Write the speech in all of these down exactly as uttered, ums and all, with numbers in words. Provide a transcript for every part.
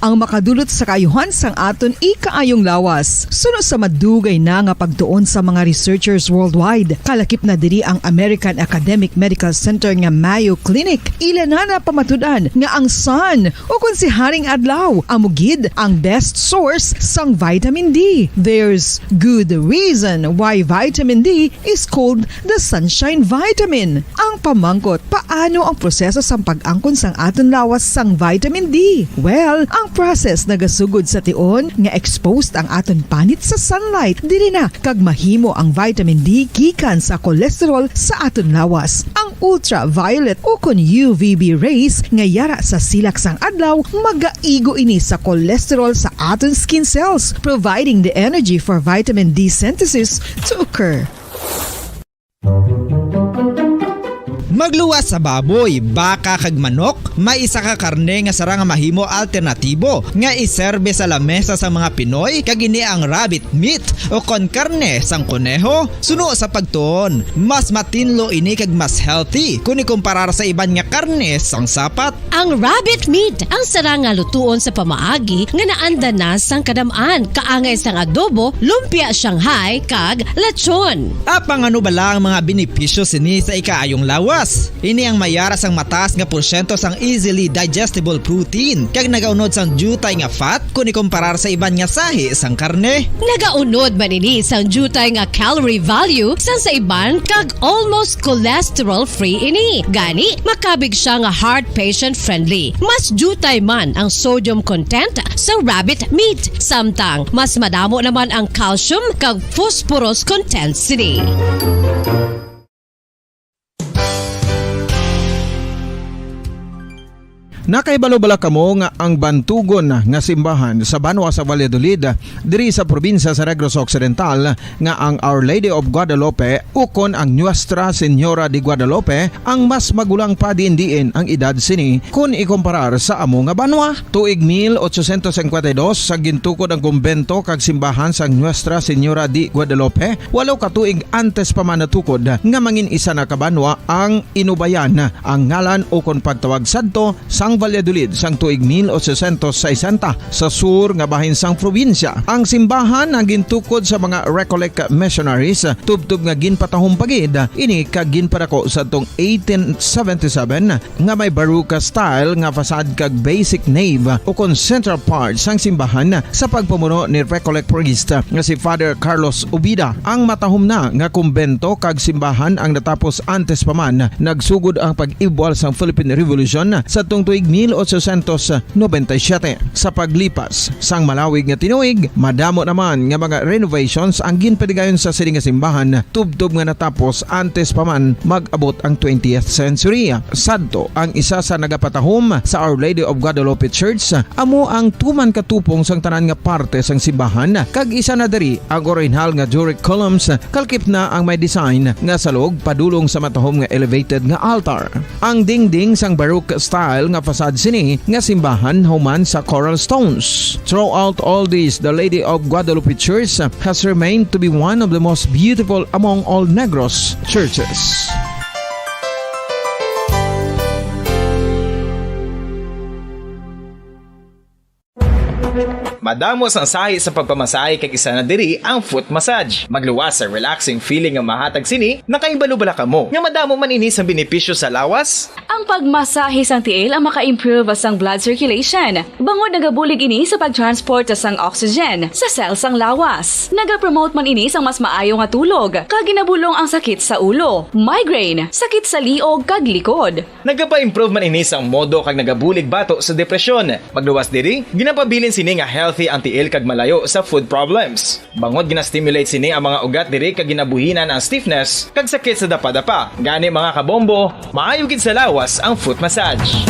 ang makadulot sa kaayuhan sang aton ikaayong lawas. Suno sa madugay na nga pagtuon sa mga researchers worldwide, kalakip na diri ang American Academic Medical Center nga Mayo Clinic, ila na napamatud-an nga ang sun, o kon si Haring Adlaw, amo gid ang best source sang vitamin D. There's good reason why vitamin D is called the sunshine vitamin. Ang pamangkot, paano ang proseso sang pag-angkon sang aton lawas sang vitamin D? Well, ang process nagasugod sa tion nga exposed ang aton panit sa sunlight. Diri na kag mahimo ang vitamin D gikan sa cholesterol sa aton lawas. Ang ultraviolet o kon U V B rays nga yara sa silak sang adlaw magaigo ini sa cholesterol sa aton skin cells, providing the energy for vitamin D synthesis to occur. Magluwas sa baboy, baka, kag manok, may isa ka karne nga sarang nga mahimo alternatibo nga iserbe sa lamesa sang mga Pinoy, kag ini ang rabbit meat o kon karne sang koneho. Suno sa pagtuon, mas matinlo ini kag mas healthy kon ikumparar sa iban nga karne sang sapat. Ang rabbit meat ang sarang nga lutuon sa pamaagi nga naanda na sang kadam-an, kaangay sang adobo, lumpia Shanghai, kag lechon. Apang ano bala ang mga benepisyo sini sa ikaayong lawas? Ini ang may yara sang mataas nga porsyento sang easily digestible protein, kag nagaunod sang diutay nga fat kon ikumparar sa iban nga sahi sang karne. Nagaunod man ini sang diutay nga calorie value sang sa iban, kag almost cholesterol-free ini. Gani, makabig sia nga heart patient-friendly. Mas diutay man ang sodium content sa rabbit meat, samtang mas madamo naman ang calcium kag phosphorus content sini. Nakahibalo bala kamo nga ang bantugon nga simbahan sa banwa sa Valladolid, diri sa probinsya sa Negros Occidental, nga ang Our Lady of Guadalupe ukon ang Nuestra Señora de Guadalupe ang mas magulang pa diin-diin ang edad sini kon ikumparar sa amo nga banwa? Tuig mil ochocientos cincuenta y dos, sa gintukod ang kumbento kag simbahan sang Nuestra Señora de Guadalupe, walo ka tuig antes pa man natukod nga mangin isa na ka banwa ang Inubayan, ang ngalan ukon pagtawag sadto sang Valladolid sang tuig mil ochocientos sesenta sa sur nga bahin sang probinsya. Ang simbahan ang gintukod sa mga Recollect missionaries, tubtob nga ginpatahom pa gid ini kag ginpadako sadtong eighteen seventy-seven, nga may Baroque style nga facade kag basic nave ukon central part sang simbahan sa pagpamuno ni Recollect priest nga si Father Carlos Ubida. Ang matahom na nga kumbento kag simbahan ang natapos antes pa man nagsugod ang pag-ibwal sang Philippine Revolution sadtong tuig mil ochocientos noventa y siete. Sa paglipas sang malawig nga tinuig, madamo naman nga mga renovations ang ginpadigayon sa sini nga simbahan, tubtob nga natapos antes pa man mag-abot ang twentieth century. Sadto, ang isa sa nagapatahom sa Our Lady of Guadalupe Church amo ang tuman ka tupong sang tanan nga parte sang simbahan, kag isa na diri ang orihinal nga Doric columns, kalakip na ang may design nga salog padulong sa matahom nga elevated nga altar. Ang dingding sang Baroque style nga facade sini nga simbahan human sa coral stones. Throughout all this, the Lady of Guadalupe Church has remained to be one of the most beautiful among all Negros churches. Madamo sang sahi sa pagpamasahe, kag isa na diri ang foot massage. Magluwas sa relaxing feeling nga mahatag sini, nakahibalo bala kamo nga madamo man ini sang benepisyo sa lawas? Ang pagmasahe sang tiil ang maka-improve sang blood circulation, bangod nagabulig ini sa pag-transport sang oxygen sa cell sang lawas. Nagapromote man ini sang mas maayo nga tulog, kag ginabulong ang sakit sa ulo, migraine, sakit sa liog, kag likod. Nagapa-improve man ini sang modo kag nagabulig bato sa depresyon. Magluwas diri, ginapabilin sini nga healthy ang tiil kag malayo sa food problems. Bangod gina-stimulate sini ang mga ugat diri kag ginabuhinan ang stiffness kag sakit sa dapadapa. Gani, mga kabombo, maayo gid sa lawas ang foot massage.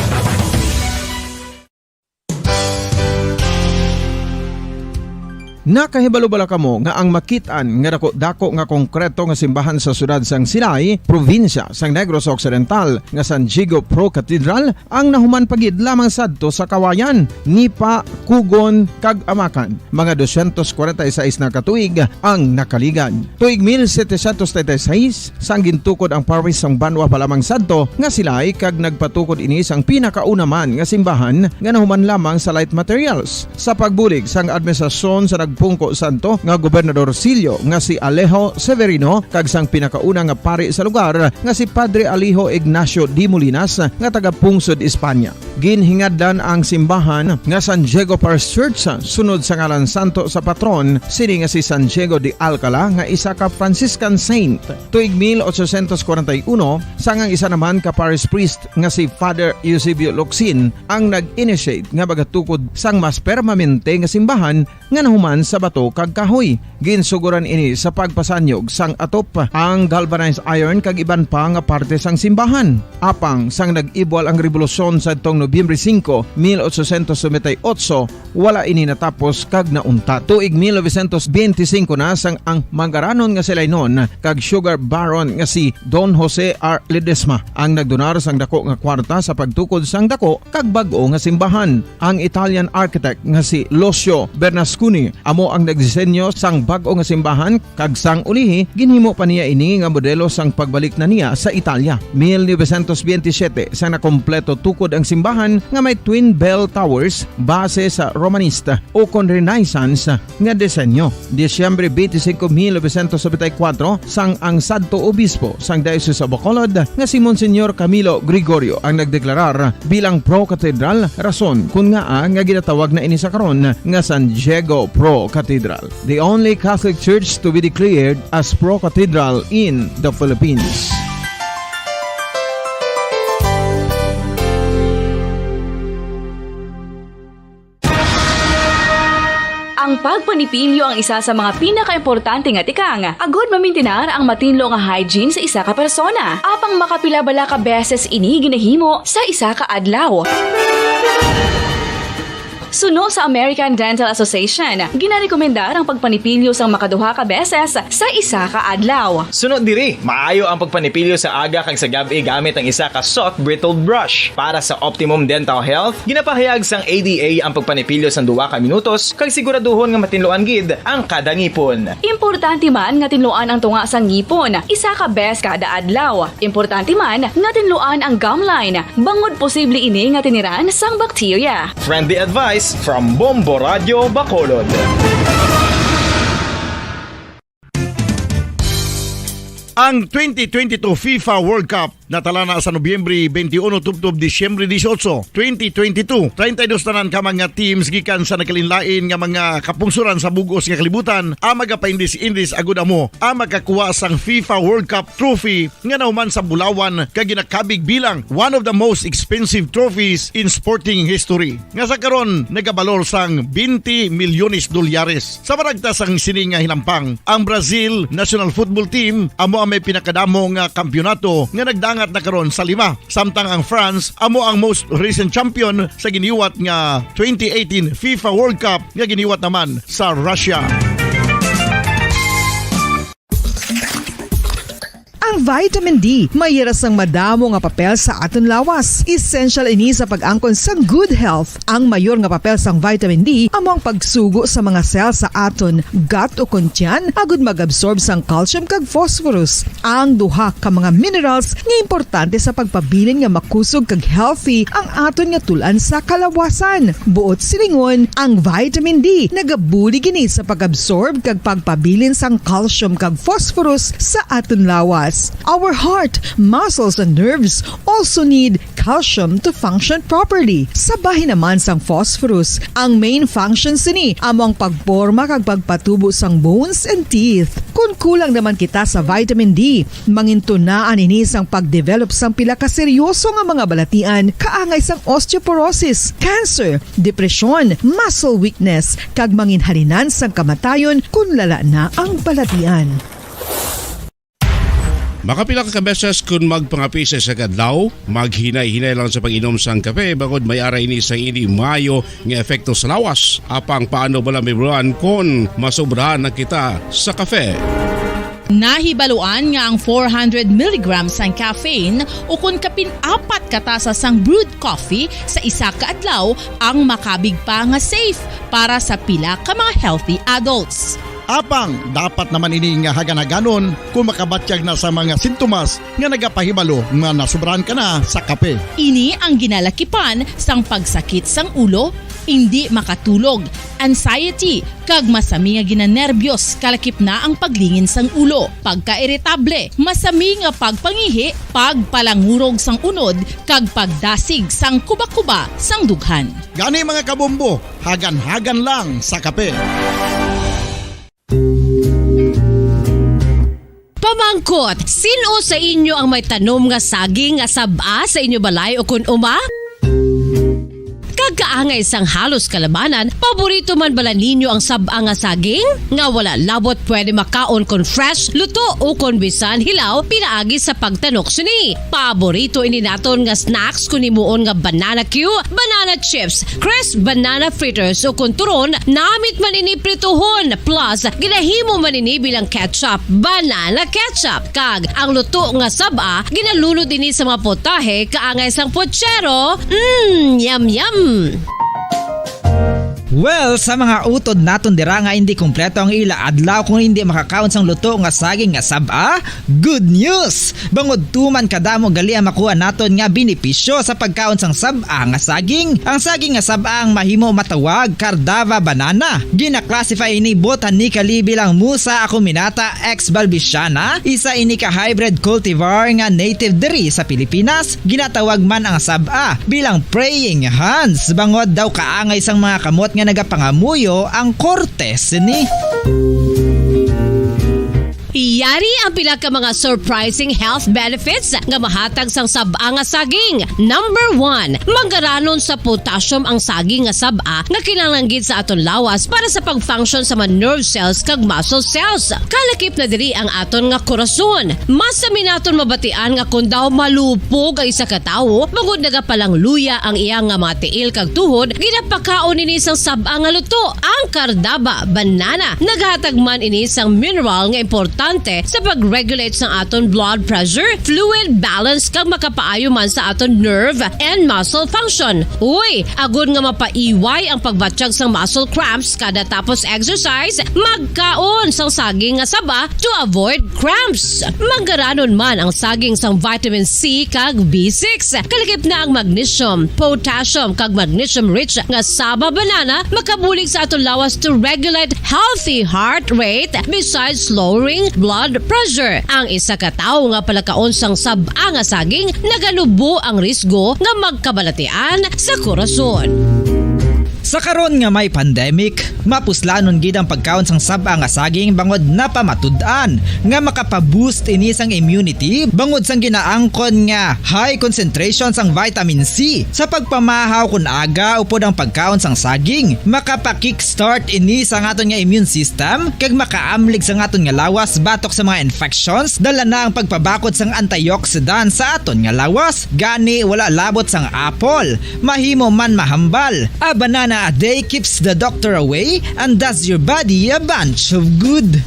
Nakahibalo bala kamo nga ang makit-an nga dako-dako nga konkreto nga simbahan sa siyudad sang Silay, probinsya sang Negros Occidental, nga San Diego Pro Cathedral, ang nahuman pa gid lamang sadto sa kawayan, nipa, kugon, kag amakan? Mga dosyentos kwarenta y seis na ka tuig ang nakaligad. Tuig mil setecientos treinta y seis, sang gintukod ang parish sang banwa pa lamang sadto nga Silay, kag nagpatukod ini sang pinakauna man nga simbahan nga nahuman lamang sa light materials. Sa pagbulig sang administrasyon sa nagpungko sadto nga Gobernador Sillo nga si Alejo Severino kag sang pinakauna nga pari sa lugar nga si Padre Alejo Ignacio de Molinas nga taga-pungsod Espanya. Ginhingadlan ang simbahan nga San Diego Parish Church sunod sa ngalan santo sa patron sini nga si San Diego de Alcala nga isa ka Franciscan saint. Tuig mil ochocientos kwarenta y uno, sang ang isa naman ka parish priest nga si Father Eusebio Locsin ang nag-initiate nga magatukod sang mas permanente nga simbahan nga nahuman sa bato kag kahoy. Ginsugoran ini sa pagpasanyog sang atop, ang galvanized iron kag iban pa nga parte sang simbahan. Apang sang nag-ibwal ang rebolusyon sadtong Nobyembre singko, mil ochocientos noventa y ocho, wala ini natapos kag nauntat. Tuig mil novecientos benti singko na sang ang manggaranon nga si Lainon kag sugar baron nga si Don Jose R. Ledesma ang nagdonar sang dako nga kwarta sa pagtukod sang dako kag bag-o nga simbahan. Ang Italian architect nga si Lucio Bernasconi amo ang nagdisenyo sang bag-o nga simbahan, kag sang ulihi ginhimo pa niya ini nga modelo sang pagbalik na niya sa Italia. Mil novecientos benti siyete, sang nakompleto tukod ang simbahan nga may twin bell towers base sa Romanista o kon Renaissance nga disenyo. Disyembre twenty-five, mil novecientos noventa y cuatro, sang ang sadto obispo sang Diocese of Bacolod nga si Monsignor Camilo Gregorio ang nagdeklarar bilang Pro Cathedral, rason kun ngaa nga ginatawag na ini sa karon nga San Diego Pro Cathedral, the only Catholic church to be declared as Pro Cathedral in the Philippines. Ang pagpanipilyo ang isa sa mga pinakaimportante nga tikang agud mamintinar ang matinlo nga hygiene sa isa ka persona. Apang makapila bala ka beses ini ginahimo sa isa ka adlaw? Suno sa American Dental Association, ginarekomendar ang pagpanipilyo sang makaduha ka beses sa isa ka adlaw. Suno diri, maayo ang pagpanipilyo sa aga kag sa gab-i gamit ang isa ka soft bristled brush. Para sa optimum dental health, ginapahayag sang A D A ang pagpanipilyo sang duha ka minutos kag siguraduhon nga matinluan gid ang kada ngipon. Importante man nga tinluan ang tunga sang ngipon isa ka bes kada adlaw. Importante man nga tinluan ang gum line, bangod posible ini nga tiniran sang bakterya. Friendly advice from Bombo Radio Bacolod. Ang twenty twenty-two FIFA World Cup natala na sa Nobyembre twenty-one tubtob Disyembre dieciocho, twenty twenty-two. Treinta y dos tanan ka mga teams gikan sa nagkalainlain nga mga kapungsoran sa bug-os nga kalibutan ang magapaindis-indis agud amo ang makakuha sang FIFA World Cup trophy nga nahuman sa bulawan kag ginakabig bilang one of the most expensive trophies in sporting history, nga sa karon nagabalor sang twenty milyones dolyares. Sa maragta sang sini nga hinampang, ang Brazil national football team amo ang may pinakadamo nga kampiyonato nga nagdangat na karon sa lima, samtang ang France amo ang most recent champion sa giniwat nga twenty eighteen FIFA World Cup nga giniwat naman sa Russia. Ang vitamin D may hira sang madamo nga papel sa aton lawas. Essential ini sa pag-angkon sang good health. Ang mayor nga papel sang vitamin D amo ang pagsugo sa mga cell sa aton gut o kon tiyan agud mag-absorb sang calcium kag phosphorus, ang duha ka mga minerals nga importante sa pagpabilin nga makusog kag healthy ang aton nga tul-an sa kalawasan. Buot silingon, ang vitamin D nagabulig ini sa pag-absorb kag pagpabilin sang calcium kag phosphorus sa aton lawas. Our heart, muscles, and nerves also need calcium to function properly. Sa bahin naman sang phosphorus, ang main function sini amo ang pagporma kag pagpatubo sang bones and teeth. Kon kulang naman kita sa vitamin D, mangintunaan ini sang pag-develop sang pila ka seryoso nga mga balatian, kaangay sang osteoporosis, cancer, depresyon, muscle weakness, kag manginhalinan sang kamatayon kon lala na ang balatian. Makapila ka beses kon magpangape sa isa ka adlaw, maghinay-hinay lang sa pag-inom sang kape, bangod may ara ini sang indi maayo nga epekto sa lawas. Apang paano bala mahibaluan kon masobrahan na kita sa kape? Nahibaluan nga ang four hundred milligrams sang caffeine, ukon kapin apat ka tasa sang brewed coffee sa isa ka adlaw, ang makabig pa nga safe para sa pila ka mga healthy adults. Apang dapat naman ini nga hagan-haganon kung makabatyag na sa mga sintomas nga nagapahibalo nga nasobrahan ka na sa kape. Ini ang ginalakipan sang pagsakit sang ulo, indi makatulog, anxiety, kag masami nga ginanerbiyos, kalakip na ang paglingin sang ulo, pagkairitable, masami nga pagpangihi, pagpalangurog sang unod, kag pagdasig sang kubakuba sang dughan. Gani, mga kabombo, hagan-hagan lang sa kape. Pamangkot, sin-o sa inyo ang may tanom nga saging nga sab-a sa inyo balay ukon uma? Kag kaangay sang halos kalabanan, paborito man bala ninyo ang sab-a nga saging? Nga wala labot pwede makaon kon fresh, luto, ukon bisan hilaw pinaagi sa pagtanok sini. Paborito ini naton nga snacks kon himuon nga banana cue, banana chips, crisp banana fritters, ukon turon, namit man ini prituhon, plus ginahimo man ini bilang ketchup, banana ketchup. Kag ang luto nga sab-a, ginalunod ini sa mga putahe kaangay sang putsero. Mm, yum, yum. Well, sa mga utod naton dira nga indi kompleto ang ila adlaw kung indi makakaon sang luto nga saging nga sab-a, good news! Bangod tuman kadamo gali ang makuha naton nga benepisyo sa pagkaon sang sab-a nga saging. Ang saging nga sab-a ang mahimo matawag Cardava banana. Gina-classify ini botanically bilang Musa acuminata ex balbisiana, isa ini ka hybrid cultivar nga native diri sa Pilipinas. Ginatawag man ang sab-a bilang praying hands, bangod daw kaangay sang mga kamot nga nagapangamuyo ang korte sini. Yari ang pila ka mga surprising health benefits nga mahatag sang sab-a nga saging. Number one, manggaranon sa potassium ang saging nga sab-a nga kinahanglan gid sa aton lawas para sa pag-function sa mga nerve cells kag muscle cells. Kalakip na diri ang aton nga korason. Masami naton mabatian nga kon daw malupog ang isa ka tawo, bangod nagapalangluya ang iya nga mga tiil kag tuhod, ginapakaon ini sang sab-a nga luto. Ang Cardaba banana naghatag man ini sang mineral nga importante sa pag-regulate sang aton blood pressure, fluid balance, kag makapaayo man sa aton nerve and muscle function. Uy, agod nga mapaiway ang pagbatyag sang muscle cramps kada tapos exercise, magkaon sang saging nga saba to avoid cramps. Manggaranon man ang saging sang vitamin C kag B six. Kalakip na ang magnesium, potassium, kag magnesium-rich nga saba banana makabulig sa aton lawas to regulate healthy heart rate besides lowering blood pressure. Ang isa ka tawo nga palakaon sang sab-a nga saging naganubo ang risgo nga magkabalatian sa korason. Sa karon nga may pandemic, mapuslanon gid ang pagkaon sang sab-a nga saging bangod napamatud-an nga makapa-boost ini sang immunity bangod sang ginaangkon nga high concentration sang vitamin C. Sa pagpamahaw kon aga upod ang pagkaon sang saging, makapa-kickstart ini sa aton nga immune system kag makaamlig sa aton nga lawas batok sa mga infections. Dala na ang pagpabakod sang antioxidant sa aton nga lawas. Gani, wala labot sang apple, mahimo man mahambal. A banana a day keeps the doctor away and does your body a bunch of good.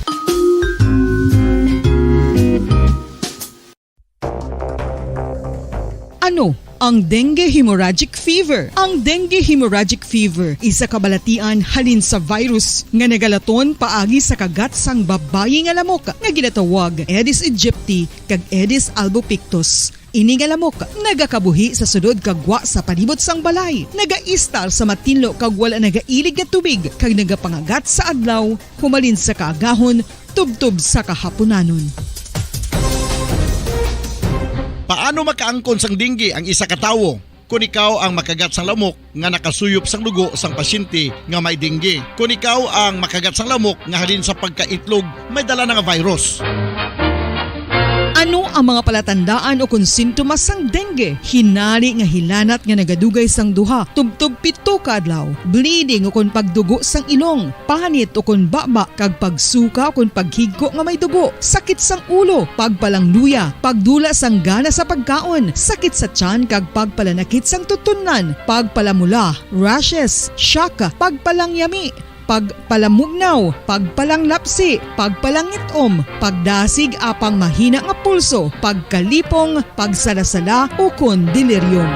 Ano ang dengue hemorrhagic fever? Ang dengue hemorrhagic fever isa ka balatian halin sa virus nga nagalaton paagi sa kagat sang babayi nga lamok nga ginatawag Aedes aegypti kag Aedes albopictus. Ini nga lamok nagakabuhi sa sulod kag gwa sa palibot sang balay. Nagaistar sa matinlo kag wala nagailig nga tubig kag nagapangagat sa adlaw, humalin sa kaagahon tubtob sa kahapunanon. Paano makaangkon sang dengue ang isa ka tawo? Kon ikaw ang makagat sang lamok nga nakasuyop sang dugo sang pasyente nga may dengue. Kon ikaw ang makagat sang lamok nga halin sa pagkaitlog may dala na nga virus. Ano Ang mga palatandaan ukon sintomas sang dengue: hinari nga hilanat nga nagadugay sang duha tubtob pito ka adlaw, bleeding ukon pagdugo sang ilong, panit ukon baba kag pagsuka ukon paghigko nga may dugo, sakit sang ulo, pagpalangluya, pagdula sang gana sa pagkaon, sakit sa tiyan kag pagpalanakit sang tutunlan, pagpalamula, rashes, shock, pagpalangyami, pagpalamugnaw, pagpalanglapsi, pagpalangit-om, pagdasig apang mahina nga pulso, pagkalipong, pagsalasala, ukon delirium.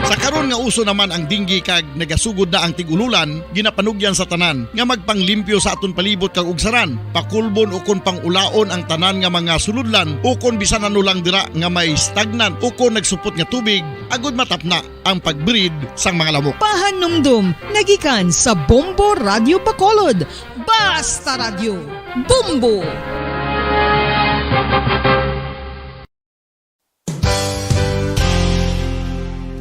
Sa karon nga uso naman ang dengue kag nagasugod na ang tig-ululan, ginapanugyan sa tanan nga magpanglimpyo sa aton palibot kag ugsaran, pakulbon ukon pangulaon ang tanan nga mga sulodlan ukon bisan ano lang dira nga may stagnant ukon nagsupot nga tubig, agud matapna ang pag-breed sang mga lamok. Pahanumdom nga gikan sa Bombo Radyo Bacolod. Basta Radyo, Bombo!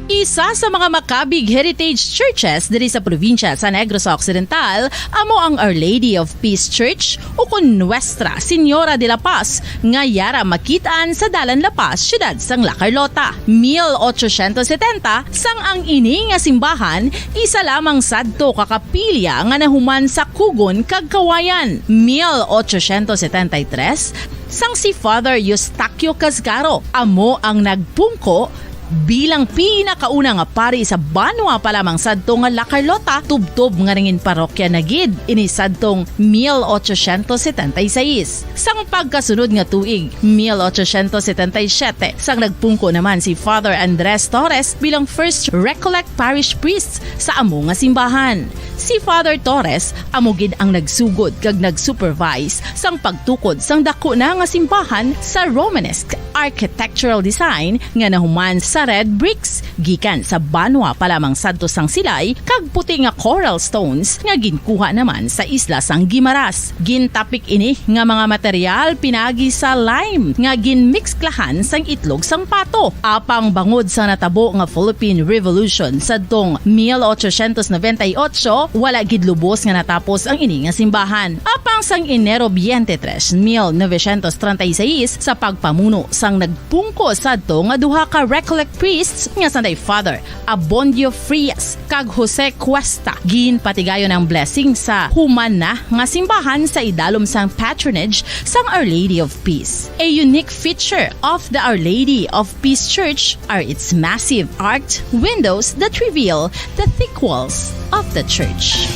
Isa sa mga makabig heritage churches diri sa probinsya sa Negros Occidental amo ang Our Lady of Peace Church, ukon Nuestra Señora de la Paz, nga yara makit-an sa Dalan La Paz, siyudad sang La Carlota. Mil ochocientos setenta, sang ang ini nga simbahan isa lamang sadto ka kapilya nga nahuman sa kugon kag kawayan. Mil ochocientos setenta y tres, sang si Father Eustaquio Casgaro amo ang nagpungko bilang pinakauna nga pari sa banwa pa lamang sadto nga La Carlota, tubtob nga nangin parokya na gid ini sadtong mil ochocientos setenta y seis. Sang pagkasunod nga tuig, mil ochocientos setenta y siete, sang nagpungko naman si Father Andres Torres bilang First Recollect Parish Priest sa amo nga simbahan. Si Father Torres amo gid ang nagsugod kag nag-supervise sang pagtukod sang daku na nga simbahan sa Romanesque architectural design nga nahuman sa red bricks gikan sa banwa pa lamang sadto sang Silay kag puti nga coral stones nga ginkuha naman sa isla sang Guimaras. Gintapik ini nga mga material pinagi sa lime nga ginmikslahan sang itlog sang pato. Apang bangod sa natabo nga Philippine Revolution sadtong mil ochocientos noventa y ocho, wala gid lubos nga natapos ang ini nga simbahan. Apang sang Enero twenty-three, mil novecientos treinta y seis, sa pagpamuno sang nagpungko sadto nga duha ka Recollect priests nga sanday Father Abondio Frias kag Jose Cuesta, ginpatigayon ang blessing sa human na nga simbahan sa idalom sang patronage sang Our Lady of Peace. A unique feature of the Our Lady of Peace Church are its massive arched windows that reveal the thick walls of the church.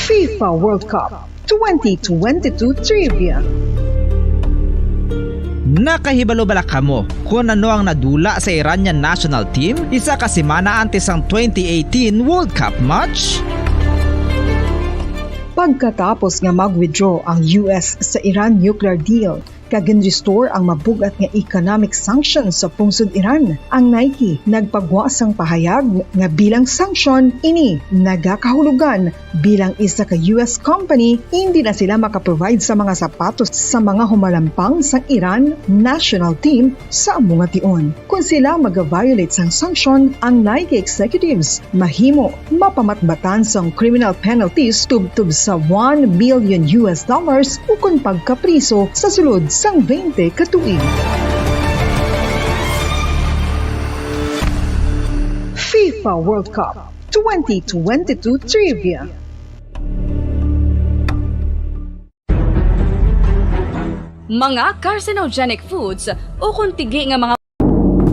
FIFA World Cup twenty twenty-two Trivia. Nakahibalo bala kamo kon ano ang nadula sa Iranian national team isa ka semana antes sang twenty eighteen World Cup match? Pagkatapos nga mag-withdraw ang U S sa Iran nuclear deal, kag gin-restore ang mabug-at nga economic sanctions sa pungsod Iran. Ang Nike nagpagwa sang pahayag nga bilang sanction ini nagakahulugan bilang isa ka U S company, hindi na sila makaprovide sa mga sapatos sa mga humalampang sang Iran national team sa amo nga tion. Kon sila mag-violate sang sanction, ang Nike executives mahimo mapamatbatan sang criminal penalties tubtob sa one million U S dollars ukon pagkapriso sa sulod sang twenty ka tuig. FIFA World Cup twenty twenty-two Trivia. Mga carcinogenic foods o kung tigi nga mga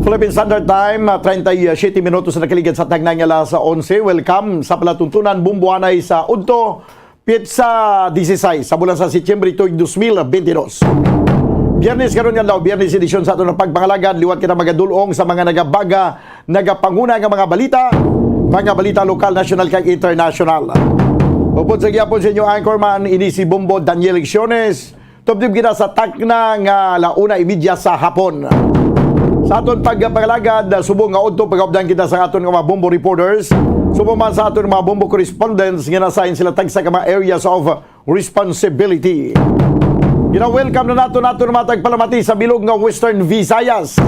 Philippine Standard Time, ah, treinta y siete minutos na nakaligad sa tagnay nga alas onse. Welcome sa palatuntunan, Bumbuanay sa udto, petsa dieciséis sa bulan sa Setyembre tuig dos mil bentidós. Biyernes karon nga adlaw, Biyernes edisyon sa aton nga pagpangalagad. Liwat kita magadul-ong sa mga nagabaga, nagapanguna nga mga balita, mga balita lokal, nasyonal, kag internasyonal. Upod sa gihapon sa inyo anchorman, ini si Bombo Daniel Lecciones. Tubtob kita sa takna nga ala una imedya sa hapon. Sa aton pagpangalagad, subong nga udto pag-updan kita sa aton nga mga Bombo reporters, subong man sa aton mga Bombo correspondents nga na-assign sila tagsa ka mga areas of responsibility. Gina-welcome na nato nato nga mga tagpalamati sa bilog nga Western Visayas.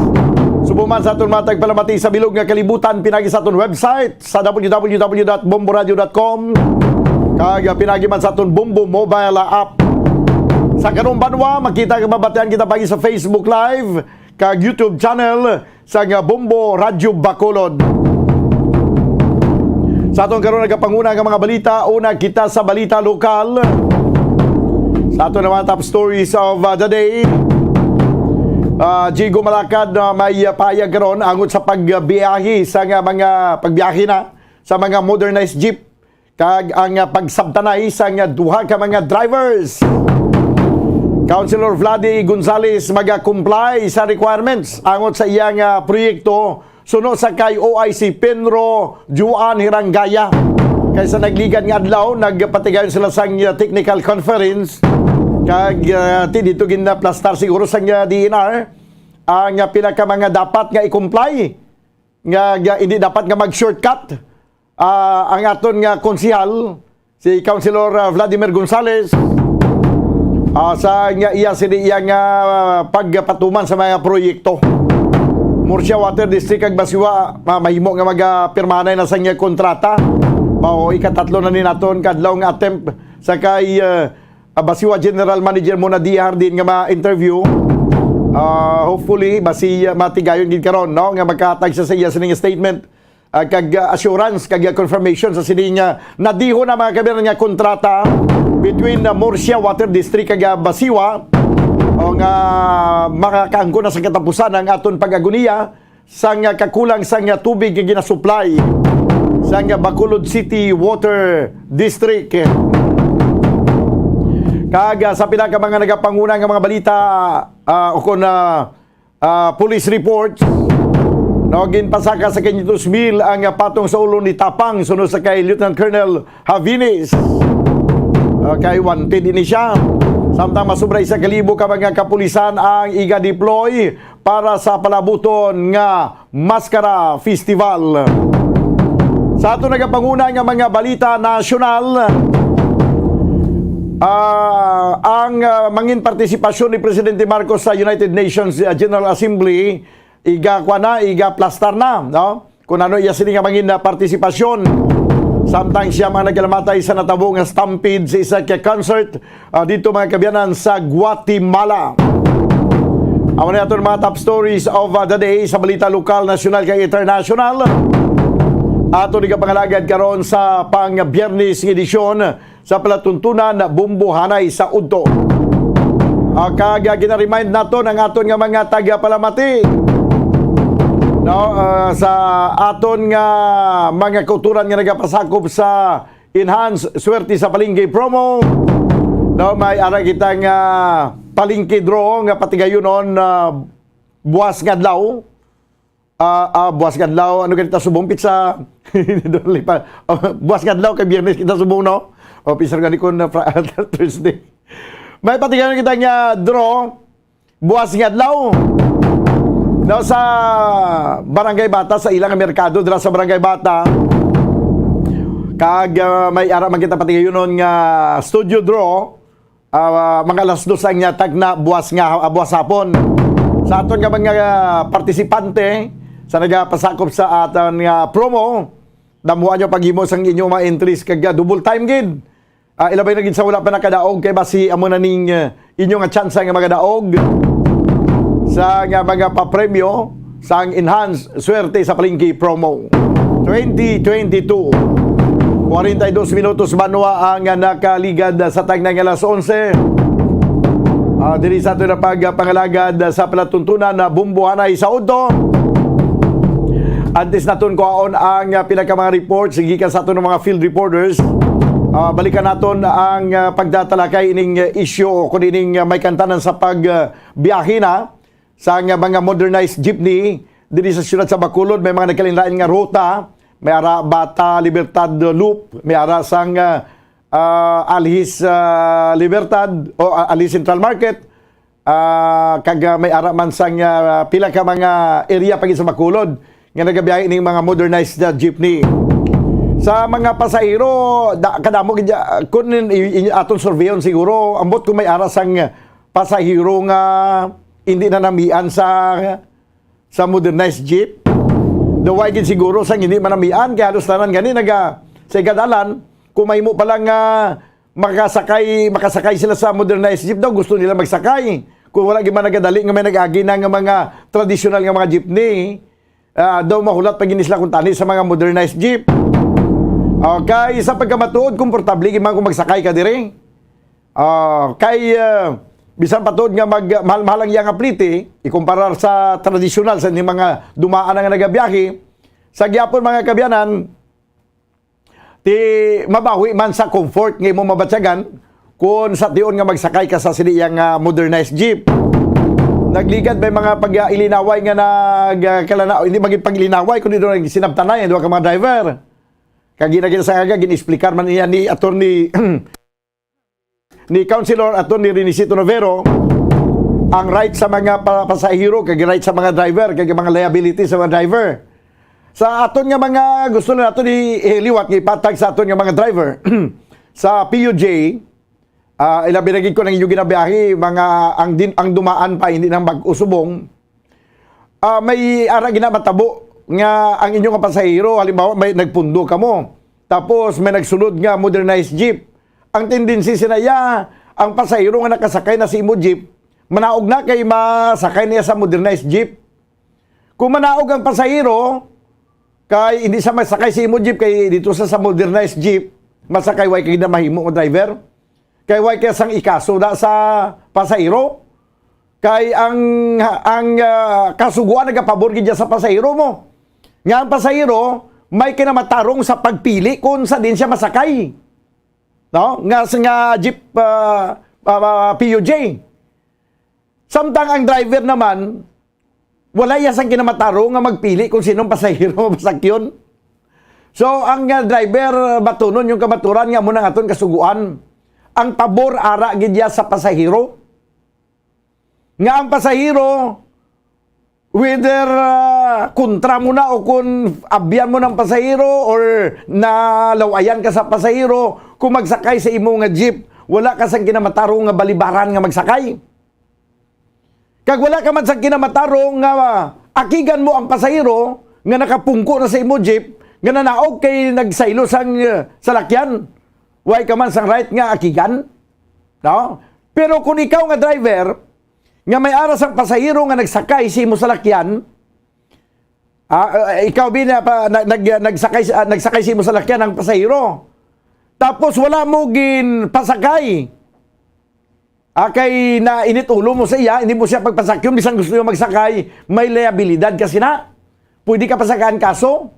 Subong man sa aton mga tagpalamati sa bilog nga kalibutan, pinagi sa aton website sa w w w dot bombo radio dot com, kag pinagi man sa aton Bombo mobile app. Sa karong banwa, makita kag mabatian kita pagi sa Facebook Live kag YouTube channel sa nga Bombo Radyo Bacolod. Sa aton karon nagapanguna nga mga balita, una kita sa balita lokal. Sa aton naman top stories of uh, the day, uh, Jigo Malakad, uh, may uh, pahayag karon angot sa pagbiyahe sa nga mga pagbiyahe na sa mga modernized jeep kag ang uh, pagsabtanay sa nga duha ka mga drivers. Councilor Vladi Gonzales maga-comply sa requirements angot sa iyang uh, proyekto suno sa kay O I C Penro Juan Hirangaya. Kay sa nagligad nga adlaw, nagpatigayon sila sang uh, technical conference kag uh, ti dito ginaplastar siguro sang uh, D N R ang uh, pila ka mga dapat nga i-comply nga, nga hindi dapat nga mag-shortcut ah, ang aton nga konsehal, si Councilor ah, Vladimir Gonzales, ah, sa nga iya sini iya nga pagpatuman sa mga proyekto. Murcia Water District kag Basiwa, ma- mahimo nga magapirmahanay na sa iya kontrata. Mao ikatatlo na ni naton kadlaw nga attempt sa kay ah, ah, Basiwa General Manager mo na di Hardin nga ma-interview. Ah, hopefully basi ah, matigayon gid karon, no, nga magkatag sa iya sining statement ah, kag ah, assurance kag ah, confirmation sa sining ah, nadihon na mga kabiran nga kontrata between ah, Murcia Water District kag ah, Basiwa, o nga makakaangkon na sa katapusan ang aton pag-agoniya sang ah, kakulang sang ah, tubig nga ginasupply sang ah, Bacolod City Water District. Kag ah, sa pila ka mga nagapanguna nga mga balita, ah, o kon ah, ah, police reports, no, ginpasaka sa quinientos mil ang patong sa ulo ni Tapang suno sa kay Lieutenant Colonel Havinis. Ah, kay wanted ini siya. Samtang masubra isa ka libo ka mga kapulisan ang iga-deploy para sa palabuton nga Maskara Festival. Sa ato nagapanguna nga mga balita nasyonal, ah, ang ah, mangin partisipasyon ni Presidente Marcos sa United Nations ah, General Assembly, iga kwa na, iga plastar na, no? Kung ano iya sini nga mangin ah, partisipasyon. Samtang siya mga nagkalamatay sa natabo nga stampede sa isa ka concert ah, dito mga kabyanan sa Guatemala. Amo na aton mga top stories of uh, the day sa balita lokal, nasyonal kag international. Ato ni kapangalagad karon sa pang Biyernes nga edisyon sa palatuntunan Bumbuhanay sa Udto. Ah, kag ah, gina-remind naton ang aton nga mga tagapalamati, no, ah, sa aton nga mga kauturan nga nagapasakop sa Enhance Swerte sa Palengke promo. No, may ara kita nga palengke draw nga patigayunon na buwas nga adlaw. Ah, ah, buwas nga adlaw, ano ganita subong pizza? Dali pa. Oh, buwas nga adlaw kay Biyernes kita subong, no? O pizza gani ko na Fri- Thursday. May patigayon kita nga draw buwas nga adlaw. No, sa Barangay Bata, sa ilang merkado dira sa Barangay Bata. Kag ah, may ara man kita patigayunon nga studio draw, ah, mga alas dos ang tagna buwas nga ah, buwas hapon. Sa aton nga mga ah, partisipante sa nagapasakop sa aton nga promo, damuhan nyo paghimo sang inyong mga entries kag ah, double time gid. Ah, ilabay na gid sa wala pa nakadaog kay basi amo na ning ah, inyo nga tsansa nga magadaog sa nga mga papremyo sang Enhance Swerte sa Palengke promo twenty twenty-two. Kwarenta y dos minutos banwa ang ah, nakaligad sa tagna nga alas onse. Ah, diri sa aton na pagpangalagad sa palatuntunan na Bumbuhanay sa Udto. Antes naton kuhaon ang ah, pila ka mga reports gikan sa aton mga field reporters, ah, balikan naton ang ah, pagtatalakay ining ah, isyu o kung ining ah, may kantanan sa pag ah, biyahe na sa nga mga modernized jeepney diri sa siyudad sa Bacolod. May mga nagkalainlain nga ruta. May ara Bata Libertad Loop, may ara sang ah, ah, Alhis ah, Libertad o ah, Alhis Central Market. Ah, kag ah, may ara man sang ah, pila ka mga area pa gid sa Bacolod nga nagabiyahe ning mga modernized na jeepney. Sa mga pasahero, da, kadamo gid ah, kun in, in, aton surveyon siguro, ambot kung may ara sang pasahero nga hindi na namian sa sa modernized jeep. Daw wa gid siguro sang hindi manamian, kay halos tanan gani naga sa igadalan, kung mahimo pa lang nga makasakay, makasakay sila sa modernized jeep, daw gusto nila magsakay. Kung wala gid man nagadali nga may nag-agi na nga mga tradisyonal nga mga jeepney, ah, daw mahulat pa gid sila kung tani sa mga modernized jeep. Okay, sa pagkamatuod, komportable gid man kung magsakay ka diri. Ah, kay, ah, bisan pa tuod nga mag-, mahal-mahal ang iyang apliti, ikumparar sa tradisyonal sa ining mga dumaan na nga nagabiyahe, sa gihapon, mga kaabyanan, ti mabawi man sa comfort nga imo mabatyagan kung sa tion nga magsakay ka sa sini iyang, ah, modernized jeep. Nagligad may mga pag-ilinaway nga nagkalana, hindi maging pag-ilinaway, kundi daw nagsinabtanay ang duha ka mga driver. Kag ginagina sa aga, gin-explicar man niya ni Attorney ni Councilor Attorney Renisito Novero ang right sa mga pa-, pasahero, kag right sa mga driver, kag mga liability sa mga driver. Sa aton nga mga gusto na nato ni, eh, liwat nga ipatag sa aton nga mga driver sa P U J, ah, ilabi na gid ko nang inyo ginabiyahe, mga ang din, ang dumaan pa, hindi nang mag-usubong. Ah, may ara gina matabo nga ang inyo nga pasahero, halimbawa, may nagpundo kamo, tapos may nagsulod nga modernized jeep. Ang tendency sina iya, ang pasahero nga nakasakay na sa imo jeep, manaog na kay masakay niya sa modernized jeep. Kung manaog ang pasahero, kay hindi sa masakay sa imo jeep, kay dito sa, sa modernized jeep, masakay, way kay na mahimo nga driver. Kay way kay sang ikaso na sa pasahero. Kay ang, ang, ah, kasugoan nagapabor gid sa pasahero mo. Nga ang pasahero may kinamatarong sa pagpili kung sa din siya masakay. No? Nga sa nga jeep, ah, ah, ah, P U J. Samtang ang driver naman, wala iya sang kinamatarong nga magpili kung sinong pasahero ang masakyon. So, ang, ah, driver, batunon yung kamaturan nga amo nang aton kasuguan. Ang pabor ara gid iya sa pasahero. Nga ang pasahero, whether, ah, kontra mo na o kung abyan mo ng pasahero or nalawayan ka sa pasahero, kung magsakay sa imo nga jeep, wala ka sang kinamatarong nga balibaran nga magsakay. Kag wala ka man sang kinamatarong nga akigan mo ang pasahero nga nakapungko na sa imo jeep, nga nanaog kay nagsaylo sang, eh, salakyan. Way ka man sang right nga akigan. No? Pero kung ikaw nga driver, nga may ara sang pasahero nga nagsakay sa imo salakyan, ah, ah, ikaw bi na pa, na-, nag-, nagsakay, ah, nagsakay sa imo salakyan ang pasahero. Tapos wala mo ginpasakay. Ah, kay nainit ulo mo sa iya, hindi mo siya pagpasakyon, bisan gusto niya magsakay, may liabilidad ka sina. Pwede ka pasakaan kaso.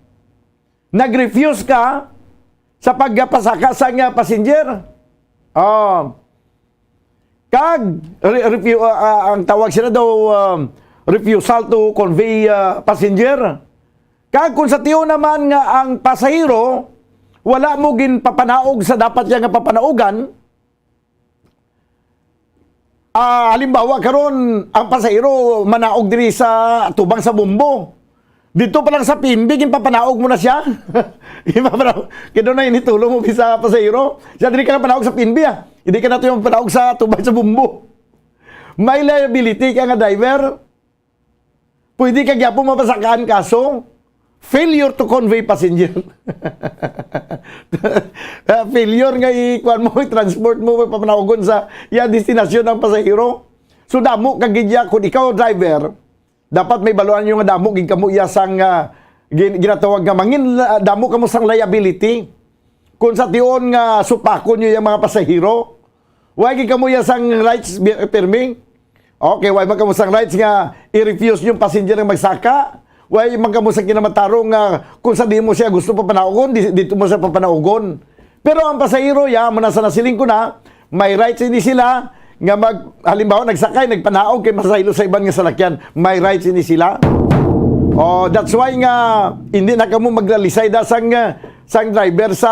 Nag-refuse ka sa pagpasaka sa nga passenger. Ah. Kag re-, refu-, ah, ah, ang tawag sila daw, um, refusal to convey, ah, passenger. Kag kung sa tiyo naman nga ang pasahero wala mo ginpapanaog sa dapat niya nga papanaugan, ah, halimbawa karon ang pasahero manaog diri sa tubang sa Bombo. Dito pa lang sa P N B, ginpapanaog mo na siya. Ginpapanaog. Kaya doon na initulo mo sa pasahero. Siya, dili ka na panaog sa P N B, ah. Hindi ka na to yung panaog sa tubang sa Bombo. May liability ka nga driver. Pwede ka gyapon mapasakaan kaso. Failure to convey passenger. Ah, failure nga ikuan mo, i-transport mo, papanaugon sa iya destinasyon ang pasahero. So, damo ka gid ya, kung ikaw driver, dapat may baluan nyo nga damo gid kamo iya sang, ah, gin-, ginatawag nga mangin, ah, damo kamo sang liability. Kung sa tion nga supakon nyo yung mga pasahero, wala gid kamo iya sang rights, bi-, pirmi. Okay, wala man kamo sang rights nga i-refuse yung passenger nga magsaka. Wala man kamo sa kinamatarong nga kung sa di mo siya gusto papanaugon, di, dito mo siya papanaugon. Pero ang pasahero, ya, mo na sa nasiling ko na, may rights ini sila nga mag, halimbawa, nagsakay, nagpanaog kay masaylo sa iban nga salakyan. May rights ini sila. Oh, that's why nga hindi na kamo maglalisay da sang, sang driver sa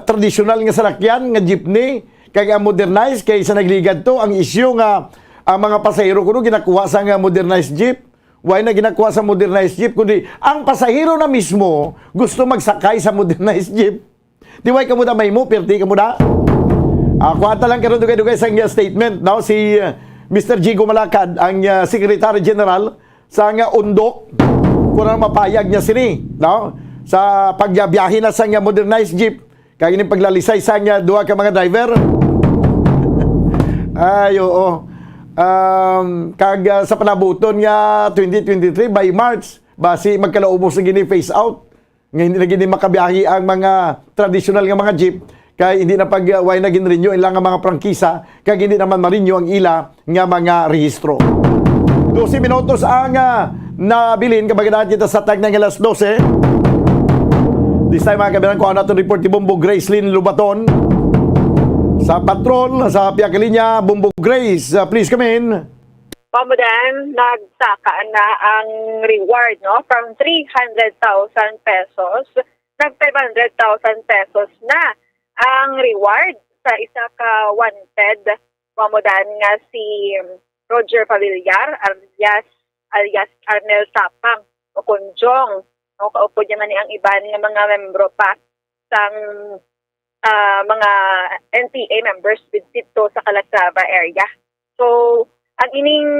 tradisyonal nga salakyan, nga jeepney, kay ang modernized, kay sa nagligad to, ang issue nga ang mga pasahero kuno ginakuha sa nga modernized jeep. Why na ginakuha sa modernized jeep, kundi ang pasahero na mismo gusto magsakay sa modernized jeep. Di way kamo da mahimo, pirti kamo da. Ah, kuha ta lang karon dugay-dugay sa iya statement, no? Si, uh, Mister Jigo Malacad, ang, uh, Secretary General sang undok, kung ano mapayag niya sini, no? Sa pagbiyahe na sang modernized jeep, kag ining paglalisay sang duha ka mga driver. Ay, oo. Um, kag, ah, sa panabuton nga twenty twenty-three, by March, basi magkalaubos na gini phase out. Nga hindi na gid makabiyahe ang mga tradisyonal nga mga jeep, kay hindi na pag, uh, way na gin-renew ila nga mga prangkisa, kag hindi naman ma-renew ang ila nga mga rehistro. Dose minutos ang, uh, nabilin, kabaganahan kita sa tag na nga alas dose. This time, mga kabayan, kung ano aton report ni Bombo Gracelyn Lubaton sa patrol sa Pia Kalinya. Bombo Grace, uh, please come in. Pamudan, nagsaka na ang reward, no? From three hundred thousand pesos, nag five hundred thousand pesos na ang reward sa isa ka wanted, pamudan, nga si Roger Familiar, alias, alias Arnel Tapang, o Kunjong, no? Kaupod niya man ni ang iban nga mga membro pa sang, ah, mga N P A members dito sa Calatrava area. So, ang ining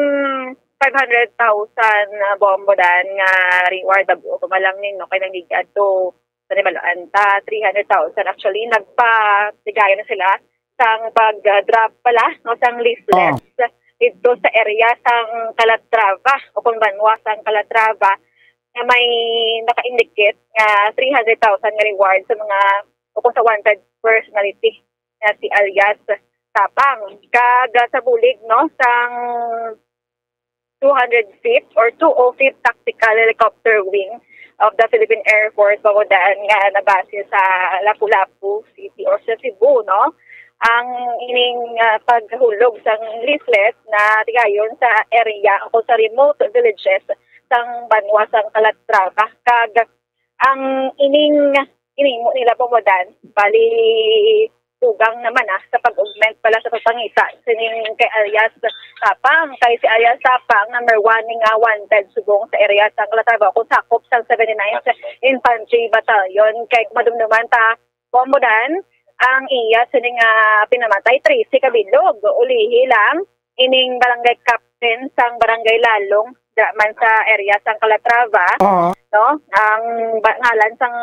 five hundred thousand na bombodan nga reward, bag-o pa man lang nin, no, kay nangig-adto sa nibaluan ta, three hundred thousand. Actually, nagpatigayon na sila sang pag-drop pala, no, sang leaflets dito sa area sang Calatrava o kung banwa sang Calatrava nga may naka-indicate nga three hundred thousand nga reward sa mga o kung sa wanted personality nga si alias Tapang. Kag, ah, sa bulig, no, sang two hundred fifth or two oh fifth Tactical Helicopter Wing of the Philippine Air Force, Bagodan, nga nabase sa Lapu-Lapu City or sa Cebu, no? Ang ining, ah, paghulog sang leaflet na tigayon sa area o sa remote villages sang banwa sang Calatrava. Kag ang ining ginhimo nila, Bagodan, bali dugang naman, ah, sa pag-augment pala sa pagpangita sining kay alias Tapang. Kay si alias Tapang, number one ni nga wanted subong sa area sang Calatrava, kung sakop sang seventy-ninth Infantry Battalion. Kay madumduman ta, Bagodan, ang iya sini nga pinamatay, trese ka bilog. Ulihi lang, ining barangay captain sang Barangay Lalong, dira man sa area sang Calatrava, Oo. no? Ang ba-, ngalan sang,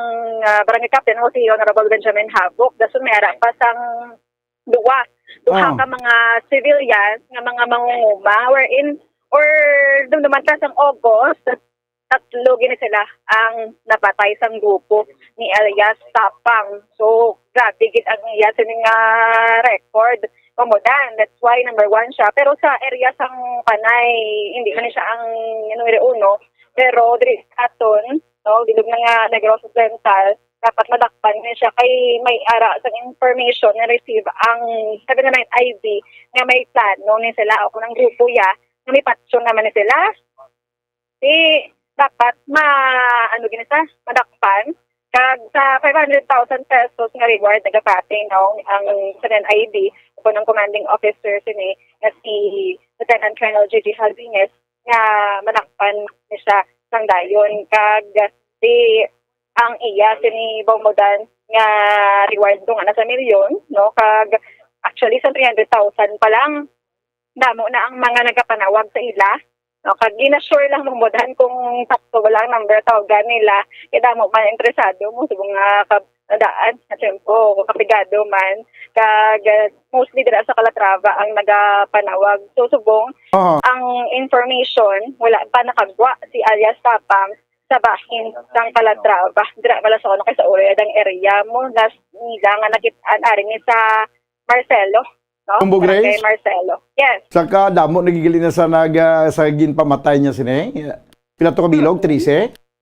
ah, barangay captain mo si Honorable Benjamin Habok. Dason may ara pa sang duwa, duha Oo. ka mga civilians nga mga mangunguma, wherein, or dum-, duman ta sang August, tatlo gini sila ang napatay sang grupo ni alias Tapang. So, grabe gid ang iya sini nga record. Pamudan, that's why number one siya. Pero sa area sang Panay, hindi man siya ang, numero uno. Pero diri sa aton, no, bilog na nga Negros Occidental, dapat madakpan na siya kay may ara sang information na receive ang seven nine I B nga may plano ni sila o kung ang grupo ya nga may patyon naman ni sila. Di dapat ma-, ano gini sa, madakpan. Kag sa five hundred thousand pesos nga reward, nagapati, no, ang seven I B, o ang commanding officer sini, nga si Lieutenant Colonel J J Halvines, nga madakpan ni siya sang dayon. Kag di ang iya sini Bagodan nga reward nga na sa milyon, no? Kag actually, sa three hundred thousand pa lang, damo na ang mga nagapanawag sa ila. No, kag gina-sure lang mo, Bagodan, kung sakto ba lang number tawgan nila. Kay damo man interesado mo, subong nga kab-, nadaan sa tiyempo, kapigado man. Kag, uh, mostly dira sa Calatrava ang nagapanawag. So, subong, Oo. ang information, wala pa nakagwa si alias Tapang sa bahin sang Calatrava. Dira pala sa, ano, kay sa Uray, adang area mo, nas nila nga nakit-an ari ni sa Marcelo, no? Bombo Barangay Grace? Marcelo. Yes. Saka damo nagigali na sa nag-, ah, sa ginpamatay niya sini. Pila to ka bilog? Mm. Trese?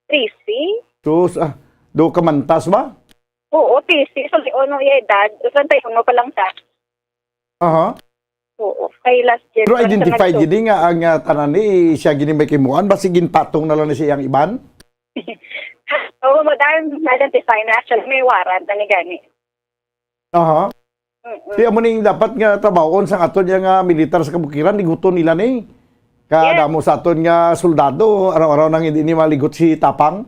Trese. Sus, ah, do ka mantas ba? Oo, trese. So, di ono iya edad. Treinta y uno pa lang siya. Aha. Oo. Kay last year Pero pa lang siya identified nagsu- gid nga ang, ah, tanan ni siya gini may kimuan, basi ginpatong na lang ni siya ang iban? Oo, madam, na-identify na. Actually, may warrant na ni gani. Aha. Mm-mm. Di amo ning dapat nga trabahon sang aton ya nga militar sa kabukiran, liguton nila ni. Yes. Kadamo sa aton nga soldado, araw-araw nang hindi ni maligot si Tapang.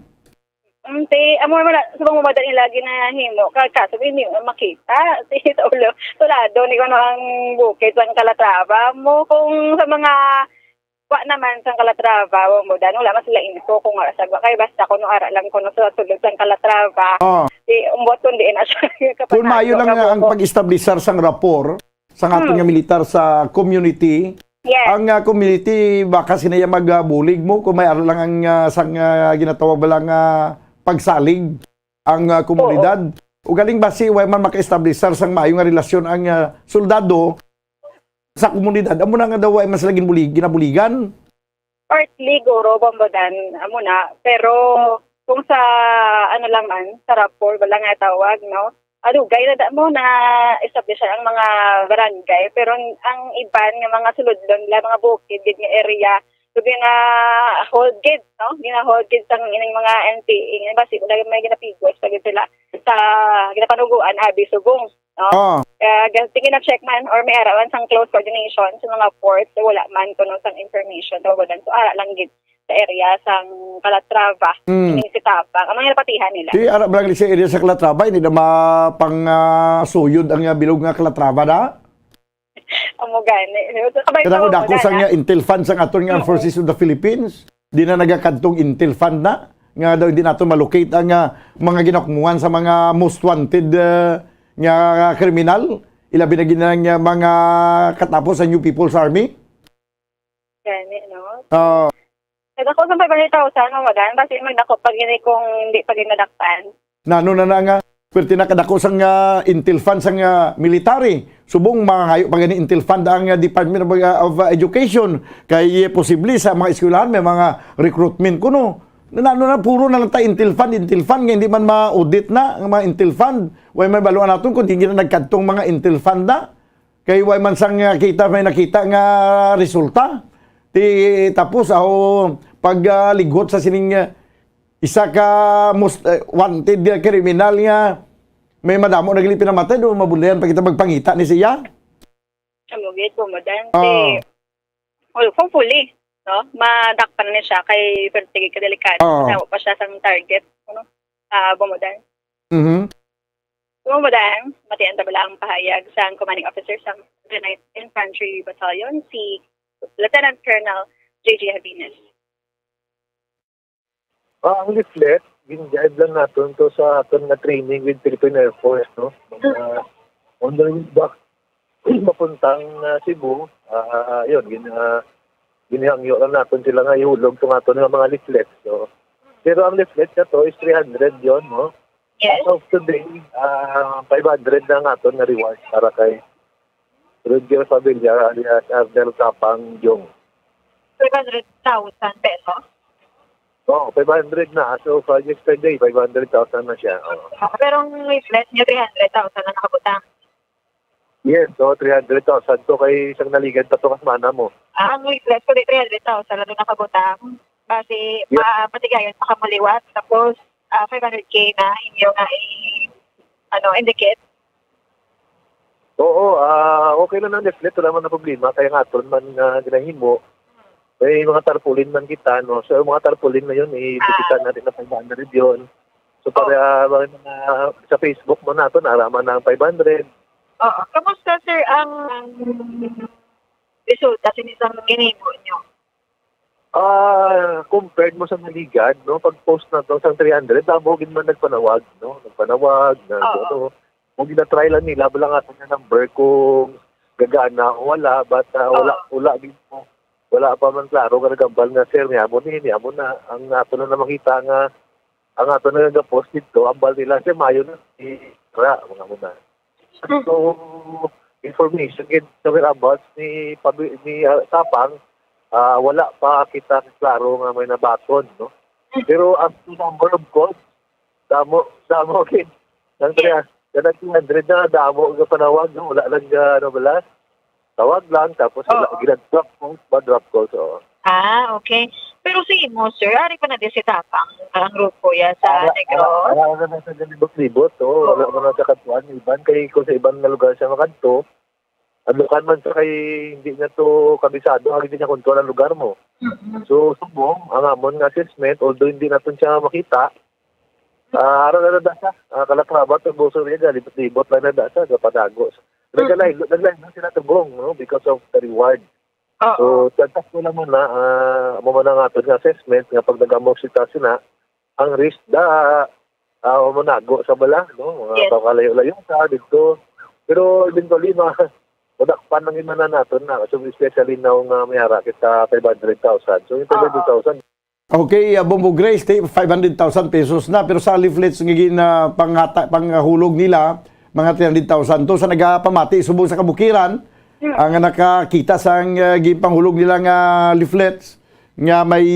Mm, ti, amo man, sa mga madali lagi na himo, ka-, kaso hindi mo makita. Si Tolo, tulado ni kuno ang bukid sang Calatrava mo. Kung sa mga sapa naman sang Calatrava, Bombo Dan, wala man sila info kung ara sa kay basta kuno ara lang kuno sa sulod sang Calatrava. Oh. Di, umbuot kundi na siya Kung maayo kapanalo lang ka, nga ang Bombo. Pag-establisar sang rapport sang aton Hmm. nga militar sa community, Yes. ang, ah, community baka sinaya magabulig mo kung may ara lang ang, ah, sang, ah, ginatawag ba lang, ah, pagsalig ang, ah, komunidad. Oo. Ugaling basi way man maka-establisar sang maayo nga relasyon ang, ah, soldado sa komunidad. Amo na nga daw way man sila ginbulig-, ginabuligan. Partly, guro, Bombo Dan, amo na. Pero kung sa, ano lang man, sa rapport, wala nga tawag, no? Adugay na da mo na establish ang mga barangay, pero ang, ang iban nga mga sulodlon nila, mga bukid gid nga area, so gina-hold gid, no? Gina-hold gid sang ining mga N P A, nga basi wala may ginapigos pa gid sila sa ginapanuguan abi subong, no? Ah. Kaya ga-, tingin na check man or may arawan sang close coordination sa mga ports, so wala man kuno sang information, so wala, so ara lang gid sa area sang Calatrava, Mm. ining si Tapang. Ang mga napatihan nila. Di, ara lang sa area sa Calatrava, hindi na mapang, ah, suyod ang, ah, bilog nga Calatrava na? Amo gani. Kabay Kaya ko ko, dako wala sa na. nga Intel Fund sang aton nga Oo. Forces of the Philippines, di na nagakadtong Intel Fund na, nga daw hindi nato malocate ang, ah, mga ginakumuhan sa mga most wanted, ah, nga kriminal, ilabi na gid na nga mga katapos sa New People's Army. Gani, no? Oo. Nagdako sa five hundred thousand, Bombo Dan, basi magdako pa gini kung hindi pa gid madakpan. Nano na na nga, pwerte na kadako sang, ah, Intel Fund sang, ah, military. Subong mangayo pa gani Intel Fund ang, ah, Department of, ah, of, ah, Education. Kay, eh, posible sa mga eskwelahan may mga recruitment kuno. Nano na, puro na lang ta Intel Fund, Intel Fund, nga hindi man ma-audit na ang mga Intel Fund. Way man baluan naton kung di na nagkadtong mga Intel Fund na. Kay way man sang, ah, kita, may nakita nga resulta. Ti, tapos, aho, pag, ah, ligot sa sining, ah, isa ka most, eh, wanted nga kriminal nga may madamo na gali pinamatay, do mabudlayan pa kita magpangita ni siya? Amo gid, Bombo Dan. Oo. Si, well, hopefully, no? Madakpan na siya kay perti kadelikado. Oo. Kaya pa siya sang target, ano? Ah, Bombo Dan. Mhm. Bombo Dan, matian ta bala ang pahayag sang commanding officer sang Ninth Infantry Battalion, si Lieutenant Colonel J J Javines. Ah, ang leaflet, gin-drive lang naton to sa aton nga training with Philippine Air Force, no? Mga on the way back, papuntang, ah, Cebu, ah, yun, gin-, ah, ginhangyo lang naton sila nga ihulog tong aton nga mga leaflet. So, pero ang leaflet na to is three hundred yon, no? Yes. As of today, ah, five hundred na ang aton nga reward para kay Roger Fabella alias Arnel Tapang Jong. Five hundred thousand pesos? Oo, five hundred na. As of, ah, yesterday, five hundred thousand na siya. Oo. Ah, pero ang leaflet niya, three hundred thousand na nakabutang. Yes, so three hundred thousand to kay isang naligan pa to kas mana mo. Ah, ang leaflet ko, di three hundred thousand lang nakabutang. Basi, Yep. ma-, matigayon pa kamo liwat. Tapos, ah, five hundred K na inyo nga i-, ano, indicate. Oo, ah, okay lang ang leaflet, wala man na problema. Kaya nga aton man nga ginahimo, may mga tarpaulin man kita, no? So, yung mga tarpaulin na yun, idikita Ah. natin na five hundred yun. So, para, Oh. ah, mga, mga sa Facebook mo nato, naaraman na ang five hundred. Oo. Kamusta, sir, ang, ang resulta sa isang ginhimo nyo? Ah, compared mo sa naligan, no? Pag post na to sa three hundred, damo gid man nagpanawag, no? Nagpanawag, nag-, Oo. ano, kung gina-try lang nila, wala nga sa number kung gagana o wala, but, ah, wala, Oo. wala gid mo. Wala pa man klaro nga nagambal nga, "Sir, niya mo ni, niya mo na." Ang ato na na makita nga, ang ato na nga post dito, ambal nila, "Sir, mayo na, si Ra," mga muna. So, information gid sa whereabouts ni Pabi-, ni, ah, Tapang, ah, wala pa kita klaro nga may nabaton, no? Pero as to number of calls, damo, damo gid. Ang Yes. kaya, kanang two hundred na, damo nga panawag, no? Wala lang nga, ano bala? Tawag lang, tapos wala, Oo. gina-drop calls ba? Drop calls, oo. Ah, okay. Pero sa imo, sir, ari pa na di si Tapang, ang Rupo ya sa Ara, Negros? ara, ara na sa libot-libot, oo. Oo. Wala man na sa kadtuan, iban kay kung sa iban nga lugar siya makadto, adlukan man sa kay hindi na to kabisado, ang hindi niya kontrol ang lugar mo. Mm-mm. So, subong, ang amon nga assessment, although hindi naton siya makita, ah, ara na na da sa, ah, Calatrava, Toboso niya, libot-libot lang na da sa, kapadago. Mm. Naglain, naglain na sila tubong, no, because of the reward. Oo. So, tagkas ko naman na, ah, amo man ang aton nga assessment nga pag nag-amosita sila, ang risk da, ah, manago sa bala, no? Mga Yes. kalayo-layo sa dito. Pero eventually, ma-, madakpan ang imanan naton na, so especially now nga may ara kita five hundred thousand. So, yung Oo. five hundred thousand, Okay, uh, Bombo Grace, ti-, five hundred thousand pesos na, pero sa leaflets nga gina-, pangata-, panghulog nila, mga three hundred thousand. To sa nagapamati subong sa kabukiran, Hmm. ang nakakita sang, uh, ginpanghulog nila nga leaflets nga may,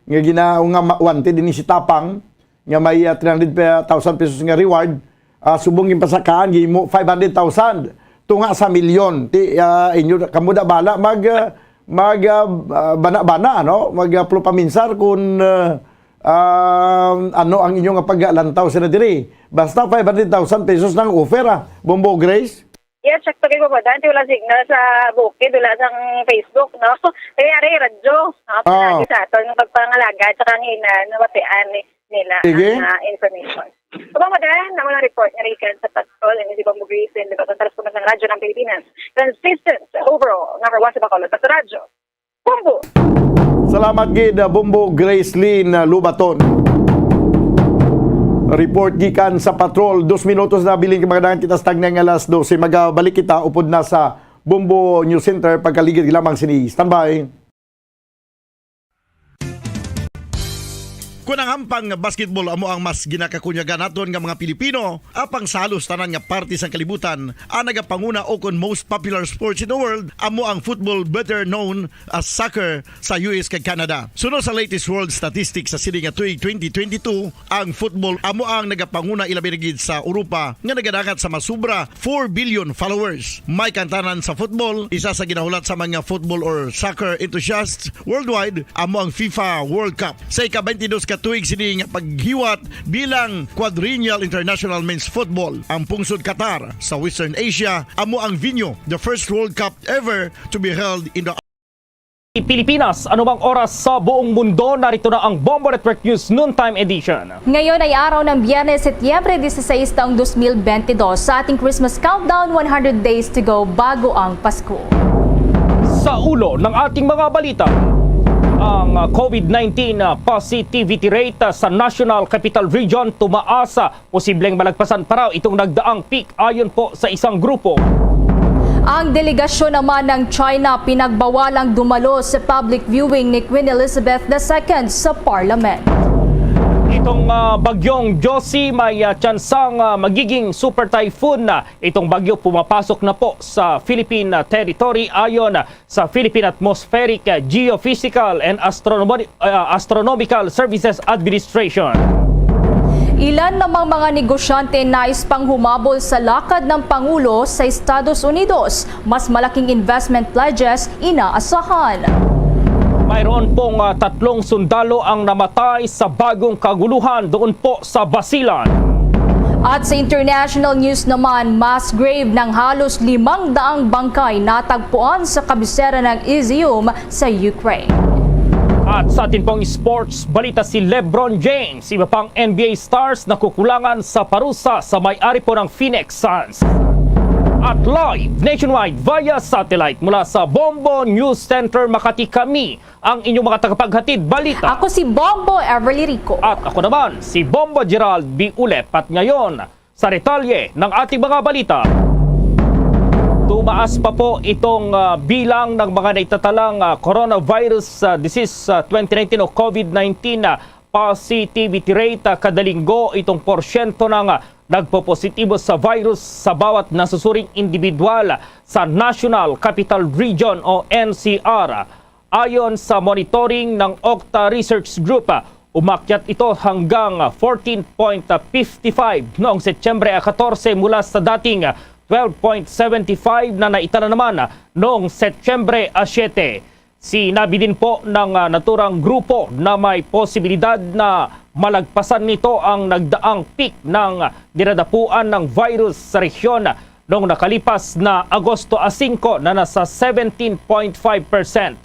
nga gina-, nga ma-, wanted din si Tapang, nga may, uh, three hundred thousand pesos nga reward, uh, subong ginpasakaan, gimo five hundred thousand. Tunga sa milyon. Ti, ah, inyo, kamo da bala mag, ah, mag, ah, ah, bana-bana, no? Mag, ah, pulupaminsar kung, ah, ah, ano ang inyo nga paglantaw sila diri. Basta five hundred thousand pesos nang offer, ah. Bombo Grace? Yes, sakto kay Bobo. Dati wala signal sa bukid, wala sang Facebook, no? Kaya ari, radyo, no? Ah. Palagi sa aton, nga pagpangalaga, tsaka ang ina, nabatian ni-, nila Sige. ang, ah, information. Subong mo din, ang mga report nga gikan sa Patrol, and si Bombo Grace, and the Patrol, Correspondent ng Radyo ng Pilipinas. Consistent, overall, number one sa Bacolod, sa Radyo. Bombo! Salamat gid, uh, Bombo Grace Lynn, uh, Lubaton. Report gikan sa Patrol. Dos minutos na, bilin kay magadagan kita sa tagnay nga alas dose. Magabalik kita upod na sa Bombo News Center. Pagkaligid lamang sini. Standby. Kon ang hampang nga basketball amo ang mas ginakakunyagan naton nga mga Pilipino, apang sa halos tanan nga parte sang kalibutan, ang nagapanguna o kon most popular sports in the world amo ang football, better known as soccer, sa U S kag Canada. Suno sa latest world statistics sa sini nga tuig twenty twenty-two, ang football amo ang nagapanguna, ilabi na gid sa Europa nga nagadangat sa mas sobra four billion followers. May kantanan sa football, isa sa ginahulat sa mga football or soccer enthusiasts worldwide, amo ang FIFA World Cup. Sa ika-twenty-dos ka tuig sini nga paghiwat bilang quadrennial international men's football, ang pungsod Qatar sa Western Asia amo ang venue, the first World Cup ever to be held in the Pilipinas, anumang oras sa buong mundo, narito na ang Bombo Network News Noontime Edition. Ngayon ay araw ng Biyernes, Setyembre dieciséis, taong dos mil bentidós. Sa ating Christmas countdown, one hundred days to go bago ang Pasko. Sa ulo ng ating mga balita, ang COVID nineteen positivity rate sa National Capital Region tumaas, posibleng malagpasan pa raw itong nagdaang peak, ayon po sa isang grupo. Ang delegasyon naman ng China pinagbawalang dumalo sa public viewing ni Queen Elizabeth the Second sa Parliament. Itong, ah, bagyong Josie may, ah, tsansang, ah, magiging super typhoon na. Itong bagyo pumapasok na po sa Philippine, ah, territory ayon sa Philippine Atmospheric, ah, Geophysical and Astronomi-, ah, Astronomical Services Administration. Ilan namang mga negosyante nais panghumabol sa lakad ng Pangulo sa Estados Unidos. Mas malaking investment pledges inaasahan. Mayroon pong, ah, tatlong sundalo ang namatay sa bagong kaguluhan doon po sa Basilan. At sa international news naman, mass grave ng halos limang daang bangkay natagpuan sa kabisera ng Izium sa Ukraine. At sa atin pong sports balita, si LeBron James, iba pang N B A stars nakukulangan sa parusa sa may-ari po ng Phoenix Suns. At live nationwide via satellite mula sa Bombo News Center Makati, kami ang inyong mga tagapaghatid balita. Ako si Bombo Everly Rico. At ako naman, si Bombo Gerald B. Ulep. At ngayon, sa detalye ng ating mga balita, tumaas pa po itong, ah, bilang ng mga naitatalang, ah, coronavirus, ah, disease, ah, twenty nineteen o COVID nineteen, ah, positivity rate, ah, kada linggo. Itong porsyento ng, ah, nagpopositibo sa virus sa bawat nasusuring individual sa National Capital Region o N C R. Ayon sa monitoring ng Octa Research Group, umakyat ito hanggang fourteen point fifty five noong Setyembre katorse mula sa dating twelve point seventy five na naitala naman noong Setyembre siyete. Sinabi din po ng, ah, naturang grupo na may posibilidad na malagpasan nito ang nagdaang peak ng dinadapuan ng virus sa rehiyon noong nakalipas na Agosto singko na nasa seventeen point five percent.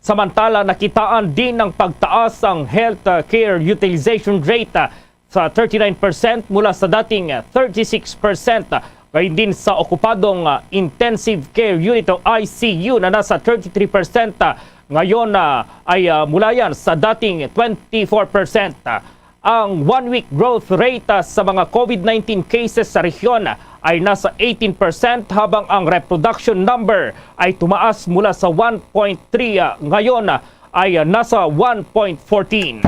Samantala, nakitaan din ng pagtaas ang health care utilization rate, ah, sa thirty-nine percent mula sa dating thirty-six percent, ah, Gayon din sa okupadong, ah, intensive care unit o I C U na nasa thirty-three percent, ah, ngayon, ah, ay, ah, mula yan sa dating twenty-four percent. Ah, ang one-week growth rate, ah, sa mga COVID nineteen cases sa rehiyon ay nasa eighteen percent, habang ang reproduction number ay tumaas mula sa one point three, ah, ngayon, ah, ay, ah, nasa one point fourteen.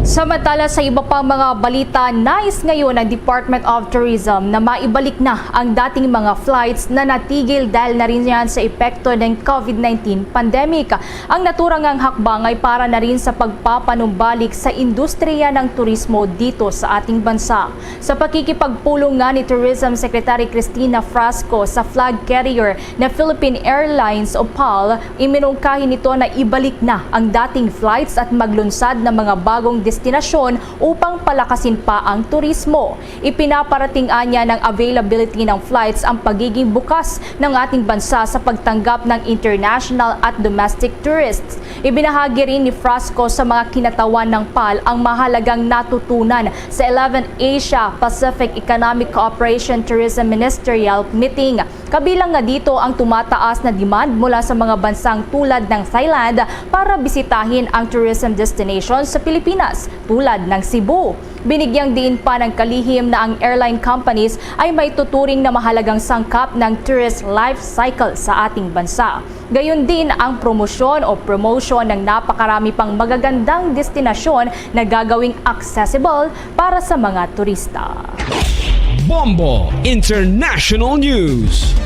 Samantala, sa iba pang mga balita, nais ngayon ang Department of Tourism na maibalik na ang dating mga flights na natigil dahil na rin yan sa epekto ng COVID nineteen pandemic. Ang naturang ngang hakbang ay para na rin sa pagpapanumbalik sa industriya ng turismo dito sa ating bansa. Sa pakikipagpulong nga ni Tourism Secretary Cristina Frasco sa flag carrier na Philippine Airlines o PAL, iminungkahi nito na ibalik na ang dating flights at maglunsad ng mga bagong destinasyon upang palakasin pa ang turismo. Ipinaparating anya ng availability ng flights ang pagiging bukas ng ating bansa sa pagtanggap ng international at domestic tourists. Ibinahagi rin ni Frasco sa mga kinatawan ng PAL ang mahalagang natutunan sa eleventh Asia Pacific Economic Cooperation Tourism Ministerial Meeting. Kabilang nga dito ang tumataas na demand mula sa mga bansang tulad ng Thailand para bisitahin ang tourism destinations sa Pilipinas, tulad ng Cebu. Binigyang diin pa ng kalihim na ang airline companies ay may tuturing na mahalagang sangkap ng tourist life cycle sa ating bansa. Gayon din ang promosyon o promotion ng napakarami pang magagandang destinasyon na gagawing accessible para sa mga turista. Bombo International News.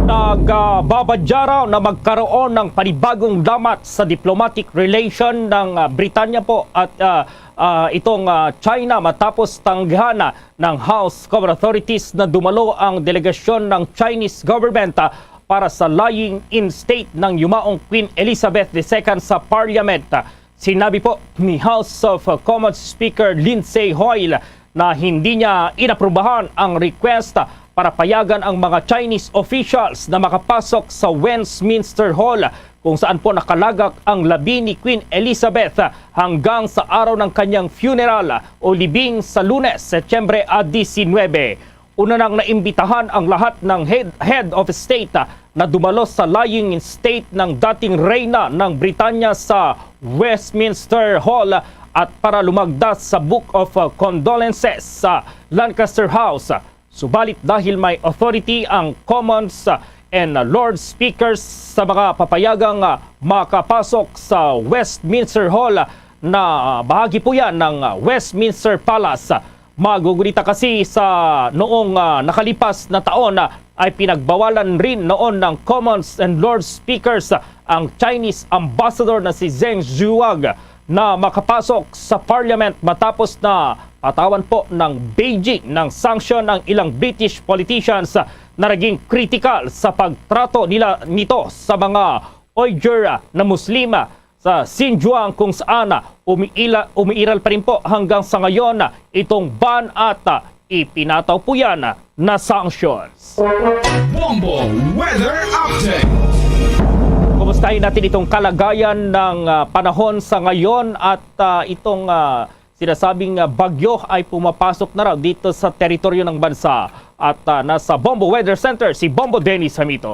Nagbabadya raw na magkaroon ng panibagong lamat sa diplomatic relation ng, ah, Britanya po at, ah, ah, itong, ah, China matapos tanggihan na ng House Common Authorities na dumalo ang delegasyon ng Chinese government, ah, para sa lying-in state ng yumaong Queen Elizabeth the Second sa Parliament. Sinabi po ni House of Commons Speaker Lindsay Hoyle na hindi niya inaprubahan ang request para payagan ang mga Chinese officials na makapasok sa Westminster Hall, kung saan po nakalagak ang labi ni Queen Elizabeth hanggang sa araw ng kanyang funeral o libing sa Lunes, Setyembre diecinuebe. Una nang naimbitahan ang lahat ng head, head of state na dumalo sa lying-in state ng dating reyna ng Britanya sa Westminster Hall at para lumagda sa Book of, uh, Condolences sa Lancaster House. Subalit, dahil may authority ang Commons, uh, and, uh, Lord Speakers sa mga papayagang, uh, makapasok sa Westminster Hall, na, uh, bahagi po yan ng, uh, Westminster Palace. Magugunita kasi sa noong, ah, nakalipas na taon, ah, ay pinagbawalan rin noon ng Commons and Lord Speakers, ah, ang Chinese ambassador na si Zheng Zhuwag na makapasok sa parliament matapos na patawan po ng Beijing ng sanction ang ilang British politicians, ah, na naging critical sa pagtrato nila nito sa mga Uyghur, ah, na Muslim, ah, sa Xinjiang, kung saan, ah, umiila-, umiiral pa rin po hanggang sa ngayon, ah, itong ban at, ah, ipinataw po yan, ah, na sanctions. Bombo Weather Update. Kumustahin natin itong kalagayan ng, ah, panahon sa ngayon at, ah, itong, ah, sinasabing, ah, bagyo ay pumapasok na raw dito sa teritoryo ng bansa. At, ah, nasa Bombo Weather Center si Bombo Dennis Hamito.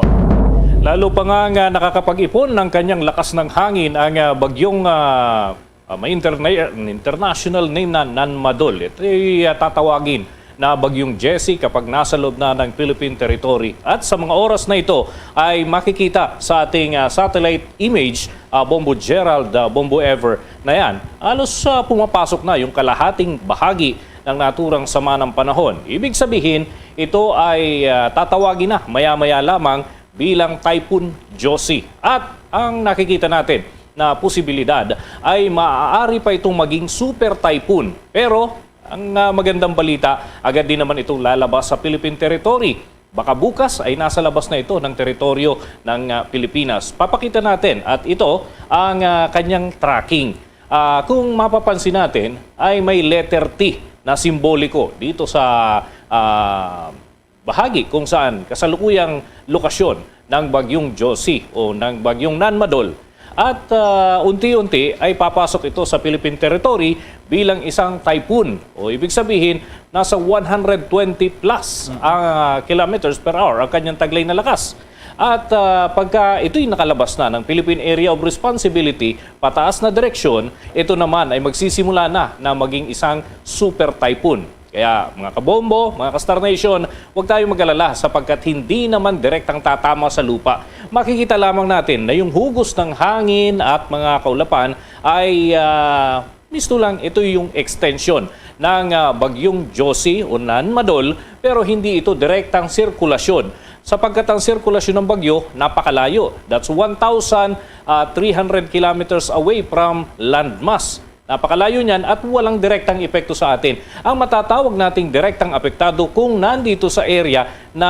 Lalo pa nga, nga nakakapag-ipon ng kanyang lakas ng hangin ang, ah, bagyong, ah, ah, may interna-, international name na Nanmadol. Ito'y, ah, tatawagin na Bagyong Jessie kapag nasa loob na ng Philippine territory. At sa mga oras na ito ay makikita sa ating, ah, satellite image, ah, Bombo Gerald, ah, Bombo Ever na yan. Halos, ah, pumapasok na yung kalahating bahagi ng naturang sama ng panahon. Ibig sabihin, ito ay, ah, tatawagin na maya-maya lamang bilang Typhoon Josie. At ang nakikita natin na posibilidad ay maaari pa itong maging super typhoon. Pero ang, ah, magandang balita, agad din naman itong lalabas sa Philippine territory. Baka bukas ay nasa labas na ito ng teritoryo ng, ah, Pilipinas. Papakita natin, at ito ang, ah, kanyang tracking. Ah, kung mapapansin natin, ay may letter T na simboliko dito sa, ah, bahagi kung saan kasalukuyang lokasyon ng Bagyong Josie o ng Bagyong Nanmadol. At ah, unti-unti ay papasok ito sa Philippine territory bilang isang typhoon. O ibig sabihin, nasa one hundred twenty plus ang ah, kilometers per hour ang kanyang taglay na lakas. At ah, pagka ito'y nakalabas na ng Philippine Area of Responsibility, pataas na direksyon, ito naman ay magsisimula na na maging isang super typhoon. Kaya mga kabombo, mga ka-Star Nation, huwag tayo mag-alala sapagkat hindi naman direktang tatama sa lupa. Makikita lamang natin na yung hugos ng hangin at mga kaulapan ay ah, misto lang, ito yung extension ng ah, bagyong Josie o Nan Madol, pero hindi ito direktang sirkulasyon sapagkat ang sirkulasyon ng bagyo napakalayo. That's one thousand three hundred kilometers away from landmass. Napakalayo niyan at walang direktang epekto sa atin. Ang matatawag nating direktang apektado kung nandito sa area na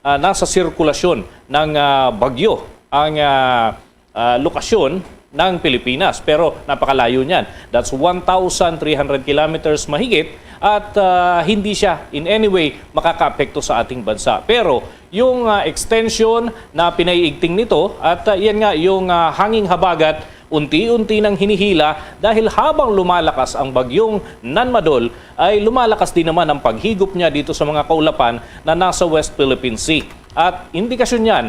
ah, nasa sirkulasyon ng ah, bagyo ang ah, ah, lokasyon ng Pilipinas. Pero napakalayo niyan. That's one thousand three hundred kilometers mahigit at ah, hindi siya in any way makakaapekto sa ating bansa. Pero yung ah, extension na pinaiigting nito at ah, yan nga yung ah, hanging habagat unti-unti nang hinihila dahil habang lumalakas ang bagyong Nanmadol ay lumalakas din naman ang paghigop niya dito sa mga kaulapan na nasa West Philippine Sea. At indikasyon yan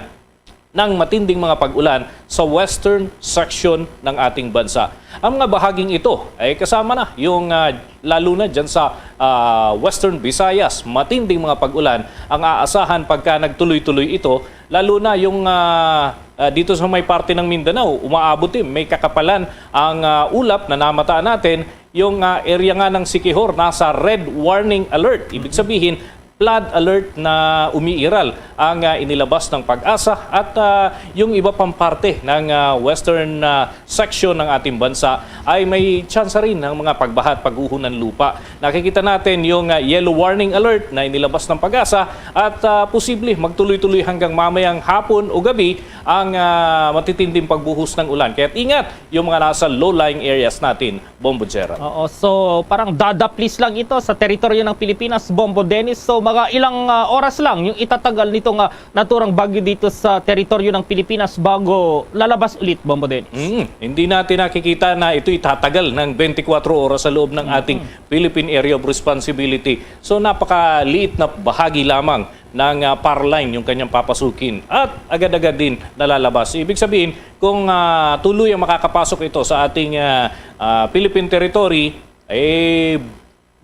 ng matinding mga pag-ulan sa western section ng ating bansa. Ang mga bahaging ito ay kasama na yung ah, lalo na dyan sa ah, Western Visayas. Matinding mga pag-ulan ang aasahan pagka nagtuloy-tuloy ito, lalo na yung ah, ah, dito sa may parte ng Mindanao, umaabot din, may kakapalan ang ah, ulap na namataan natin. Yung ah, area nga ng Siquijor nasa red warning alert. Ibig sabihin, flood alert na umiiral ang ah, inilabas ng PAGASA at ah, yung iba pang parte ng ah, western ah, section ng ating bansa ay may tsansa rin ng mga pagbaha at pagguho ng lupa. Nakikita natin yung ah, yellow warning alert na inilabas ng PAGASA at ah, posible magtuloy-tuloy hanggang mamayang hapon o gabi ang ah, matitinding pagbuhos ng ulan. Kaya't ingat yung mga nasa low-lying areas natin, Bombo Gerald. Oo, so parang dadaplis lang ito sa teritoryo ng Pilipinas, Bombo Dennis. So mga ilang ah, oras lang yung itatagal nitong ah, naturang bagyo dito sa teritoryo ng Pilipinas bago lalabas ulit, Bombo Dennis. Mm, hindi natin nakikita na ito itatagal ng twenty-four oras sa loob ng ating Philippine Area of Responsibility. So napakaliit na bahagi lamang ng ah, par line yung kanyang papasukin at agad-agad din nalalabas. Ibig sabihin, kung ah, tuloy ang makakapasok ito sa ating ah, ah, Philippine territory, eh,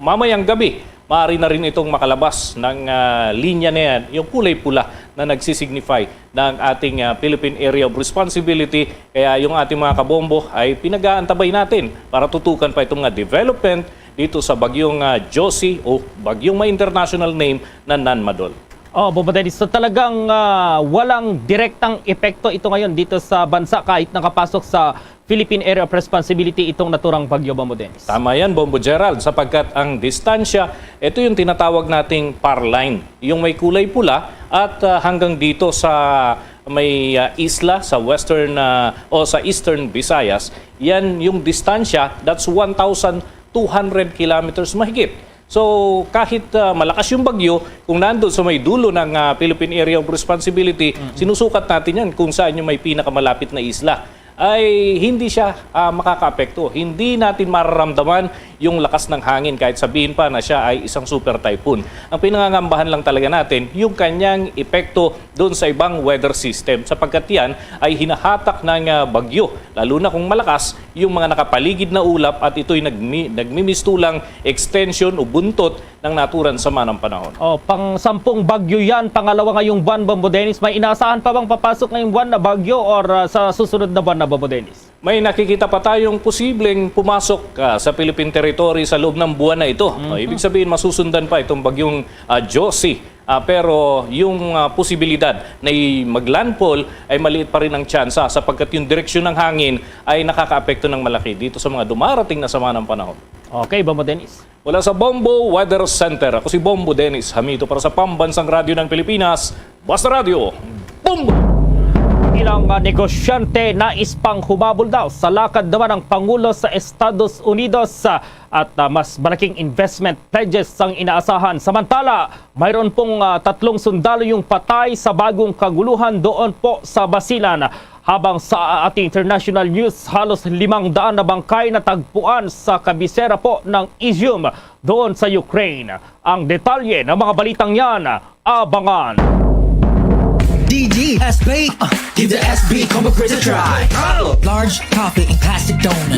mamayang gabi, maaari na rin itong makalabas ng ah, linya na yan, yung kulay pula na nagsisignify ng ating ah, Philippine Area of Responsibility. Kaya yung ating mga kabombo ay pinag-aantabay natin para tutukan pa itong mga development dito sa bagyong ah, Josie o bagyong may international name na Nanmadol. Oh, Bombo Dennis, so talagang ah, walang direktang epekto ito ngayon dito sa bansa kahit nakapasok sa Philippine Area of Responsibility itong naturang bagyo, Bombo Dennis. Tama yan, Bombo Gerald, sapagkat ang distansya, ito yung tinatawag nating par line, yung may kulay pula at ah, hanggang dito sa may ah, isla sa western ah, o sa eastern Visayas, yan yung distansya, that's one thousand two hundred kilometers mahigit. So kahit ah, malakas yung bagyo, kung nandun sa may dulo ng ah, Philippine Area of Responsibility, sinusukat natin yan kung saan yung may pinakamalapit na isla, ay hindi siya ah, makakaapekto. Hindi natin mararamdaman yung lakas ng hangin kahit sabihin pa na siya ay isang super typhoon. Ang pinangangambahan lang talaga natin yung kanyang epekto doon sa ibang weather system, sapagkat yan ay hinahatak ng ah, bagyo, lalo na kung malakas yung mga nakapaligid na ulap at ito'y nagmi- nagmimistulang extension o buntot ng naturang sama ng panahon. Oh, pang sampung bagyo yan, pangalawa ngayong buwan, Bombo Dennis. May inaasahan pa bang papasok ngayong buwan na bagyo or ah, sa susunod na buwan na, Bombo Dennis? May nakikita pa tayong posibleng pumasok ah, sa Philippine territory sa loob ng buwan na ito. Oh, ibig sabihin, masusundan pa itong bagyong ah, Josie. Ah, pero yung ah, posibilidad na i- mag-landfall ay maliit pa rin ang tsansa sapagkat yung direksyon ng hangin ay nakakaapekto ng malaki dito sa mga dumarating na sama ng panahon. Okay, Bombo Dennis. Mula sa Bombo Weather Center, ako si Bombo Dennis Hamito para sa Pambansang Radyo ng Pilipinas, Basta Radyo, Bombo! Ilang ah, negosyante nais pang humabol daw sa lakad naman ng Pangulo sa Estados Unidos ah, at ah, mas malaking investment pledges ang inaasahan. Samantala, mayroon pong ah, tatlong sundalo yung patay sa bagong kaguluhan doon po sa Basilan. Habang sa ating international news, halos limang daan na bangkay natagpuan sa kabisera po ng Izium doon sa Ukraine. Ang detalye ng mga balitang yan, abangan. D D S B, uh, give the S B combo quiz a try. Large coffee in plastic donut.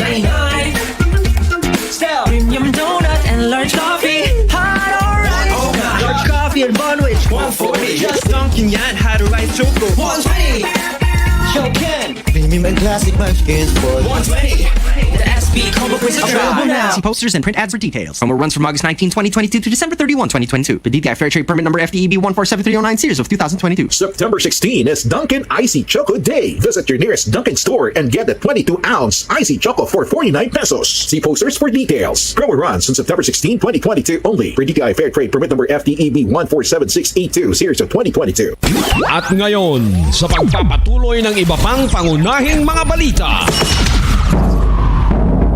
Premium donut and large coffee. Hot or ice. Large coffee and bun which? One forty. Just Dunkin' yan, hot or ice choco. One twenty. Chokin. Premium and classic munchkins for one twenty. The S B combo quiz a try. Available now. See posters and print ads for details. Promo runs from August nineteen, twenty twenty-two to December thirty-one, twenty twenty-two. For D T I Fair Trade Permit Number F D E B one four seven three oh nine, series of two thousand twenty-two. September sixteen is Dunkin' Icy Choco Day. Visit your nearest Dunkin' store and get a twenty-two ounce Icy Choco for forty-nine pesos. See posters for details. Promo runs on September sixteen, twenty twenty-two only. For D T I Fair Trade Permit Number F D E B one four seven six eight two, series of twenty twenty-two. At ngayon, sa pagpapatuloy ng iba pang pangunahing mga balita.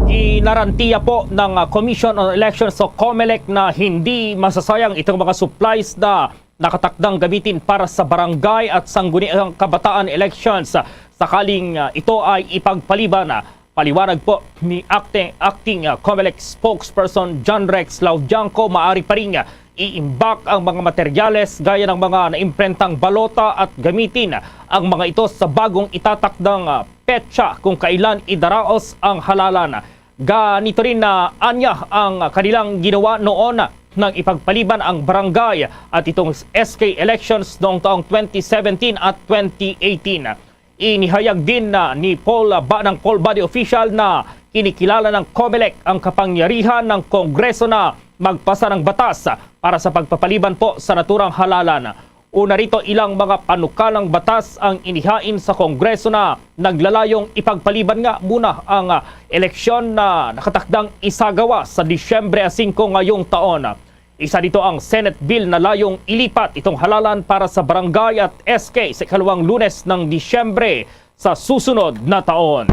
Ginarantiya po ng, ah, Commission on Elections o COMELEC na hindi masasayang itong mga supplies na nakatakdang gamitin para sa barangay at sangguniang kabataan elections, ah, sakaling, ah, ito ay ipagpaliban. Ah, paliwanag po ni Acting, Acting, ah, COMELEC spokesperson John Rex Laudianco, maari pa rin, ah, iimbak ang mga materyales gaya ng mga naimprentang balota at gamitin ang mga ito sa bagong itatakdang, ah, petsa kung kailan idaraos ang halalan. Ganito rin na anya ang kanilang ginawa noon nang ipagpaliban ang barangay at itong S K elections noong taong twenty seventeen at twenty eighteen. Inihayag din na ni Paul, ah, ba ng Paul Body Official na kinikilala ng COMELEC ang kapangyarihan ng Kongreso na magpasa ng batas para sa pagpapaliban po sa naturang halalan. Una rito, ilang mga panukalang batas ang inihain sa Kongreso na naglalayong ipagpaliban nga muna ang, ah, eleksyon na nakatakdang isagawa sa Disyembre singko ngayong taon. Isa dito ang Senate bill na layong ilipat itong halalan para sa barangay at S K sa ikalawang Lunes ng Disyembre sa susunod na taon.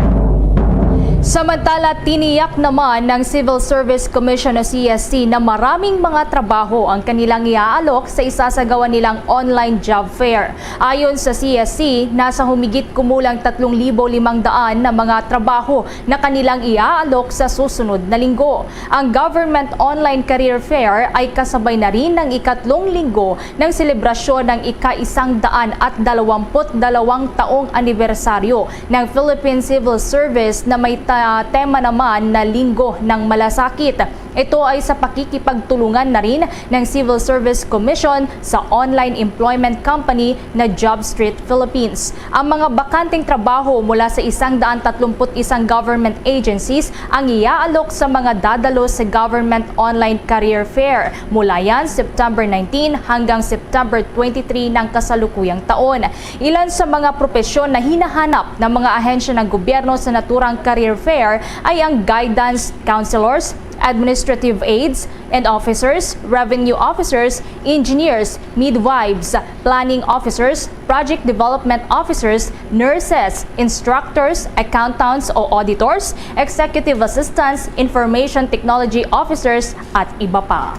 Samantala, tiniyak naman ng Civil Service Commission o C S C na maraming mga trabaho ang kanilang iaalok sa isasagawa nilang online job fair. Ayon sa C S C, nasa humigit kumulang tatlong libo limang daan na mga trabaho na kanilang iaalok sa susunod na linggo. Ang Government Online Career Fair ay kasabay na rin ng ikatlong linggo ng selebrasyon ng ika-isang daan at dalawampu't dalawang taong anibersaryo ng Philippine Civil Service na may ta-, tema naman na Linggo ng Malasakit. Ito ay sa pakikipagtulungan na rin ng Civil Service Commission sa online employment company na JobStreet Philippines. Ang mga bakanteng trabaho mula sa isang daan tatlumpu't isang government agencies ang iaalok sa mga dadalo sa Government Online Career Fair. Mula yan, September nineteen hanggang September twenty-three ng kasalukuyang taon. Ilan sa mga propesyon na hinahanap ng mga ahensya ng gobyerno sa naturang career fair ay ang guidance counselors, administrative aides and officers, revenue officers, engineers, midwives, planning officers, project development officers, nurses, instructors, accountants o auditors, executive assistants, information technology officers, at iba pa.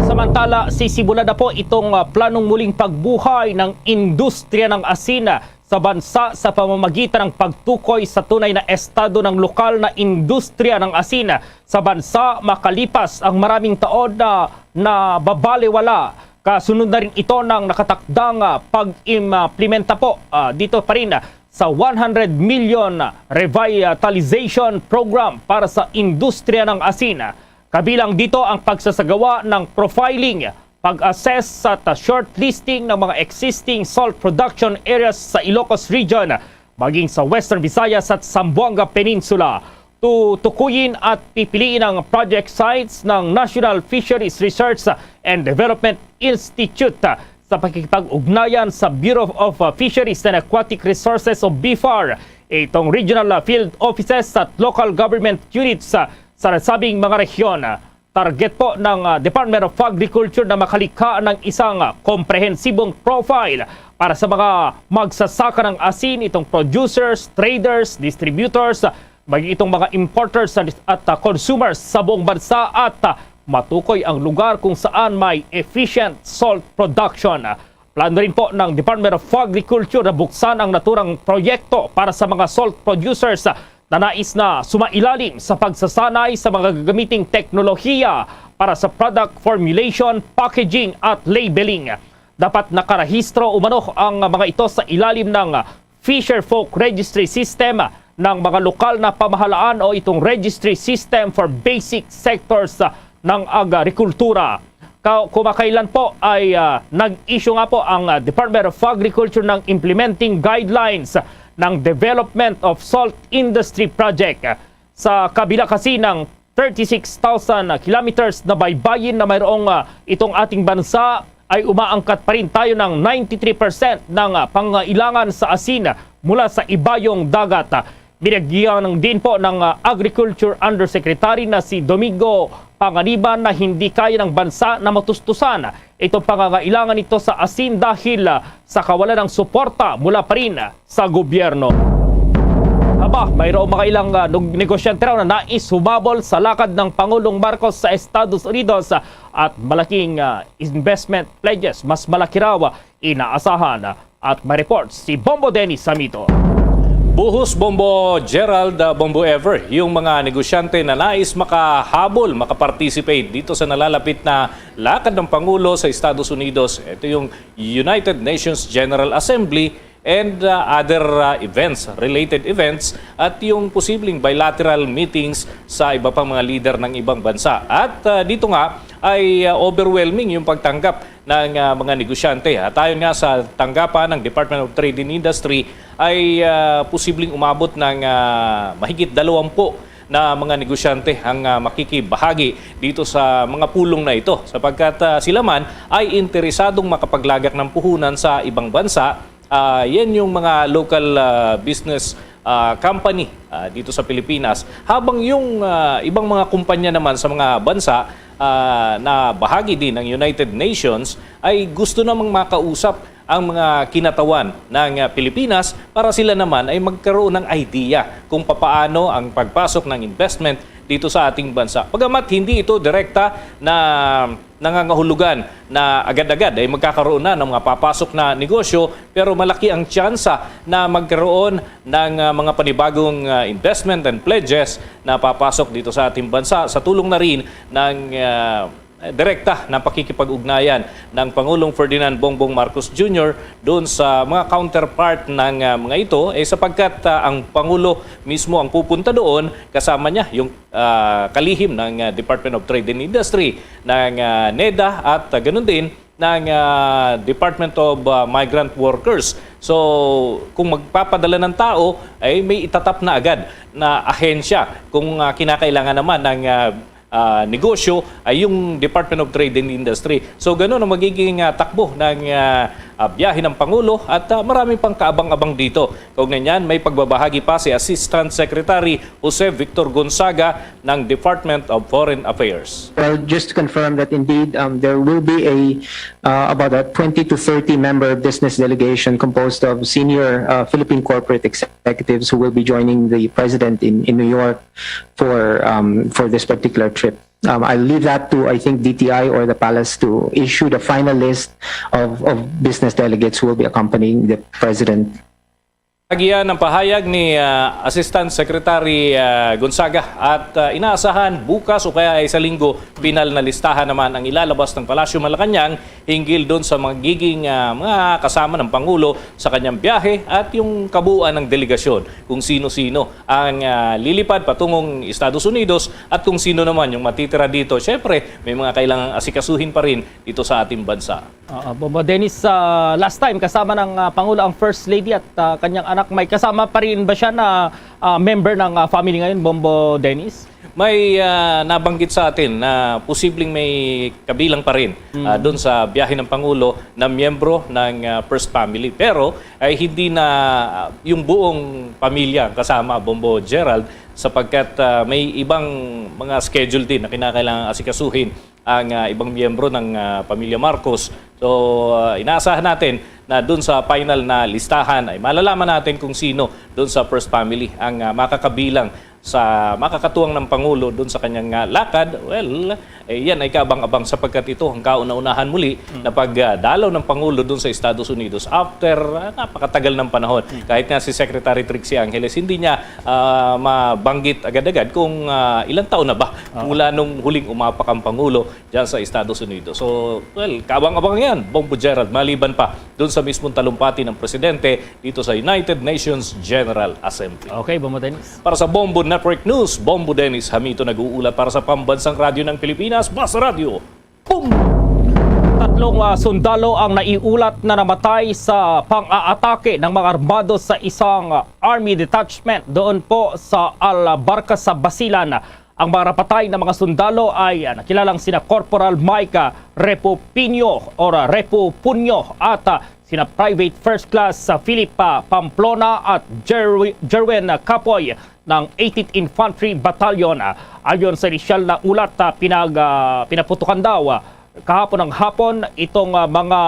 Samantala, sisimulan na po itong, ah, planong muling pagbuhay ng industriya ng asin, ah, sa bansa sa pamamagitan ng pagtukoy sa tunay na estado ng lokal na industriya ng asin, ah, sa bansa makalipas ang maraming taon na nababalewala. Kasunod na rin ito ng nakatakdang, ah, pag-implementa po, ah, dito pa rin, ah, sa one hundred million revitalization program para sa industriya ng asin. Kabilang dito ang pagsasagawa ng profiling, pag-assess at shortlisting ng mga existing salt production areas sa Ilocos Region, maging sa Western Visayas at Zamboanga Peninsula. Tu-, tukuyin at pipiliin ang project sites ng National Fisheries Research and Development Institute sa pakikipag-ugnayan sa Bureau of Fisheries and Aquatic Resources o BFAR, itong regional, ah, field offices at local government units, ah, sa nasabing mga rehiyon. Target po ng, ah, Department of Agriculture na makalikha ng isang, ah, komprehensibong profile para sa mga magsasaka ng asin, itong producers, traders, distributors, maging itong mga importers at, at, ah, consumers sa buong bansa at, ah, matukoy ang lugar kung saan may efficient salt production. Plano rin po ng Department of Agriculture na buksan ang naturang proyekto para sa mga salt producers na nais na sumailalim sa pagsasanay sa mga gagamiting teknolohiya para sa product formulation, packaging at labeling. Dapat nakarehistro umano ang mga ito sa ilalim ng Fisher Folk Registry System ng mga lokal na pamahalaan o itong Registry System for Basic Sectors ng Agrikultura. Ka-, kumakailan po ay, ah, nag-issue nga po ang, ah, Department of Agriculture ng Implementing Guidelines ng Development of Salt Industry Project. Sa kabila kasi ng thirty-six thousand kilometers na baybayin na mayroong, ah, itong ating bansa, ay umaangkat pa rin tayo ng ninety-three percent ng, ah, pangailangan sa asin mula sa ibayong dagat. Binigyan din po ng, ah, Agriculture Undersecretary na si Domingo Panganiban na hindi kaya ng bansa na matustusan itong pangangailangan nito sa asin dahil, ah, sa kawalan ng suporta mula pa rin sa gobyerno. Aba, mayroong mga ilang, ah, nug-, negosyante raw na nais humabol sa lakad ng Pangulong Marcos sa Estados Unidos, ah, at malaking, ah, investment pledges. Mas malaki raw, ah, inaasahan, ah, at may report si Bombo Dennis Samito. Buhos, Bombo Gerald, ah, Bombo Ever, yung mga negosyante na nais makahabol, makaparticipate dito sa nalalapit na lakad ng Pangulo sa Estados Unidos. Ito yung United Nations General Assembly and, uh, other, uh, events, related events, at yung posibleng bilateral meetings sa iba pang mga lider ng ibang bansa. At, uh, dito nga ay, uh, overwhelming yung pagtanggap ng, uh, mga negosyante. At ayon nga sa tanggapan ng Department of Trade and Industry, ay, uh, posibleng umabot ng, uh, mahigit dalawampu na mga negosyante ang, uh, makikibahagi dito sa mga pulong na ito, sapagkat, uh, sila man ay interesadong makapaglagak ng puhunan sa ibang bansa. Ah, yan yung mga local, ah, business, ah, company, ah, dito sa Pilipinas. Habang yung, ah, ibang mga kumpanya naman sa mga bansa, ah, na bahagi din ng United Nations ay gusto namang makausap ang mga kinatawan ng, ah, Pilipinas para sila naman ay magkaroon ng idea kung papaano ang pagpasok ng investment dito sa ating bansa. Bagamat hindi ito direkta na nangangahulugan na agad-agad ay magkakaroon na ng mga papasok na negosyo, pero malaki ang tsansa na magkaroon ng, ah, mga panibagong, ah, investment and pledges na papasok dito sa ating bansa sa tulong na rin ng, ah, direkta na pakikipag-ugnayan ng Pangulong Ferdinand Bongbong Marcos Junior doon sa mga counterpart ng, ah, mga ito, eh, sapagkat, ah, ang Pangulo mismo ang pupunta doon, kasama niya yung, ah, kalihim ng, ah, Department of Trade and Industry, ng, ah, neda, at, ah, ganun din ng, ah, Department of, ah, Migrant Workers. So, kung magpapadala ng tao, ay may itatap na agad na ahensya kung, ah, kinakailangan naman ng, ah, ah, negosyo ay yung Department of Trade and Industry. So, ganun ang magiging, ah, takbo ng, ah, ah, biyahe ng Pangulo at, ah, marami pang kaabang-abang dito. Kaugnay niyan, may pagbabahagi pa si Assistant Secretary Jose Victor Gonzaga ng Department of Foreign Affairs. Well, just to confirm that indeed, um, there will be a, uh, about a twenty to thirty member business delegation composed of senior, uh, Philippine corporate executives who will be joining the president in, in New York for, um, for this particular trip. Um, I'll leave that to, I think, D T I or the palace to issue the final list of, of business delegates who will be accompanying the president. Agian ang pahayag ni, ah, Assistant Secretary, ah, Gonzaga, at, ah, inaasahan bukas o kaya ay sa linggo, pinal na listahan naman ang ilalabas ng Palasyo Malacañang hinggil doon sa magiging, ah, mga kasama ng Pangulo sa kanyang biyahe at yung kabuuan ng delegasyon, kung sino-sino ang, ah, lilipad patungong Estados Unidos at kung sino naman yung matitira dito. Siyempre, may mga kailangang asikasuhin pa rin dito sa ating bansa. Oo, Bombo Dennis, ah, last time kasama ng, ah, Pangulo ang First Lady at, ah, kanyang anak. May kasama pa rin ba siya na, ah, member ng, ah, family ngayon, Bombo Dennis? May, ah, nabanggit sa atin na posibleng may kabilang pa rin, Mm. ah, doon sa biyahe ng Pangulo na miyembro ng, ah, First Family. Pero ay hindi na, ah, yung buong pamilya ang kasama, Bombo Gerald, sapagkat, ah, may ibang mga schedule din na kinakailangan asikasuhin ang, ah, ibang miyembro ng, ah, pamilya Marcos. So, ah, inaasahan natin na dun sa final na listahan, ay malalaman natin kung sino dun sa first family ang, ah, makakabilang sa makakatuwang ng Pangulo dun sa kanyang, ah, lakad. Well, eh, yan ay kaabang-abang sapagkat ito ang kauna-unahan muli na pagdalaw ng Pangulo dun sa Estados Unidos after, ah, napakatagal ng panahon. Kahit nga si Secretary Trixie Angeles, hindi niya, ah, mabanggit agad-agad kung, ah, ilang taon na ba mula nung huling umapak ang Pangulo dyan sa Estados Unidos. So, well, kaabang-abang yan, Bombo Gerald, maliban pa dun sa mismong talumpati ng presidente dito sa United Nations General Assembly. Okay, Bombo Dennis. Para sa Bombo Network News, Bombo Dennis Hamito nag-uulat para sa Pambansang Radyo ng Pilipinas, Basta Radyo. Bombo! Tatlong ah, sundalo ang naiulat na namatay sa pang-aatake ng mga armado sa isang ah, army detachment doon po sa Albarca sa Basilan. Ang mga napatay na mga sundalo ay ah, nakilalang sina Corporal Mike ah, Repupinho or ah, Repupunyo at ah, sina Private First Class ah, Philip ah, Pamplona at Jerwi- Jerwin ah, Capoy ng eighteenth Infantry Battalion. Ah, ayon sa inisyal na ulat, ah, pinag, ah, pinaputukan daw ah, kahapon ng hapon itong ah, mga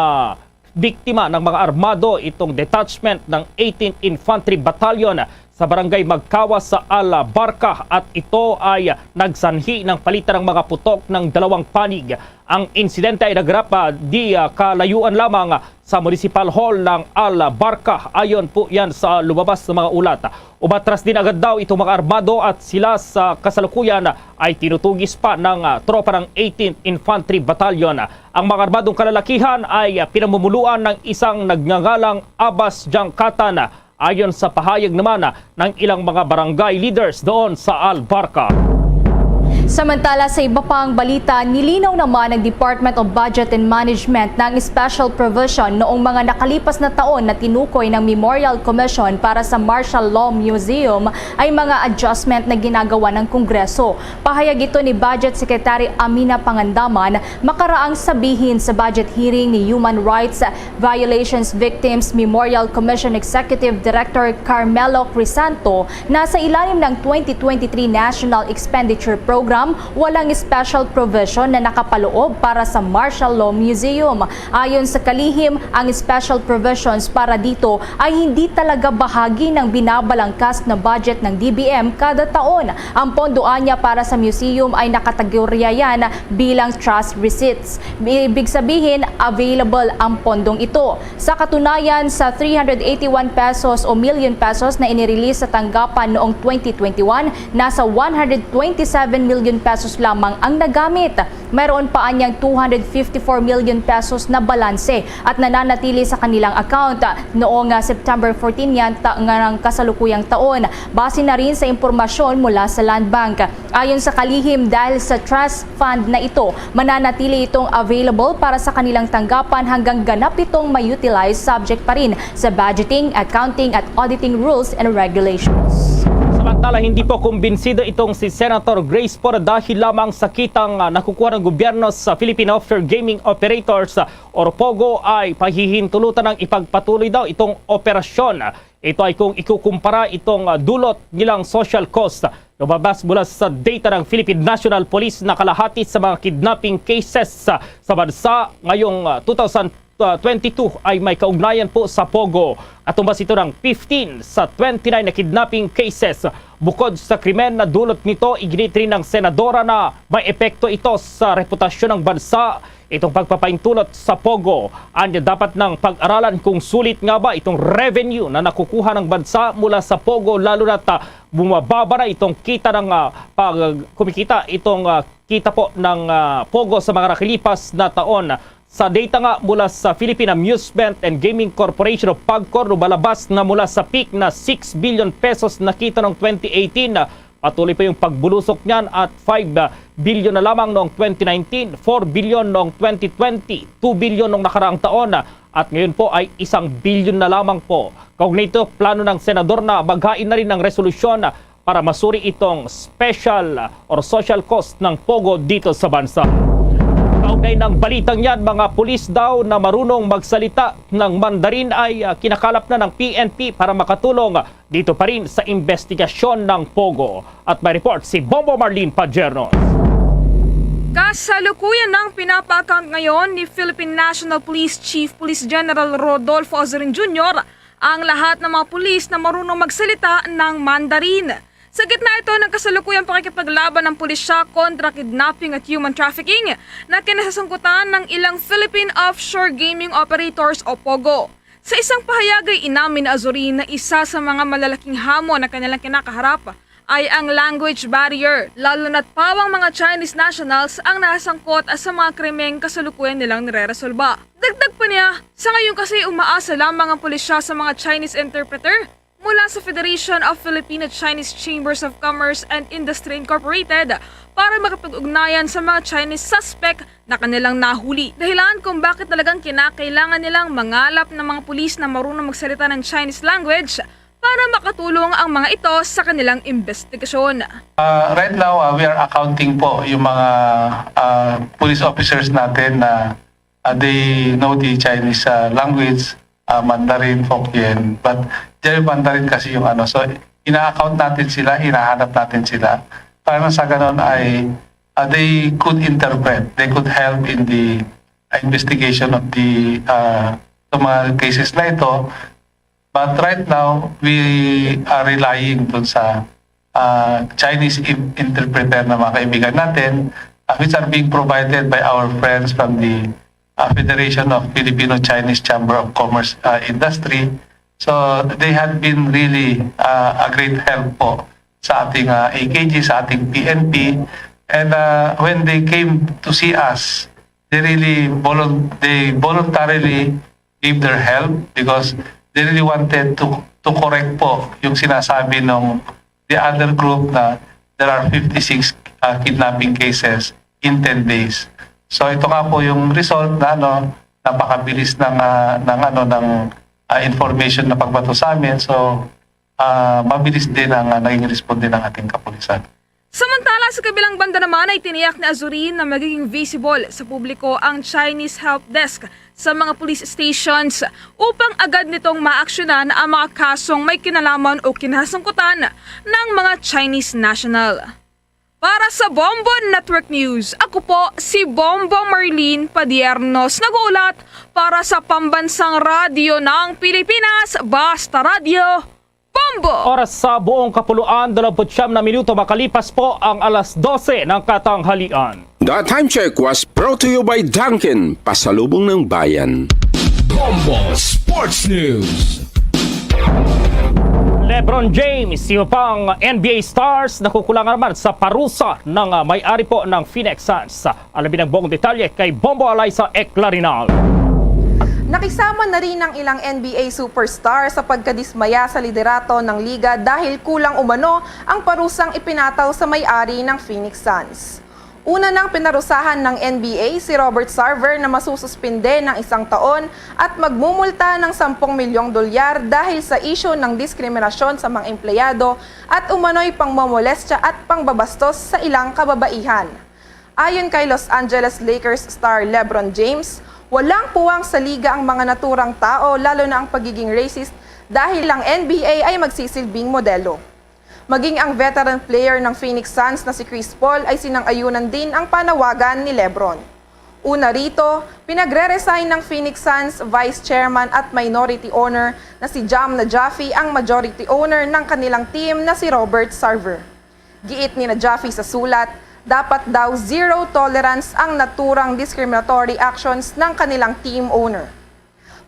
biktima ng mga armado itong detachment ng eighteenth Infantry Battalion sa Barangay Magkawas sa Albarca at ito ay nagsanhi ng palitan ng mga putok ng dalawang panig. Ang insidente ay naganap ah, di ah, kalayuan lamang sa Municipal Hall ng Albarca. Ayon po yan sa lumabas na mga ulat. Umatras din agad daw itong mga armado at sila sa kasalukuyan ay tinutugis pa ng ah, tropa ng eighteenth Infantry Battalion. Ang mga armadong kalalakihan ay ah, pinamumuluan ng isang nagngangalang Abbas Jangkatan. Ayon sa pahayag naman ah, ng ilang mga barangay leaders doon sa Albarca. Samantala, sa iba pang balita, nilinaw naman ng Department of Budget and Management na ang special provision noong mga nakalipas na taon na tinukoy ng Memorial Commission para sa Martial Law Museum ay mga adjustment na ginagawa ng Kongreso. Pahayag ito ni Budget Secretary Amina Pangandaman makaraang sabihin sa budget hearing ni Human Rights Violations Victims Memorial Commission Executive Director Carmelo Crisanto na sa ilalim ng twenty twenty-three National Expenditure Program, walang special provision na nakapaloob para sa Martial Law Museum. Ayon sa kalihim, ang special provisions para dito ay hindi talaga bahagi ng binabalangkas na budget ng D B M kada taon. Ang pondo anya para sa museum ay nakatagorya yan bilang trust receipts. Ibig sabihin, available ang pondong ito. Sa katunayan, sa three hundred eighty-one pesos o million pesos na inirelease sa tanggapan noong twenty twenty-one, nasa one hundred twenty-seven million pesos lamang ang nagamit. Mayroon pa anyang two hundred fifty-four million pesos na balanse at nananatili sa kanilang account noong ah, September fourteen yan ta- nga ng kasalukuyang taon, base na rin sa impormasyon mula sa Land Bank. Ayon sa kalihim, dahil sa trust fund na ito, mananatili itong available para sa kanilang tanggapan hanggang ganap itong ma-utilize, subject pa rin sa budgeting, accounting at auditing rules and regulations. Samantala, hindi po kumbinsido itong si Senator Grace Poe dahil lamang sa kitang ah, nakukuha ng gobyerno sa Philippine Offshore Gaming Operators ah, or POGO ay pahihintulutan ng ipagpatuloy daw itong operasyon. Ito ay kung ikukumpara itong ah, dulot nilang social cost. Lumabas mula sa data ng Philippine National Police na kalahati sa mga kidnapping cases ah, sa bansa ngayong ah, two thousand twenty-two ay may kaugnayan po sa POGO. Katumbas ito ng fifteen sa twenty-nine na kidnapping cases. Bukod sa krimen na dulot nito, iginit rin ng senadora na may epekto ito sa reputasyon ng bansa. Itong pagpapaintulot sa POGO, anya dapat nang pag-aralan kung sulit nga ba itong revenue na nakukuha ng bansa mula sa POGO, lalo na't ah, bumababa na itong kita ng ah, pag kumikita itong ah, kita po ng ah, POGO sa mga nakalipas na taon. Sa data nga mula sa Philippine Amusement and Gaming Corporation o PAGCOR, lumalabas na mula sa peak na six billion pesos na kita noong twenty eighteen, patuloy pa yung pagbulusok niyan at five billion na lamang noong twenty nineteen, four billion noong twenty twenty, two billion noong nakaraang taon, at ngayon po ay isang bilyon na lamang po. Kaugnay nito, plano ng senador na maghain na rin ng resolusyon para masuri itong special or social cost ng POGO dito sa bansa. Kaugnay ng balitang yan, mga pulis daw na marunong magsalita ng Mandarin ay ah, kinakalap na ng P N P para makatulong dito pa rin sa investigasyon ng POGO. At may report si Bombo Marlene Pajernos. Kasalukuyan nang pinapa-account ngayon ni Philippine National Police Chief Police General Rodolfo Azurin Junior ang lahat ng mga pulis na marunong magsalita ng Mandarin. Sa gitna ito ng kasalukuyang pakikipaglaban ng pulisya kontra kidnapping at human trafficking na kinasasangkutan ng ilang Philippine Offshore Gaming Operators o POGO. Sa isang pahayag ay inamin ni Azurin na isa sa mga malalaking hamon na kanilang kinakaharap ay ang language barrier, lalo na't pawang mga Chinese nationals ang nasangkot sa mga krimeng kasalukuyan nilang nireresolba. Dagdag pa niya, sa ngayon kasi umaasa lamang ang pulisya sa mga Chinese interpreter mula sa Federation of Filipino Chinese Chambers of Commerce and Industry Incorporated para makipag-ugnayan sa mga Chinese suspect na kanilang nahuli. Dahilan kung bakit talagang kinakailangan nilang mangalap ng mga pulis na marunong magsalita ng Chinese language para makatulong ang mga ito sa kanilang investigasyon. Uh, right now, uh, we are accounting po yung mga uh, police officers natin na uh, they know the Chinese uh, language, uh, Mandarin, Hokkien, but their Mandarin kasi yung ano. So, ina-account natin sila, hinahanap natin sila. Para na sa ganon ay uh, they could interpret, they could help in the uh, investigation of the uh, sa mga cases na ito. But right now, we are relying dun sa uh, Chinese in- interpreter na mga kaibigan natin, uh, which are being provided by our friends from the uh, Federation of Filipino Chinese Chamber of Commerce uh, Industry. So they had been really uh, a great help po sa ating uh, A K G, sa ating P N P. And uh, when they came to see us, they really volun- they voluntarily gave their help because they really wanted to to correct po yung sinasabi ng the other group na there are fifty-six uh, kidnapping cases in ten days. So ito nga po yung result na ano, napakabilis ng uh, ng ano ng uh, information na pagbato sa amin. So uh, mabilis din ang uh, naging responde ng ating kapulisan. Samantala, sa kabilang banda naman ay tiniyak ni Azurin na magiging visible sa publiko ang Chinese help desk sa mga police stations upang agad nitong maaksyonan ang mga kasong may kinalaman o kinasangkutan ng mga Chinese national. Para sa Bombo Network News, ako po si Bombo Marlene Padiernos, nag-uulat para sa Pambansang Radyo ng Pilipinas, Basta Radyo, Bombo! Oras sa buong kapuluan, dalawampu't siyam na minuto makalipas po ang alas dose ng katanghalian. The time check was brought to you by Dunkin, pasalubong ng bayan. Bombo Sports News. LeBron James, iba pang N B A stars nakukulangan naman sa parusa ng ah, may-ari po ng Phoenix Suns. Alamin ang buong detalye kay Bombo Alayza Eclarinal. Nakisama na rin ang ilang N B A superstar sa pagkadismaya sa liderato ng liga dahil kulang umano ang parusang ipinataw sa may-ari ng Phoenix Suns. Una nang pinarusahan ng N B A si Robert Sarver na masususpinde ng isang taon at magmumulta ng sampung milyong dolyar dahil sa isyu ng diskriminasyon sa mga empleyado at umano'y pangmomolestya at pangbabastos sa ilang kababaihan. Ayon kay Los Angeles Lakers star LeBron James, walang puwang sa liga ang mga naturang tao, lalo na ang pagiging racist, dahil ang N B A ay magsisilbing modelo. Maging ang veteran player ng Phoenix Suns na si Chris Paul ay sinang-ayunan din ang panawagan ni LeBron. Una rito, pinagre-resign ng Phoenix Suns Vice Chairman at Minority Owner na si Jahm Najafi ang majority owner ng kanilang team na si Robert Sarver. Giit ni Najafi sa sulat, dapat daw zero tolerance ang naturang discriminatory actions ng kanilang team owner.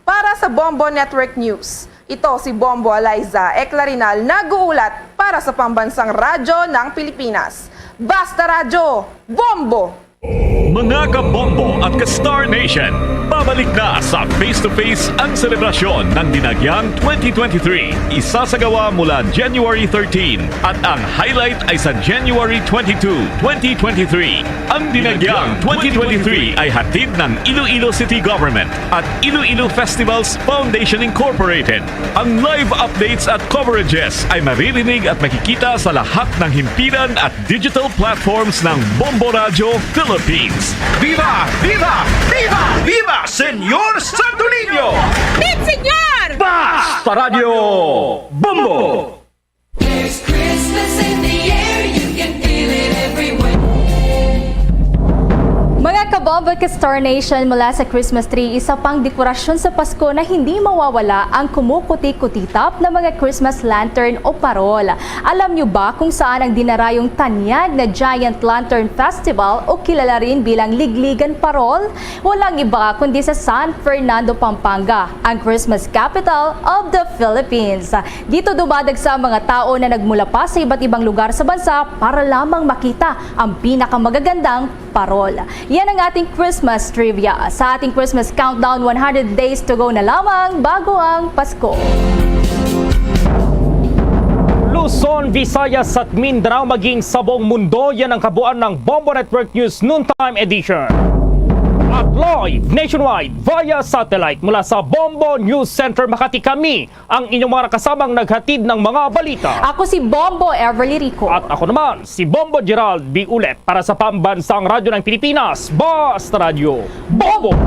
Para sa Bombo Network News, ito si Bombo Alayza Eclarinal nag-uulat para sa Pambansang Radyo ng Pilipinas. Basta Radyo, Bombo! Mga ka-Bombo at ka-Star Nation, babalik na sa face-to-face ang selebrasyon ng Dinagyang twenty twenty-three. Isasagawa mula January thirteen at ang highlight ay sa January twenty-two, twenty twenty-three. Ang Dinagyang twenty twenty-three ay hatid ng Iloilo City Government at Iloilo Festivals Foundation Incorporated. Ang live updates at coverages ay maririnig at makikita sa lahat ng himpilan at digital platforms ng Bombo Radyo Philippines. Viva! Viva! Viva! Viva Senyor Santo Niño! Meet Senyor! Basta Radyo Bombo! There's Christmas in the air, you can feel it everywhere. Welcome back, Star Nation. Mula sa Christmas tree, isa pang dekorasyon sa Pasko na hindi mawawala ang kumukuti-kutitap na mga Christmas lantern o parol. Alam niyo ba kung saan ang dinarayong tanyag na Giant Lantern Festival o kilala rin bilang Ligligan Parol? Walang iba kundi sa San Fernando, Pampanga, ang Christmas capital of the Philippines. Dito dumadagsa ang mga tao na nagmula pa sa iba't ibang lugar sa bansa para lamang makita ang pinakamagagandang parol. Yan ang ating Christmas trivia. Sa ating Christmas countdown, one hundred days to go na lamang bago ang Pasko. Luzon, Visayas at Mindanao, maging sa buong mundo, yan ang kabuuan ng Bombo Network News Noontime Edition. At live nationwide via satellite mula sa Bombo News Center Makati, kami ang inyong mga kasamang naghatid ng mga balita. Ako si Bombo Everly Rico. At ako naman, si Bombo Gerald B. Ulet para sa Pambansang Radyo ng Pilipinas, Basta Radyo, Bombo!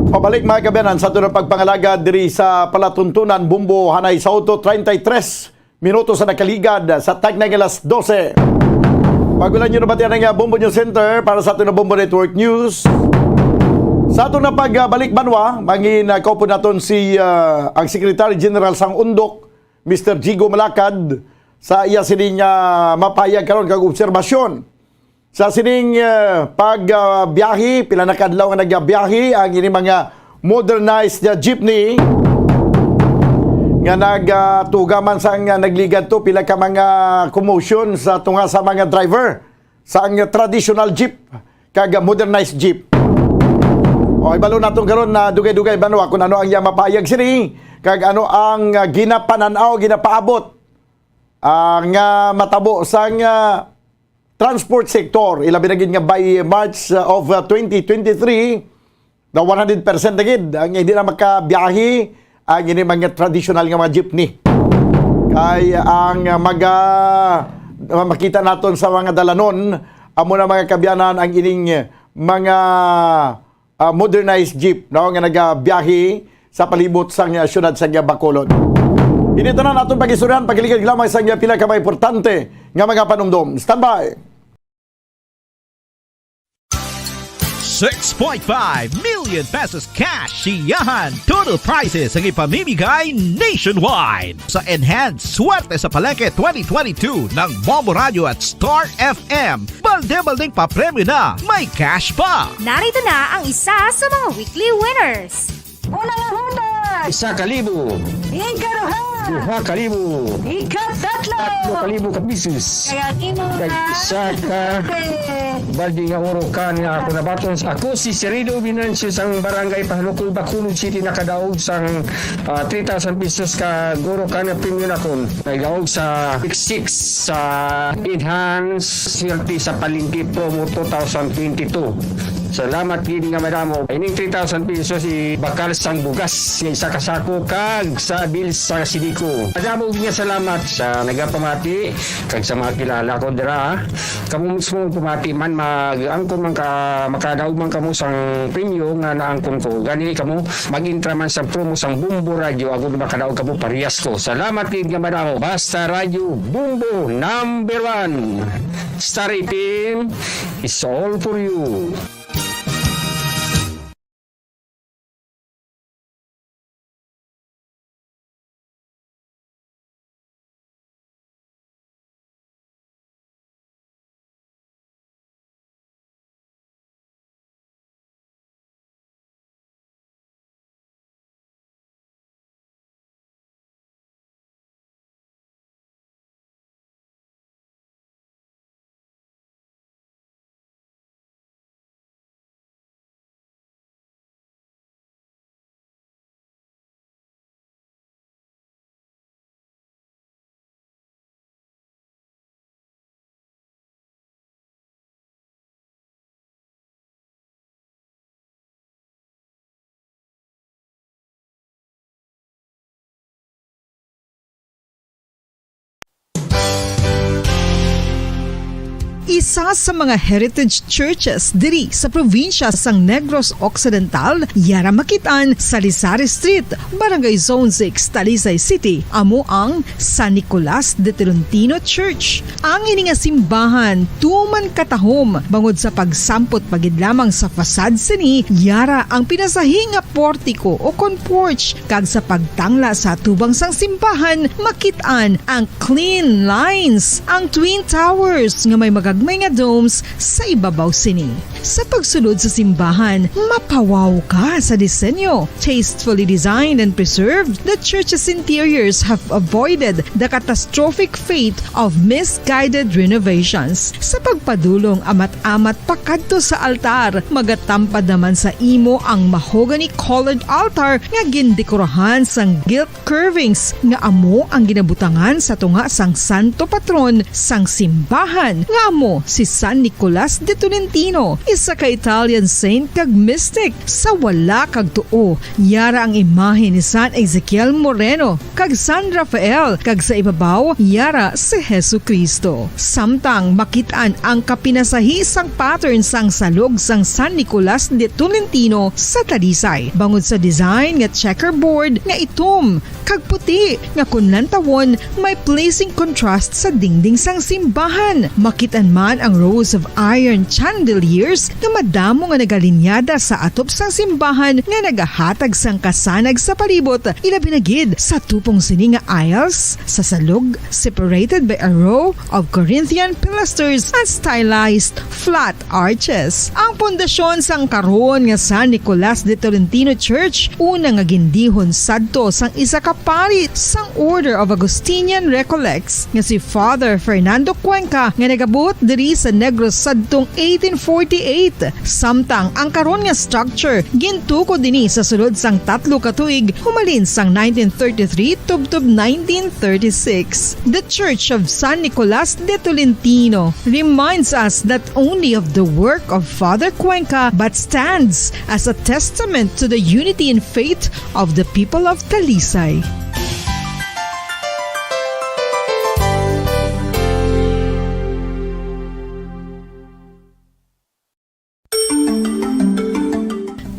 Pabalik, mga kaabyanan, sa aton pagpangalagad diri sa palatuntunan, Bombo, Hanay Sauto, treinta y tres minutos sa nakaligad sa tagnay nga alas dose. Pag-ulan nyo nabatian ang, ah, Bombo News Center para sa aton na Bombo Network News. Sa aton na pagbalik banwa, mangin, ah, kaupod naton si, ah, ang Secretary General sang Undok, Mister Jigo Malakad, sa iya sining, ah, mapahayag karon kag obserbasyon. Sa sining, ah, pag, ah, biyahe, pila na ka adlaw nga nagabiyahe ang ini mga modernized, ah, jeepney nga nagatuga man sang, ah, nagligad to pila ka mga commotion sa tunga sa mga driver sang traditional jeep kag modernized jeep. O, ibalo naton karon na dugay-dugay banwa kung ano ang iya mapahayag sini kag ano ang, ah, ginapanan-aw, ginapaabot, ah, nga matabo sang, ah, transport sector, ilabi na gid nga by March, uh, of, uh, twenty twenty-three, na one hundred percent na gid ang hindi na makabiyahe ang ini mga traditional nga mga jeepney. Kay ang, uh, maga-, uh, makita naton sa mga dalanon, amo na, mga kaabyanan, ang ining mga ah, modernized jeep, no, nga nagabiyahe sa palibot sang, ah, siyudad sang Bacolod. Ini tanan aton pag-istoryahan, pagligid lamang sa pila ka mga importante nga mga panumdom. Standby. Six point five million pesos cash siyahan total prizes ang ipamimigay nationwide sa Enhanced Swerte sa Palengke twenty twenty-two ng Bombo Radio at Star F M. Balde-baldeng papremyo na, may cash pa! Narito na ang isa sa mga weekly winners. Una nga hutas! Isa ka libo. Ikaduha! Duha ka libo. Ikatatlo! Tatlo ka libo ka pesos. Kaya imo Kag na isa ka Ate. Balde nga oro kan nga ako nabaton. Ako si Sirido Binancio sang Barangay Pahalukog, Bacolod City, nakadaog sang, ah, three thousand pesos ka oro kan nga premyo nakon. Nagdaog sa Pick Six sa Enhance Swerte sa Palengke Promo two thousand twenty-two. Salamat gid nga madamo. Ining three thousand pesos ibakal sang bugas nga isa ka sako kag sa bills sa Sidico. Madamo gid nga salamat sa nagapamati kag sa mga kilala ko dira. Kamo mismo pamati man, mag-angkon man ka, makadaog man kamo sang premyo nga naangkon ko. Gani kamo, mag-intra man sa promo sang Bombo Radyo, agud makadaog kamo parehas ko. Salamat gid nga madamo. Basta Radyo Bombo, number one. Star F M is all for you. Isa sa mga heritage churches diri sa probinsya sang Negros Occidental, yara makit-an sa Lisari Street, Barangay Zone six, Talisay City, amo ang San Nicolas de Tolentino Church. Ang ini nga simbahan tuman katahom bangod sa pagsampot pa gid lamang sa facade sini, yara ang pinasahi nga portiko o kon porch, kag sa pagtangla sa atubang sang simbahan, makit-an ang clean lines, ang twin towers nga may magagmay nga domes sa ibabaw sini. Sa pagsulod sa simbahan, mapawaw ka sa disenyo. Tastefully designed and preserved, the church's interiors have avoided the catastrophic fate of misguided renovations. Sa pagpadulong amat-amat pakadto sa altar, magatampad naman sa imo ang mahogany-colored altar nga gindekorahan sang gilt curvings nga amo ang ginabutangan sa tunga sang santo patron sang simbahan, nga amo si San Nicolas de Tolentino, isa ka Italian saint kag mystic. Sa wala kag tuo, yara ang imahe ni San Ezekiel Moreno kag San Rafael, kag sa ibabaw, yara si Jesu-Cristo. Samtang makit-an ang kapinasahi sang pattern sang salog sang San Nicolas de Tolentino sa Talisay, bangod sa design nga checkerboard nga itom kag puti nga kon lantawon may pleasing contrast sa dingding sang simbahan. Makit-an man ang rows of iron chandeliers nga madamo nga nagalinyada sa atop sang simbahan nga nagahatag sang kasanag sa palibot, ilabi na gid sa tupong sini nga aisles sa salog, separated by a row of Corinthian pilasters and stylized flat arches. Ang pundasyon sang karon nga San Nicolas de Tolentino Church, una nga gindihon sadto sang isa ka pari sang Order of Augustinian Recollects nga si Father Fernando Cuenca, nga nagabot diri sa Negros sadtong eighteen forty-eight. Samtang ang karon nga structure gintukod ini sa sulod sang tatlo ka tuig, humalin sang nineteen thirty-three tubtob nineteen thirty-six. The Church of San Nicolas de Tolentino reminds us not only of the work of Father Cuenca, but stands as a testament to the unity in faith of the people of Talisay.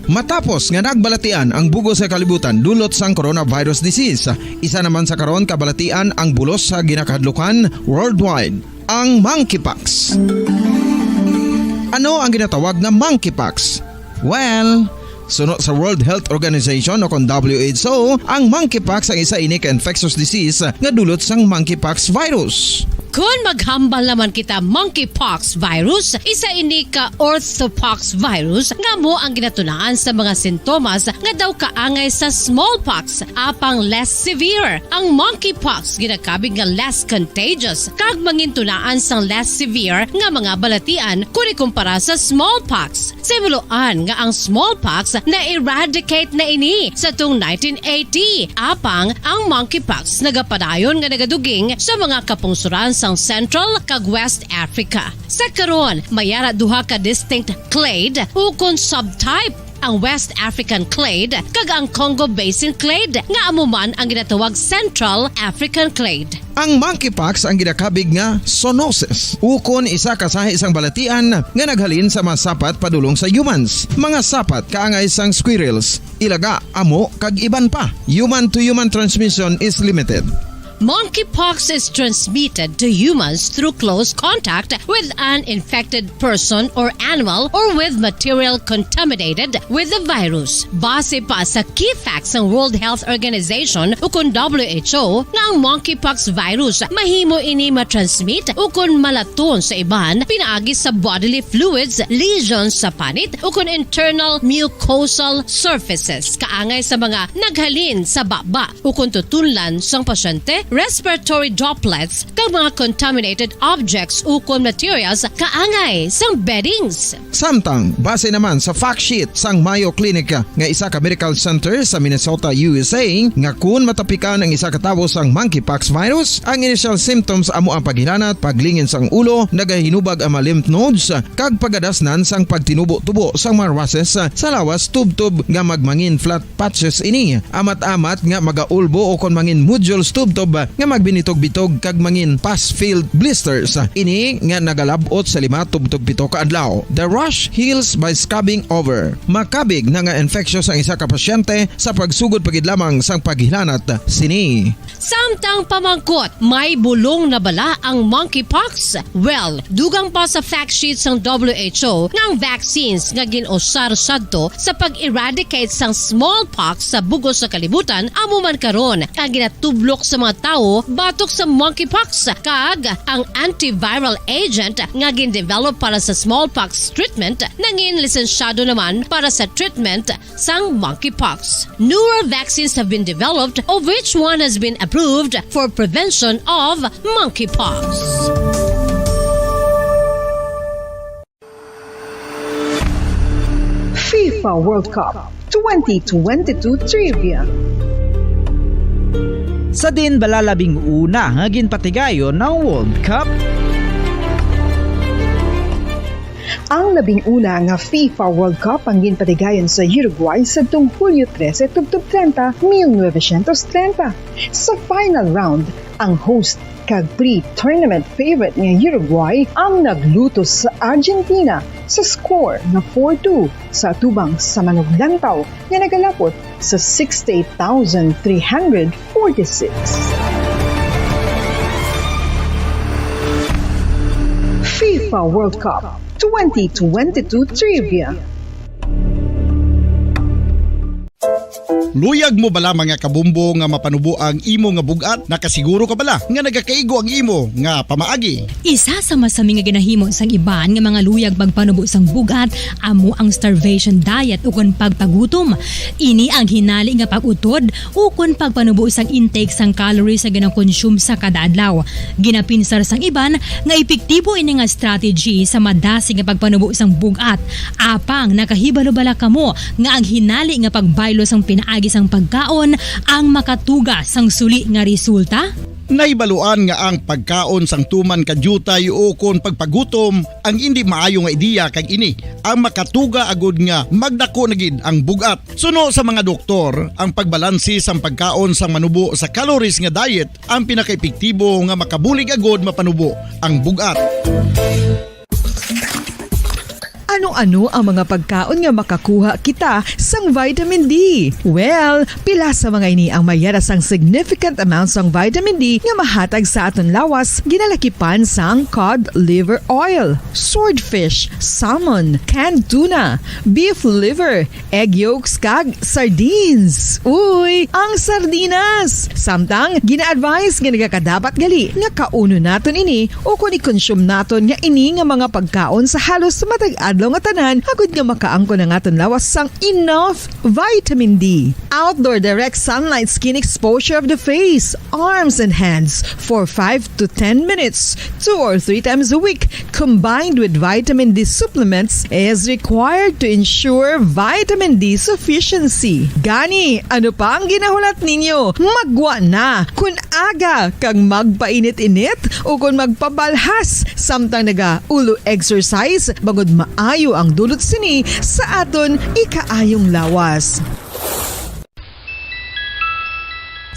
Matapos nga nagbalatian ang bug-os nga kalibutan dulot sang coronavirus disease, isa naman sa karon kabalatian ang bulos sa ginakahadlukan worldwide, ang monkeypox. Ano ang ginatawag nga monkeypox? Well, suno sa World Health Organization o kon W H O, ang monkeypox ang isa ini ka infectious disease nga dulot sang monkeypox virus. Kon maghambal naman kita monkeypox virus, isa ini ka orthopox virus nga amo ang ginatunaan sa mga sintomas nga daw kaangay sa smallpox, apang less severe. Ang monkeypox ginakabig nga less contagious kag mangintunaan sang less severe nga mga balatian kon ikumpara sa smallpox. Sa himuloan nga ang smallpox na-eradicate na ini sa tung nineteen eighty, apang ang monkeypox nagapadayon nga nagaduging sa mga kapungsoran sang Central kag West Africa. Sa karon, may ara duha ka distinct clade ukon subtype, ang West African clade kag ang Congo Basin clade, nga amo man ang ginatawag Central African clade. Ang monkeypox ang ginakabig nga zoonosis, ukon isa ka sahi sang balatian nga naghalin sa mga sapat padulong sa humans. Mga sapat kaangay sang squirrels, ilaga, amo, kag iban pa. Human-to-human transmission is limited. Monkeypox is transmitted to humans through close contact with an infected person or animal or with material contaminated with the virus. Base pa sa key facts sang World Health Organization ukon W H O nga ang monkeypox virus mahimo ini matransmit ukon malaton sa iban pinaagi sa bodily fluids, lesions sa panit ukon internal mucosal surfaces kaangay sa mga naghalin sa baba ukon tutunlan sang pasyente, respiratory droplets, kag mga contaminated objects ukon materials kaangay sang beddings. Samtang, base naman sa fact sheet sang Mayo Clinic nga isa ka medical center sa Minnesota, U S A, nga kun matapikan ang isa ka tawo sang monkeypox virus, ang initial symptoms amo ang paghilanat, paglingin sang ulo, nagahinubag ang mga lymph nodes, kag pagadasnan sang pagtinubo-tubo sang mga rushes sa lawas tubtob nga magmangin flat patches ini, amat-amat nga magaulbo o kon mangin nodules tubtob nga magbinitog-bitog kag mangin pus-filled blisters. Ini nga nagalab-ot sa lima tubtob pito ka adlaw. The rash heals by scrubbing over. Makabig na nga infectious ang isa ka pasyente sa pagsugod pa gid lamang sang paghilanat sini. Samtang pamangkot, may bulong na bala ang monkeypox? Well, dugang pa sa fact sheet sang W H O nga ang vaccines nga gin-usar sadto sa pag-eradicate sang smallpox sa bug-os sa kalibutan amo man karon ang ginatublok sa mga tawo batok sa monkeypox, kag ang antiviral agent nga gin-develop para sa smallpox treatment nangin lisensyado naman para sa treatment sang monkeypox. Newer vaccines have been developed, of which one has been approved for prevention of monkeypox. FIFA World Cup twenty twenty-two Trivia. Sa diin bala labing una nga ginpatigayon ang World Cup? Ang labing una nga FIFA World Cup ang ginpatigayon sa Uruguay sadtong Hulyo trese tubtob treinta, mil novecientos treinta. Sa final round, ang host kag pre-tournament favorite nga Uruguay ang naglutos sa Argentina sa score nga four two sa atubang sa manuglantaw nga nagalapot sa sixty-eight thousand three hundred forty-six. FIFA World Cup twenty twenty-two Trivia. Luyag mo bala, mga kabumbo, nga mapanubo ang imo nga bug-at? Nakasiguro ka bala nga nagakaigo ang imo nga pamaagi? Isa sa masami nga ginahimo sang iban nga mga luyag pagpanubo sang bug-at amo ang starvation diet ukon pagpagutom. Ini ang hinali nga pag-utod ukon pagpanubo sang intake sang calories nga ginakonsume sa kada adlaw. Ginapinsar sang iban nga epektibo ini nga strategy sa madasig nga pagpanubo sang bug-at. Apang nakahibalo bala kamo nga ang hinali nga pagbaylo sang pinaagi sang pagkaon ang makatuga sang suli nga resulta? Nahibaluan nga ang pagkaon sang tuman ka diutay ukon pagpagutom ang indi maayo nga ideya, kag ini ang makatuga agud nga magdako na gid ang bug-at. Suno sa mga doktor, ang pagbalansi sang pagkaon sang manubo sa calories nga diet ang pinakaepektibo nga makabulig agud mapanubo ang bug-at. Ano-ano ang mga pagkaon nga makakuha kita sang vitamin D? Well, pila sa mga ini ang mayara sang significant amount sang vitamin D nga mahatag sa aton lawas, ginalakipan sang cod liver oil, swordfish, salmon, canned tuna, beef liver, egg yolks, kag sardines. Uy, ang sardinas! Samtang, gina-advise nga nagakadapat gali nga kaunon naton ini ukon i-consume naton nga ini nga mga pagkaon sa halos matag adlaw nga tanan, agud nga makaangkon ang aton lawas sang enough vitamin D. Outdoor direct sunlight skin exposure of the face, arms, and hands for five to ten minutes, two or three times a week, combined with vitamin D supplements, is required to ensure vitamin D sufficiency. Gani, ano pa ang ginahulat ninyo? Maggwa na! Kun aga kag magpainit-init ukon magpabalhas samtang naga-ulo exercise, bangod maayo ang dulot sini sa aton ikaayong lawas.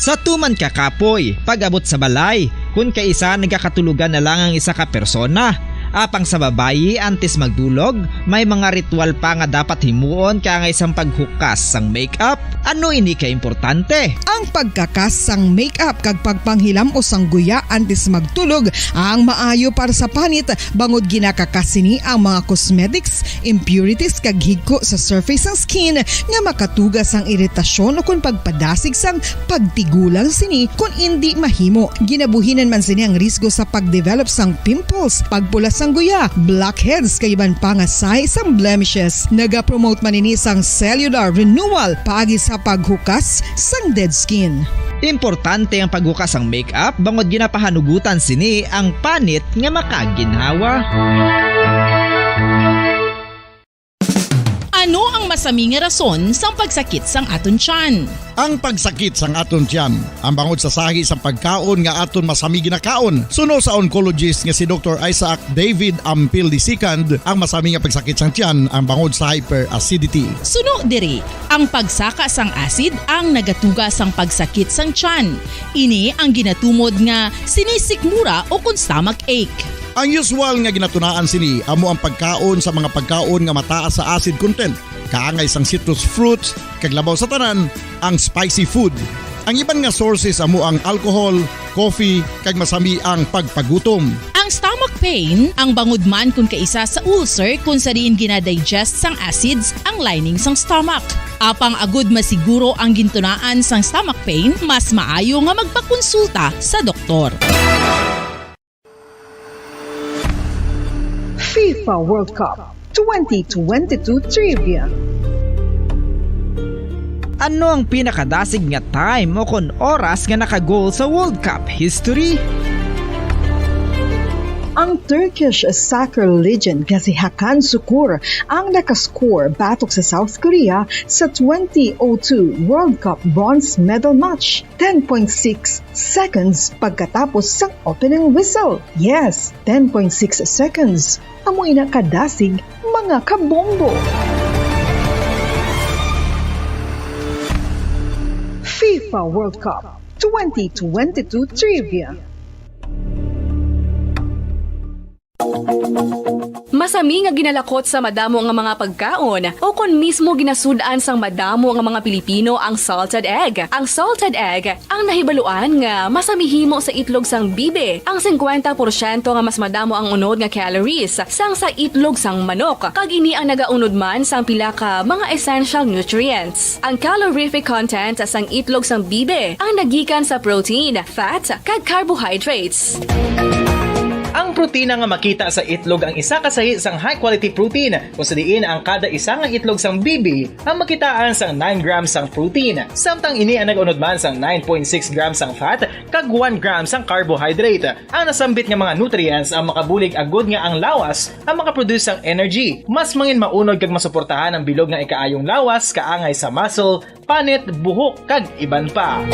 Sa tuman ka kapoy, pag-abot sa balay, kun kaisa nagakatulogan na lang ang isa ka persona. Apang sa babayi, antes magdulog, may mga ritual pa nga dapat himuon, kaangay sang paghukas sang makeup. Ano ini ka importante? Ang pagkakas sang makeup kag pagpanghilam-os sang guya antes magtulog ang maayo para sa panit, bangod ginakakas sini ang mga cosmetics, impurities, kag higko sa surface sang skin nga makatuga sang iritasyon ukon pagpadasig sang pagtigulang sini kon indi mahimo. Ginabuhinan man sini ang risgo sa pagdevelop sang pimples, pagpula sang guya, blackheads, kag iban pa nga sahi sang blemishes. Nagapromote man ini sang cellular renewal paagi sa paghukas sang dead skin. Importante ang paghukas sang makeup bangod ginapahanugutan sini ang panit nga makaginhawa. Ano ang masami nga rason sang pagsakit sang aton tiyan? Ang pagsakit sang aton tiyan, ang bangod sa sahi sang pagkaon nga aton masami ginakaon. Suno sa oncologist nga si Doktor Isaac David Ampil the second, ang masami nga pagsakit sang tiyan ang bangod sa hyperacidity. Suno diri, ang pagsaka sang acid ang nagatuga sang pagsakit sang tiyan. Ini ang ginatumod nga sinisikmura o kon stomach ache. Ang usual nga ginatunaan sini amo ang pagkaon sa mga pagkaon nga mataas sa acid content, kaangay sang citrus fruits, kag labaw sa tanan, ang spicy food. Ang iban nga sources amo ang alcohol, coffee, kag masami ang pagpagutom. Ang stomach pain, ang bangod man kon kaisa sa ulcer kon sa diin ginadigest sang acids ang lining sang stomach. Apang agud masiguro ang gintunaan sang stomach pain, mas maayo nga magpakonsulta sa doktor. FIFA World Cup twenty twenty-two Trivia. Ano ang pinakadasig nga time o kon oras nga naka-goal sa World Cup history? Ang Turkish soccer legend nga si Hakan Sukur ang nakascore batok sa South Korea sa twenty oh two World Cup bronze medal match, ten point six seconds pagkatapos sang opening whistle. Yes, ten point six seconds. Amo ina kadasig, mga kabombo. FIFA World Cup twenty twenty-two Trivia. Masami nga ginalakot sa madamo nga mga pagkaon, o kon mismo ginasud-an sang madamo nga mga Pilipino ang salted egg. Ang salted egg ang nahibaluan nga masami himo sa itlog sang bibi. Ang singkwenta porsyento nga mas madamo ang unod nga calories sang sa itlog sang manok, kag ini ang nagaunod man sang pila ka mga essential nutrients. Ang calorific content sang itlog sang bibi ang nagikan sa protein, fat, kag carbohydrates. Ang protina nga makita sa itlog ang isa ka sahi sang high-quality protein, kung sa diin ang kada isa nga itlog sang bibi ang makitaan sang nine grams sang protein, samtang ini ang nag-unod man sang nine point six grams sang fat kag one gram sang carbohydrate. Ang nasambit nga mga nutrients ang makabulig agud nga ang lawas ang makaproduce sang energy. Mas mangin maunod kag masuportahan ang bilog nga ikaayong lawas kaangay sa muscle, panit, buhok, kag iban pa.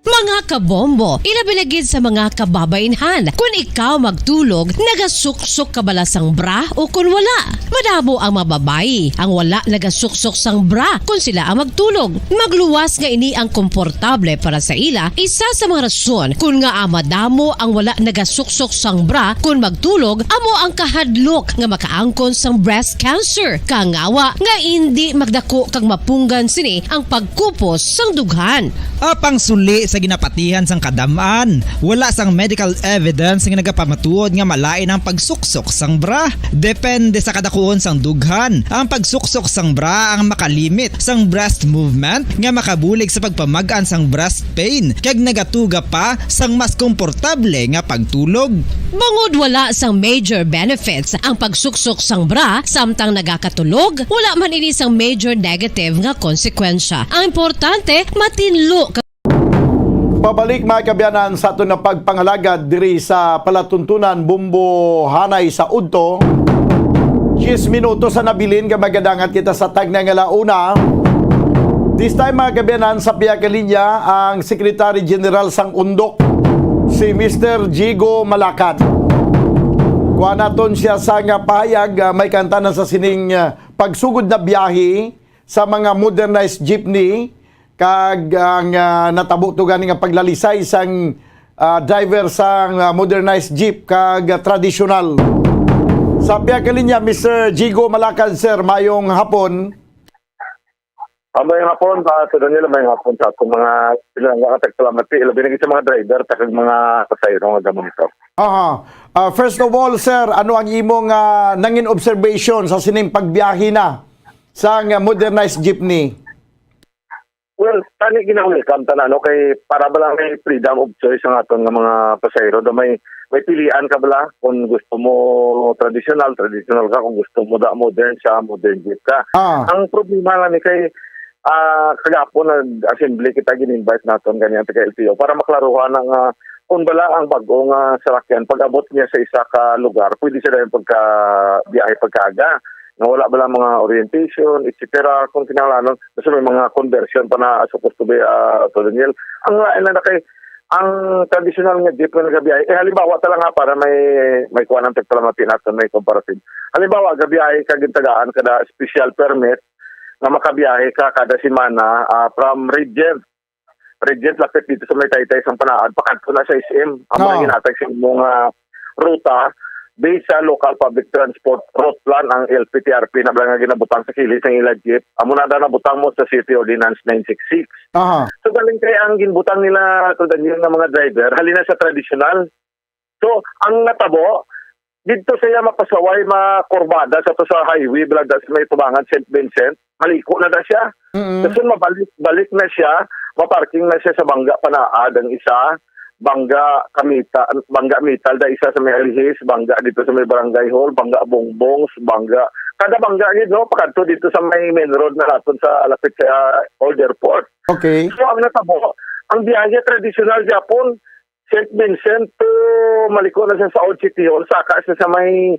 Mga kabombo, ilabi na gid sa mga kababaynhan. Kun ikaw magtulog, nagasuksok ka bala sang bra o kun wala? Madamo ang mga babayi ang wala nagasuksok sang bra kun sila ang magtulog. Magluwas nga ini ang komportable para sa ila. Isa sa mga rason kun ngaa madamo ang wala nagasuksok sang bra kun magtulog amo ang kahadlok nga makaangkon sang breast cancer. Kangawa nga indi magdako kag mapunggan sini ang pagkupos sang dughan. Apang suli sa ginapatihan sang kadam-an, wala sang medical evidence nga nagapamatuod nga malain ang pagsuksok sang bra. Depende sa kadakuon sang dughan, ang pagsuksok sang bra ang makalimit sang breast movement nga makabulig sa pagpamag-an sang breast pain, kag nagatuga pa sang mas komportable nga pagtulog. Bangod wala sang major benefits ang pagsuksok sang bra samtang nagakatulog, wala man ini sang major negative nga konsekwensya. Ang importante, matinlo ka Pabalik, mga kaabyanan, sa aton nga pagpangalagad diri sa palatuntunan Bombo Hanay sa Udto. Diyes minutos ang nabilin nga magadangat kita sa tagna nga launa. This time, mga kaabyanan, sa pihak nga linya ang Secretary General sang Undok, si Mister Jigo Malakad. Kuha naton siya sa nga pahayag, ah, may kanta na sa sining, ah, pagsugod na biyahe sa mga modernized jeepney, kag ang, ah, natabo to gani nga paglalisay sang, ah, driver sang, ah, modernized jeep kag, ah, tradisyonal. Sa pihak nga linya, Mister Jigo Malakad, sir, mayong hapon. Ah, mayong hapon, ah, Sir Daniel, mayong hapon sa atong mga pinalangga kag salamat, eh, labi na gid sa mga driver, ta kag mga pasahero nga gamon ito. Aha. Ah, first of all, sir, ano ang imong, ah, nangin observation sa sining pagbiyahe na sang, ah, modernized jeepney? Well, tani gina-welcome ta na, no, kay para ba lang may freedom of choice ang aton nga mga pasahero, do may, may pilian ka bala kung gusto mo traditional, traditional ka, kung gusto mo da modern siya, modern jeep ka. Ah. Ang problema lang ni kay, ah, kagapon nag-assembly kita, gin-invite naton gani ang taga L T O para maklaruhan ang, ah, kung bala ang bag-o nga sarakyan, pag-abot niya sa isa ka lugar, pwede siya dayon pagka-, biyahe pagkaaga, nga wala bala mga orientation, et cetera. Kung kinahanglanon, basta may mga conversion pa na supposed to be, ah, Ato Daniel. Ang lain na na kay, ang traditional nga jeep nga nagabiyahe, eh, halimbawa ta lang ha, para may, may kuwan ang tagpalamati naton, may comparative. Halimbawa, gabiyahe ka, gintagaan ka na special permit nga makabiyahe ka kada semana, ah, from Regent, Regent lapit dito sa may Taytay sang Panaad, pakadto na sa S M. Amo na Oo. ginatag sa imong, ah, ruta based sa local public transport route plan ang L P T R P na bala nga ginabutang sa kilid sang ila jeep. Amo na da nabutang mo sa City Ordinance nine six six. Aha. So, galing kay ang ginbutang nila, Ato Daniel, nga mga driver, halin na sa traditional. So, ang natabo, dito siya mapasaway, makurbada sa to sa highway, bala da sa may tubangan Saint Vincent, maliko na da siya. Mm-mm. Tapos mabalik, balik na siya, maparking na siya sa Bangga Panaad ang isa, Bangga Kamita, Bangga Mital da isa sa may Alihis, Bangga dito sa may Barangay Hall, Bangga Bongbongs, Bangga, kada Bangga gid, no, pakadto dito sa may main road na naton sa lapit sa, ah, Old Airport. Okay. So, ang natabo, ang biyahe tradisyonal gyapon, Saint Vincent to maliko na siya sa Old City Hall, saka siya sa may,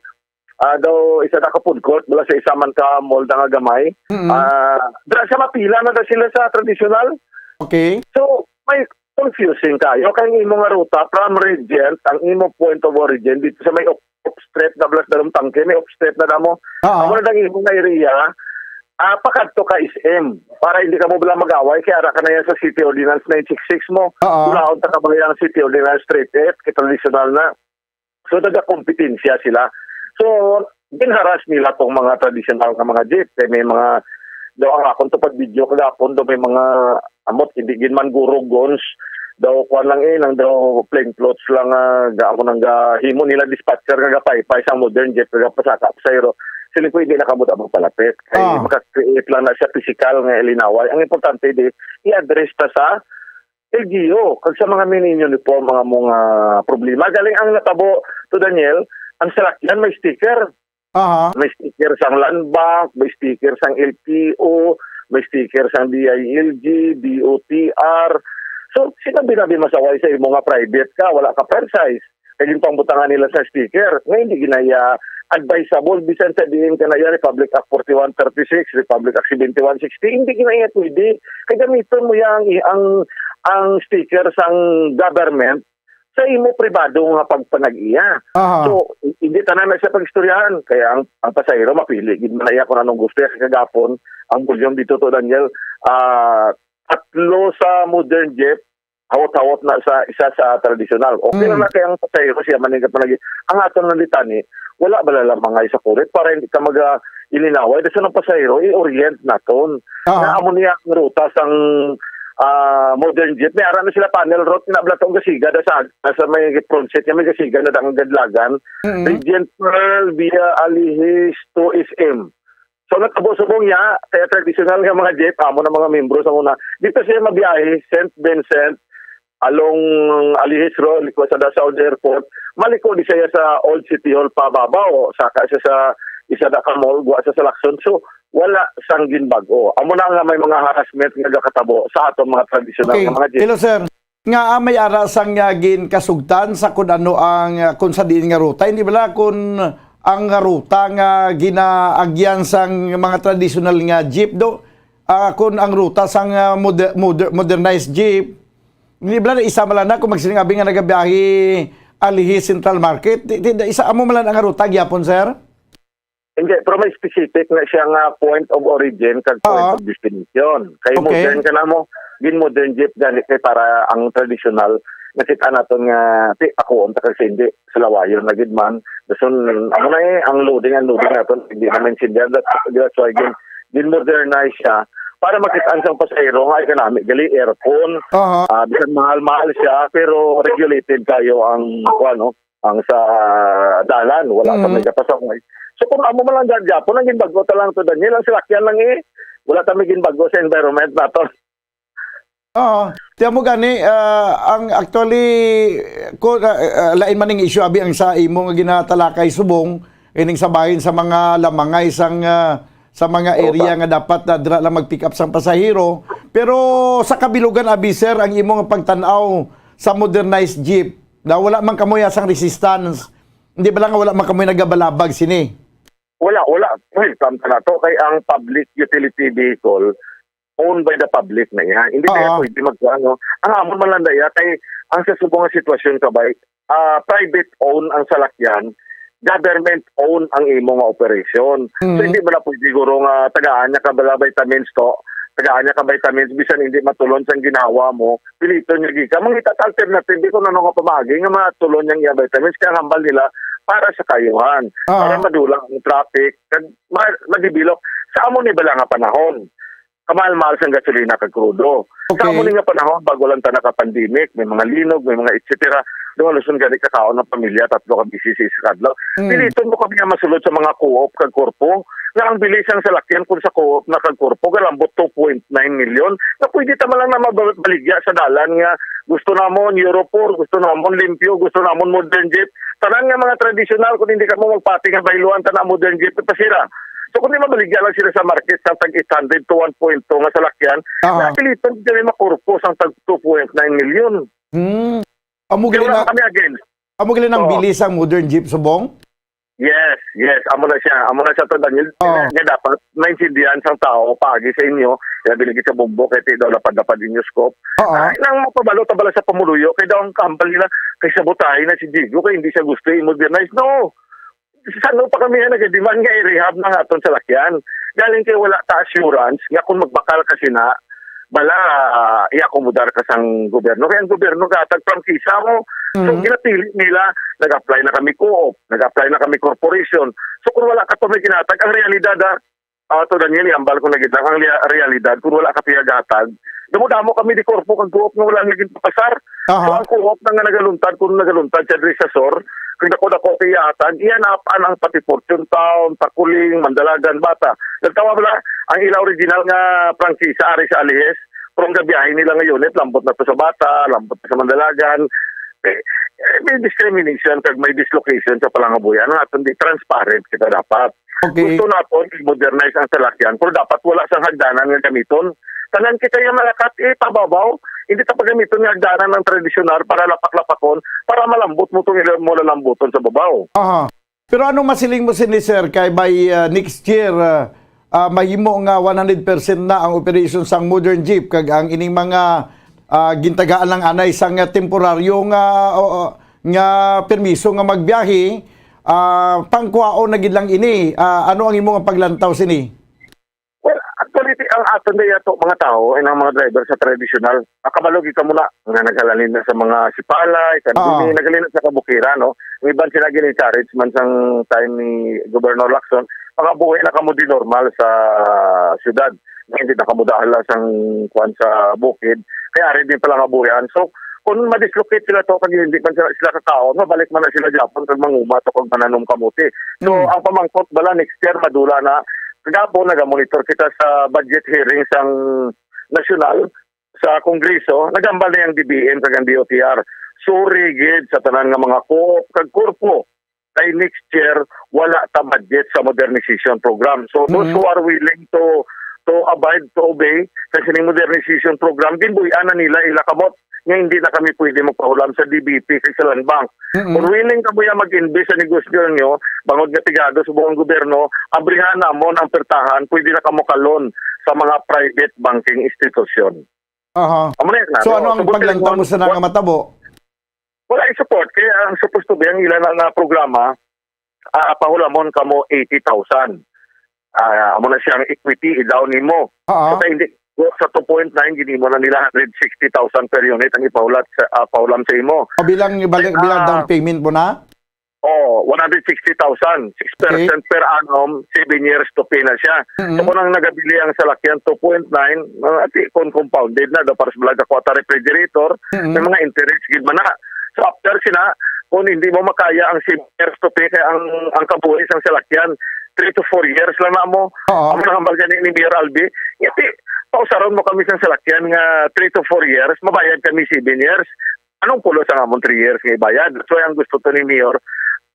ah, daw isa na ka food court, wala sa isa man ka mall na nga gamay. Mm-mm. Ah, dira siya mapila na daw sila sa tradisyonal. Okay. So, may confusing kayo. Kay ang imo nga ruta from Regent, ang imo point of origin dito sa may off, off street na bala sa dalom tangke, may off street na damo. Oo. Amo na ang imo nga area, ah, pakadto ka S M para hindi ka mo bala mag-away kay ara ka na yan sa City Ordinance nine six six mo. Oo. Ulaon ta ka ba yung City Ordinance three eight, kay tradisyonal na. So, nagakompetensya sila. So, ginharas nila tong mga tradisyonal nga mga jeep. Kay may mga, daw ang akon to pag-video kagapon, daw may mga amot, hindi gid man guro guns. Daw, kuwan lang eh, nang daw plain clothes lang, ah, ga-, ako nang ga-, himo nila dispatcher nga gapaypay sa modern jeep, nga gapasaka pasahero. Siling ko, hindi na kamo dapat palapit. Kay Ah. maka-create lang na siya physical nga ilinaway. Ang importante di, i-address ta sa L G U, kag sa mga mini-uniform, mga, mga problema. Galing ang natabo to Daniel, ang salakyan may sticker. Aha. May sticker sang Land Bank, may sticker sang L T O, may sticker sang D I L G, D O T R. So, sinabi-nabi masaway sa imo nga private ka, wala ka franchise. Kay ginpangbutangan nila sa sticker. Nga hindi ginaya advisable, bisan sa diin ka na iya, Republic Act forty-one thirty-six, Republic Act seventy-one sixty, hindi ginaya pwede. Kay gamiton mo yang, ang, ang sticker sang government sa imo pribado nga pagpanag-iya. Aha. So, hindi tanan na siya pag-istoryahan. Kaya ang, ang pasahero, mapili gid man na iya kung anong gusto niya. Kagapon, ang volume dito to, Daniel, ah, tatlo sa modern jeep, hawot-hawot na sa isa sa tradisyonal. Okay lang Mm. na kay ang pasahero siya man ang kapanagi. Ang aton nga litani, wala ba lang mga isa kurit para hindi ka maga ilinaway? Dason ang pasahero, i-orient naton. Oo. Na amo niya ang ruta sang, ah, modern jeep. May ara na sila panel route, na bala tong gasiga da sa, sa may front seat niya, may gasiga na dang gadlagan. Mm. Regent Pearl, via Alihis to S M. So, nagkabusubong niya, kaya tradisyonal nga mga jeep, amo na mga membro sa una. Dito siya mabiyahe, Saint Vincent, along Alihis Road, likod sa Dasao Airport. Maliko di siya sa Old City Hall pababaw, saka siya sa isa na ka mall, gwa sa Salakson. So, wala sang ginbago. Amo na nga may mga harassment nga gakatabo sa aton mga tradisyonal Okay. nga mga jeep. Hello, sir. Nga, ah, may ara sang, ah, ginkasugtan sa kun ano ang, ah, kun sa diin nga ruta. Hindi bala kun ang ruta nga ginaagyan sang mga tradisyonal nga jeep do, ah, kun ang ruta sang, ah, moder-, moder-, modernized jeep. Hindi bala isa man lang na kung magsiling abi nga nagabiyahe Alihis Central Market. Di, di, isa amo man lang ang ruta gyapon, sir? Hindi, pero may specific na siya nga point of origin kag point Oo. of destination. Kay Okay. modern ka na mo, gin modern jeep gani kay para ang traditional nakita naton nga ti ako unta kag hindi sa lawayon na gid man. Dason amo na eh ang loading and loading naton hindi na maintindihan. That's, that's why gin, gin modernize siya para makita ang isang pasahero nga ay kanami gali aircon. Aha. Ah, bisan mahal-mahal siya pero regulated kayo ang ano ang sa dalan, wala ta Mm. may kapasaway. So, kung amo man lang gagapon, ang ginbago ta lang to, Daniel, ang salakyan lang eh. Wala ta may ginbago sa environment nato. Oo. Tiyan mo gani, ah, ang actually, ko, ah, ah, lain man ning issue, abi, ang sa imo nga ginatalakay subong, ining sa bahin sa mga lamangay sang, ah, sa mga Oo, area pa. nga dapat na dira lang mag-pick up sang pasahero. Pero sa kabilugan, abi, sir, ang imo nga pagtan-aw sa modernized jeep, Na wala man kamoy asang resistance. Hindi ba lang wala man kamoy nagabalabag sini? Wala, wala. Welcome ka na to. Kay ang public utility vehicle owned by the public na iya. Hindi Oo. Kaya pwede magkuha, no? Ang amon man lang na iya, kay ang sa subong nga sitwasyon ka ba, ah, private owned ang salakyan, government owned ang imo nga operation. So, Mm. hindi mo na pwede siguro nga tagaan niya ka bala vitamins to, tagaan niya ka vitamins, bisan hindi matulon sang ginawa mo, piliton niya gikan. Mangita ta alternative, di ko na nga pamagi nga matulon niyang iya vitamins, kaya hambal nila para sa kayuhan, Oo. para madulang ang traffic, kag ma-, madevelop. Sa amo ni bala nga panahon, kamahal-mahal sang gasolina kag krudo. Sa Okay. amo ni nga panahon, bago lang ta naka-pandemic, may mga linog, may mga et cetera. Duha luson gani kakaon ng pamilya, tatlo ka B C C sa kadlaw. Mm. Piliton mo kami nga masulod sa mga co-op kag korpo, nga ang bili sang salakyan kung sa co-op na kag korpo, galambot two point nine million, nga pwede ta man lang na mabaligya sa dalan nga gusto namon Euro four, gusto namon limpyo, gusto namon modern jeep. Tanan nga mga tradisyonal, kung hindi ka mo magpati nga bahiluan, tanan modern jeep, pasira. So, kung di mabaligya lang sila sa market sa tag eight hundred to one point two nga salakyan, Aha. napilitan kami makurpo sang tag two point nine million. Hmm. Amo Kaya gali wala na, kami against. Amo gali nang Oo. bili sang modern jeep subong? Yes, yes. Amo na siya. Amo na siya to, Daniel. Oo. Nga dapat maintindihan sang tao paagi sa inyo. Kaya binigay sa bumbo kay ti daw lapad-lapad inyo scope. Oo. Ay, nang mapabalo ta bala sa pamuluyo, kay daw ang kambal nila, kay sabotahin na si Diego, kay hindi siya gusto i-modernize. No! Sa ano pa kami nga nag-demand nga i-rehab na nga aton salakyan? Galing kay wala ta assurance nga kung magbakal ka sina, bala, ah, i-akomodar ka sang gobyerno. Kaya ang gobyerno gatag prangkisa mo. So, Mhm. ginapili nila, nag-apply na kami co-op, nag-apply na kami corporation. So, kung wala ka to may ginatag, ang realidad, ah, ah, to Daniel, ihambal ko na gid lang, ang lia-, realidad, kung wala ka piyagatag, damo-damo kami di korpo kag co-op nga wala nga ginpapasar. Aha. So, ang co-op na nga nagaluntad, kung nagaluntad siya diri sa sur, kung dako-dako kay ihatag, iyan apan ang pati Fortune Town, Takuling, Mandalagan, Bata. Nagtawa bala, ang ila original nga prangkisa ari sa Alijes, pero ang gabiyahe nila nga unit, lambot na to sa Bata, lambot na sa Mandalagan. Eh, eh, may discrimination kag may dislocation sa palangabuhian. Ang aton di transparent kita dapat. Okay. Gusto naton i-modernize ang salakyan, pero dapat wala sang hagdanan nga gamiton. Tanan kita yung malakat, eh, pababaw. Hindi ta pagamiton nga hagdanan ang tradisyonal para lapak-lapakon, para malambot mo tong ila mo lalambuton sa babaw. Aha. Pero anong masiling mo sini, sir, kay by, uh, next year, uh, uh, mahimo nga one hundred percent na ang operation sang modern jeep, kag ang ining mga, uh, gintagaan lang anay sang, uh, temporaryo nga, uh, uh, nga permiso nga magbiyahe, ah, pangkuhaon na gid lang ini. Ah, ano ang imo nga paglantaw sini? Well, actually, ti-, ang aton na yato, mga tao, ay ang mga driver sa tradisyonal, makabalo gid ka muna nga naghalin na sa mga sipalay, kandumi, Oo. naghalin na sa kabukiran, no? Ang iban sila gin-encourage man sang time ni Governor Lacson, makabuhi na kamo di normal sa syudad. Hindi na kamo dahala sang kuwan sa bukid. Kaya ari din pala nga buhian. So, kung madislocate sila to, kag hindi man sila, sila kakaon, mabalik man na sila Japon kag manguma to kag mananom kamote. So, Mm. ang pamangkot bala next year, madula na. Kagapon, nagamonitor kita sa budget hearing sang nasyonal, sa Kongreso, nagambal na yung D B M kag ang D O T R. Sorry gid sa tanan nga mga co-op kag korpo. Kay next year, wala ta budget sa modernization program. So, those Mhm. who are willing to, to abide, to obey sa sining modernization program, ginbuy-an na nila ila kamot nga hindi na kami pwede magpahulam sa D B P kag sa Land Bank. Mhm. Kung willing kamo ya mag-invest sa negosyo nyo, bangod nga pigado subong ang gobyerno, abrihan namon ang pertahan, pwede na kamo kalon sa mga private banking institution. Aha. Amo na yan, So, ano? ano ang Subot paglantaw mo kalimon, sa nga matabo? Wala i-support. Kaya ang supposed to be, ang ilan na, na programa, ah, pahulamon kamo eighty thousand. Ah, amo na siyang equity, i-down nimo. Oo. Sa hindi, sa two point nine, ginimo na nila hundred sixty thousand per unit ang ipahulat sa, ah, pahulam sa imo. O, bilang, bilang, bilang Ah. down payment mo na? Oh, one hundred sixty thousand, six percent Okay. per annum, seven years to pay na siya. Mm-hmm. So, kung ang nagabili ang salakyan, two point nine, uh, ati, kung compounded na, daw para sa balag ako, ata refrigerator, Mm-hmm. may mga interest gid man na. So, after sina, kung hindi mo makaya ang seven years to pay, kaya ang, ang kabuhi sang salakyan, three to four years lang na mo. Oo. Amo na hambal gani ni Mayor Albi, ati, pausaron mo kami sa salakyan nga three to four years, mabayad kami seven years. Anong pulos ang amon three years nga ibayad? So, ang gusto to ni Mayor,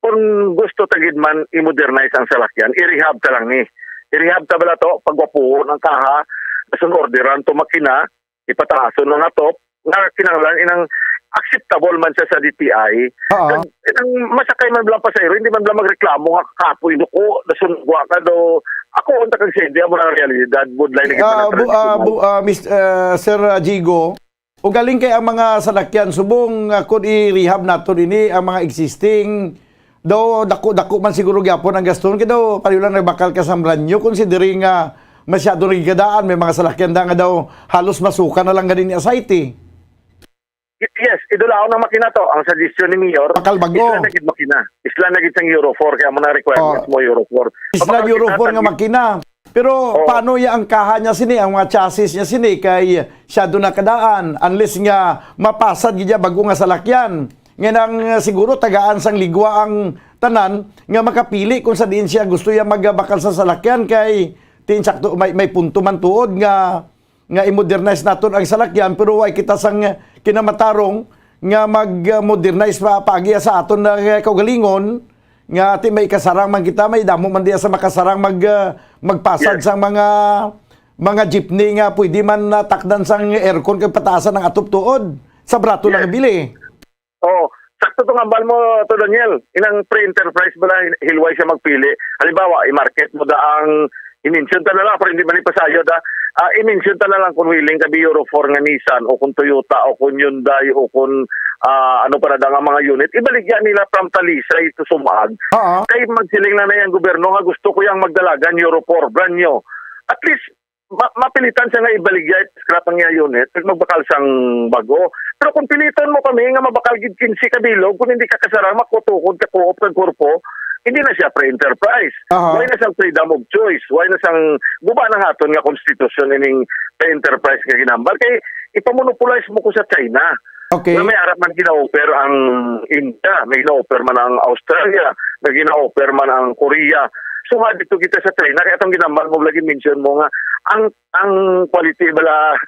kung gusto ta gid man i-modernize ang salakyan, i-rehab ta lang ni. I-rehab ta bala to, pagwapuon ang kaha, dason orderan to makina, ipataason ang atop, nga kinahanglan inang acceptable man siya sa D T I. Oo. Kag inang masakay man lang pasahero, hindi man lang magreklamo nga kapoy duko, nasunugwa ka do. Ako, unta kag sa hindi, amo na ang realidad, budlay na kita Ah, na bu-, ah, tradisyon. bu-, ah, Mis-, ah, Sir, ah, Jigo, ugaling kay ang mga salakyan subong, ah, kung i-rehab naton ini, ang mga existing, daw dako-dako man siguro gyapon ang gaston, kay daw pareho lang nagbakal ka sa Ambranyo, considering nga masyado nagkadaan, may mga salakyan da nga daw halos masuka na lang gani ni Asayte. Y-, yes, idulaon ang makina to. Ang suggestion ni Mayor, Bakal bago. Isla na gid makina. Isla na gid sang Euro four, kaya mo na requirements Oh. mo Euro four. Isla Mabakal Euro kita four sa nga makina. Pero Oo. paano ya ang kaha niya sini, ang mga chassis niya sini, kay siya doon nakadaan, unless nga mapasad gid niya bago nga salakyan. Nga nang, uh, siguro tagaan sang ligwa ang tanan nga makapili kung sa diin siya gusto ya magbakal sa salakyan, kay tin sakto may, may punto man tuod nga nga i-modernize naton ang salakyan, pero way kita sang kinamatarong nga mag-modernize pa paagi sa aton nga kaugalingon, nga ti may kasarang man kita, may damo man diya sa makasarang mag, ah, magpasad Yes. sang mga, mga jeepney nga pwede man natakdan sang aircon kag pataasan ang atop tuod sa barato lang Yes. bili. Oh, sakto tong hambal mo to, Daniel. Inang pre-enterprise bala, hilway siya magpili. Halimbawa, i-market mo da ang, i-mention ta na lang, pero hindi man ipasayod, ah. Ah, i-mention ta na lang kung willing ka bi Euro four nga Nissan o kung Toyota o kung Hyundai o kung, ah, ano pa na da nga mga unit. Ibaligya nila from Talisay to Sumaag. Oo. Kay magsiling na na yung gobyerno nga gusto ko yung magdalagan Euro four, brand new. At least, ma-, mapilitan siya nga ibaligya, scrap ang iya unit, kag magbakal sang bago. Pero kung piliton mo kami nga mabakal gid kinse ka bilog, kung hindi ka kasarang, makutukod ka co-op kag korpo, hindi na siya free enterprise. Aha. Why na sang freedom of choice? Why na sang guba na nga aton nga konstitusyon ining free enterprise nga ginambal? Kay ipamonopolize mo ko sa China. Okay. Nga may ara man gina-offer ang India, may gina-offer man ang Australia, may gina-offer man ang Korea. So nga dito kita sa China, kaya itong ginambal mo lagi mention mo nga ang ang quality bala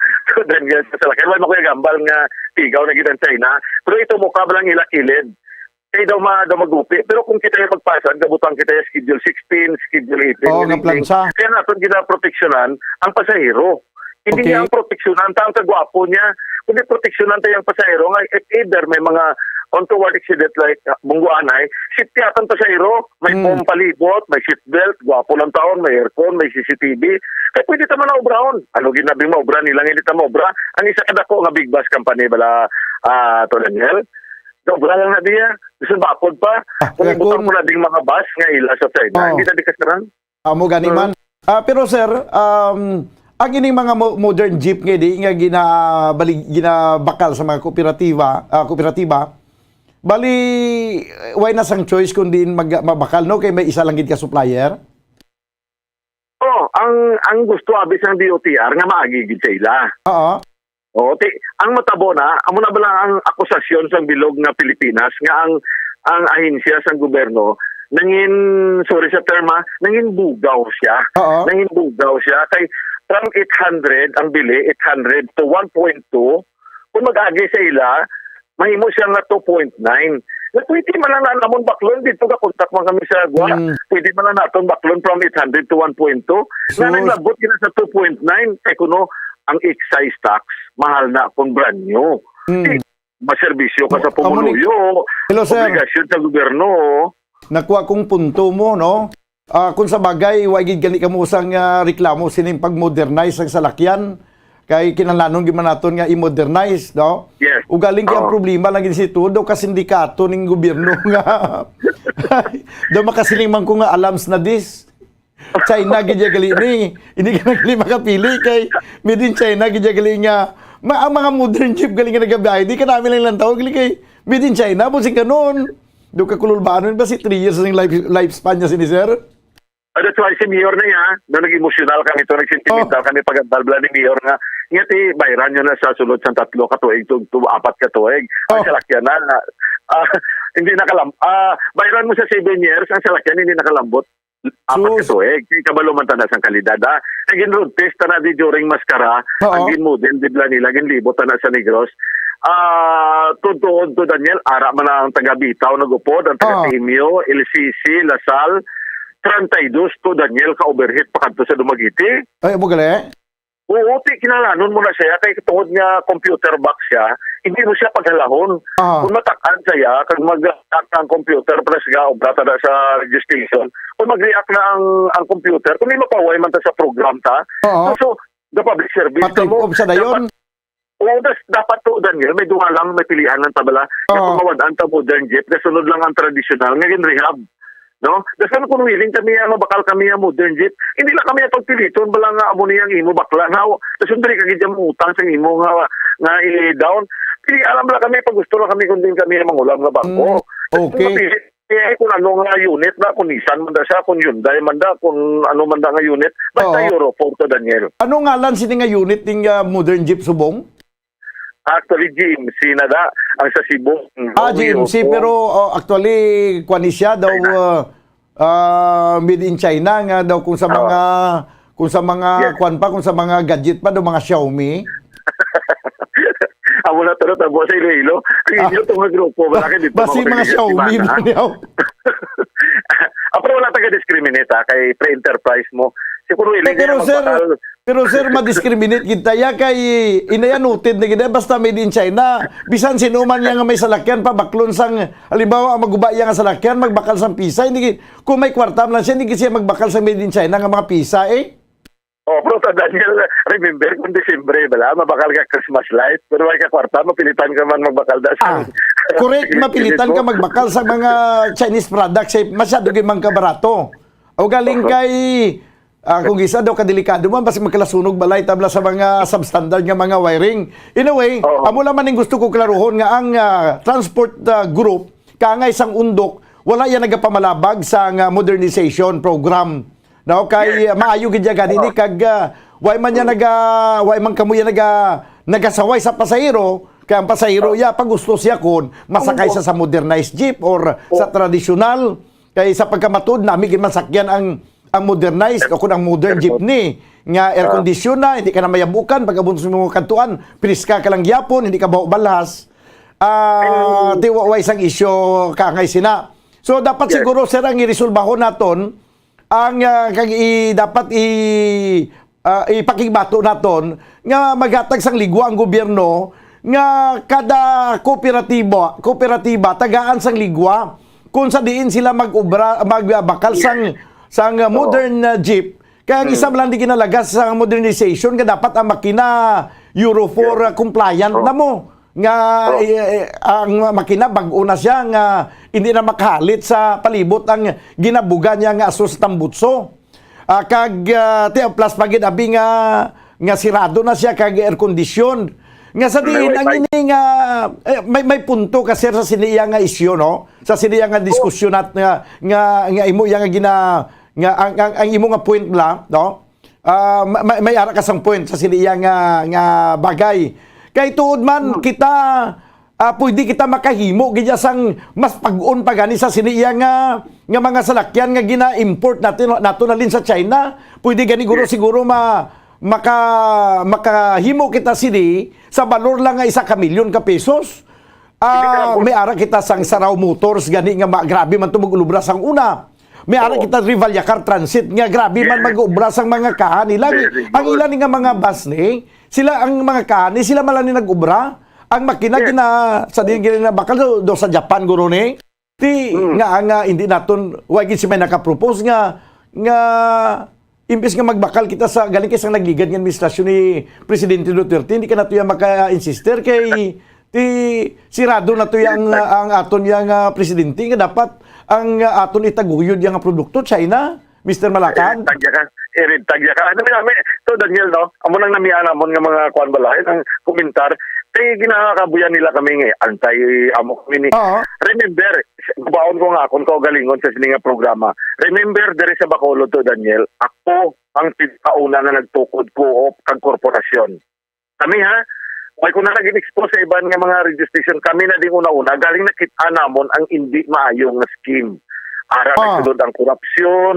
Daniel sa salakyan. Wala man ko yung gambal nga tigaw na gid ang China. Pero ito mo ka balang ila kilid. Kay daw ma-, daw magupi. Pero kung kita yung magpasad, gabutang kita yung Schedule sixteen, Schedule eighteen, Oo, nga anything. Plansa. Kaya natin ginaproteksyonan ang pasahero. Hindi Okay. niya ang proteksyonan, ta ang kagwapo niya. Kundi proteksyonan tayo ang pasahero nga if ever may mga untoward accident like, ah, bungguanay, safety atong pasahero, may Hmm. foam palibot, may seat belt, gwapo lang taon, may aircon, may C C T V. Kaya pwede ta man na obrahon. Ano ginabi mo, obra nila nga hindi ta maobra? Ang isa ka dako nga big bus company bala, ah, to Daniel? Obra lang na diya. Gusto bakod pa. Ah, Kung kaya ibutang kung ko na ding mga bus nga ila sa China, Oh. hindi na di kasarang. Amo gani Hmm. man. Ah, pero sir, um, ang ining mga mo-, modern jeep nga di nga ginabalig-, ginabakal sa mga kooperatiba, ah, kooperatiba, bali, eh, why na sang choice kung diin mag-, mabakal, no? Kay may isa lang gid ka supplier? Oh, ang, ang gusto abi sang D O T R nga maagi gid sa ila. Oo. Oh, ti-, ang matabo na, amo na bala ang akusasyon sang bilog nga Pilipinas nga ang, ang ahensya sang gobyerno nangin, sorry sa term, ah, nangin bugaw siya. Oo. Nangin bugaw siya kay from eight hundred ang bili, eight hundred to one point two, kung mag-agi sa ila, mahimo siya nga two point nine. Nga pwede man lang na namon baklon, dito ka kontak man kami sa Gwa. Mm. Pwede man lang naton baklon from eight hundred to one point two. Sus. Nga naglabot gina sa two point nine, kay kuno ang excise tax, mahal na kung brand new. Mm. Di, maserbisyo ka sa Amo ni pumuluyo, Hello, sir. Obligasyon sa gobyerno. Nakuha kong punto mo, no? Ah, kung sa bagay, wa gid gani kamo sang, ah, reklamo sining pag-modernize ang salakyan. Kay kinahanglanon gid man naton nga i-modernize, no? Yes. Ugaling kay ang Oo. problema lang gid si tuod daw kasindikato ning gobyerno nga daw makasiling man ko nga alams na dis. China gid ya gali ni. Hindi ka na gali makapili kay made in China gid ya gali nga. Ma-, ang mga modern jeep gali nga nagabiyahe, di ka namin lang lantaw gali kay made in China, busing kanon. Do ka kululbaanon ba si three years ang life, lifespan niya sini, sir? Ah, that's why si Mayor na niya, no, nag-emosyonal kami to, nag-sentimental Oh. kami pag ang balbala ni Mayor nga, nga ti, bayran nyo na sa sulod sang tatlo ka tuig to, to apat ka tuig. Ang Oh. salakyan na, na, ah, hindi nakalam-, ah, bayran mo sa seven years, ang salakyan hindi nakalambot apat ka Sus. tuig. Kay kabalo man ta na sang kalidad, ha? Naging road test ta na di during Mascara, Oo. ang gin-model di bala nila, ginlibot ta na sa Negros. Ah, tuod-tuod to, Daniel, ara man ang taga Bitaw nag-upod, ang taga Oo. Timio, L C C, Lasal, treinta y dos to, Daniel, ka overheat pa kadto sa Dumaguete. Ay, amo gali? Oo, ti kinahanglanon mo na siya kay tungod nga computer box siya, hindi mo siya paghalahon. Ah. Kung matak-an siya, kag mag-act ang computer para siya obra tada sa registration, kung mag-react na ang ang computer, kung di mapahuway man ta sa program ta, Oo. so, so the public service Matake kamo, off siya dayon. dapat, oo, das, dapat to, Daniel, may duha lang, may pilihan lang ta bala. Oo. Kung mawad-an ta modern jeep, kasunod lang ang traditional, nga gin-rehab. No? Dasan kung willing kami nga mabakal kami ang modern jeep, hindi lang kami ang pagpiliton, bala nga amo ni ang imo bakla na, dasan diri ka gid ang utang sa imo nga, nga i-down. Pili alam lang kami pag gusto lang kami kung din kami ang mangulam nga bangko. Mm, Dasan okay. mapili, eh, kung ano nga unit na, kung Nissan man da siya, kung Hyundai man da, kung ano man da nga unit, basta Oo. Euro four to, Daniel. Ano ngalan sini nga unit ning, ah, modern jeep subong? Actually, G M C na da, ang sa Cebu. Ah, Romeo G M C, po. pero, oh, actually, kwan ni siya daw, China. ah, ah, made in China nga daw kung sa Oo. mga, kung sa mga, Yes. kwan pa, kung sa mga gadget pa, daw mga Xiaomi. Amo na to, natabo sa Iloilo. Ang Ah. inyo to nga grupo, wala ka dito Basi mga mga Xiaomi, Mana. daw niya. Ah, pero wala taga-discriminate, ha, kay pre-enterprise mo. Siguro, Eh, hindi pero, na sir, magpakal- Pero, sir, ma-discriminate kita. Ya kay inaya noted na gid, basta made in China. Bisan sino man niya nga may salakyan, pabaklon sang, halimbawa, maguba iya nga salakyan, magbakal sang pisa. Hindi gid, kung may kwarta man lang siya, hindi gid siya magbakal sang made in China nga mga pisa, eh. Oh, pero ta, Daniel, remember kung Disyembre, bala, mabakal ka Christmas light, pero may ka kwarta, mapilitan ka man magbakal da sa Ah, correct, mapilitan ka magbakal sa mga Chinese products, eh, masyado gyud man kabarato. O galing Uh-huh. kay Ah, kung isa daw kadelikado man, basi magkalasunog balay tabla sa mga substandard nga mga wiring. In a way, Oo. amo lang man ning gusto ko klaruhon nga ang, ah, transport, ah, group, kaangay sang undok, wala yan nagapamalabag sa nga modernization program. No, kay, Yes. ah, maayo gid ya gani ni Oo. kag, ah, way man niya Oo. naga, way man kamo ya naga, nagasaway sa pasahero, kay ang pasahero Oo. ya pag gusto siya kun masakay Oo. sa, sa modernized jeep or sa Oo. tradisyonal. Kay sa pagkamatud nami gid masakyan ang, ang modernized o kun ang modern Aircon. jeepney nga air Ah. condition na, hindi ka na mayabukan pag abot sa mga kadtuan, priska ka lang gyapon, hindi ka baho balhas. Ah, Mm. ti wa, wa isang isyu kaangay sina. So dapat Yes. siguro, sir, ang iresolbahon naton ang, ah, kag i-, dapat i-, ah, ipakigbato naton nga maghatag sang ligwa ang gobyerno nga kada kooperatiba, kooperatiba tagaan sang ligwa kung sa diin sila mag-obra, magbakal sang, Yes. sang, ah, Oo. modern, ah, jeep. Kaya ang Mm. isa man lang di ginalagas sa modernization nga dapat ang makina Euro four, Yes. ah, compliant Oo. na mo. Nga, Oo. eh, eh, ang makina bag-o na siya nga hindi na makahalit sa palibot ang ginabuga niya nga aso sa tambutso. Ah, kag, ah, ti, plus pa gid abi nga, nga sirado na siya kag air condition. Nga sa May diin ang wifi. ini nga, eh, may, may punto ka, sir, sa sini iya nga isyu, no? Sa sini iya nga Oh. diskusyon nat nga, nga, nga imo iya nga gina-, nga ang, ang, ang imo nga point bala, no? Ah, ma-, may, may ara ka sang point sa sini iya nga, nga bagay. Kay tuod man Hmm. kita, ah, pwede kita makahimo gid sang mas pag-on pa gani sa sini iya nga, nga mga salakyan nga gina-import natin, nato nalin sa China. Pwede gani guro Yes. siguro ma-, maka-, makahimo kita sini sa balor lang nga isa ka milyon ka pesos. Hindi ka Ah, lang may ara kita sang Saraw Motors gani nga ma-, grabe man to mag-ulubra sang una. May ara Oo. kita Revallacar Transit nga grabe man Yes. mag-ubra sang mga kaha nila. Very Ang good. ila ni nga mga bus ni, sila ang mga kaha ni, sila man lang ni nag-ubra. Ang makina Yes. gina-, sa din gina bakal do, do sa Japan guro ni. Ti Mm. nga, nga hindi naton, wa gid si may nakapropose nga, nga imbis nga magbakal kita sa, galing kay sang nagligad nga administrasyon ni Presidente Duterte, hindi ka na to yan maka-insister kay ti sirado na to yang, Yes, sir. ang aton yang, ah, presidente nga dapat ang, ah, aton itaguyod yang produkto, China, Mister Malakad. Irid tagya ka. Irid tagya ka. Ano, may, may, to, Daniel, no? Amo nang namian namon nga mga kuan balahin, ang komentar. Kay ginakabuyan nila kami nga anti amo kami ni. Oo. Remember, baon ko nga akon kaugalingon sa sini nga programa. Remember, diri sa Bacolod to, Daniel, ako ang pinakauna na nagtukod co-op kag korporasyon. Kami, ha? Way ko na naging expose sa iban nga mga registration. Kami na ding una-una, galing nakita namon ang hindi maayo nga scheme. Ara, Ah. nagsulod ang korupsyon,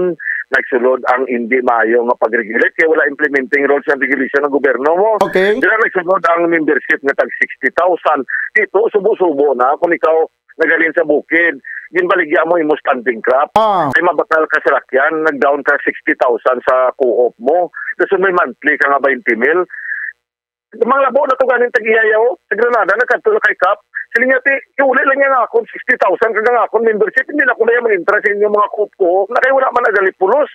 nagsulod ang hindi maayo nga pag-regulate, kaya wala implementing rules and regulation ng gobyerno mo. Okay. Dira nagsulod ang membership nga tag sixty thousand. Ito, subo-subo na. Kung ikaw, nagaling sa bukid. Ginbaligya mo imo standing crop. Ah. Ay mabakal ka sa lakyan, nag-down ka sixty thousand sa co-op mo. Tapos may monthly ka nga twenty mil. Manglabo na to ganing tag-iya, oh. Sa Granada, nagkadto na kay Kap. Siling niya, "Ti, iuli lang niya nga akon sixty thousand kag ang akon membership, hindi na ako na iya mag-entra sa inyong mga co-op ko. Na kay wala man nagalipulos.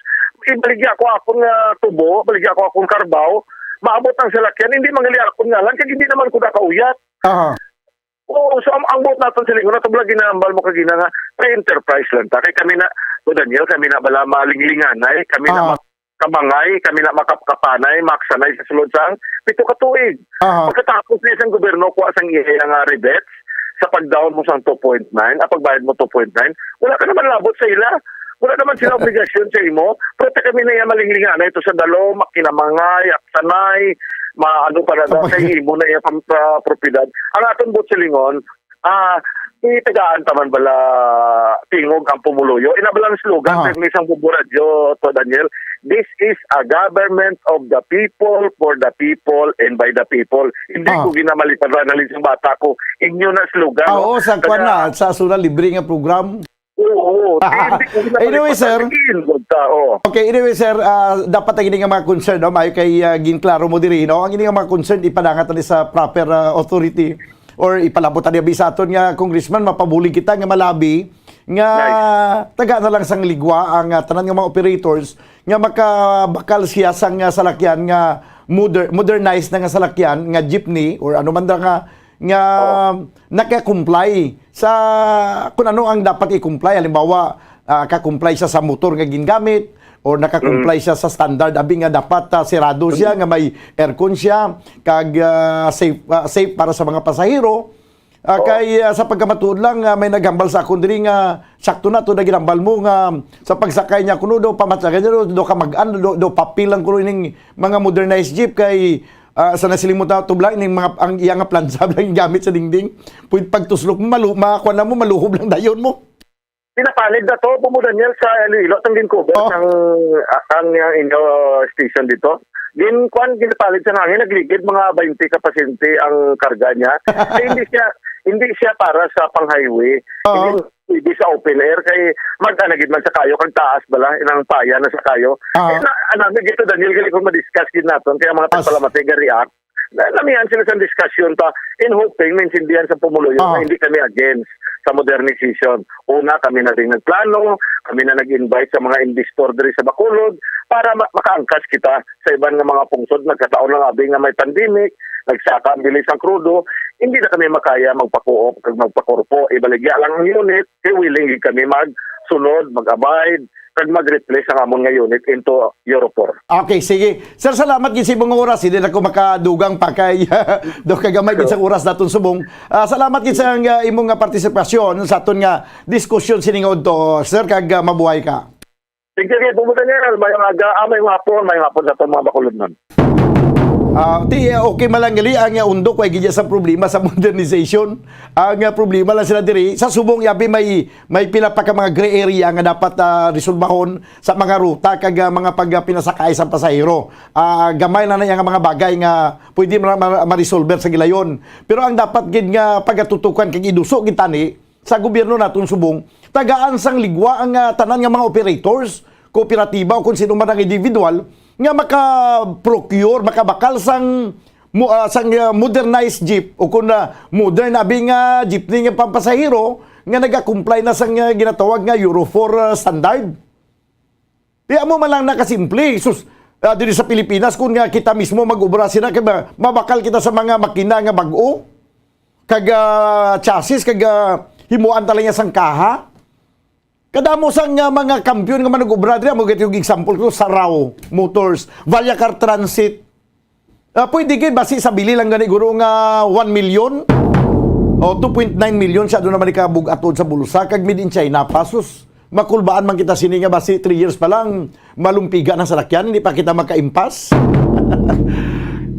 Ibaligya ko akon nga tubo, baligya ko akon karbaw. Maabot ang salakyan, hindi mangali akon ngalan, kag hindi naman ko nakauyat." Aha. Oo, so ang, ang buot naton silingon, ato bala ginahambal mo kagina nga free enterprise lang ta. Kay kami na, to Daniel, kami na bala malinglinganay, kami na Ah. ma-, kabangay, kami na makapkapanay, maksanay sa sulod sang pito ka tuig. Aha. Pagkatapos ni isang gobyerno, kuha sang iya nga rebates sa pag-down mo sang two point nine, ah, pagbayad mo two point nine, wala ka naman labot sa ila. Wala naman sila obligasyon sa imo. Pero ta kami na iya malinglinganay, ito sa dalo, makinamangay, aksanay, maano pa na daw, Kapag- sa imo na iya pam-, pa-, propiedad. Ang aton buot silingon, ah, itagaan ta man bala tingog ang pumuluyo. Ina bala ang slogan Aha. sa isang bubo radyo, to Daniel, "This is a government of the people, for the people, and by the people." Hindi Ah. ko ginamalipad na sa bata ko. Inyo na slogan, Ah, no? oo, sa Kaya kwan na, sa Sura Libre nga program. Oo, hindi ko ginamalipad Anyway, na sir. Sige, involved ta, oo. Okay, anyway, sir, ah, dapat ang ini nga mga concern, no, maayo kay, ah, ginklaro mo diri, no? Ang ini nga mga concern, ipadangat na sa proper, ah, authority or ipalabot na sa aton nga congressman, mapabulig kita nga malabi nga Nice. taga na lang sang ligwa ang, ah, tanan nga mga operators nga makabakal siya sang, ah, salakyan nga moder-, modernized na nga salakyan, nga jeepney or ano man da nga, nga Oo. naka-comply sa kung ano ang dapat i-comply. Halimbawa, ah, ka-comply siya sa motor nga gingamit or naka-comply Mm. siya sa standard abi nga dapat, ah, sirado siya, Mm. nga may aircon siya, kag, ah, safe, ah, safe para sa mga pasahero. Ah, Oo. kay, ah, sa pagkamatuod lang, ah, may naghambal sa akon diri nga sakto na to na ginambal mo nga sa pagsakay niya kuno do pamatyagan niya do, do kamag-an do, do papel lang kuno ining mga modernized jeep kay, ah, sa nasiling mo ta tubla ining mga ang iya nga plansa lang gamit sa dingding. Pwede pagtuslok mo, malu-, makuha na mo, maluhob lang dayon mo. Pinapanid na to, Bumo Daniel, sa Iloilo, itong gincover Oh. ang, ang, ang inyo station dito. Gin, kwan, ginapalit sa hangin, nagligid mga twenty ka pasyente ang karga niya. Kaya hindi siya, hindi siya para sa pang-highway. Oo. Hindi pwede sa open air. Kay mag-anagid man sa kayo, kag taas bala, inang paya na sa kayo. Oo. Eh, na, anami gito, Daniel, gali kung ma-discuss gid naton, kaya mga As- tagpalamati, ga-react. Na, namihan sila sa discussion pa, in hoping, maintindihan sa pumuluyo Oo. na hindi kami against sa modernization. Una, kami na rin nagplano, kami na nag-invite sa mga investor diri sa Bacolod para ma-, makaangkas kita sa iban nga mga pungsod. Nagkataon lang abi nga may pandemic, nagsaka ang bilis ang krudo, hindi na kami makaya magpakuop kag magpakurpo. Ibaligya lang ang unit, kay willing gid kami magsunod, mag-abide, kag mag-replace ang amon nga unit into Euro four. Okay, sige. Sir, salamat gid sa imong oras. Hindi na ko makadugang pa kay do kagamay gid sa oras naton subong. Ah, salamat gid sa, ah, imong nga partisipasyon sa aton nga diskusyon sining udto, sir, kag, ah, mabuhay ka. Thank you, Bubo Daniel. Mayong aga, ah, mayong hapon, mayong hapon sa atong mga Bacolodnon. Ah, ti, eh, okay man lang gali ang, ah, Undok, way gid sa problema sa modernization. Ang, ah, problema lang sila diri sa subong, yabi may, may pila pa ka mga gray area nga dapat, ah, resolbahon sa mga ruta kag, ah, mga pag, ah, pinasakay sa pasahero. Ah, gamay na na yang mga bagay nga pwede ma-, ma-, ma-resolver sa gilayon. Pero ang dapat gid nga pagatutukan kag iduso gid tani, sa gobyerno naton subong, tagaan sang ligwa ang, ah, tanan nga mga operators, kooperatiba o kung sino man ang individual nga maka-procure, makabakal sang mo-, ah, sang, ah, modernized jeep o kung, ah, modern abi nga jeepney nga pampasahero nga nagakomply na sang, ah, ginatawag nga Euro four, ah, standard. Di amo man lang nakasimple. Sus, ah, diri sa Pilipinas, kung nga kita mismo mag-obra sila, kay ma-, mabakal kita sa mga makina nga bag-o, kag, ah, chassis, kag, ah, himuan talaga sang kaha. Kadamo sang, ah, mga kampiyon nga manag-obra diri, amo gid yung example ko, Sarao Motors, Vallecar Transit, Ah, pwede gid, basi sa bili lang gani, guro, nga one million o two point nine million siya, doon naman ikabug-atod sa bulsa, kag made in China pa, sus. Makulbaan man kita sini nga basi three years pa lang, malumpiga na salakyan, hindi pa kita makaimpas.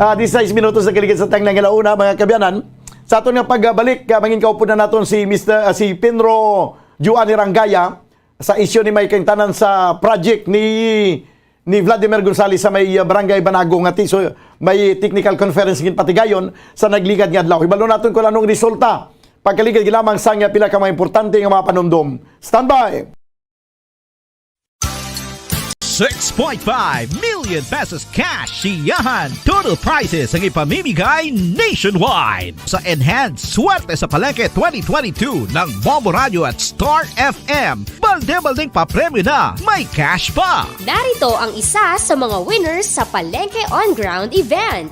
Ah, dieciséis minutos na kaligid sa tang nangalauna, mga kabyanan. Sa aton nga pagbalik, ah, mangin kaupod na naton si Mister, ah, si Penro Juan Rangaya sa isyu ni may kaintanan sa project ni ni Vladimir Gonzales sa may, uh, Barangay Banago nga ti-, so, may technical conference ginpatigayon sa nagligad nga adlaw. Hibalo naton kung anong resulta Pagkaligid lamang sang pila ka mga importante nga mga panumdom. Standby! Six point five million pesos cash siyahan. Total prizes ang ipamimigay nationwide. Sa Enhanced Swerte sa Palengke twenty twenty-two ng Bombo Radio at Star F M, balde-baldeng papremyo na, may cash pa. Narito ang isa sa mga winners sa Palengke On Ground event.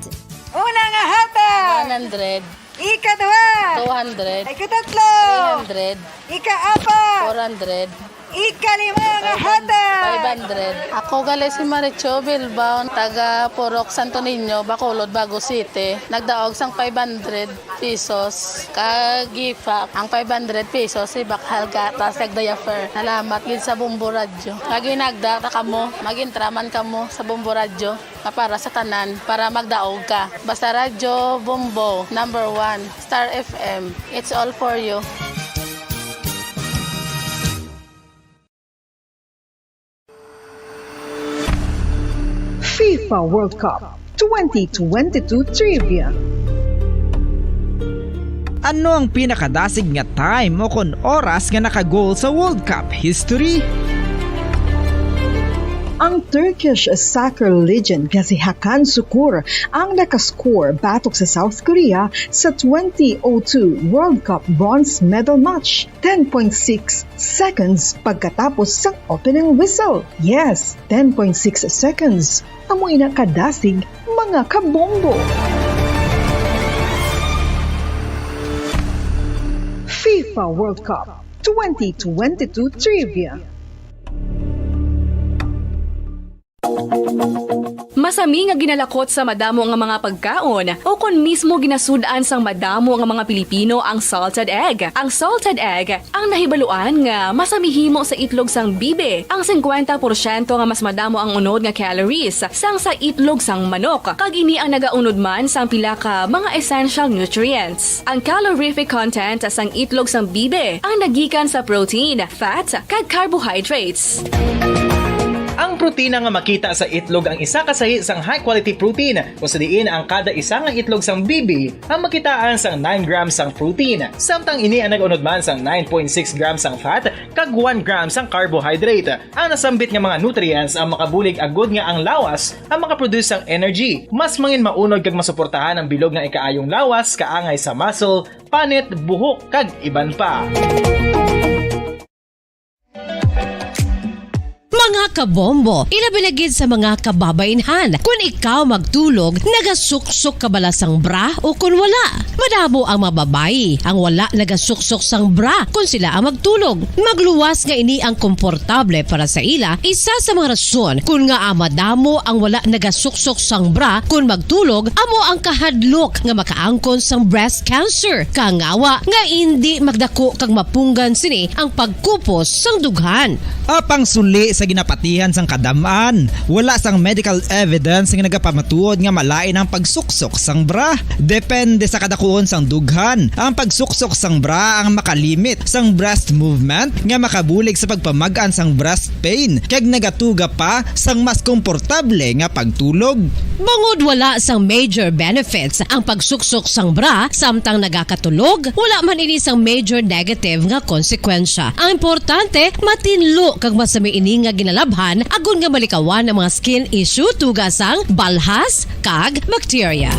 Una nga hatag! One hundred. Ikaduha. Two hundred. Ikatatlo. Three hundred. Ikaapat. Four hundred. Ikalima nga hatag. Five hundred. Ako gali si Maricho Bilbao, taga Purok Santo Niño, Bacolod, Bago City. Nagdaog sang five hundred pesos. Kag gifa ang five hundred pesos si Bakhal Gatas kag Diaper. Salamat gid sa Bombo Radyo. Kag hinagda ta kamo, mag-intra man kamo sa Bombo Radyo. Nga para sa tanan, para magdaog ka. Basta Radyo Bombo, number one, Star F M, it's all for you. FIFA World Cup twenty twenty-two Trivia. Ano ang pinakadasig nga time o kon oras nga naka-goal sa World Cup history? Ang Turkish soccer legend nga si Hakan Sukur ang nakascore batok sa South Korea sa twenty oh two World Cup bronze medal match, ten point six seconds pagkatapos sang opening whistle. Yes, ten point six seconds. Amo ina kadasig, mga kabombo. FIFA World Cup twenty twenty-two Trivia. Masami nga ginalakot sa madamo nga mga pagkaon, o kon mismo ginasud-an sang madamo nga mga Pilipino ang salted egg. Ang salted egg ang nahibaluan nga masami himo sa itlog sang bibi, ang singkwenta porsyento nga mas madamo ang unod nga calories sang sa itlog sang manok, kag ini ang nagaunod man sang pila ka mga essential nutrients. Ang calorific content sang itlog sang bibi ang nagikan sa protein, fat, kag carbohydrates. Ang protina nga makita sa itlog ang isa ka sahi sang high-quality protein, kung sa diin ang kada isa nga itlog sang bibi ang makitaan sang nine grams sang protein, samtang ini ang nag-unod man sang nine point six grams sang fat kag one gram sang carbohydrate. Ang nasambit nga mga nutrients ang makabulig agud nga ang lawas ang makaproduce sang energy. Mas mangin maunod kag masuportahan ang bilog nga ikaayong lawas, kaangay sa muscle, panit, buhok, kag iban pa. Mga kabombo, ilabi na gid sa mga kababaynhan, kun ikaw magtulog, nagasuksok ka bala sang bra o kun wala? Madamo ang mga babayi ang wala nagasuksok sang bra kun sila ang magtulog. Magluwas nga ini ang komportable para sa ila, isa sa mga rason kun ngaa madamo ang wala nagasuksok sang bra kun magtulog amo ang kahadlok nga makaangkon sang breast cancer, kangawa nga indi magdako kag mapunggan sini ang pagkupos sang dughan. Apang suli sa ginapatihan sang kadam-an, wala sang medical evidence nga nagapamatuod nga malain ang pagsuksok sang bra. Depende sa kadakuon sang dughan, ang pagsuksok sang bra ang makalimit sang breast movement nga makabulig sa pagpamag-an sang breast pain, kag nagatuga pa sang mas komportable nga pagtulog. Bangod wala sang major benefits ang pagsuksok sang bra samtang nagakatulog, wala man ini sang major negative nga konsekwensya. Ang importante, matinlo kag masami ini nga ginalabhan agod nga malikawan ang mga skin issue, tuga sang balhas kag bakterya.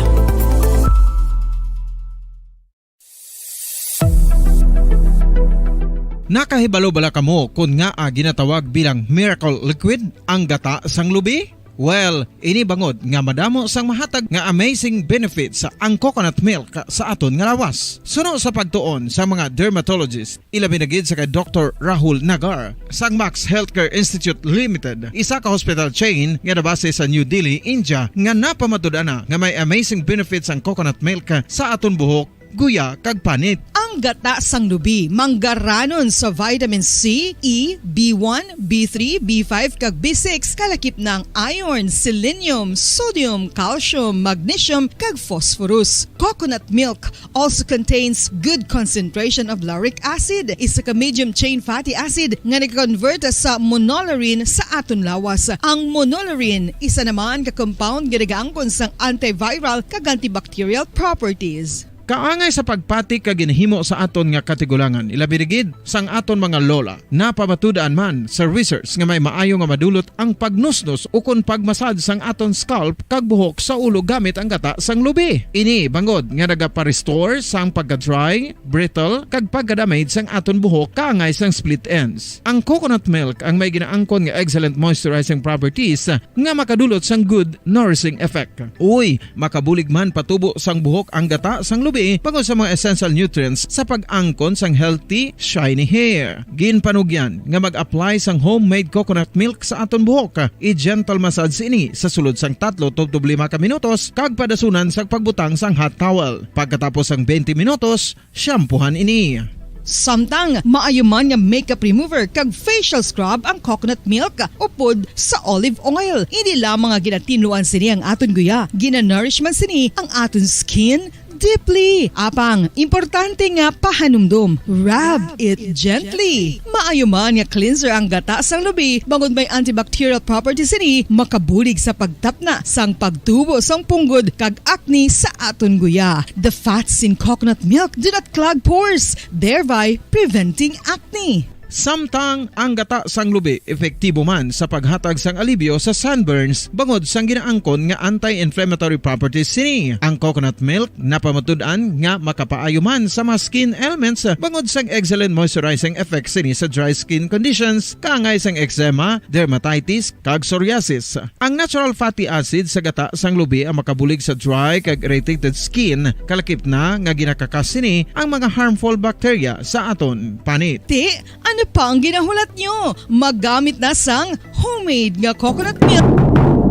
Nakahibalo bala kamo kon ngaa ginatawag bilang miracle liquid ang gata sang lubi? Well, ini bangod nga madamo sang mahatag nga amazing benefits ang coconut milk sa aton nga lawas. Suno sa pagtuon sa mga dermatologist, ilabi na gid sa kay Doktor Rahul Nagar sang Max Healthcare Institute Limited, isa ka hospital chain nga nabase sa New Delhi, India, nga napamatud-an na nga may amazing benefits ang coconut milk sa aton buhok, guya, kag panit. Ang gata sang lubi manggaranon sa vitamin C, E, B one, B three, B five, kag B six, kalakip na ang iron, selenium, sodium, calcium, magnesium, kag phosphorus. Coconut milk also contains good concentration of lauric acid, isa ka medium chain fatty acid nga nag-convert sa monolaurin sa aton lawas. Ang monolaurin isa naman ka compound nga nagaangkon sang antiviral kag antibacterial properties. Kaangay sa pagpati kag ginhimo sa aton nga katigulangan, ilabi na gid sang aton mga lola. Napamatud-an man sa research nga may maayo nga madulot ang pagnusnos ukon pagmasad sang aton scalp kag buhok sa ulo gamit ang gata sang lubi. Ini bangod nga nagapa-restore sang pagka-dry, brittle, kag pagka-damage sang aton buhok kaangay sang split ends. Ang coconut milk ang may ginaangkon nga excellent moisturizing properties nga makadulot sang good nourishing effect. Uy, makabulig man patubo sang buhok ang gata sang lubi bangod sa mga essential nutrients sa pag-angkon sang healthy, shiny hair. Ginpanugyan nga mag-apply sang homemade coconut milk sa aton buhok. I-gentle massage ini sa sulod sang tatlo tubtob lima ka minutos kag padasunan sang pagbutang sang hot towel. Pagkatapos sang twenty minutos, shampoohan ini. Samtang maayo man nga makeup remover kag facial scrub ang coconut milk upod sa olive oil. Hindi lamang nga ginatinluan sini ang aton guya, ginanourish man sini ang aton skin deeply. Apang, importante nga pahanumdom, rub it gently. Maayo man nga cleanser ang gata sang lubi bangod may antibacterial properties sini, makabulig sa pagtapna sang pagtubo sang punggod kag acne sa aton guya. The fats in coconut milk do not clog pores, thereby preventing acne. Samtang ang gata sang lubi epektibo man sa paghatag sang alibyo sa sunburns bangod sang ginaangkon nga anti-inflammatory properties sini. Ang coconut milk napamatud-an nga makapaayo man sa mga skin ailments bangod sang excellent moisturizing effects sini sa dry skin conditions, kaangay sang eczema, dermatitis, kag psoriasis. Ang natural fatty acid sa gata sang lubi ang makabulig sa dry kag irritated skin, kalakip na nga ginakakas sini ang mga harmful bacteria sa aton panit. Ti, ano pa ang ginahulat nyo? Magamit na sang homemade nga coconut milk.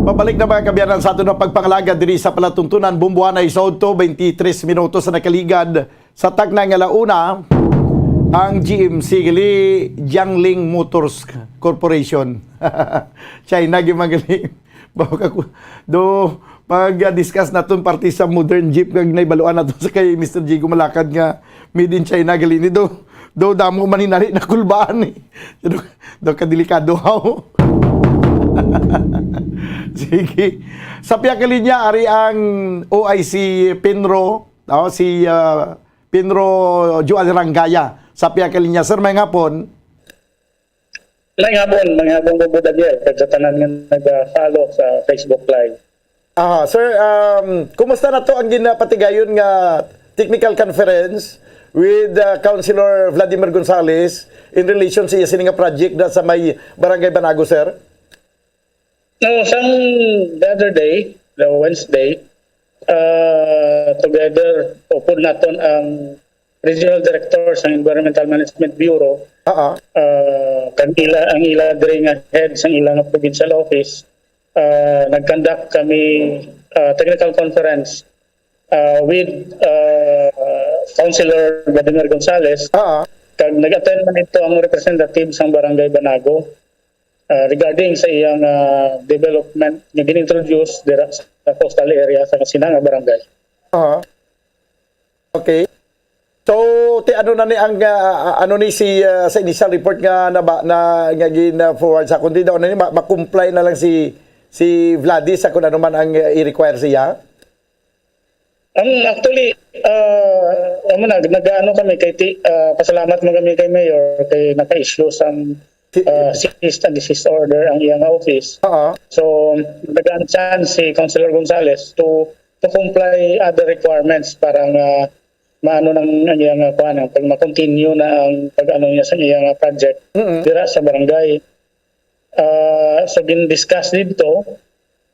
Pabalik na, mga kaabyanan, sa aton nga pagpangalagad diri sa palatuntunan. Bumbuanay sa udto, twenty-three minutos sa nakaligad. Sa takna nga launa, ang G M C gali, Jiangling Motors Corporation. China gyud man gali. Bawa ka ku-, do, pag, ah, discuss naton parte sa modern jeep kag naibaluan naton sa kay Mister Jigo Malakad nga made in China gali ni do. Do damo man hinari na kulbaan ni. Do, do ka delikado haw. Sige. Sa pihak linya, ari ang O I C Pinro, oh, si, ah, Pinro Joel Rangaya. Sa pihak linya, sir, may hapon. May hapon, may hapon po, Brother Javier, kag sa tanan nga nag-follow sa Facebook Live. Aha, sir, um, kumusta na to ang ginapatigayon nga technical conference with, uh, Councilor Vladimir Gonzales in relation sa iya sini nga project da sa may Barangay Banago, sir? No, sang the other day, the Wednesday, uh, together, upod naton ang Regional Director sa Environmental Management Bureau, Oo. uh, kag ila, ang ila diri nga head sa ila nga provincial office, uh, nag-conduct kami, uh, technical conference, uh, with, uh, Councilor Vladimir Gonzales. Oo. Kag nag-attend man ito ang representative sang Barangay Banago, uh, regarding sa iyang, uh, development nga gin-introduce dira sa coastal area sa Kasinanga Barangay. Oo. Okay. So, ti ano na ni ang, ah, ano ni si, ah, sa initial report nga naba-, na, nga gin-forward sa kundi daw na ni ma-, ma-comply na lang si, si Vladis sa kung ano man ang, ah, i-require siya? Ang actually, ah, amo na, nag-ano kami kay ti-, ah, pasalamat man kami kay Mayor kay naka-issue sang, Si ah, cease and desist order ang iyang office. Oo. So, nag-ano chance si Councilor Gonzales to, to comply other requirements para nga maano nang ang iyang, ah, kuwan, ang pag ma-continue na ang pag-ano niya sa iyang, ah, project Mm-mm. dira sa barangay. Ah, so, gin-discuss dito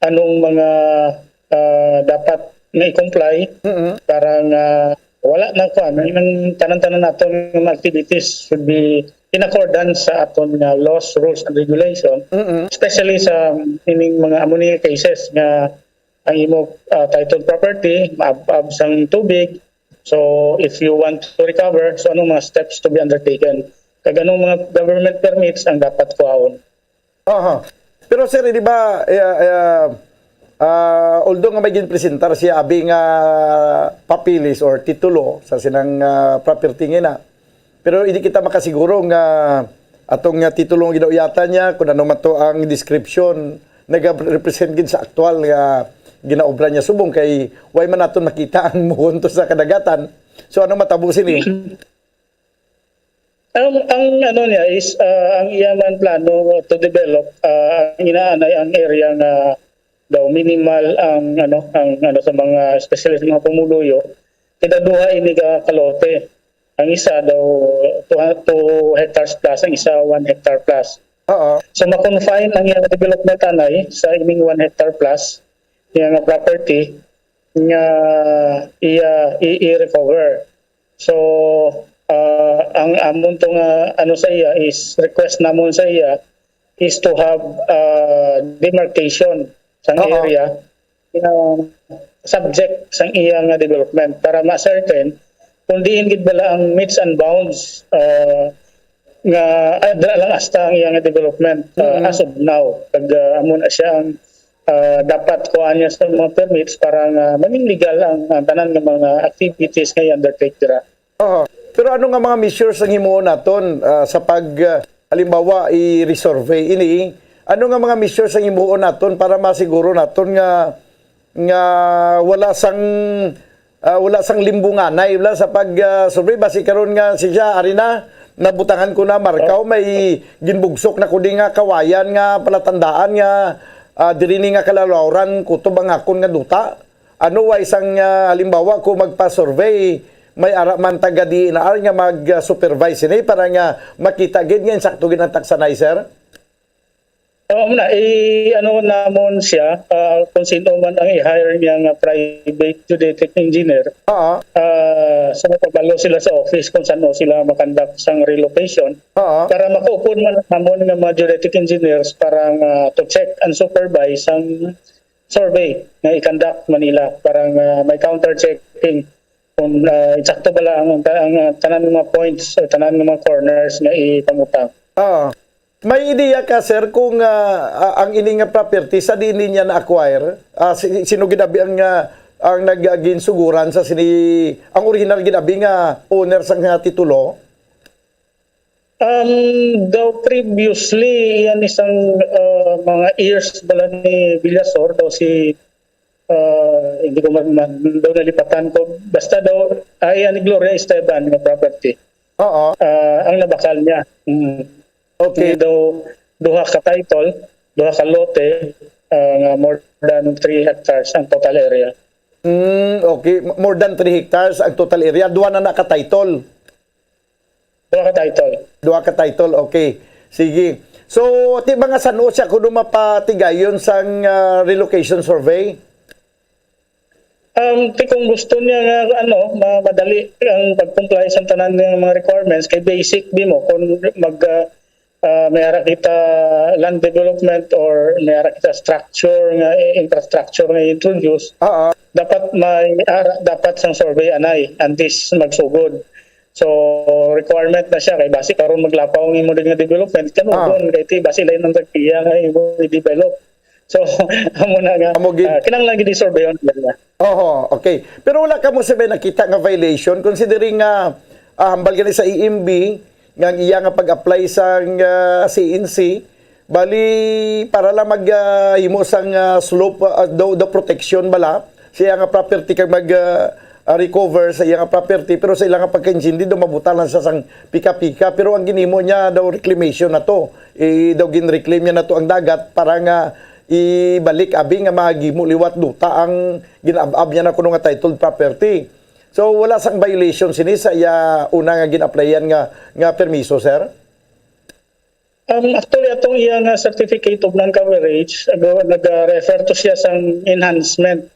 anong mga, ah, dapat na i-comply Mm-mm. para nga wala na, kuwan, ang, ang tanan-tanan naton nga mga activities should be in accordance sa aton nga laws, rules, and regulation, Mm-mm. especially sa ining mga ammonia cases nga ang imo, ah, titled property, maab-ab sang tubig. So, if you want to recover, so anong mga steps to be undertaken? Kag anong mga government permits ang dapat kuhaon? Aha. Pero, sir, di ba, eh, eh, ah, although nga may ginpresentar siya abi nga papeles or titulo sa sinang, ah, property nga na, pero hindi kita makasiguro nga atong nga titulo nga ginauyatan niya, kung ano man to ang description, nag-represent gid sa aktual nga ginaobra niya subong kay way man naton makita ang muhon to sa kadagatan. So, ano matabo sini? Ang, ang ano niya is, ah, ang iya man plano to develop, ah, ang inaanay ang area nga daw minimal ang ano, ang ano sa mga, especially sa mga pumuluyo, kay daw duha ini ka kalote. Ang isa daw two, two hectares plus, ang isa one hectare plus. Oo. So ma-confine ang iyang development anay sa ining one hectare plus niya nga property nga iya i- i-recover. So, ah, ang amon to nga ano sa iya is, request namon sa iya is to have, ah, demarcation sang Oo. area nga subject sang iya nga development para ma-certain kung diin gid bala ang metes and bounds, ah, nga, ah, dira lang hasta ang iya nga development, ah, Mm. as of now. Kag, ah, amo na siya ang, ah, dapat kuhaan niya sa mga permits para nga maging legal ang, ang tanan nga mga activities nga i-undertake dira. Oho. Pero ano nga mga measures ang himuon naton, ah, sa pag, ah, halimbawa, i-resurvey ini? Ano nga mga measures ang himuon naton para masiguro naton nga, nga wala sang, ah, wala sang limbunganay, wala sa pag, ah, survey? Basi karon nga si siya, ari na, nabutangan ko na markaw, may ginbugsok na ko di nga kawayan nga palatandaan nga, ah, diri ni nga kalalawran kutob ang akon nga duta. Ano way sang, ah, halimbawa, kung magpa-survey, may ara man taga D E N R nga mag-supervise sini para nga makita gid nga insakto gid ang taksanay, sir? Oo, muna, i-ano namon siya, ah, kung sino man ang i-hire niya nga private geodetic engineer. Oo. Ah, so mapabalo sila sa office kung saan sila makandak sang relocation Oo. para makaupod man namon nga mga geodetic engineers para nga to check and supervise ang survey nga i-conduct man nila para nga may counter checking kung, ah, insakto bala ang, ang, ah, tanan nga mga points o tanan nga mga corners nga ipamutang. Oo. May ideya ka, sir, kung, ah, ah, ang ini nga property sa diin niya na-acquire? Ah, si-, sino gid abi ang, ah, ang nag-, ah, ginsuguran sa sini, ang original gid abi nga owner sa nga titulo? Um, daw previously, yan isang, ah, mga heirs bala ni Villasor, daw si, ah, hindi ko man, man daw nalipatan ko. Basta daw, ah, yan ni Gloria Esteban nga property. Oo. Ah, ang nabakal niya. Mm. Okay. May daw duha ka title, duha ka lote, ah, nga more than three hectares ang total area. Mm, okay. M-, more than three hectares ang total area. Duha na naka-title. Duha ka title. Duha ka title. Okay. Sige. So, ti mga sano siya kuno mapatigayon sang, ah, relocation survey? Um, ti kung gusto niya nga ano, ma- madali ang pag-comply sa tanan ng mga requirements, kay basic di mo kung mag ah, ah, may ara kita land development or may ara kita structure nga, eh, infrastructure nga introduce, Oo. dapat may ara dapat sang survey anay antes magsugod. So requirement na siya kay basi karon maglapaw ang imo din nga development, kanugon kay ti basi lain ang tag-iya nga imo i-develop. So amo na nga, Amo gid. Ah, kinahanglan gid i-survey on niya. Oho, okay. Pero wala kamo sa may nakita nga violation considering nga, ah, hambal gani sa E M B nga ang iya nga pag-apply sa, ah, C N C, bali para lang mag, ah, himo sang, ah, slope, ah, daw, daw protection bala sa iya nga property kag mag, ah, ah, recover sa iya nga property, pero sa ila nga pagkaintindi daw mabutang lang sa sang pika-pika, pero ang ginhimo niya daw reclamation na to. Eh, daw ginreclaim niya na to ang dagat para nga ibalik abi nga mahimo liwat duta ang gin-ab-ab niya na kuno nga titled property. So wala sang violation sini sa iya una nga gin-applyan nga, nga permiso, sir? Um, actually, atong iya nga certificate of non-coverage, ago, nag-refer to siya sang enhancement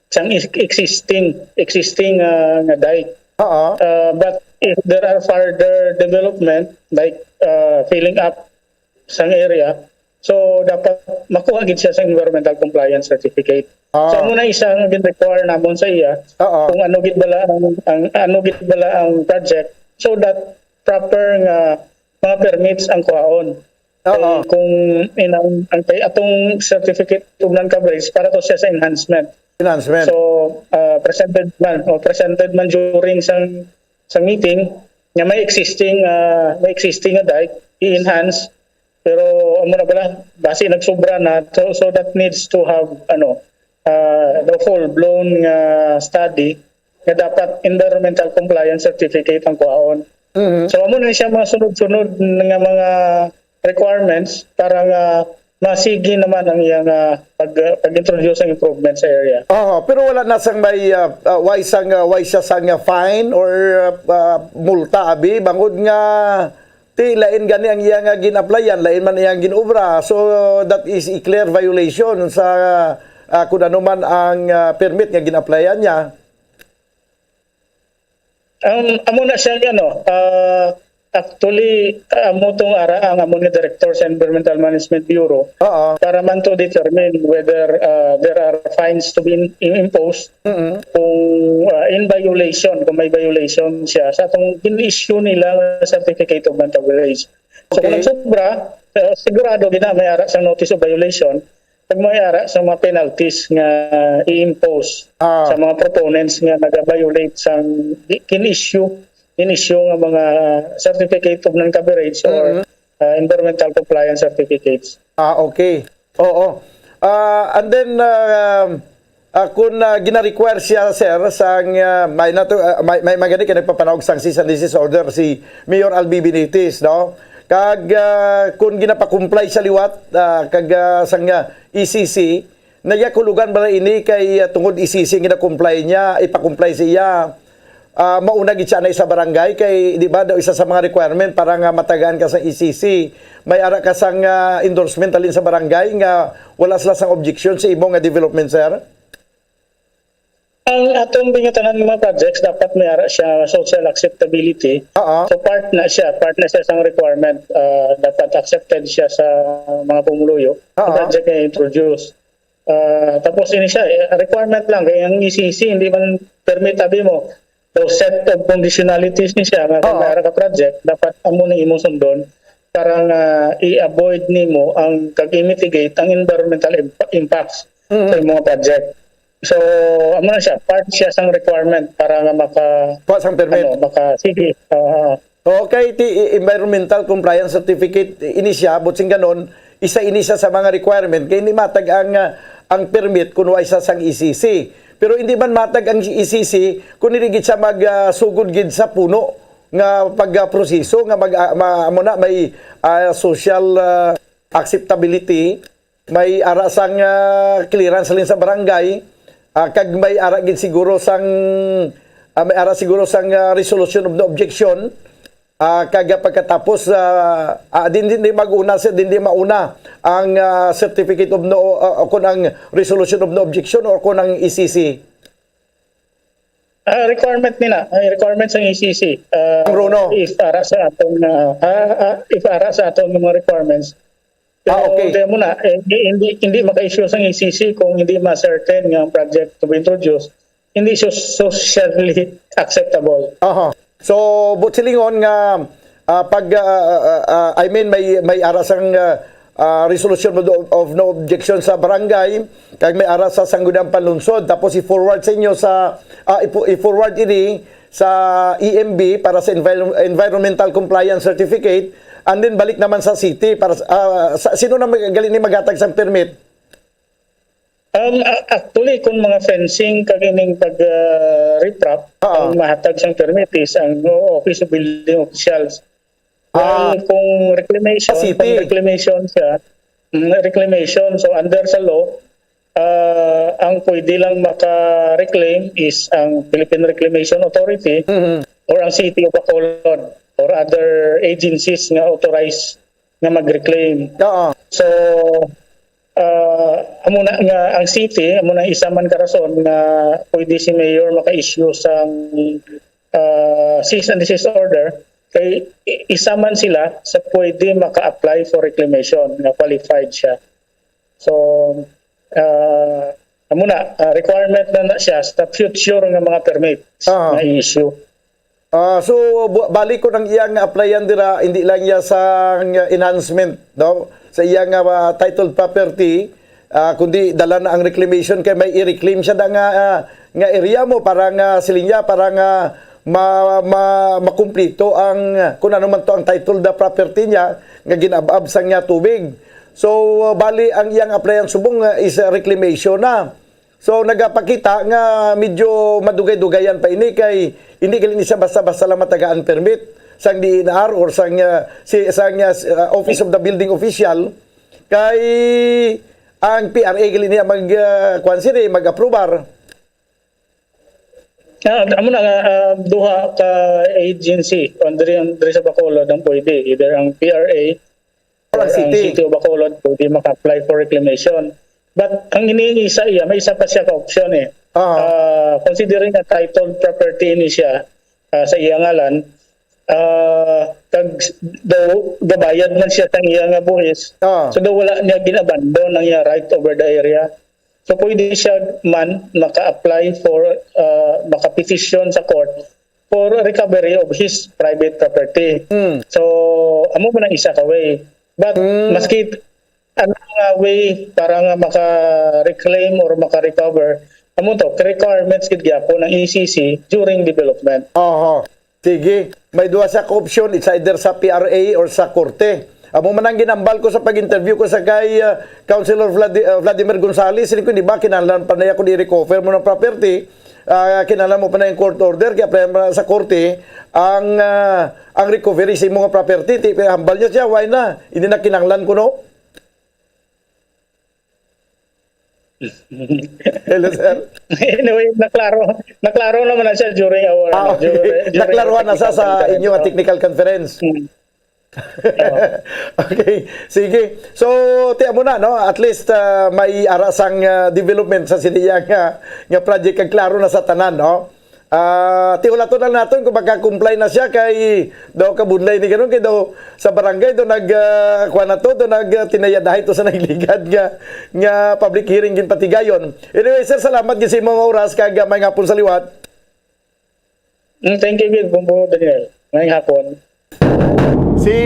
sang ex- existing existing, ah, nga dike. Oo. Uh, but if there are further development like, uh, filling up sang area, so dapat makuha gid siya sa environmental compliance certificate. Ah. So amo na isa nga gin-require namon sa iya, Oo. kung ano gid bala ang, ang ano gid bala ang project, so that proper nga mga permits ang kuhaon. Oo. Kay kung inang ang kay atong certificate of non-coverage para to siya sa enhancement. Enhancement. So, uh, presented man o presented man during sang sa meeting nga may existing, uh, may existing nga dike i-enhance, pero amo na bala, basi nagsobra na, so, so that needs to have ano, ah, the full-blown nga study nga dapat environmental compliance certificate ang kuhaon. Mhm. So, amo na siya mga sunod-sunod nga mga requirements para nga masigi naman ang iyang, ah, pag, pag-introduce ang improvement sa area. Oo, pero wala na sang may, ah, ah, way sang, ah, way siya sang, ah, fine or, ah, multa, abi, bangod nga ti lain gani ang iya nga gin-applyan, lain man iyang gin-obra. So, that is a clear violation sa, ah, kung ano man ang, ah, permit nga gin-applyan niya. Ang amo na siya, ano, ah, actually, amo tong ara ang amo ni director sa Environmental Management Bureau Oo. para man to determine whether, ah, there are fines to be in- imposed Mm-mm. kung, ah, in violation, kung may violation siya sa atong in-issue nila nga certificate of non-coverage. So, kung Okay. nagsobra, ah, sigurado gid na may ara sa notice of violation, pag may ara sa mga penalties nga i-impose Ah. sa mga proponents nga nag-violate sang di- kin-issue, in-issue nga mga certificate of non-coverage or, Mm-hmm. ah, environmental compliance certificates. Ah, okay. Oo. Ah, and then, ah, ah, kung, ah, gina-require siya, sir, sang, ah, may nato, ah, may, may magani ka nagpapanawag sang cease and desist order si Mayor Albi Benitez, no? Kag, ah, kung ginapakumply sa liwat, ah, kag, ah, sang, ah, E C C, nagyakulugan bala ini kay, ah, tungod E C C ang ginakumply niya, ipakumply siya. Ah, mauna gid siya na sa barangay kay, di ba, daw isa sa mga requirement para nga matagaan ka sa E C C, may ara ka sang, ah, endorsement halin sa barangay nga wala sila sang objection sa imo nga development, sir? Ang atong bingatanan nga mga projects, dapat may ara siya social acceptability. Oo. So, part na siya, part na siya sang requirement. Ah, dapat accepted siya sa mga pumuluyo. Oo. Ang project nga introduce. Ah, tapos ini siya, eh, requirement lang. Kaya ang E C C, hindi man permit, abi mo. So, set of conditionalities ni siya nga kung Oo. may ara ka project, dapat amo ni imong sundon para nga i-avoid nimo ang kag i-mitigate ang environmental imp- impacts Mm. sa imong project. So, amo na siya, part siya sang requirement para nga maka Kuha sang permit. ano, maka sige. Ah, Okay, ti i- environmental compliance certificate ini siya, but sing ganon, isa ini siya sa mga requirement kay hindi matag ang, ah, ang permit kung wa isa sang E C C. Pero hindi man matag ang E C C kung hindi gid siya mag, ah, sugod gid sa puno nga pagproseso nga mag, ah, ma, amo na may, ah, social, ah, acceptability, may ara sang, ah, clearance halin sa barangay, ah, kag may ara gid siguro sang, ah, may ara siguro sang, ah, resolution of no objection, ah, kag pagkatapos, ah, ah, din, din, di mag-una, sir, din, di mauna ang, ah, certificate of no, ah, o kun ang resolution of no objection or kun ang E C C. Ah, requirement nila, ay requirement sa E C C. Ah, Ang Bruno. If ara sa atong, ah, ah, ah, if ara sa atong mga requirements. Ah, Pero okay. Kaya mo na, eh, hindi, hindi, hindi maka-issue sa E C C kung hindi ma-certain nga ang project to be introduced, hindi siya socially acceptable. Aha. So, but silingon nga, ah, pag, ah, ah, ah, I mean, may, may ara sang, ah, ah, resolution of, of no objection sa barangay, kag may ara sa Sangguniang Panlungsod, tapos i-forward sa inyo sa, ah, ipo- i-forward ini sa E M B para sa envir- environmental compliance certificate, and then balik naman sa city para sa, ah, sa sino na mag- gali ni maghatag sang permit? Um, a- actually, kung mga fencing kag ining pag, ah, riprap, Oo. ang mahatag sang permit is ang Office of Building Officials. Ah. Well, kung reclamation, Sa city. kung reclamation siya, mm, reclamation, so under sa law, ah, ang pwede lang maka-reclaim is ang Philippine Reclamation Authority Mhm. or ang City of Bacolod or other agencies nga authorized nga mag-reclaim. Oo. So, ah, amo na nga ang city, amo na isa man ka rason nga pwede si mayor maka-issue sang, ah, cease and desist order, kay i- isa man sila sa pwede maka-apply for reclamation nga qualified siya. So, ah, amo na, ah, requirement na na siya sa future nga mga permits Ah. nga i-issue. Ah, so, bu- balik ko nang iyang applyan dira, hindi lang iya sa enhancement, no? Sa iyang, ah, titled property, ah, kundi dala na ang reclamation kay may i-reclaim siya da nga, ah, nga area mo para nga siling niya, para nga ma, ma, makumplito ang, ah, kung ano man to ang title the property niya nga ginabab sang niya tubig. So, bali ang iyang applyan subong, ah, is, ah, reclamation na. So, nagapakita nga medyo madugay-dugayan pa ini kay hindi gali ni siya basta-basta lang matagaan permit sang D E N R or sang, ah, si, sang, ah, s-, ah, Office of the Building Official kay ang P R A gali niya mag, ah, kuwan sini, mag-aprobar. Ah, amo na nga, ah, duha ka agency, kung diri, diri sa Bacolod ang pwede, either ang P R A or Ang ang city. City of Bacolod, pwede maka-apply for reclamation. But ang iniisa iya, may isa pa siya ka option eh. Ah. Ah, considering nga titled property ini siya, ah, sa iya ngalan, ah, kag s-, daw gabayad man siya sang iya nga buhis. Ah. So daw wala niya ginabandon ang iya right over the area. So pwede siya man maka-apply for, ah, maka-petition sa court for recovery of his private property. Mm. So amo man ang isa ka way. But Mm. maski ano nga way para nga maka-reclaim or maka-recover, amo to, requirements gid gyapon ng E C C during development. Oho. Sige, may duha sa ka option, it's either sa P R A or sa korte. Amo man ang ginambal ko sa pag-interview ko sa kay, ah, Councilor Vladi-, ah, Vladimir Gonzales. Siling ko, "Di ba, kinahanglan pa na ako di recover mo ng property? Ah, kinahanglan mo pa na yung court order, kaya pa na sa korte ang, ah, ang recovery sa imong property." Ti, hambal niya siya, "Why na? Hindi na kinahanglan ko, no?" Hello, sir. Anyway, naklaro, naklaro naman na siya during our, Ah, ano, okay. during, during Naklaruhan na sa, sa technical inyong conference. Technical conference. Hmm. Oo. Okay. Sige. So, tiyan mo na, no? At least, ah, may ara sang, ah, development sa sini iya nga, nga project. Kag klaro na sa tanan, no? Ah, ti, hulaton na naton kung maka-comply na siya kay daw kabudlay ni karon kay daw sa barangay daw nag, ah, kuwan na to, daw nag, ah, tinayadahay to sa nagligad nga, nga public hearing ginpatigayon. Anyway, sir, salamat gid sa imong oras kag, ah, may hapon sa liwat. Mm, thank you gid, Bumbo Daniel. May hapon. Si,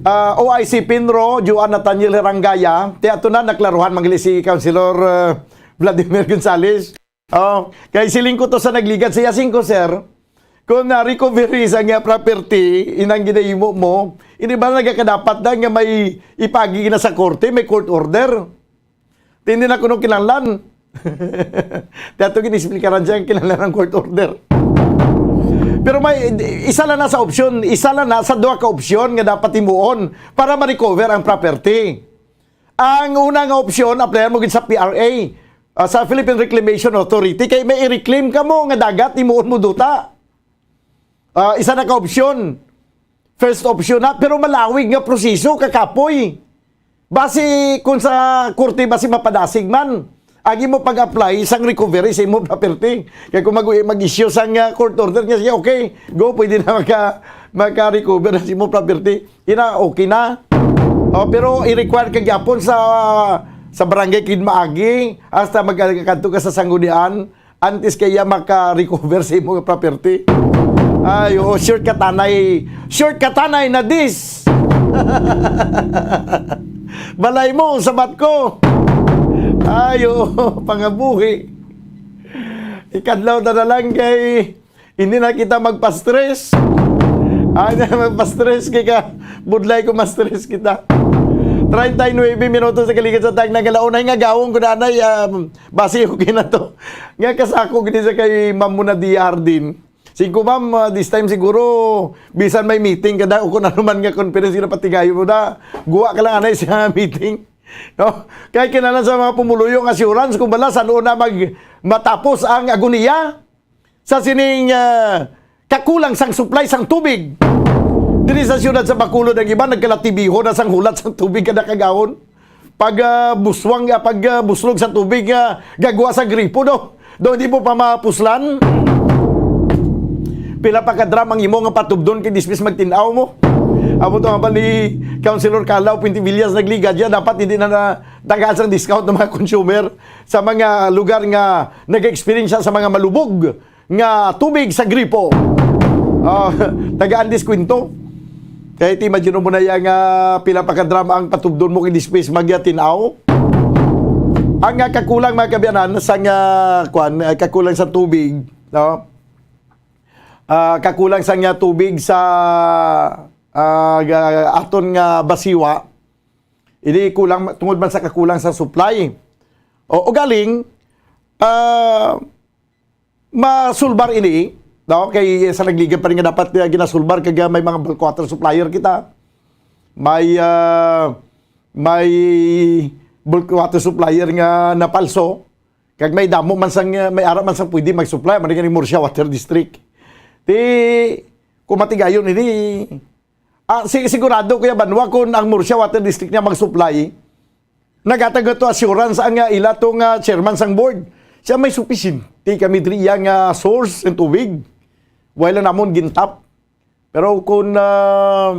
ah, O I C Pinro, Juan Nathaniel Herangaya, ti ato na naklaruhan man gali si Councilor, ah, Vladimir Gonzales. Oh, kay siling ko to sa nagligad sa iya, siling ko, "Sir, kung na-recovery sa nga property, inang ginahimo mo, hindi ba nagakadapat na nga may ipagi na sa korte, may court order?" Ti hindi na kuno kinahanglan. Ti ato gin-explikaran siya ang kinahanglan ng court order. Pero may isa lang na sa opsyon, isa lang na sa duha ka opsyon nga dapat himuon para ma-recover ang property. Ang una nga opsyon, applyan mo gid sa P R A, ah, sa Philippine Reclamation Authority, kay may i-reclaim ka mo nga dagat, himuon mo duta. Ah, isa na ka opsyon. First option na, pero malawig nga proseso, kakapoy. Basi kung sa korte, basi mapadasig man ang imo pag-apply sang recovery sa imo property. Kaya kung mag-, mag-issue sang, ah, court order niya, sige, okay, go, pwede na maka-, maka-recover na sa imo property. Ina, okay na. Oh, pero i-require ka gyapon sa, sa barangay kid maagi, hasta magkadto ka sa sanggunian, antes kaya maka-recover sa imo nga property. Ay, oo, short katanay. Short katanay na this. Balay mo, sabat ko. Ay, oo, pangabuhi. Ikadlaw na, na lang kay hindi na kita magpa-stress. Ay, na magpa-stress kay ka. Budlay ko ma-stress kita. Treinta y nueve minutos sa kaligid sa tag nagalaon ay nga gawong ko na anay, um, basi okay na to. Nga kasako gini sa kay Ma'am Muna D R din. Siling ko, "Ma'am, uh, this time siguro, bisan may meeting ka da, o kung ano man nga conference nga patigayon mo da, guwa ka lang anay sa meeting." No? Kay kinahanglan sa mga pumuluyo nga assurance, kung bala, san-o na mag-, matapos ang agoniya sa sining, ah, kakulang sang supply sang tubig. Diri sa siyudad sa Bacolod, ang iban nagkalatibihon na sang hulat sang tubig kada kagahon. Pag, ah, buswang, ah, pag, ah, buslog sa tubig nga gagwa sa gripo, no? Daw hindi mo pa mapuslan. Pila pa ka drum ang imo nga patubdon kay dispis magtin-aw mo? Amo to nga ba ni Councilor Carla Puente Villas nagligad ya, dapat hindi na, na tagaan sang discount ng mga consumer sa mga lugar nga nag-experience sa mga malubog nga tubig sa gripo. Ah, tagaan diskwento. Kaya ti, imagine mo na yan nga pila pa ka drum ang patubdon mo kay dispis magyatin-aw. Ang, ah, kakulang, mga kaabyanan, sa nga, kwan, ah, kakulang sa tubig, no? Ah, kakulang sa nga tubig sa, ah, ga-, aton nga basiwa. Ini kulang tungod man sa kakulang sa supply. O, o galing, Ah, masulbar ini, no? Kay sa nagligad pa rin nga dapat, ah, ginasulbar kag, ah, may mga bulk water supplier kita. May, ah, may bulk water supplier nga napalso. Kag may damo man sang, ah, may ara man sang pwede mag-supply, man gani Murcia Water District. Ti, kung matigayon ini, ah, si-, sigurado, Kuya Banwa, kung ang Murcia Water District niya mag-supply, naghatag to assurance ang, ah, ila to nga chairman sang board. Siya may supisyente kami diri iya nga source ng tubig. Wala namon gintap. Pero kung, ah,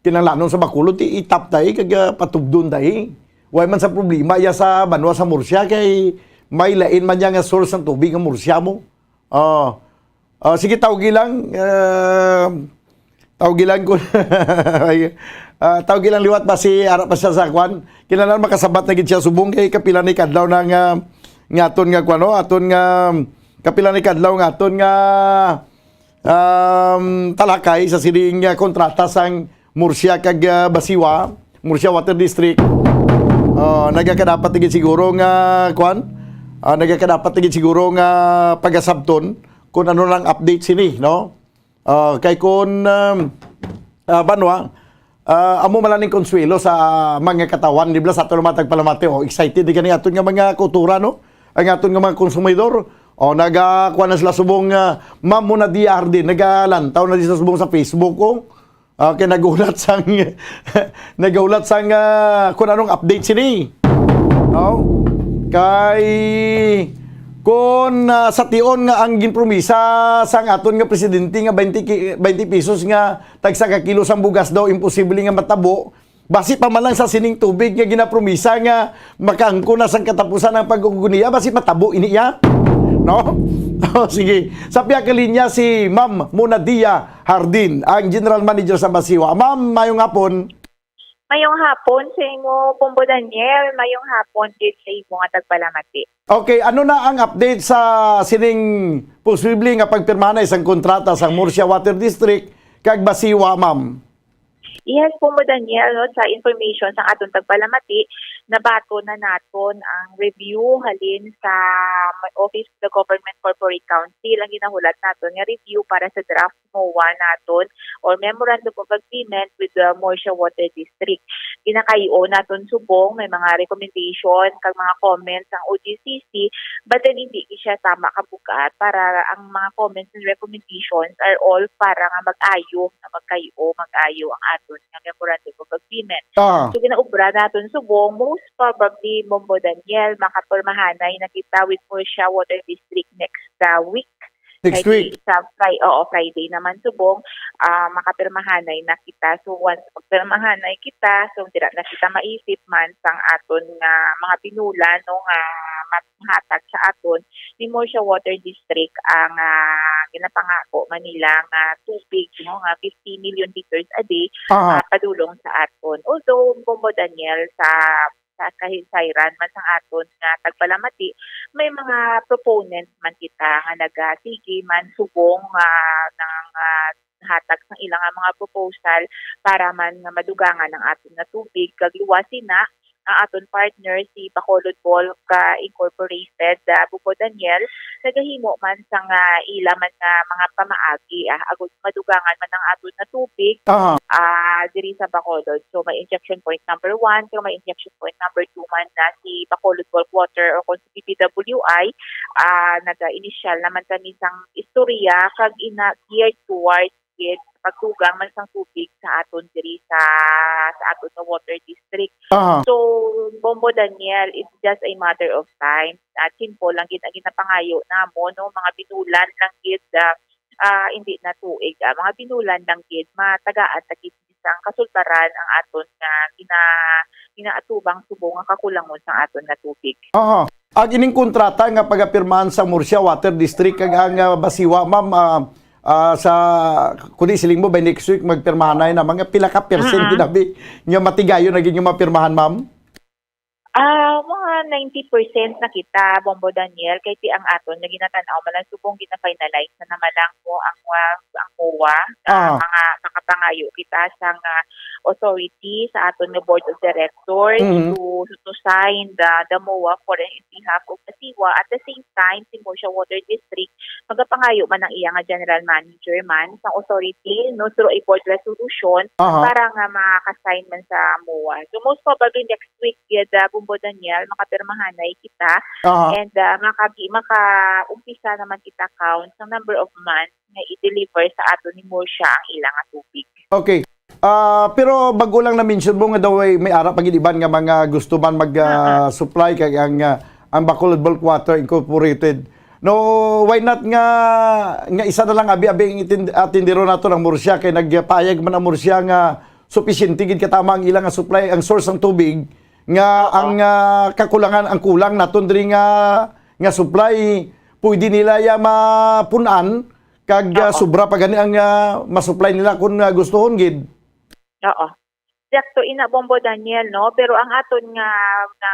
kinahanglanon sa Bacolod, ti itap tayo, kag, ah, patubdon tayo. Wala man sa problema iya sa banwa sa Murcia, kay may lain man niya nga source ng tubig ang Murcia mo. Ah, ah, sige, tawgi lang. Ah, tawgi lang ko. Ay, ah, tawgi lang liwat ba si ara pa siya sa kwan? Kinahanglan makasabat na gid siya subong kay kapila ni kadlaw na nga, nga aton nga kwan, no? Aton nga kapila ni kadlaw nga aton nga, um, talakay sa sining, ah, kontrata sang Murcia kag, ah, Basiwa, Murcia Water District. Ah, nagakadapat na gid siguro nga, kwan? Ah, nagakadapat na gid siguro nga pagasabton kung ano lang update sini, no? Ah, kay kun, um, ah, banwa, ah, amo man lang ning konsuelo sa mga katawan, di ba, sa aton mga tagpalamati, oh, excited di kani aton nga mga kauturan, no? Ang aton nga mga konsumidor, oh, nagakuha na sila subong, ah, Ma'am Mona Dia Hardin, nagalantaw na di sa subong sa Facebook, oh. Ah, kay nagulat sang, nagulat sang, ah, kung anong update sini. No? Kay, kung, ah, sa tion nga ang ginpromisa sang aton nga presidente nga twenty ki-, twenty pesos nga tagsa ka kilo sang bugas daw, imposible nga matabo. Basi pa man lang sa sining tubig nga ginapromisa nga makaangkon na sang katapusan ang pag-uguniya, basi matabo ini iya. No? Oh, sige. Sa pihak linya si Ma'am Mona Dia Hardin, ang General Manager sa Basiwa. Ma'am, mayong hapon. Mayong hapon sa imo, Bombo Daniel. Mayong hapon gid sa imo nga tagpalamati. Okay, ano na ang update sa sining posible nga pagpirmahan na isang kontrata sa Murcia Water District kag Basiwa, ma'am? Yes, Bombo Daniel, no, sa information sa aton tagpalamati, nabaton na naton ang review halin sa Office of the Government Corporate Council ang ginahulat naton nga review para sa draft MOA naton or Memorandum of Agreement with the Murcia Water District. Ginakay-o naton subong, may mga recommendation kag mga comments ang O G C C, but then hindi siya tama kabugat para ang mga comments and recommendations are all para nga mag-ayo, nga magkay-o, mag-ayo ang aton nga Memorandum of Agreement. Ah. So, ginaubra naton subong, most probably, Bombo Daniel, makapirmahanay na kita with Murcia Water District next, uh, week. Next Friday, week. Sa Fri-, oo, Friday naman subong, ah, makapirmahanay na kita. So, once magpirmahanay kita, so, dira na kita maisip man sang aton nga mga binulan, no, nga mahatag sa aton ni Murcia Water District ang, ah, ginapangako man nila nga tubig, no, nga fifty million liters a day, Aha. ah, padulong sa aton. Although, Bombo Daniel, sa sa kahinsayran man sang aton nga tagpalamati, may mga proponents man kita nga nagasigi man subong, ah, nang, ah, hatag sang ila nga mga proposal para man nga madugangan ang aton nga tubig, kag luwas sina ang aton partner, si Bacolod Bulk, ah, Incorporated, ah, Bombo Daniel, nagahimo man sang, ah, ila man nga mga pamaagi, ah, agud madugangan man ang aton nga tubig, Aha. ah, diri sa Bacolod. So, may injection point number one, kag may injection point number two man na si Bacolod Bulk Water o kung si D P W I, ah, naga-initial naman kami sang istorya kag ina geared towards gid pagdugang man sang tubig sa aton diri sa, sa aton nga water district. Aha. So, Bombo Daniel, it's just a matter of time. At simple lang gid ang ginapangayo namo, no? Mga binulan lang gid, ah, ah, hindi na tuig, ah, mga binulan lang gid, matagaan ta gid sang kasulbaran ang aton nga gina-, ginaatubang subong nga kakulangon sang aton nga tubig. Aha. Ang ining kontrata nga pagapirmahan sa Murcia Water District kag ang, ah, Basiwa, ma'am, ah, ah, sa, kundi siling mo, by next week, magpirmahan na yun, mga pila ka percent Mm-mm. ginabi nga matigayon na gid nga mapirmahan, ma'am? Ah, mga ninety percent na kita, Bombo Daniel, kay ti ang aton nga ginatan-aw man lang subong gina-finalize na naman lang mo ang, ah, ang MOA, ah, Ah. mga, mga makapangayo kita sang, ah, authority sa aton nga board of directors Mhm. to, to sign the, the MOA for in behalf of Basiwa. At the same time, si Murcia Water District, magapangayo man ang iya nga general manager man sa authority, no, through a board resolution Aha. para nga maka-sign man sa MOA. So, most probably next week, gid, ah, Bombo Daniel, makapirmahanay kita Aha. and, ah, makagi-, maka-umpisa naman kita count sa number of months nga i-deliver sa ato ni Murcia ang ila nga tubig. Okay. Ah, pero bag-o lang na-mention mo nga daw ay may ara pa gid iban nga mga gusto man mag, ah, Ah, ah. supply kag ang, ah, ang Bacolod Bulk Water Incorporated. No, why not nga, nga isa na lang abi-abi ang itin-, atindiron nato ang Murcia kay nagpahayag man ang Murcia nga supisyente gid katama ang ilang nga supply, ang source sang tubig nga Oo. ang, ah, kakulangan, ang kulang naton diri nga, nga supply pwede nila ya mapun-an kag, ah, Oo. sobra pa gani ang, ah, masupply nila kung, ah, gustuhon gid. Oo. Sakto ina, Bombo Daniel, no? Pero ang aton nga, nga,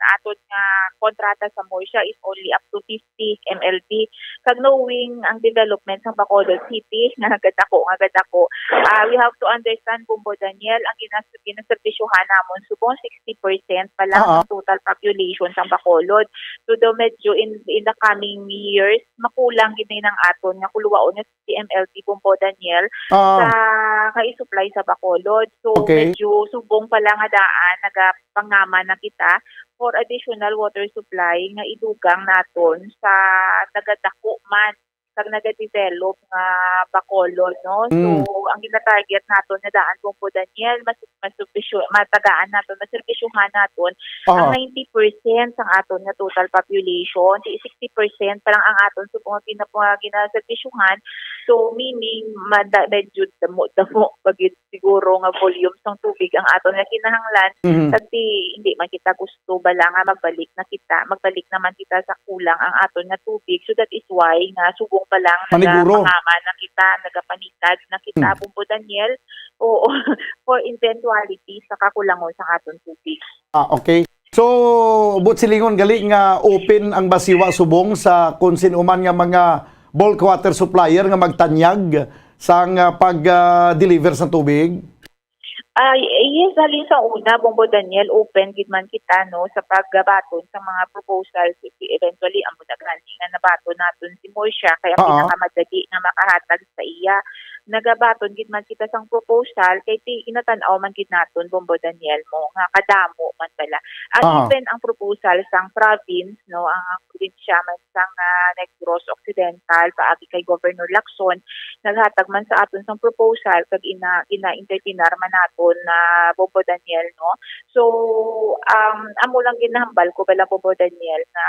nga aton nga kontrata sa Murcia is only up to fifty M L T. Kag knowing ang development sa Bacolod City, nga gadako, nga gadako, ah, we have to understand, Bombo Daniel, ang ginas-, ginaserbisyuhan namon subong sixty percent pa lang Oo. ang total population sa Bacolod. So, do medyo in, in the coming years, makulang gid na ang aton nga kuluwaon nga fifty M L T, Bombo Daniel, Ah. sa, nga isupply sa Bacolod. So, Okay. medyo subong pa lang nga daan, nagapangama na kita for additional water supply nga idugang naton sa nagadako man kag nagadevelop nga Bacolod, no? So, Mm. ang ginatarget naton nga daan, Bombo Daniel, mas, mas servisyo-, matagaan naton, maserbisyuhan naton Aha. ang ninety percent sang aton nga total population. Di sixty percent pa lang ang aton subong nga gina-, ginaserbisyuhan. So, meaning, mada-, medyo damo-damo pa gid siguro nga volume sang tubig ang aton nga kinahanglan. Mhm. Kag di, hindi man kita gusto bala nga magbalik na kita, magbalik naman kita sa kulang ang aton nga tubig. So, that is why nga subong pa lang Paniguro. nagapangama na kita, nagapanikad na kita, Mm. Bombo Daniel. Oo, for eventuality sa kakulangon sa aton tubig. Ah, okay. So, buot silingon gali nga open ang Basiwa subong sa kung sin-o man nga mga bulk water supplier nga magtanyag sang, ah, pag, ah, deliver sa tubig? Ah, y-, yes, halin sa una, Bombo Daniel, open gid man kita, no, sa pagbaton sa mga proposals. If eventually, amo na gani nga nabaton naton si Murcia, kay ang Oo. pinakamadali nga makahatag sa iya. Nagabaton gid man kita sang proposal, kay ti-, ginatan-aw man gid naton, Bombo Daniel, mo, nga kadamo man bala. And Oo. even ang proposal sang province, no, ang probinsya man sang, ah, Negros Occidental, paagi kay Governor Lacson, naghatag man sa aton sang proposal, kag ina-, ina-entertainar man naton na, Bombo Daniel, no? So, um, amo lang ginahambal ko bala, Bombo Daniel, na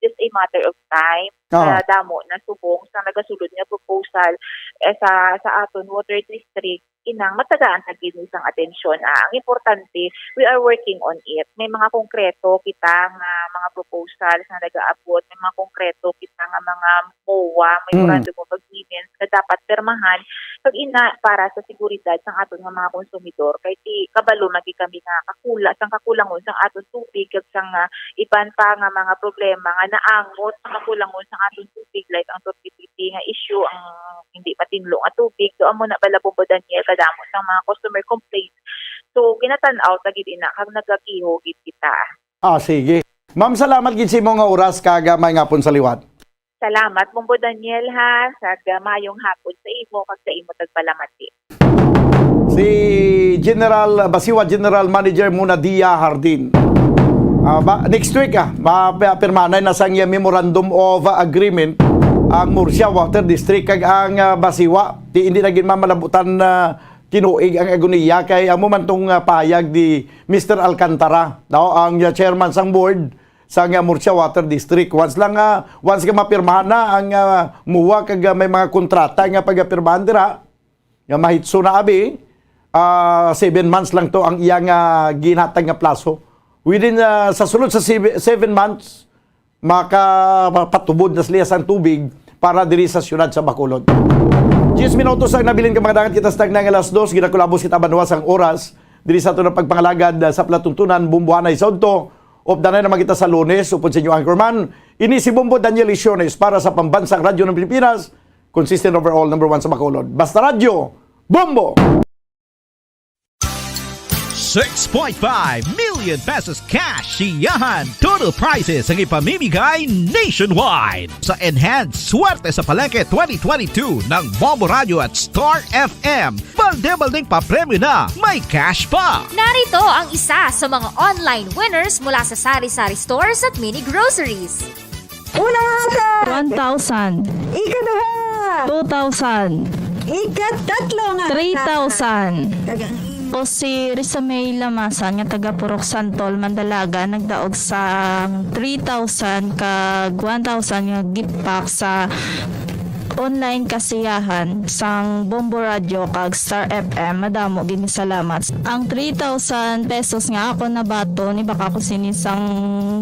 just a matter of time. Oo. Sa damo na subong sa nagasulod nga proposal, eh, sa, sa aton water district, inang matagaan ta gid ni sang atensyon. Ah, ang importante, we are working on it. May mga konkreto kita nga mga proposals nga nagaabot, may mga konkreto kita nga mga MOA, Mm. Memorandum of Agreements, nga dapat pirmahan, kag ina para sa seguridad sang aton nga mga konsumidor. Kay ti kabalo man gid kami nga kakula-, sang kakulangon sang aton tubig, kag sang, ah, iban pa nga mga problema nga naangot sa kakulangon sang aton tubig, like ang thirty fifty nga issue, ang hindi matinlo nga tubig. So, amo na bala, Bombo Daniel, kadamo sang mga customer complaints. So, ginatan-aw ta gid ina, kag nagakiho gid kita. Ah, sige. Ma'am, salamat gid sa imo nga oras, kag, ah, maayong hapon sa liwat. Salamat, Bombo Daniel, ha, kag, ah, maayong hapon sa imo, kag sa imo tagpalamati. Si General Basiwa General Manager Munadia Hardin. Ah, ba, next week, ah, mapirmahanay na sang iya Memorandum of Agreement ang Murcia Water District kag ang, ah, Basiwa. Di, hindi na gid mamalabutan na tinuig ang agoniya kay amo man tong, ah, pahayag ni Mister Alcantara, no, ang, ah, chairman sang board sang, ah, Murcia Water District. Once lang, ah, once nga mapirmahan na ang, ah, MOA kag, ah, may mga kontrata nga pagapirmahan dira, nga mahitso na abi, ah, seven months lang to ang iyang, ah, ginhatag nga plaso. Within, ah, sa sulod sa sebe-, seven months, makapatubod na sila sang tubig para diri sa siyudad sa Bacolod. Diyes minutos ang nabilin ka mga dangat kita sa tagnang alas dos, ginakulabos kita banwa sang oras diri sa aton pagpangalagad, ah, sa palatuntunan, Bumbuanay sa udto. Updanay naman kita sa Lunes, upod sa inyo anchorman. Ini si Bombo Daniel Isiones para sa Pambansang Radyo ng Pilipinas, consistent overall, number one sa Bacolod. Basta Radyo, Bombo! Six point five million pesos cash siyahan. Total prizes ang ipamimigay nationwide. Sa Enhanced Swerte sa Palengke twenty twenty-two ng Bombo Radio at Star F M, balde-baldeng papremyo na, may cash pa. Narito ang isa sa mga online winners mula sa sari-sari stores at mini groceries. Una nga hatag. One thousand. Ikaduha. Two thousand. Ikatatlo nga hatag. Three thousand. Kag ang Ako si Risa May Lamasan nga taga Purok Santol, Mandalaga, nagdaog sang three thousand kag one thousand nga gift pack sa online kasiyahan sang Bombo Radio kag Star F M. Madamo gid nga salamat. Ang three thousand pesos nga ako nabaton, ibaka ko sini sang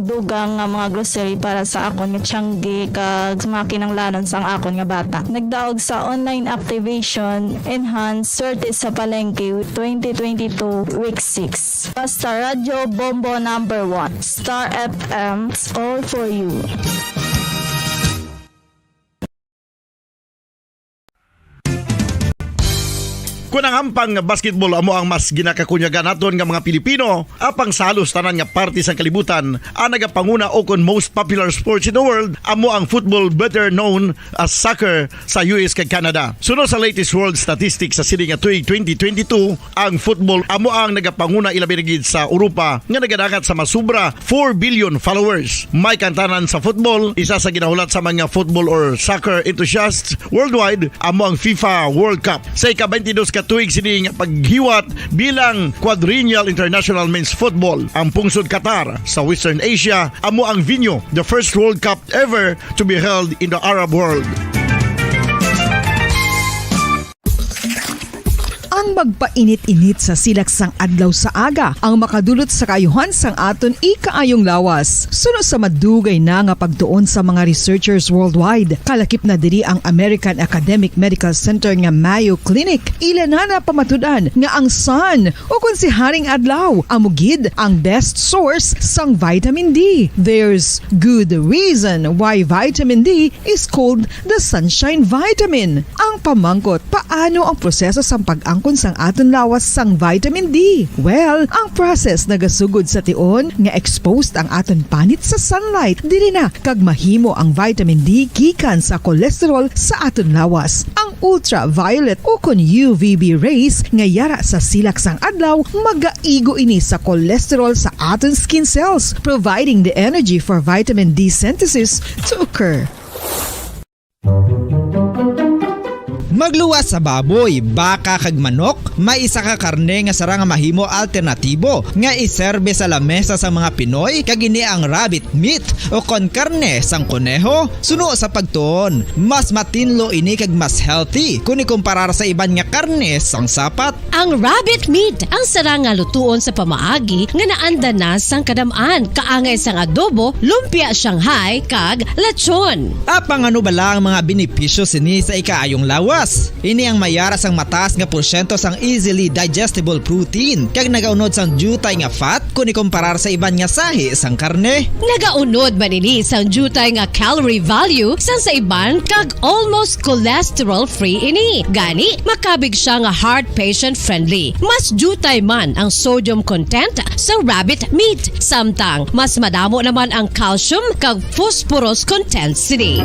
dugang nga mga grocery para sa akon nga tiyanggi kag sa mga kinahanglanon sang akon nga bata. Nagdaog sa online activation, Enhance Swerte sa Palengke twenty twenty-two, Week six. Basta Radyo Bombo number one. Star F M, it's all for you. Kun ang ampang nga basketball amo ang mas ginakakunyagan naton nga mga Pilipino, apang sa halos tanan nga parte sang kalibutan, ang nagapanguna o kon most popular sports in the world amo ang football, better known as soccer, sa U S kag Canada. Suno sa latest world statistics sa sini nga tuig twenty twenty-two, ang football amo ang nagapanguna, ilabi na gid sa Europa nga nagadangat sa masubra four billion followers. May kantanan sa football, isa sa ginahulat sa mga football or soccer enthusiasts worldwide amo ang FIFA World Cup. Sa ika-twenty-dos ka tuig sini nga paghiwat bilang Quadrennial International Men's Football, ang pungsod Qatar sa Western Asia amo ang venue, the first World Cup ever to be held in the Arab world. Ang magpainit-init sa silak sang adlaw sa aga ang makadulot sa kaayuhan sang aton ikaayong lawas. Suno sa madugay na nga pagtuon sa mga researchers worldwide, kalakip na diri ang American Academic Medical Center nga Mayo Clinic. Ila na napamatud-an nga ang sun, o kon si Haring Adlaw, amo gid ang best source sang vitamin D. There's good reason why vitamin D is called the sunshine vitamin. Ang pamangkot, paano ang proseso sang pag-angkon sang aton lawas sang vitamin D? Well, ang process nagasugod sa tion nga exposed ang aton panit sa sunlight. Diri na kag mahimo ang vitamin D gikan sa cholesterol sa aton lawas. Ang ultraviolet o kon U V B rays nga yara sa silak sang adlaw, magaigo ini sa cholesterol sa aton skin cells, providing the energy for vitamin D synthesis to occur. Magluwas sa baboy, baka kag manok, may isa ka karne nga sarang nga mahimo alternatibo nga iserbe sa lamesa sang mga Pinoy, kag ini ang rabbit meat o kon karne sang koneho. Suno sa pagtuon, mas matinlo ini kag mas healthy kon ikumparar sa iban nga karne sang sapat. Ang rabbit meat ang sarang nga lutuon sa pamaagi nga naanda na sang kadam-an, kaangay sang adobo, lumpia Shanghai, kag lechon. Apang ano bala ang mga benepisyo sini sa ikaayong lawas? Ini ang mayara sang mataas nga porsyento sang easily digestible protein, kag nagaunod sang diutay nga fat kon ikumparar sa iban nga sahi sang karne. Nagaunod man ini sang diutay nga calorie value sang sa iban, kag almost cholesterol-free ini. Gani, makabig siya nga heart patient-friendly. Mas diutay man ang sodium content sa rabbit meat, samtang mas madamo naman ang calcium kag phosphorus content sini.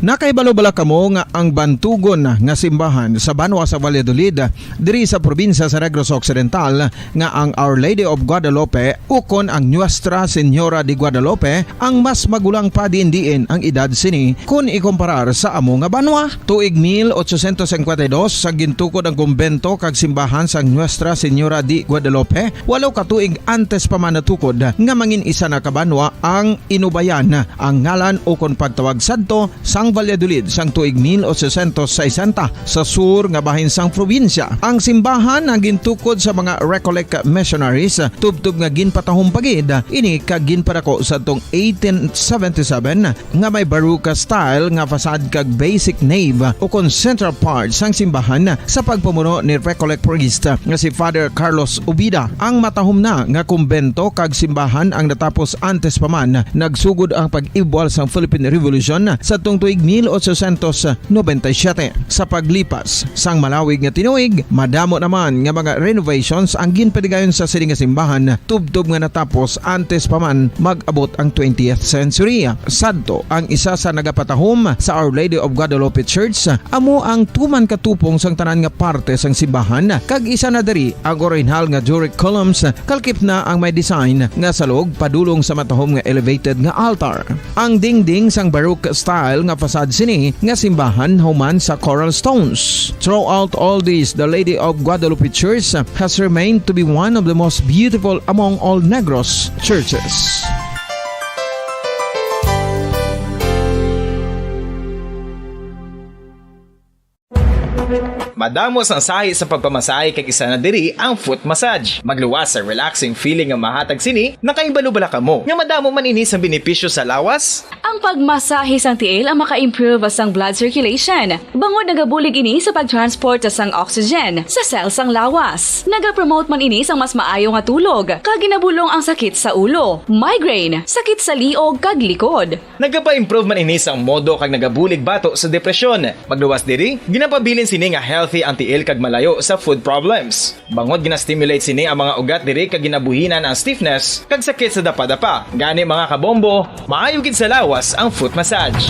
Nakahibalo bala kamo nga ang bantugon nga simbahan sa banwa sa Valladolid, diri sa probinsya sa Negros Occidental, nga ang Our Lady of Guadalupe ukon ang Nuestra Señora de Guadalupe ang mas magulang pa diin-diin ang edad sini kon ikumparar sa amo nga banwa? Tuig mil ochocientos cincuenta y dos sa gintukod ang kumbento kag simbahan sang Nuestra Señora de Guadalupe, walo ka tuig antes pa man natukod nga mangin isa na ka banwa ang Inubayan. Ang ngalan ukon pagtawag sadto sang Valladolid sang tuig mil ochocientos sesenta sa sur nga bahin sang probinsya. Ang simbahan ang gintukod sa mga Recollect missionaries, tubtob nga ginpatahom pa gid ini kag ginpadako sa tong eighteen seventy-seven nga may Baroque style nga facade kag basic nave ukon central part sang simbahan sa pagpamuno ni Recollect priest nga si Father Carlos Ubida. Ang matahom na nga kumbento kag simbahan ang natapos antes pa man nagsugod ang pag-ibwal sang Philippine Revolution sadtong tuig mil ochocientos noventa y siete. Sa paglipas sang malawig nga tinuig, madamo naman nga mga renovations ang ginpadigayon sa sini nga simbahan, tubtob nga natapos antes pa man mag-abot ang twentieth century. Sadto, ang isa sa nagapatahom sa Our Lady of Guadalupe Church amo ang tuman ka tupong sang tanan nga parte sang simbahan, kag isa na diri ang orihinal nga Doric columns, kalkip na ang may design nga salog padulong sa matahom nga elevated nga altar. Ang dingding sang Baroque style nga facade sini nga simbahan human sa coral stones. Throughout all this, the Lady of Guadalupe Church has remained to be one of the most beautiful among all Negros churches. Madamo sang sahi sa pagpamasahe, kag isa na diri ang foot massage. Magluwas sa relaxing feeling nga mahatag sini. Nakahibalo bala kamo nga madamo man ini sang benepisyo sa lawas? Ang pagmasahe sang tiil ang maka-improve sang blood circulation, bangod nagabulig ini sa pag-transport sang oxygen sa cell sang lawas. Nagapromote man ini sang mas maayo nga tulog, kag ginabulong ang sakit sa ulo, migraine, sakit sa liog, kag likod. Nagapa-improve man ini sang modo kag nagabulig bato sa depresyon. Magluwas diri, ginapabilin sini nga healthy ang tiil kag malayo sa foot problems. Bangod gina-stimulate sini ang mga ugat diri kag ginabuhinan ang stiffness kag sakit sa dapadapa. Gani, mga kabombo, maayo gid sa lawas ang foot massage.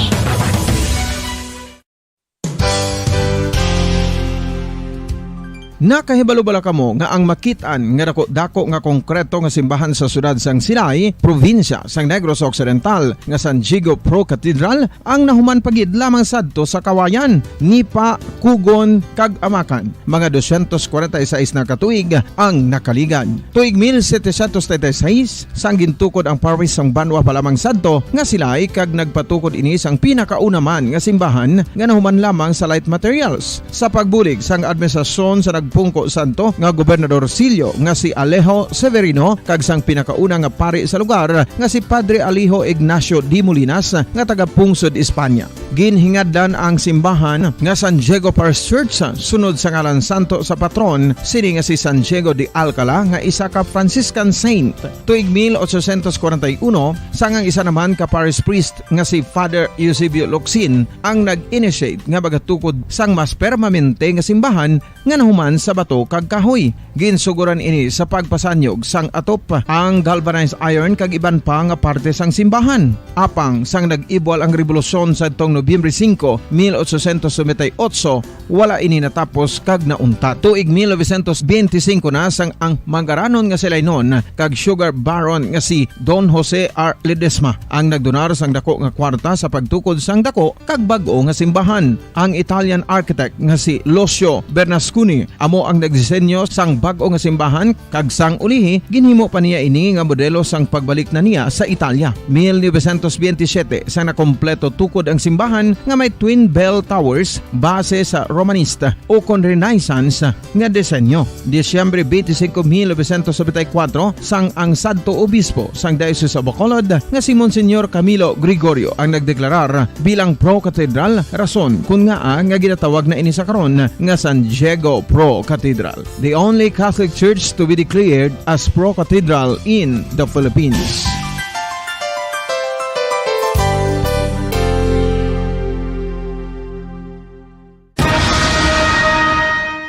Nakahibalo bala kamo nga ang makit-an nga dako-dako nga konkreto nga simbahan sa siyudad sang Silay, probinsya sang Negros Occidental, nga San Diego Pro Cathedral, ang nahuman pa gid lamang sadto sa Kawayan, Nipa, Cugon, kag Amacan, mga dosyentos kwarenta y seis na ka tuig ang nakaligad. Tuig mil setecientos treinta y seis, sang gintukod ang parish sang banwa pa lamang sadto nga Silay, kag nagpatukod ini sang pinakauna man nga simbahan nga nahuman lamang sa light materials. Sa pagbulig sang administrasyon sa nagpungko sadto nga Gobernador Sillo nga si Alejo Severino kag sang pinakauna nga pari sa lugar nga si Padre Alejo Ignacio de Molinas nga taga-pungsod Espanya. Ginhingadlan ang simbahan nga San Diego Parish Church sunod sa ngalan santo sa patron sini nga si San Diego de Alcala, nga isa ka Franciscan saint. Tuig mil ochocientos kwarenta y uno, sang ang isa naman ka parish priest nga si Father Eusebio Locsin ang nag-initiate nga magatukod sang mas permanente nga simbahan nga nahuman sa bato kag kahoy. Ginsugoran ini sa pagpasanyog sang atop, ang galvanized iron kag iban pa nga parte sang simbahan. Apang sang nag-ibwal ang rebolusyon sadtong Nobyembre singko, mil ochocientos noventa y ocho, wala ini natapos kag nauntat. Tuig mil novecientos benti singko na sang ang mangaranon nga Silaynon kag sugar baron nga si Don Jose R. Ledesma ang nagdonar sang dako nga kwarta sa pagtukod sang dako kag bag-o nga simbahan. Ang Italian architect nga si Lucio Bernasconi amo ang nagdisenyo sang bag-o nga simbahan, kag sang ulihi ginhimo pa niya ini nga modelo sang pagbalik na niya sa Italia. Mil novecientos benti siyete, sang nakompleto tukod ang simbahan nga may twin bell towers base sa Romanista ukon Renaissance nga disenyo. Disyembre benti singko, mil novecientos nobenta y kuwatro, sang ang sadto obispo sang Diocese of Bacolod nga si Monsignor Camilo Gregorio ang nagdeklarar bilang pro-cathedral, rason kon ngaa nga ginatawag na ini sa karon nga San Diego Pro Cathedral, the only Catholic Church to be declared as pro-cathedral in the Philippines.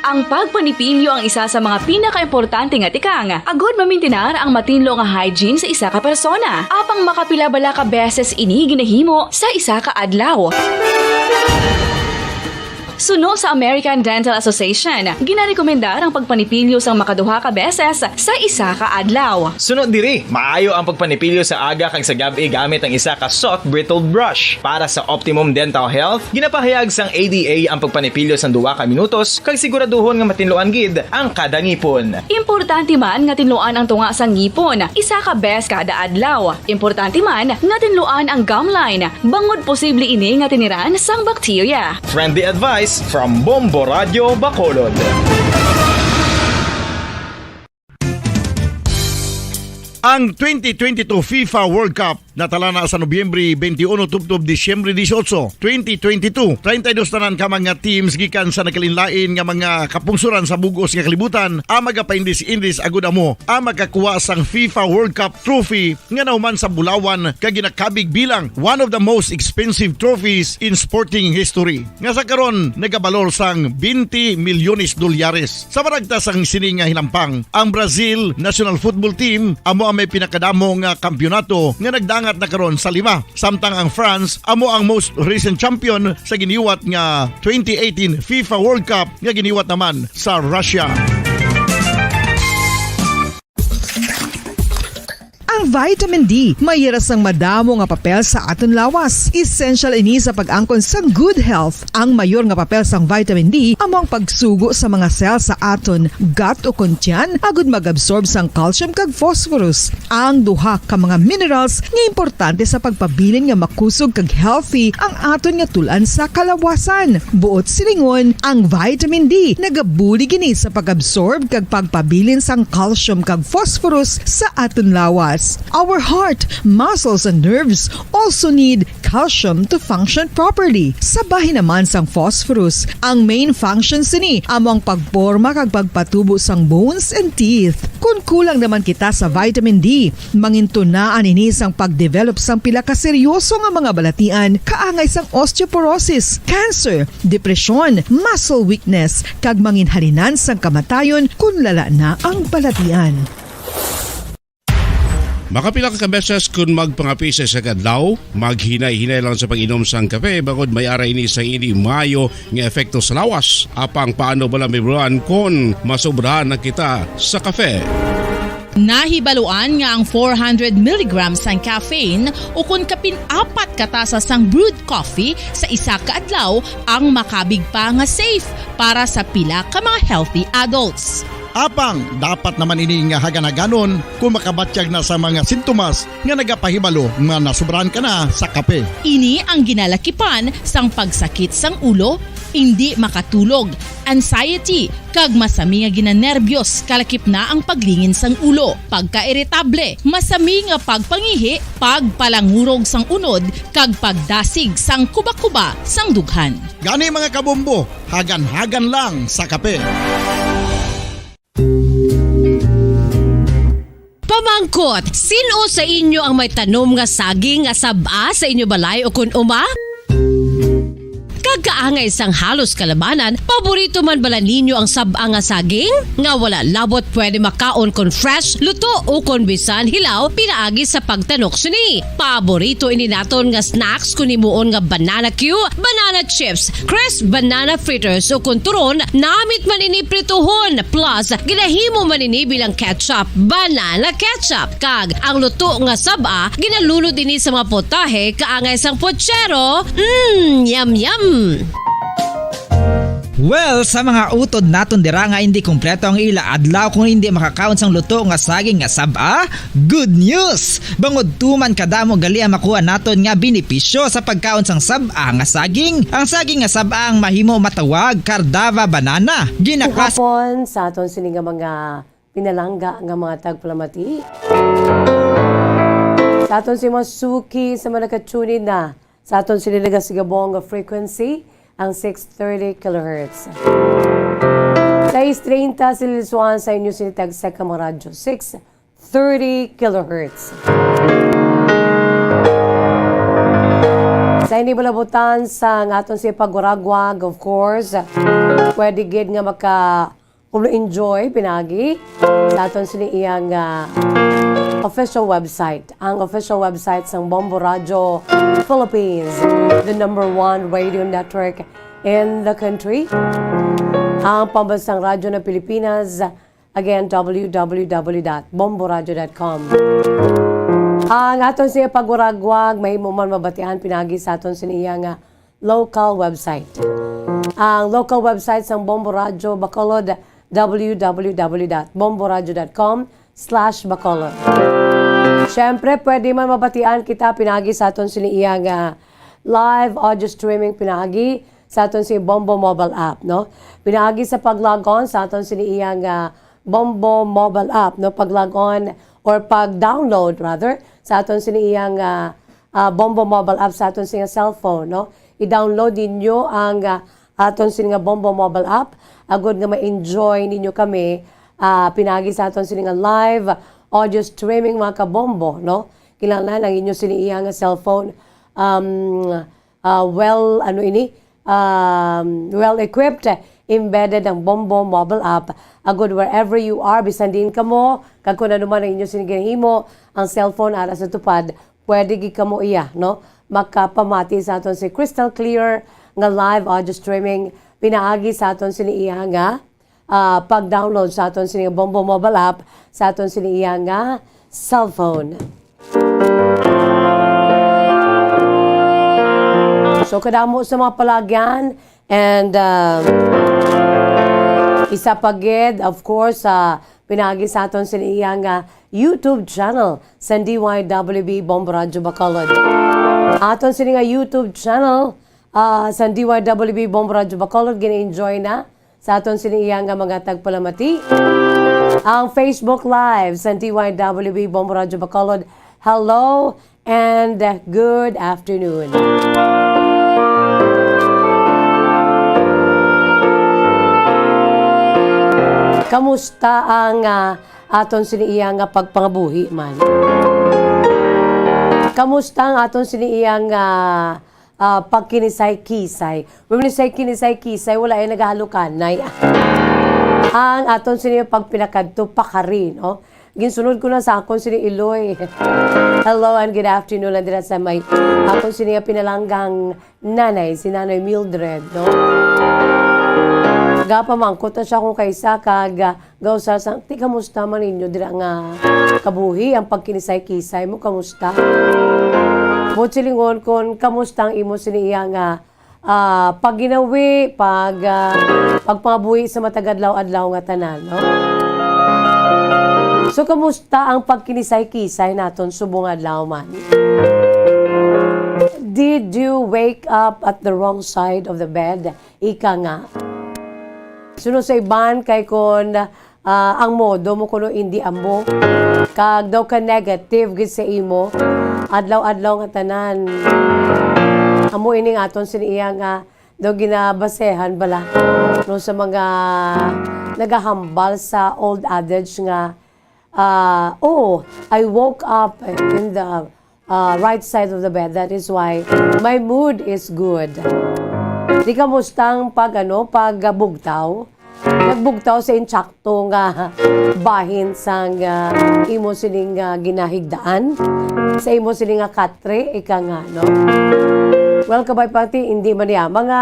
Ang pagpanipilyo ang isa sa mga pinakaimportante nga tikang agud mamintinar ang matinlo nga hygiene sa isa ka persona. Apang makapila bala ka beses ini ginahimo sa isa ka adlaw? Suno sa American Dental Association, ginarekomendar ang pagpanipilyo sang makaduha ka beses sa isa ka adlaw. Suno diri, maayo ang pagpanipilyo sa aga kag sa gab-i gamit ang isa ka soft bristled brush. Para sa optimum dental health, ginapahayag sang A D A ang pagpanipilyo sang duha ka minutos kag siguraduhon nga matinluan gid ang kada ngipon. Importante man nga tinluan ang tunga sang ngipon isa ka bes kada adlaw. Importante man nga tinluan ang gum line, bangod posible ini nga tiniran sang bakterya. Friendly advice from Bombo Radio Bacolod. Ang twenty twenty-two FIFA World Cup natala na sa Nobyembre twenty-one tubtob Disyembre dieciocho, twenty twenty-two. Treinta y dos tanan ka mga teams gikan sa nagkalainlain nga mga kapungsoran sa bug-os nga kalibutan ang magapaindis-indis agud amo ang makakuha sang FIFA World Cup trophy nga nahuman sa bulawan kag ginakabig bilang one of the most expensive trophies in sporting history, nga sa karon nagabalor sang twenty milyones dolyares. Sa maragta sang sini nga hinampang, ang Brazil national football team amo ang may pinakadamo nga kampiyonato nga nagdangat na karon sa lima, samtang ang France amo ang most recent champion sa giniwat nga twenty eighteen FIFA World Cup nga giniwat naman sa Russia. Ang vitamin D may hira sang madamo nga papel sa aton lawas. Essential ini sa pag-angkon sang good health. Ang mayor nga papel sang vitamin D amo ang pagsugo sa mga cell sa aton gut ukon tiyan agud mag-absorb sang calcium kag phosphorus, ang duha ka mga minerals nga importante sa pagpabilin nga makusog kag healthy ang aton nga tul-an sa kalawasan. Buot silingon, ang vitamin D nagabulig ini sa pag-absorb kag pagpabilin sang calcium kag phosphorus sa aton lawas. Our heart, muscles, and nerves also need calcium to function properly. Sa bahin naman sang phosphorus, ang main function sini amo ang pagporma kag pagpatubo sang bones and teeth. Kon kulang naman kita sa vitamin D, mangintunaan ini sang pagdevelop sang pila ka seryoso nga mga balatian, kaangay sang osteoporosis, cancer, depresyon, muscle weakness, kag manginhalinan sang kamatayon kon lala na ang balatian. Makapila ka beses kon magpangape sa isa ka adlaw, maghinay-hinay lang sa pag-inom sang kape, bangod may ara ini sang hindi maayo nga epekto sa lawas. Apang paano bala, Ma'am Ron, kon masobrahan na kita sa kape? Nahibaluan nga ang four hundred milligrams sang caffeine ukon kapin apat ka tasa sang brewed coffee sa isa ka adlaw ang makabig pa nga safe para sa pila ka mga healthy adults. Apang dapat naman ini nga hagan-haganon kon makabatyag na sa mga sintomas nga nagapahibalo nga nasobrahan ka na sa kape. Ini ang ginalakipan sang pagsakit sang ulo, indi makatulog, anxiety, kag masami nga ginanerbyos, kalakip na ang paglingin sang ulo, pagkairitable, masami nga pagpangihi, pagpalangurog sang unod, kag pagdasig sang kubakuba sang dughan. Gani, mga kabombo, hagan-hagan lang sa kape. Pamangkot, sin-o sa inyo ang may tanom nga saging nga sab-a sa inyo balay ukon uma? Kag kaangay sang halos kalabanan, paborito man bala ninyo ang sab-a nga saging? Nga wala labot pwede makaon kon fresh, luto, ukon bisan hilaw pinaagi sa pagtanok sini. Paborito ini naton nga snacks kon himuon nga banana cue, banana chips, crisp banana fritters, ukon turon namit man ini prituhon, plus ginahimo man ini bilang ketchup, banana ketchup. Kag ang luto nga sab-a ginalunod ini sa mga potahe kaangay sang puchero. Mm, yum, yum! Well, sa mga utod naton dira nga hindi kompleto ang ila adlaw kung hindi makakaon sang luto nga saging nga sab-a, good news! Bangod tuman kadamo gali ang makuha naton nga benepisyo sa pagkaon sang sab-a nga saging. Ang saging nga sab-a ang mahimo matawag Cardava banana. Ginaklas Hapon sa aton sini nga mga pinalangga nga mga tagpalamati. Sa aton si mga suki sa mga nakatune in na sa aton sini nga sigabong nga frequency, ang six thirty kilohertz. Sais treinta sini lisuan sa inyo sini tagsa ka mga radyo. Six thirty kilohertz. Sa ini balabutan sa nga aton si pagwaragwag, of course, pwede gid nga maka enjoy pinagi sa aton sini iyang, ah, official website. Ang official website sang Bombo Radio Philippines, the number one radio network in the country. Ang pambansang radyo ng Pilipinas, again, w w w dot bomboradio dot com. Ang aton siya pagwaragwag, mahimo man mabatian pinagi sa aton sini iya nga local website. Ang local website sang Bombo Radyo Bacolod, w w w dot bomboradio dot com slash bacolod. Siyempre, pwede man mabatian kita pinagi sa aton sini iya nga live audio streaming pinagi sa aton si Bombo mobile app, no? Pinagi sa pag-log on sa aton sini iya nga Bombo mobile app, no? Pag-log on or pag-download, rather, sa aton sini iya nga, ah, Bombo mobile app sa aton sini nga cellphone, no? I-download ninyo ang, ah, aton sini nga Bombo mobile app agud nga ma-enjoy ninyo kami, ah, pinagi sa aton sini nga live audio streaming, mga kabombo, no? Kinahanglan ang inyo sini iya nga cellphone, um, ah, well, ano ini, um, well equipped, embedded ang Bombo mobile app. Agud wherever you are, bisan diin kamo, kag kung ano man ang inyo sini ginahimo, ang cellphone ara sa tupad, pwede gid kamo iya, no? Makapamati sa aton si crystal clear nga live audio streaming pinaagi sa aton sini iya nga, ah, pag-download sa aton sini Bombo mobile app sa aton sini iya nga cellphone. So, kadamo sa mga palagyan and, um, isa pa gid, of course, sa pinagi sa aton sini iya nga YouTube channel sa D Y W B Bombo Radyo Bacolod. Aton sini nga YouTube channel, ah, sa D Y W B Bombo Radyo Bacolod, gina-enjoy na sa aton sini iya nga mga tagpalamati. Ang Facebook Live sa D Y W B Bombo Radyo Bacolod. Hello and good afternoon. Kamusta ang, ah, aton sini iya nga pagpangabuhi man? Kamusta ang aton sini iya nga, ah, pagkinisay-kisay? When we say kinisay-kisay, wala ay nagahalukanay. Ang aton sini pagpinakadto pakari, no? Ginsunod ko na sa akon sini iloy. Hello and good afternoon lang dira sa may akon sini pinalanggang nanay, si Nanay Mildred, no? Gapamangkot na siya kung kaisa kag, ah, gausar sang, "Ti, kamusta man ninyo dira nga kabuhi? Ang pagkinisay-kisay mo, kamusta?" Buot silingon kon kamusta ang imo sini iya nga, ah, pagginawi, pag, ah, pagpangabuhi sa matag adlaw-adlaw nga tanan, no? So, kamusta ang pagkinisay-kisay naton subong adlaw man? Did you wake up at the wrong side of the bed? Ika nga. Suno sa iban kay kon, ah, ang modo mo kuno indi amo, kag daw ka negative gid sa imo, adlaw-adlaw nga tanan. Amo ini nga aton sini iya nga daw ginabasehan bala, no, sa mga nagahambal sa old adage nga, ah, "Oh, I woke up in the, ah, right side of the bed. That is why my mood is good." Di kamusta ang pag, ano, pagbugtaw? Nagbugtaw sa insakto nga bahin sang, ah, imo sining, ah, ginahigdaan, sa imo sining nga katre, ika nga, no? Well, kabay pati, hindi man niya. Mga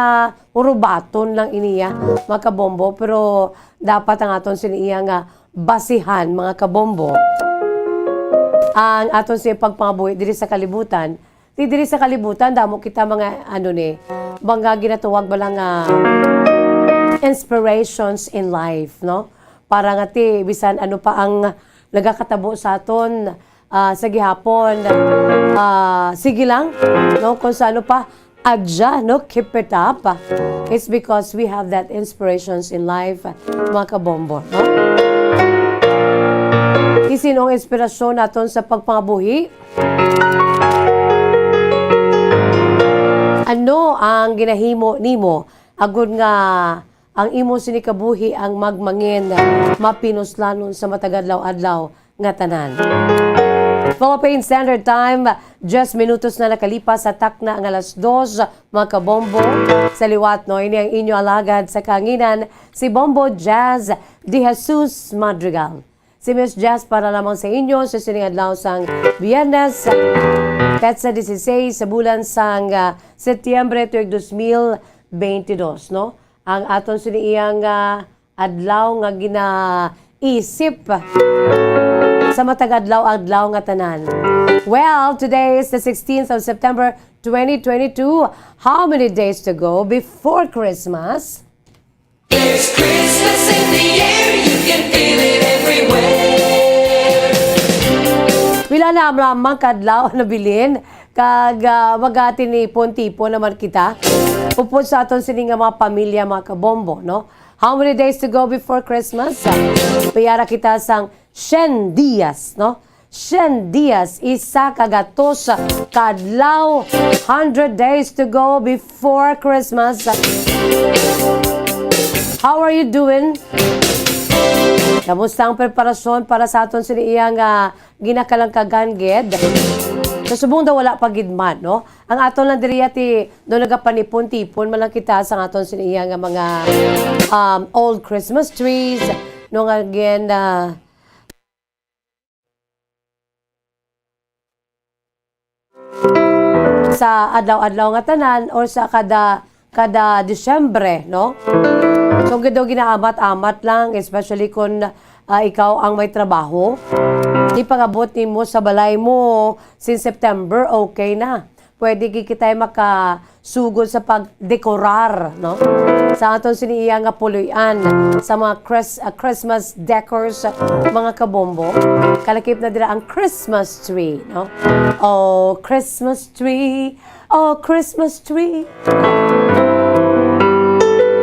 urubaton lang iniya, mga kabombo, pero dapat ang aton sini iya nga basihan, mga kabombo. Ang aton sini pagpangabuhi diri sa kalibutan, di diri sa kalibutan, damo kita mga, ano ni, mga ginatawag ba lang nga inspirations in life, no? Para nga ti, bisan ano pa ang nagakatabo sa aton, ah, sa gihapon, ah, sige lang, no? Kung sa ano pa, adya, no? Keep it up. It's because we have that inspirations in life, mga kabombo, no? Isin ang inspirasyon naton sa pagpangabuhi? Ano ang ginahimo nimo agud nga ang imo sini kabuhi ang magmangin mapinuslanon sa matagadlaw-adlaw nga tanan? Philippine Standard Time, diyes minutos na nakalipas sa takna nga alas dos, mga kabombo. Sa liwat, no, ini ang inyo alagad sa kahanginan, si Bombo Jazz De Jesus Madrigal. Si Miss Jazz para lamang sa inyo sa sining adlaw sang Biyernes, petsa dieciséis sa bulan sang, ah, Setyembre tuig dos mil twenty-two, no? Ang aton sini iyang, ah, adlaw nga ginaisip sa matag adlaw-adlaw nga tanan. Well, today is the sixteenth of September, twenty twenty-two. How many days to go before Christmas? There's Christmas in the air, you can feel it everywhere. Wala na lamang kadlaw na bilin, kag, ah, magatinipon-tipon naman kita. Upod sa aton sini nga mga pamilya, mga kabombo, no? How many days to go before Christmas? Piyara kita sang syen dias, no? Syen dias, isa ka gatos ka adlaw, hundred days to go before Christmas. How are you doing? Kamusta ang preparasyon para sa aton sini iya nga ginakalangkagan gid? Sa subong daw wala pa gid man, no? Ang aton lang diri ti do nagapanipon-tipon man lang kita sa aton sini iya nga mga, um, old Christmas trees, no, nga again, ah, sa adlaw-adlaw nga tanan or sa kada, kada Disyembre, no? So, gid daw ginaamat-amat lang, especially kung, ah, ikaw ang may trabaho. Ipangabot nimo sa balay mo since September, okay na. Pwede gid kita makasugod sa pagdekorar, no? Sa aton sini iya nga puloy-an, sa mga Chris-, ah, Christmas decors, ah, mga kabombo. Kalakip na dira ang Christmas tree, no? Oh, Christmas tree, oh, Christmas tree.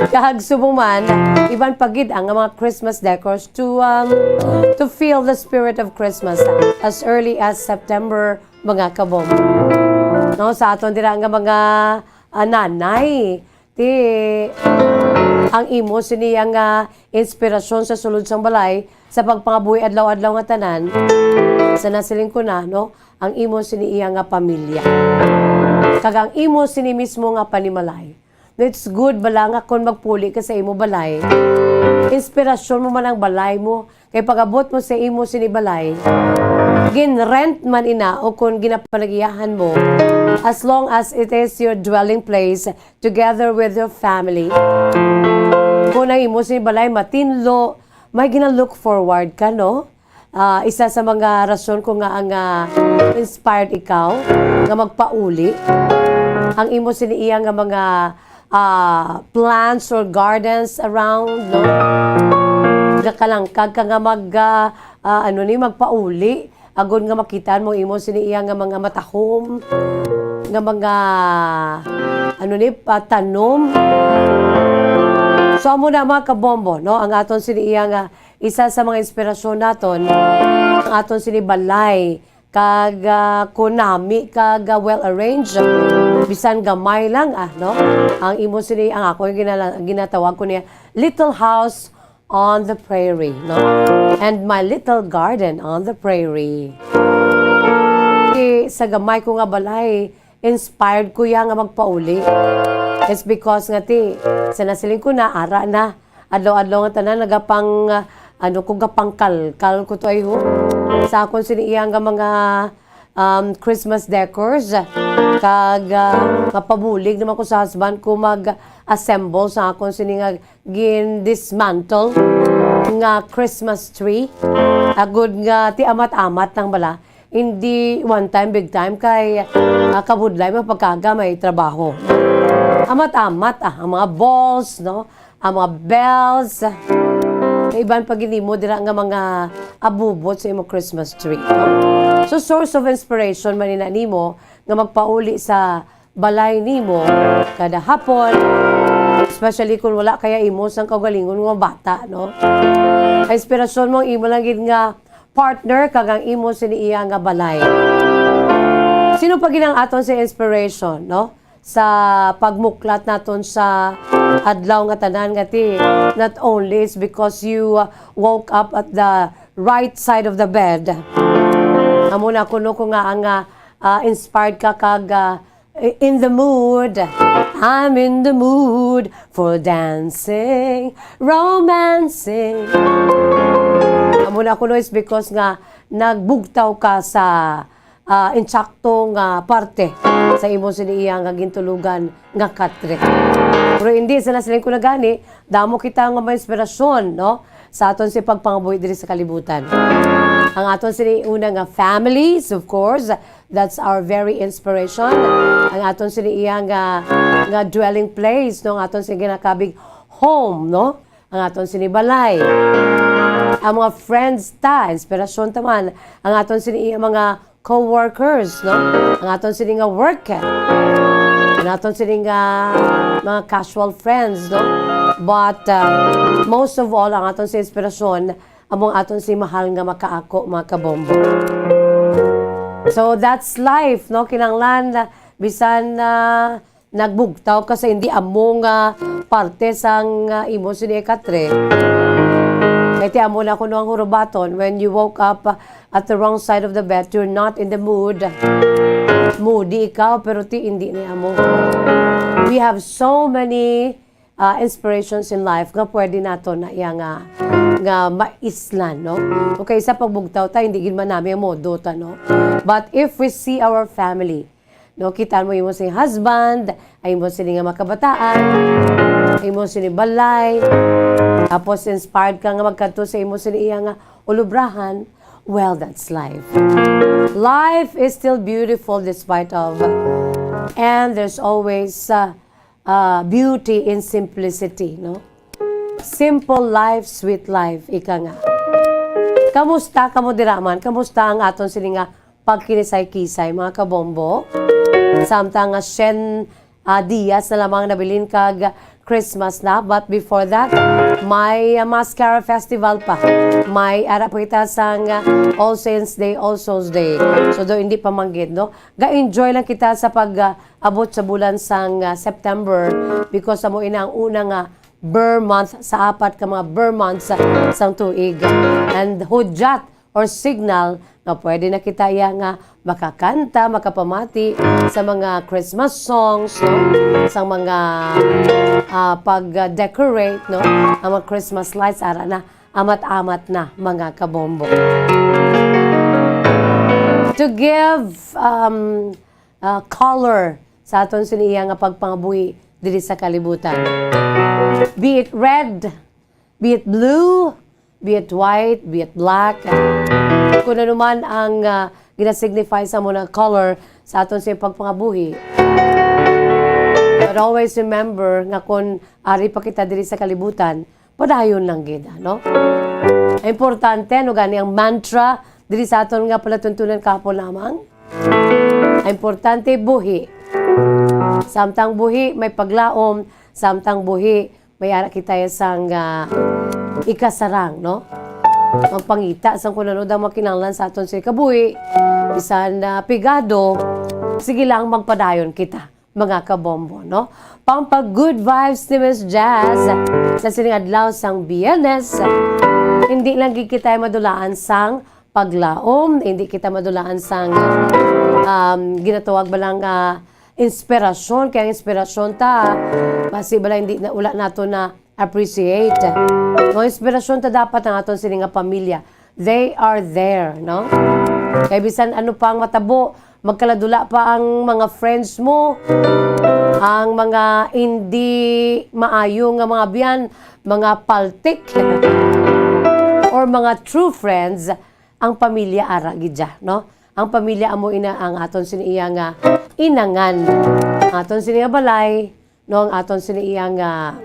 Kag subong man, iban pa gid ang mga Christmas decors to, um, to feel the spirit of Christmas as early as September, mga kabombo. No, sa aton dira nga mga, ah, nanay, ti ang imo sini ang, ah, inspirasyon sa sulod sang balay sa pagpangabuhi adlaw-adlaw nga tanan, sa nasiling ko na, no, ang imo sini iya nga pamilya. Kag ang imo sini mismo nga panimalay. It's good bala nga kon magpuli ka sa imo balay, inspirasyon mo man ang balay mo, kay pag-abot mo sa imo sini balay, gin-rent man ina o kon ginapanagiyahan mo, as long as it is your dwelling place together with your family. Kung ang imo sini balay matinlo, may gina-look forward ka, no? Ah, isa sa mga rason ko nga ang, ah, inspired ikaw nga magpauli. Ang imo sini iya nga mga, ah, plants or gardens around, no? Gakalangkag ka nga mag, ah, ah, ano ni, magpauli. Agod nga makitaan mo imo sini iya nga mga matahom, nga mga, ano ni, patanom. So, amo na, mga kabombo, no? Ang aton sini iya nga isa sa mga inspirasyon naton, ang aton sini balay, kag, ah, kunami, kag, ah, well arranged, bisan gamay lang, ah, no? Ang imo sini, ang ako, yung ginala-, ginatawag ko niya, little house on the prairie, no? And my little garden on the prairie. Di, sa gamay ko nga balay, inspired ko ya nga magpauli. It's because nga ti, sa nasiling ko na, ara na. Adlaw-adlaw nga tanan, nagapang, ah, ano ko, gapangkalkal ko to ay ho. Sa akon sini iya nga mga, um, Christmas decors. Kag, ah, mapabulig naman ko sa husband ko mag-assemble sa akon sini nga gin-dismantle nga Christmas tree. Agod nga ti amat-amat lang bala. Hindi one time, big time, kay, ah, kabudlay man pagkaga may trabaho. Amat-amat, ah, ang mga balls, no? Ang mga bells. May iban pa gid nimo dira nga mga abubot sa imong Christmas tree, no? So, source of inspiration man ina nimo nga magpauli sa balay nimo kada hapon, especially kung wala kaya imo sang kaugalingon nga bata, no? Ang inspirasyon mo, ang imo lang gid nga partner kag ang imo sini iya nga balay. Sino pa gid ang aton sa inspiration, no? Sa pagmuklat naton sa adlaw nga tanan nga ti, not only is because you, uh, woke up at the right side of the bed. Amo na kuno ko nga ang, uh, uh, inspired ka kag, uh, in the mood. I'm in the mood for dancing, romancing. Amo na kuno is because nga nagbugtaw ka sa, ah, insakto nga parte sa imo sini iya nga gintulugan nga katre. Pero hindi, sa nasiling ko na gani, damo kita nga may inspirasyon, no? Sa aton si pagpangabuhi diri sa kalibutan. Ang aton sini una nga families, of course, that's our very inspiration. Ang aton sini iya nga, nga dwelling place, no? Ang aton sini ginakabig home, no? Ang aton sini balay. Ang mga friends ta, inspirasyon ta man. Ang aton sini iya mga co-workers, no? Ang aton sini nga work. Ang aton sini nga mga casual friends, no? But, uh, most of all, ang aton sini inspirasyon, among aton si mahal nga makaako, mga kabombo. So, that's life, no? Kinahanglan, uh, bisan, uh, nagbugtaw ka sa hindi amo nga parte sang, uh, imo sini ikatre. Kay ti amo na kuno ang hurubaton, when you woke up, uh, at the wrong side of the bed, you're not in the mood. Moody ikaw, pero ti hindi ni amo. We have so many, uh, inspirations in life nga pwede nato na iya nga, nga maislan, no? Okay, sa pagbugtaw ta, hindi gid man nami ang modo ta, no? But if we see our family, no, kita mo imo sing husband, ay imo sini nga makabataan, ay imo sini balay, tapos inspired ka nga magkadto sa imo sini iya nga ulubrahan, well, that's life. Life is still beautiful despite of, and there's always, uh, uh, beauty in simplicity, no? Simple life, sweet life, ika nga. Kamusta kamo dira man? Kamusta ang aton sini nga pagkinisay-kisay, mga kabombo? Samtang nga syen, ah, dias na lamang nabilin kag Christmas na, but before that, may, ah, Mascara Festival pa. May ara pa kita sang, ah, All Saints Day, All Souls Day. So, do hindi pa manggid, no? Ga-enjoy lang kita sa pag, ah, abot sa bulan sang, ah, September, because amo ina ang una nga Ber month sa apat ka mga Ber months sa, sang tuig. And hudyat or signal nga pwede na kita iya nga makakanta, makapamati sa mga Christmas songs, no? Sa mga, ah, pag-decorate, no? Ang mga Christmas lights, ara na, amat-amat na, mga kabombo. To give, um, ah, color sa aton sini iya nga pagpangabuhi diri sa kalibutan. Be it red, be it blue, be it white, be it black. Kung ano man ang, ah, ginasignify sa amo nga color sa aton sini pagpangabuhi. But always remember nga kung ari pa kita diri sa kalibutan, padayon lang gid, no? Importante, ano gani ang mantra diri sa aton nga palatuntunan kahapon lamang? Ang importante, buhi. Samtang buhi, may paglaom. Samtang buhi, may ara kita sang, ah, ikasarang, no? Magpangita sang kung ano daw makinahanglan sa aton sa kabuhi. Bisan na pigado, sige lang, magpadayon kita, mga kabombo, no? Pampag good vibes ni Miss Jazz sa sining adlaw sang Biyernes. Hindi lang gid kita madulaan sang paglaom, hindi kita madulaan sang, um, ginatawag ba lang, ah, inspirasyon. Kaya ang inspirasyon ta, basi ba lang hindi na, wala nato na appreciate. Ang inspirasyon ta dapat ang aton sini nga pamilya. They are there, no? Kay bisan ano pa ang matabo, magkaladula pa ang mga friends mo, ang mga hindi maayo nga mga biyan, mga paltik, or mga true friends, ang pamilya ara gid dya, no? Ang pamilya amo ina ang aton sini iya nga inangan. Aton sini nga balay, no, ang aton sini iya nga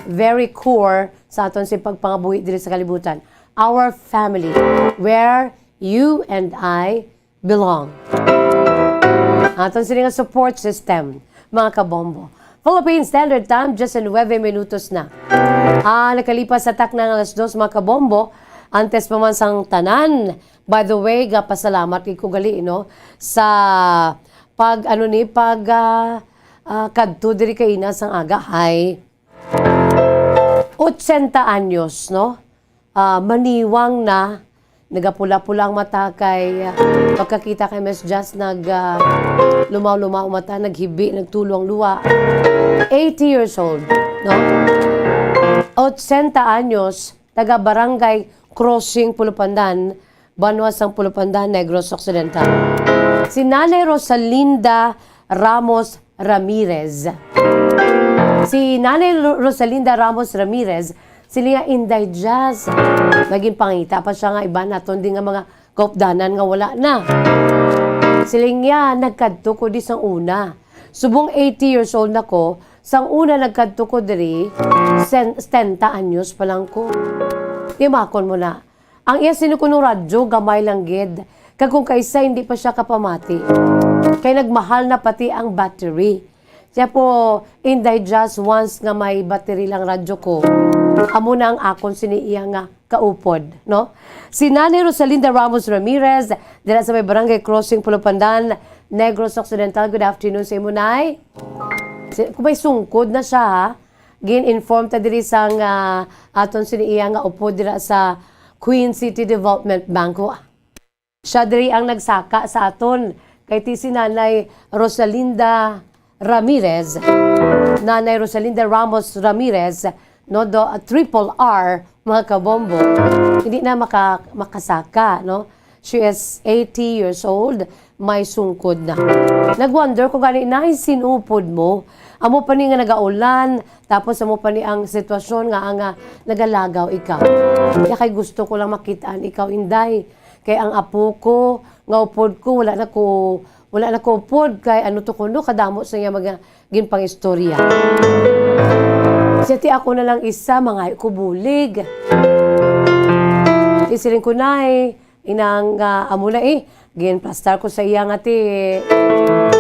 very core sa aton sini pagpangabuhi diri sa kalibutan. Our family, where you and I belong. Aton sini nga support system, mga kabombo. Philippine Standard Time, just in nuebe minutos na. Ah, nakalipas sa takna nga alas dos, mga kabombo. Antes pa man sang tanan, by the way, gapasalamat gid ko gali, no, sa pag, ano ni, pag, ah, ah, kadto diri kaina sang aga, hay ochenta anyos, no? Ah, maniwang na, nagapula-pula ang mata kay, ah, pagkakita kay Miss Jazz, nag, ah, lumaw-lumaw mata, naghibi, nagtulo ang luha. Eighty years old, no? Ochenta anyos, taga Barangay Crossing, Pulupandan, Banwa sang Pulupandan, Negros Occidental. Si Nanay Rosalinda Ramos Ramirez. Si Nanay Ro-, Rosalinda Ramos Ramirez, sila nga Inday Jazz. Naging pangita pa siya nga iba naton di nga mga kaupdanan nga wala na. Siling niya, "Nagkadto ko di sang una. Subong eighty years old na ko, sang una nagkadto ko diri, sen-, setenta anyos pa lang ko." Timakon mo na. Ang iya sini kuno radyo, gamay lang gid. Kag kung kaisa, hindi pa siya kapamati. Kay nagmahal na pati ang battery. Siya po, Inday Jazz, once nga may battery lang radyo ko, amo na ang akon sini iya nga kaupod, no? Si Nanay Rosalinda Ramos Ramirez, dira sa may Barangay Crossing, Pulupandan, Negros Occidental. Good afternoon sa imo, Nay. Si, kung may sungkod na siya, ha? Gin-inform ta diri sang, ah, aton sini iya nga upod dira sa Queen City Development Bank. Siya diri ang nagsaka sa aton kay ti si Nanay Rosalinda Ramirez. Nanay Rosalinda Ramos Ramirez, no, do, a triple R, mga kabombo. Hindi na maka-, makasaka, no? She is eighty years old, may sungkod na. Nag-wonder ko gani, Nay, sin-o pod mo? Amo pa ni nga nagaulan, tapos amo pa ni ang sitwasyon nga, nga nagalagaw ikaw. Kaya kay gusto ko lang makitaan ikaw, Inday. Kay ang apo ko, nga upod ko, wala na ko, wala na ko upod. Kay ano to kuno, kadamo sa iya mga ginpangistorya. Siya ti ako na lang isa, mangayo ko bulig. Ti siling ko, Nay, inang, ah, amo na eh. Ginplastar ko sa iya nga ti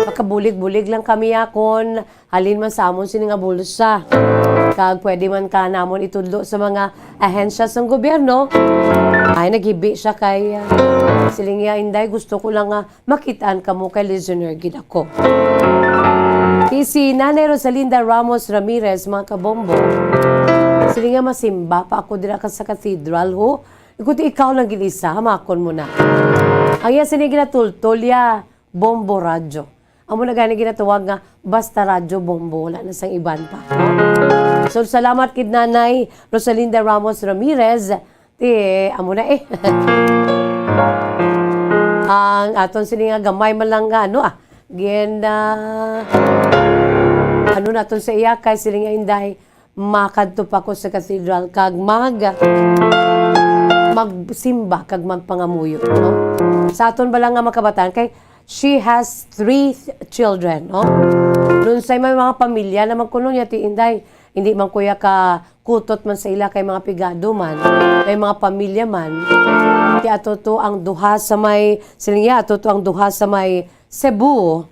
makabulig-bulig lang kami akon. Halin man sa amon sini nga bulsa. Kag pwede man ka namon itudlo sa mga ahensya sang gobyerno. Ay, naghibi siya kay, ah, siling niya, Inday, gusto ko lang nga makitaan kamo kay listener gid ako. Ti si Nanay Rosalinda Ramos Ramirez, mga kabombo, siling niya, masimba pa ako dira ka sa cathedral, ho. Ikuti ikaw lang gid isa, hamakon mo na. Ang iya sini ginatultol ya, Bombo Radyo. Amo na gani ginatawag nga basta Radyo Bombo, wala na sang iban pa, no? So, salamat kid Nanay Rosalinda Ramos Ramirez. Ti, amo na eh. Ang aton sini nga gamay man lang nga, ano, ah, gin, ah, ano naton sa iya kay siling nga, Inday, makadto pa ko sa cathedral kag mag-, magsimba kag magpangamuyo, no? Sa aton bala nga mga kabataan, kay she has three th-, children, no? Nunsay may mga pamilya naman kuno niya, ti Inday, hindi man kuya ka kutot man sa ila kay mga pigado man, may mga pamilya man. Ti ato to ang duha sa may, siling niya, ato to ang duha sa may Cebu,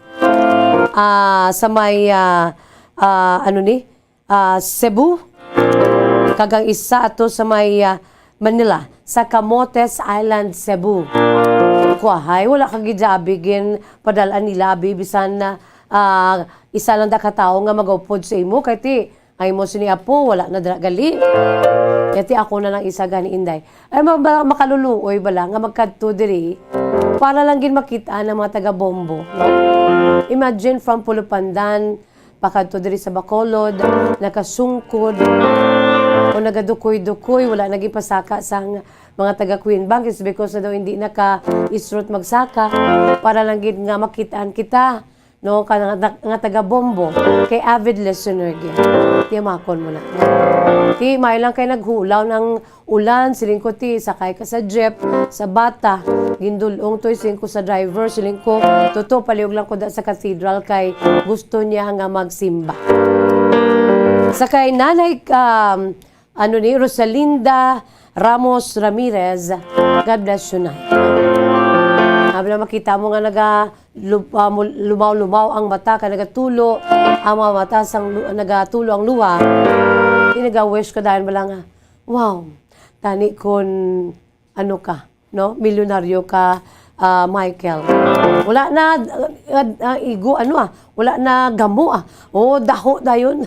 ah, sa may, ah, ah, ano ni? ah, Cebu, kag ang isa ato sa may, ah, Manila, sa Camotes Island, Cebu. Kuwahay, wala ka gid abi gin padal-an nila abi bisan na, ah, isa lang da ka tawo nga magaupod sa imo kay ti ay mo sini apo, wala na dira gali. Kay ti ako na lang isa gani, Inday. Ay, ma-, ma-, makaluluoy bala nga magkadto diri para lang gid makit-an ang mga taga Bombo, no? Imagine from Pulupandan, pakadto diri sa Bacolod, nakasungkod, o nagadukoy-dukoy, wala na gipasaka sang mga taga Queen Bank is because na daw hindi naka-isrot magsaka para lang gid nga makitaan kita, no, ka nga, nga taga Bombo, kay avid listener gid. Tiyamakon mo na. Ti, may lang kay naghulaw ng ulan, siling ko, ti, sakay ka sa jeep, sa bata, gindulong to, siling ko sa driver, siling ko, "Tuto, palihog lang ko da sa cathedral kay gusto niya nga magsimba." Sa kay Nanay, um, ano ni, Rosalinda Ramos Ramirez, God bless you, Nay. Abi na makita mo nga naga, lu-, ah, mul-, lumaw-lumaw ang mata, kay nagatulo ang mga mata, sang lu-, nagatulo ang luha, di naga-wish ka dahil bala nga, Wow, tani kon ano ka, no? Milyonaryo ka, ah, Michael. Wala na, ah, ah, igo, ano, ah, wala na gamo, ah. Oh, daho dayon.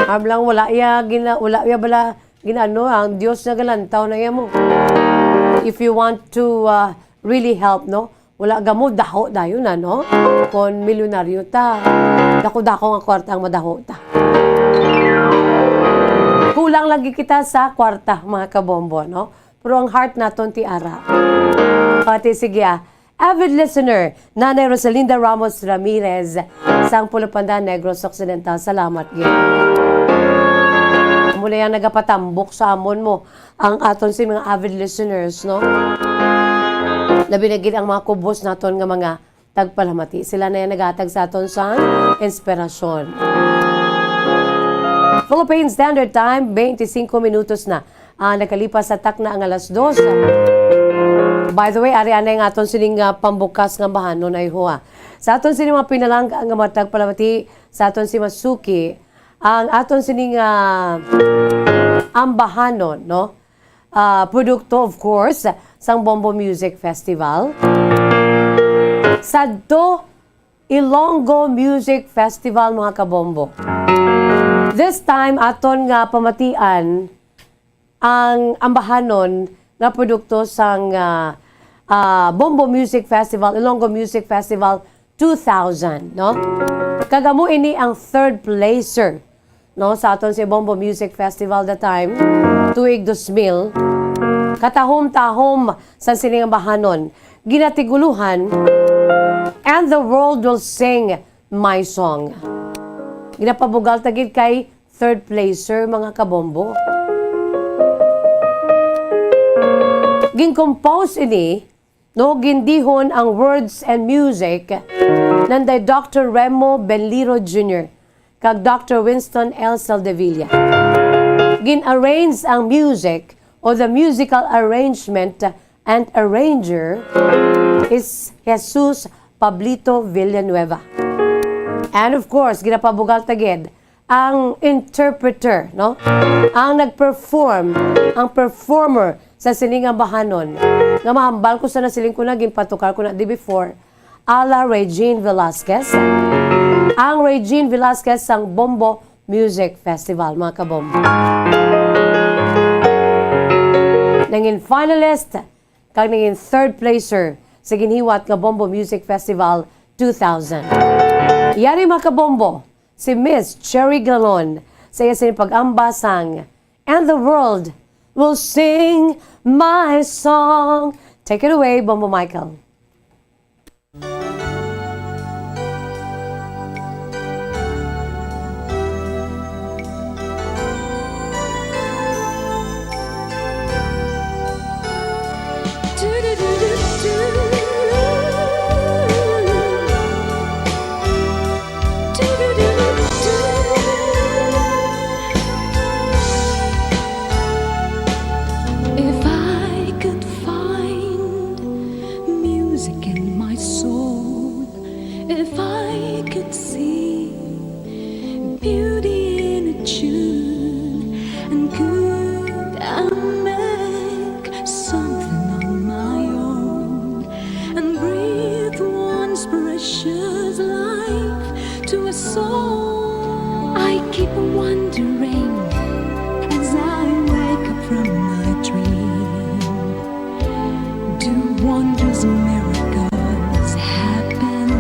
Am lang, wala iya gina-, wala iya bala ginano, ang Dios nagalantaw na iya mo. If you want to, ah, really help, no? Wala gamo, daho dayon na, no? Kon milyonaryo ta, dako-dako nga kwarta ang madaho ta. Kulang lagi kita sa kwarta, mga kabombo, no? Pero ang heart naton ti ara. Pati, sige, ah. Avid listener, Nanay Rosalinda Ramos Ramirez, sang Pulupanda, Negros Occidental. Salamat gyud. Amo na yang nagapatambok sa amon mo ang aton si mga avid listeners, no? Labi na gid ang mga kubos naton nga mga tagpalamati. Sila na yang naghatag sa aton sang inspirasyon. Philippine Standard Time, twenty-cinco minutos na, ah, nakalipas sa takna nga alas dos. By the way, ari anay nga aton sining, ah, pambukas nga bahanon ay huwa. Sa aton sining mga pinalangga nga mga tagpalamati, sa aton si Masuki, ang aton sining, ah, ambahanon, no? Ah, produkto, of course, sang Bombo Music Festival. Sadto, Ilonggo Music Festival, mga kabombo. This time, aton nga pamatian ang ambahanon nga produkto sang, ah, ah, Bombo Music Festival, Ilonggo Music Festival two thousand, no? Kag amo ini ang third placer, no, sa aton si Bombo Music Festival the time, tuig dos mil. Katahom-tahom sa sining ambahanon, ginatiguluhan, "And the world will sing my song." Ginapabugal ta gid kay third placer, mga kabombo. Gin-compose ini, no, gindihon ang words and music nanday Doctor Remo Benliro Junior kag Doctor Winston L Saldevilla. Gin-arrange ang music o the musical arrangement and arranger is Jesus Pablito Villanueva. And of course, ginapabugal ta gid ang interpreter, no? Ang nag-perform, ang performer sa sining ambahanon, nga mahambal ko sa nasiling ko na, ginpatukar ko na di before, ala Regine Velasquez. Ang Regine Velasquez sang Bombo Music Festival, mga kabombo. Nangin finalist kag nangin third placer sa ginhiwat nga Bombo Music Festival two thousand. Yari, mga kabombo, si Miss Cherry Galon sa iya sini pag-amba sang "And the world will sing my song." Take it away, Bombo Michael. If I could find music in my soul, if I could see beauty in a tune, and could I make something on my own and breathe once precious life to a soul. I keep wondering as I wake up from my dream. Do wonders, miracles happen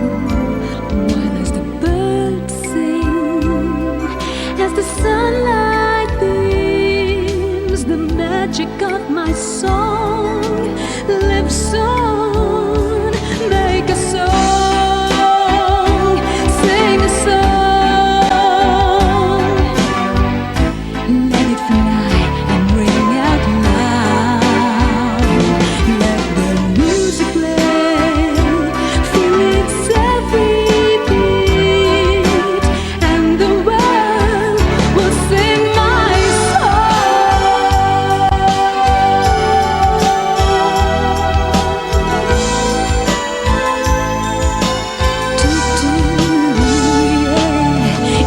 while as the birds sing, as the sunlight beams, the magic of my song lives on. Make a song, sing a song. Let it fly and ring out loud. Let the music play, feel its every beat, and the world will sing my song.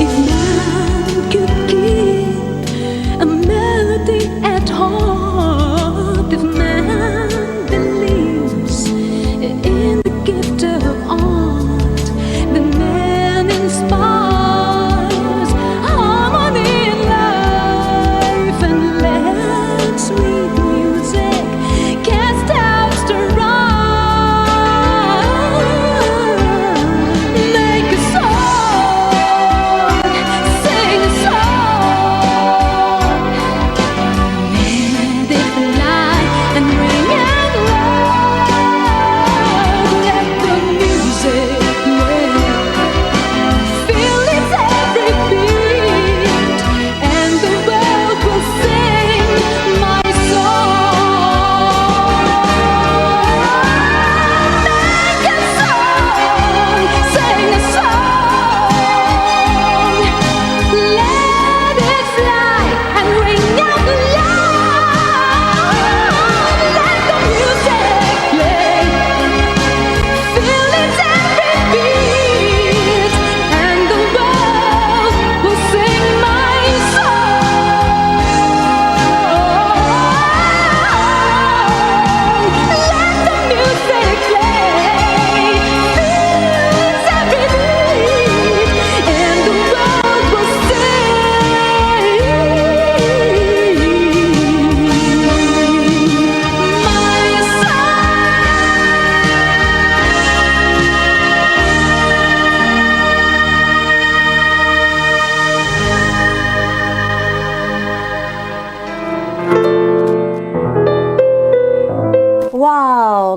If man could keep a melody at heart, if man believes in the gift of art, then man inspires harmony in life and let sweet music cast out strife. Make a song, sing a song.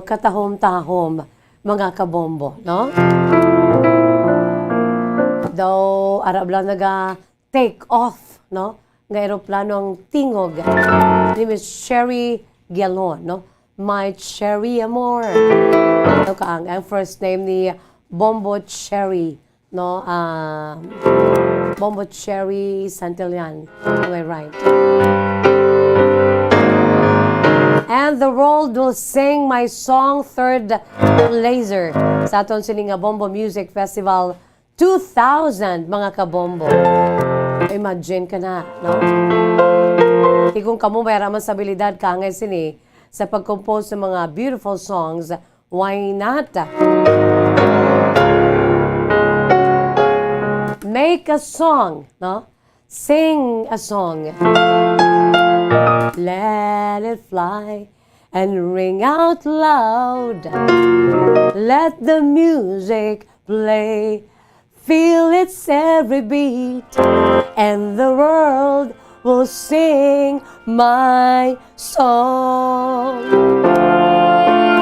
Katahom-tahom, mga kabombo, no? Daw, ara lang naga take off, no? Nga eroplano ang tingog ni Miss Cherry Gialon, no? My Cherry Amor. Ito ka ang, ang first name ni Bombo Cherry, no? Ah, Bombo Cherry Santillan. Am I right? And the world will sing my song, Third Laser, sa aton sini nga Bombo Music Festival two thousand, mga kabombo. Imagine ka na, no? Di kung kamo may raman sa abilidad ka ngay sini sa pag-compose ng mga beautiful songs, why not? Make a song, no? Sing a song. Let it fly and ring out loud. Let the music play. Feel its every beat, and the world will sing my song.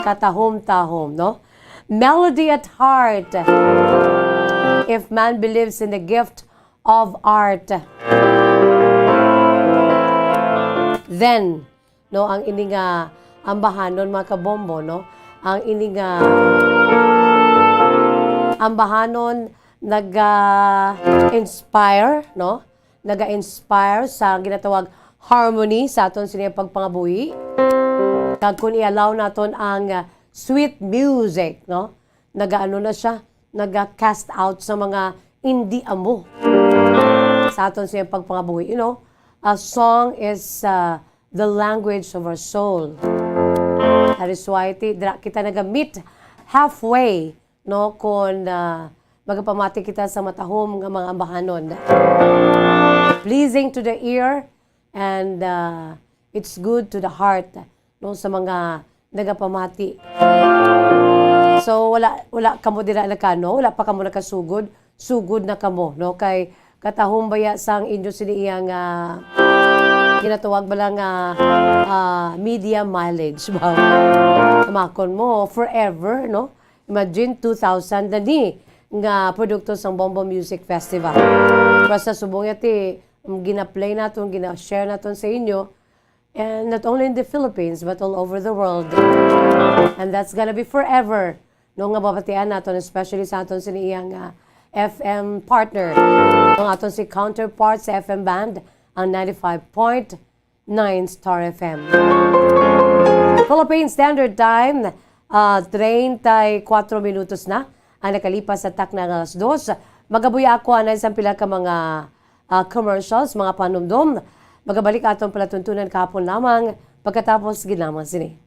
Katahom-tahom, no? Melody at heart. If man believes in the gift of art, then, no, ang ini nga ambahanon, mga kabombo, no, ang ini nga ambahanon naga-inspire, no, naga-inspire sa ginatawag harmony sa aton sini pagpangabuhi. Kag kung i-allow naton ang, ah, sweet music, no, nagaano na siya, naga-cast out sa mga hindi amo sa aton sini pagpangabuhi. You know, a song is, uh, the language of our soul. That is why ti, dira kita naga-meet halfway, no, kon, uh, magapamati kita sa matahom nga mga ambahanon. Pleasing to the ear and, uh, it's good to the heart, no, sa mga nagapamati. So, wala, wala kamo dira nakano, wala pa kamo nakasugod, sugod na kamo, no? Kay katahom baya sang inyo sini iya nga ginatawag bala nga, ah, media mileage ba? Tamakon mo, forever, no? Imagine, two thousand na ni nga produkto sang Bombo Music Festival. Basta subong yati, um, gina-play naton, gina-share naton sa inyo, and not only in the Philippines, but all over the world. And that's gonna be forever, no, nga mabatian naton, especially sa aton sini iyang, ah, F M partner, ang aton si counterpart sa F M band, ang ninety-five point nine Star F M. Philippine Standard Time, ah, treinta y cuatro minutos na ang nakalipas sa takna nga alas dos. Magabuya ako anay sa pila ka mga, ah, commercials, mga panumdom. Magabalik aton palatuntunan kahapon lamang pagkatapos gid lamang sini.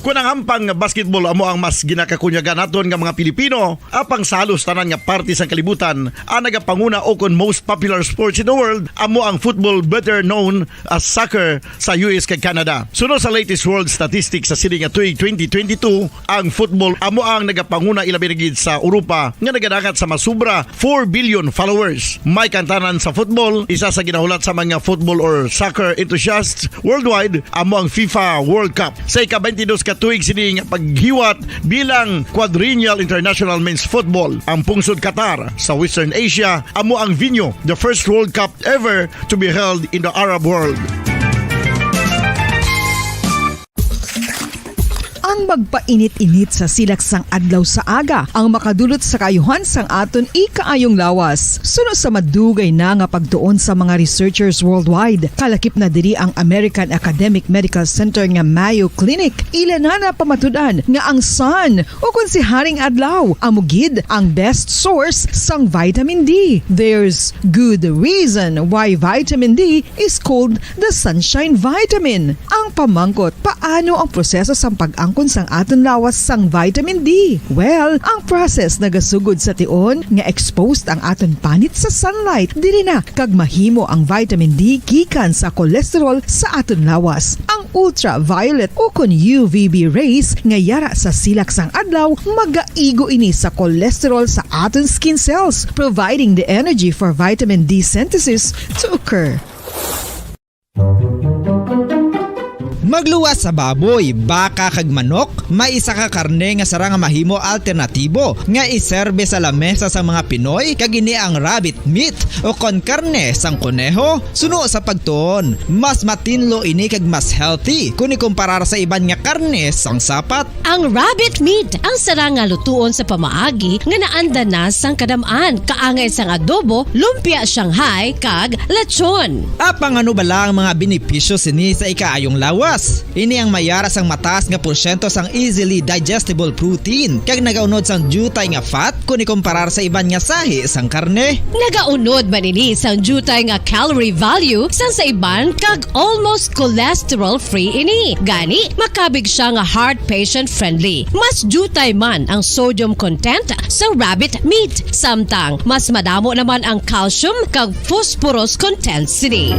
Kon ang ampang nga basketball amo ang mas ginakakunyagan naton nga mga Pilipino, apang sa halos tanan nga parte sang kalibutan, ang nagapanguna o kon most popular sports in the world amo ang football, better known as soccer, sa U S kag Canada. Suno sa latest world statistics sa sini nga tuig twenty twenty-two, ang football amo ang nagapanguna, ilabi na gid sa Europa nga nagadangat sa masubra four billion followers. May kantanan sa football, isa sa ginahulat sa mga football or soccer enthusiasts worldwide amo ang FIFA World Cup. Sa ika-twenty-dos ka tuig sini nga paghiwat bilang quadrennial international men's football, ang pungsod Qatar sa Western Asia amo ang venue, the first World Cup ever to be held in the Arab world. Ang magpainit-init sa silak sang adlaw sa aga ang makadulot sa kaayuhan sang aton ikaayong lawas. Suno sa madugay na nga pagtuon sa mga researchers worldwide, kalakip na diri ang American Academic Medical Center nga Mayo Clinic. Ila na napamatud-an nga ang sun, o kon si Haring Adlaw, amo gid ang best source sang vitamin D. There's good reason why vitamin D is called the sunshine vitamin. Ang pamangkot, paano ang proseso sang pag-angkon sang aton lawas sang vitamin D? Well, ang process nagasugod sa tion nga exposed ang aton panit sa sunlight. Diri na kag mahimo ang vitamin D gikan sa cholesterol sa aton lawas. Ang ultraviolet o kon U V B rays nga yara sa silak sang adlaw magaigo ini sa cholesterol sa aton skin cells, providing the energy for vitamin D synthesis to occur. Pagluwas sa baboy, baka kag manok, may isa ka karne nga sarang nga mahimo alternatibo nga iserbe sa lamesa sang mga Pinoy, kag ini ang rabbit meat o kon karne sang koneho. Suno sa pagtuon, mas matinlo ini kag mas healthy kon ikumparar sa iban nga karne sang sapat. Ang rabbit meat ang sarang nga lutuon sa pamaagi nga naanda na sang kadam-an, kaangay sang adobo, lumpia Shanghai, kag lechon. Apang ano bala ang mga benepisyo sini sa ikaayong lawas? Ini ang may ara sang mataas nga porsyento sang easily digestible protein, kag nagaunod sang diutay nga fat kon ikumparar sa iban nga sahi sang karne. Nagaunod man ini sang diutay nga calorie value sang sa iban, kag almost cholesterol-free ini. Gani, makabig siya nga heart patient-friendly. Mas diutay man ang sodium content sa rabbit meat, samtang mas madamo naman ang calcium kag phosphorus content sini.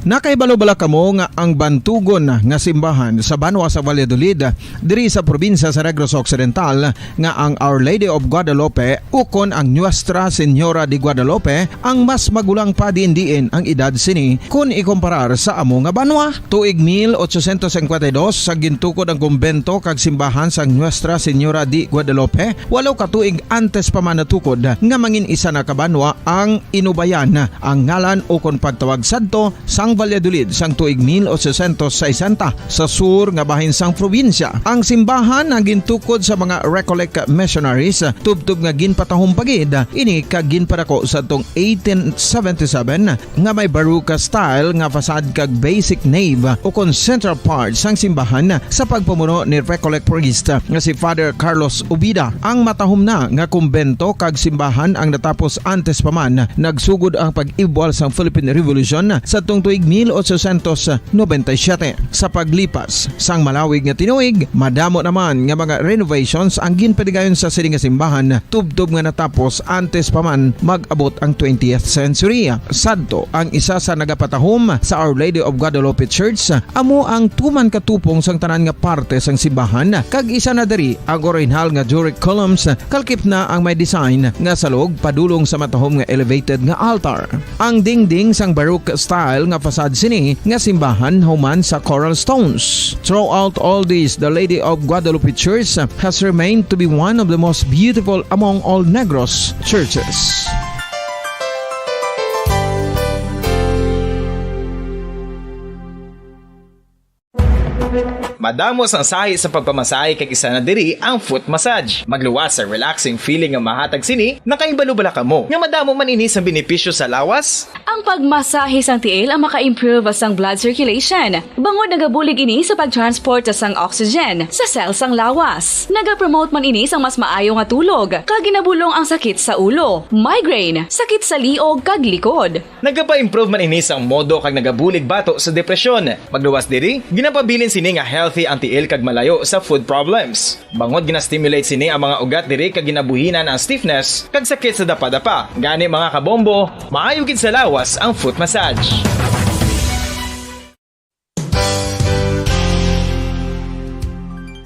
Nakahibalo bala kamo nga ang bantugon nga simbahan sa banwa sa Valladolid, diri sa probinsya sa Negros Occidental, nga ang Our Lady of Guadalupe ukon ang Nuestra Señora de Guadalupe ang mas magulang pa diin-diin ang edad sini kon ikumparar sa amo nga banwa? Tuig mil ochocientos cincuenta y dos, sa gintukod ang kumbento kag simbahan sang Nuestra Señora de Guadalupe, walo ka tuig antes pa man natukod nga mangin isa na ka banwa ang Inubayan, ang ngalan ukon pagtawag sadto sang Valladolid sang tuig mil ochocientos sesenta, sa sur nga bahin sang probinsya. Ang simbahan ang gintukod sa mga Recollect missionaries, tubtob nga ginpatahom pa gid ini kag ginpadako sadtong eighteen seventy-seven, nga may Baroque style nga facade kag basic nave ukon central part sang simbahan sa pagpamuno ni Recollect priest nga si Father Carlos Ubida. Ang matahom na nga kumbento kag simbahan ang natapos antes pa man nagsugod ang pag-ibwal sang Philippine Revolution sadtong tuig mil ochocientos noventa y siete. Sa paglipas sang malawig nga tinuig, madamo naman nga mga renovations ang ginpadigayon sa sini nga simbahan, tubtob nga natapos antes pa man mag-abot ang twentieth century. Sadto, ang isa sa nagapatahom sa Our Lady of Guadalupe Church, amo ang tuman katupong sang tanan nga parte sang simbahan, kag isa na diri ang orihinal nga Doric columns, kalkip na ang may design nga salog padulong sa matahom nga elevated nga altar. Ang dingding sang Baroque style nga facade sini nga simbahan human sa coral stones. Throughout all this, the Lady of Guadalupe Church has remained to be one of the most beautiful among all Negros churches. Madamo sang sahi sa pagpamasahe, kag isa na diri ang foot massage. Magluwas sa relaxing feeling nga mahatag sini. Nakahibalo bala kamo nga madamo man ini sa benepisyo sa lawas? Ang pagmasahe sang tiil ang maka-improve sang blood circulation, bangod nagabulig ini sa pag-transport sang oxygen sa cell sang lawas. Nagapromote man ini sang mas maayo nga tulog, kag ginabulong ang sakit sa ulo, migraine, sakit sa liog, kag likod. Nagapa-improve man ini sang modo kag nagabulig bato sa depresyon. Magluwas diri, ginapabilin sini nga healthy ang tiil kag malayo sa foot problems. Bangod gina-stimulate sini ang mga ugat diri kag ginabuhinan ang stiffness kag sakit sa dapadapa. Gani, mga kabombo, maayo gid sa lawas ang foot massage.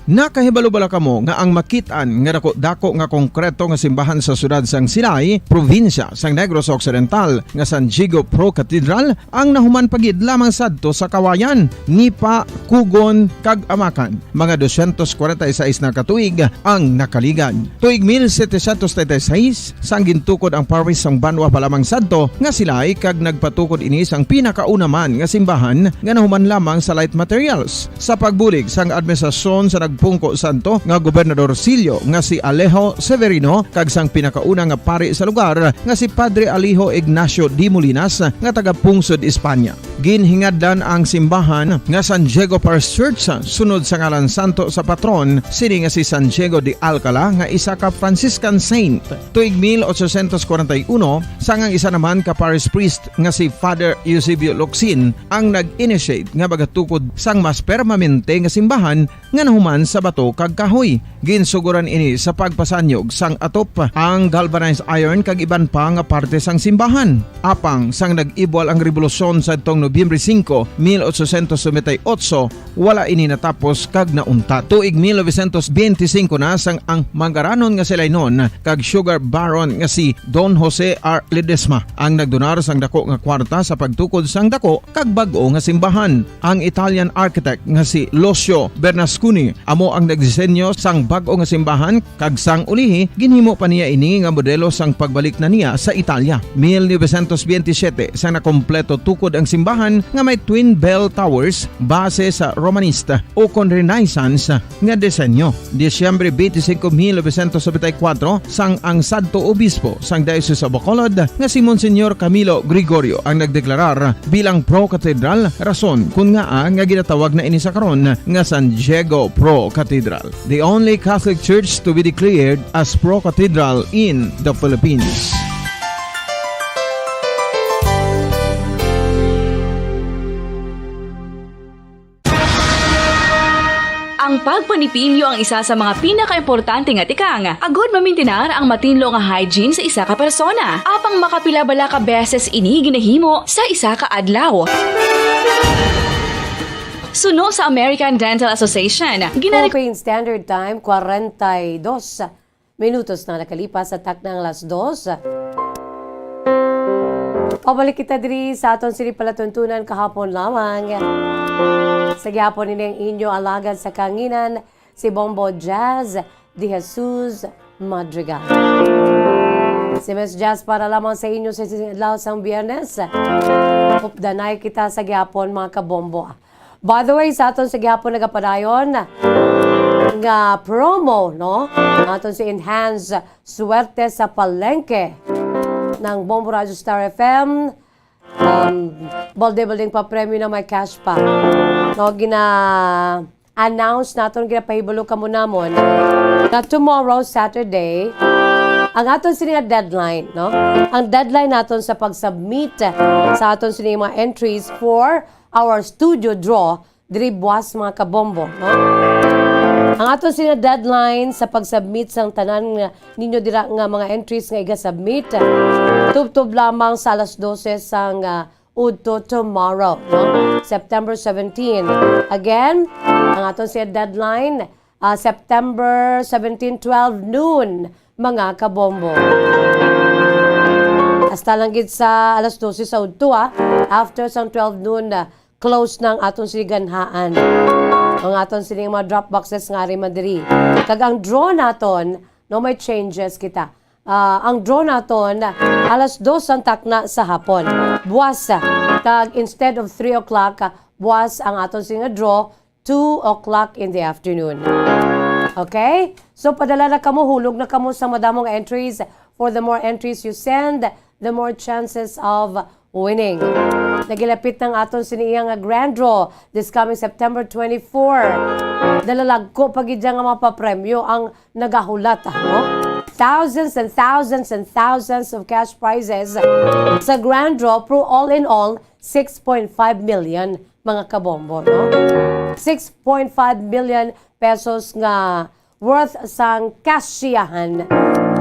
Nakahibalo bala kamo nga ang makit-an nga dako-dako nga konkreto nga simbahan sa siyudad sang Silay, probinsya sang Negros Occidental, nga San Diego Pro Cathedral, ang nahuman pa gid lamang sadto sa Kawayan, Nipa, Kugon, kag Amakan? Mga doscientos cuarenta y seis na ka tuig ang nakaligad. Tuig mil setecientos treinta y seis, sang gintukod ang parish sang banwa pa lamang sadto nga Silay, kag nagpatukod ini sang pinakauna man nga simbahan nga nahuman lamang sa light materials. Sa pagbulig sang administrasyon sa nagpungko sadto nga Gobernador Silio nga si Alejo Severino kag sang pinakauna nga pari sa lugar nga si Padre Alejo Ignacio de Molinas nga taga-pungsod Espanya, ginhingadlan ang simbahan nga San Diego Parish Church, sunod sa ngalan santo sa patron sini nga si San Diego de Alcala, nga isa ka Franciscan saint. Tuig mil ochocientos cuarenta y uno, sang ang isa naman ka parish priest nga si Father Eusebio Locsin ang nag-initiate nga magatukod sang mas permanente nga simbahan nga nahuman sa bato kag kahoy. Ginsugoran ini sa pagpasanyog sang atop, ang galvanized iron kag iban pa nga parte sang simbahan. Apang sang nag-ibwal ang rebolusyon sadtong Nobyembre singko, mil ochocientos noventa y ocho, wala ini natapos kag nauntat. Tuig mil novecientos benti singko na sang ang manggaranon nga si Lainon kag sugar baron nga si Don Jose R. Ledesma ang nagdonar sang dako nga kwarta sa pagtukod sang dako kag bag-o nga simbahan. Ang Italian architect nga si Lucio Bernasconi amo ang nagdisenyo sang bag-o nga simbahan, kag sang ulihi ginhimo pa niya ini nga modelo sang pagbalik na niya sa Italia. Mil novecientos benti siyete, sa nakompleto tukod ang simbahan nga may twin bell towers base sa Romanista ukon Renaissance nga disenyo. Disyembre twenty-five, mil novecientos noventa y cuatro, sang ang sadto obispo sang Diocese of Bacolod nga si Monsignor Camilo Gregorio ang nagdeklarar bilang Pro Cathedral, rason kun ngaa nga ginatawag na ini sa karon nga San Diego Pro Cathedral, the only Catholic Church to be declared as Pro Cathedral in the Philippines. Ang pagpanipilyo ang isa sa mga pinakaimportante nga tikang agud mamintinar ang matinlo nga hygiene sa isa ka persona. Apang makapila bala ka beses ini ginahimo sa isa ka adlaw? Suno sa American Dental Association, ginari- Philippine Standard Time, kwarenta y dos minutos na nakalipas sa takna nga alas dos. Pabalik kita diri sa aton sini palatuntunan kahapon lamang. Sa gihapon ini ang inyo alagad sa kanginan, si Bombo Jazz de Jesus Madrigal. Si Miss Jazz para lamang sa inyo sa sini adlaw sang Biyernes. Updanay kita sa gihapon, mga kabombo. By the way, sa aton sa gihapon nagapadayon nga promo, no? Ang aton si Enhance Swerte sa Palengke ng Bombo Radyo Star F M. Um, balde-balding pa premyo na may cash pa. No, gina-announce naton, ginapahibalo kamo namon na tomorrow, Saturday, ang aton sini nga deadline, no? Ang deadline naton sa pag-submit sa aton sini mga entries for our studio draw diri buwas, mga kabombo, no? Ang aton sini nga deadline sa pag-submit sang tanan nga ninyo dira nga mga entries nga iga-submit, tubtob lamang sa alas dose sang, ah, udto tomorrow, no? September seventeen. Again, ang aton sini nga deadline, ah, September seventeen, twelve noon, mga kabombo. Hasta lang gid sa alas dose sa udto, ah. After sang twelve noon, ah, close na ang aton sini ganhaan. Ang aton sini mga drop boxes nga ari man diri. Kag ang draw naton, no, may changes kita. Ah, ang draw naton, alas dos ang takna sa hapon. Buwas, ah, kag instead of three o'clock, ah, buwas ang aton sini nga draw, two o'clock in the afternoon. Okay? So, padala na kamo, hulog na kamo sa madamo nga entries. For the more entries you send, the more chances of winning. Nagilapit na ang aton sini iya nga grand draw this coming September twenty-four. Dalalagko pa gid nga mapapremyo ang nagahulat, ah, no? Thousands and thousands and thousands of cash prizes sa grand draw, pero all in all, six point five million, mga kabombo, no? Six point five million pesos nga worth sang kasyahan.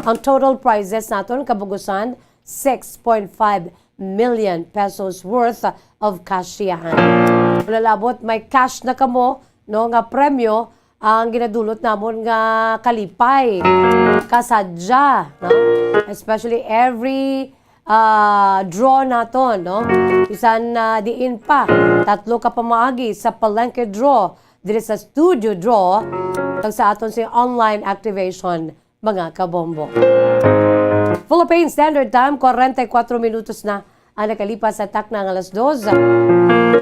Ang total prizes naton, kabugusan, six point five million pesos worth of kasyahan. Kung lalabot, may cash na kamo, no, nga premyo, ang ginadulot namon nga kalipay, kasadya, no? Especially every, ah, draw naton, no? Bisan, ah, diin pa, tatlo ka pamaagi sa Palengke Draw, diri sa Studio Draw, kag sa aton sini online activation, mga kabombo. Philippine Standard Time, kwarenta y kuwatro minutos na ang nakalipas sa takna nga alas dos.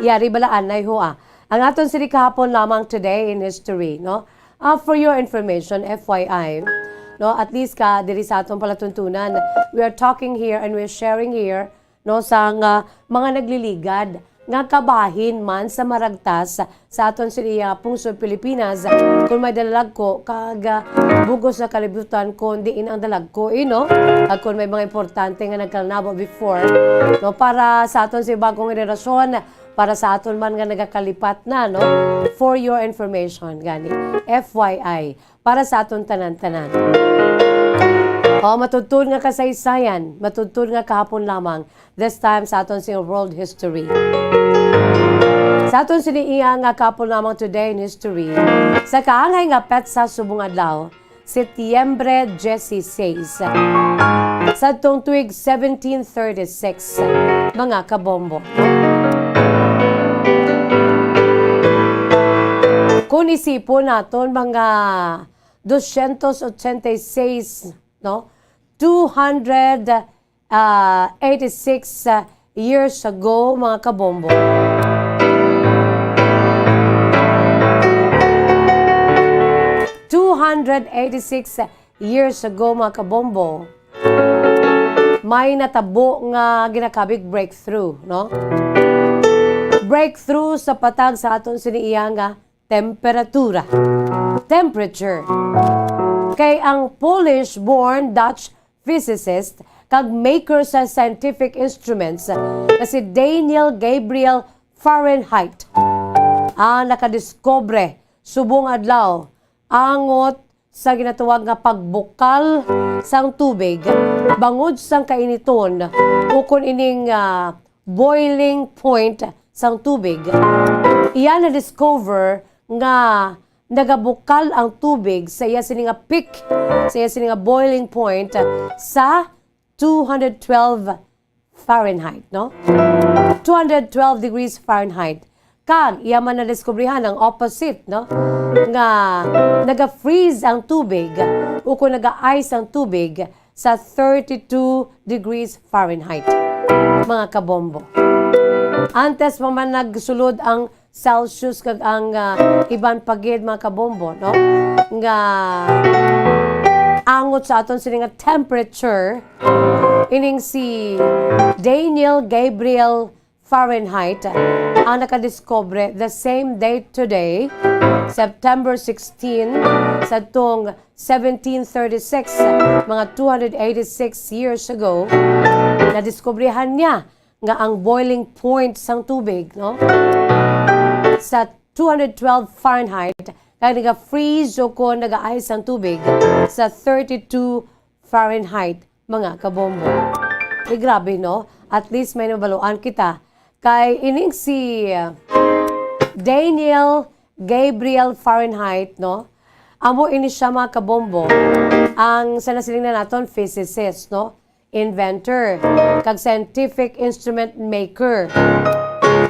Yari bala anay ho, ah. Ang aton sini kahapon lamang, Today in History, no? Ah, for your information, F Y I, no, at least ka diri sa aton palatuntunan, we are talking here and we're sharing here, no, sang, ah, mga nagliligad nga kabahin man sa maragtas sa aton sini iya pungsod Pilipinas, kung may dalalagko kag, ah, bug-os nga kalibutan kung diin ang dalagko, eh, no? Kag kung may mga importante nga nagkalanabo before, no, para sa aton sini bagong henerasyon, Para sa aton man nga nagakalipat na, no? For your information, gani. F Y I, para sa aton tanan-tanan. O, matudtod nga kasaysayan, matudtod nga kahapon lamang, this time sa aton sing world history. Sa aton sini iya nga kahapon lamang today in history, sa kaangay nga petsa subong adlaw, Setyembre dieciséis, sa tuig seventeen thirty-six, mga kabombo. Kung isipon naton, mga doscientos ochenta y seis, no? Two hundred, ah, eighty-six, ah, years ago, mga kabombo. Two hundred eighty-six years ago, mga kabombo, may natabo nga ginakabig breakthrough, no? Breakthrough sa patag sa aton sini iya nga temperatura, temperature. Kay ang Polish-born Dutch physicist kag maker sa scientific instruments nga si Daniel Gabriel Fahrenheit ang nakadiskubre subong adlaw angot sa ginatawag nga pagbukal sang tubig bangod sang kainiton, ukon ining, ah, boiling point sang tubig. Iya na-discover nga nagabukal ang tubig sa iya sini nga peak, sa iya sini nga boiling point sa two hundred twelve Fahrenheit, no? Two hundred twelve degrees Fahrenheit. Kag iya man nadiskubrihan ang opposite, no? Nga naga-freeze ang tubig o kung naga-ice ang tubig sa thirty-two degrees Fahrenheit, mga kabombo. Antes pa man nagsulod ang Celsius kag ang, ah, iban pa gid, mga kabombo, no? Nga angot sa aton sini nga temperature, ining si Daniel Gabriel Fahrenheit ang nakadiskubre the same date today, September sixteen, sa tong seventeen thirty-six, mga two hundred eighty-six years ago, nadiskubrihan niya nga ang boiling point sang tubig, no, sa two hundred twelve Fahrenheit, kag naga-freeze o kon naga-ice ang tubig sa thirty-two Fahrenheit, mga kabombo. Eh, grabe, no? At least may nabaluan kita. Kay ining si, uh, Daniel Gabriel Fahrenheit, no? Amo ini siya, mga kabombo, ang sa nasiling na naton physicist, no? Inventor, kag scientific instrument maker.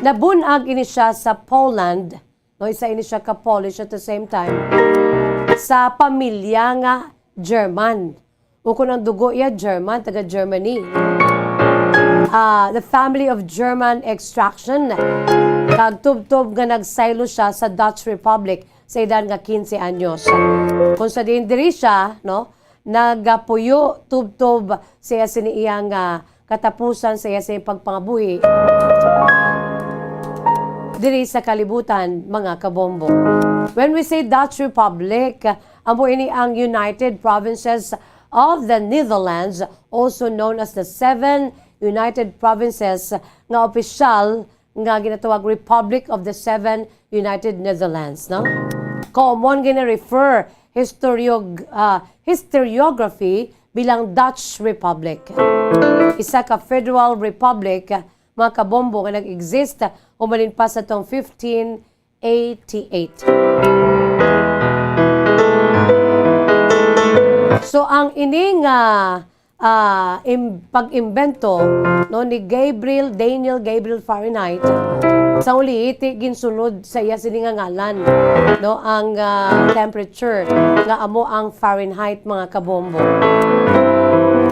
Nabun-ag ini siya sa Poland, no, isa ini siya ka Polish at the same time, sa pamilya nga German. Ukon ang dugo iya German, taga Germany. Ah, the family of German extraction. Kag tubtob nga nagsaylo siya sa Dutch Republic sa edad nga quince anyos. Kung sa diin diri siya, no, nagapuyo tubtob sa iya sini iya nga katapusan sa iya sa pagpangabuhi diri sa kalibutan, mga kabombo. When we say Dutch Republic, amo ini ang United Provinces of the Netherlands, also known as the Seven United Provinces, nga opisyal nga ginatawag Republic of the Seven United Netherlands, no? Common gina-refer historiog-, ah, historiography bilang Dutch Republic. Isa ka federal republic, mga kabombo, nga nag-exist umalin pa sa tong fifteen eighty-eight. So, ang ining, ah, ah, im-, pag-imbento, no, ni Gabriel, Daniel Gabriel Fahrenheit, sa uliti, ginsunod sa iya sini nga ngalan, no, ang, ah, temperature nga amo ang Fahrenheit, mga kabombo.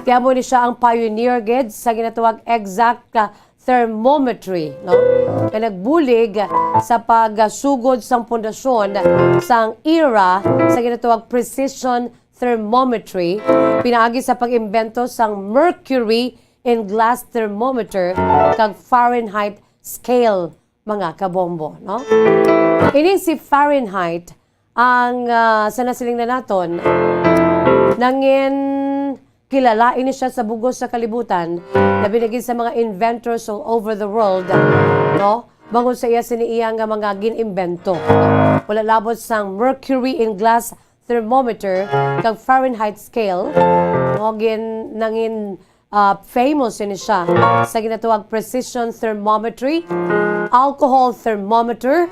Kaya mo ni siya ang pioneer gid sa ginatawag exact, ah, thermometry, no, nga nagbulig sa pagsugod sang pundasyon sang era sa ginatawag precision thermometry, pinaagi sa pag-imbento sang mercury in glass thermometer kag Fahrenheit scale, mga kabombo, no? Ini si Fahrenheit ang, ah, sa nasiling na naton, nangin kilala ini siya sa bugos sa kalibutan, labi na gid sa mga inventors all over the world, no? bangod sa iya sini iya nga mga gin-imbento. Wala labot sang mercury in glass thermometer kag Fahrenheit scale, no, gin-, nangin, ah, famous ini siya sa ginatawag precision thermometry, alcohol thermometer,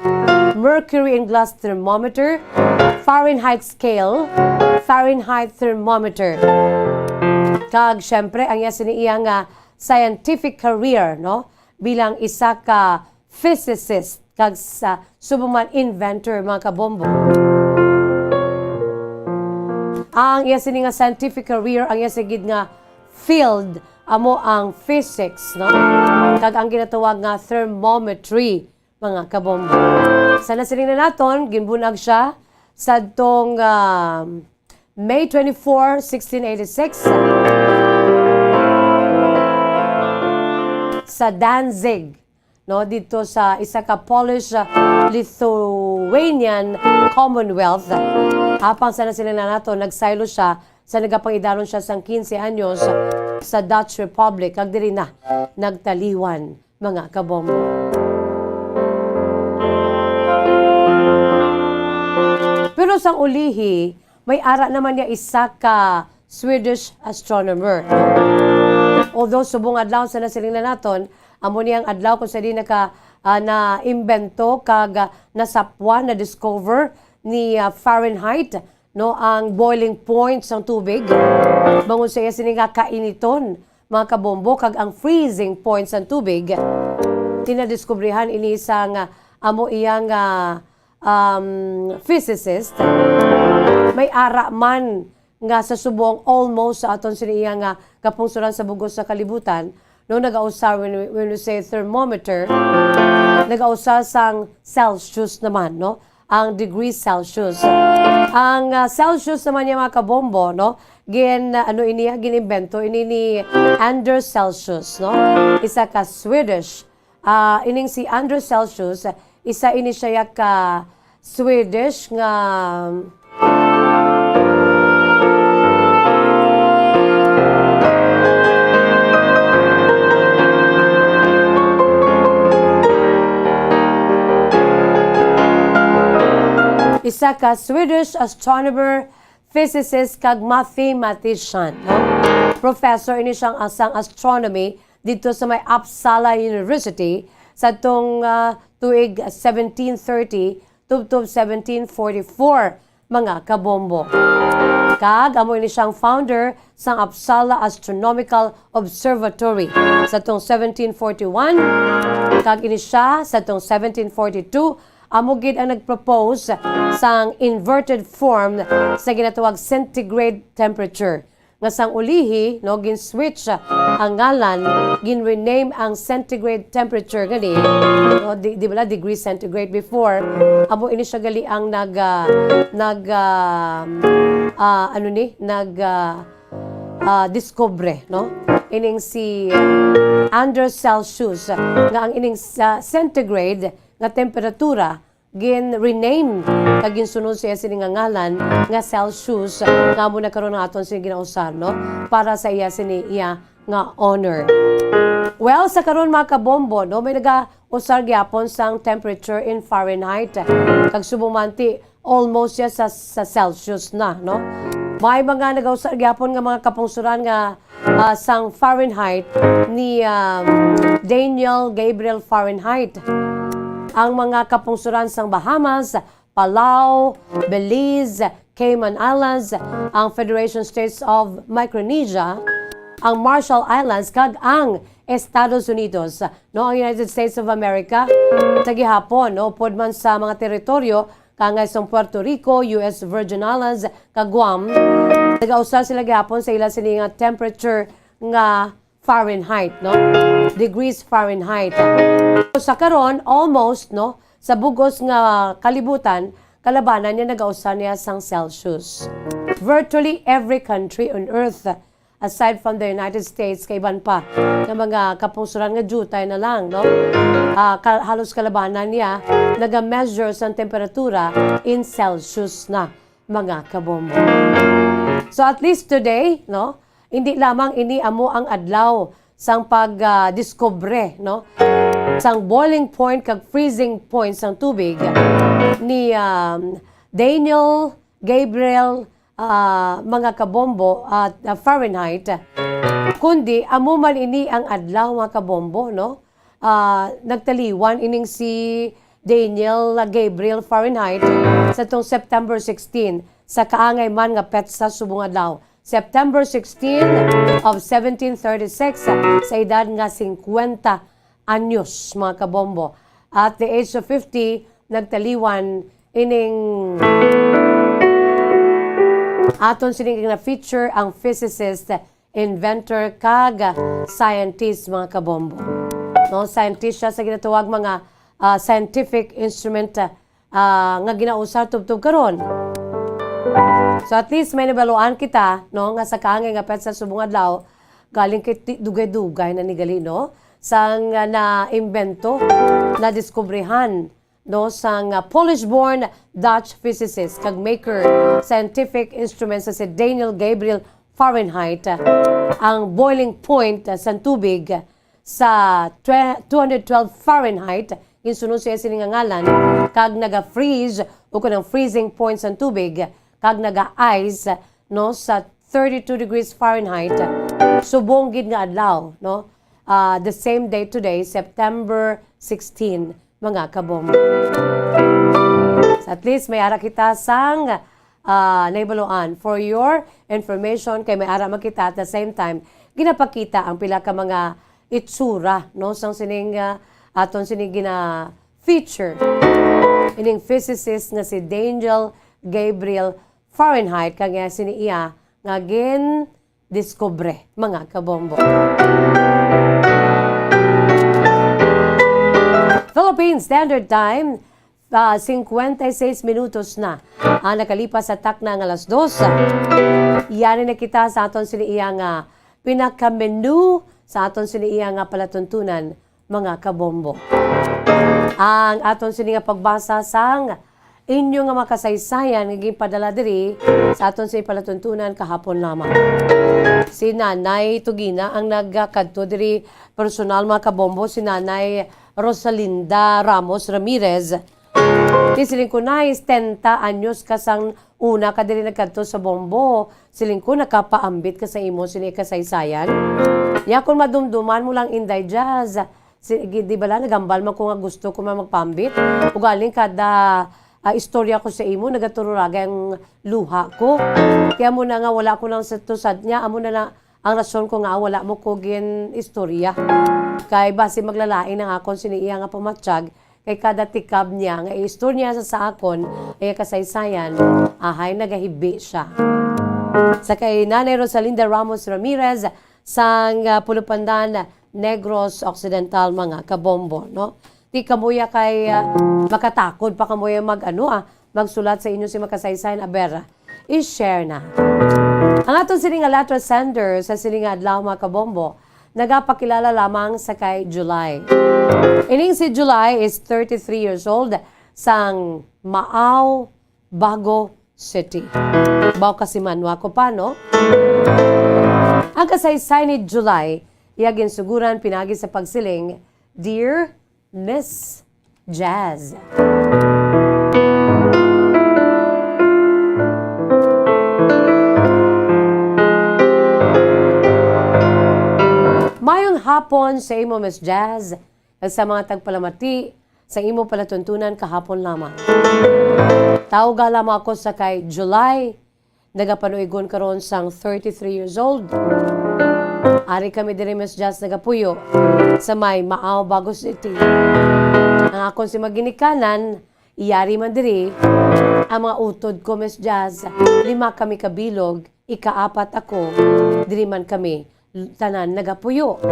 mercury in glass thermometer, Fahrenheit scale, Fahrenheit thermometer. Kag, syempre, ang iya sini iya nga scientific career, no, bilang isa ka physicist kag sa subong man inventor, mga kabombo. Ang iya sini nga scientific career, ang iya sigid nga field, amo ang physics, no? Kag ang ginatawag nga thermometry, mga kabombo. Sa nasiling na naton, ginbunag siya sadtong, um, May twenty-four, sixteen eighty-six, sa Danzig, no, dito sa isa ka Polish, uh, Lithuanian Commonwealth. Apang sa nasiling na nato, nagsaylo siya sa nagapangidaron siya sang quince anyos sa Dutch Republic, kag diri na nagtaliwan, mga kabombo. Pero sang ulihi, may ara naman niya isa ka Swedish astronomer. Although subong adlaw sa nasiling na naton, amo niya ang adlaw kung sa di naka, ah, naimbento kag, ah, nasapwan, na-discover ni, ah, Fahrenheit, no, ang boiling point sang tubig. Bangod sa iya sini nga kainiton, mga kabombo, kag ang freezing point sang tubig, tinadiskubrihan ini sang, ah, amo iya nga, um, physicist. May ara man nga sa subong almost sa aton sini iya nga kapungsoran sa bugos sa kalibutan, no, nagausar, when we, when we say thermometer, nagausar sang Celsius naman, no? Ang degree Celsius. Ang, ah, Celsius naman niya, mga kabombo, no? Gin, ah, ano ini, ah, ginimbento ini ni Anders Celsius, no? Isa ka Swedish. Ah, ining si Anders Celsius, isa ini siya ka Swedish nga isa ka Swedish astronomer, physicist, kag mathematician, no? Professor ini siyang sang astronomy dito sa may Uppsala University sa tong, ah, tuig seventeen thirty tubtob seventeen forty-four, mga kabombo. Kag amo ini siyang founder sang Uppsala Astronomical Observatory sa tong seventeen forty-one, kag ini siya sa tong seventeen forty-two, amo gid ang nag-propose sang inverted form sa ginatawag centigrade temperature, nga sang ulihi, no, gin-switch ang ngalan, gin-rename ang centigrade temperature gani, no, di, di bala degree centigrade before, amo ini siya gali ang nag, ah, nag, ah, ah, ano ni, nag, ah, ah, discover, no? Ining si Anders Celsius, nga ang ining sa centigrade nga temperatura gin-rename kag ginsunod sa iya sini nga ngalan nga Celsius, nga amo na karon ang aton sini ginausar, no, para sa iya sini iya nga honor. Well, sa karon, mga kabombo, no, may nagausar gyapon sang temperature in Fahrenheit, kag subong man ti almost siya sa, sa Celsius na, no? May mga nagausar gyapon nga mga kapungsoran nga, ah, sang Fahrenheit ni, um, Daniel Gabriel Fahrenheit. Ang mga kapungsoran sang Bahamas, Palau, Belize, Cayman Islands, ang Federation States of Micronesia, ang Marshall Islands, kag ang Estados Unidos, no, ang United States of America, sa gihapon, no, upod man sa mga teritoryo, kangay sang Puerto Rico, U S Virgin Islands, kag Guam, nagausar sila gihapon sa ila sini nga temperature nga Fahrenheit, no? Degrees Fahrenheit. So, sa karon, almost, no, sa bugos nga kalibutan, kalabanan niya nagausar niya sang Celsius. Virtually every country on earth, aside from the United States, kay iban pa nga mga kapungsoran nga diutay na lang, no? Ah, ka-, halos kalabanan niya naga-measure sang temperatura in Celsius na, mga kabombo. So, at least today, no, hindi lamang ini amo ang adlaw sang pag, ah, diskubre, no? sang boiling point kag freezing point sang tubig ni, um, Daniel Gabriel, ah, mga kabombo at, ah, Fahrenheit, kundi amo man ini ang adlaw, mga kabombo, no? Ah, nagtaliwan ining si Daniel Gabriel Fahrenheit sa tong September sixteen, sa kaangay man nga petsa subong adlaw, September sixteen of seventeen thirty-six, sa edad nga singkwenta anyos, mga kabombo. At the age of fifty, nagtaliwan ining aton sining na feature ang physicist, inventor, kag scientist, mga kabombo. No, scientist siya sa ginatawag mga, ah, scientific instrument, ah, nga ginausar tubtob karon. So at least may nabaluan kita, no, nga sa kaangay nga petsa subong adlaw, galing kay ti-, dugay-dugay na ni gali, no, sang, ah, naimbento, nadiskubrihan, no, sang, ah, Polish-born Dutch physicist kag maker scientific instruments sa si Daniel Gabriel Fahrenheit, ah, ang boiling point, ah, sang tubig sa twe-, two hundred twelve Fahrenheit, ginsunod siya sini nga ngalan, kag naga-freeze o kanang freezing point sang tubig, kag naga-ice, no, sa thirty-two degrees Fahrenheit, subong gid nga adlaw, no? Ah, the same day today, September sixteen, mga kabombo. So at least may ara kita sang, ah, nahibaluan. For your information, kay may ara man kita at the same time, ginapakita ang pila ka mga itsura, no, sang sining, ah, aton sining gina-feature ining physicist nga si Daniel Gabriel Fahrenheit, kag iya sini iya nga gin-discover, mga kabombo. Philippine Standard Time, ah, singkwenta y seis minutos na ang nakalipas sa takna nga alas dos. Yari na kita sa aton sini iya nga pinakamenu sa aton sini iya nga palatuntunan, mga kabombo. Ang aton sini nga pagbasa sang inyo nga makasaysayan nga ginpadala diri sa aton sini palatuntunan kahapon lamang. Si Nanay Tugina ang nagkadto diri personal, mga kabombo, si Nanay Rosalinda Ramos Ramirez. Ti siling ko, Nay, setenta anyos ka sang una ka diri nagkadto sa Bombo. Siling ko, nakapaambit ka sa imo sini kasaysayan. Nya, kung madumduman mo lang, Inday Jazz, si-, gi-, di bala, nagambal man ko nga gusto ko man magpaambit. Ugaling kada, ah, istorya ko sa imo, nagatururagay ang luha ko. Kaya mo na nga, wala ko lang sa tusad niya, amo na lang ang rason ko nga wala mo ko gin-istorya. Kay basi maglalain ang akon sini iya nga pamatyag, kay kada tikab niya nga iistorya sa, sa akon, iya kasaysayan, ahay, nagahibi siya. Sa kay Nanay Rosalinda Ramos Ramirez, sang, ah, Pulupandan, Negros Occidental, mga kabombo, no? Di kamuya kay, ah, makatakod pa kamuya mag, ano, ah, magsulat sa inyo si makasaysayan, aber, i-share na. Ang aton sini nga letter sender sa sini nga adlaw, mga kabombo, nagapakilala lamang sa kay July. Ining si July is thirty-three years old, sang Maaw, Bago City. Bao kasi manwa ko pa, no? Ang kasaysay ni July, iya ginsuguran pinagi sa pagsiling, "Dear Miss Jazz." Mayong hapon sa imo, Miss Jazz, kag sa mga tagpalamati sa imo palatuntunan kahapon lamang. Tawga lamang ako sa kay July, nagapanuigon karon sang thirty-three years old. Ari kami diri, Miss Jazz, nagapuyo sa may Maaw, Bago City. Ang akon si maginikanan, iyari man diri, ang mga utod ko, Miss Jazz, lima kami kabilog, ikaapat ako, diri man kami tanan nagapuyo.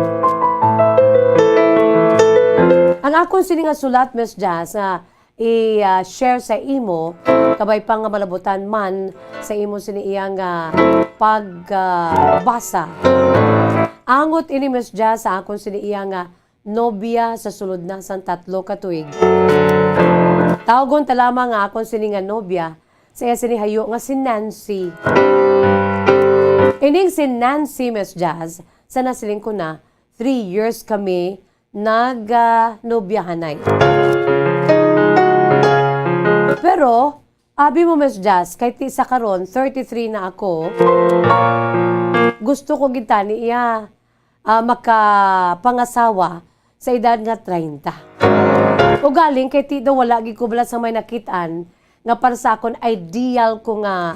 Ang akon sini nga sulat, Miss Jazz, nga i-, ah, share sa imo, kabay pa nga malabutan man sa imo sini iya nga pag, ah, basa. Angot ini, Miss Jazz, sa akon sini iya nga nobya sa sulod na sang tatlo ka tuig. Tawgon ta lamang nga akon sini nga nobya sa iya sini hayo nga si Nancy. Ining si Nancy, Miss Jazz, sa nasiling ko na, three years kami nag, ah, nobyahanay. Pero, abi mo, Miss Jazz, kay ti sa karon, thirty-three na ako, gusto ko gid tani iya, ah, makapangasawa sa edad nga treinta. Ugaling kay ti daw wala gid ko bala sa may nakit-an nga para sa akon ideal ko nga,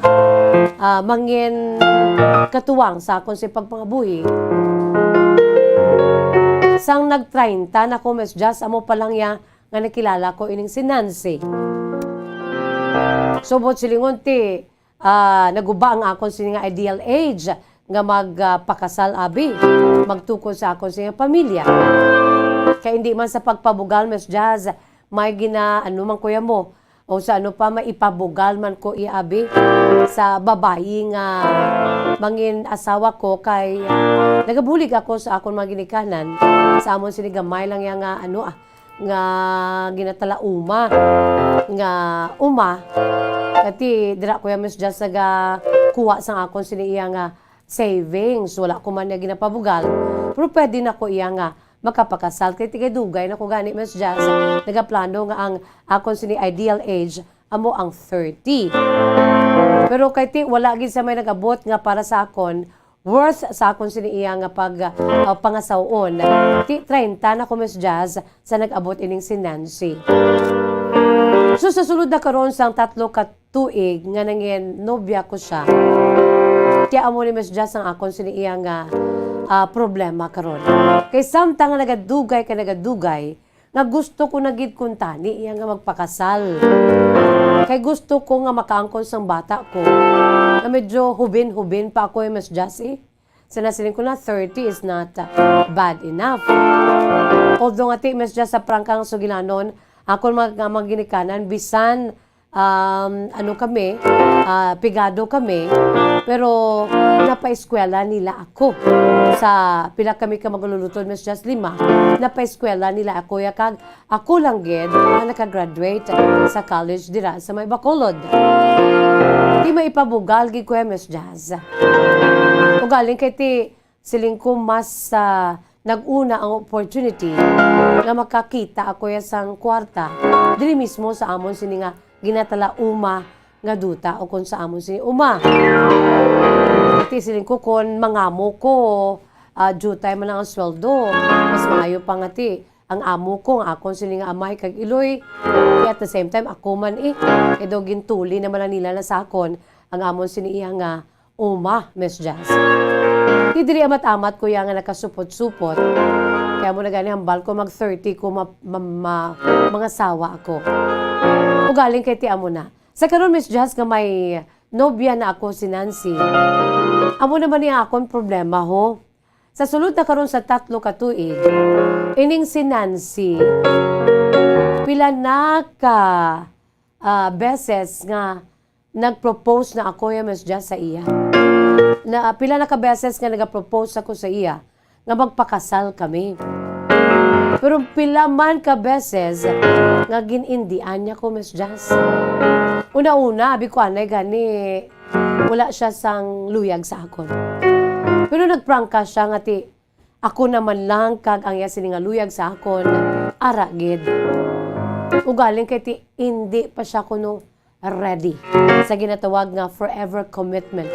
ah, mangin katuwang sa akon sa pagpangabuhi. Sang nag treinta na ko, Miss Jazz, amo pa lang ya nga nakilala ko ining si Nancy. Subot silingon ti, ah, naguba ang akon sini nga ideal age nga mag, ah, pakasal, abi, magtukod sa akon sini nga pamilya. Kay hindi man sa pagpabugal, Miss Jazz, may gina-, ano man kuya mo, o sa ano pa, maipabugal man ko iya, abi, sa babayi nga mangin asawa ko, kay nagabulig ako sa akon mga ginikanan sa amon sini gamay lang ya nga, ano, ah, nga ginatalauma nga uma. Kati dira ko ya, Miss Jazz, nagakuha sang akon sini iya nga savings. Wala ko man niya ginapabugal, pero pwede na ko iya nga makapakasal. Kay tigay dugay na ko gani, Miss Jazz, nagaplano nga ang akon sini ideal age amo ang thirty. Pero kay ti, wala gid sa may nag-abot nga para sa akon, worth sa akon sini iya nga pag, ah, pangasawon. Ti treinta na ko, Miss Jazz, sa nag-abot ining si Nancy. So, sa sulod na karon sang tatlo ka tuig nga nangin nobya ko siya, kaya amo ni Miss Jazz ang akon sini iya nga, ah, problema karon. Kay samtang nga nagadugay ka nagadugay, nga gusto ko na gid kuntani iya nga magpakasal. Kay gusto ko nga makaangkon sang bata ko, nga medyo hubin-hubin pa ako, eh, Miss Jazz, eh. Sa nasiling ko na, thirty is not, uh, bad enough. Although nga ti, Miss Jazz, sa prangka nga sugilanon, akon mga, mga ginikanan, bisan, um, ano kami, ah, pigado kami, pero napaeskwela nila ako. Sa pila kami ka magululutod, Miss Jazz, lima, napaeskwela nila ako ya, kag ako lang gid ang nakagraduate sa college dira sa may Bacolod. Ti maipabugal gid ko ya, Miss Jazz. Ugaling kay ti siling ko mas, ah, nag-una ang opportunity nga makakita ako ya sang kwarta diri mismo sa amon sini nga ginatalauma nga duta o kon sa amon sini uma. Ti siling ko kon mangamo ko, ah, diutay man lang ang sweldo, mas maayo pa nga ti ang amo ko nga akon sini nga amay kag iloy. Kay at the same time, ako man eh. Kay daw gintuli naman lang nila na sa akon ang amon sini iya nga uma, Miss Jazz. Ti diri amat-amat ko iya nga nakasupot-supot. Kaya mo na gani hambal ko mag thirty ko ma-, ma-, ma-, mangasawa ako. Ugaling kay ti amo na. Sa karon, Miss Jazz, nga may nobya na ako si Nancy. Amo naman ni akon problema, ho. Sa sulod na karon sa tatlo ka tuig, ining si Nancy, pila na ka, ah, beses nga nag-propose na ako ya, Miss Jazz, sa iya. Na, pila na ka beses nga nag-propose ako sa iya nga magpakasal kami. Pero pila man ka beses nga gin-indian niya ko, Miss Jazz. Una-una, abi ko anay gani, wala siya sang luyag sa akon. Pero nagprangka siya nga ti, ako naman lang kag ang iya sini nga luyag sa akon, ara gid. Ugaling kay ti, indi pa siya kuno ready sa ginatawag nga forever commitment.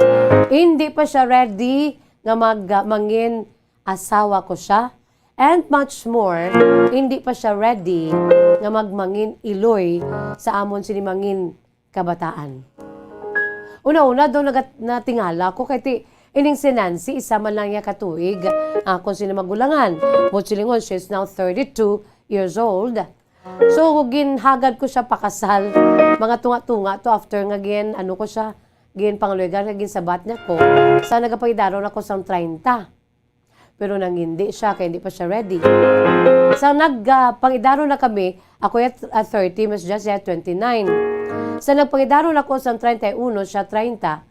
Indi pa siya ready nga mag-, mangin asawa ko siya. And much more, indi pa siya ready nga magmangin iloy sa amon sini mangin kabataan. Una-una daw nagat-, natingala ko kay ti ining si Nancy, isa man lang niya katuig akon sini magulangan. Buot silingon, she's now thirty-two years old. So, ginhagad ko siya pakasal. Mga tunga-tunga to after nga gin, ano ko siya, gin pangaluyagan nga gin sabat niya ko. Sa nagapangidaron ako sang treinta. Pero nang hindi siya, kay hindi pa siya ready. Sa nag, ah, pangidaron na kami, ako at, at thirty, Miss Jazz, at twenty-nine. Sa nagpangidaron ako sang treinta y uno, siya treinta,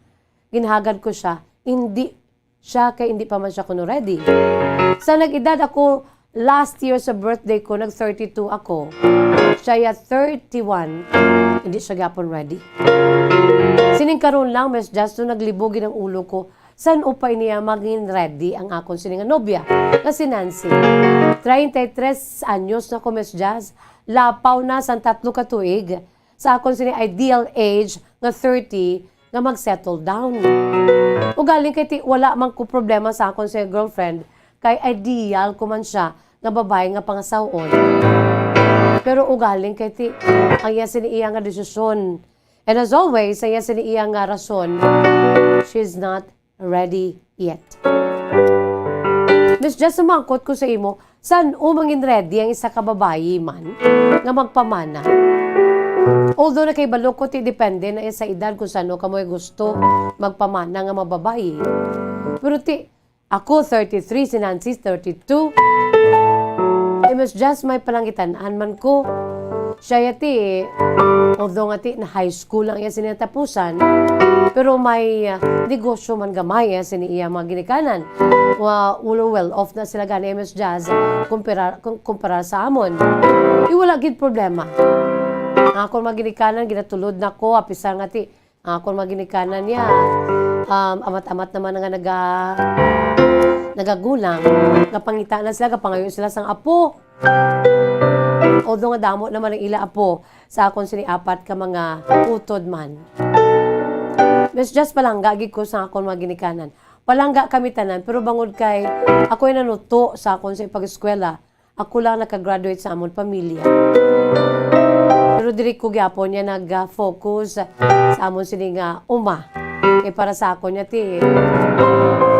ginhagad ko siya, hindi siya, kay hindi pa man siya kuno ready. Sa nag-edad ako, last year sa birthday ko, nag thirty-two ako. Siya ya thirty-one, hindi siya gyapon ready. Sining karon lang, Miss Jazz, so naglibog gid ang ulo ko. San-o pa ini ang mangin ready ang akon sini nga nobya nga si Nancy? Treinta y tres anyos na ko, Miss Jazz. Lapaw na sang tatlo ka tuig sa akon sini ideal age nga thirty nga mag-settle down. Ugaling kay ti wala man ko problema sa akon sini girlfriend, kay ideal ko man siya nga babae nga pangasaw-on. Pero ugaling kay ti ang iya sini iya nga desisyon. And as always, ang iya sini iya nga rason, she's not ready yet. Miss Jess, sumangkot ko sa imo, san-o mangin ready ang isa ka babayi man nga magpamana? Although nakahibalo ko, ti depende na sa edad kung san-o ka mo'y gusto magpamana nga mababayi. Pero ti, ako thirty-three, si Nancy thirty-two. Eh, Miss Jess, may palangitan-an man ko. Siya yati, although nga ti na high school lang iya sini natapusan, pero may, ah, negosyo man gamay iya sini iya mga ginikanan. Wa-, ulo well off na sila gani, Miss Jazz, kumpara, kum-, kumpara sa amon. Di wala gid problema. Ang akon mga ginikanan, ginatulod na ko, apisar nga ti, ang akon mga ginikanan niya, um, amat-amat naman nga naga-, nagagulang, nga pangita na sila, gapangayo sila sang apo. Although nga damo naman ang ila apo sa akon sini apat ka mga utod man. Miss Jess, palangga gid ko sa akon mga ginikanan. Palangga kami tanan, pero bangod kay ako'y nanuto sa akon sa pag-eskwela, ako lang nakagraduate sa amon pamilya. Pero diri ko gyapon niya nag-focus sa amon sini nga uma. Kay para sa akon niya, ti,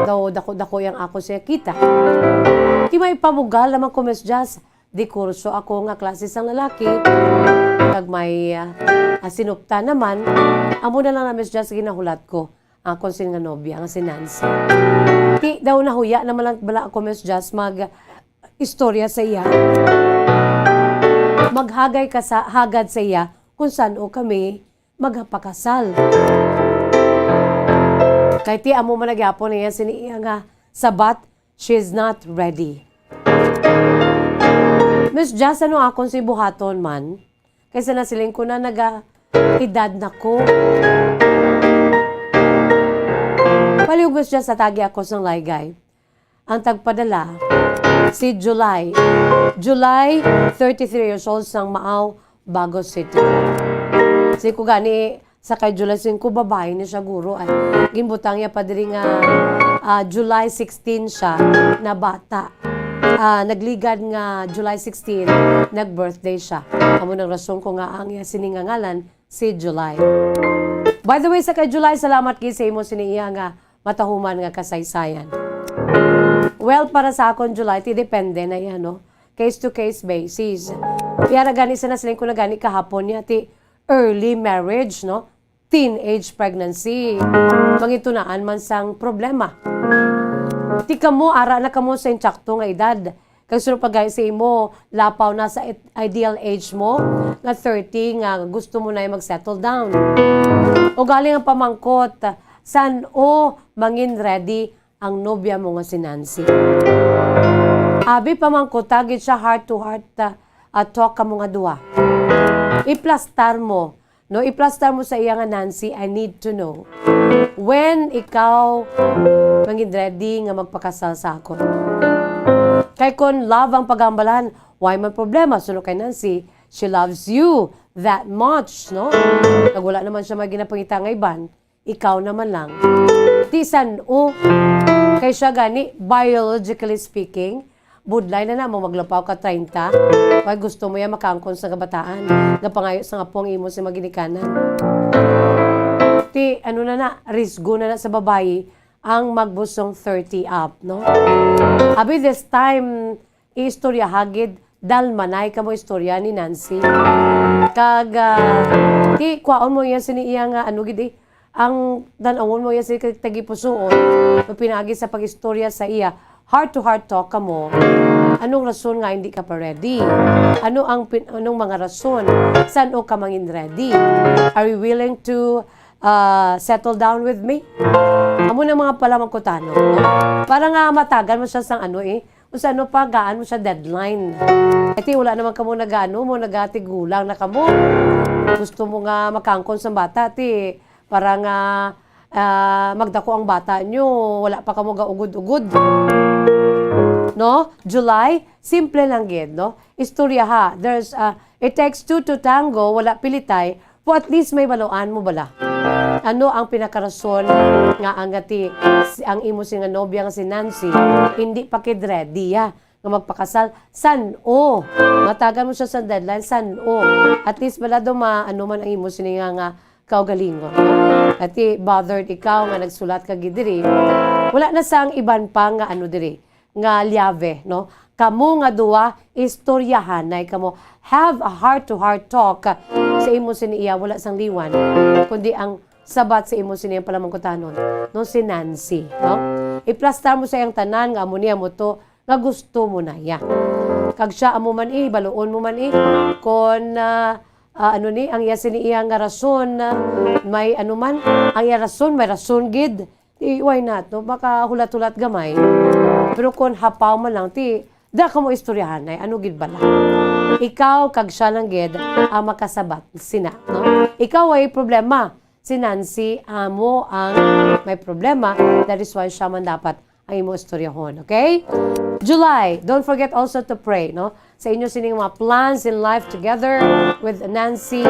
daw dako-dako yang ako siya kita. Ti may pamugal naman ko, Miss Jazz. Di kurso ako nga klase sang lalaki. Kag may, ah, ah, sinuptan naman, amo na lang na, Miss Jazz, ginahulat ko. Akon sin nga nobya nga si Nancy. Ti daw nahuya naman lang bala ako, Miss Jazz, mag istorya sa iya. Maghagay ka sa hagad sa iya kung san-o kami magpakasal. Kay ti amo man na gyapon niya sini iya nga sabat, she's not ready. Miss Jazz, ano akon si buhaton man? Kaysa nasiling ko na naga edad na ko. Palihog, Miss Jazz, atagi ako sang laygay. Ang tagpadala, si July. July, thirty-three years old, sang Maaw, Bago City. Si ko gani, sa kay July singko, babae ni siya, guro, ay. Ginbutang niya pa diri nga, ah, July sixteen siya, na bata. Ah, nagligad nga July sixteen, nag-birthday siya. Amo nang rason ko nga ang iya sini nga ngalan, si July. By the way, sa kay July, salamat gid sa imo sini iya nga matahuman nga kasaysayan. Well, para sa akon, July, ti depende na iya, no? Case to case basis. Iya na gani sa nasiling ko na gani kahapon niya, ti early marriage, no? Teenage pregnancy. Mangitunaan man sang problema. Ti kamo, ara na kamo sa insakto nga edad. Kag sunod pa gani sa imo, lapaw na sa it-, ideal age mo, nga thirty, nga gusto mo na mag-settle down. Ugaling ang pamangkot, san-o mangin ready ang nobya mo nga si Nancy? Abi, pamangkota gid siya, heart to heart, ah, ah, talk kamo nga duha. Iplastar mo, no, iplastar mo sa iya nga, "Nancy, I need to know when ikaw mangin ready nga magpakasal sa akon." Kay kon love ang pagambalahan, why man problema? Suno kay Nancy, she loves you that much, no? Kag wala naman siya may ginapangita nga iban, ikaw naman lang. Ti san-o? Kay siya gani, biologically speaking, budlay na na mo maglapaw ka treinta. Kay gusto mo ya makaangkon sa kabataan. Nga pangayo sa nga pong imo si maginikanan. Ti, ano na na, risgo na na sa babayi ang magbusong thirty up, no? Abi, this time, iistoryaha gid, dalmanay kamo istorya ni Nancy. Kag, ah, ti, kwaon mo iya sini iya nga, ano gid eh, ang tan-awon mo iya sini kag tagipusoon, no, pinaagi sa pag-istorya sa iya, heart to heart talk kamo. Anong rason nga hindi ka pa ready? Ano ang pin-, anong mga rason? San-o ka mangin ready? Are you willing to, ah, settle down with me? Amo na mga palamangkutano, no? Para nga matagan mo siya sang ano eh, kung saan mo pa, gaan mo siya deadline. Eh, ti, wala naman kamo nag-ano mo, nagatigulang na kamo. Gusto mo nga makaangkon sa bata, ti, para nga Ah, magdako ang bata nyo, wala pa kamo gaugod-ugod. No? July, simple lang gid, no? Istorya ha. There's, ah, it takes two to tango, wala pilitay, but at least may baluan mo bala. Ano ang pinakarason nga ang ati, si, ang imo sini nga nobya nga si Nancy, hindi pa kid ready, ah, nga magpakasal? San-o? Matagan mo siya sa deadline, san-o? At least bala daw ma-, ano man ang imo sini nga, nga kaugalingon, no? Ati bothered ikaw nga nagsulat ka gid diri. Wala na sang iban pa nga ano diri, nga llave, no? Kamo nga duwa, istoryahanay kamo. Have a heart-to-heart talk sa imo sini iya, wala sang liwan, kundi ang sabat sa imo sini ang palamangkutanon, no, si Nancy, no? Iplastar mo sa iyang tanan nga amo ni, amo to, nga gusto mo na iya. Kag siya amo man, eh, baluon mo man, eh, kon, ah, ah, ano ni, ang iya sini iya nga rason, ah, may ano man, ang iya rason, may rason gid. Di, why not, no? Makahulat-hulat gamay. Pero kon hapaw man lang, ti, da ka mo istoryahanay, ano gid bala? Ikaw kag siya lang gid ang makasabat sina, no? Ikaw ay problema, si Nancy amo ang may problema, that is why siya man dapat ang imo istoryahon, okay? July, don't forget also to pray, no? Sa inyo sining mga plans in life together with Nancy,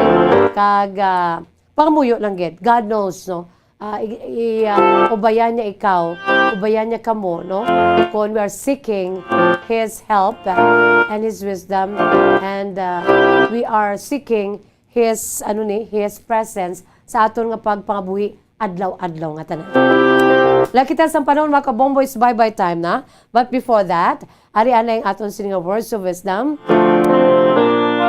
kag, ah, pangamuyo lang gid. God knows, no? Ah, i-, i-, ah, ubayan niya ikaw, ubayan niya kamo, no? Kung we are seeking His help and His wisdom, and, ah, we are seeking His, ano ni, His presence sa aton nga pagpangabuhi adlaw-adlaw nga tanan. Lakita sang panahon, mga kabombo, is bye-bye time na. But before that, ari anay ang aton sini nga words of wisdom.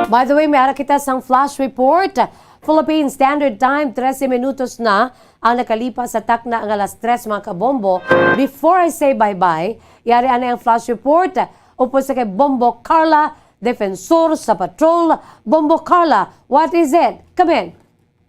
By the way, may ara kita sang flash report. Philippine Standard Time, trese minutos na ang nakalipas sa takna nga alas tres, mga kabombo. Before I say bye-bye, yari anay ang flash report upod sa kay Bombo Carla, defensor sa patrol. Bombo Carla, what is it? Come in.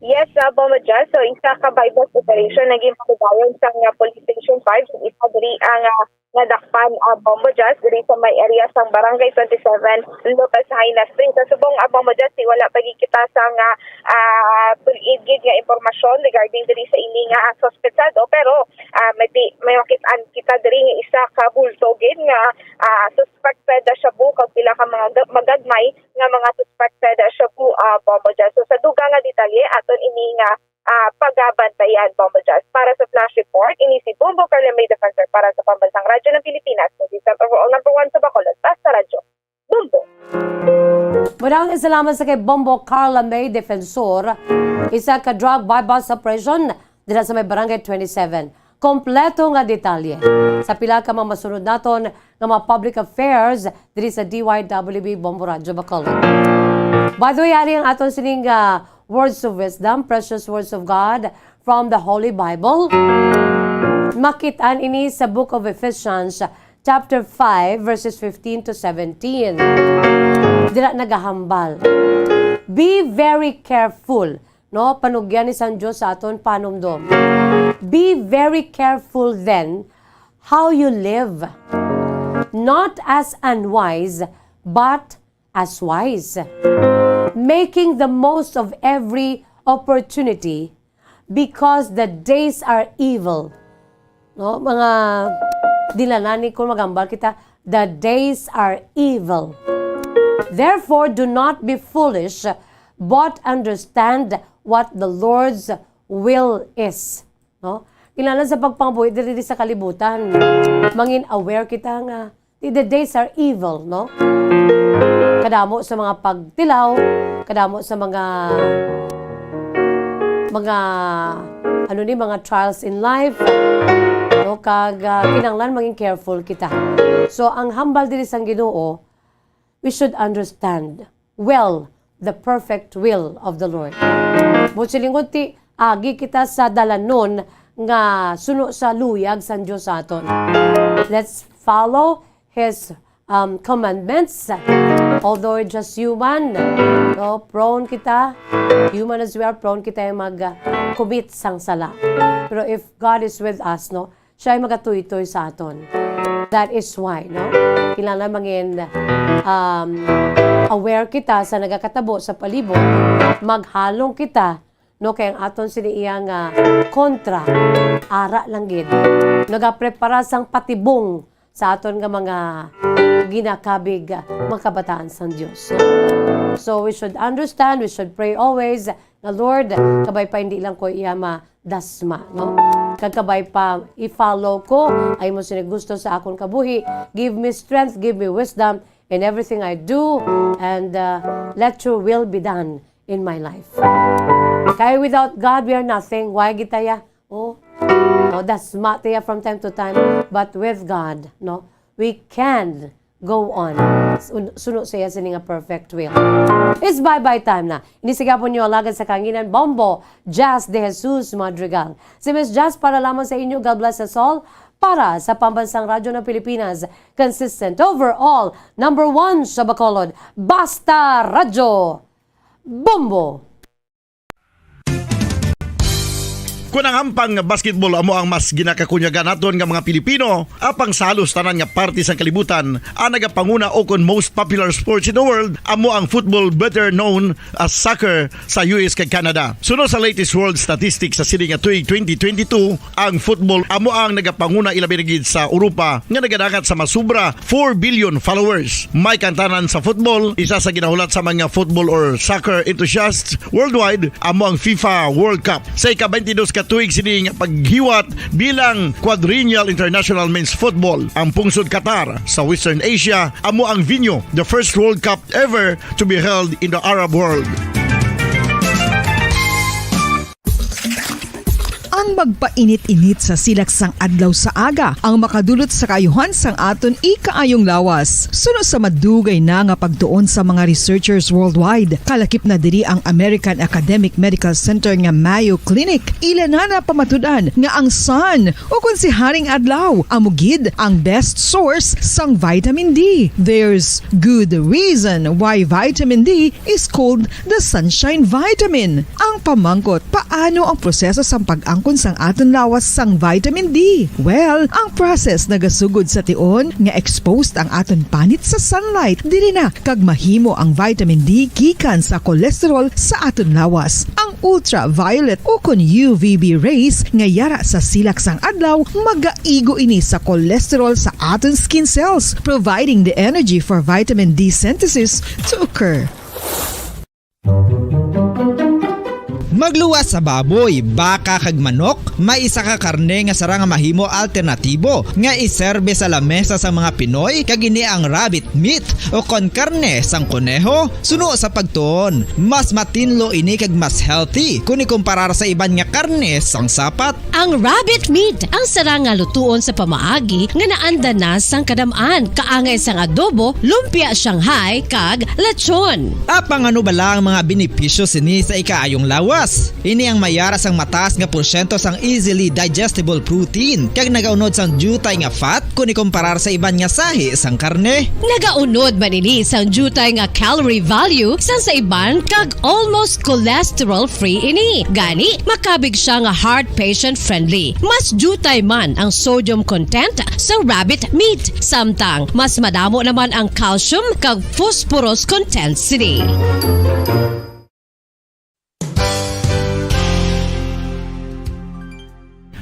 Yes, uh, Bombo Jazz. So, isa ka buy-bust operation naging pagdayon sa nga Police Station five, isa diri ang, ah, nadakpan, ah, Bombo Jazz, diri sa may area sang Barangay twenty-seven, Lopez Jaena Street. Sa subong, ah, Bombo Jazz, di wala pa gid kita sa nga, ah, tul-id gid nga impormasyon regarding diri sa ini nga, ah, suspetsado. Pero, ah, may, di, may makit-an kita diri nga isa ka bulto gid nga, ah, suspected na shabu kag pila ka mga ga-, magagmay nga mga suspected na shabu, ah, Bombo Jazz. So, sa dugang nga detalye, aton ini nga ah, pagabantayan, Bombo Jazz. Para sa Flash Report, ini si Bombo Carla May Defensor para sa Pambansang Radyo ng Pilipinas, News Center for All, number one sa Bacolod, basta Radyo Bombo. Maraming salamat sa kay Bombo Carla May Defensor, isa ka drug buy-bust operation dira sa may Barangay twenty-seven. Kompleto nga detalye sa pila ka mga masunod naton nga mga public affairs diri sa D Y W B Bombo Radyo Bacolod. By the way, ari ang aton sining, ah, words of wisdom, precious words of God from the Holy Bible. Makit-an ini sa Book of Ephesians, chapter five, verses fifteen to seventeen. Dira nagahambal. Be very careful, no? Panugyan ni sang Dios sa aton panumdom. Be very careful then how you live, not as unwise, but as wise, making the most of every opportunity, because the days are evil. No, mga dinalanan ni, kung magambal kita, the days are evil. Therefore, do not be foolish, but understand what the Lord's will is. No? Kinahanglan sa pagpangabuhi diri sa kalibutan, mangin aware kita nga the, the days are evil, no? Kadamo sa mga pagtilaw, kadamo sa mga, mga, ano ni, mga trials in life, no? Kag, ah, kinahanglan maging careful kita. So, ang hambal diri sang Ginoo, we should understand well the perfect will of the Lord. Buot silingon ti, agi kita sa dalanon nga suno sa luyag sang Dios sa aton. Let's follow His, um, commandments. Although we're just human, no, prone kita, human as we are, prone kita yung mag, uh, commit sang sala. Pero if God is with us, no, siya ay magatuytoy sa aton. That is why, no? Kinahanglan mangin, um, aware kita sa nagakatabo sa palibot. Maghalong kita No, kay ang aton sini iya nga kontra, ara lang gid. Nagaprepara sang patibong sa aton nga mga ginakabig, ah, mga kabataan sang Dios. So, we should understand, we should pray always nga, "Lord, kabay pa hindi lang ko iya madasma, no? Kag kabay pa i-follow ko ay mo sini gusto sa akon kabuhi. Give me strength, give me wisdom in everything I do, and, uh, let your will be done in my life." Kay without God, we are nothing. Why gitaya? Oh, oh, dasma tiya from time to time. But with God, no, we can go on. Sun-, suno siya sini nga perfect will. It's bye-bye time na. Ini sigapon niyo alagad sa kanginan, Bombo, Jazz de Jesus Madrigal. Si Miss Jazz para lamang sa inyo. God bless us all. Para sa Pambansang Radyo ng Pilipinas, consistent overall, number one sa Bacolod, Basta Radyo, Bombo! Kun ang ampang nga basketball amo ang mas ginakakunyagan naton nga mga Pilipino, apang sa halos tanan nga parte sang kalibutan, ang nagapanguna ukon most popular sports in the world amo ang football, better known as soccer, sa U S kag Canada. Suno sa latest world statistics sa sini nga tuig twenty twenty-two, ang football amo ang nagapanguna, ilabi na gid sa Europa, nga nagadangat sa masubra four billion followers. May kantanan sa football, isa sa ginahulat sa mga football or soccer enthusiasts worldwide amo ang FIFA World Cup. Sa ika-twenty-dos ka tuig sini nga paghiwat bilang Quadrennial International Men's Football, ang pungsod Qatar sa Western Asia amo ang venue, the first World Cup ever to be held in the Arab world. Ang magpainit-init sa silak sang adlaw sa aga ang makadulot sa kaayuhan sang aton ikaayong lawas. Suno sa madugay na nga pagtuon sa mga researchers worldwide, kalakip na diri ang American Academic Medical Center nga Mayo Clinic. Ila na napamatud-an nga ang sun, o kon si Haring Adlaw, amo gid ang best source sang vitamin D. There's good reason why vitamin D is called the sunshine vitamin. Ang pamangkot, paano ang proseso sang pag-angkon sang aton lawas sang vitamin D? Well, ang process nagasugod sa tion nga exposed ang aton panit sa sunlight. Diri na kag mahimo ang vitamin D gikan sa cholesterol sa aton lawas. Ang ultraviolet ukon U V B rays nga yara sa silak sang adlaw magaigo ini sa cholesterol sa aton skin cells, providing the energy for vitamin D synthesis to occur. Magluwas sa baboy, baka kag manok, may isa ka karne nga sarang nga mahimo alternatibo nga iserbe sa lamesa sang mga Pinoy, kag ini ang rabbit meat o kon karne sang koneho. Suno sa pagtuon, mas matinlo ini kag mas healthy kon ikumparar sa iban nga karne sang sapat. Ang rabbit meat ang sarang nga lutuon sa pamaagi nga naanda na sang kadam-an, kaangay sang adobo, lumpia Shanghai, kag lechon. Apang ano bala ang mga benepisyo sini sa ikaayong lawas? Ini ang mayara sang mataas nga porsyento sang easily digestible protein kag nagaunod sang diutay nga fat kon ikumparar sa iban nga sahi sang karne. Nagaunod man ini sang diutay nga calorie value sang sa iban kag almost cholesterol-free ini. Gani, makabig sia nga heart patient-friendly. Mas diutay man ang sodium content sa rabbit meat, samtang mas madamo naman ang calcium kag phosphorus content sini.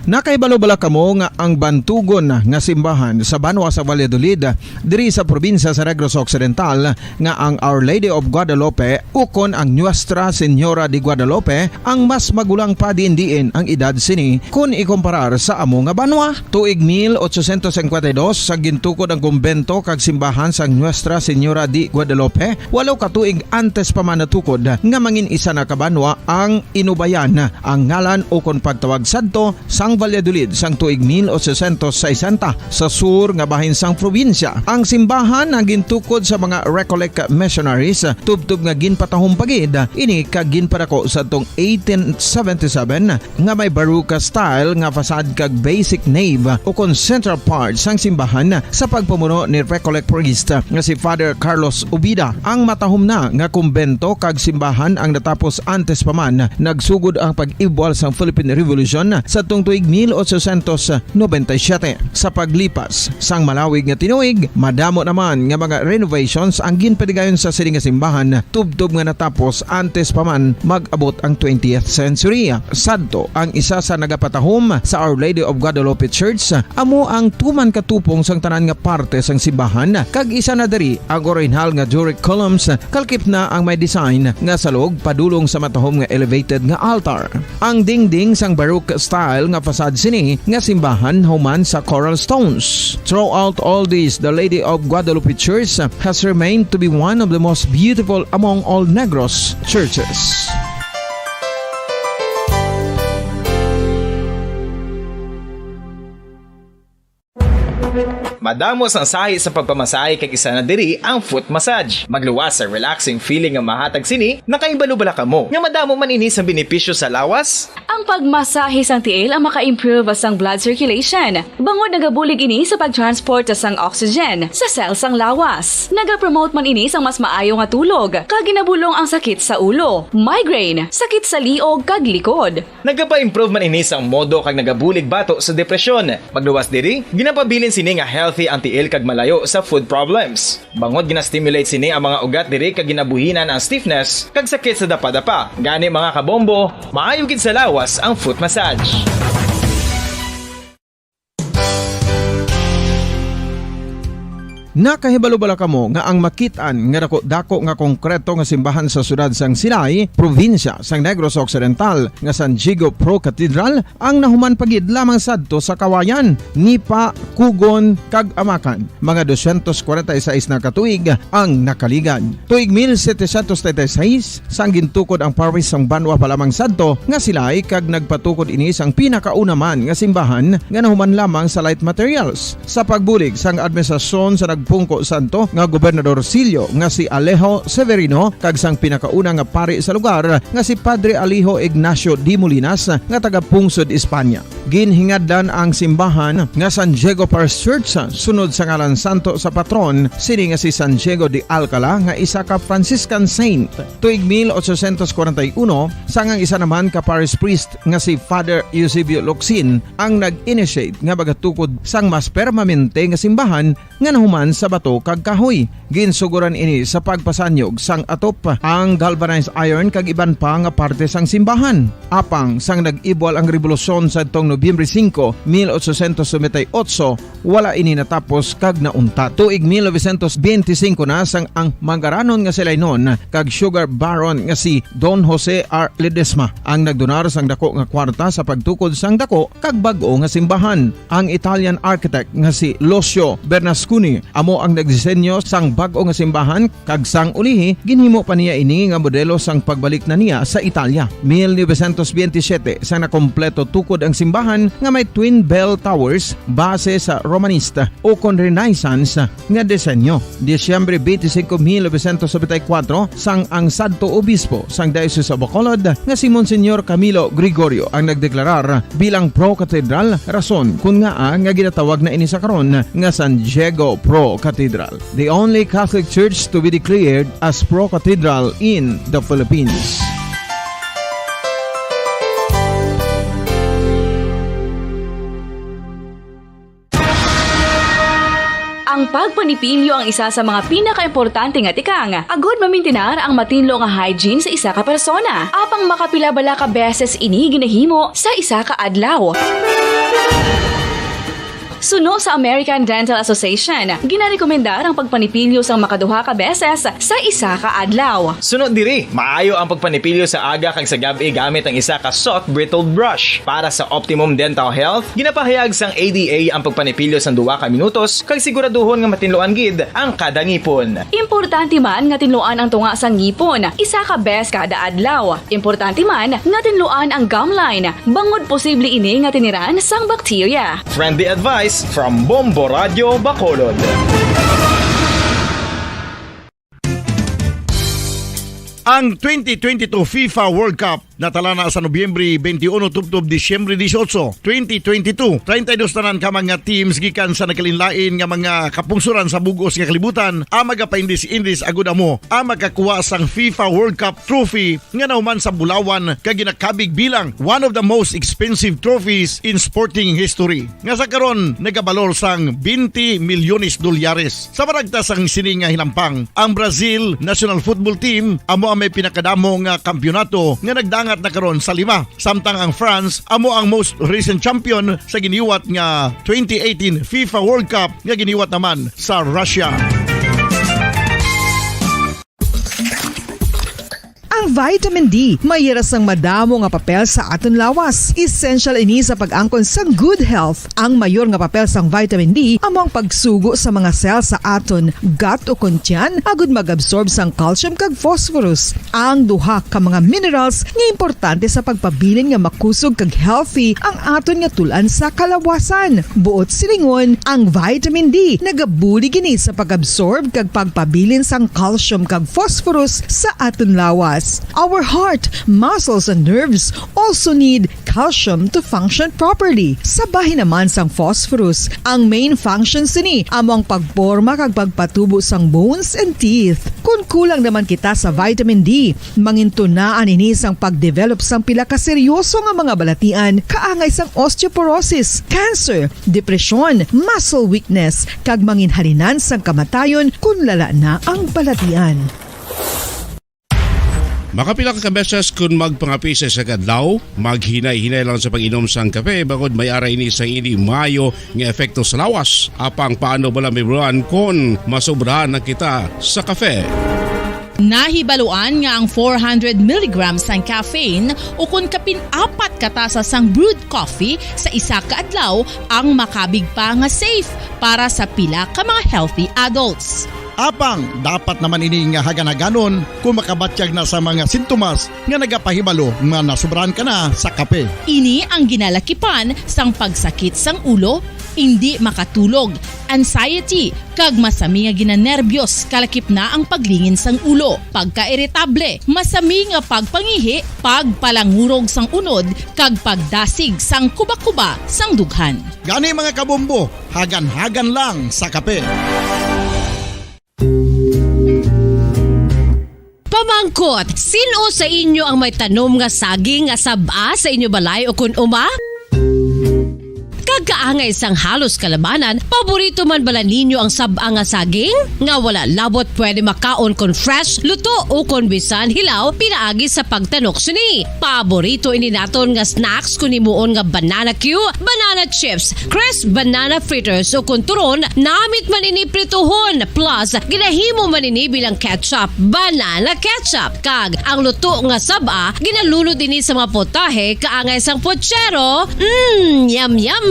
Nakahibalo bala kamo nga ang bantugon nga simbahan sa banwa sa Valladolid, diri sa probinsya sa Negros Occidental, nga ang Our Lady of Guadalupe ukon ang Nuestra Señora de Guadalupe ang mas magulang pa diin-diin ang edad sini kon ikumparar sa amo nga banwa? Tuig mil ochocientos cincuenta y dos sa gintukod ang kumbento kag simbahan sang Nuestra Señora de Guadalupe, walo ka tuig antes pa man natukod nga mangin isa na ka banwa ang Inubayan, ang ngalan ukon pagtawag sadto sang Valladolid sang tuig mil ochocientos sesenta sa sur nga bahin sang probinsya. Ang simbahan ang gintukod sa mga Recollect missionaries, tubtob nga ginpatahom pa gid ini kag ginpadako sadtong eighteen seventy-seven, nga may Baroque style nga facade kag basic nave ukon central part sang simbahan sa pagpamuno ni Recollect priest nga si Father Carlos Ubida. Ang matahom na nga kumbento kag simbahan ang natapos antes pa man nagsugod ang pag-ibwal sang Philippine Revolution sadtong tuig mil ochocientos noventa y siete. Sa paglipas sang malawig nga tinuig, madamo naman nga mga renovations ang ginpatigayon sa sini nga simbahan, tubtob nga natapos antes pa man mag-abot ang twentieth century. Sadto ang isa sa nagapatahom sa Our Lady of Guadalupe Church, amo ang tuman ka tupong sang tanan nga parte sang simbahan, kag isa na diri ang orihinal nga Doric columns, kalkip na ang may design nga salog padulong sa matahom nga elevated nga altar. Ang dingding sang Baroque style nga facade sini nga simbahan human sa coral stones. Throughout all this, the Lady of Guadalupe Church has remained to be one of the most beautiful among all Negros churches. Madamo sang sahi sa pagpamasahe, kag isa na diri ang foot massage. Magluwas sa relaxing feeling nga mahatag sini. Nakahibalo bala kamo nga madamo man ini sang benepisyo sa lawas? Ang pagmasahe sang tiil ang maka-improve sang blood circulation, bangod nagabulig ini sa pag-transport sang oxygen sa cell sang lawas. Nagapromote man ini sang mas maayo nga tulog, kag ginabulong ang sakit sa ulo, migraine, sakit sa liog, kag likod. Nagapa-improve man ini sang modo kag nagabulig bato sa depresyon. Pagluwas diri, ginapabilin sini nga healthy ang tiil kag malayo sa foot problems. Bangod gina-stimulate sini ang mga ugat diri kag ginabuhinan ang stiffness kag sakit sa dapadapa. Gani, mga kabombo, maayo gid sa lawas ang foot massage. Nakahibalo bala kamo nga ang makit-an nga dako-dako nga konkreto nga simbahan sa siyudad sang Silay, probinsya sang Negros Occidental, nga San Diego Pro Cathedral ang nahuman pa gid lamang sadto sa Kawayan, Nipa, Cogon, kag Amacan, mga dosyentos kwarenta y seis na ka tuig ang nakaligad. Tuig mil setecientos treinta y seis, sang gintukod ang parish sang banwa pa lamang sadto nga Silay, kag nagpatukod ini sang pinakauna man nga simbahan nga nahuman lamang sa light materials. Sa pagbulig sang administrasyon sa nagpungko sadto nga gobernadorsilyo nga si Alejo Severino kag sang pinakauna nga pari sa lugar nga si Padre Alejo Ignacio de Molinas nga taga-pungsod Espanya, ginhingadlan ang simbahan nga San Diego Parish Church sunod sa ngalan santo sa patron sini nga si San Diego de Alcala nga isa ka Franciscan saint. Tuig mil ochocientos kwarenta y uno, sang ang isa naman ka parish priest nga si Father Eusebio Locsin ang nag-initiate nga magatukod sang mas permanente nga simbahan nga nahuman sa bato kag kahoy. Ginsuguran ini sa pagpasanyog sang atop, ang galvanized iron kag iban pa nga parte sang simbahan. Apang sang nag-ibwal ang rebolusyon sadtong Nobyembre singko, mil ochocientos noventa y ocho, wala ini natapos kag nauntat. Tuig mil novecientos benti singko na, sang ang mangaranon nga Silaynon kag sugar baron nga si Don Jose R. Ledesma ang nagdonar sang dako nga kwarta sa pagtukod sang dako kag bag-o nga simbahan. Ang Italian architect nga si Lucio Bernasconi amo ang nagdisenyo sang bag-o nga simbahan, kag sang ulihi, ginhimo pa niya ini nga modelo sang pagbalik na niya sa Italia. Mil novecientos benti siyete, sang nakompleto tukod ang simbahan nga may twin bell towers base sa Romanista ukon Renaissance nga disenyo. Disyembre benti singko, mil novecientos nobenta y kuwatro, sang ang sadto obispo sang Diocese of Bacolod nga si Monsignor Camilo Gregorio ang nagdeklarar bilang pro cathedral, rason kon ngaa nga ginatawag na ini sa karon nga San Diego Pro Cathedral, the only Catholic church to be declared as pro cathedral in the Philippines. Ang pagpanipilyo ang isa sa mga pinakaimportante nga tikang agud mamintinar ang matinlo nga hygiene sa isa ka persona. Apang makapila bala ka beses ini ginahimo sa isa ka adlaw? Suno sa American Dental Association, ginarekomendar ang pagpanipilyo sang makaduha ka beses sa isa ka adlaw. Suno diri, maayo ang pagpanipilyo sa aga kag sa gab-i gamit ang isa ka soft bristled brush. Para sa optimum dental health, ginapahayag sang A D A ang pagpanipilyo sang duha ka minutos kag siguraduhon nga matinluan gid ang kada ngipon. Importante man nga tinluan ang tunga sang ngipon isa ka bes kada adlaw. Importante man nga tinluan ang gum line, bangod posible ini nga tiniran sang bakterya. Friendly advice from Bombo Radio Bacolod. Ang twenty twenty-two FIFA World Cup Natala na sa Nobyembre twenty-one tubtob Disyembre dieciocho, twenty twenty-two, treinta y dos tanan ka mga teams gikan sa nagkalainlain nga mga kapungsoran sa bug-os nga kalibutan ang magapaindis-indis agud amo ang makakuha sang FIFA World Cup trophy nga nahuman sa bulawan kag ginakabig bilang one of the most expensive trophies in sporting history, nga sa karon nagabalor sang twenty milyones dolyares. Sa maragtas sang sini nga hinampang, ang Brazil national football team amo ang may pinakadamo nga kampiyonato nga nagdangat na karon sa lima, samtang ang France amo ang most recent champion sa giniwat nga twenty eighteen FIFA World Cup nga giniwat naman sa Russia. Ang vitamin D may ira sang madamo nga papel sa aton lawas. Essential ini sa pag-angkon sang good health. Ang mayor nga papel sang vitamin D amo ang pagsugo sa mga cell sa aton gut o kon tiyan agud mag-absorb sang calcium kag phosphorus, ang duha ka mga minerals nga importante sa pagpabilin nga makusog kag healthy ang aton nga tul-an sa kalawasan. Buot silingon, ang vitamin D nagabulig ini sa pag-absorb kag pagpabilin sang calcium kag phosphorus sa aton lawas. Our heart, muscles, and nerves also need calcium to function properly. Sa bahin naman sang phosphorus, ang main function sini amo ang pagporma kag pagpatubo sang bones and teeth. Kon kulang naman kita sa vitamin D, mangintunaan ini sang pagdevelop sang pila ka seryoso nga mga balatian, kaangay sang osteoporosis, cancer, depresyon, muscle weakness, kag manginhalinan sang kamatayon kon lala na ang balatian. Makapila ka beses kon magpangape sa isa ka adlaw, maghinay-hinay lang sa pag-inom sang kape, bangod may ara ini sang indi maayo nga epekto sa lawas. Apang paano bala, Ma'am Ron, kon masobrahan na kita sa kape? Nahibaluan nga ang four hundred milligrams sang caffeine, ukon kapin apat ka tasa sang brewed coffee sa isa ka adlaw, ang makabig pa nga safe para sa pila ka mga healthy adults. Apang dapat naman ini nga hagan-haganon kung makabatyag na sa mga sintomas nga nagapahibalo nga nasobrahan ka na sa kape. Ini ang ginalakipan sang pagsakit sang ulo, indi makatulog, anxiety, kag masami nga ginanerbiyos, kalakip na ang paglingin sang ulo, pagkairitable, masami nga pagpangihi, pagpalangurog sang unod, kag pagdasig sang kubakuba sang dughan. Gani, mga kabombo, hagan-hagan lang sa kape. Pamangkot, sin-o sa inyo ang may tanom nga saging nga sab-a sa inyo balay ukon uma? Kag kaangay sang halos kalabanan, paborito man bala ninyo ang sab-a nga saging? Nga wala labot pwede makaon kon fresh, luto, o kon bisan hilaw pinaagi sa pagtanok sini. Paborito ini naton nga snacks kon himuon nga banana cue, banana chips, crisp banana fritters, o kon turon, namit man ini prituhon, plus ginahimo man ini bilang ketchup, banana ketchup, kag ang luto nga sab-a ginalunod ini sa mga potahe kaangay sang pochero. Mm, yum, yum!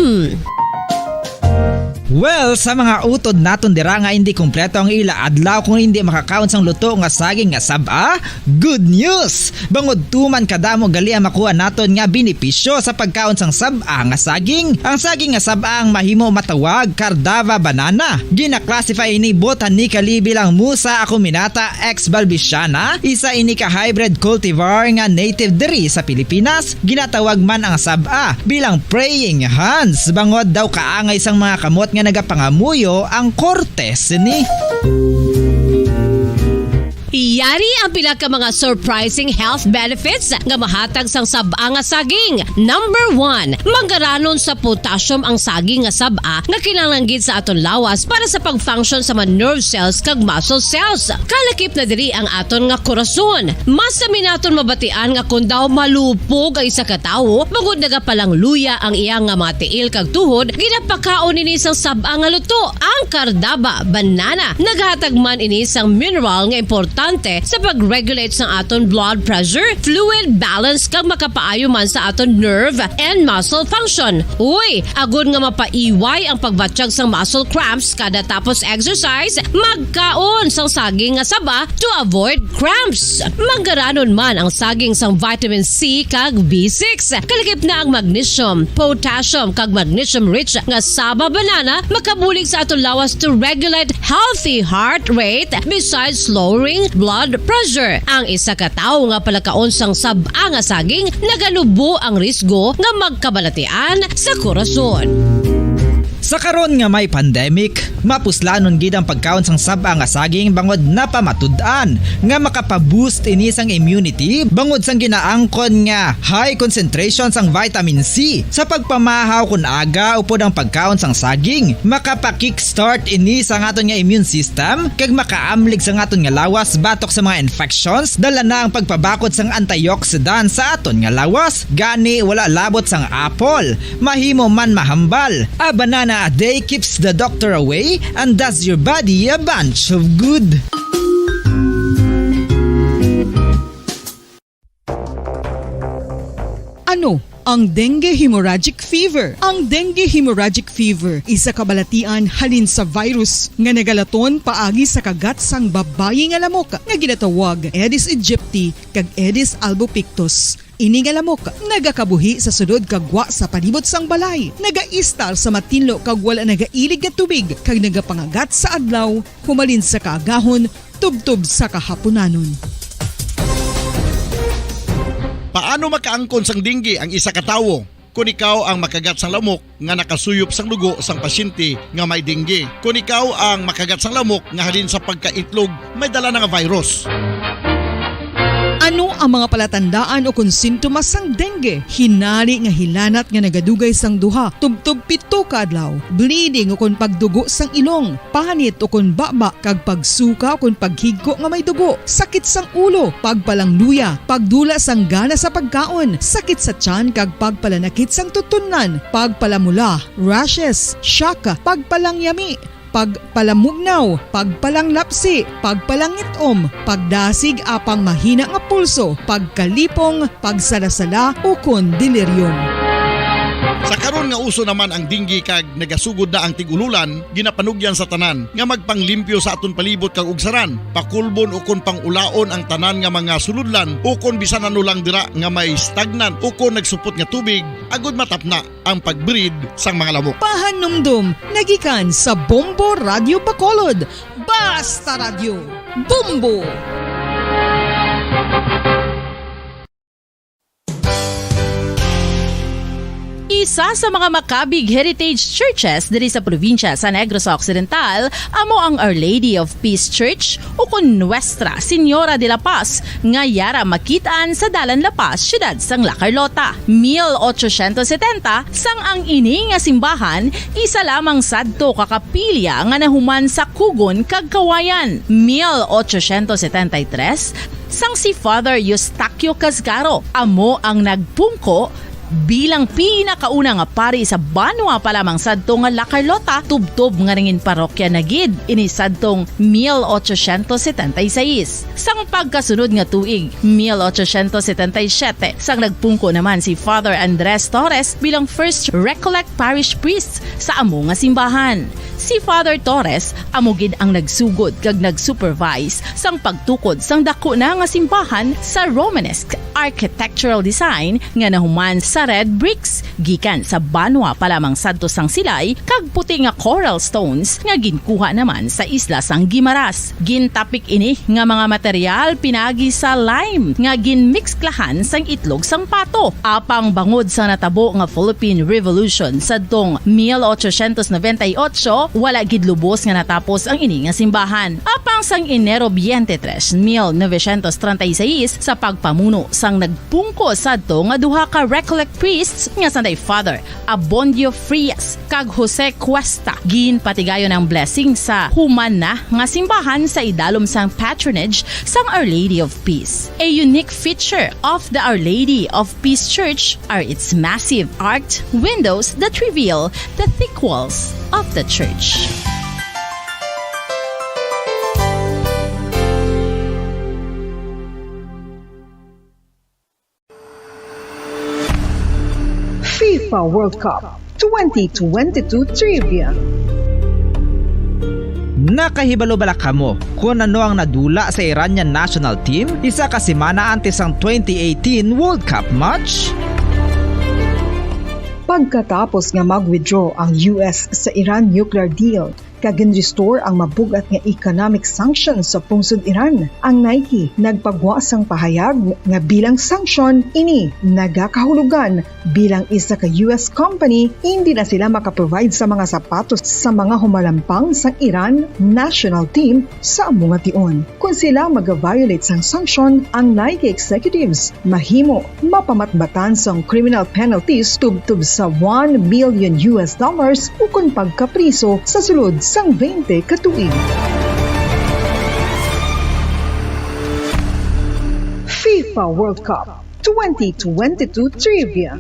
Well, sa mga utod naton dira nga indi kompleto ang ila adlaw kung indi makakaon sang luto nga saging nga sab-a, good news! Bangod tuman kadamo gali ang makuha naton nga benepisyo sa pagkaon sang sab-a nga saging. Ang saging nga sab-a ang mahimo matawag Cardava banana. Gina-classify ini botanically bilang Musa acuminata ex balbisiana, isa ini ka hybrid cultivar nga native diri sa Pilipinas. Ginatawag man ang sab-a bilang praying hands, bangod daw kaangay sang mga kamot nga nagapangamuyo ang korte sini. Yari ang pila ka mga surprising health benefits nga mahatag sang sab-a nga saging. Number one, mangaranon sa potassium ang saging nga sab-a nga kinahanglan gid sa aton lawas para sa pag-function sa mga nerve cells kag muscle cells. Kalakip na diri ang aton nga korason. Masami naton mabatian nga kon daw malupog ang isa ka tawo, bangod nagapalangluya ang iya nga mga tiil kag tuhod, ginapakaon ini sang sab-a nga luto, ang Cardava banana. Naghatag man ini sang mineral nga importante sa pag-regulate sang aton blood pressure, fluid balance, kag makapaayo man sa aton nerve and muscle function. Uy, agod nga mapaiway ang pagbatyag sang muscle cramps kada tapos exercise, magkaon sang saging nga saba to avoid cramps. Mangaranon man ang saging sang vitamin C kag B six. Kalakip na ang magnesium, potassium, kag magnesium-rich nga saba banana makabulig sa aton lawas to regulate healthy heart rate, besides lowering blood blood pressure. Ang isa ka tawo nga palakaon sang sab-a nga saging nagalubo ang risgo nga magkabalatian sa korason. Sa karon nga may pandemic, mapuslanon gid ang pagkaon sang sab-a nga saging bangod napamatud-an nga makapaboost ini sang immunity bangod sang ginaangkon nga high concentration sang vitamin C. Sa pagpamahaw kon aga upod ang pagkaon sang saging, makapa-kickstart ini sa aton nga immune system kag makaamlig sa aton nga lawas batok sa mga infections, dala na ang pagpabakod sang antioxidant sa aton nga lawas. Gani, wala labot sang apple, mahimo man mahambal. A banana a day keeps the doctor away and does your body a bunch of good. Ano ang dengue hemorrhagic fever? Ang dengue hemorrhagic fever isa ka balatian halin sa virus nga nagalaton paagi sa kagat sang babayi nga lamok nga ginatawag Aedes aegypti kag Aedes albopictus. Ini nga lamok nagakabuhi sa sulod kag gwa sa palibot sang balay, nagaistar sa matinlo kag wala nagailig nga tubig, kag nagapangagat sa adlaw humalin sa kaagahon tubtob sa kahapunanon. Paano makaangkon sang dengue ang isa ka tawo? Kon ikaw ang makagat sang lamok nga nakasuyop sang dugo sang pasyente nga may dengue. Kon ikaw ang makagat sang lamok nga halin sa pagkaitlog may dala na nga virus. Ano ang mga palatandaan ukon sintomas sang dengue? Hinari nga hilanat nga nagadugay sang duha tubtob pito ka adlaw, bleeding ukon pagdugo sang ilong, panit ukon baba, kag pagsuka ukon paghigko nga may dugo, sakit sang ulo, pagpalangluya, pagdula sang gana sa pagkaon, sakit sa tiyan kag pagpalanakit sang tutunlan, pagpalamula, rashes, shock, pagpalangyami, pagpalamugnaw, pagpalanglapsi, pagpalangit-om, pagdasig apang mahina nga pulso, pagkalipong, pagsalasala, ukon delirium. Sa karon nga uso naman ang dengue kag nagasugod na ang tig-ululan, ginapanugyan sa tanan nga magpanglimpyo sa aton palibot kag ugsaran, pakulbon ukon pang-ulaon ang tanan nga mga sulodlan ukon bisan ano lang dira nga may stagnant ukon nagsupot nga tubig, agod matapna ang pag-breed sang mga lamok. Pahanumdom nagikan sa Bombo Radyo Bacolod. Basta Radyo, Bombo! Isa sa mga makabig heritage churches diri sa probinsya sa Negros Occidental amo ang Our Lady of Peace Church, ukon Nuestra Señora de la Paz, nga yara makit-an sa Dalan La Paz, siyudad sang La Carlota. Mil ochocientos setenta, sang ang ini nga simbahan isa lamang sadto ka kapilya nga nahuman sa kugon kag kawayan. Mil ochocientos setenta y tres, sang si Father Eustaquio Casgaro amo ang nagpungko bilang pinakauna nga pari sa banwa pa lamang sadto nga La Carlota, tubtob nga nangin parokya na gid ini sadtong mil ochocientos setenta y seis. Sang pagkasunod nga tuig, mil ochocientos setenta y siete, sang nagpungko naman si Father Andres Torres bilang First Recollect Parish Priest sa amo nga simbahan. Si Father Torres amo gid ang nagsugod kag nag-supervise sang pagtukod sang daku na nga simbahan sa Romanesque architectural design nga nahuman sa red bricks gikan sa banwa pa lamang sadto sang silay kag puti nga coral stones nga ginkuha naman sa isla sang Guimaras. Gintapik ini nga mga material pinagi sa lime nga ginmiksklahan sang itlog sang pato. Apang bangod sa natabo nga Philippine Revolution sadtong mil ochocientos noventa y ocho, wala gid lubos nga natapos ang ini nga simbahan. Apang sang Enero twenty-three, mil novecientos treinta y seis, sa pagpamuno sang nagpungko sadto nga duha ka Recollect priests nga sanday Father Abondio Frias kag Jose Cuesta, ginpatigayon ang blessing sa human na nga simbahan sa idalom sang patronage sang Our Lady of Peace. A unique feature of the Our Lady of Peace Church are its massive arched windows that reveal the thick walls of the church. FIFA World Cup twenty twenty-two Trivia. Nakahibalo bala kamo kon ano ang nadula sa Iranian national team isa ka semana antes sang twenty eighteen World Cup match? Pagkatapos nga mag-withdraw ang U S sa Iran nuclear deal, kag gin-restore ang mabug-at nga economic sanctions sa pungsod Iran. Ang Nike nagpagwa sang pahayag nga bilang sanction ini nagakahulugan bilang isa ka U S company, hindi na sila makaprovide sa mga sapatos sa mga humalampang sang Iran national team sa amo nga tion. Kon sila mag-violate sang sanction, ang Nike executives mahimo mapamatbatan sang criminal penalties tubtob sa one million U S dollars ukon pagkapriso sa sulod sang twenty ka tuig. FIFA World Cup twenty twenty-two Trivia.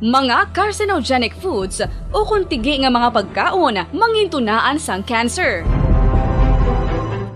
Mga carcinogenic foods ukon tigi nga mga pagkaon mangintunaan sang cancer.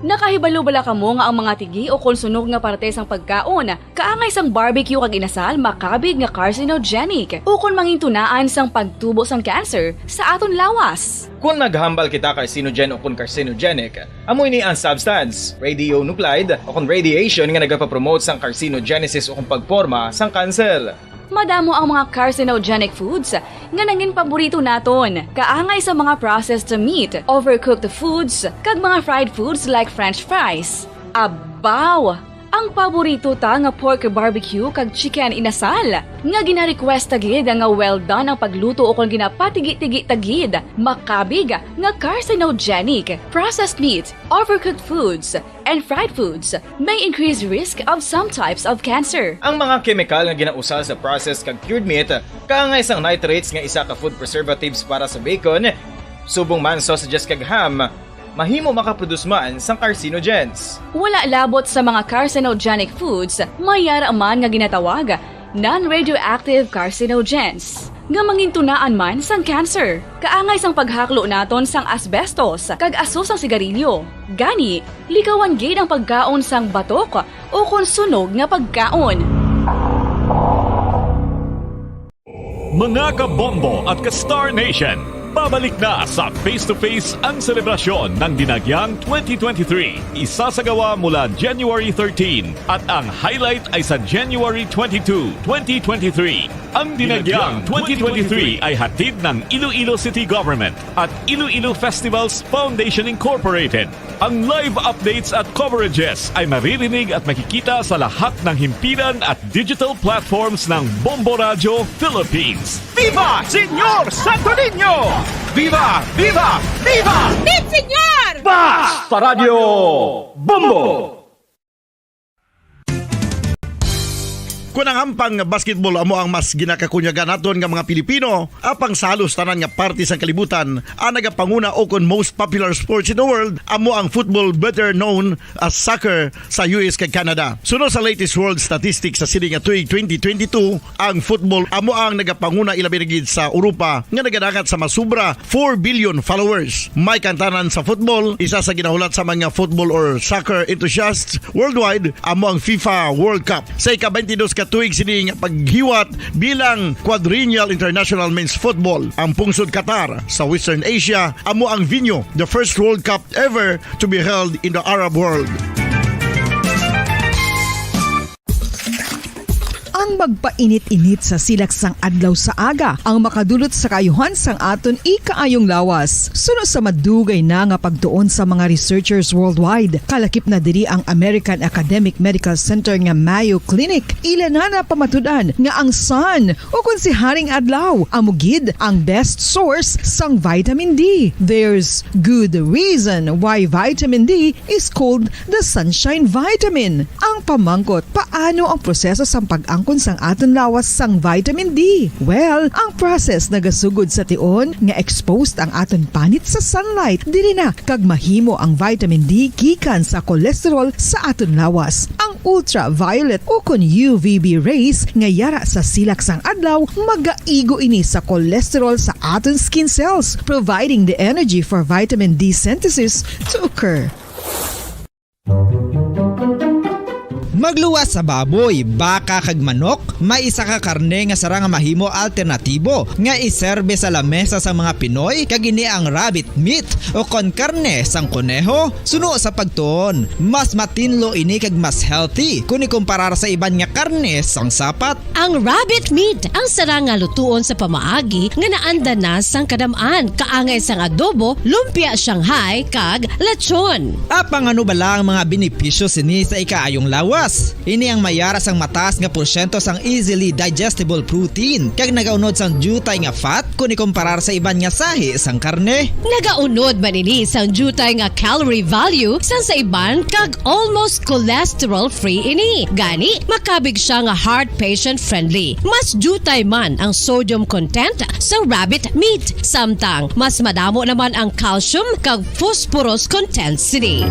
Nakahibalo bala kamo nga ang mga tigi ukon sunog nga parte sang pagkaon, kaangay sang barbecue kag inasal, makabig nga carcinogenic ukon mangintunaan sang pagtubo sang cancer sa aton lawas? Kon naghambal kita carcinogen ukon carcinogenic, amo ini ang substance, radionuclide ukon radiation, nga nagapapromote sang carcinogenesis ukon pagporma sang cancer. Madamo ang mga carcinogenic foods nga nangin paborito naton, kaangay sa mga processed meat, overcooked foods, kag mga fried foods like French fries. Abaw! Ang paborito ta nga pork barbecue kag chicken inasal, nga gina-request ta gid nga well done ang pagluto ukon ginapatigi-tigi ta gid, makabig nga carcinogenic. Processed meat, overcooked foods, and fried foods may increase risk of some types of cancer. Ang mga kemikal nga ginausal sa processed kag cured meat, kaangay sang nitrates nga isa ka food preservatives para sa bacon, subong man sausages kag ham, mahimo makaproduce man sang carcinogens. Wala labot sa mga carcinogenic foods, may yara man nga ginatawag non-radioactive carcinogens, nga mangintunaan man sang cancer, kaangay sang paghaklo naton sang asbestos kag aso sang sigarilyo. Gani, likawan gid ang pagkaon sang batok ukon sunog nga pagkaon. Mga kabombo at ka-Star Nation, pabalik na sa Face to Face ang selebrasyon ng Dinagyang twenty twenty-three. Isasagawa mula January thirteen at ang highlight ay sa January twenty-two, twenty twenty-three. Ang Dinagyang twenty twenty-three ay hatid ng Iloilo City Government at Iloilo Festivals Foundation Incorporated. Ang live updates at coverages ay maririnig at makikita sa lahat ng himpilan at digital platforms ng Bombo Radyo Philippines. Viva Señor Santo Niño! Viva! Viva! Viva! Team Señor! Basta Radyo Bombo! Kon ang hampang nga basketball amo ang mas ginakakunyagan naton nga mga Pilipino, apang sa halos tanan nga parte sang kalibutan, ang nagapanguna ukon most popular sports in the world amo ang football, better known as soccer, sa U S kag Canada. Suno sa latest world statistics sa sini nga tuig twenty twenty-two, ang football amo ang nagapanguna, ilabi na gid sa Europa, nga nagadangat sa masubra four billion followers. May kantanan sa football, isa sa ginahulat sa mga football or soccer enthusiasts worldwide amo ang FIFA World Cup. Sa ika-twenty-dos ka tuig sini nga paghiwat bilang quadrennial international men's football, ang pungsod Qatar sa Western Asia amo ang venue, the first World Cup ever to be held in the Arab world. Ang magpainit-init sa silak sang adlaw sa aga ang makadulot sa kaayuhan sang aton ikaayong lawas. Suno sa madugay na nga pagtuon sa mga researchers worldwide, kalakip na diri ang American Academic Medical Center nga Mayo Clinic. Ila na napamatud-an nga ang sun, o kon si Haring Adlaw, amo gid ang best source sang vitamin D. There's good reason why vitamin D is called the sunshine vitamin. Ang pamangkot, paano ang proseso sang pag-angkon sang aton lawas sang vitamin D? Well, ang process nagasugod sa tion nga exposed ang aton panit sa sunlight diri na, kag mahimo ang vitamin D gikan sa cholesterol sa aton lawas. Ang ultraviolet o kon U V B rays nga yara sa silak sang adlaw magaigo ini sa cholesterol sa aton skin cells, providing the energy for vitamin D synthesis to occur. Magluwas sa baboy, baka kag manok, may isa ka karne nga sarang nga mahimo alternatibo nga iserbe sa lamesa sa mga Pinoy, kag ini ang rabbit meat, o kon karne sang koneho. Suno sa pagtuon, mas matinlo ini kag mas healthy kon ikumparar sa iban nga karne sang sapat. Ang rabbit meat ang sarang nga lutuon sa pamaagi nga naanda na sang kadam-an, kaangay sang adobo, lumpia Shanghai, kag lechon. Apang ano bala ang mga benepisyo sini sa ikaayong lawas? Ini ang may ara sang mataas nga porsyento sang easily digestible protein, kag nagaunod sang diutay nga fat kon ikumparar sa iban nga sahi sang karne. Nagaunod man ini sang diutay nga calorie value sang sa iban, kag almost cholesterol-free ini. Gani, makabig siya nga heart patient-friendly. Mas diutay man ang sodium content sa rabbit meat, samtang mas madamo naman ang calcium kag phosphorus content sini.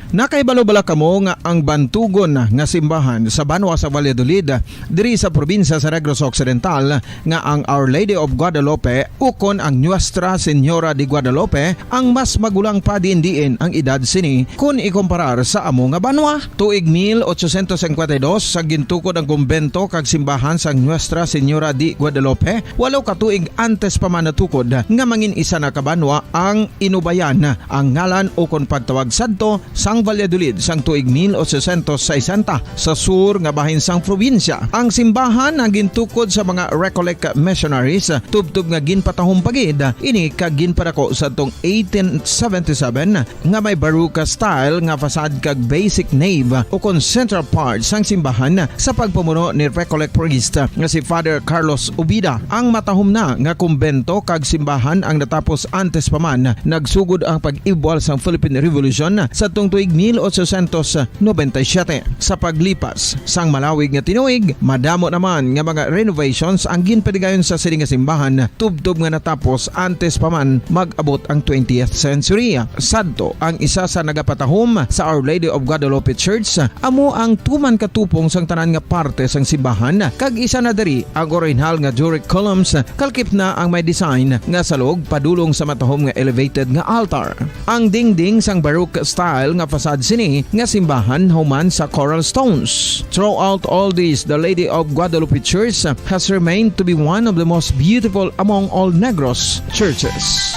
Nakahibalo bala kamo nga ang bantugon nga simbahan sa banwa sa Valladolid, diri sa probinsya sa Negros Occidental, nga ang Our Lady of Guadalupe ukon ang Nuestra Señora de Guadalupe ang mas magulang pa diin-diin ang edad sini kon ikumparar sa amo nga banwa? Tuig mil ochocientos cincuenta y dos, sa gintukod ang kumbento kag simbahan sang Nuestra Señora de Guadalupe, walo ka tuig antes pa man natukod nga mangin isa na ka banwa ang Inubayan, ang ngalan ukon pagtawag sadto sang Valladolid sang tuig mil ochocientos sesenta, sa sur nga bahin sang probinsya. Ang simbahan ang gintukod sa mga Recollect missionaries, tubtob nga ginpatahom pa gid ini kag ginpadako sadtong eighteen seventy-seven, nga may Baroque style nga facade kag basic nave ukon central part sang simbahan sa pagpamuno ni Recollect priest nga si Father Carlos Ubida. Ang matahom na nga kumbento kag simbahan ang natapos antes pa man nagsugod ang pag-ibwal sang Philippine Revolution sadtong tuig mil ochocientos noventa y siete. Sa paglipas sang malawig nga tinuig, madamo naman nga mga renovations ang ginpadigayon sa sini nga simbahan, tubtob nga natapos antes pa man mag-abot ang twentieth century. Sadto, ang isa sa nagapatahom sa Our Lady of Guadalupe Church amo ang tuman ka tupong sang tanan nga parte sang simbahan, kag isa na diri ang orihinal nga Doric columns, kalkip na ang may design nga salog padulong sa matahom nga elevated nga altar. Ang dingding sang Baroque style nga facade sini nga simbahan human sa coral stones. Throughout all this, the Lady of Guadalupe Church has remained to be one of the most beautiful among all Negros churches.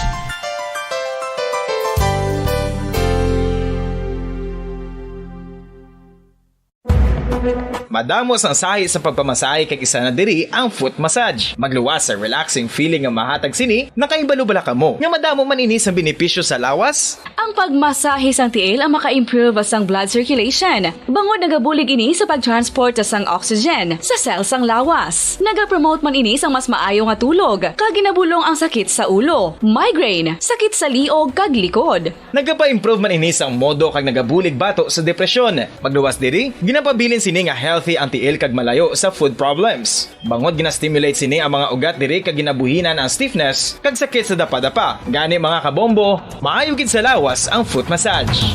Madamo sang sahi sa pagpamasahe, kag isa na diri ang foot massage. Magluwas sa relaxing feeling nga mahatag sini. Nakahibalo bala kamo nga madamo man ini sang benepisyo sa lawas? Ang pagmasahe sang tiil ang maka-improve sang blood circulation, bangod nagabulig ini sa pag-transport sang oxygen sa cell sang lawas. Nagapromote man ini sang mas maayo nga tulog, kag ginabulong ang sakit sa ulo, migraine, sakit sa liog, kag likod. Nagapa-improve man ini sang modo kag nagabulig bato sa depresyon. Pagluwas diri, ginapabilin sini nga healthy ang tiil kag malayo sa foot problems. Bangod gina-stimulate sini ang mga ugat diri kag ginabuhinan ang stiffness kag sakit sa dapadapa. Gani, mga kabombo, maayo gid sa lawas ang foot massage.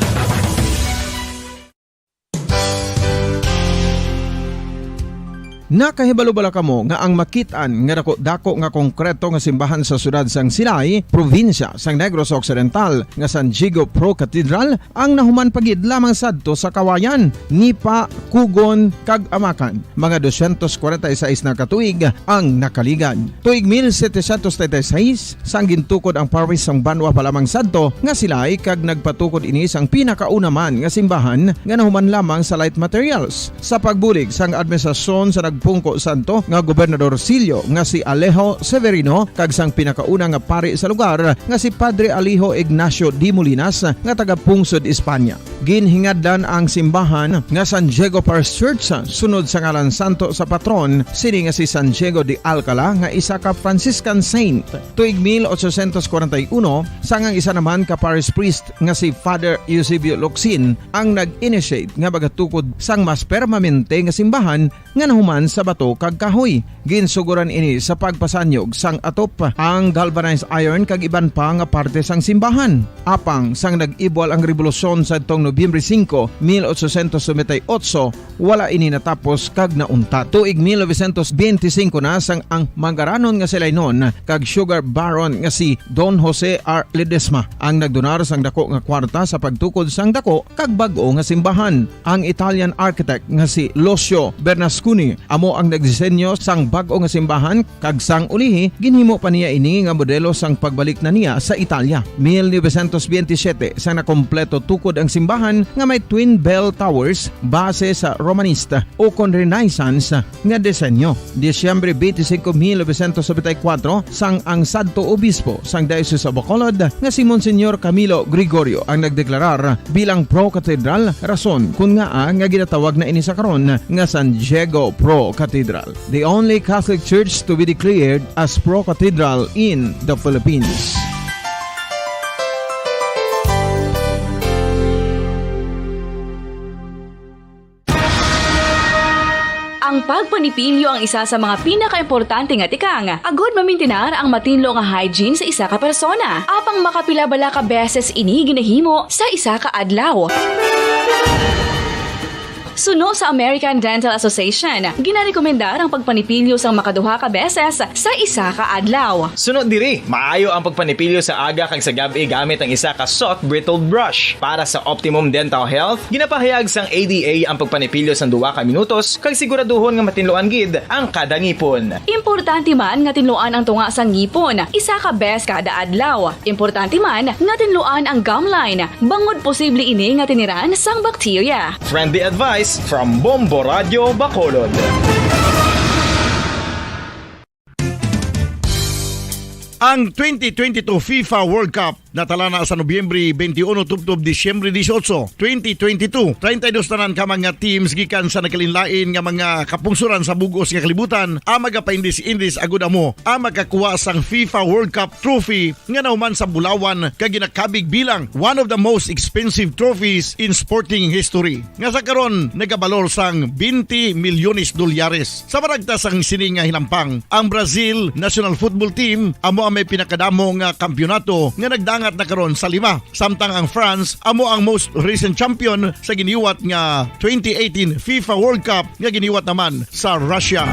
Nakahibalo bala kamo nga ang makit-an nga dako-dako nga konkreto nga simbahan sa siyudad sang Silay, probinsya sang Negros Occidental, nga San Diego Pro Cathedral, ang nahuman pa gid lamang sadto sa Kawayan, Nipa, Kugon, kag Amacan? Mga doscientos cuarenta y seis na ka tuig ang nakaligad. Tuig mil setecientos treinta y seis, sang gintukod ang parish sang banwa pa lamang sadto nga Silay, kag nagpatukod ini sang pinakauna man nga simbahan nga nahuman lamang sa light materials. Sa pagbulig sang administrasyon sa nagpungko sadto nga Gobernador Silio nga si Alejo Severino kag sang pinakauna nga pari sa lugar nga si Padre Alejo Ignacio de Molinas nga taga-pungsod Espanya, ginhingadlan ang simbahan nga San Diego Parish Church, sunod sa ngalan santo sa patron sini nga si San Diego de Alcala, nga isa ka Franciscan saint. Tuig mil ochocientos cuarenta y uno, sang ang isa naman ka parish priest nga si Father Eusebio Locsin ang nag-initiate nga magatukod sang mas permanente nga simbahan nga nahuman sa bato kag kahoy. Ginsuguran ini sa pagpasanyog sang atop, ang galvanized iron kag iban pa nga parte sang simbahan. Apang sang nag-ibwal ang rebolusyon sadtong Nobyembre singko, mil ochocientos noventa y ocho, wala ini natapos kag nauntat. Tuig mil novecientos benti singko na sang ang mangaranon nga si Lainon kag sugar baron nga si Don Jose R. Ledesma ang nagdonar sang dako nga kwarta sa pagtukod sang dako kag bag-o nga simbahan. Ang Italian architect nga si Lucio Bernasconi amo ang nagdisenyo sang bag-o nga simbahan, kag sang ulihi ginhimo pa niya ini nga modelo sang pagbalik na niya sa Italia. Mil novecientos benti siyete, sang nakompleto tukod ang simbahan nga may twin bell towers base sa Romanista ukon Renaissance nga disenyo. Disyembre twenty-five, mil novecientos noventa y cuatro, sang ang sadto obispo sang Diocese of Bacolod nga si Monsignor Camilo Gregorio ang nagdeklarar bilang pro-cathedral, rason kon ngaa nga ginatawag na ini sa karon nga San Diego Pro Cathedral, the only Catholic church to be declared as pro-cathedral in the Philippines. Ang pagpanipilyo ang isa sa mga pinakaimportante nga tikang agud mamintinar ang matinlo nga hygiene sa isa ka persona. Apang makapila bala ka beses ini ginahimo sa isa ka adlaw? Suno sa American Dental Association, ginarekomendar ang pagpanipilyo sang makaduha ka beses sa isa ka adlaw. Suno diri, maayo ang pagpanipilyo sa aga kag sa gab-i gamit ang isa ka soft bristled brush. Para sa optimum dental health, ginapahayag sang A D A ang pagpanipilyo sang duha ka minutos kag siguraduhon nga matinluan gid ang kada ngipon. Importante man nga tinluan ang tunga sang ngipon isa ka bes kada adlaw. Importante man nga tinluan ang gum line, bangod posible ini nga tiniran sang bakterya. Friendly advice from Bombo Radio Bacolod. Ang twenty twenty-two FIFA World Cup natala na sa Nobyembre twenty-one tubtob Disyembre dieciocho, twenty twenty-two. Treinta y dos tanan ka mga teams gikan sa nagkalainlain nga mga kapungsoran sa bug-os nga kalibutan ang magapaindis-indis agud amo ang makakuha sang FIFA World Cup trophy nga nahuman sa bulawan kag ginakabig bilang one of the most expensive trophies in sporting history, nga sa karon nagabalor sang twenty milyones dolyares. Sa maragtas sang sini nga hinampang, ang Brazil national football team amo ang may pinakadamo nga kampiyonato nga nagdangat na karon sa lima, samtang ang France amo ang most recent champion sa giniwat nga twenty eighteen FIFA World Cup nga giniwat naman sa Russia.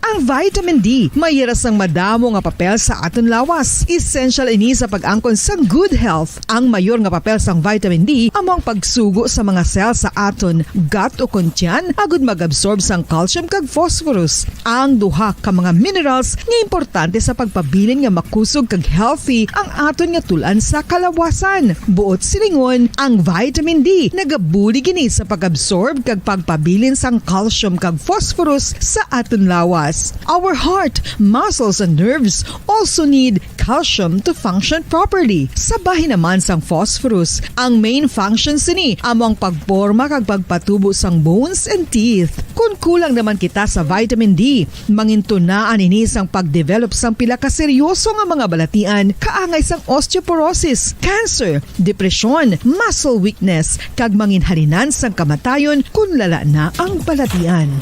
Ang vitamin D may hira sang madamo nga papel sa aton lawas. Essential ini sa pag-angkon sang good health. Ang mayor nga papel sang vitamin D amo ang pagsugo sa mga cell sa aton gut ukon tiyan agud mag-absorb sang calcium kag phosphorus, ang duha ka mga minerals nga importante sa pagpabilin nga makusog kag healthy ang aton nga tul-an sa kalawasan. Buot silingon, ang vitamin D nagabulig ini sa pag-absorb kag pagpabilin sang calcium kag phosphorus sa aton lawas. Our heart, muscles, and nerves also need calcium to function properly. Sa bahin naman sang phosphorus, ang main function sini amo ang pagporma kag pagpatubo sang bones and teeth. Kon kulang naman kita sa vitamin D, mangintunaan ini sang pagdevelop sang pila ka seryoso nga mga balatian kaangay sang osteoporosis, cancer, depresyon, muscle weakness, kag manginhalinan sang kamatayon kon lala na ang balatian.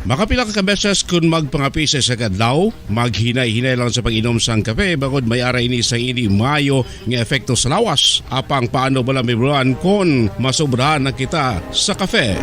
Makapila ka beses kon magpangape sa isa ka adlaw, maghinay-hinay lang sa pag-inom sang kape, bangod may ara ini sang indi maayo nga epekto sa lawas. Apang paano bala, Miss Ron, kon masobrahan na kita sa kape?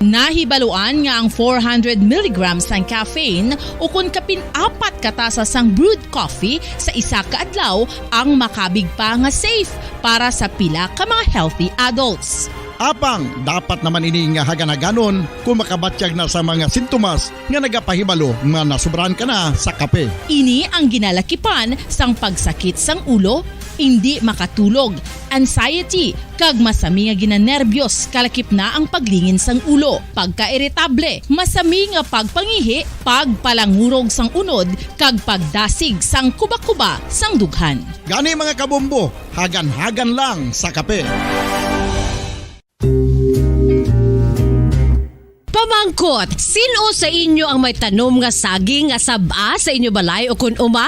Nahibaluan nga ang four hundred milligrams sang caffeine, ukon kapin apat ka tasa sang brewed coffee sa isa ka adlaw, ang makabig pa nga safe para sa pila ka mga healthy adults. Apang dapat naman ini nga hagan-haganon kon makabatyag na sa mga sintomas nga nagapahibalo nga nasobrahan ka na sa kape. Ini ang ginalakipan sang pagsakit sang ulo, indi makatulog, anxiety, kag masami nga ginanerbiyos, kalakip na ang paglingin sang ulo, pagkairitable, masami nga pagpangihi, pagpalangurog sang unod, kag pagdasig sang kuba-kuba sang dughan. Gani, mga kabombo, hagan-hagan lang sa kape. Pamangkot, sin-o sa inyo ang may tanom nga saging nga sab-a sa inyo balay o kun uma?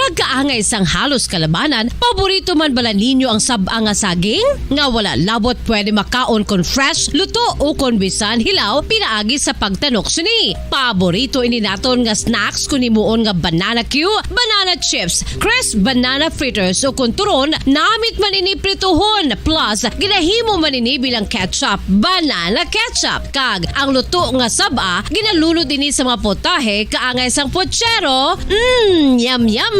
Pagkaangay sang halos kalabanan, paborito man bala ninyo ang sab-a nga saging? Nga wala labot pwede makaon kon fresh, luto, o kon bisan hilaw pinaagi sa pagtanok sini. Paborito ini naton nga snacks kon himuon nga banana cue, banana chips, crisp banana fritters, o kon turon, namit man ini prituhon, plus ginahimo man ini bilang ketchup, banana ketchup, kag ang luto nga sab-a ginalunod ini sa mga potahe kaangay sang pochero. Mm, yum, yum!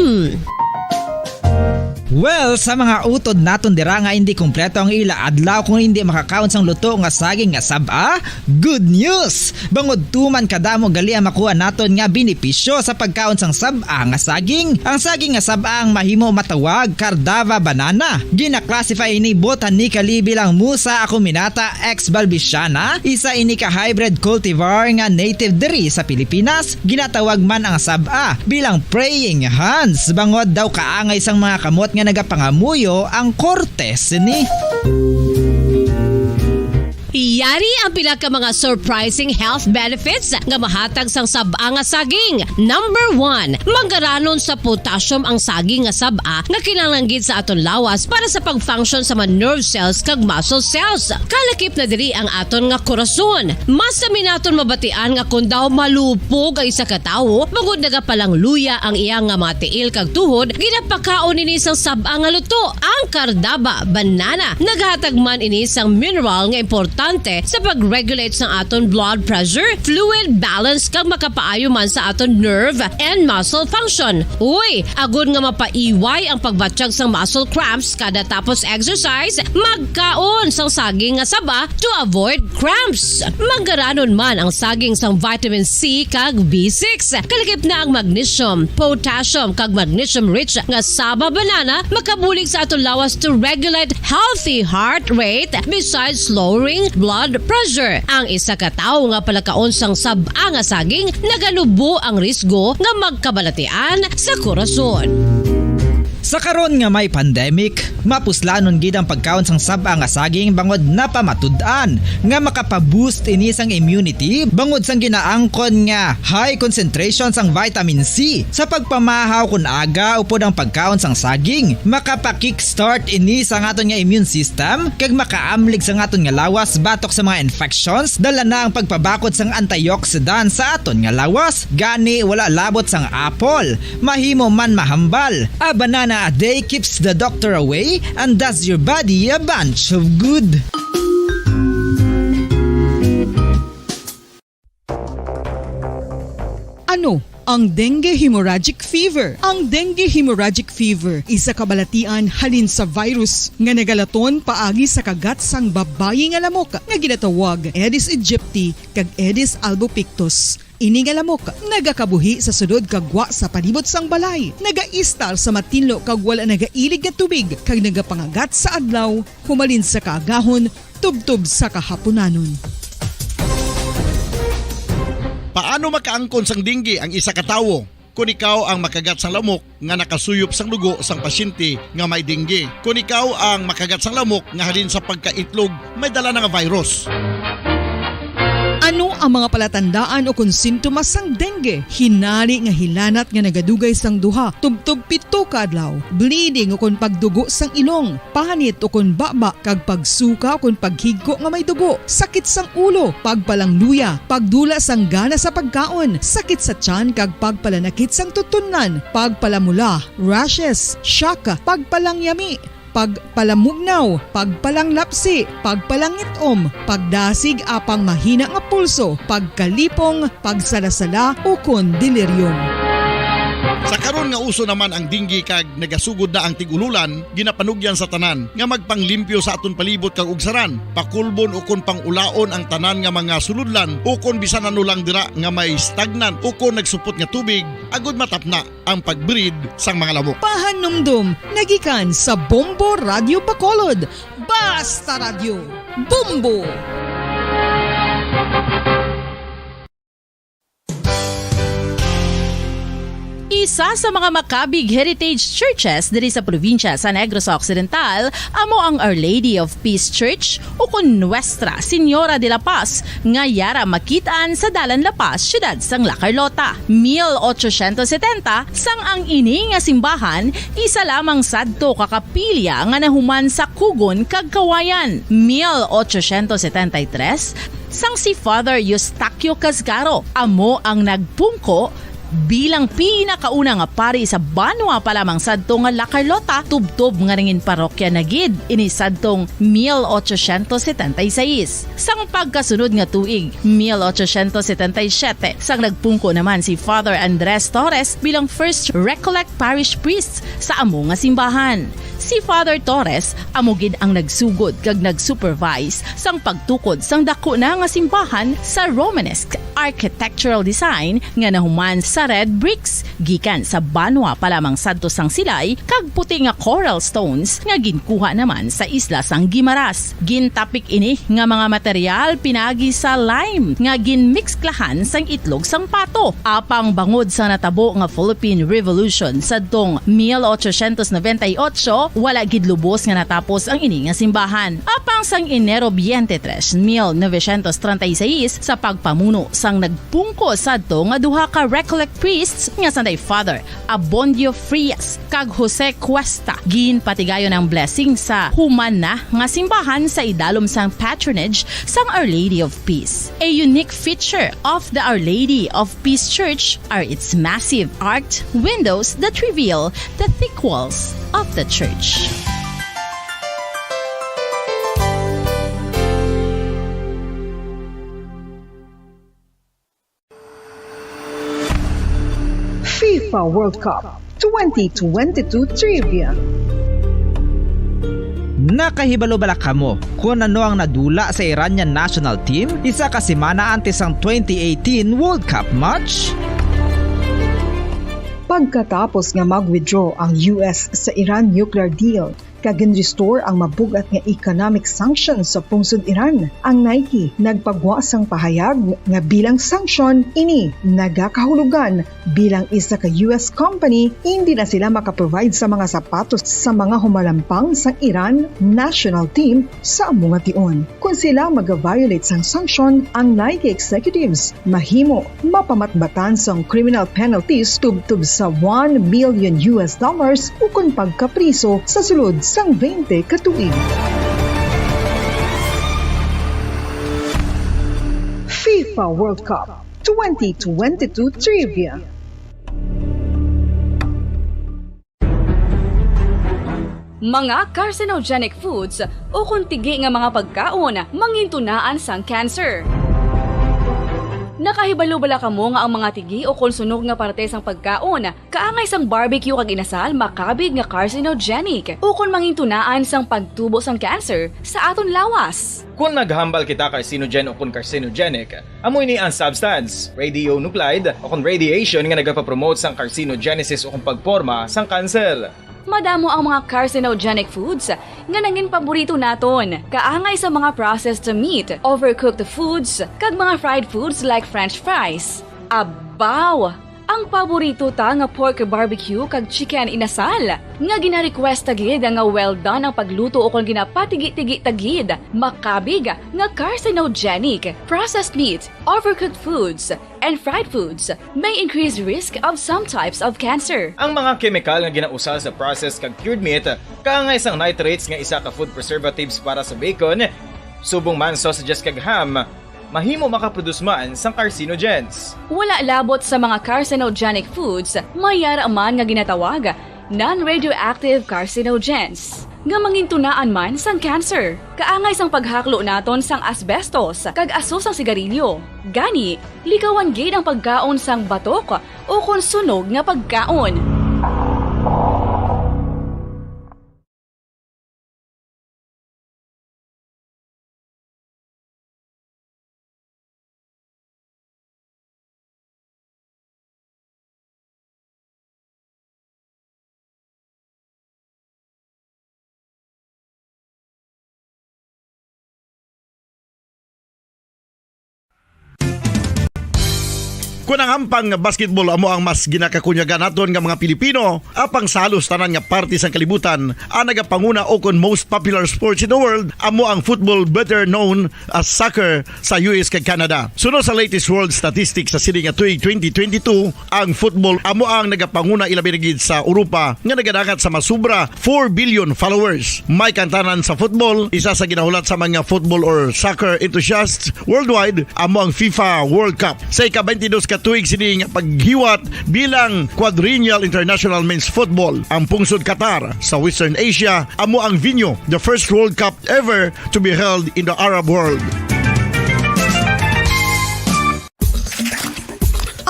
Well, sa mga utod naton dira nga hindi kompleto ang ila adlaw kung hindi makakaon sang luto nga saging nga sab-a, good news! Bangod tuman kadamo gali ang makuha naton nga benepisyo sa pagkaon sang sab-a nga saging. Ang saging nga sab-a ang mahimo matawag Cardava banana. Gina-classify ini botanically bilang Musa acuminata ex balbisiana, isa ini ka hybrid cultivar nga native diri sa Pilipinas. Ginatawag man ang sab-a bilang praying hands, bangod daw kaangay sang mga kamot nga nagapangamuyo ang korte sini. Yari ang pila ka mga surprising health benefits nga mahatag sang sab-a nga saging. Number one, manggaranon sa potassium ang saging nga sab-a nga kinahanglan gid sa aton lawas para sa pag-function sa mga nerve cells kag muscle cells. Kalakip na diri ang aton nga korason. Mas sami naton mabatian nga kon daw malupog ang isa ka tawo, bangod nagapalangluya ang iya nga mga tiil kag tuhod, ginapakaon ini sang sab-a nga luto, ang Cardava banana. Naghatag man ini sang mineral nga importante sa pag-regulate sang aton blood pressure, fluid balance, kag makapaayo man sa aton nerve and muscle function. Uy, agod nga mapaiway ang pagbatyag sang muscle cramps kada tapos exercise, magkaon sang saging nga saba to avoid cramps. Manggaranon man ang saging sang vitamin C kag B six. Kalakip na ang magnesium, potassium, kag magnesium-rich nga saba banana makabulig sa aton lawas to regulate healthy heart rate besides lowering blood pressure. Ang isa ka tawo nga palakaon sang sab-a nga saging naganubo ang risgo nga magkabalatian sa korason. Sa karon nga may pandemic, mapuslanon gid ang pagkaon sang sab-a nga saging bangod napamatud-an nga makapaboost ini sang immunity bangod sang ginaangkon nga high concentration sang vitamin C sa pagpamahaw kon aga upod ang pagkaon sang saging. Makapa-kickstart ini sa aton nga immune system kag makaamlig sa aton nga lawas batok sa mga infections, dala na ang pagpabakod sang antioxidant sa aton nga lawas. Gani, wala labot sang apple, mahimo man mahambal. A banana a day keeps the doctor away and does your body a bunch of good. Ano ang dengue hemorrhagic fever? Ang dengue hemorrhagic fever isa ka balatian halin sa virus nga nagalaton paagi sa kagat sang babayi nga lamok nga ginatawag Aedes aegypti kag Aedes albopictus. Ini nga lamok nagakabuhi sa sulod kag gwa sa palibot sang balay, nagaistar sa matinlo kag wala nagailig nga tubig, kag nagapangagat sa adlaw humalin sa kaagahon tubtob sa kahapunanon. Paano makaangkon sang dengue ang isa ka tawo? Kon ikaw ang makagat sang lamok nga nakasuyop sang dugo sang pasyente nga may dengue, kon ikaw ang makagat sang lamok nga halin sa pagkaitlog may dala na nga virus. Ano ang mga palatandaan ukon sintomas sang dengue? Hinari nga hilanat nga nagadugay sang duha tubtob pito ka adlaw, bleeding ukon pagdugo sang ilong, panit ukon baba, kag pagsuka ukon paghigko nga may dugo, sakit sang ulo, pagpalangluya, pagdula sang gana sa pagkaon, sakit sa tiyan kag pagpalanakit sang tutunlan, pagpalamula, rashes, shock, pagpalangyami, pagpalamugnaw, pagpalanglapsi, pagpalangit-om, pagdasig apang mahina nga pulso, pagkalipong, pagsalasala, ukon delirium. Sa karon nga uso naman ang dengue kag nagasugod na ang tig-ululan, ginapanugyan sa tanan nga magpanglimpyo sa aton palibot kag ugsaran, pakulbon ukon pangulaon ang tanan nga mga sulodlan ukon bisan ano lang dira nga may stagnant ukon nagsupot nga tubig, agod matapna ang pag-breed sang mga lamok. Pahanumdom nagikan sa Bombo Radio Bacolod. Basta Radyo, Bombo! Isa sa mga makabig heritage churches diri sa probinsya sa Negros Occidental amo ang Our Lady of Peace Church, ukon Nuestra Señora de la Paz, nga yara makit-an sa Dalan La Paz, siyudad sang La Carlota. Mil ochocientos setenta, sang ang ini nga simbahan isa lamang sadto ka kapilya nga nahuman sa kugon kag kawayan. Mil ochocientos setenta y tres, sang si Father Eustaquio Casgaro amo ang nagpungko bilang pinakauna nga pari sa banwa pa lamang sadto nga La Carlota, tubtob nga nangin parokya na gid ini sadtong mil ochocientos setenta y seis. Sang pagkasunod nga tuig, mil ochocientos setenta y siete, sang nagpungko naman si Father Andres Torres bilang first Recollect Parish Priest sa amo nga simbahan. Si Father Torres amo gid ang nagsugod kag nag-supervise sang pagtukod sang daku na nga simbahan sa Romanesque architectural design nga nahuman sa red bricks gikan sa banwa pa lamang sadto sang Silay kag puti nga coral stones nga ginkuha naman sa isla sang Guimaras. Gintapik ini nga mga material pinagi sa lime nga ginmiksklahan sang itlog sang pato. Apang bangod sa natabo nga Philippine Revolution sadtong mil ochocientos noventa y ocho, wala gid lubos nga natapos ang ini nga simbahan. Apang sang Enero twenty-three, mil novecientos treinta y seis, sa pagpamuno sang nagpungko sadto nga duha ka Recollect priests nga sanday Father Abondio Frias kag Jose Cuesta, ginpatigayon ang blessing sa human na nga simbahan sa idalom sang patronage sang Our Lady of Peace. A unique feature of the Our Lady of Peace Church are its massive arched windows that reveal the thick walls of the church. FIFA World Cup twenty twenty-two Trivia. Nakahibalo bala kamo kon ano ang nadula sa Iranian national team isa ka semana antes sang twenty eighteen World Cup match? Pagkatapos nga mag-withdraw ang U S sa Iran nuclear deal, kag gin-restore ang mabug-at nga economic sanctions sa pungsod Iran. Ang Nike nagpagwa sang pahayag nga bilang sanction ini nagakahulugan bilang isa ka U S company, hindi na sila makaprovide sa mga sapatos sa mga humalampang sang Iran national team sa amo nga tion. Kon sila mag-violate sang sanction, ang Nike executives mahimo mapamatbatan sang criminal penalties tubtob sa one million U S dollars ukon pagkapriso sa sulod sang twenty ka tuig. FIFA World Cup twenty twenty-two Trivia. Mga carcinogenic foods ukon tigi nga mga pagkaon mangintunaan sang cancer. Nakahibalo bala kamo nga ang mga tigi ukon sunog nga parte sang pagkaon, kaangay sang barbecue kag inasal, makabig nga carcinogenic ukon mangintunaan sang pagtubo sang cancer sa aton lawas? Kon naghambal kita carcinogen ukon carcinogenic, amo ini ang substance, radionuclide ukon radiation, nga nagapapromote sang carcinogenesis ukon pagporma sang kanser. Madamo ang mga carcinogenic foods nga nangin paborito naton, kaangay sa mga processed meat, overcooked foods, kag mga fried foods like French fries. Abaw! Ang paborito ta nga pork barbecue kag chicken inasal, nga gina-request ta gid nga well done ang pagluto ukon ginapatigi-tigi ta gid, makabig nga carcinogenic. Processed meat, overcooked foods, and fried foods may increase risk of some types of cancer. Ang mga kemikal nga ginausal sa processed kag cured meat, kaangay sang nitrates nga isa ka food preservatives para sa bacon, subong man sausages kag ham, mahimo makaproduce man sang carcinogens. Wala labot sa mga carcinogenic foods, may yara man nga ginatawag non-radioactive carcinogens, nga mangintunaan man sang cancer, kaangay sang paghaklo naton sang asbestos kag aso sang sigarilyo. Gani, likawan gid ang pagkaon sang batok ukon sunog nga pagkaon. Kon ang hampang nga basketball amo ang mas ginakakunyagan naton nga mga Pilipino, apang sa halos tanan nga parte sang kalibutan, ang nagapanguna o kon most popular sports in the world amo ang football, better known as soccer, sa U S kag Canada. Suno sa latest world statistics sa sini nga tuig twenty twenty-two, ang football amo ang nagapanguna, ilabi na gid sa Europa nga nagadangat sa masubra four billion followers. May kantanan sa football, isa sa ginahulat sa mga football or soccer enthusiasts worldwide amo ang FIFA World Cup. Sa ika-twenty-dos ka tuig sini nga paghiwat bilang Quadrennial International Men's Football, ang pungsod Qatar sa Western Asia amo ang venue. The first World Cup ever to be held in the Arab world.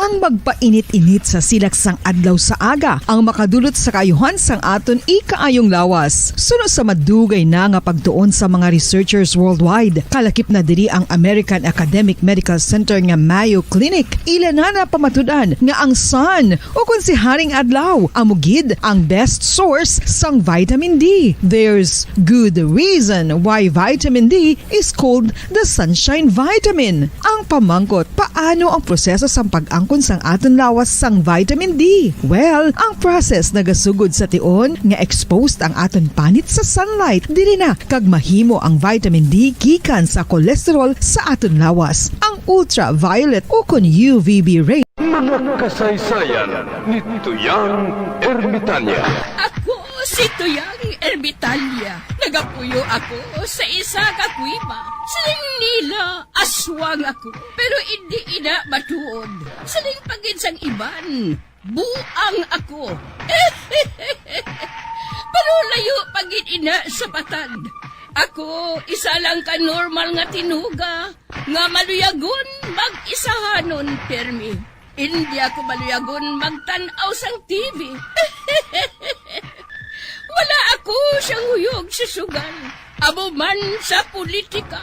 Ang magpainit-init sa silak sang adlaw sa aga ang makadulot sa kaayuhan sang aton ikaayong lawas. Suno sa madugay na nga pagtuon sa mga researchers worldwide, kalakip na diri ang American Academic Medical Center nga Mayo Clinic. Ila na napamatud-an nga ang sun, o kon si Haring Adlaw, amo gid ang best source sang vitamin D. There's good reason why vitamin D is called the sunshine vitamin. Ang pamangkot, paano ang proseso sang pag-angkon sang aton lawas sang vitamin D? Well, ang process nagasugod sa tion nga exposed ang aton panit sa sunlight. Diri na kag mahimo ang vitamin D gikan sa cholesterol sa aton lawas. Ang ultraviolet o kon U V B ray. Mga kasaysayan ni Tuyang Ermitanya. Ako si Tuyang Ermitanya. Nagapuyo ako sa isa ka kuweba. Siling nila, aswang ako, pero indi ina matuod. Siling pa gid sang iban, buang ako. Pero layo pa gid ina sa patag. Ako, isa lang ka normal nga tinuga nga maluyagon mag-isahanon pirmi. Indi ako maluyagon magtan-aw sang T V. Wala ako siyang huyog sa sugal, amo man sa politika.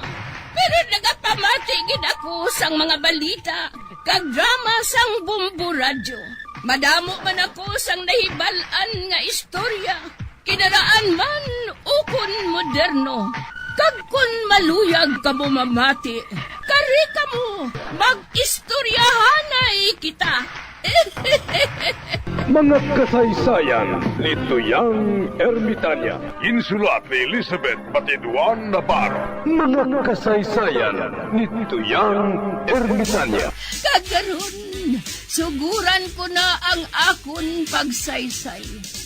Pero nagapamati gid ako sang mga balita kag drama sang Bombo Radyo. Madamo man ako sang nahibal-an nga istorya, kinaraan man ukon moderno. Kag kon maluyag kamo mamati, kari kamo, mag-istoryahanay kita. Mga kasaysayan ni Tuyang Ermitanya. Ginsulat ni Elizabeth Batiduan Navarro. Mga kasaysayan ni Tuyang Ermitanya. Kag karon, suguran ko na ang akon pagsaysay.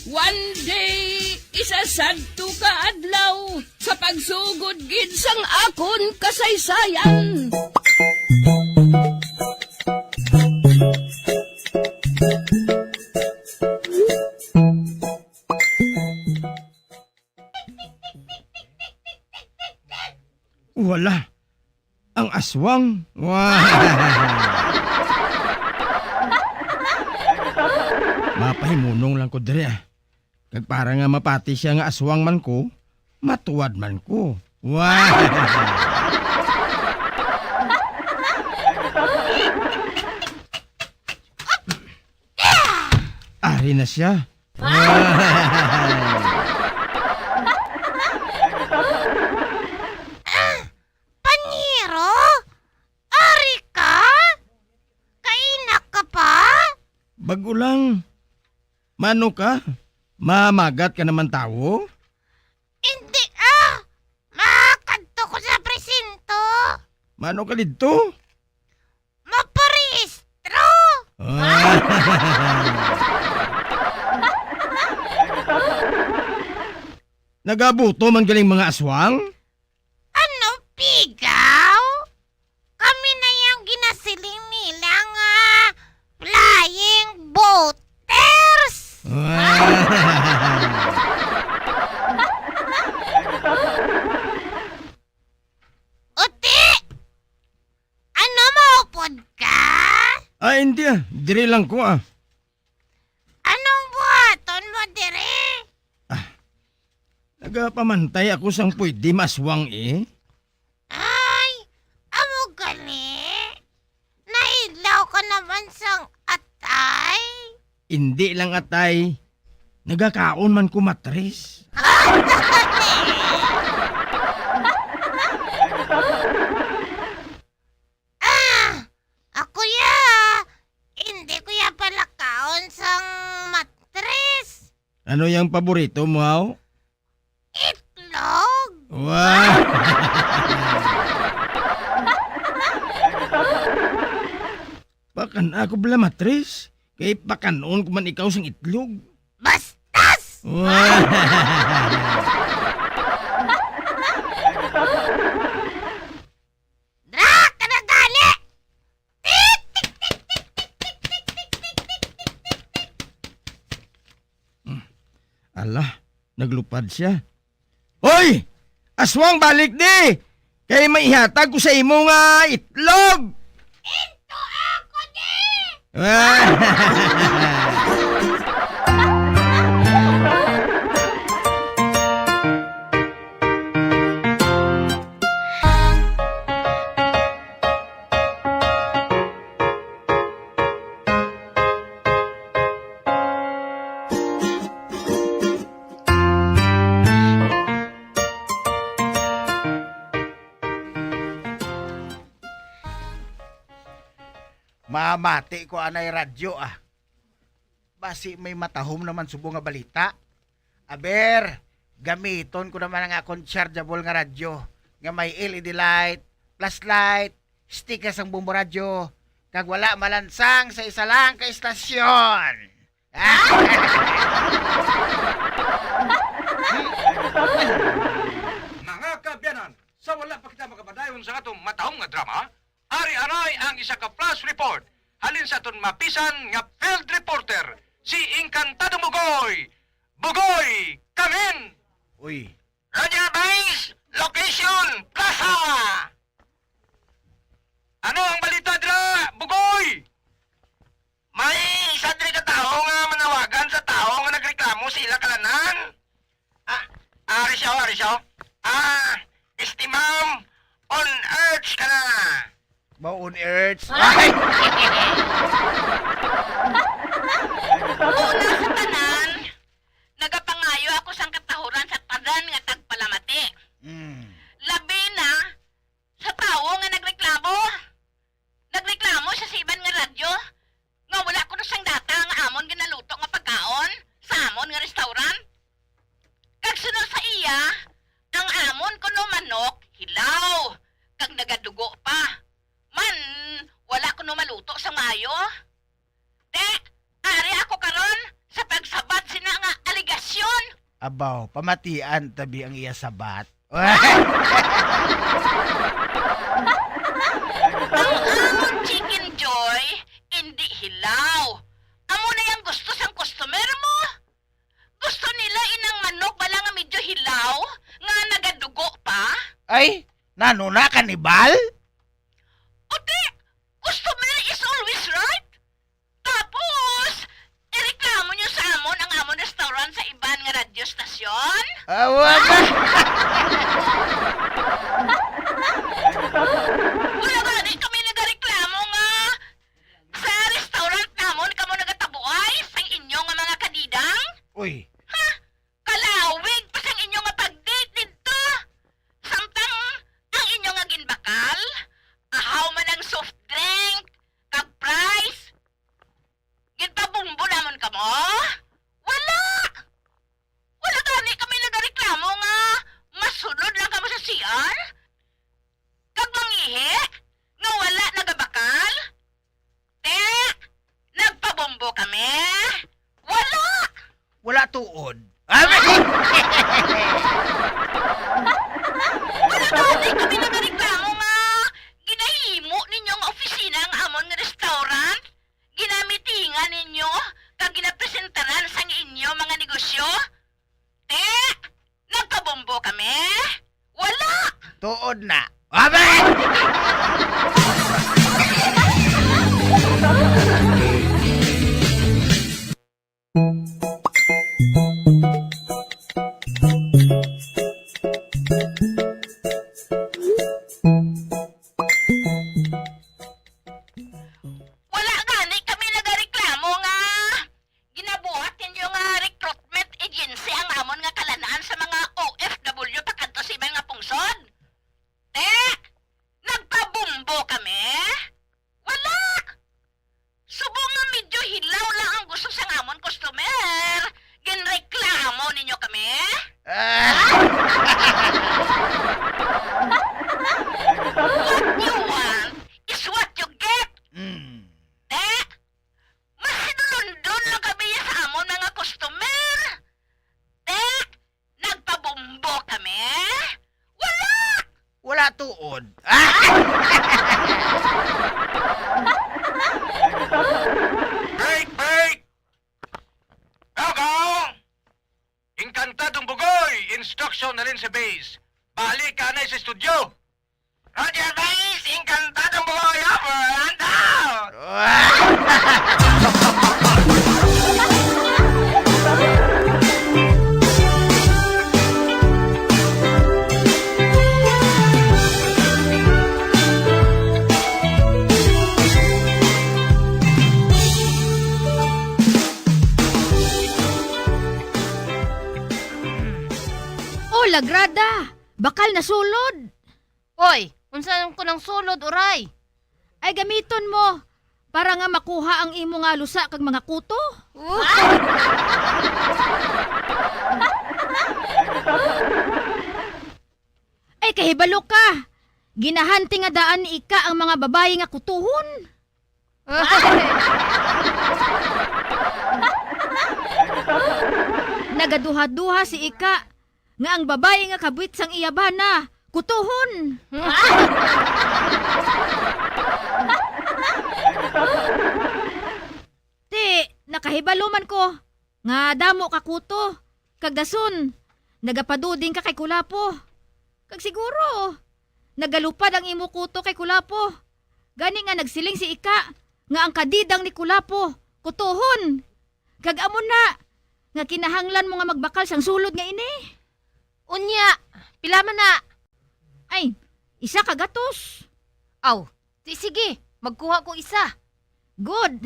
One day, isa sadto ka adlaw, sa pagsugod gid sang akon kasaysayan. Wala. Ang aswang. Wow! Mapahimunong lang ko diri, ah. Kag para nga mapati siya nga aswang man ko, matuwad man ko. Wow! Ari na siya. Wow! Panyero? Ari ka? Kainak ka pa? Bag-o lang. Mano ka? Mamagat ka naman tawo? Hindi, ah. Makadto ko sa presinto. Mano ka didto? Maparehistro. Ah. Nagabuto man galing mga aswang? Ano, pigaw? Kami na yang ginasiling nila nga flying boaters. Uti! Ano, maupod ka? Ah, hindi, ah. Diri lang ko, ah. Anong buhaton mo diri? Ah, nagapamantay ako sang pwede maswang, eh. Ay, amo gani? Naidlaw ka naman sang atay? Indi lang atay. Nagakaon man ko matris. Ah! Ako ya! Ano yang paborito mo, haw? Itlog! Wow! Pakan ako bala, Matris. Kay pakanon ko man ikaw sang itlog. Bastos! Wow! Dra ka na gali! Tik, tik, tik, tik, tik, tik, tik, tik, tik, tik, tik, tik. Hmm. Ala, naglupad siya. Hoy! Aswang, balik di! Kay may ihatag ko sa imo nga itlog! Into ako di! Mamati ko anay radyo, ah. Basi may matahom naman subong nga balita. Aber, gamiton ko naman ang akon chargeable nga radyo nga may L E D light, flashlight, sticker sang Bombo Radyo, kag wala malansang sa isa lang ka istasyon. Mga kaabyanan, sa wala pa kita makapadayon sa atong matahom nga drama, ari anay ang isa ka flash report halin sa aton mapisan nga field reporter, si Encantado Bugoy. Bugoy, come in! Uy. Roger Vice, location, Plaza! Ano ang balita dira, Bugoy? May isa diri ka tawo nga manawagan sa tawo nga nagreklamo sa ila kalanan. Ah, ah, ari siya, ari siya. Ah, estimam, on earth ka na. Ba, on earth? Ay! Una sa tanan, nagapangayo ako sang katahuran sa tanan nga tagpalamati. Mm. Labi na sa tawo nga nagreklamo. Nagreklamo siya sa iban nga radyo nga wala kuno sang data nga amon ginaluto nga pagkaon sa amon nga restaurant. Kag sunod sa iya, ang amon kuno manok hilaw kag nagadugo pa. Man, wala kuno maluto sa maayo. Te, ari ako karon sa pagsabat sina nga alegasyon. Abaw, pamatian tabi ang iya sabat. Ang amon Chicken Joy, indi hilaw. Amo na yang gusto sang customer mo. Gusto nila inang manok bala nga medyo hilaw, nga nagadugo pa. Ay, nano na, kanibal? Ate, customer is always right. Tapos, ireklamo niyo sa amon ang amon restaurant sa iban nga radyo stasyon? Awa ka! Wala gani kami nagareklamo nga sa restaurant namon kamo nagatabuay sang inyo nga mga kadidang? Uy. Ha? Kalawig pa sang inyo nga pag-date didto. Samtang ang inyo nga ginbakal, ahaw man ang soft drink, kag fries. Ginpabumbo namon kamo? Wala! Wala gani kami nagareklamo nga masulod lang kamo sa C R kag mangihi nga wala nagabakal. Te, nagpabumbo kami? Wala! Wala tuod. Wala gani kami nagareklamo nga ginahimo ninyo nga opisina ang amon nga restaurant. Ginamitingan ninyo kag ginapresentaran sang inyo mga negosyo? Te, nagpabombo kami? Wala! Tuod na. Amen! Wala gani kami nagareklamo nga ginabuhat ninyo nga recruitment agency ang amon nga kalanaan sa mga O F W pakadto sa iban nga pungsod. Te, tuod. Break, break! Go, go! Encantadong Bugoy, instruction na rin sa base. Balik ka na sa studio. Roger, base, Encantadong Bugoy, over and out! Oh, lagrada! Bakal na sulod! Oy, unsa ko nang sulod, uray? Ay, gamiton mo para nga makuha ang imo nga lusa kag mga kuto. Ay, kahibalo ka. Ginahunting nga daan ni Ika ang mga babayi nga kutohon. Nagaduha-duha si Ika nga ang babayi nga kabwit sang iya bana kutohon. Ti, nakahibalo man ko nga damo ka kuto, kag dason nagapaduding ka kay Kulapo. Kag siguro nagalupad ang imo kuto kay Kulapo. Gani nga nagsiling si Ika nga ang kadidang ni Kulapo kutohon. Kag amo na nga kinahanglan mo nga magbakal sang sulod nga ini. Unya, pila man na? Ay, isa ka gatos. Aw, di sige, magkuha ko isa. Good.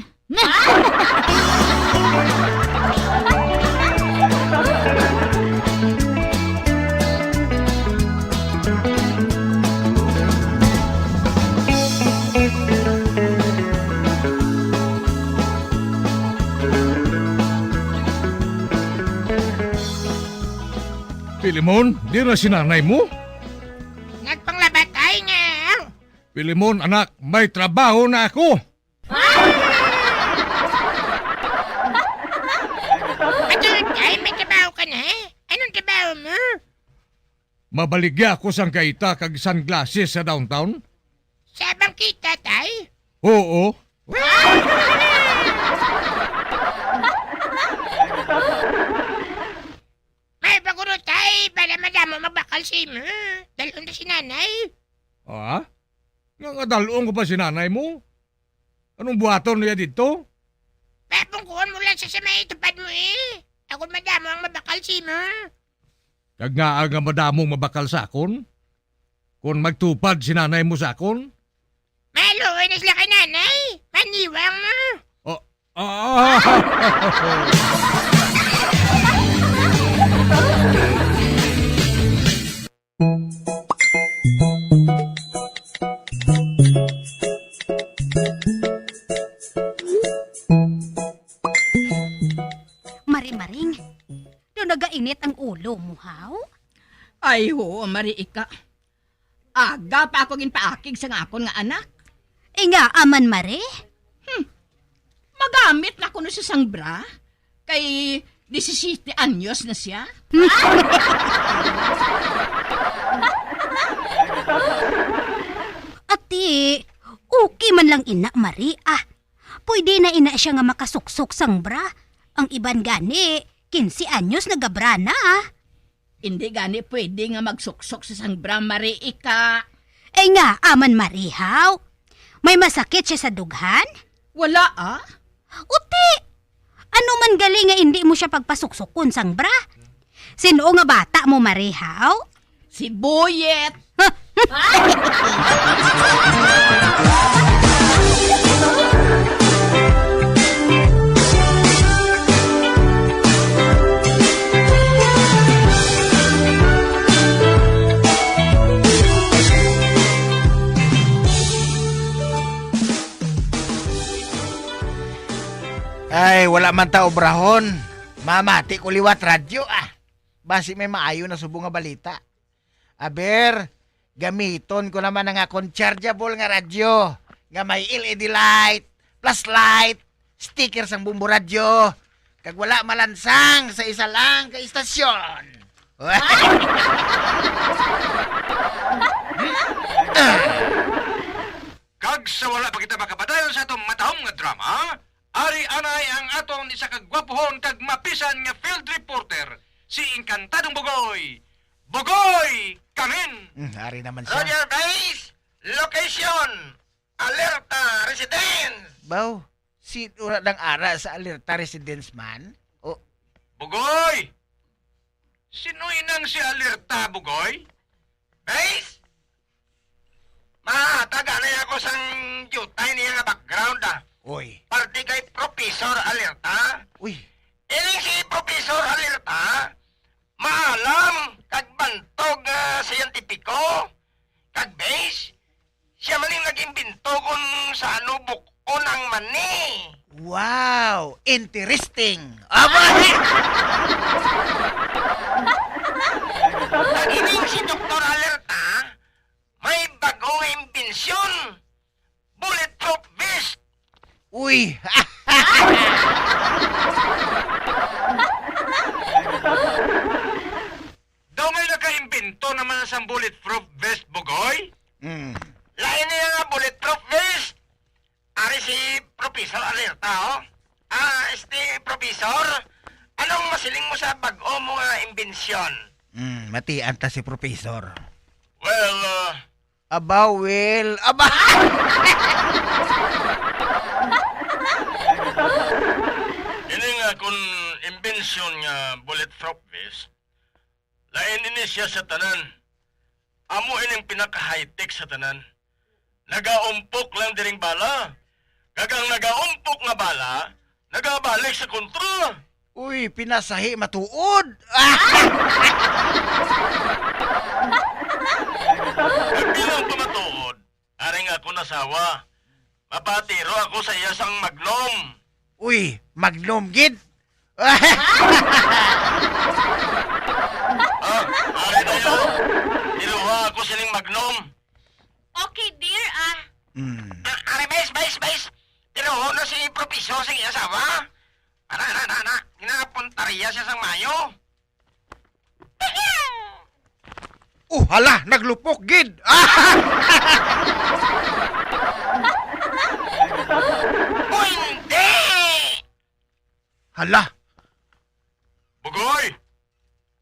Filemon, di na si nanay mo? Nagpanglabatay nga. Filemon, anak, may trabaho na ako. Ato, tay, may trabaho ka na, eh? Anong trabaho mo? Mabaligya ako sang kaita kag sunglasses sa downtown. Sa bangkita, tay? Oo. May paguro, tay, para madamo magbakal sa imo. Dalon ta si nanay. Ah? Nga nga dalon ko pa si nanay mo? Anong buhaton niya dito? Papungkuon mo lang sa, sa may tupad mo, eh. Ako madamo ang mabakal sa imo. Kag nga nga madamo ang mabakal sa akon? Kung magtupad si nanay mo sa akon? Maluoy na sila kay nanay. Maniwang mo. Oh, ah. Marimaring, do nagainit ang ulo mo, haw? Ay, oo, Mari Ika. Aga pa ako ginpaakig sang akon nga anak. Ingaa man, Mari? Hmm. Magamit na kuno siya sang bra. Kay disisiete anyos na siya. Ati, okay man lang ina, Mari, ah. Pwede na ina siya nga makasuksok sang bra. Ang iban gani, quince anyos nagabra na, ah. Indi gani pwede nga magsuksok sa sang bra, Mari Ika. Ay nga, aman, Mari, haw. May masakit siya sa dughan? Wala, ah. Uti! Ano man gali nga indi mo siya pagpasuksokon sang bra? Sin-o nga bata mo, Mari, haw? Si Boyet. Ay, wala man ta obrahon. Mamati ko liwat radyo, ah. Basi may maayo na subong nga balita. Aber, gamiton ko naman ang akon chargeable nga radyo nga may L E D light, flashlight, sticker sang Bombo Radyo, kag wala malansang sa isa lang ka istasyon. Kag sa wala pa kita makapadayon sa atong matahom nga drama, ari anay ang aton isa ka gwapuhon kag mapisan nga field reporter, si Encantadong Bugoy. Bugoy Kamin! Hmm, ari naman siya. Roger Base, location, Alerta Residence. Baw, si ura nang ara sa Alerta Residence man? O, Bugoy! Sino inang si Alerta, Bugoy? Base? Mahatag anay ako sang diutay niya nga background, ah. Uy. Parte kay Professor Alerta. Uy. Ini si Professor Alerta, maalam kag bantog nga siyentipiko, kag base, siya man ang nag-imbento kung sa ano buk-on ang mani. Wow! Interesting! Aba! Kag ining si Doktor Alerta, may bag-o nga imbensyon. Bulletproof vest! Uy! Daw may nakaimbento naman sang bulletproof vest, Bugoy? Mm. Lain niya nga bulletproof vest. Ari si Professor Alerta, oh. Ah, este, Professor, anong masiling mo sa bag-o mo nga imbensyon? Mm, matian ta si Professor. Well, uh, Aba, Will. Aba! Ini nga kun imbensyon nga bulletproof vest, lain ini siya sa tanan. Amo ining pinaka-high-tech sa tanan. Nagaumpok lang diring bala. Kag ang nagaumpok nga bala, nagabalik sa kontra. Uy, pinasahi matuod. Kag bilang pamatuod, ari nga akon asawa, mapatiro ako sa iya sang Magnum. Uy, Magnum gid. Ah, ari tayo. Tiruha ako sining Magnum. Okay, dear, ah. Mm. Ah, ari, bes, bes, bes. Tiruho na si Professor sa iya asawa. Ana, ana, ana, ana. Ginapuntarya siya sang mayo. Oh, hala, naglupok gid. O hindi! Hala. Bugoy!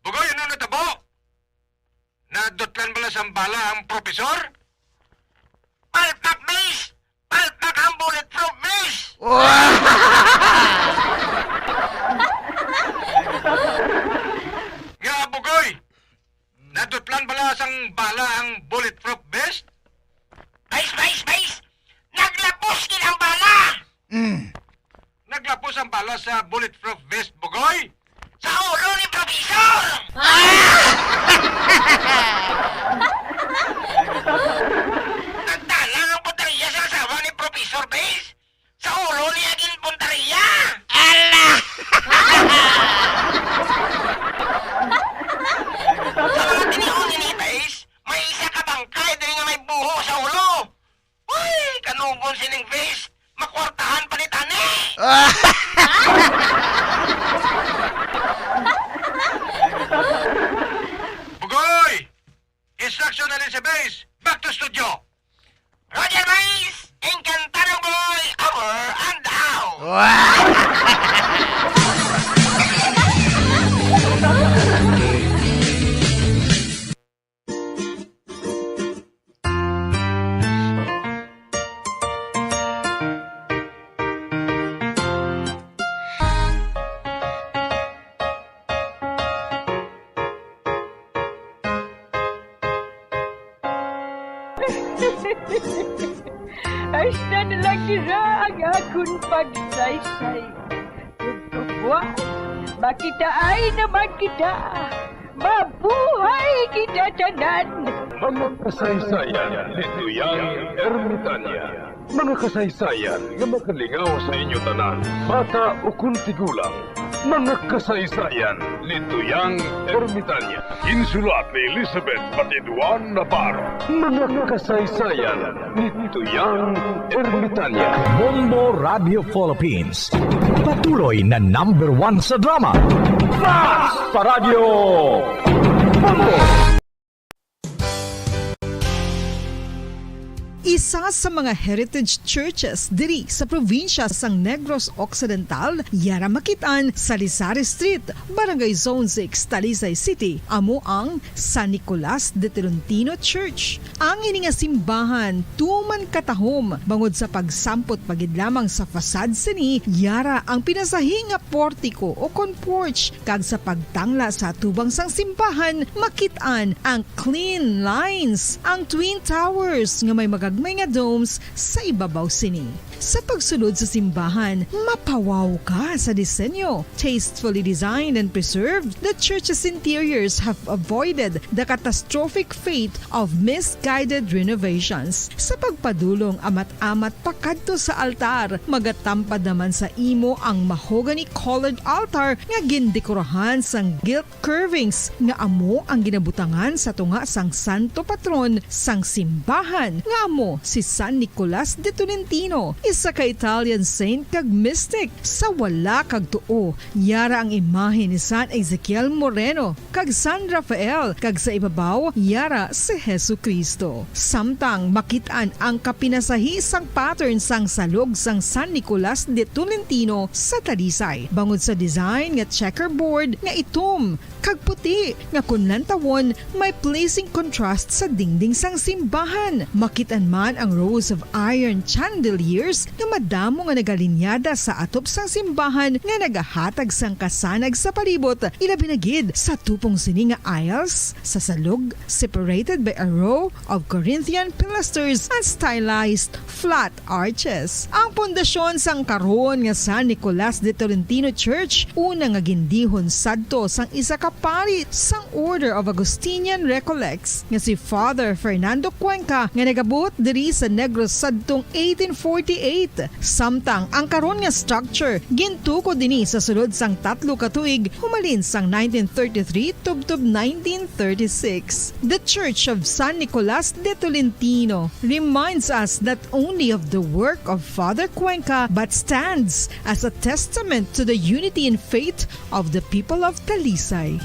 Bugoy, ano natabo? Nadutlan bala sang bala ang professor? Palpak, miss! Palpak ang bulletproof vest! Nga, Bugoy! Nadutlan bala sang bala ang bulletproof vest? Bais, bais, bais! Naglapos gid ang bala! Mm. Naglapos ang bala sa bulletproof vest, Bugoy? Sa ulo ni Professor! Nagtalang ang puntarya sa asawa ni Professor Base. Sa ulo niya ginpuntarya. Ala! Sa mga tinion ni Base, may isa ka bangkay diri nga may buho sa ulo. Uy, kanugon sining Base, makwartahan pa ni tani. Bugoy! Instruction na rin sa Base. Back to studio. Roger, Base! Encantado boy, over and out! Hasta na lang dira ang akon pagsaysay. Ug buwas, makitaay naman kita. Mabuhay kita tanan! Mga kasaysayan ni Tuyang Ermitania. Mga kasaysayan nga makalingaw sa inyo tanan, bata ukon tigulang. Mga kasaysayan ni Tuyang Ermitania. Insulat ni Elizabeth Batiduan Navarro. Mga kasaysayan ni Tuyang Ermitania. Bombo Radio Philippines. Patuloy na number one sa drama. Mas pa Radyo Bombo! Isa sa mga heritage churches diri sa probinsya sang Negros Occidental, yara makit-an sa Lisari Street, Barangay Zone six, Talisay City, amo ang San Nicolas de Tolentino Church. Ang ini nga simbahan tuman katahom bangod sa pagsampot pa gid lamang sa facade sini, yara ang pinasahi nga portiko o kon porch, kag sa pagtangla sa atubang sang simbahan, makit-an ang clean lines, ang twin towers nga may magagmay nga domes sa ibabaw sini. Sa pagsulod sa simbahan, mapawaw ka sa disenyo. Tastefully designed and preserved, the church's interiors have avoided the catastrophic fate of misguided renovations. Sa pagpadulong amat-amat pakadto sa altar, magatampad naman sa imo ang mahogany-colored altar nga gindekorahan sang gilt curvings nga amo ang ginabutangan sa tunga sang santo patron sang simbahan, nga amo si San Nicolas de Tolentino, isa ka Italian saint kag mystic. Sa wala kag tuo, yara ang imahe ni San Ezekiel Moreno kag San Rafael, kag sa ibabaw, yara si Jesu-Cristo. Samtang makit-an ang kapinasahi sang pattern sang salog sang San Nicolas de Tolentino sa Talisay, bangod sa design nga checkerboard nga itom kag puti, nga kon lantawon, may pleasing contrast sa dingding sang simbahan. Makit-an man ang rows of iron chandeliers nga madamo nga nagalinyada sa atop sang simbahan nga nagahatag sang kasanag sa palibot, ilabi na gid sa tupong sini nga aisles sa salog, separated by a row of Corinthian pilasters and stylized flat arches. Ang pundasyon sang karon nga San Nicolas de Tolentino Church, una nga gindihon sadto sang isa ka pari sang Order of Augustinian Recollects nga si Father Fernando Cuenca, nga nagabuot diri sa Negros sadtong eighteen forty-eight. Samtang ang karon nga structure gintukod ini sa sulod sang tatlo ka tuig, humalin sang nineteen thirty-three tubtob nineteen thirty-six. The Church of San Nicolas de Tolentino reminds us not only of the work of Father Cuenca, but stands as a testament to the unity in faith of the people of Talisay.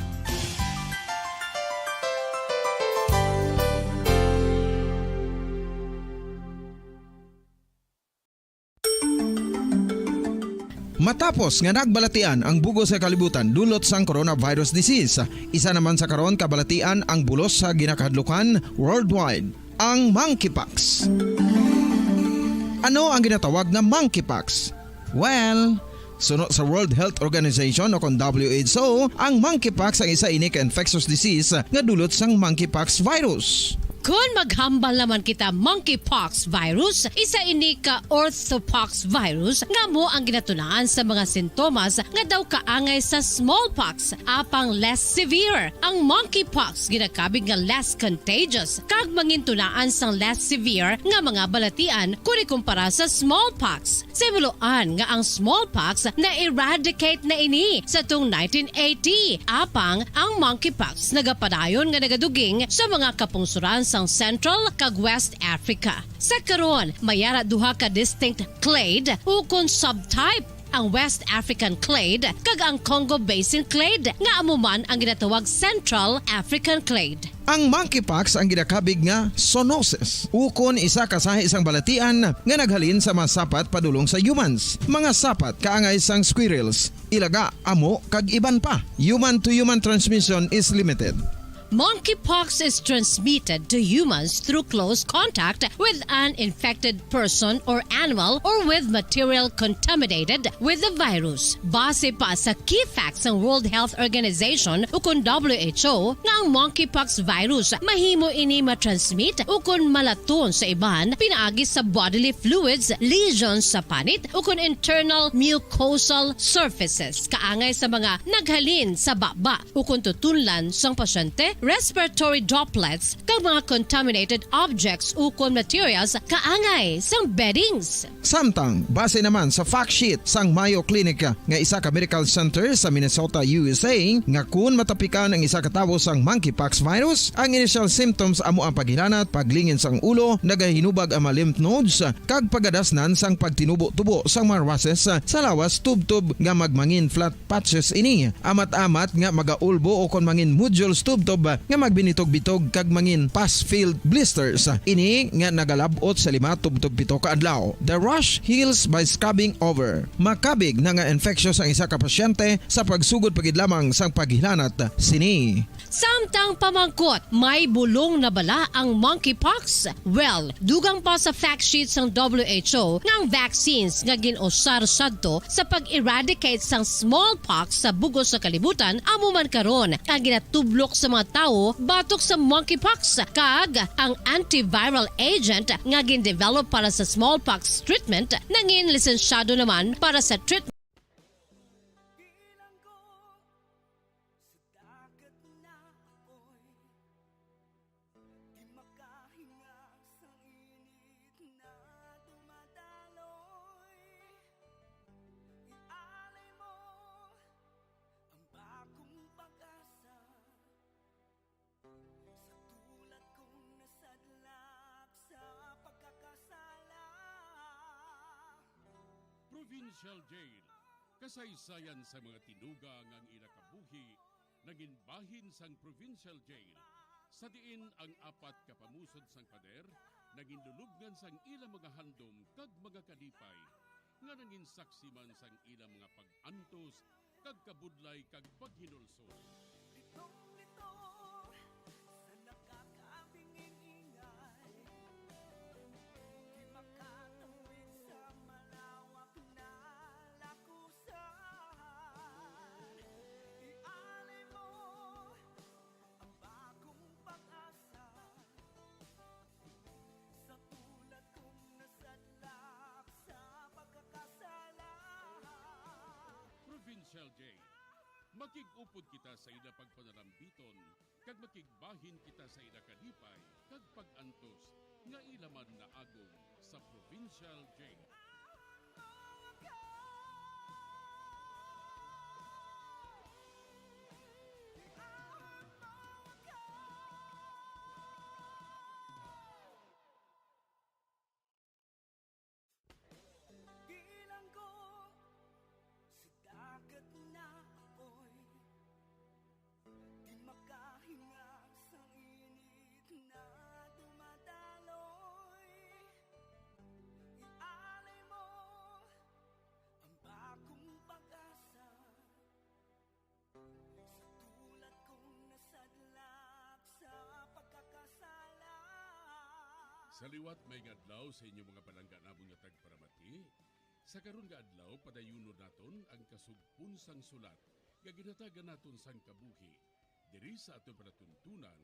Matapos nga nagbalatian ang bug-os nga kalibutan dulot sang coronavirus disease, isa naman sa karon kabalatian ang bulos sa ginakahadlukan worldwide, ang monkeypox. Ano ang ginatawag nga monkeypox? Well, suno sa World Health Organization o kon W H O, ang monkeypox ang isa ini ka infectious disease nga dulot sang monkeypox virus. Kon maghambal naman kita monkeypox virus, isa ini ka orthopox virus nga amo ang ginatunaan sa mga sintomas nga daw kaangay sa smallpox, apang less severe. Ang monkeypox ginakabig nga less contagious kag mangintunaan sang less severe nga mga balatian kon ikumpara sa smallpox. Sa himuloan nga ang smallpox na-eradicate na ini sa tong nineteen eighty, apang ang monkeypox nagapadayon nga nagaduging sa mga kapungsoran sang Central kag West Africa. Sa karon, may ara duha ka distinct clade ukon subtype, ang West African clade kag ang Congo Basin clade, nga amo man ang ginatawag Central African clade. Ang monkeypox ang ginakabig nga zoonosis, ukon isa ka sahi sang balatian nga naghalin sa mga sapat padulong sa humans, mga sapat kaangay sang squirrels, ilaga, amo, kag iban pa. Human to human transmission is limited. Monkeypox is transmitted to humans through close contact with an infected person or animal or with material contaminated with the virus. Base pa sa key facts sang World Health Organization ukon W H O nga ang monkeypox virus mahimo ini matransmit ukon malaton sa iban pinaagi sa bodily fluids, lesions sa panit ukon internal mucosal surfaces kaangay sa mga naghalin sa baba ukon tutunlan sang pasyente, respiratory droplets, kag mga contaminated objects ukon materials kaangay sang beddings. Samtang, base naman sa fact sheet sang Mayo Clinic nga isa ka medical center sa Minnesota, U S A, nga kun matapikan ang isa ka tawo sang monkeypox virus, ang initial symptoms amo ang paghilanat, paglingin sang ulo, nagahinubag ang mga lymph nodes, kag pagadasnan sang pagtinubo-tubo sang mga rushes sa lawas tubtob nga magmangin flat patches ini. Amat-amat nga magaulbo o kon mangin nodules tubtob nga magbinitog-bitog kag mangin pus-filled blisters. Ini nga nagalab-ot sa lima tubtob pito ka adlaw. The rash heals by scrubbing over. Makabig na nga infeksyon sang isa ka pasyente sa pagsugod pa gid lamang sang paghilanat sini. Samtang pamangkot, may bulong na bala ang monkeypox? Well, dugang pa sa fact sheet sang W H O nga ang vaccines nga gin-usar sadto sa pag-eradicate sang smallpox sa bug-os nga kalibutan amo man karon ang ginatublok sa mga tawo batok sa monkeypox, kag ang antiviral agent nga gin-develop para sa smallpox treatment nangin lisensyado naman para sa treatment. Sa dagat na apoy, di makahinga sang init na dumadaloy. Ialay mo ang bagong pag-asa. Sa tulad kong nasadlak sa pagkakasala. Provincial Jail. Kasaysayan sa mga tinuga nga ang ila kabuhi nangin bahin sang Provincial Jail, sa diin ang apat ka pamusod sang pader nangin lulubngan sang ila mga handom kag mga kalipay, nga nangin saksi man sang ila mga pag-antos kag kabudlay kag paghinulsol. Litong-lito sa nakakabingin-ingay, di makatawid sa malawak na lakusan. Ialay mo ang bagong pag-asa. Sa tulad kong nasadlak sa pagkakasala. Provincial Jail. Makig-upod kita sa ila pagpanalambiton, kag makigbahin kita sa ila kalipay kag pag-antos nga ila man naagom sa Provincial Jail. Bilanggo sa dagat na apoy, di makahinga sa init na dumadaloy. Ialay mo ang bagong pag-asa. Sa tulad kong nasadlak sa pagkakasala. Sa liwat may nga adlaw sa inyo mga palangga namon nga tagparamati. Sa karon nga adlaw, padayunon naton ang kasugpon sang sulat nga ginhatagan naton sang kabuhi diri sa aton palatuntunan,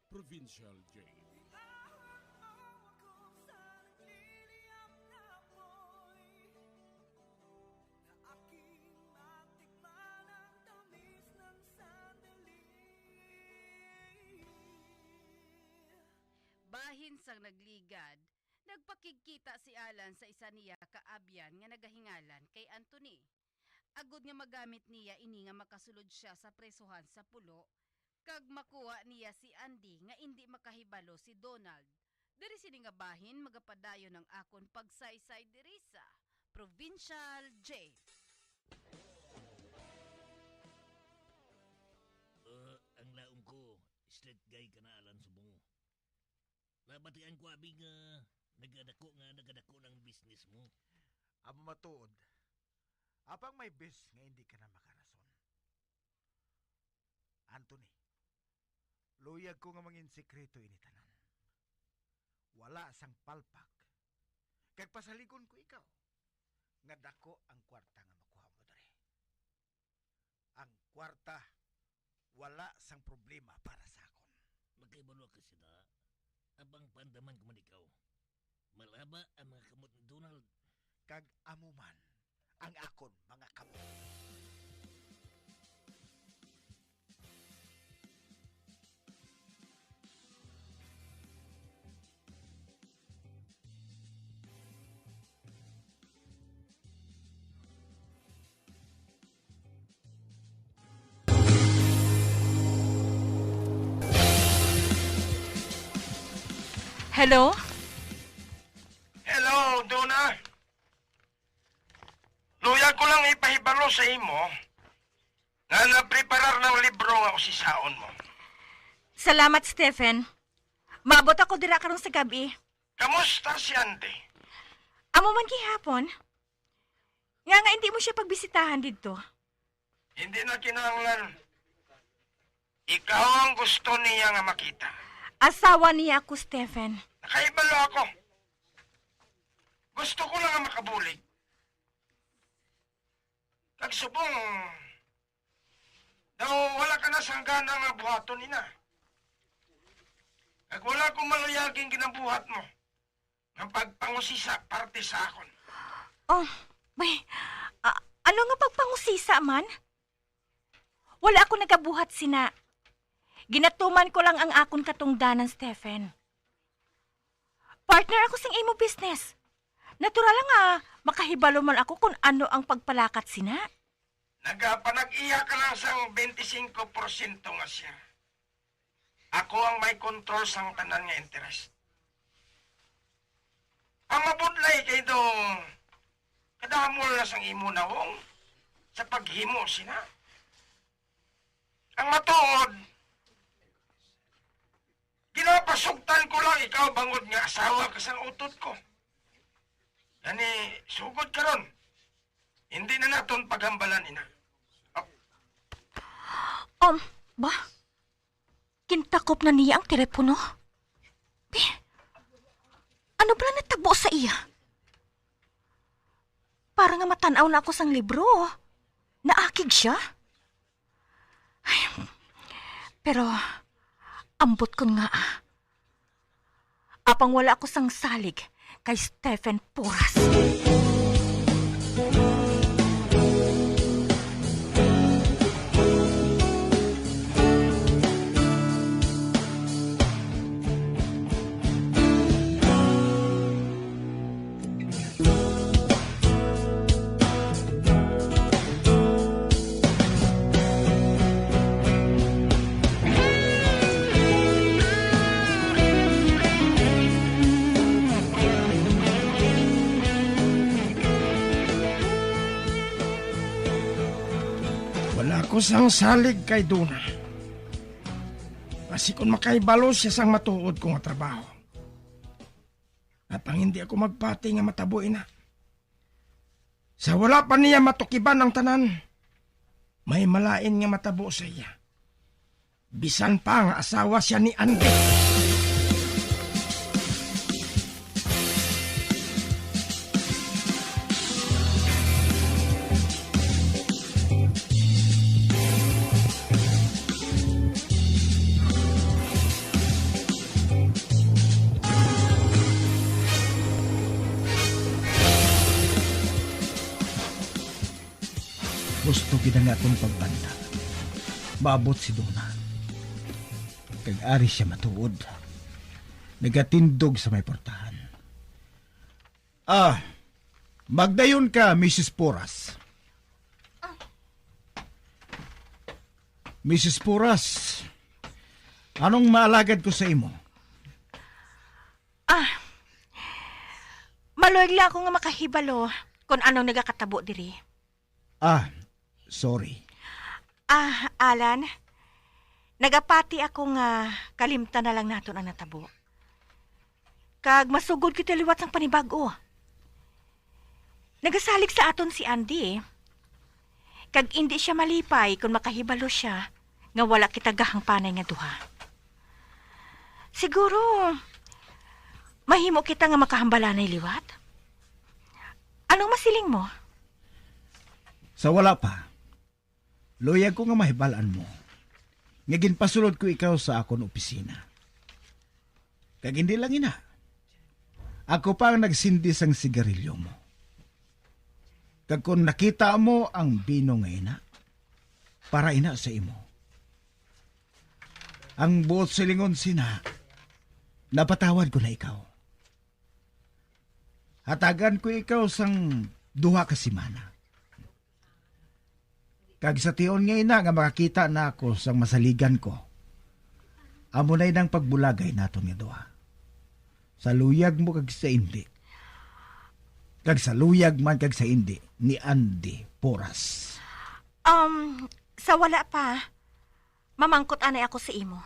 Provincial Jail. Bitawan mo ako sa nagliliyab na apoy, na aking matikman ang tamis ng sandali. Bahin sang nagligad, nagpakigkita si Alan sa isa niya ka abyan nga nagahingalan kay Anthony. Agod nga magamit niya ini nga makasulod sia sa presohan sa pulo, kag makuha niya si Andy nga indi makahibalo si Donald. Diri sini nga bahin magapadayon ang akon pagsaysay diri sa Provincial Jail. Uh, ang laom ko, straight guy ka na, Alan, subong. Nabatian ko, abi, nga nagadako, nga nagadako ng business mo. Amo matuod. Apang may bes nga hindi ka na makarason. Anthony, luyag ko nga mangin sikreto ini tanan. Wala sang palpak. Kag pasaligon ko ikaw nga dako ang kwarta nga makuha mo diri. Ang kwarta wala sang problema para sa akon. Makahibalo ka sina, apang paandaman ko man ikaw. Malaba ang mga kamot ni Donald. Kag amo man ang akon mga kamot. Hello? Hello, Donna. Luyag ko lang ipahibalo sa imo nga napreparar ng libro nga usisaon mo. Salamat, Stephen. Maabot ako dira karon sa gab-i. Kamusta si Andy? Amo man gihapon. Nga nga hindi mo siya pagbisitahan didto? Hindi na kinahanglan. Ikaw ang gusto niya nga makita. Asawa niya ako, Stephen. Nakahibalo ako. Gusto ko lang nga makabulig. Kag subong, daw wala ka na sang gana nga buhaton ina. Kag wala ko maluyaging ginabuhat mo nga pagpangusisa parte sa akon. Oh, bay, a-, ano nga pagpangusisa man? Wala ako nagabuhat sina. Ginatuman ko lang ang akon katungdanan, Stephen. Partner ako sing imo business. Natural lang nga makahibalo man ako kung ano ang pagpalakat sina. Nagapanag-iya ka lang sang twenty-five porsyento nga share. Ako ang may control sang tanan nga interes. Ang mabudlay kay daw kadamo na sang imo nawong sa paghimo sina. Ang matuod, ginapasugtan ko lang ikaw bangod nga asawa ka sang utod ko. Gani, sugod karon, hindi na naton paghambalan ina. Oh. Um, ba? Gintakop na niya ang telepono. Bi, ano bala natabo sa iya? Para nga matan-aw na ako sang libro. Naakig siya? Ay, pero ambot kon nga, apang wala ako sang salig kay Stephen Porras. Wala ko sang salig kay Dona. Basi kon makahibalo siya sang matuod ko nga trabaho. Apang hindi ako magpati nga matabo ina. Sa wala pa niya matukiban ang tanan, may malain nga matabo sa iya. Bisan pa nga asawa siya ni Andy. Gusto gid nga akon pagbanda. Maabot si Dona. Kag ari siya matuod. Nagatindog sa may portahan. Ah, magdayon ka, Misis Porras. Misis Porras, anong maalagad ko sa imo? Ah, maluoy lang ako nga makahibalo kon anong nagakatabo diri. Ah, sorry. Ah, Alan, nagapati ako nga kalimtan na lang naton ang natabo. Kag masugod kita liwat sang panibag-o. Nagasalig sa aton si Andy, eh. Kag indi siya malipay kon makahibalo siya nga wala kita gahangpanay nga duha. Siguro, mahimo kita nga makahambalanay liwat? Anong masiling mo? Sa wala pa, luyag ko nga mahibal-an mo nga ginpasulod ko ikaw sa akon opisina. Kag hindi lang ina, ako pa ang nagsindi sang sigarilyo mo. Kag kon nakita mo ang bino nga ina, para ina sa imo. Ang buot silingon sina, napatawad ko na ikaw. Hatagan ko ikaw sang duha ka simana. Kag sa tion nga ina nga makakita na ako sang masaligan ko, amo na inang pagbulagay naton nga duha. Sa luyag mo kag sa indi. Kag sa luyag man kag sa indi ni Andy Porras. Um, sa wala pa, mamangkot anay ako sa imo.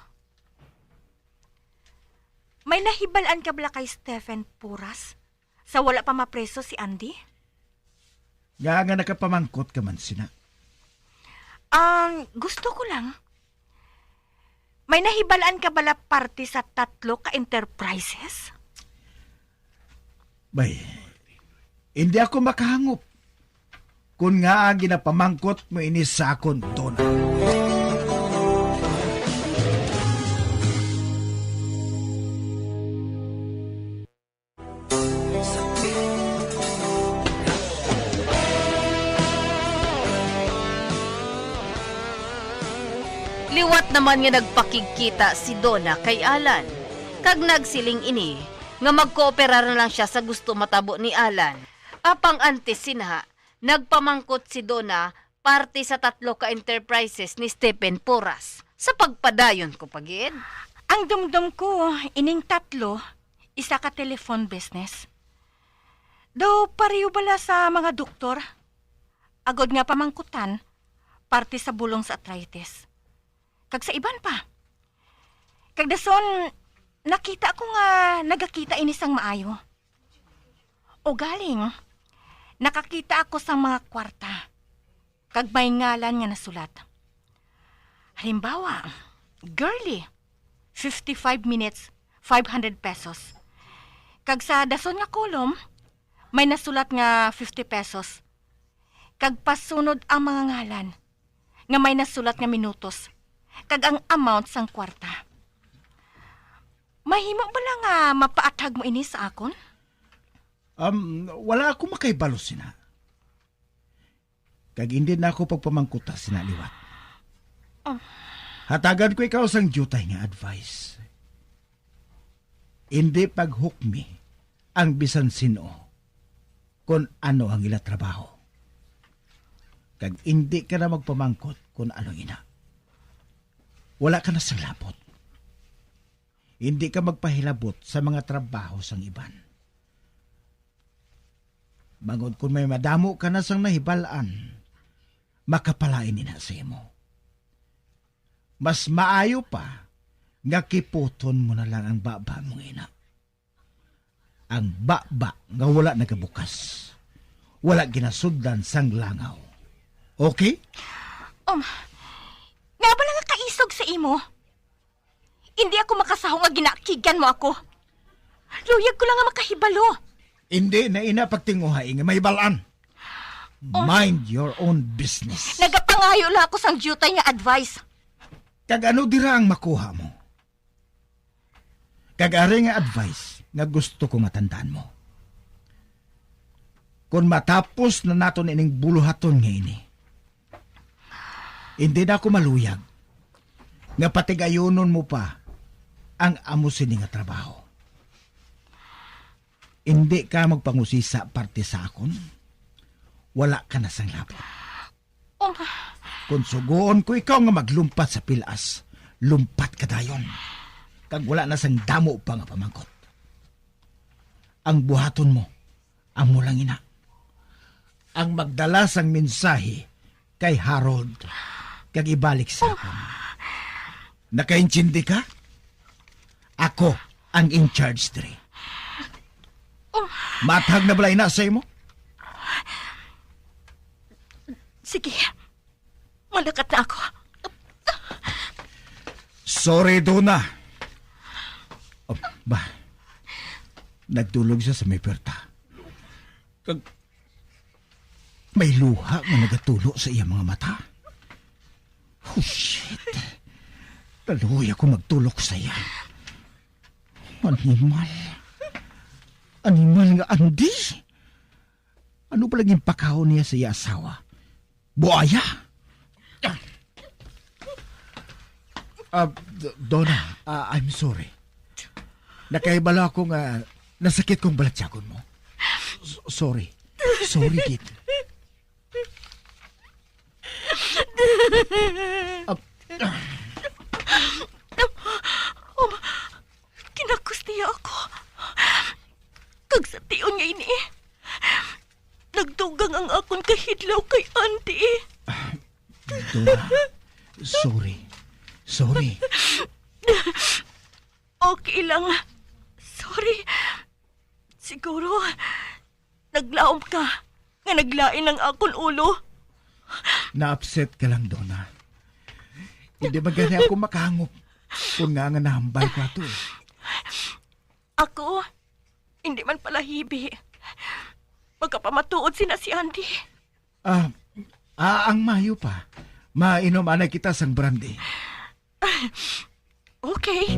May nahibal-an ka bala kay Stephen Puras sa wala pa mapreso si Andy? Nga nga nakapamangkot ka man sina? Ang gusto ko lang, may nahibal-an ka bala parte sa tatlo ka enterprises? Bay, hindi ako makahangop kon ngaa ginapamangkot mo ini sa akon, Donna. Liwat naman nga nagpakigkita si Donna kay Alan, kag nagsiling ini nga magkooperar na lang siya sa gusto matabo ni Alan. Apang antes sina, nagpamangkot si Donna parte sa tatlo ka enterprises ni Stephen Porras. Sa pagpadayon ko pa gid. Ang dumdom ko, ining tatlo, isa ka telephone business. Daw pareho bala sa mga doktor, agod nga pamangkutan, parte sa bulong sa arthritis. Kag sa iban pa. Kag dason, nakita ko nga nagakita ini sang maayo. Ugaling, nakakita ako sang mga kwarta, kag may ngalan nga nasulat. Halimbawa, Girly, fifty-five minutes, five hundred pesos. Kag sa dason nga kolom, may nasulat nga fifty pesos. Kag pasunod ang mga ngalan nga may nasulat nga minutos, kag ang amount sang kwarta. Mahimo bala nga mapaathag mo ini sa akon? Um, wala ako makahibalo sina. Kag indi na ako pagpamangkuta sina liwat. Oh. Hatagan ko ikaw sang diutay nga advice. Indi paghukmi ang bisan sin-o kon ano ang ila trabaho. Kag indi ka na magpamangkot kon ano ina. Wala ka na sang lapot. Indi ka magpahilabot sa mga trabaho sang iban. Bangod kon may madamo ka na sang nahibal-an, makapalain ina sa imo. Mas maayo pa nga kiputon mo na lang ang baba mo, ina. Ang baba nga wala nagabukas, wala ginasudlan sang langaw. Okay? Um, nga bala nga kaisog sa imo? Hindi ako makasahong nga ginaakigan mo ako. Luyag ko lang nga makahibalo. Hindi na ina pagtinguha nga mahibal-an. Oh. Mind your own business. Nagapangayo lang ako sang diutay nga advice. Kag ano dira ang makuha mo? Kag ari nga advice nga gusto ko nga tandaan mo. Kon matapos na naton ining buluhaton nga ini, hindi na ako maluyag nga patigayunon mo pa ang amo sini nga trabaho. Hindi ka magpangusisa parte sa akon. Wala ka na sang labot. Oh. Kung sugoon ko ikaw nga maglumpat sa pilas, lumpat ka dayon. Kag wala na sang damo pa nga pamangkot. Ang buhaton mo, amo lang ina. Ang magdala sang mensahe kay Harold kag ibalik sa akon. Nakaintindi ka? Ako ang in charge diri. Maathag na bala ina sa imo? Sige. Malakat na ako. Sorry, Donna. Oh, ba? Nagtulog siya sa may puwerta. Kag may luha nga nagatulo sa iya mga mata. Oh, shit. Kaluoy ako magtulok sa iya. Animal. Animal nga Andy. Ano pa lagi ang pakaon niya sa iya asawa? Buaya? Ah, D-, Donna, ah, I'm sorry. Nakahibalo ako nga nasakit kong balatyagon mo. S-, sorry. Sorry, gid. Ah, Kinakos niya ako. Kag sa tion nga ini, nagdugang ang akon kahidlaw kay Andy. Dora, sorry. Sorry. Okay lang. Sorry. Siguro, naglaom ka nga naglain ang akon ulo. Na-upset ka lang, Donna. Hindi man gani ako makahangop kung nga nga nahambal ko ato. Ako, hindi man palahibi. Magkapamatuod sina si Andy. Ah, ah, ang mayo pa. Mainom anay kita sang brandy. Okay.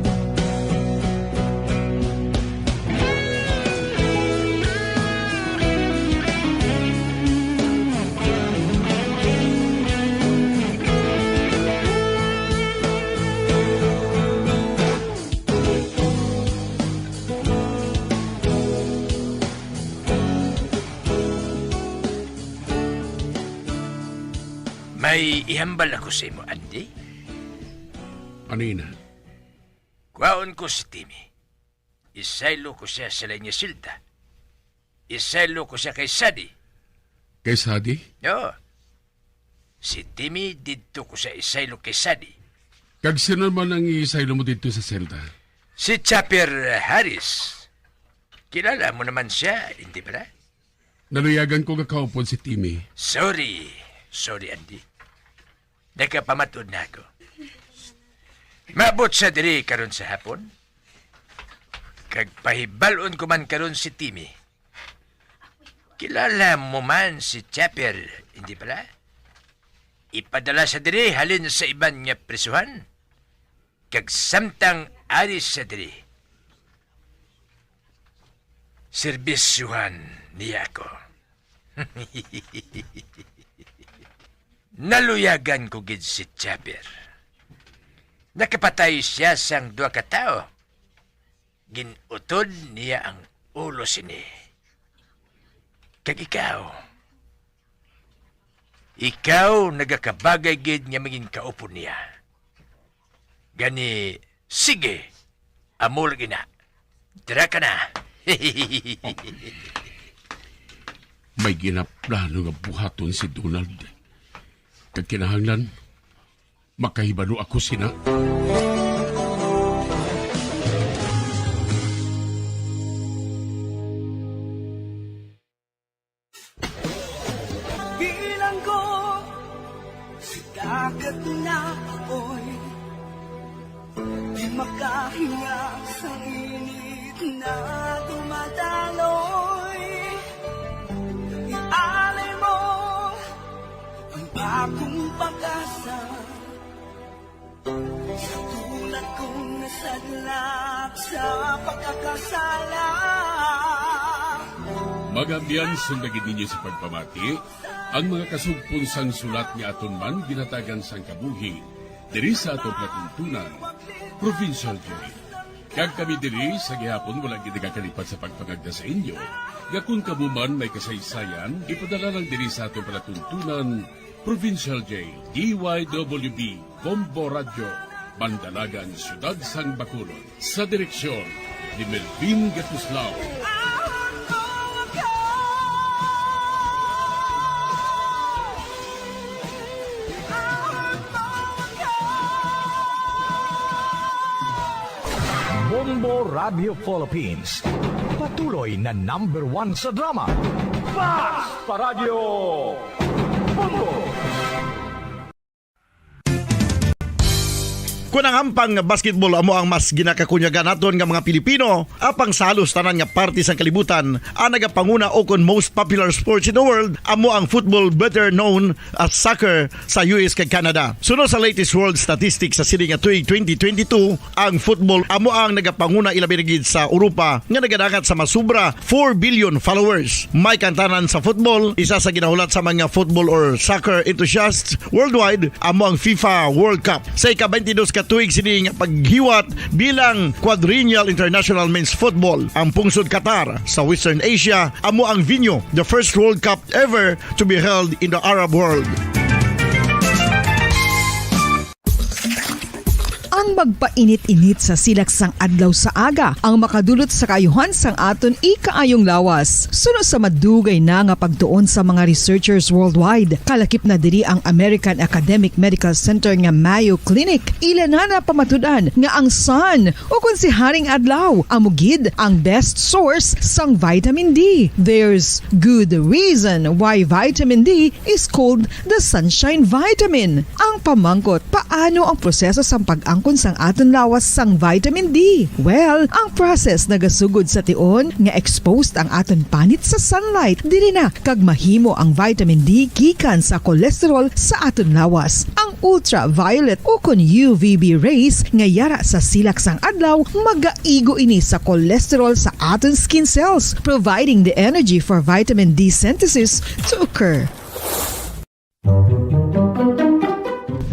May ihambal ako sa imo, Andy. Ano ina? Kwaon ko si Timmy. Isaylo ko siya sa lain nga silda. Isaylo ko siya kay Sadi. Kay Sadi? Oo. Si Timmy didto ko siya isaylo kay Sadi. Kag sino man ang isaylo mo didto sa selda? Si Chopper Harris. Kilala mo naman siya, hindi ba? Naluyagan ko nga kaupod si Timmy. Sorry. Sorry, Andy. Nagapamatud na ako. Maabot siya diri karon sa hapon. Kag pahibalon ko man karon si Timmy. Kilala mo man si Chopper, hindi bala? Ipadala siya diri halin sa iban nga prisuhan. Kag samtang ari siya diri, serbisyuhan niya ako. Naluyagan ko gid si Chopper. Nakapatay siya sang duha ka tawo. Gin-utod niya ang ulo sini. Kag ikaw, ikaw nagakabagay gid nga maging kaupod niya. Gani, sige, amo lagi na. Dira ka na. May ginaplano nga buhaton si Donald. Kag kinahanglan, makahibalo ako sina. Bilanggo sa dagat na apoy, di makahinga sa init na dumadaloy. Ialay mo ang akong pag-asa. Sa tulad kong nasadlak sa pagkakasala. Mga abyan, sundagi ninyo sa pagpamati ang mga kasugpon sang sulat nga aton man ginhatagan sang kabuhi diri sa aton palatuntunan, Provincial Joy. Kag kami diri sa gihapon wala gid nagakalipat sa pagpangagda sa inyo nga kon kamo man may kasaysayan, ipadala lang diri sa aton palatuntunan, Provincial J, D Y W B, Bombo Radyo, Bandalagan, Siyudad sang Bacolod. Sa direksyon ni Melvin Gatuslao. Bombo Radio Philippines. Patuloy na number one sa drama. Fast pa Radyo Bombo! Kon ang hampang nga basketball amo ang mas ginakakunyagan naton nga mga Pilipino, apang sa halos tanan nga parte sang kalibutan, ang nagapanguna ukon most popular sports in the world amo ang football, better known as soccer, sa U S kag Canada. Suno sa latest world statistics sa sini nga tuig twenty twenty-two, ang football amo ang nagapanguna, ilabi na gid sa Europa, nga nagadangat sa masubra four billion followers. May kantanan sa football, isa sa ginahulat sa mga football or soccer enthusiasts worldwide, amo ang FIFA World Cup. Sa ika-twenty-dos ka tuig sini nga paghiwat bilang Quadrennial International Men's Football, ang pungsod Qatar sa Western Asia amo ang venue, the first World Cup ever to be held in the Arab world. Ang magpainit-init sa silak sang adlaw sa aga ang makadulot sa kaayuhan sang aton ikaayong lawas. Suno sa madugay na nga pagtuon sa mga researchers worldwide, kalakip na diri ang American Academic Medical Center nga Mayo Clinic, ila na napamatud-an nga ang sun, o kon si Haring Adlaw, amo gid ang best source sang vitamin D. There's good reason why vitamin D is called the sunshine vitamin. Ang pamangkot, paano ang proseso sang pag-angkon sang aton lawas sang vitamin D? Well, ang process nagasugod sa tion nga exposed ang aton panit sa sunlight. Diri na kag mahimo ang vitamin D gikan sa cholesterol sa aton lawas. Ang ultraviolet o kon U V B rays nga yara sa silak sang adlaw magaigo ini sa cholesterol sa aton skin cells, providing the energy for vitamin D synthesis to occur.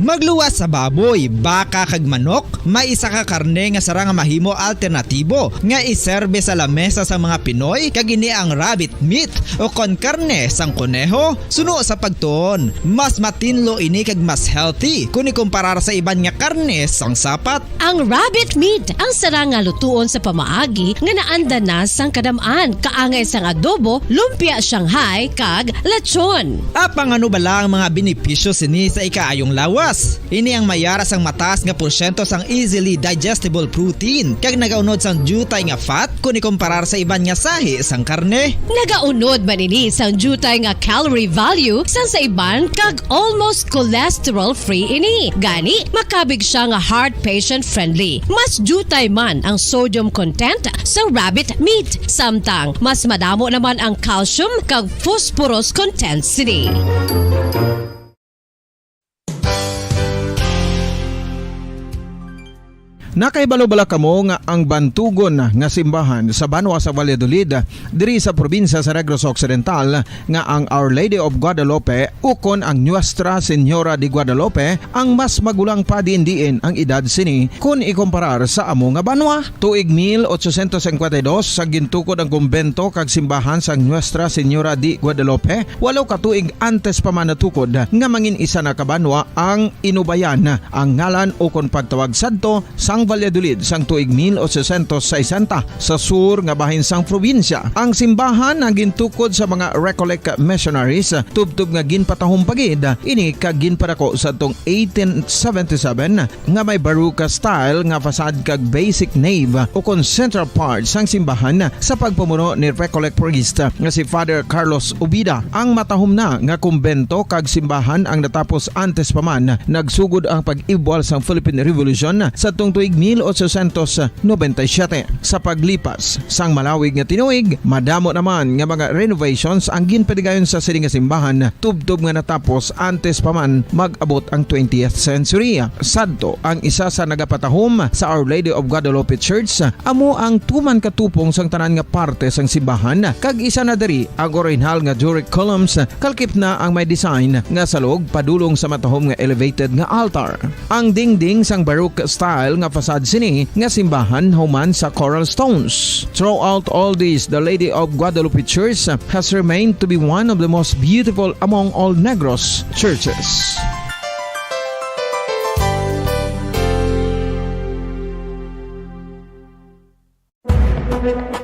Magluwas sa baboy, baka, kag manok, may isa ka karne nga sarang nga mahimo alternatibo nga iserbe sa lamesa sa mga Pinoy, kag ini ang rabbit meat o kon karne sang koneho. Suno sa pagtuon, mas matinlo ini kag mas healthy kon ikumparar sa iban nga karne sang sapat. Ang rabbit meat ang sarang nga lutuon sa pamaagi nga naanda na sang kadam-an, kaangay sang adobo, lumpia Shanghai, kag lechon. Apang ano bala ang mga benepisyo sini sa ikaayong lawas? Ini ang mayara sang mataas nga porsyento sang easily digestible protein, kag nagaunod sang diutay nga fat kon ikumparar sa iban nga sahi sang karne. Nagaunod man ini sang diutay nga calorie value sang sa iban, kag almost cholesterol-free ini. Gani, makabig siya nga heart patient-friendly. Mas diutay man ang sodium content sa rabbit meat, samtang mas madamo naman ang calcium kag phosphorus content sini. Nakahibalo bala kamo nga ang bantugon nga simbahan sa banwa sa Valladolid, diri sa probinsya sa Negros Occidental, nga ang Our Lady of Guadalupe ukon ang Nuestra Señora de Guadalupe ang mas magulang pa diin-diin ang edad sini kon ikumparar sa amo nga banwa? Tuig mil ochocientos cincuenta y dos sa gintukod ang kumbento kag simbahan sang Nuestra Señora de Guadalupe, walo ka tuig antes pa man natukod nga mangin isa na ka banwa ang Inubayan, ang ngalan ukon pagtawag sadto sang Valladolid sang tuig mil ochocientos sesenta sa sur nga bahin sang probinsya. Ang simbahan ang gintukod sa mga Recollect missionaries, tubtob nga ginpatahom pa gid ini kag ginpadako sadtong eighteen seventy-seven nga may Baroque style nga facade kag basic nave ukon central part sang simbahan sa pagpamuno ni Recollect priest nga si Father Carlos Ubida. Ang matahom na nga kumbento kag simbahan ang natapos antes pa man nagsugod ang pag-ibwal sang Philippine Revolution sadtong tuig mil ochocientos noventa y siete. Sa paglipas sang malawig nga tinuig, madamo naman nga mga renovations ang ginpadigayon sa sini nga simbahan, tubtob nga natapos antes pa man mag-abot ang twentieth century. Sadto, ang isa sa nagapatahom sa Our Lady of Guadalupe Church amo ang tuman katupong sang tanan nga parte sang simbahan, kag isa na diri ang orihinal nga Doric columns, kalakip na ang may design nga salog padulong sa matahom nga elevated nga altar. Ang dingding sang Baroque style nga facade sini nga simbahan human sa coral stones. Throughout all this, the Lady of Guadalupe Church has remained to be one of the most beautiful among all Negros churches.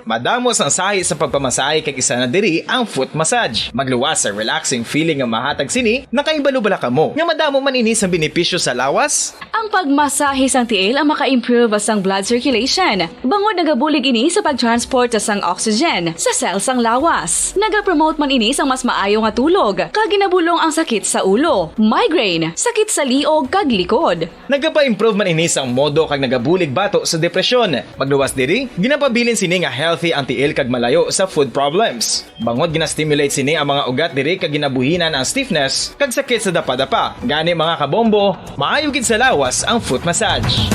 Madamo sang sahi sa pagpamasahe, kag isa na diri ang foot massage. Magluwas sa relaxing feeling nga mahatag sini. Nakahibalo bala kamo nga madamo man ini sang benepisyo sa lawas? Ang pagmasahe sang tiil ang maka-improve sang blood circulation, bangod nagabulig ini sa pag-transport sang oxygen sa cell sang lawas. Nagapromote man ini sang mas maayo nga tulog, kag ginabulong ang sakit sa ulo, migraine, sakit sa liog kag likod. Nagapa-improve man ini sang modo kag nagabulig bato sa depresyon. Magluwas diri, ginapabilin sini nga healthy ang tiil kag malayo sa foot problems. Bangod gina-stimulate sini ang mga ugat diri kag ginabuhinan ang stiffness kag sakit sa dapadapa. Gani, mga kabombo, maayo gid sa lawas ang foot massage.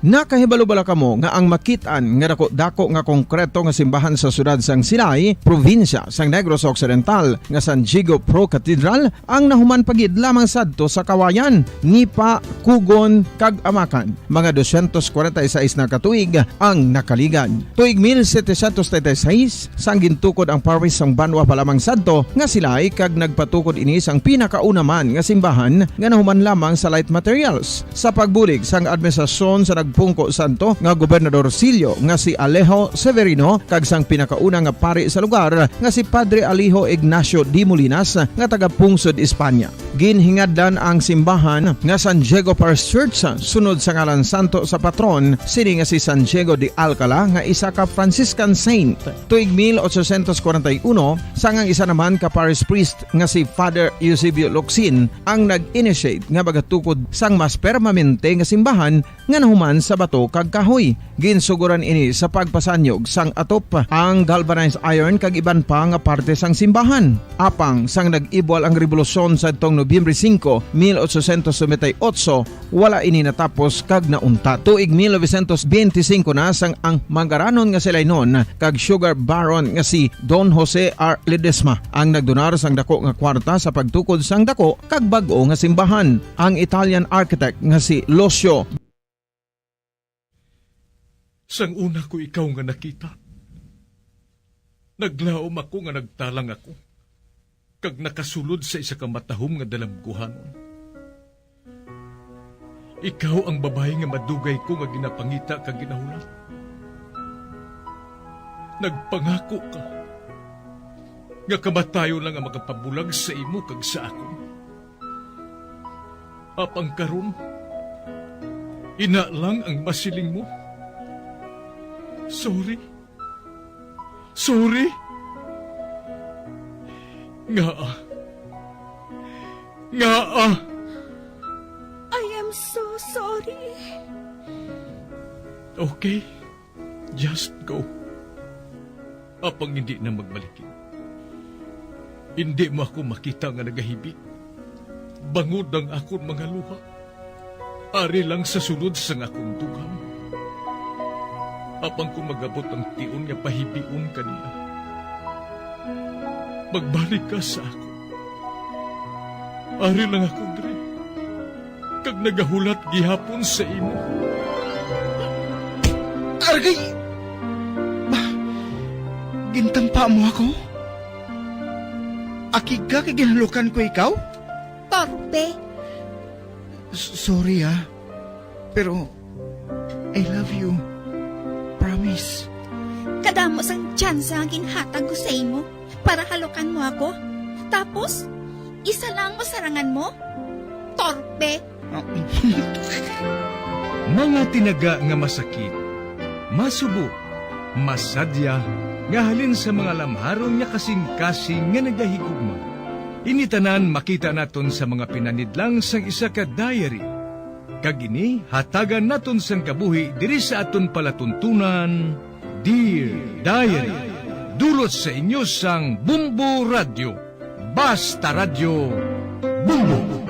Nakahibalo bala kamo nga ang makit-an nga dako-dako nga konkreto nga simbahan sa siyudad sang Silay, probinsya sang Negros Occidental, nga San Diego Pro Cathedral, ang nahuman pa gid lamang sadto sa kawayan, nipa, kugon, kag amakan? Mga dosyentos kwarenta y seis na ka tuig ang nakaligad. Tuig mil setecientos treinta y seis, sang gintukod ang parish sang banwa pa lamang sadto nga Silay, kag nagpatukod ini sang pinakauna man nga simbahan nga nahuman lamang sa light materials. Sa pagbulig sang administrasyon sa nagpungko sadto nga gobernador silyo nga si Alejo Severino kag sang pinakauna nga pari sa lugar nga si Padre Alejo Ignacio de Molinas nga taga Pungsod, Espanya. Ginhingadlan ang simbahan nga San Diego Parish Church sunod sa ngalan santo sa patron sini nga si San Diego de Alcala nga isa ka Franciscan saint. Tuig mil ochocientos kwarenta y uno, sang ang isa naman ka parish priest nga si Father Eusebio Locsin ang nag-initiate nga magatukod sang mas permanente nga simbahan nga nahuman sa bato kag kahoy. Ginsugoran ini sa pagpasanyog sang atop, ang galvanized iron kag iban pa nga parte sang simbahan. Apang sang nag-ibwal ang rebolusyon sadtong Nobyembre singko, mil ochocientos noventa y ocho, wala ini natapos kag nauntat. Tuig mil novecientos benti singko na sang ang manggaranon nga si Lainon kag sugar baron nga si Don Jose R. Ledesma ang nagdonar sang dako nga kwarta sa pagtukod sang dako kag bag-o nga simbahan. Ang Italian architect nga si Lucio Sang una ko ikaw nga nakita, naglaom ako nga nagtalang ako, kag nakasulod sa isa ka matahom nga dalagkuhanon. Ikaw ang babayi nga madugay ko nga ginapangita kag ginahulat. Nagpangako ka nga kamatayon lang ang makapabulag sa imo kag sa akon. Apang karon, ina lang ang masiling mo. Sorry. Sorry. Ngaa? Ngaa? I am so sorry. Okay. Just go. Apang hindi na magbalik. Hindi mo ako makita nga nagahibi. Bangod ang akon mga luha. Ari lang sa sulod sang akon dughan. Apang kung magabot ang tion nga pahibion ka nila, magbalik ka sa akon. Ari lang ako diri, kag nagahulat gihapon sa imo. Argay! Ba, gintampa mo ako? Akig ka kay ginhalukan ko ikaw? Torpe! S-, sorry, ah. Pero, I love you. Promise. Kadamo sang tsansa nga ginhatag ko sa imo para halukan mo ako. Tapos, isa lang mo sarangan mo? Torpe! Mga tinaga nga masakit, masubo, masadya, nga halin sa mga lamharon nga kasing-kasing nga nagahigugma. Ini tanan makita naton sa mga pinanidlang sang isa ka diary. Kag ini hatagan naton sang kabuhi diri sa aton palatuntunan, Dear Diary. Dulot sa inyo sang Bumbo Radyo. Basta Radyo, Bumbo.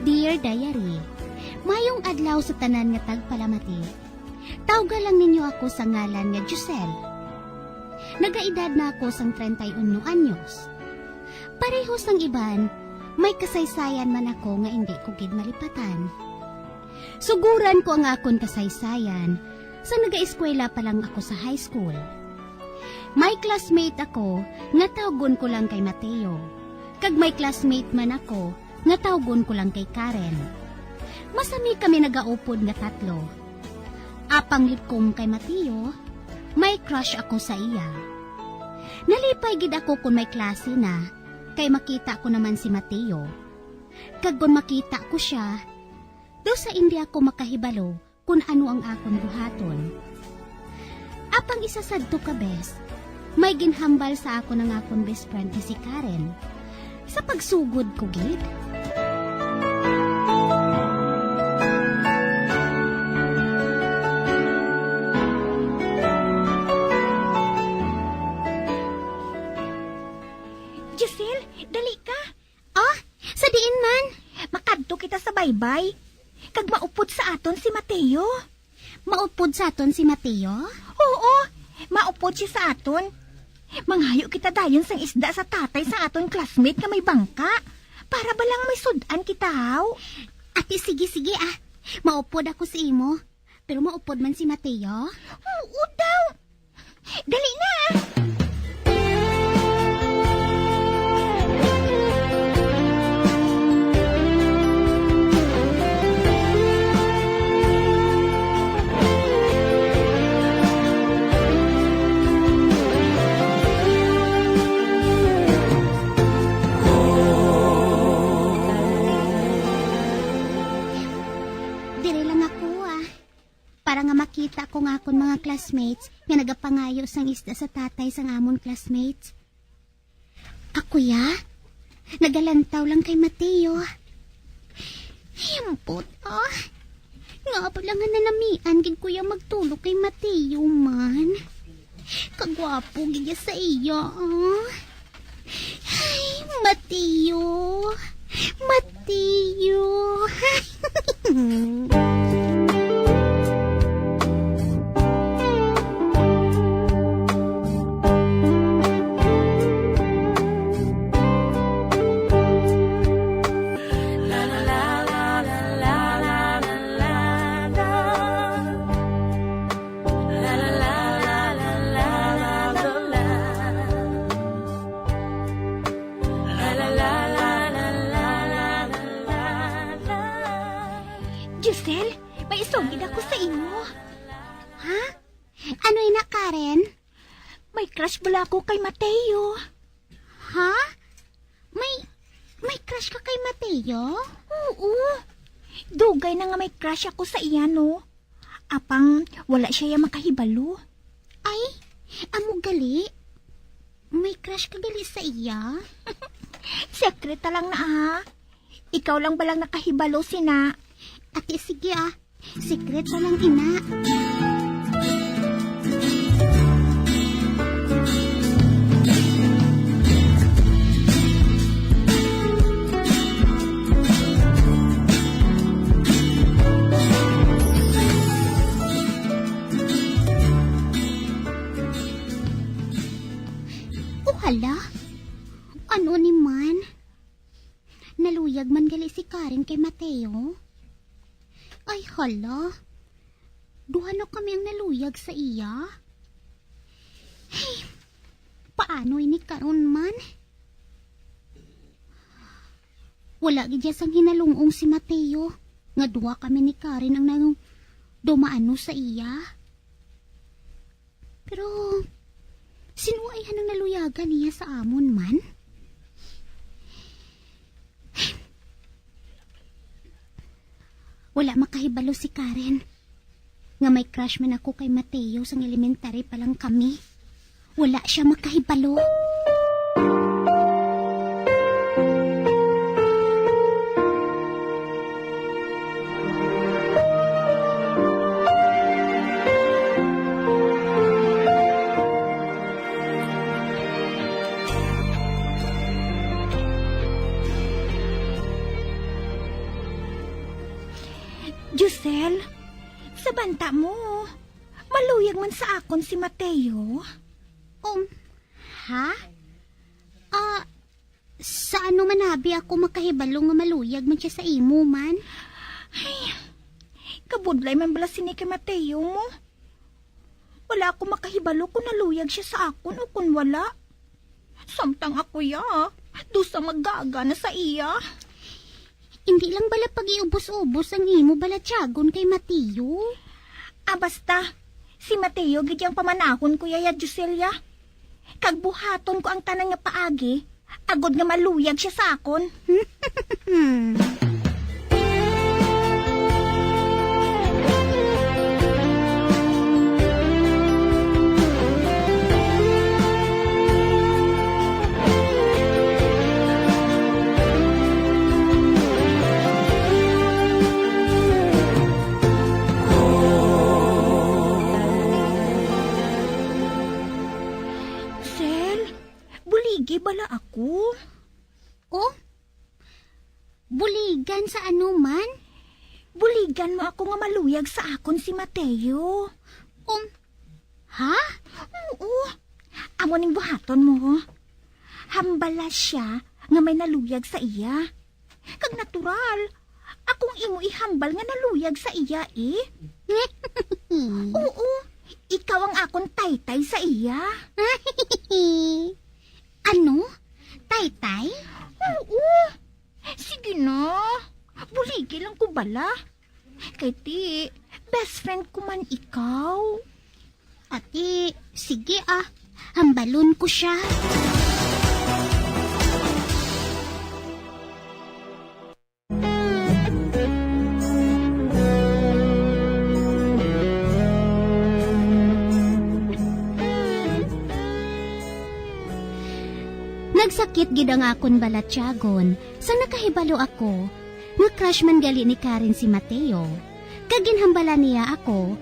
Dear Diary, mayong adlaw sa tanan nga tagpalamati. Tawga lang ninyo ako sa ngalan nga Giselle. Nagaedad na ako sang treinta y uno anyos. Pareho sang iban, may kasaysayan man ako nga indi ko gid malipatan. Suguran ko ang akon kasaysayan sa nagaeskwela pa lang ako sa high school. May classmate ako nga tawgon ko lang kay Mateo, kag may classmate man ako nga tawgon ko lang kay Karen. Masami kami nagaupod nga tatlo. Apang likom kay Mateo, may crush ako sa iya. Nalipay gid ako kon may klase na, kay makita ko naman si Mateo. Kag kon makita ko sia, daw sa indi ako makahibalo kon ano ang akon buhaton. Apang isa sadto ka bes, May ginhambal sa akon ang akon best friend nga si Karen. Sa pagsugod ko gid. Giselle, dali ka. Ah, sa diin man? Makadto kita sa baybay. Kag maupod sa aton si Mateo. Maupod sa aton si Mateo? Oo, maupod siya sa aton. Manghayo kita dayon sang isda sa tatay sa aton classmate nga may bangka. Para ba lang may sud-an kita, haw? Ate, sige, sige, ah. Maupod ako sa imo. Pero maupod man si Mateo? Oo daw. Dali na! Diri lang ako, ah. Para nga makita ko nga akon mga classmates nga nagapangayo sang isda sa tatay sang amon classmates. Ako, ya? Nagalantaw lang kay Mateo. Himpot, ah. Nga pala nga nanamian gid ko ya magtulog kay Mateo man. Kagwapo gid ya sa iya, ah. Ay, Mateo. Mateo. Giselle, may isugid ako sa imo. Ha? Ano ina, Karen? May crush bala ako kay Mateo. Ha? May, may crush ka kay Mateo? Oo. Dugay na nga may crush ako sa iya, no? Apang wala siya ya makahibalo. Ay, amo gali? May crush ka gali sa iya? Sekreta lang na, ha? Ikaw lang balang nakahibalo sina. Ate, sige, ah. Sekreta lang ina. O hala, ano ni man? Naluyag man gali si Karen kay Mateo? Ay, hala. Duha na kami ang naluyag sa iya. Hey, paano ini karon man? Wala gid ya sang hinalungong si Mateo nga duha kami ni Karen ang nang dumaano sa iya. Pero, sino ay hanang naluyagan niya sa amon man? Wala makahibalo si Karen nga may crush man ako kay Mateo sang elementary pa lang kami. Wala siya makahibalo. Giselle, sa banta mo, maluyag man sa akon si Mateo. Um, ha? Ah, sa ano man abi ako makahibalo nga maluyag man siya sa imo man? Ay, kabudlay man bala sini kay Mateo mo. Wala ako makahibalo kung naluyag siya sa akon o kung wala. Samtang ako ya, dusa magaga na sa iya. Hindi lang bala pag-iubos-ubos ang imo balatyagon kay Mateo. Ah, basta, si Mateo gid yang pamanahon ko, Yaya Joselia. Kag buhaton ko ang tanan nga paagi, agod nga maluyag siya sa akon. Ano man? Buligan mo ako nga maluyag sa akon si Mateo. Um, ha? Oo. Amo ning buhaton mo. Hambala siya nga may naluyag sa iya. Kag natural, akong imo ihambal nga naluyag sa iya, eh. Oo, ikaw ang akon taytay sa iya. Ano? Taytay? Oo. Sige na. Buligi lang ko bala. Kay ti, best friend ko man ikaw. Ati, sige ah. Hambalon ko siya. Nagsakit gid ang akon balatyagon sang nakahibalo ako nga crush man gali ni Karen si Mateo, kag ginhambala niya ako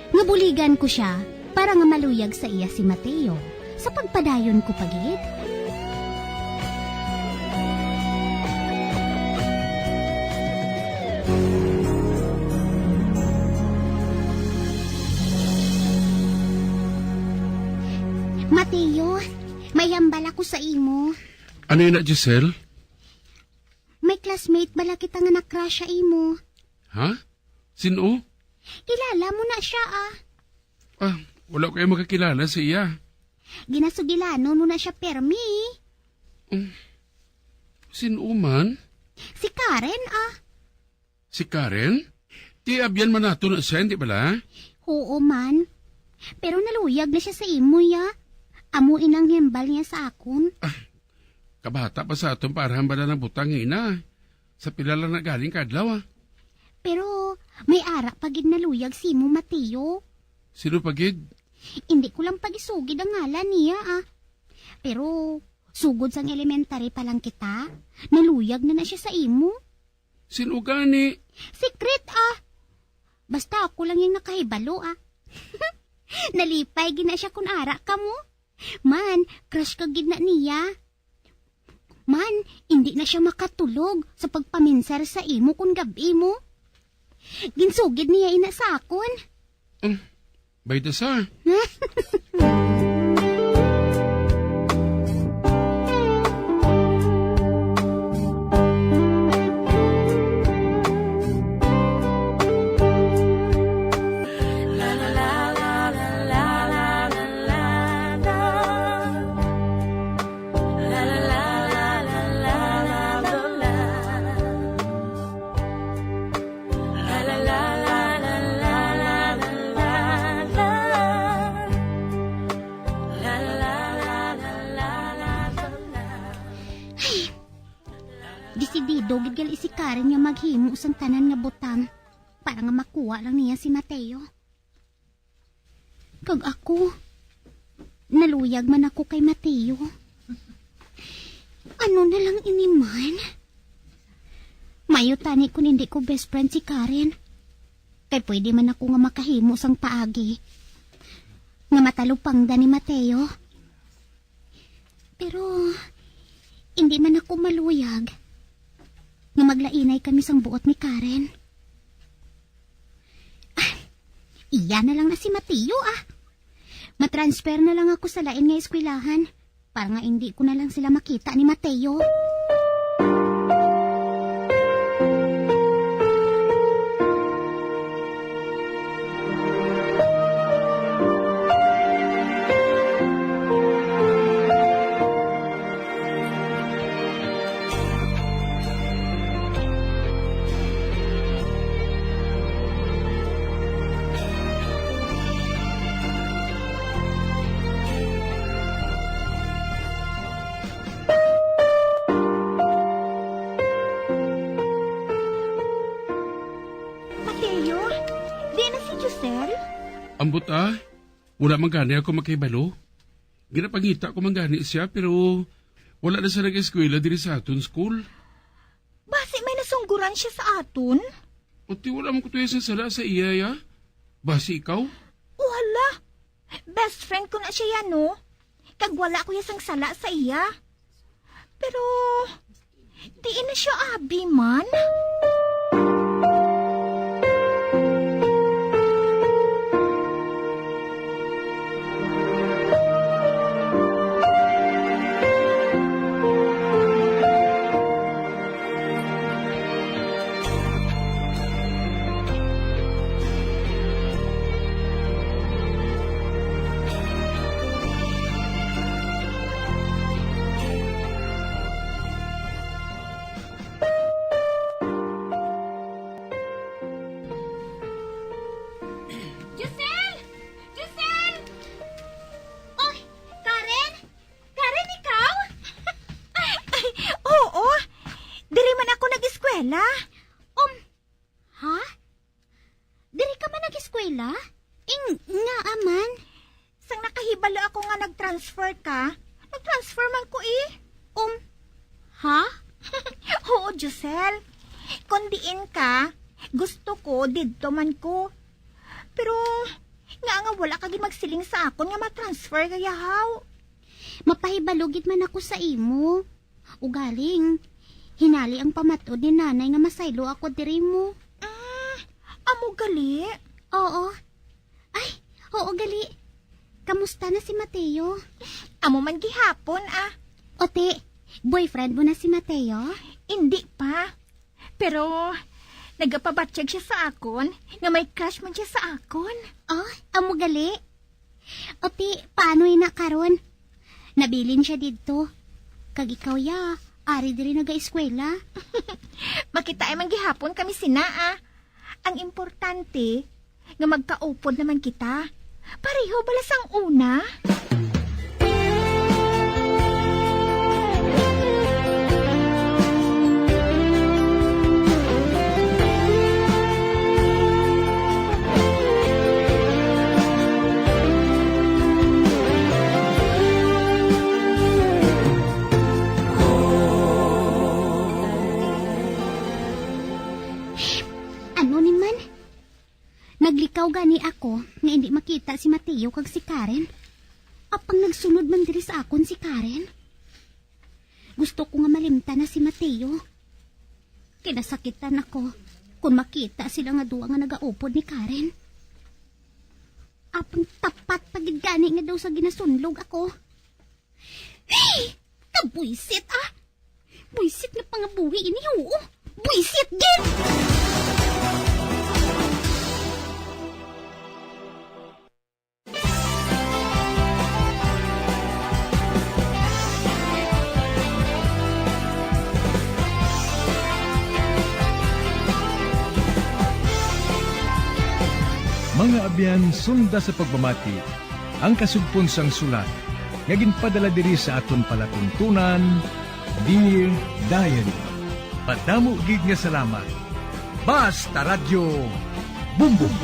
nga buligan ko sia para nga maluyag sa iya si Mateo. Sa pagpadayon ko pa gid. Mateo, may hambal ako sa imo. Ano yun na, Giselle? May classmate bala kita nga na-crush sa imo. Ha? Sino? Kilala mo na siya, ah. Ah, wala ko kayo makakilala sa iya. Ginasugilanon mo na siya, permi. Mm. Sino man? Si Karen, ah. Si Karen? Ti abyan man nato na siya, hindi bala? Oo man. Pero naluyag na siya sa imo, ya. Amo inang hambal niya sa akon. Ah, kabata pa sa aton para hambala ng butang ina. Sa pila lang na galing kadlaw, ah. Pero may ara pa gid naluyag si imo, Mateo. Sino pa gid? Hindi ko lang pagisugid ang ngalan niya, ah. Pero sugod sang elementary pa lang kita, naluyag na na siya sa imo. Sino gani? Secret, ah. Basta ako lang yung nakahibalo, ah. Nalipay gid na siya kun ara ka mo. Man, crush ka gid na niya. Man, hindi na siya makatulog sa pagpaminsar sa imo kun gab-i mo. Ginsugid niya ina sa akon. Mm, bayda sa. Ay, desidido gid gali si Karen nga maghimo sang tanan nga butang para nga makuha lang niya si Mateo. Kag ako, naluyag man ako kay Mateo. Ano na lang ini man? Mayo tani kun hindi ko best friend si Karen. Kay pwede man ako nga makahimo sang paagi nga matalupangdan ni Mateo. Pero hindi man ako maluyag nga maglainay kami sang buot ni Karen. Ah, iya na lang na si Mateo, ah. Matransfer na lang ako sa lain nga eskwelahan para nga hindi ko na lang sila makita ni Mateo. Mateo, di na si Giselle? Ambot, ah. Wala man gani ako makahibalo. Ginapangita ko man gani siya, pero wala na siya nag-eskwela diri sa aton school. Basi may nasungguran siya sa aton? Uti, wala man ko tuya sing sala sa iya, ya. Basi ikaw? O hala, best friend ko na siya, ya, no? Kag wala ko ya sang sala sa iya. Pero, diin na siya abi man? Eskwela? Ing, ngaa man? Sang nakahibalo ako nga nag-transfer ka, nag-transfer man ko, eh. Um, ha? Oo, Josel. Kon diin ka, gusto ko, didto man ko. Pero, nga nga wala ka gid magsiling sa akon nga ma-transfer ka, yahaw. Mapahibalo gid man ako sa imo. Ugaling, hinali ang pamatud ni nanay nga masaylo ako diri mo. Mm, amo gali? Oo. Ay, oo gali. Kamusta na si Mateo? Amo man gihapon, ah. O ti, boyfriend mo na si Mateo? Indi pa. Pero nagapabatyag siya sa akon nga may crush man siya sa akon. Oh, amo gali? O ti, paano ina karon? Nabilin siya didto. Kag ikaw, ya, ari diri nagaeskwela. Makitaay man gihapon kami sina, ah. Ang importante, nga magkaupod naman kita. Pareho bala sang una. Ano ni man? Naglikaw gani ako nga indi makita si Mateo kag si Karen. Apang nagsunod man diri sa akon si Karen. Gusto ko nga malimtan na si Mateo. Kay nasakitan ako kon makita sila nga duha nga nagaupod ni Karen. Apang tapat pa gid gani nga daw sa ginasunlog ako. Hey! Kabuisit, ah! Buisit nga pangabuhi ini, oo. Buisit gid! Mga abyan, sunda sa pagpamati ang kasugpon sang sulat nga ginpadala diri sa aton palatuntunan, Dear Diary. Madamo gid nga salamat. Basta Radyo Bumbong.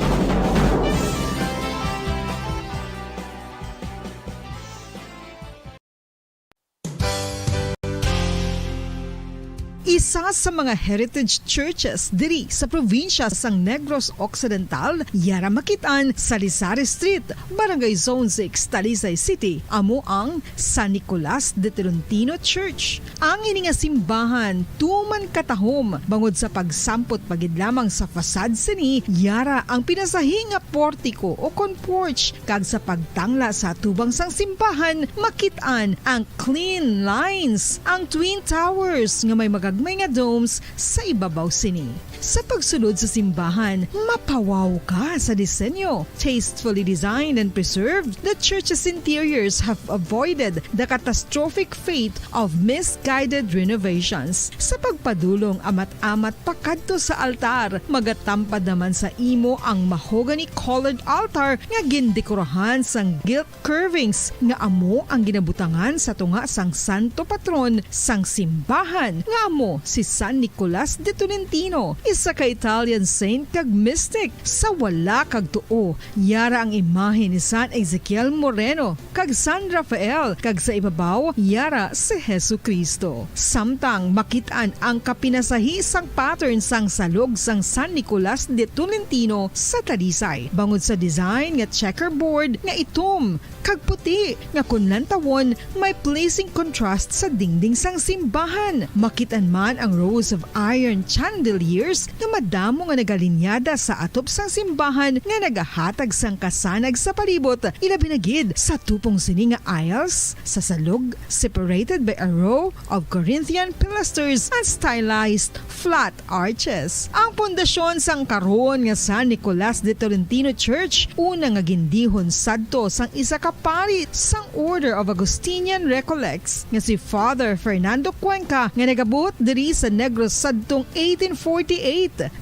Isa sa mga heritage churches diri sa probinsya sang Negros Occidental, yara makit-an sa Lisari Street, Barangay Zone six, Talisay City, amo ang San Nicolas de Tolentino Church. Ang ini nga simbahan tuman katahom bangod sa pagsampot pa gid lamang sa facade sini, yara ang pinasahi nga portiko o kon porch, kag sa pagtangla sa atubang sang simbahan, makit-an ang clean lines, ang twin towers nga may magagmay nga domes sa ibabaw sini. Sa pagsulod sa simbahan, mapawaw ka sa disenyo. Tastefully designed and preserved, the church's interiors have avoided the catastrophic fate of misguided renovations. Sa pagpadulong amat-amat pakadto sa altar, magatampad naman sa imo ang mahogany-colored altar nga gindekorahan sang gilt curvings nga amo ang ginabutangan sa tunga sang santo patron sang simbahan, nga amo si San Nicolas de Tolentino, isa ka Italian saint kag mystic. Sa wala kag tuo, yara ang imahe ni San Ezekiel Moreno kag San Rafael, kag sa ibabaw, yara si Jesu-Cristo. Samtang makit-an ang kapinasahi sang pattern sang salog sang San Nicolas de Tolentino sa Talisay, bangod sa design nga checkerboard nga itom kag puti, nga kon lantawon, may pleasing contrast sa dingding sang simbahan. Makit-an man ang rows of iron chandeliers nga madamo nga nagalinyada sa atop sang simbahan nga nagahatag sang kasanag sa palibot, ilabi na gid sa tupong sini nga aisles sa salog, separated by a row of Corinthian pilasters and stylized flat arches. Ang pundasyon sang karon nga San Nicolas de Tolentino Church, una nga gindihon sadto sang isa ka pari sang Order of Augustinian Recollects nga si Father Fernando Cuenca, nga nagabuot diri sa Negros sadtong eighteen forty-eight.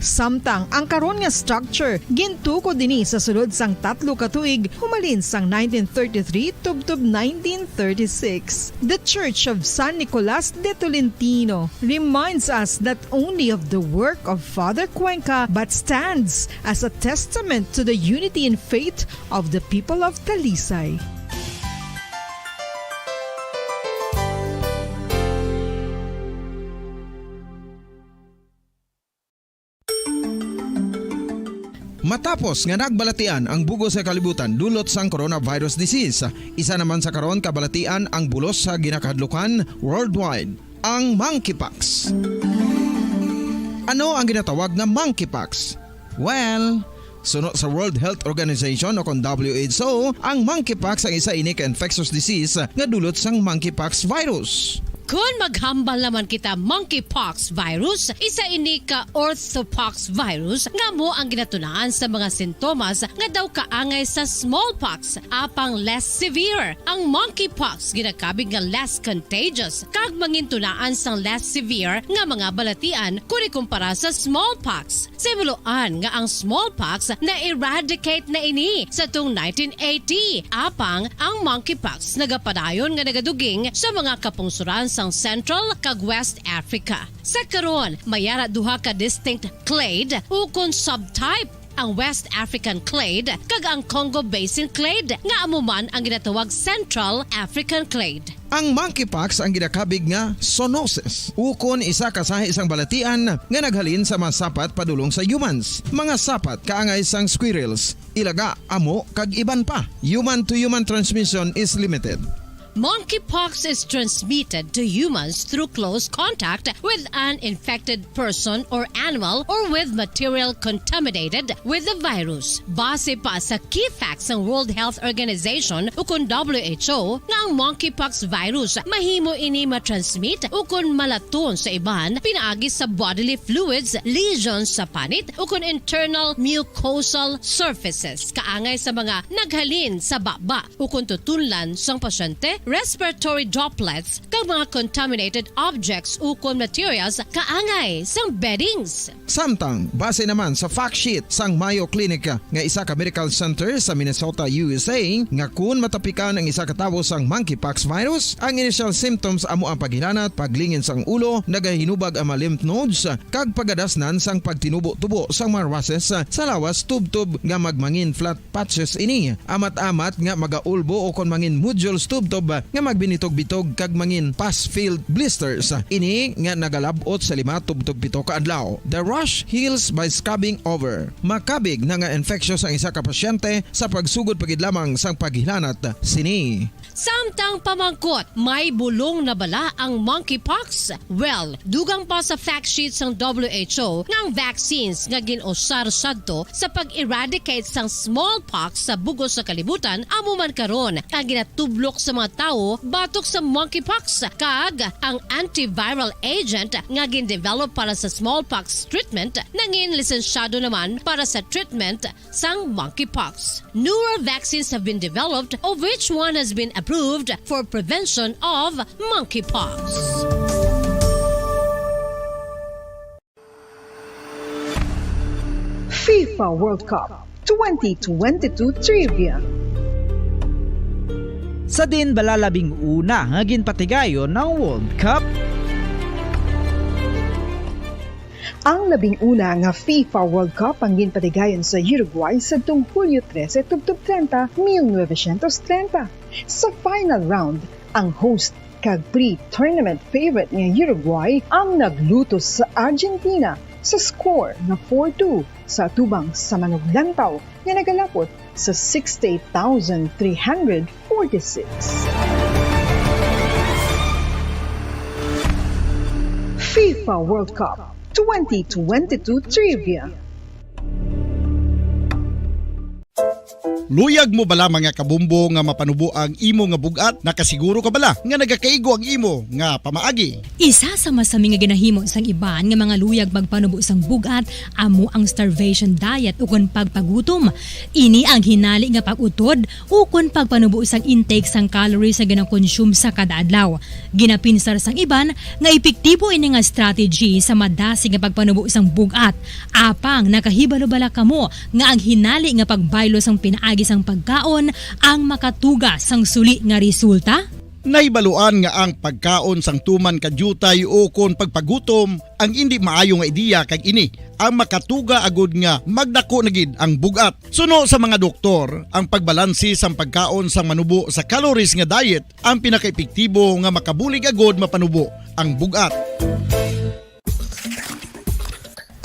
Samtang ang karon nga structure gintukod ini sa sulod sang tatlo ka tuig, humalin sang nineteen thirty-three tubtob nineteen thirty-six. The Church of San Nicolas de Tolentino reminds us not only of the work of Father Cuenca but stands as a testament to the unity in faith of the people of Talisay. Matapos nga nagbalatian ang bug-os nga kalibutan dulot sang coronavirus disease, isa naman sa karon kabalatian ang bulos sa ginakahadlukan worldwide, ang monkeypox. Ano ang ginatawag nga monkeypox? Well, suno sa World Health Organization o kon W H O, ang monkeypox ang isa ini ka infectious disease nga dulot sang monkeypox virus. Kon maghambal naman kita monkeypox virus, isa ini ka orthopox virus nga amo ang ginatunaan sa mga sintomas nga daw kaangay sa smallpox, apang less severe. Ang monkeypox ginakabig nga less contagious kag mangintunaan sang less severe nga mga balatian kon ikumpara sa smallpox. Sa himuloan nga ang smallpox na-eradicate na ini sa tuong nineteen eighty, apang ang monkeypox nagapadayon nga nagaduging sa mga kapungsoran sang Central kag West Africa. Sa karon, may ara duha ka distinct clade ukon subtype, ang West African clade kag ang Congo Basin clade, nga amo man ang ginatawag Central African clade. Ang monkeypox ang ginakabig nga zoonosis, ukon isa ka sahi sang balatian nga naghalin sa mga sapat padulong sa humans, mga sapat kaangay sang squirrels, ilaga, amo, kag iban pa. Human-to-human transmission is limited. Monkeypox is transmitted to humans through close contact with an infected person or animal or with material contaminated with the virus. Base pa sa key facts sang World Health Organization ukon W H O, nga ang monkeypox virus mahimo ini matransmit ukon malaton sa iban pinaagi sa bodily fluids, lesions sa panit, ukon internal mucosal surfaces, kaangay sa mga naghalin sa baba ukon tutunlan sang pasyente, respiratory droplets, kag mga contaminated objects ukon materials kaangay sang beddings. Samtang, base naman sa fact sheet sang Mayo Clinic nga isa ka medical center sa Minnesota, U S A, nga kun matapikan ang isa ka tawo sang monkeypox virus, ang initial symptoms amo ang paghilanat, paglingin sang ulo, nagahinubag ang mga lymph nodes, kag pagadasnan sang pagtinubo-tubo sang mga rushes sa lawas tubtob nga magmangin flat patches ini, amat-amat nga magaulbo ukon mangin nodules tubtob nga magbinitog-bitog kag mangin pus-filled blisters. Ini nga nagalab-ot sa lima tubtob pito ka adlaw. The rash heals by scrubbing over. Makabig na nga infectious ang isa ka pasyente sa pagsugod pa gid lamang sang paghilanat sini. Samtang pamangkot, may bulong na bala ang monkeypox? Well, dugang pa sa fact sheet sang W H O nga ang vaccines nga gin-usar sadto sa pag-eradicate sang smallpox sa bug-os nga kalibutan amo man karon ang ginatublok sa mga tawo batok sa monkeypox, kag ang antiviral agent nga gin-develop para sa smallpox treatment nangin lisensyado naman para sa treatment sang monkeypox. Newer vaccines have been developed, of which one has been approved for prevention of monkeypox. FIFA World Cup twenty twenty-two Trivia. Sa diin bala labing una nga ginpatigayon ang World Cup? Ang labing una nga FIFA World Cup ang ginpatigayon sa Uruguay sadtong Hulyo trese tubtob treinta, mil novecientos treinta. Sa final round, ang host kag pre-tournament favorite nga Uruguay ang naglutos sa Argentina sa score nga four two sa atubang sa manuglantaw nga nagalapot sa sixty-eight thousand three hundred forty-six. FIFA World Cup twenty twenty-two Trivia. Luyag mo bala, mga kabombo, nga mapanubo ang imo nga bug-at? Nakasiguro ka bala nga nagakaigo ang imo nga pamaagi? Isa sa masami nga ginahimo sang iban nga mga luyag magpanubo sang bug-at amo ang starvation diet ukon pagpagutom. Ini ang hinali nga pag-utod ukon pagpanubo sang intake sang calories nga ginakonsume sa kada adlaw. Ginapinsar sang iban nga epektibo ini nga strategy sa madasig nga pagpanubo sang bug-at. Apang nakahibalo bala kamo nga ang hinali nga pagbaylo sang pinaagi sang pagkaon ang makatuga sang suli nga resulta? Nahibaluan nga ang pagkaon sang tuman ka diutay ukon pagpagutom ang indi maayo nga ideya, kag ini ang makatuga agud nga magdako na gid ang bug-at. Suno sa mga doktor, ang pagbalanse sang pagkaon sang manubo sa calories nga diet ang pinakaepektibo nga makabulig agud mapanubo ang bug-at.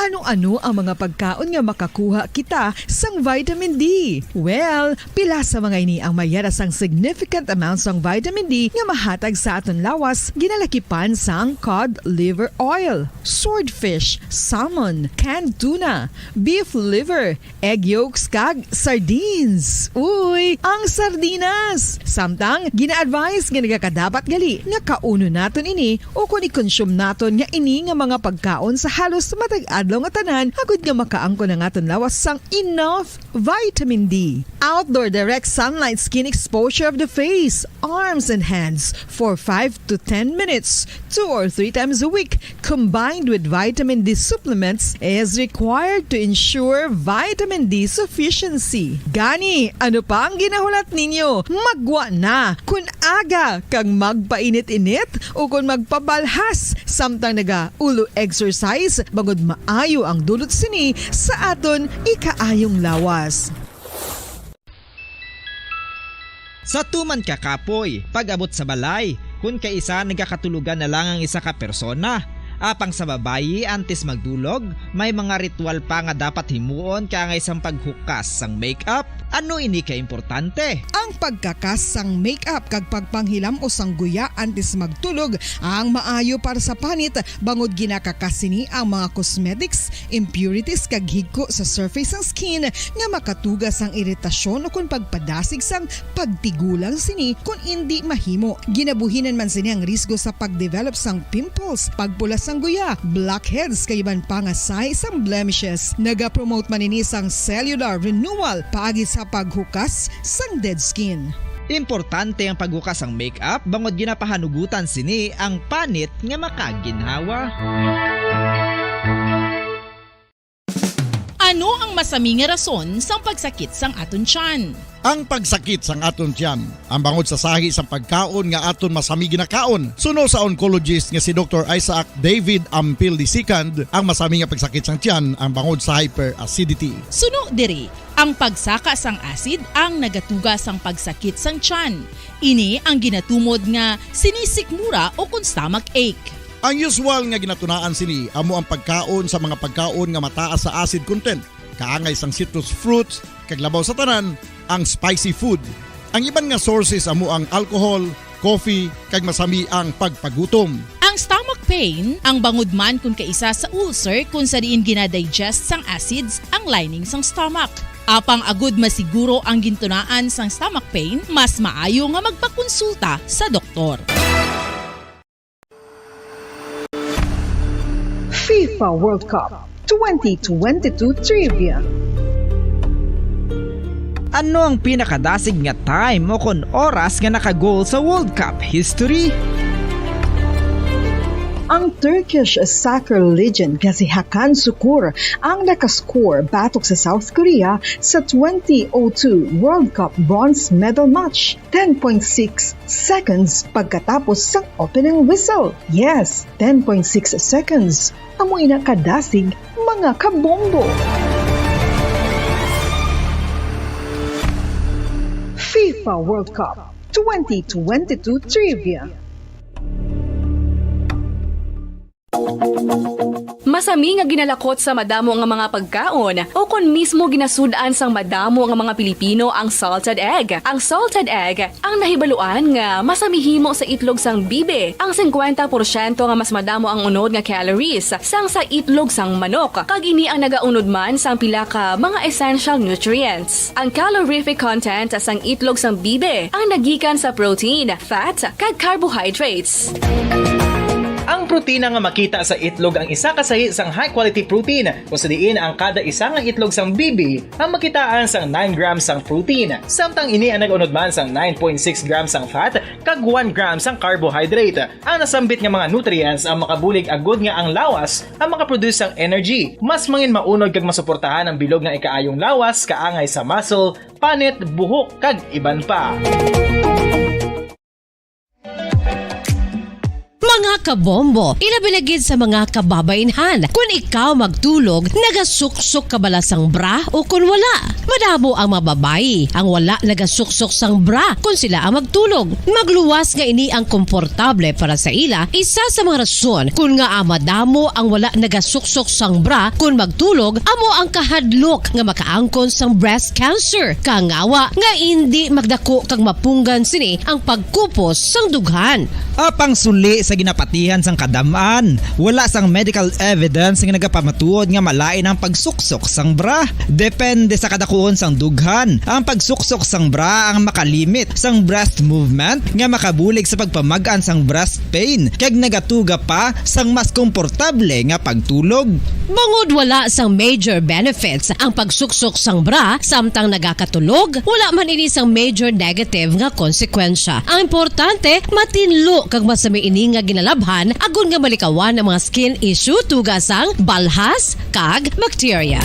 Ano-ano ang mga pagkaon nga makakuha kita sang vitamin D? Well, pila sa mga ini ang may yara sang significant amount sang vitamin D nga mahatag sa aton lawas, ginalakipan sang cod liver oil, swordfish, salmon, canned tuna, beef liver, egg yolks, kag sardines. Uy, ang sardinas! Samtang, gina-advise nga nagakadapat gali nga kaunon naton ini ukon i-consume naton nga ini nga mga pagkaon sa halos matag adlaw nga tanan, agud nga makaangkon ang aton lawas sang enough vitamin D. Outdoor direct sunlight skin exposure of the face, arms, and hands for five to ten minutes, two or three times a week, combined with vitamin D supplements, is required to ensure vitamin D sufficiency. Gani, ano pa ang ginahulat ninyo? Maggwa na! Kon aga kag magpainit-init ukon magpabalhas samtang naga-ulo exercise, bangod maayo ang dulot sini sa aton ikaayong lawas. Sa tuman ka kapoy, pag-abot sa balay, kun kaisa nagakatulogan na lang ang isa ka persona. Apang sa babayi, antes magdulog, may mga ritual pa nga dapat himuon kaangay sang paghukas sang makeup. Ano ini ka importante? Ang pagkakas sang makeup kag pagpanghilam-os sang guya antes magtulog ang maayo para sa panit, bangod ginakakas sini ang mga cosmetics, impurities, kag higko sa surface sang skin nga makatuga sang iritasyon ukon pagpadasig sang pagtigulang sini kon indi mahimo. Ginabuhinan man sini ang risgo sa pagdevelop sang pimples, pagpula sang guya, blackheads, kag iban pa nga sahi sang blemishes. Nagapromote man ini sang cellular renewal paagi sa paghukas sang dead skin. Importante ang paghukas sang makeup, bangod ginapahanugutan sini ang panit nga makaginhawa. Ano ang masami nga rason sang pagsakit sang aton tiyan? Ang pagsakit sang aton tiyan, ang bangod sa sahi sang pagkaon nga aton masami ginakaon. Suno sa oncologist nga si Doktor Isaac David Ampil the second, ang masami nga pagsakit sang tiyan ang bangod sa hyperacidity. Suno diri, ang pagsaka sang acid ang nagatuga sang pagsakit sang tiyan. Ini ang ginatumod nga sinisikmura ukon stomach ache. Ang usual nga ginatunaan sini amo ang pagkaon sa mga pagkaon nga mataas sa acid content, kaangay sang citrus fruits, kag labaw sa tanan, ang spicy food. Ang iban nga sources amo ang alcohol, coffee, kag masami ang pagpagutom. Ang stomach pain, ang bangod man kon kaisa sa ulcer, kon sa diin gina-digest sang acids ang lining sang stomach. Apang agud masiguro ang gintunaan sang stomach pain, mas maayo nga magpakonsulta sa doktor. FIFA World Cup twenty twenty-two Trivia. Ano ang pinakadasig nga time o kon oras nga naka-goal sa World Cup history? Ang Turkish soccer legend nga si Hakan Sukur ang nakascore batok sa South Korea sa twenty oh two World Cup bronze medal match, ten point six seconds pagkatapos sang opening whistle. Yes, ten point six seconds. Amo ina kadasig, mga kabombo. FIFA World Cup twenty twenty-two Trivia. Masami nga ginalakot sa madamo nga mga pagkaon, o kon mismo ginasud-an sang madamo nga mga Pilipino ang salted egg. Ang salted egg, ang nahibaluan nga masami himo sa itlog sang bibi, ang singkwenta porsyento nga mas madamo ang unod nga calories sang sa itlog sang manok, kag ini ang nagaunod man sang pila ka mga essential nutrients. Ang calorific content sang itlog sang bibi ang nagikan sa protein, fat, kag carbohydrates. Ang protina nga makita sa itlog ang isa ka sahi sang high-quality protein, kung sa diin ang kada isa nga itlog sang bibi ang makitaan sang nine grams sang protein, samtang ini ang nag-unod man sang nine point six grams sang fat kag one gram sang carbohydrate. Ang nasambit nga mga nutrients ang makabulig agud nga ang lawas ang makaproduce sang energy. Mas mangin maunod kag masuportahan ang bilog nga ikaayong lawas, kaangay sa muscle, panit, buhok, kag iban pa. Mga kabombo, ilabi na gid sa mga kababainhan, kun ikaw magtulog, nagasuksok ka bala sang bra o kun wala? Madamo ang mga babayi ang wala nagasuksok sang bra kun sila ang magtulog. Magluwas nga ini ang komportable para sa ila, isa sa mga rason kun ngaa madamo ang wala nagasuksok sang bra kun magtulog amo ang kahadlok nga makaangkon sang breast cancer, kangawa nga indi magdako kag mapunggan sini ang pagkupos sang dughan. Apang suli sa ginapatihan sang kadam-an, wala sang medical evidence nga nagapamatuod nga malain ang pagsuksok sang bra. Depende sa kadakuon sang dughan, ang pagsuksok sang bra ang makalimit sang breast movement nga makabulig sa pagpamag-an sang breast pain, kag nagatuga pa sang mas komportable nga pagtulog. Bangod wala sang major benefits ang pagsuksok sang bra samtang nagakatulog, wala man ini sang major negative nga konsekwensya. Ang importante, matinlo kag masami ini nga ginalabhan agod nga malikawan ang mga skin issue, tuga sang balhas kag bakterya.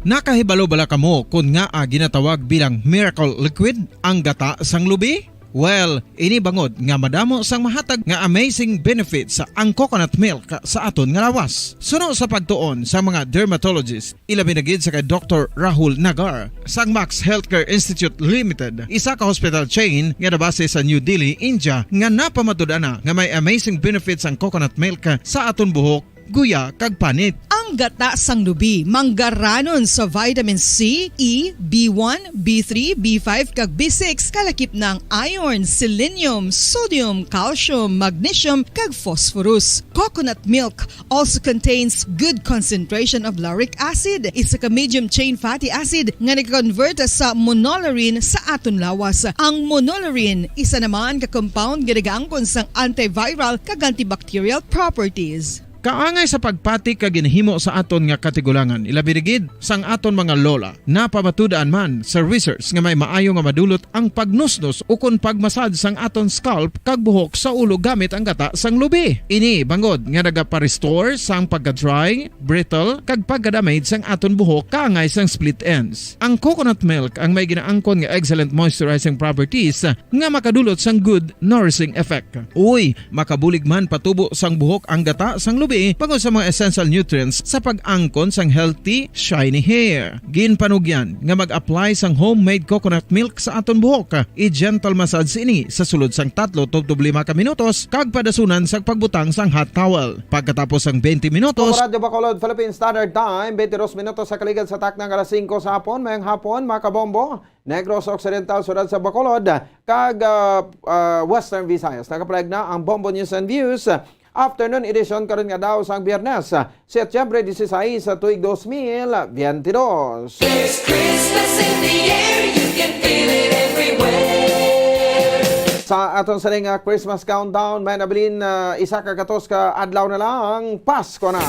Nakahibalo bala kamo kon ngaa ginatawag bilang miracle liquid ang gata sang lubi? Well, ini bangod nga madamo sang mahatag nga amazing benefits ang coconut milk sa aton nga lawas. Suno sa pagtuon sa mga dermatologist, ilabi na gid sa kay Doktor Rahul Nagar sang Max Healthcare Institute Limited, isa ka hospital chain nga nabase sa New Delhi, India, nga napamatud-an na nga may amazing benefits ang coconut milk sa aton buhok, guya, kag panit. Ang gata sang lubi manggaranon sa vitamin C, E, B one, B three, B five, kag B six, kalakip na ang iron, selenium, sodium, calcium, magnesium, kag phosphorus. Coconut milk also contains good concentration of lauric acid, isa ka medium chain fatty acid nga nag-convert sa monolaurin sa aton lawas. Ang monolaurin isa naman ka compound nga nagaangkon sang antiviral kag antibacterial properties. Kaangay sa pagpati kag ginhimo sa aton nga katigulangan, ilabi na gid sang aton mga lola. Napamatud-an man sa research nga may maayo nga madulot ang pagnusnos ukon pagmasad sang aton scalp kag buhok sa ulo gamit ang gata sang lubi. Ini bangod nga nagapa-restore sang pagka-dry, brittle, kag pagka-damage sang aton buhok kaangay sang split ends. Ang coconut milk ang may ginaangkon nga excellent moisturizing properties nga makadulot sang good nourishing effect. Uy, makabulig man patubo sang buhok ang gata sang lubi bangod sa mga essential nutrients sa pag-angkon sang healthy, shiny hair. Ginpanugyan nga mag-apply sang homemade coconut milk sa aton buhok. I-gentle massage ini sa sulod sang tatlo tubtob lima ka minutos kag padasunan sa pagbutang sang hot towel. Pagkatapos sang twenty minutos, Radyo Bacolod, Philippine Standard Time, twenty-dos minutos sa kaligad sa takna nga alas singko sa hapon. Mayong hapon, mga kabombo. Negros Occidental, siyudad sa Bacolod, kag, ah, ah, Western Visayas. Nakapalag na ang Bombo News and Views afternoon edition karon nga daw sang Biyernes, Setyembre dieciséis sa tuig dos mil veintidós. There's Christmas in the air, you can feel it everywhere. Sa aton sini nga Christmas countdown, may nabilin, ah, isa ka gatos ka adlaw na lang, Pasko na.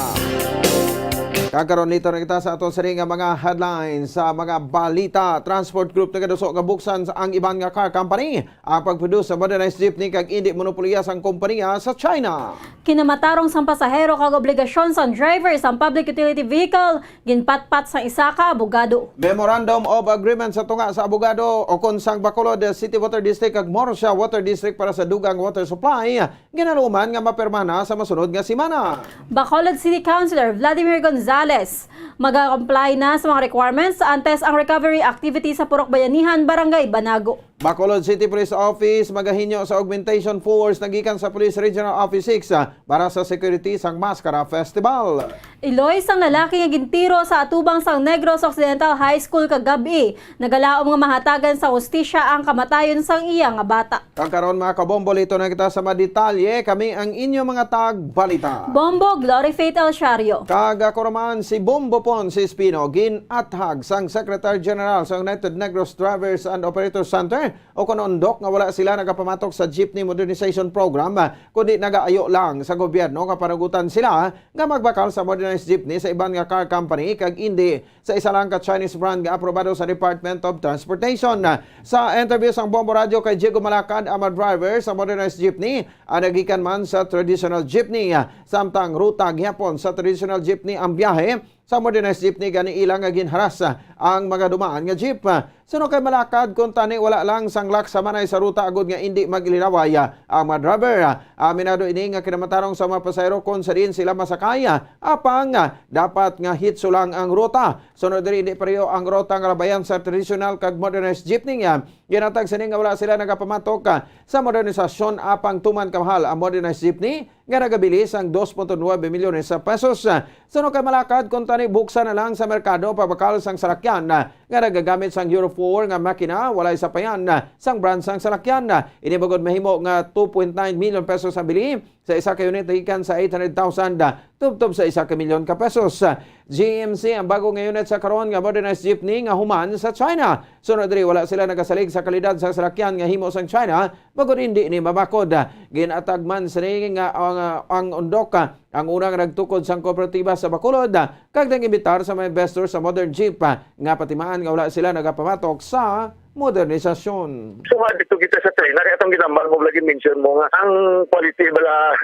Kag karon, liton na kita sa aton sini nga mga headlines sa mga balita. Transport group nagaduso nga buksan sa ang iban nga car company ang pagproduce sa modernized jeepney kag indi monopolya sang kompanya sa China. Kinamatarong sang pasahero kag obligasyon sang driver sang public utility vehicle, ginpatpat sang isa ka abogado. Memorandum of Agreement sa tunga sa abogado ukon sang Bacolod City Water District kag Murcia Water District para sa dugang water supply, ginaluman nga mapirma na sa masunod nga semana. Bacolod City Councilor Vladimir Gonzales, mag-comply na sa mga requirements antes ang recovery activity sa Purok Bayanihan, Barangay Banago. Bacolod City Police Office magahinyo sa augmentation force nagikan sa Police Regional Office six, ah, para sa security sang Mascara Festival. Iloy sang lalaki nga gintiro sa atubang sang Negros Occidental High School kagab-i, nagalaom nga mahatagan sa hustisya ang kamatayon sang iya nga bata. Kag karon, mga kabombo, lito na kita sa mga detalye. Kami ang inyo mga tagbalita. Bombo, Glory Faith El Shario. Kag ako naman si Bombo Pon si Espino, gin-athag sang Secretary General sa United Negros Drivers and Operators Center o kon UNDOC nga wala sila nagapamatok sa Jeepney Modernization Program, kundi nagaayo lang sa gobyerno nga panugutan sila nga magbakal sa modernized jeepney sa iban nga car company kag indi sa isa lang ka Chinese brand nga aprobado sa Department of Transportation. Sa interview sang Bombo Radio kay Diego Malakad, ang mga driver sa modernized jeepney ang nagikan man sa traditional jeepney, samtang ruta gihapon sa traditional jeepney ang biyahe. Sa modernized jeepney gani ila nga ginharas ang mga dumaan nga jeep. Suno kay Malakad, kuntani wala lang sang laksamanay sa ruta agud nga indi maglinaway ang mga driver. Aminado ini nga kinamatarong sa mga pasahero kon sa diin sila masakay, apang dapat nga hitso lang ang ruta. Sunod diri, indi pareho ang ruta nga labayan sa traditional kag modernized jeepney. Ginatag sini nga wala sila nagapamatok sa modernisasyon, apang tuman kamahal ang modernized jeepney nga nagabili sang dos punto nuebe milyones sa pesos. Suno kay Malakad, kuntani buksan na lang sa merkado pagbakal sang salakyan nga nagagamit sang Euro four nga makina, walay sapayan sang brand sang salakyan. Ini bangod mahimo nga two point nine million pesos ang bili sa isa ka unit gikan sa eight hundred thousand tubtob sa isa ka milyon ka pesos. G M C ang bago nga unit sa karon nga modernized jeepney nga human sa China. Sunod diri, wala sila nagasalig sa kalidad sa salakyan nga himo sang China, bangod indi ni mabakod. Gin-athag man sini nga ang, ang UNDOC ang una nga nagtukod sang kooperatiba sa Bacolod, kag nag-imbitar sa mga investor sa modern jeep nga patimaan nga wala sila nagapamatok sa modernisasyon. So, nga dito kita sa China, kaya itong ginambal mo, lagi mention mo nga ang quality bala,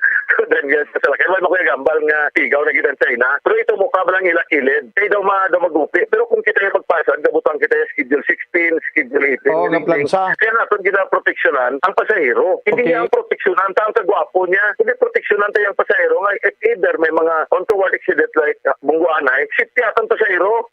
Daniel, sa salakyan. Wala ko yung gambal nga tigaw na gid ang China. Pero ito mukha ba lang ila kilid? Kaya daw ma-, daw magupi. Pero kung kita yung magpasad, gabutan kita yung Schedule sixteen, Schedule eighteen, Oo, nga plansa. Kaya natin ginaproteksyonan ang pasahero. Hindi Okay. niya ang proteksyonan, ta ang kagwapo niya. Hindi proteksyonan tayo ang pasahero. Nga, if either may mga untoward accident like, uh, bungguanay, safety atong pasahero.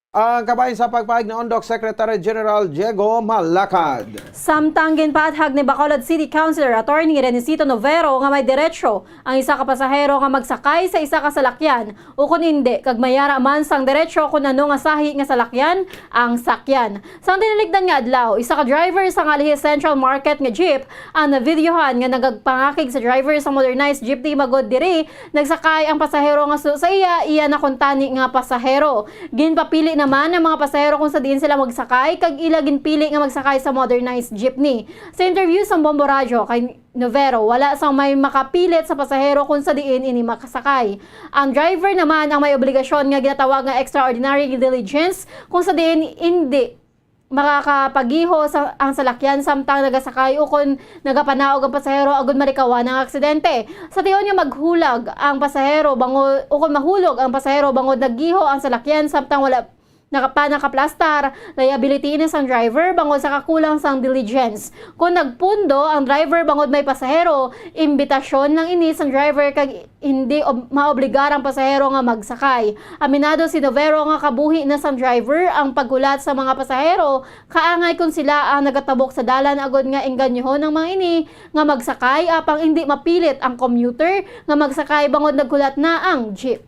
Ang kabahin sa pagpahayag ni UNDOC Secretary General Diego Malakad. Samtang ginpaathag ni Bacolod City Councilor Attorney Renicito Novero nga may diretsyo ang isa ka pasahero nga magsakay sa isa ka salakyan ukon indi, kag may ara man sang diretsyo kon ano nga sahi nga salakyan ang sakyan. Sang tiniligdan nga adlaw, isa ka driver sa Ngalihi Central Market nga jeep ang navideohan nga nagagpangakig sa driver sa modernized jeepney, bangod diri nagsakay ang pasahero nga suno sa iya, iya na kuntani nga pasahero. Ginpapili naman ang mga pasahero kung sa diin sila magsakay, kag ila ginpili nga magsakay sa modernized jeepney. Sa interview sa Bombo Radyo kay Novero, wala sang may makapilit sa pasahero kung sa diin ini makasakay. Ang driver naman ang may obligasyon nga ginatawag nga extraordinary diligence kung sa diin indi makakapagiho sa, ang salakyan samtang nagasakay ukon nagapanaog ang pasahero agud malikawan ang aksidente. Sa tion nga maghulag ang pasahero bangod, ukon mahulog ang pasahero bangod naggiho ang salakyan samtang wala nakapa-, nakaplastar, liability ini sang driver bangod sa kakulang sang diligence. Kung nagpundo ang driver bangod may pasahero, imbitasyon lang ini sang driver kag hindi ob-, maobligar ang pasahero nga magsakay. Aminado si Novero nga kabuhi na sang driver ang paghulat sa mga pasahero, kaangay kon sila ang nagatabok sa dalan agud nga engganyohon ang mga ini nga magsakay, apang indi mapilit ang commuter nga magsakay bangod naghulat na ang jeep.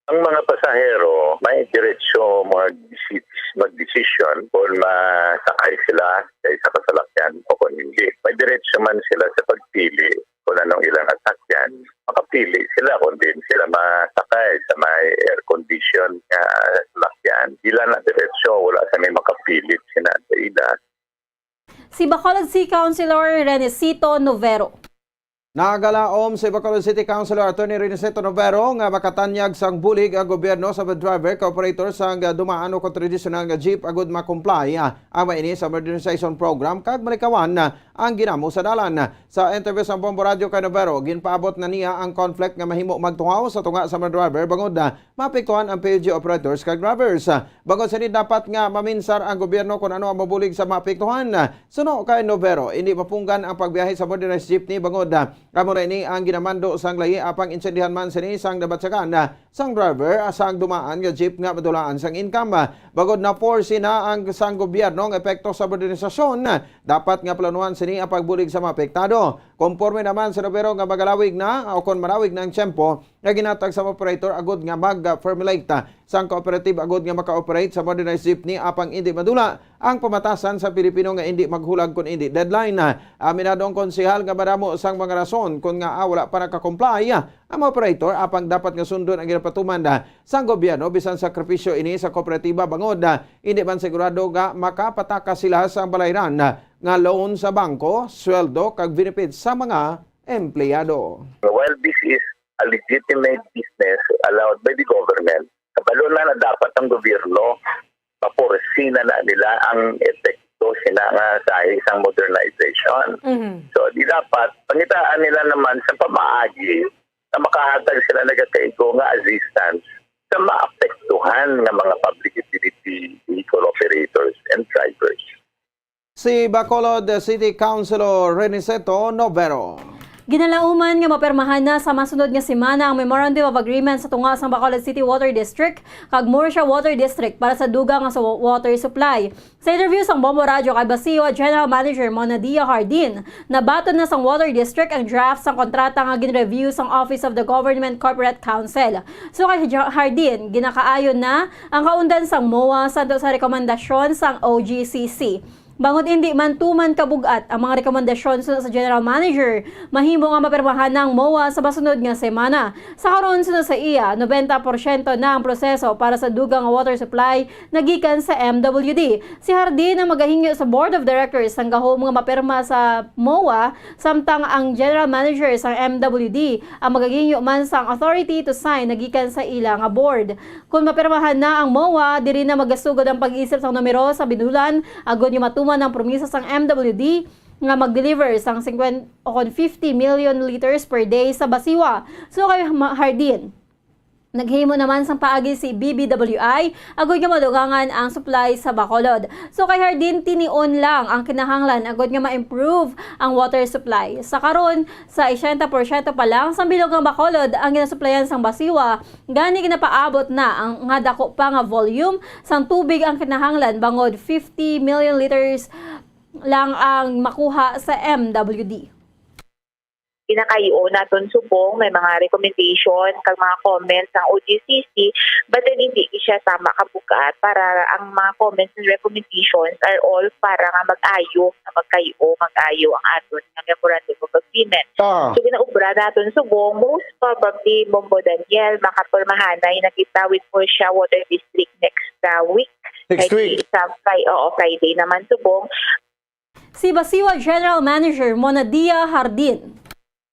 Ang mga pasahero may diretsyo mag-desi-, magdesisyon kung masakay sila sa isa ka salakyan o kung hindi. May diretsyo man sila sa pagpili kung anong ilang sasakyan. Makapili sila kung diin sila masakay sa may air condition nga salakyan. Ila na diretsyo, wala sa may makapilit sina sa ila. Si Bacolod City Councilor Renesito Novero. Nagalaom si Bacolod City Councilor Attorney Renesito Novero nga makatanyag sang bulig ang gobyerno sa mga driver kag operator sang dumaan o kon tradisyonal nga jeep agud ma-comply, ah, ang mga ini sa modernization program kag malikawan, ah, ang ginamo sa dalan. Sa interview sa Bombo Radyo kay Novero, ginpaabot na niya ang conflict nga mahimo magtungaw sa tunga sa mga driver bangod, ah, maapektuhan ang P U G operators kag drivers. Bangod sini, dapat nga maminsar ang gobyerno kon ano ang mabulig sa maapektuhan. Suno kay Novero, indi mapunggan ang pagbiyahe sa modernized jeepney bangod, ah, Kamo ra ini ang ginamando sang layi, apang insendihan man sini sang nabatyagan sang driver sang dumaan nga jeep nga madulaan sang income. Bangod na-foresee na ang sang gobyerno ang epekto sa modernisasyon, dapat nga planuhan sini ang pagbulig sa mga apektado. Konforme naman sa numero nga magalawig na o kon malawig na ang tiyempo nga ginatag sa operator agud nga mag-formulate sang cooperative agud nga maka-operate sa modernized jeepney, apang indi madula ang pamatasan sa Pilipino nga indi maghulag kon indi deadline. Aminado ang konsehal nga madamo sang mga rason kon ngaa wala pa naka-comply ang mga operator, apang dapat nga sundon ang ginapatuman sang gobyerno bisan sakripisyo ini sa kooperatiba bangod indi man sigurado nga makapatakas sila sa balayran nga loan sa bangko, sweldo kag benefits sa mga empleyado. While this is a legitimate business allowed by the government, kabalo na na dapat ang gobyerno maporsi na, na nila ang epekto sina nga sa isang modernization. Mhm. So, di dapat, pangitaan nila naman sa pamaagi na makahatag sila nagakaigo nga assistance sa maapektuhan nga mga public utility vehicle operators and drivers. Si Bacolod City Councilor Reniceto Novero. Ginalauman nga mapirmahan na sa masunod nga semana ang Memorandum of Agreement sa tunga sang Bacolod City Water District kag Murcia Water District para sa dugang nga sa wa-, water supply. Sa interview sang Bombo Radyo kay Basiwa General Manager Monadia Hardin, nabaton na sang Water District ang draft sang kontrata nga gin-review sang Office of the Government Corporate Counsel. So kay Ja-, Hardin, ginakaayon na ang kaundan sang MOA santo sa rekomendasyon sang O G C C. Bangod indi man tuman kabug-at ang mga rekomendasyon suno sa General Manager, mahimo nga mapirmahan na ang MOA sa masunod nga semana. Sa karon, suno sa iya, nobenta porsyento na ang proseso para sa dugang nga water supply nga gikan sa M W D. Si Hardin ang magahingyo sa Board of Directors sang gahom nga mapirma sa MOA, samtang ang General Manager sang M W D ang magahingyo man sang authority to sign nga gikan sa ila nga board. Kon mapirmahan na ang MOA, diri na magasugod ang pag-isip sang numero sa binulan agud nga matuman ang promisa sang M W D nga mag-deliver sang fifty o kon fifty million liters per day sa Basiwa. So kay Ma-, Hardin, naghimo naman sang paagi si B B W I agud nga madugangan ang supply sa Bacolod. So kay Hardin, tinion lang ang kinahanglan agud nga ma-improve ang water supply. Sa karon, sa eighty porsyento pa lang sang bilog nga Bacolod ang ginasuplayan sang Basiwa, gani ginapaabot na ang nga dako pa nga volume sang tubig ang kinahanglan, bangod fifty million liters lang ang makuha sa M W D. Ginakay-o naton subong may mga recommendation kag mga comments ang O G C C, but then hindi siya tama kabug-at para ang mga comments and recommendations are all para nga mag-ayo, nga magkay-o, mag-ayo ang aton nga memorandum of agreement. Ah. So, ginaubra naton subong, most probably, Bombo Daniel, makapirmahanay na kita with Murcia Water District next, uh, week. Next week. Sa Fri-, oo, Friday naman subong. Si Basiwa General Manager Monadia Hardin.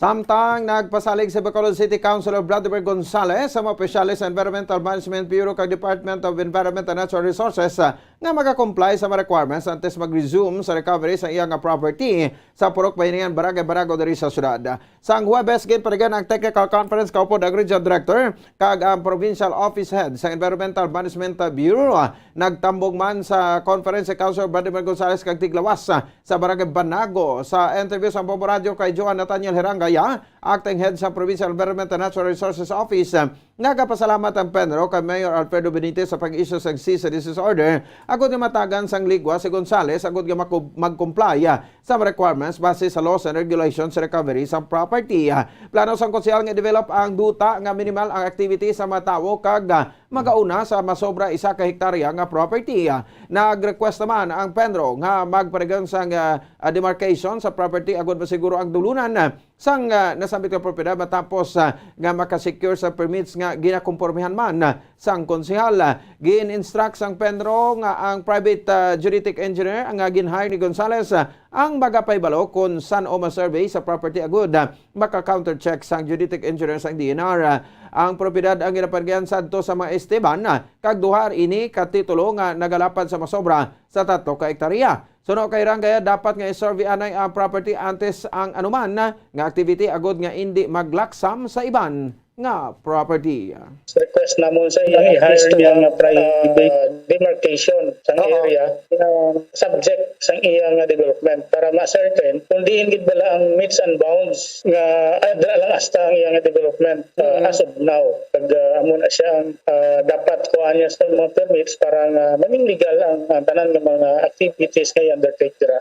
Samtang nagpasalig si Bacolod City Councilor Vladimir Gonzales sa mga opisyales sa Environmental Management Bureau kag Department of Environment and Natural Resources, ah, nga maka-comply sa mga requirements antes mag-resume sa recovery sa iya nga property sa Purok Bayanihan, Barangay Banago diri sa syudad. Sang Huwebes, ginpanagan ang technical conference kaupod ang Regional Director kag ang Provincial Office Head sa Environmental Management Bureau. Nagtambong man sa conference si Councilor Vladimir Gonzales kag tiglawas sa Barangay Banago. Sa interview sa Bombo Radyo kay Joan Nathaniel Herangaya, Acting Head sa Provincial Environment and Natural Resources Office, nagapasalamat ang PENRO kay Mayor Alfredo Benitez sa pag-issue sang cease and desist order agud nga matagan sang ligwa si Gonzales agud nga maku-, mag-comply sa requirements base sa laws and regulations sa recovery sa property. Plano sang konsehal nga i-develop ang duta nga minimal ang activity sa mga tawo kag, ah, magauna sa masobra isa ka hektarya nga property. Nag-request naman ang PENRO nga magpadayon sang, ah, ah, demarcation sa property agud masiguro ang dulunan, ah, sang, ah, nasambit nga propiedad matapos, ah, nga makasecure sa permits nga ginakompormihan man, ah, sang konsehal. Gin-instruct sang PENRO nga ang private, ah, geodetic engineer nga gin-hire ni Gonzales, ah, ang magapahibalo kon san-o ma-survey sa property agud, ah, maka-countercheck sang geodetic engineer sang D E N R. Ah, ang propiedad ang ginapanagyan sadto sa mga esteban, ah, kag duha ini ka titulo nga nagalapad sa masobra sa tatlo ka hektarya. Suno kay Rangaya, dapat nga i-survey anay ang property antes ang anuman nga activity agud nga indi maglaksam sa iban nga property. Request namon sa inyo, i-hire niya nga private, demarcation sang Oo. area nga subject sang iya nga development para ma-certain kung diin gid bala ang metes and bounds nga adra lang hasta ang iya nga development, uh, Mm. as of now. Kag, uh, amo na siya ang, uh, dapat kuhaan niya sa mga permits para nga maging legal ang, ang tanan nga mga activities nga i-undertake dira.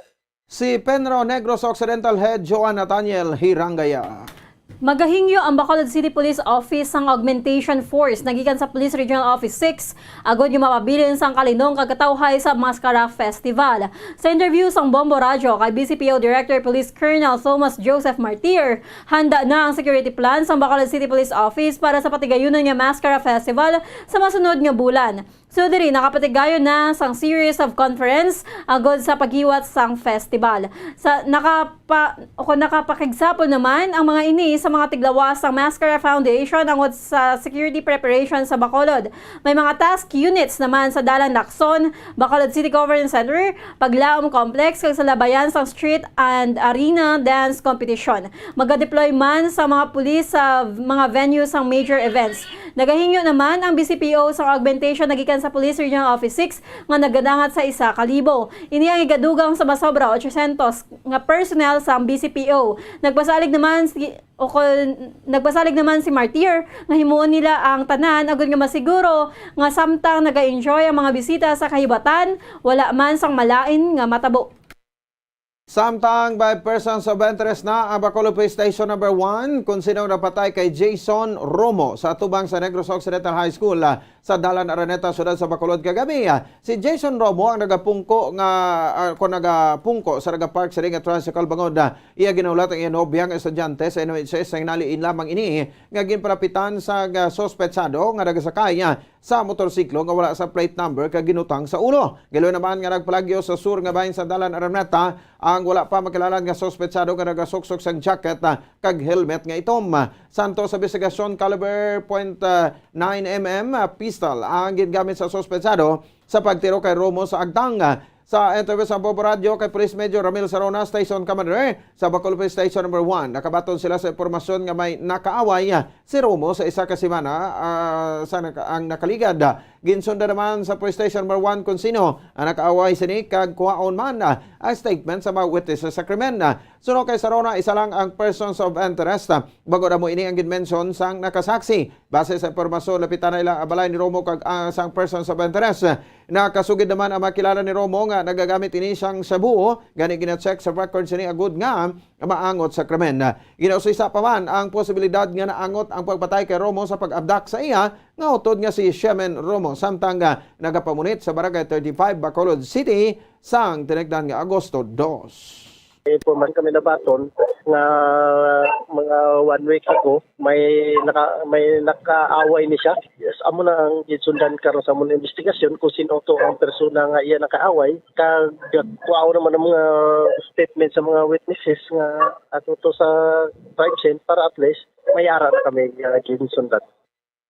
Si Penro Negros Occidental Head Joan Nathaniel Hirangaya. Magahingyo ang Bacolod City Police Office sang augmentation force nagikan sa Police Regional Office six agod nga mapabilin sang kalinong kag katawhay sa Mascara Festival. Sa interview sang Bombo Radyo kay B C P O Director Police Colonel Thomas Joseph Martir, handa na ang security plan sang Bacolod City Police Office para sa patigayunon nga Mascara Festival sa masunod nga bulan. So diri, nakapatigayon na sang series of conference agod sa paghiwat sang festival. Sa nakapa-, o kung nakapakigsapol naman ang mga ini sa mga tiglawas sang Mascara Foundation agod sa security preparation sa Bacolod. May mga task units naman sa Dalan Lacson, Bacolod City Governance Center, Paglaom Complex, kag sa labayan sang Street and Arena Dance Competition. Magadeploy man sa mga pulis sa mga venue sang major events. Nagahingyo naman ang B C P O sang augmentation nagikan sa Police Regional Office six nga nagadangat sa isa ka libo. Ini ang igadugang sa masobra otsosyentos nga personnel sang B C P O. Nagpasalig naman si, o kon, nagpasalig naman si Martir nga himuon nila ang tanan agod nga masiguro nga samtang naga-enjoy ang mga bisita sa kahibatan, wala man sang malain nga matabo. Samtang by persons of interest na ang Bacolod Police Station Number One, kung sino napatay kay Jason Romo sa atubang sa Negros Occidental High School, ah, sa Dalan Araneta, siyudad sa Bacolod, kagabi. Ah, si Jason Romo ang nagapungko nga, ah, kung nagapungko sa nagapark sa ring tricycle bangod, ah, iya ginahulat ang iya nobya nga estudyante sa N O H S, nga naliin lamang ini nga ginpalapitan sa, ah, suspetsado nga nagasakay, ah, sa motorsiklo nga wala sa plate number kag ginutang sa ulo. Giloy naman nga nagpalagyo sa sur nga bahin sa Dalan Araneta ang wala pa makilala nga suspetsado nga nagasuksok sang jacket, ah, kag helmet nga itom. Santo sa investigasyon, caliber point nine M M, ah, pistol ang gingamit sa suspetsado sa pagtiro kay Romo sa agtang. Sa interview sa Bobo Radyo kay Police Major Ramil Sarona, Station Commander sa Bacolod Police Station Number One, nakabaton sila sa impormasyon nga may nakaaway, ah, si Romo sa isa ka semana, ah, sa naka-, ang nakaligad. Ginsunda naman sa Police Station Number One kung sino ang nakaaway sini kag kuhaon man, ah, ang statement sa mga witnesses sa krimen. Suno kay Sarona, isa lang ang persons of interest, ah, bangod amo ini ang ginmention sang nakasaksi. Base sa impormasyon, lapitan na ila ang balay ni Romo kag, ah, sang persons of interest. Nakasugid naman ang makilala ni Romo nga nagagamit ini sang shabu, gani gina-check sa record sini agud nga maangot sa krimen. Ginausisa pa man ang posibilidad nga naangot ang pagpatay kay Romo sa pag-abduct sa iya nga utod nga si Shemen Romo, samtang nga nagapamunit sa Barangay thirty-five, Bacolod City, sang tinigdan nga Agosto dos. May informan kami nabaton nga mga one week ago, may naka-, may nakaaway ni siya. Yes, amo na ang ginsundan karon sa among investigasyon kung sino to ang persona nga iya nakaaway. Kag kuhaon naman ang mga statement sa mga witnesses nga ato to sa crime scene para at least may ara na kami nga ginsundan.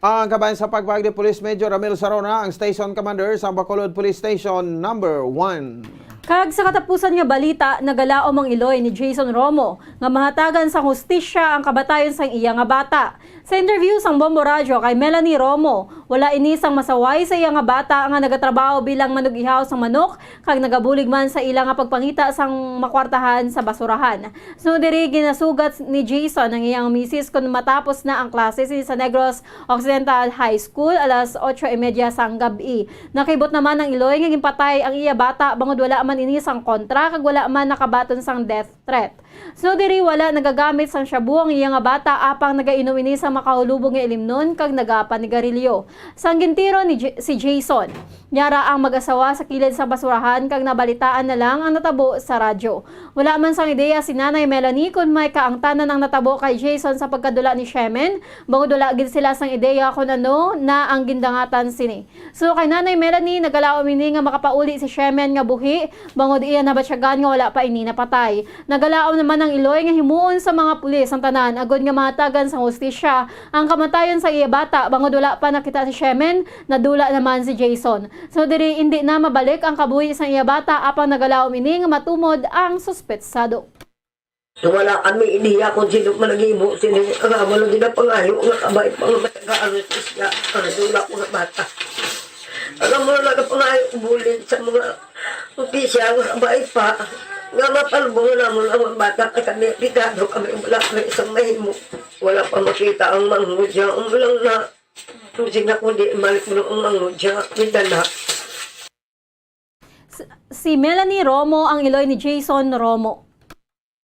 Ang kabahin sa pagpahayag ni Police Major Ramil Sarona, ang Station Commander sa Bacolod Police Station Number One. Kag sa katapusan nga balita, nagalaom ang iloy ni Jason Romo nga mahatagan sang hustisya ang kamatayon sang iya nga bata. Sa interview sang Bombo Radyo kay Melanie Romo, wala ini sang masaway sa iya nga bata nga nagatrabaho bilang manug-ihaw sang manok kag nagabulig man sa ila nga pagpangita sang makwartahan sa basurahan. Sunod diri, ginasugat ni Jason ang iyang misis kon matapos na ang klase sini sa Negros Occidental High School alas otso y media sang gab-i. Nakibot naman ang iloy nga ginpatay ang iya bata bangod wala man ini sang kontra kag wala man nakabaton sang death threat. Sunod diri, wala nagagamit sang shabu ang iya nga bata apang nagainom ini sa makahulubog nga ilimnon kag nagapanigarilyo. Sang gintiro ni J-, si Jason, yara ang mag-asawa sa kilid sang basurahan kag nabalitaan na lang ang natabo sa radyo. Wala man sang ideya si Nanay Melanie kon may kaangtanan ang natabo kay Jason sa pagkadula ni Shemen, bangod wala gid sila sang ideya kon ano na ang gindangatan sini. So kay Nanay Melanie, nagalaom ini nga makapauli si Shemen nga buhi, bangod iya nabatyagan nga wala pa ini napatay. Nagalaom naman ang iloy nga himuon sa mga pulis ang tanan agod nga mahatagan sang hustisya ang kamatayon sa iya bata, bangod wala pa nakita si Shemen, nadula naman si Jason. So diri, indi na mabalik ang kabuhi sang iya bata, apang nagalaom ini nga matumod ang suspetsado. So, wala kami ideya kung sino man naghimo sini. Ang amo lang ginapangayo nga kabay pa nga matagaan sa siya, para sa wala ko nga bata. Alam mo, nagapangayo ko bulig sa mga opisyal nga kabay pa, nga mapalubong namon ang mga bata, kay kami, pigado kami, wala kami isang mahimo. Wala pa makita ang manghudya, ang lang na, kung sila kundi, malik mo ang manghudya, may dala. Si Melanie Romo ang iloy ni Jason Romo.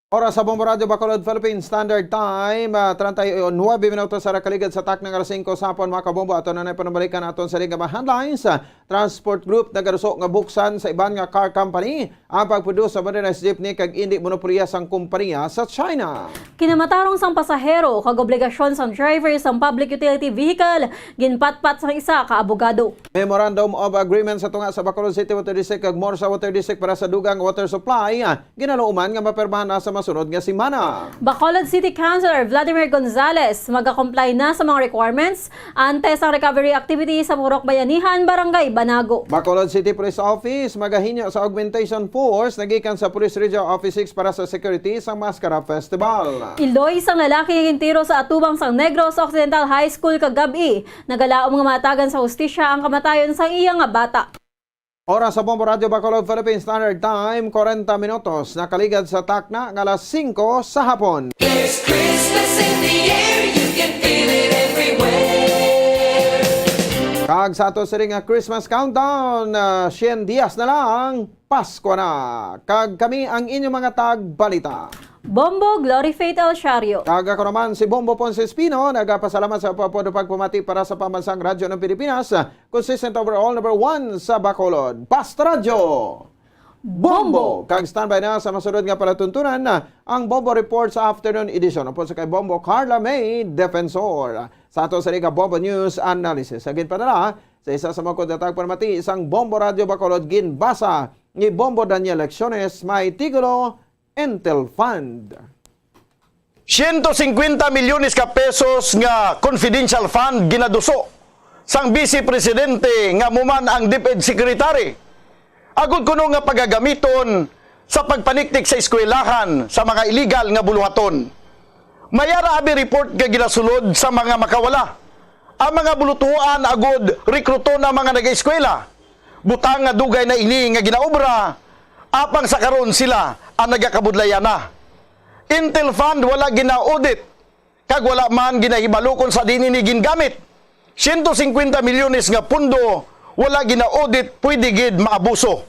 Oras sa Bombo Radyo Bacolod Philippine Standard Time, ah, treinta y nueve minutos sa kaligad sa takna nga alas singko sa hapon, mga kabombo. Ato na na panumalikan aton sa liga mga headlines. Transport Group nagaruso nga buksan sa iban nga car company ang pagproduce sa motorized jeepney kag indi monopoliya sang kompanya sa China. Kinamatarong sang pasahero kag obligasyon sang driver sang public utility vehicle, ginpatpat sang isa ka abogado. Memorandum of Agreement sa tunga sa Bacolod City Water District kag Morsa Water District para sa dugang water supply, ah, ginaluoman nga mapirmahan na sa masunod nga semana. Bacolod City Councilor Vladimir Gonzales magakomply na sa mga requirements antes ang recovery activity sa Purok Bayanihan, Barangay Banago. Bacolod City Police Office magahinyo sa augmentation force nagikan sa Police Regional Office six para sa security sa Mascara Festival. Iloy sang lalaki nga gintiro sa atubang sang Negros Occidental High School kagab-i, nagalaom nga matagan sa hustisya ang kamatayon sang iya nga bata. Oras sa Bombo Radyo Bacolod Philippine Standard Time, kwarenta minutos, nakaligad sa takna nga alas singko sa hapon. There's Christmas in the air, you can feel it everywhere. Kag sa ato sini nga Christmas countdown, ah, syen dias na lang, Pasko na. Kag kami ang inyong mga tagbalita. Bombo Glory Faith El Shario. Kag ako naman si Bombo Ponce Espino, nagapasalamat sa pagpapod pagpamati para sa Pambansang Radyo ng Pilipinas, consistent overall number one sa Bacolod. Basta Radyo! Bombo! Kag standby na sa masunod nga palatuntunan, ang Bombo Report sa afternoon edition. Upod sa kay Bombo Carla May Defensor. Sa ato sa Liga Bombo News Analysis. Sa ginpadala sa isa sa mga kudatag pamati sang Bombo Radyo Bacolod, ginbasa ni Bombo Daniel Lecciones, may titulo, Intel Fund. Siyento singkwenta milyones ka pesos nga confidential fund ginaduso sang Vice Presidente nga amo man ang DepEd Secretary, agud kuno nga pagagamiton sa pagpaniktik sa eskwelahan sa mga illegal nga buluhaton. May ara abi report nga ginasulod sa mga makawala ang mga bulutuan agud rekruton ang mga nagaeskwela. Butang nga dugay na ini nga ginaobra, apang sa karon sila ang nagakabudlayan na. Intel Fund wala gina-audit, kag wala man ginahibalo kon sa diin ini gingamit. Siyento singkwenta milyones nga pondo wala gina-audit, pwede gid maabuso.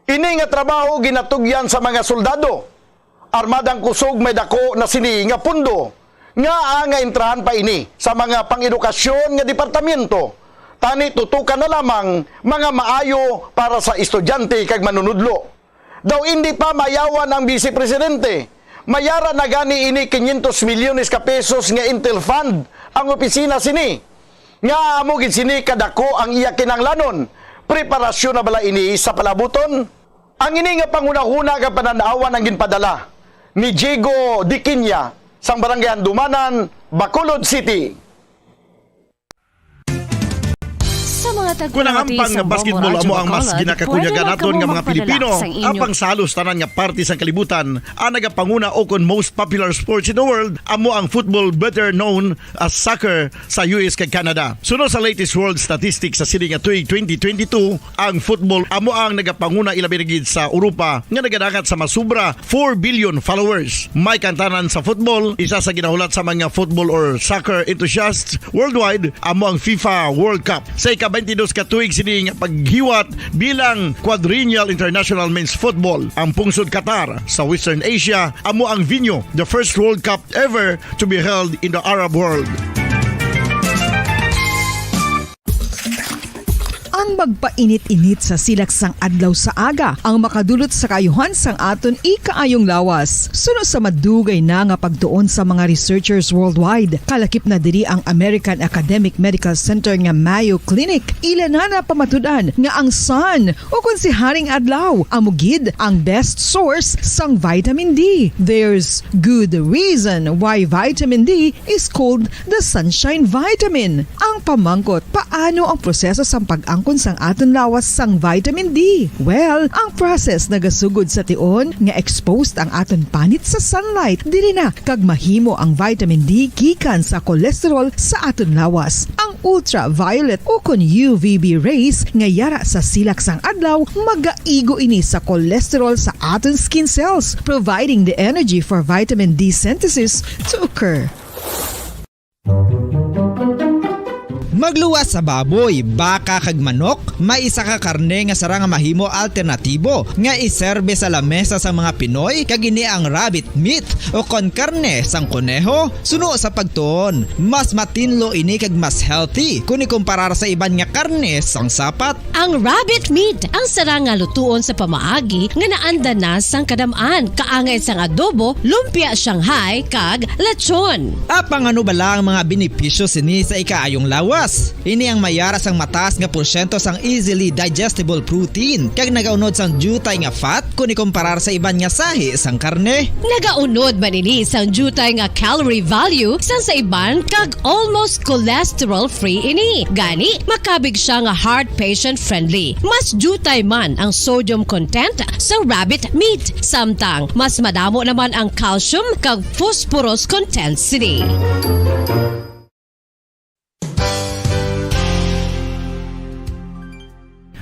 Ini nga trabaho ginatugyan sa mga soldado. Armadang kusog may dako na sini nga pondo nga ang nga entrahan pa ini sa mga pang-edukasyon nga departamento, tani tutukan na lamang mga maayo para sa estudyante kag manunudlo. Daw indi pa mayawan ang Vice Presidente. Mayara na gani ini quinientos milyones ka pesos nga Intel Fund ang opisina sini. Nga amo gid sini kadako ang iya kinahanglanon? Preparasyon na bala ini sa palabuton? Ang ini nga panghunahuna nga panan-awan ang ginpadala ni Diego Diquiña sang Barangay Handumanan, Bacolod City. Sa mga Kung ang tagpamati ampang sa nga Bombo basketball Radyo amo ang mas Bacolod, ginakakunyagan pwede na naton kamo nga mga magpadala Pilipino, sa inyo apang sa halos tanan nga parte sang kalibutan, ang nagapanguna o kon most popular sports in the world amo ang football, better known as soccer, sa U S kag Canada. Suno sa latest world statistics sa sini nga tuig twenty twenty-two, ang football amo ang nagapanguna, ilabi na gid sa Europa, nga nagadangat sa masubra four billion followers. May kantanan sa football, isa sa ginahulat sa mga football or soccer enthusiasts worldwide amo ang FIFA World Cup. Sa ika-twenty-dos ka tuig sini nga paghiwat bilang Quadrennial International Men's Football, ang pungsod Qatar sa Western Asia amo ang venue, the first World Cup ever to be held in the Arab world. Ang magpainit-init sa silak sang adlaw sa aga ang makadulot sa kaayuhan sang aton ikaayong lawas. Suno sa madugay na nga pagtuon sa mga researchers worldwide, kalakip na diri ang American Academic Medical Center nga Mayo Clinic. Ila na napamatud-an nga ang sun, o kon si Haring Adlaw, amo gid ang best source sang vitamin D. There's good reason why vitamin D is called the sunshine vitamin. Ang pamangkot, paano ang proseso sang pag-angkon sang aton lawas sang vitamin D? Well, ang process nagasugod sa tion nga exposed ang aton panit sa sunlight, diri na kag mahimo ang vitamin D gikan sa cholesterol sa aton lawas. Ang ultraviolet, ukon U V B rays nga yara sa silak sang adlaw, magaigo ini sa cholesterol sa aton skin cells, providing the energy for vitamin D synthesis to occur. Magluwas sa baboy, baka, kag manok, may isa ka karne nga sara nga mahimo alternatibo nga iserbe sa lamesa sang mga Pinoy, kag ini ang rabbit meat, o kon karne sang koneho. Suno sa pagtuon, mas matinlo ini kag mas healthy kon ikumparar sa iban nga karne sang sapat. Ang rabbit meat ang sara nga lutuon sa pamaagi nga naanda na sang kadam-an, kaangay sang adobo, lumpia Shanghai, kag lechon. Apang ano bala ang mga benepisyo sini sa ikaayong lawas? Ini ang mayara sang mataas nga porsyento sang easily digestible protein, kag nagaunod sang diutay nga fat kon ikumparar sa iban nga sahi sang karne. Nagaunod man ini sang diutay nga calorie value sang sa iban, kag almost cholesterol-free ini. Gani, makabig siya nga heart patient-friendly. Mas diutay man ang sodium content sa rabbit meat, samtang mas madamo naman ang calcium kag phosphorus content sini.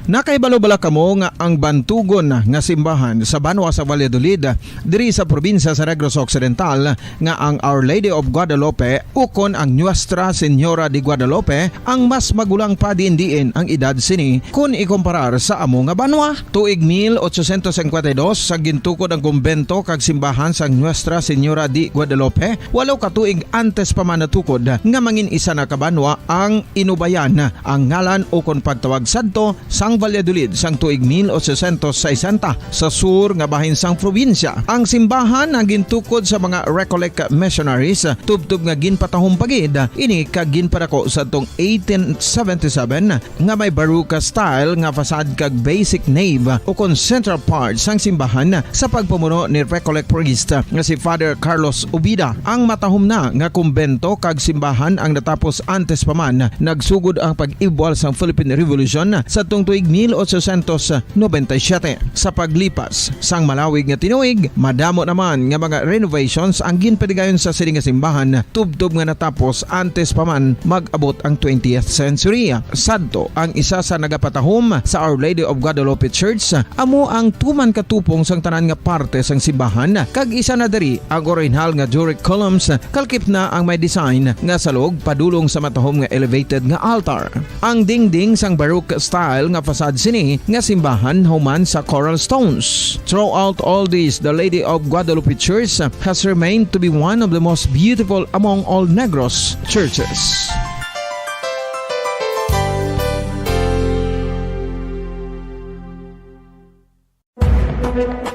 Nakahibalo bala kamo nga ang bantugon nga simbahan sa banwa sa Valladolid, diri sa probinsya sa Negros Occidental, nga ang Our Lady of Guadalupe, ukon ang Nuestra Señora de Guadalupe, ang mas magulang pa diin-diin ang edad sini kon ikumparar sa amo nga banwa? Tuig mil ochocientos cincuenta y dos, sa gintukod ang kumbento kag simbahan sang Nuestra Señora de Guadalupe, walo ka tuig antes pa man natukod nga mangin isa na ka banwa ang Inubayan, ang ngalan ukon pagtawag sadto sang Valladolid sang tuig mil ochocientos sesenta, sa sur nga bahin sang probinsya. Ang simbahan ang gintukod sa mga Recollect missionaries, tubtob nga ginpatahom pa gid ini kag ginpadako sadtong eighteen seventy-seven, nga may Baroque style nga facade kag basic nave ukon central part sang simbahan sa pagpamuno ni Recollect priest nga si Father Carlos Ubida. Ang matahom na nga kumbento kag simbahan ang natapos antes pa man nagsugod ang pag-ibwal sang Philippine Revolution sadtong tuig mil ochocientos noventa y siete. Sa paglipas sang malawig nga tinuig, madamo naman nga mga renovations ang ginpadigayon sa sini nga simbahan, tubtob nga natapos antes pa man mag-abot ang twentieth century. Sadto, ang isa sa nagapatahom sa Our Lady of Guadalupe Church amo ang tuman ka tupong sang tanan nga parte sang simbahan, kag isa na diri ang orihinal nga Doric columns, kalkip na ang may design nga salog padulong sa matahom nga elevated nga altar. Ang dingding sang Baroque style nga facade sini nga simbahan human sa coral stones. Throughout all this, the Lady of Guadalupe Church has remained to be one of the most beautiful among all Negros churches.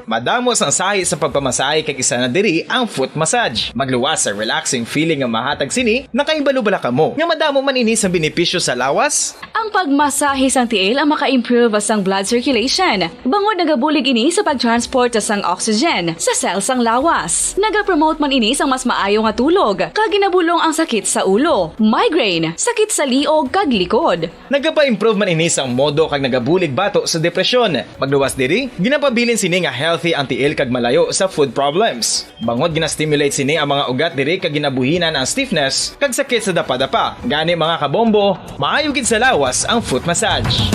Madamo sang sahi sa pagpamasahe, kag isa na diri ang foot massage. Magluwas sa relaxing feeling nga mahatag sini. Nakahibalo bala kamo nga madamo man ini sa benepisyo sa lawas? Ang pagmasahe sang tiil ang maka-improve sang blood circulation, bangod nagabulig ini sa pag-transport sang oxygen sa cell sang lawas. Nagapromote man ini sang mas maayo nga tulog, kag ginabulong ang sakit sa ulo, migraine, sakit sa liog, kag likod. Nagapa-improve man ini sang modo kag nagabulig bato sa depresyon. Magluwas diri, ginapabilin sini nga healthy ang tiil kag malayo sa foot problems. Bangod gina-stimulate sini ang mga ugat diri kag ginabuhinan ang stiffness kag sakit sa dapadapa. Gani, mga kabombo, maayo gid sa lawas ang foot massage.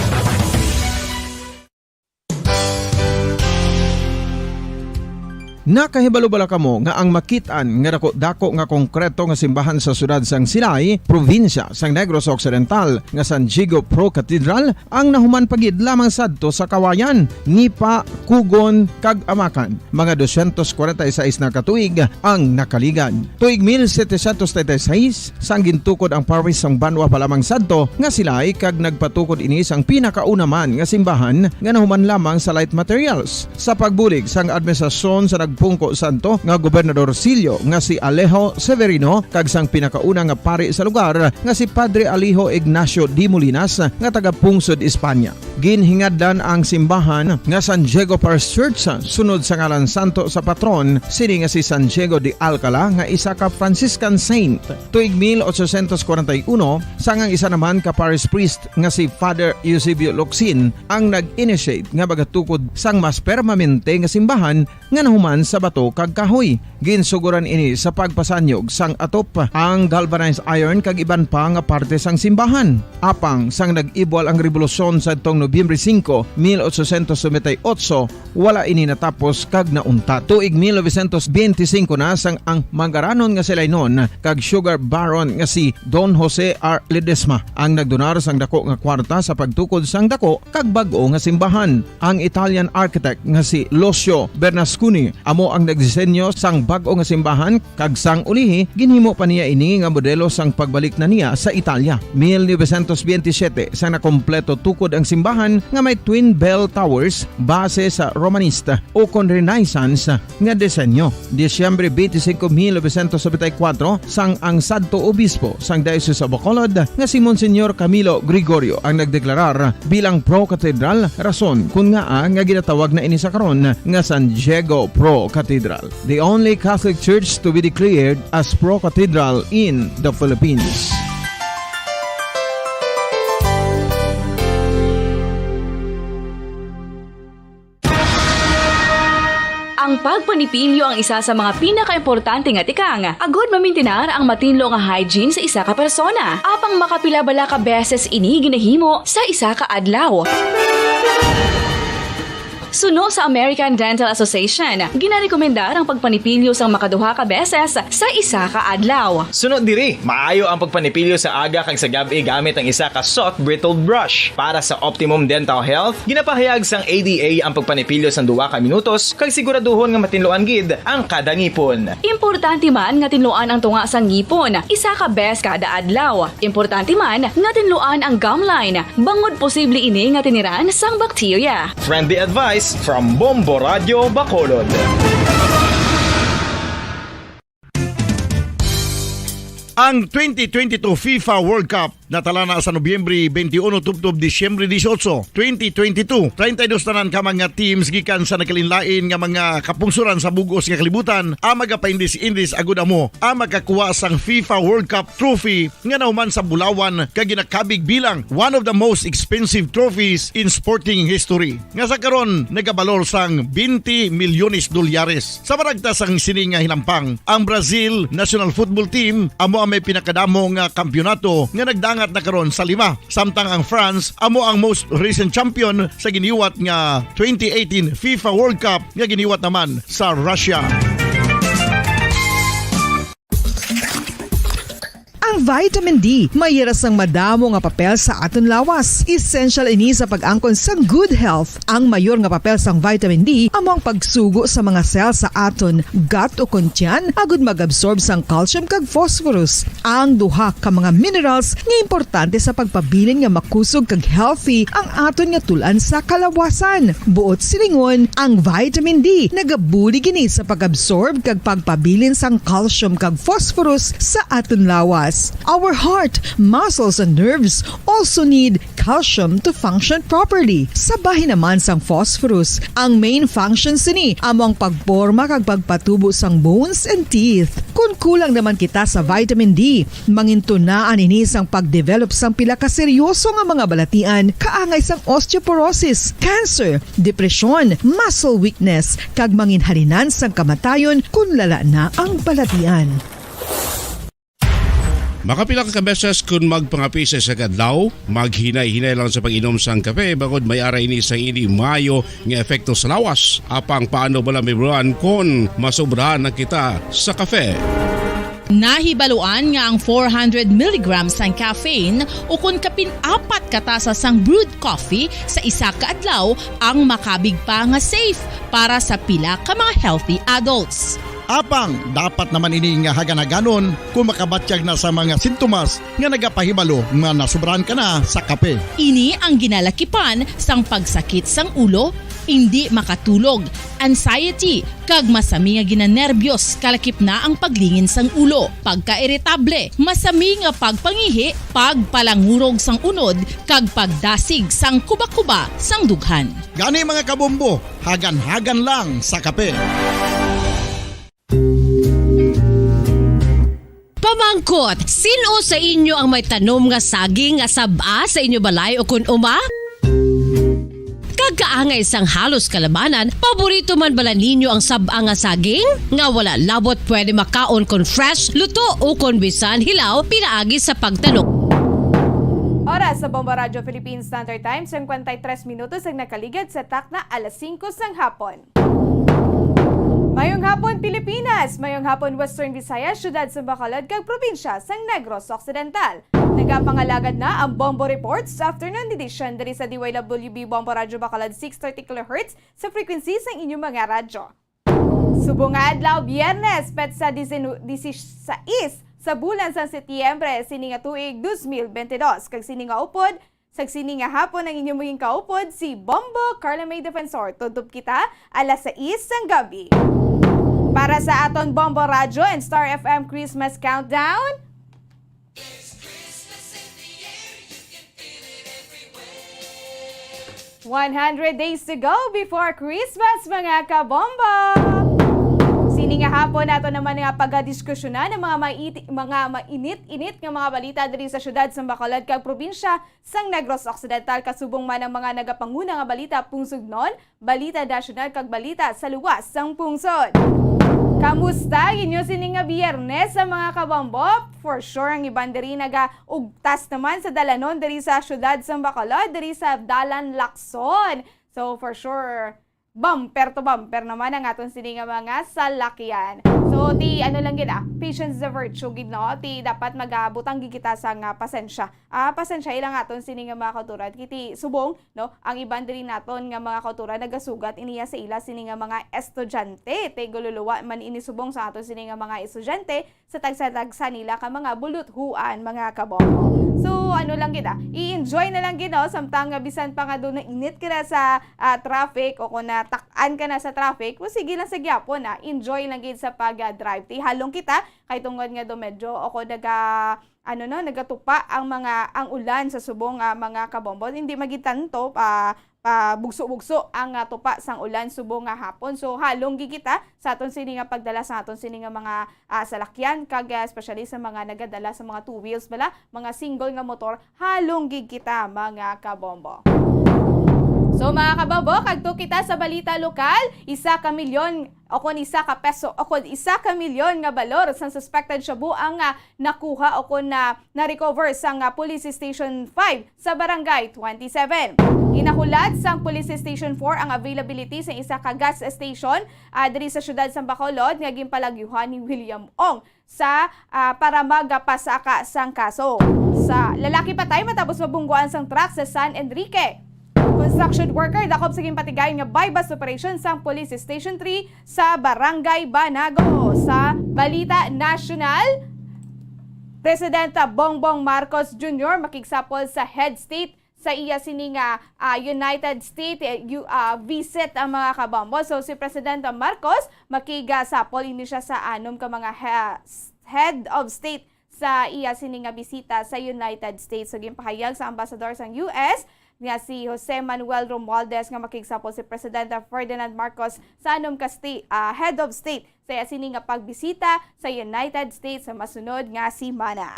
Nakahibalo bala kamo nga ang makit-an nga dako-dako nga konkreto nga simbahan sa siyudad sang Silay, probinsya sang Negros Occidental, nga San Diego Pro Cathedral ang nahuman pa gid lamang sadto sa Kawayan, Nipa, Cogon, kag Amacan? Mga doscientos cuarenta y seis na ka tuig ang nakaligad. Tuig mil setecientos treinta y seis, sang gintukod ang parish sang banwa pa lamang sadto nga Silay, kag nagpatukod ini sang pinakauna man nga simbahan nga nahuman lamang sa light materials. Sa pagbulig sang administrasyon sa nagpungko sadto nga gobernadorcillo nga si Alejo Severino kag sang pinakauna nga pari sa lugar nga si Padre Alejo Ignacio de Molinas nga taga-pungsod Espanya. Ginhingadlan ang simbahan nga San Diego Parish Church sunod sa ngalan santo sa patron sini nga si San Diego de Alcala nga isa ka Franciscan saint. Tuig mil ochocientos cuarenta y uno, sang ang isa naman ka parish priest nga si Father Eusebio Locsin ang nag-initiate nga magatukod sang mas permanente nga simbahan nga nahuman sa bato kag kahoy. Ginsuguran ini sa pagpasanyog sang atop, ang galvanized iron kag iban pa nga parte sang simbahan. Apang sang nag-ibwal ang rebolusyon sadtong Nobyembre singko, mil ochocientos noventa y ocho, wala ini natapos kag nauntat. Tuig mil novecientos benti singko na sang ang mangaranon nga si Lainon kag sugar baron nga si Don Jose R. Ledesma ang nagdonar sang dako nga kwarta sa pagtukod sang dako kag bag-o nga simbahan. Ang Italian architect nga si Lucio Bernasconi amo ang nagdisenyo sang bag-o nga simbahan, kag sang ulihi ginhimo pa niya ini nga modelo sang pagbalik na niya sa Italia. Mil novecientos benti siyete, sang nakompleto tukod ang simbahan nga may twin bell towers base sa Romanista ukon Renaissance nga disenyo. Disyembre twenty-five, mil novecientos noventa y cuatro, sang ang sadto obispo sang Diocese of Bacolod nga si Monsignor Camilo Gregorio ang nagdeklarar bilang pro-cathedral, rason kon ngaa nga ginatawag na ini sa karon nga San Diego Pro Cathedral, the only Catholic church to be declared as pro-cathedral in the Philippines. Ang pagpanipilyo ang isa sa mga pinakaimportante nga tikang agud mamintinar ang matinlo nga hygiene sa isa ka persona. Apang makapila bala ka beses ini ginahimo sa isa ka adlaw? Suno sa American Dental Association, ginarekomendar ang pagpanipilyo sang makaduha ka beses sa isa ka adlaw. Suno diri, maayo ang pagpanipilyo sa aga kag sa gab-i gamit ang isa ka soft bristled brush. Para sa optimum dental health, ginapahayag sang A D A ang pagpanipilyo sang duha ka minutos kag siguraduhon nga matinluan gid ang kada ngipon. Importante man nga tinluan ang tunga sang ngipon isa ka bes kada adlaw. Importante man nga tinluan ang gum line, bangod posible ini nga tiniran sang bakterya. Friendly advice from Bombo Radio Bacolod. Ang twenty twenty-two FIFA World Cup natala na sa Nobyembre twenty-one tubtob Disyembre dieciocho, twenty twenty-two. Treinta y dos tanan ka mga teams gikan sa nagkalainlain nga mga kapungsoran sa bug-os nga kalibutan ang magapaindis-indis agud amo ang makakuha sang FIFA World Cup trophy nga nahuman sa bulawan kag ginakabig bilang one of the most expensive trophies in sporting history, nga sa karon nagabalor sang twenty milyones dolyares. Sa maragtas sang sini nga hinampang, ang Brazil national football team amo ang may pinakadamo nga kampiyonato nga nagdangat na karon sa lima, samtang ang France amo ang most recent champion sa giniwat nga twenty eighteen FIFA World Cup nga giniwat naman sa Russia. Ang vitamin D may yara sang madamo nga papel sa aton lawas. Essential ini sa pag-angkon sang good health. Ang mayor nga papel sang vitamin D amo ang pagsugo sa mga cell sa aton gut ukon tiyan agud mag-absorb sang calcium kag phosphorus, ang duha ka mga minerals nga importante sa pagpabilin nga makusog kag healthy ang aton nga tul-an sa kalawasan. Buot silingon, ang vitamin D nagabulig ini sa pag-absorb kag pagpabilin sang calcium kag phosphorus sa aton lawas. Our heart, muscles, and nerves also need calcium to function properly. Sa bahin naman sang phosphorus, ang main function sini amo ang pagporma kag pagpatubo sang bones and teeth. Kon kulang naman kita sa vitamin D, mangintunaan ini sang pagdevelop sang pila ka seryoso nga mga balatian kaangay sang osteoporosis, cancer, depresyon, muscle weakness, kag manginhalinan sang kamatayon kon lala na ang balatian. Makapila ka beses kon magpangape sa isa ka adlaw, maghinay-hinay lang sa pag-inom sang kape, bangod may ara ini sang indi maayo nga epekto sa lawas. Apang paano bala, Miss Ron, kon masobrahan na kita sa kape? Nahibaluan nga ang four hundred milligrams sang caffeine ukon kapin apat ka tasa sang brewed coffee sa isa ka adlaw ang makabig pa nga safe para sa pila ka mga healthy adults. Apang dapat naman ini nga hagan-haganon kon makabatyag na sa mga sintomas nga nagapahibalo nga nasobrahan ka na sa kape. Ini ang ginalakipan sang pagsakit sang ulo, indi makatulog, anxiety, kag masami nga ginanerbiyos, kalakip na ang paglingin sang ulo, pagkairitable, masami nga pagpangihi, pagpalangurog sang unod, kag pagdasig sang kubakuba sang dughan. Gani, mga kabombo, hagan-hagan lang sa kape. Pamangkot, sin-o sa inyo ang may tanom nga saging nga sab-a sa inyo balay ukon uma? Kag kaangay sang halos kalabanan, paborito man bala ninyo ang sab-ang nga saging? Nga wala labot pwede makaon kon fresh, luto o kon bisan hilaw pinaagi sa pagtanok. Oras sa Bombo Radyo Philippine Standard Time, singkwenta y tres minutos ang nakaligad sa takna alas singko sang hapon. Mayong hapon, Pilipinas! Mayong hapon, Western Visayas, siyudad sa Bacolod, kag probinsya sang Negros Occidental. Nagapangalagad na ang Bombo Reports Afternoon Edition diri sa D Y W B Bombo Radyo Bacolod six thirty kilohertz sa frequency sang inyong mga radyo. Subong nga adlaw, Biyernes, petsa diecinuebe, dieciséis sa bulan sang Setyembre, sini nga tuig dos mil bente dos, kag sini nga upod, sa sini nga hapon ang inyong maging kaupod, si Bombo Carla May Defensor. Tubtob kita, alas sais sang gabi. Para sa aton Bombo Radyo and Star F M Christmas Countdown, one hundred days to go before Christmas, mga kabombo! Sini nga hapon, ato naman nga pagadiskusyonan ang mga maiti-, mga mainit-init nga mga balita diri sa siyudad sa Bacolod kag probinsya sang Negros Occidental, kasubong man ang mga nagapanguna nga balita pungsod non, balita nasyonal kag balita sa luwas sang pungsod. Kamusta inyo sini nga Biyernes, sa mga kabombo? For sure, ang iban diri nagaugtas naman sa dalanon diri sa siyudad sang Bacolod, diri sa Dalan Lacson. So, for sure, bumper to bumper naman ang aton sini nga mga salakyan. So, ti ano lang gid, ah, patience is a virtue gid, no? Ti dapat magabutang gid kita sa nga pasensya. Ah, pasensya lang aton sini nga mga kauturan. Kiti subong, no, ang iban diri naton nga mga kauturan nagasugat iniya sa ila sini nga mga estudyante. Ti gululuwa man ini subong sa aton sini nga mga estudyante sa tagsa-tagsa nila ka mga buluthuan, mga kabombo. So, ano lang gid, ah, i-enjoy na lang gid, no, samtang nga bisan pa nga doon init ka na sa, ah, traffic o kung natak-an ka na sa traffic, well, sige lang sa gyapon, ah, enjoy lang gid sa pag-drive. Ti halong kita, kay tungod nga do medyo ako naga, ano, no, nagatupa ang mga, ang ulan sa subong, ah, mga kabombo. Hindi magitanto pa, pa bugso-bugso ang, ah, tupa sang ulan subong nga hapon. So, halong gid kita sa aton sini nga pagdala sa aton sini nga mga, ah, salakyan, kag, ah, especially sa mga nagadala sa mga two wheels bala, mga single nga motor, halong gid kita, mga kabombo. So, mga kabombo, kadto kita sa balita lokal, isa ka milyon o kon isa ka peso o kon isa ka milyon nga balor sang suspected shabu ang, ah, nakuha o kon na, na-recover sang, ah, Police Station five sa Barangay twenty-seven. Ginahulat sang Police Station four ang availability sa isa ka gas station, ah, diri sa siyudad sang Bacolod nga ginpalagyuhan ni William Ong sa, ah, para magapasaka sang kaso. Sa lalaki patay matapos mabungguan sang truck sa San Enrique. Construction worker dakop sa ginpatigayon nga buy-bust operation sang Police Station three sa Barangay Banago. Sa balita nasyonal, Presidente Bongbong Marcos Junior makigsapol sa head state sa iya sini nga, ah, United States, eh, yu-, ah, visit ang mga kabombo. So, si Presidente Marcos makigasapol ini siya sa anom ka mga he-, head of state sa iya sini nga bisita sa United States. So, ginpahayag sa ambasador sang U S nga si Jose Manuel Romualdez nga makigsapol si Presidente Ferdinand Marcos sa anom ka sti-, ah, head of state sa iya sini nga pagbisita sa United States sa masunod nga semana.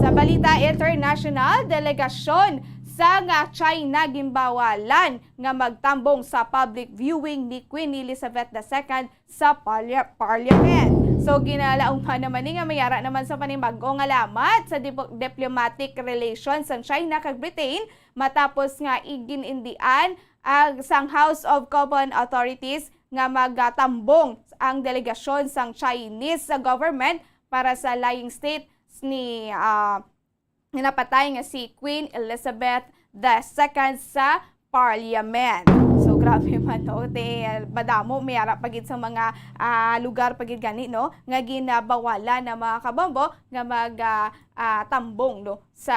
Sa balita international, delegasyon sang China ginbawalan nga magtambong sa public viewing ni Queen Elizabeth the Second sa parlia-, parliament. So, ginalaumhan naman ni nga may ara naman sa panimag-o nga lamat sa dipo-, diplomatic relations sang China kag Britain matapos nga iginindian ang sang House of Common Authorities nga magatambong ang delegasyon sang Chinese government para sa lying state ni, ah, nga napatay nga si Queen Elizabeth the Second sa parliament. So, grabe man, no? Te, madamo, may ara pa gid sa mga, ah, lugar pa gid gani, no? Nga ginabawalan ang mga kabombo nga mag, ah, ah, tambong, no? Sa,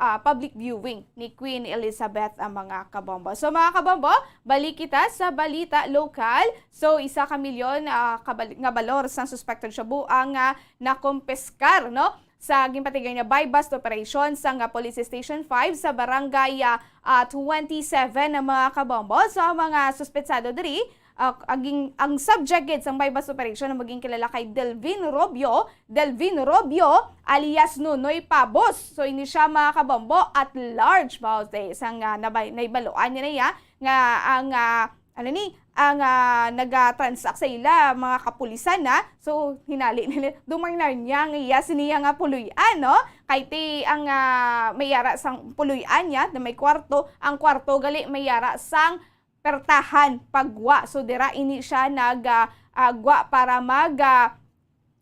ah, public viewing ni Queen Elizabeth ang mga kabombo. So, mga kabombo, balik kita sa balita lokal. So, isa ka milyon, ah, kabal-, nga balor sang suspected shabu ang, ah, nakumpiskar, no? Sa ginpatigayon nga buy-bust operation sang, ah, Police Station five sa Barangay, ah, ah, twenty-seven ang mga kabombo. So, ang mga suspetsado diri, ah, aging, ang subject gid sang buy-bust operation ang maging kilala kay Delvin Robio, Delvin Robio alias Nonoy Pabos. So, ini siya, mga kabombo, at large, ba, sa isang, ah, nabay-, naibaluan niya na iya nga ang, ah, ano ni, ang, ah, naga-transact sa ila, mga kapulisan na. So, hinali nila, dumarnar niya nga iya siniya nga puloy-an, no? Kay ti ang, ah, may yara sang puloy-an niya na may kwarto, ang kwarto gali may yara sang pertahan pagwa. So, dira ini siya nag, ah, ah, gwa para mag, ah,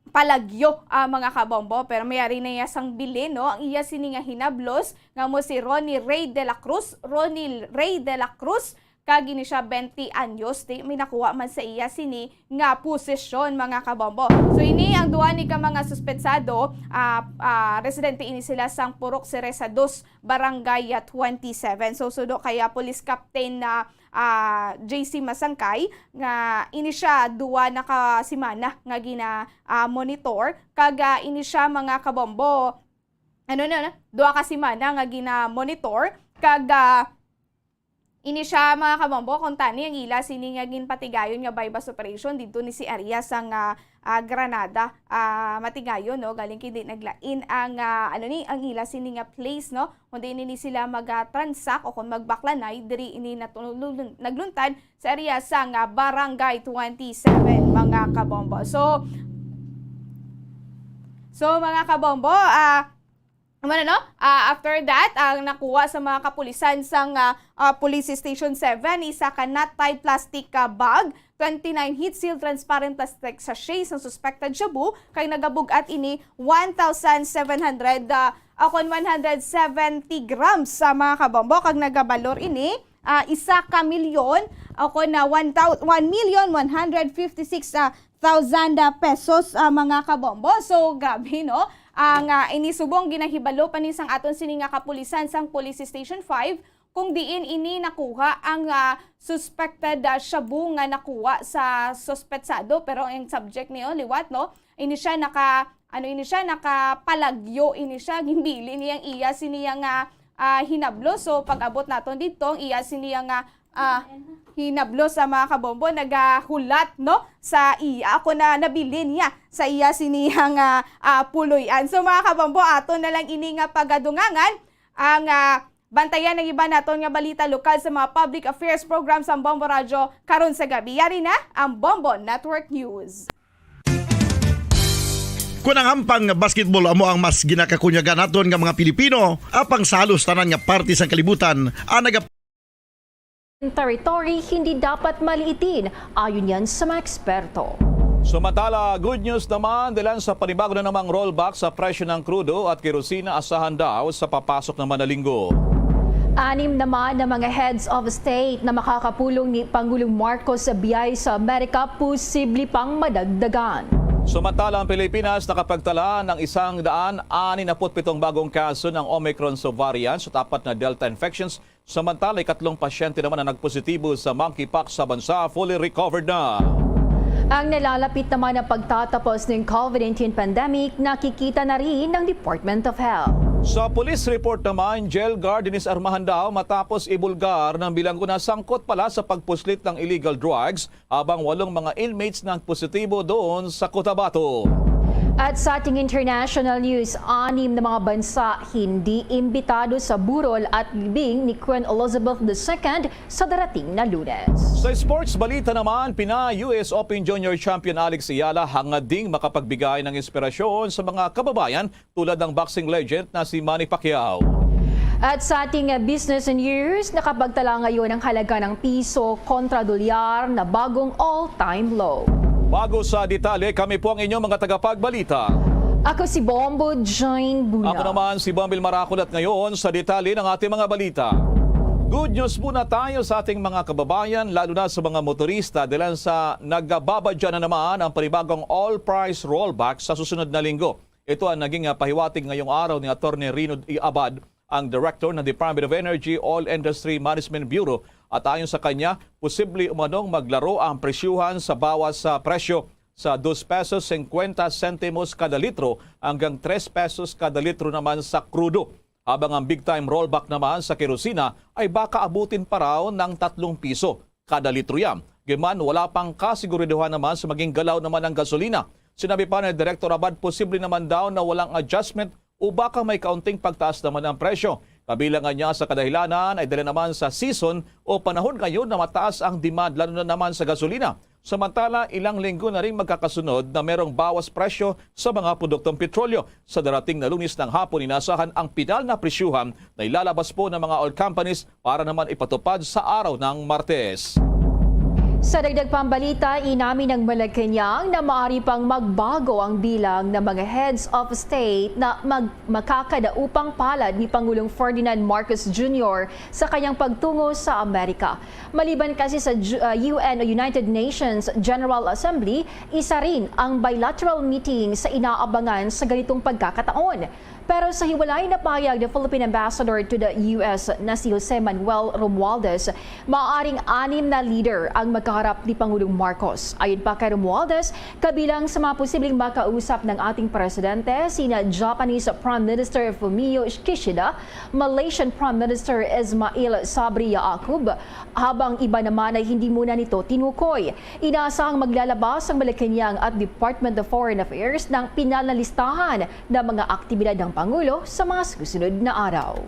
palagyo, ah, mga kabombo. Pero may ari na iya sang bilin, no? Ang iya sini nga hinablos nga mo si Ronnie Ray de la Cruz, Ronnie Ray de la Cruz, kag ini siya twenty anyos, di may nakuha man sa iya sini nga posisyon, mga kabombo. So, ini ang duha ni ka mga suspetsado, ah, ah, residente ini sila sang Purok Cereza dos, Barangay, ah, twenty-seven. So, suno kay, ah, Police Captain na, ah, J C Masangkay, nga ini siya duha na ka semana nga gina, ah, monitor, kag, ah, ini siya, mga kabombo, ano na, na, duha ka semana nga gina-monitor, kag, ah, ini siya, mga kabombo, kung tani ang ila sini nga ginpatigayon nga buy-bust operation didto ni si area sang, ah, ah, Granada, ah, matigayon, no? Galing kay di naglain ang, ah, ano ni, ang ila sini nga place, no? Kundi ini ni sila mag, ah, transact o kung magbaklanay, diri ini natulun-, nagluntad sa area sang, ah, Barangay twenty-seven, mga kabombo. So, so, mga kabombo, ah, Ano, no? Ah, after that, ang nakuha sa mga kapulisan sang, ah, ah, Police Station seven, isa ka knot-tied plastic, ah, bag, twenty-nine heat-sealed transparent plastic sachet sang suspected shabu, kay nagabug-at ini one thousand seven hundred, ah, akon one hundred seventy grams sa mga kabombo, kag nagabalor ini, ah, isa ka milyon, akon na one thou-, one million one hundred fifty-six, ah, thousand pesos, ah, mga kabombo. So, grabe, no? Ang, ah, ini subong ginahibalo pa ni sang aton sini nga kapulisan sang Police Station five, kung diin ini nakuha ang, ah, suspected, ah, shabu nga nakuha sa suspetsado. Pero ang subject niyo, liwat, no? Ini siya naka, ano ini siya, nakapalagyo ini siya. Ginbili niya ang iya siniya nga, ah, hinablo. So, pag-abot naton dito, ang iya siniya nga, ah, hinablo sa mga kabombo, nagahulat, no? Sa iya, ako na nabilin niya sa iya sinihang, ah, ah, puloy-an. So, mga kabombo, ato na lang ini nga pagadungangan ang, ah, bantayan ang iba naton nga balita lokal sa mga public affairs program sa Bombo Radyo karon sa gabi. Yari na ang Bombo Network News. Kun ang ampang basketball amo ang mas ginakakunyagan naton nga mga Pilipino, apang sa halos tanan nga parte sang kalibutan, ang naga- territory hindi dapat maliitin, ayon yan sa mga eksperto. Samantala, good news naman dahil sa panibago na namang rollback sa presyo ng krudo at kerosina asahan daw sa papasok naman na linggo. Anim naman na mga heads of state na makakapulong ni Pangulong Marcos sa biyahe sa Amerika posible pang madagdagan. Samantala, ang Pilipinas nakapagtala ng isang daan anim na put pitong bagong kaso ng Omicron subvariant sa tapat na Delta infections. Samantala, ikatlong pasyente naman ang nagpositibo sa monkeypox sa bansa fully recovered na. Ang nalalapit naman ang pagtatapos ng COVID nineteen pandemic, nakikita na rin ng Department of Health. Sa police report naman, jail guard dinis armahan daw matapos ibulgar ng bilanggo na sangkot pala sa pagpuslit ng illegal drugs, habang walong mga inmates nang positibo doon sa Cotabato. At sa ating international news, anim na mga bansa hindi imbitado sa burol at libing ni Queen Elizabeth the Second sa darating na Lunes. Sa sports balita naman, Pinay U S Open Junior Champion Alex Eala hangad ding makapagbigay ng inspirasyon sa mga kababayan tulad ng boxing legend na si Manny Pacquiao. At sa ating business and years, nakapagtala ngayon ang halaga ng piso kontra dolyar na bagong all-time low. Bago sa detalye, kami po ang inyong mga tagapagbalita. Ako si Bombo Jane Buna. Ako naman si Bombil Marakol at ngayon sa detalye ng ating mga balita. Good news muna tayo sa ating mga kababayan, lalo na sa mga motorista, dahil sa nagbabadya na naman ang panibagong all-price rollback sa susunod na linggo. Ito ang naging, ah, pahiwatig ngayong araw ni Attorney Rino E. Abad, ang Director ng Department of Energy Oil Industry Management Bureau, at ayon sa kanya, posible umanong maglaro ang presyuhan sa bawas sa presyo sa dos pesos cincuenta centimos kada litro hanggang tres pesos kada litro naman sa krudo, habang ang big time rollback naman sa kerosina ay baka abutin pa raw ng tatlong piso kada litro yan. Gayman, wala pang kasiguraduhan naman sa maging galaw naman ang gasolina. Sinabi pa ni Director Abad, posible naman daw na walang adjustment o baka may kaunting pagtaas naman ang presyo. Kabilang niya sa kadahilanan ay dala naman sa season o panahon ngayon na mataas ang demand, lalo na naman sa gasolina. Samantala, ilang linggo na rin magkakasunod na merong bawas presyo sa mga produktong petrolyo. Sa darating na Lunes ng hapon, inasahan ang pinal na presyuhan na ilalabas po ng mga oil companies para naman ipatupad sa araw ng Martes. Sa dagdag pang balita, inamin ng Malacañang na maaari pang magbago ang bilang ng mga heads of state na mag makakadaupang palad ni Pangulong Ferdinand Marcos Junior sa kanyang pagtungo sa Amerika. Maliban kasi sa Ju- uh, U N o United Nations General Assembly, isa rin ang bilateral meeting sa inaabangan sa ganitong pagkakataon. Pero sa hiwalay na pahayag ni Philippine Ambassador to the U S na si Jose Manuel Romualdez, maaaring anim na leader ang magkaharap ni Pangulong Marcos. Ayon pa kay Romualdez, kabilang sa mga posibleng makausap ng ating presidente, sina Japanese Prime Minister Fumio Kishida, Malaysian Prime Minister Ismail Sabri Yaakob, habang iba naman ay hindi muna nito tinukoy. Inaasahang maglalabas ang Malacañang at Department of Foreign Affairs ng pinal na listahan ng mga aktibidad ng Pangulo sa mga susunod na araw.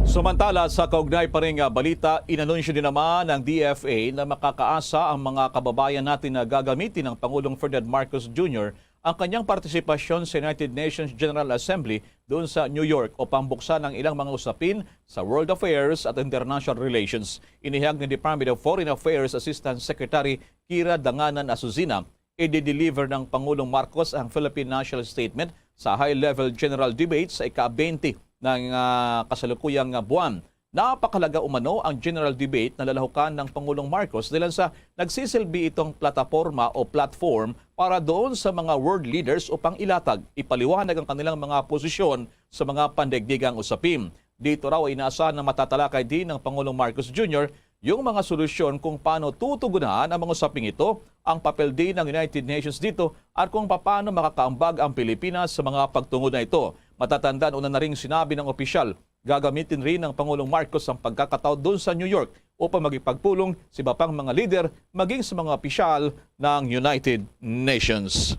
Samantala, sa kaugnay pa rin nga balita, inanunsyo din naman ng D F A na makakaasa ang mga kababayan natin na gagamitin ng Pangulong Ferdinand Marcos Junior ang kanyang partisipasyon sa United Nations General Assembly doon sa New York upang buksan ang ilang mga usapin sa world affairs at international relations. Inihayag ni Department of Foreign Affairs Assistant Secretary Kira Danganan Azucena, i-deliver ng Pangulong Marcos ang Philippine National Statement sa high-level general debate sa ika-twenty ng, ah, kasalukuyang, ah, buwan. Napakalaga umano ang general debate na lalahukan ng Pangulong Marcos dahil sa nagsisilbi itong plataporma o platform para doon sa mga world leaders upang ilatag, ipaliwanag ang kanilang mga posisyon sa mga pandaigdigang usapin. Dito raw ay inaasahan na matatalakay din ng Pangulong Marcos Junior yung mga solusyon kung paano tutugunan ang mga usaping ito, ang papel din ng United Nations dito at kung paano makakaambag ang Pilipinas sa mga pagtungod na ito. Matatandaan, una na ring sinabi ng opisyal, gagamitin rin ng Pangulong Marcos ang pagkakataon doon sa New York upang magipagpulong sa iba pang mga lider maging sa mga opisyal ng United Nations.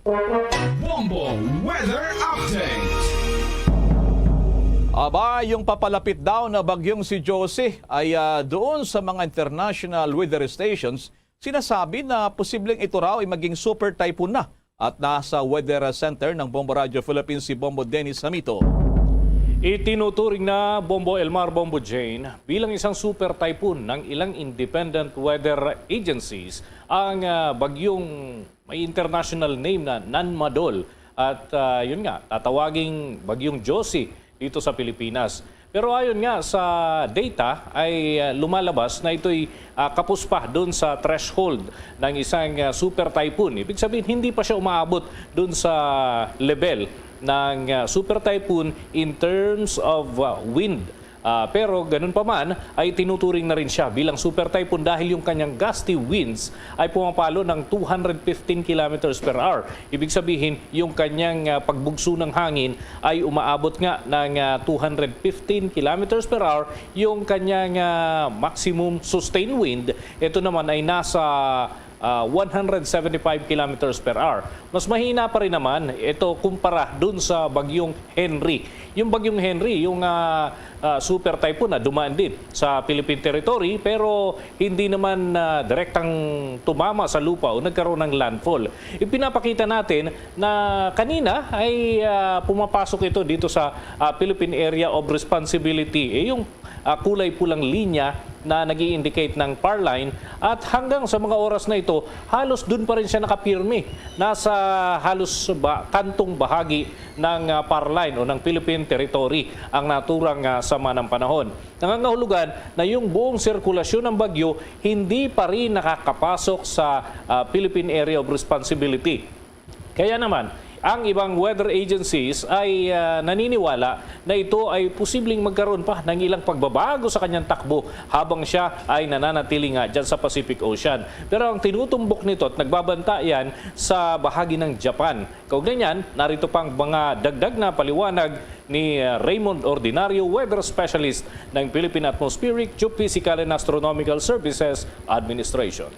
Bombo Weather Update. Aba, yung papalapit daw na bagyong si Josie ay, ah, doon sa mga international weather stations, sinasabi na posibleng ito raw ay maging super typhoon na at nasa Weather Center ng Bombo Radyo Philippines si Bombo Dennis Hamito. Itinuturing na, Bombo Elmar, Bombo Jane, bilang isang super typhoon ng ilang independent weather agencies ang, ah, bagyong may international name na Nanmadol. At, ah, yun nga, tatawaging Bagyong Josie dito sa Pilipinas. Pero ayon nga sa data ay, ah, lumalabas na ito'y, ah, kapos pa dun sa threshold ng isang, ah, super typhoon. Ibig sabihin, hindi pa siya umaabot dun sa level ng, ah, super typhoon in terms of, ah, wind. Ah, pero ganun pa man, ay tinuturing na rin siya bilang super typhoon dahil yung kanyang gusty winds ay pumapalo ng two hundred fifteen kilometers per hour. Ibig sabihin, yung kanyang, ah, pagbugso ng hangin ay umaabot nga ng, ah, two hundred fifteen kilometers per hour. Yung kanyang, ah, maximum sustained wind, ito naman ay nasa, ah, one hundred seventy-five kilometers per hour. Mas mahina pa rin naman ito kumpara dun sa Bagyong Henry. Yung Bagyong Henry, yung, ah, ah, super typhoon na dumaan din sa Philippine territory, pero hindi naman, ah, direktang tumama sa lupa o nagkaroon ng landfall. Ipinapakita natin na kanina ay, ah, pumapasok ito dito sa, ah, Philippine Area of Responsibility. Eh, yung, ah, kulay pulang linya na nag-i-indicate ng PAR line, at hanggang sa mga oras na ito, halos dun pa rin siya nakapirmi. Nasa halos ba, kantong bahagi ng, ah, PAR line o ng Philippine Territory ang naturang, ah, sama ng panahon. Nangangahulugan na yung buong sirkulasyon ng bagyo hindi pa rin nakakapasok sa, ah, Philippine Area of Responsibility. Kaya naman, ang ibang weather agencies ay, ah, naniniwala na ito ay posibleng magkaroon pa ng ilang pagbabago sa kanyang takbo habang siya ay nananatili nga dyan sa Pacific Ocean. Pero ang tinutumbok nito at nagbabanta yan sa bahagi ng Japan. Kaugnay niyan, narito pang mga dagdag na paliwanag ni, ah, Raymond Ordinario, weather specialist ng Philippine Atmospheric, Geophysical and Astronomical Services Administration.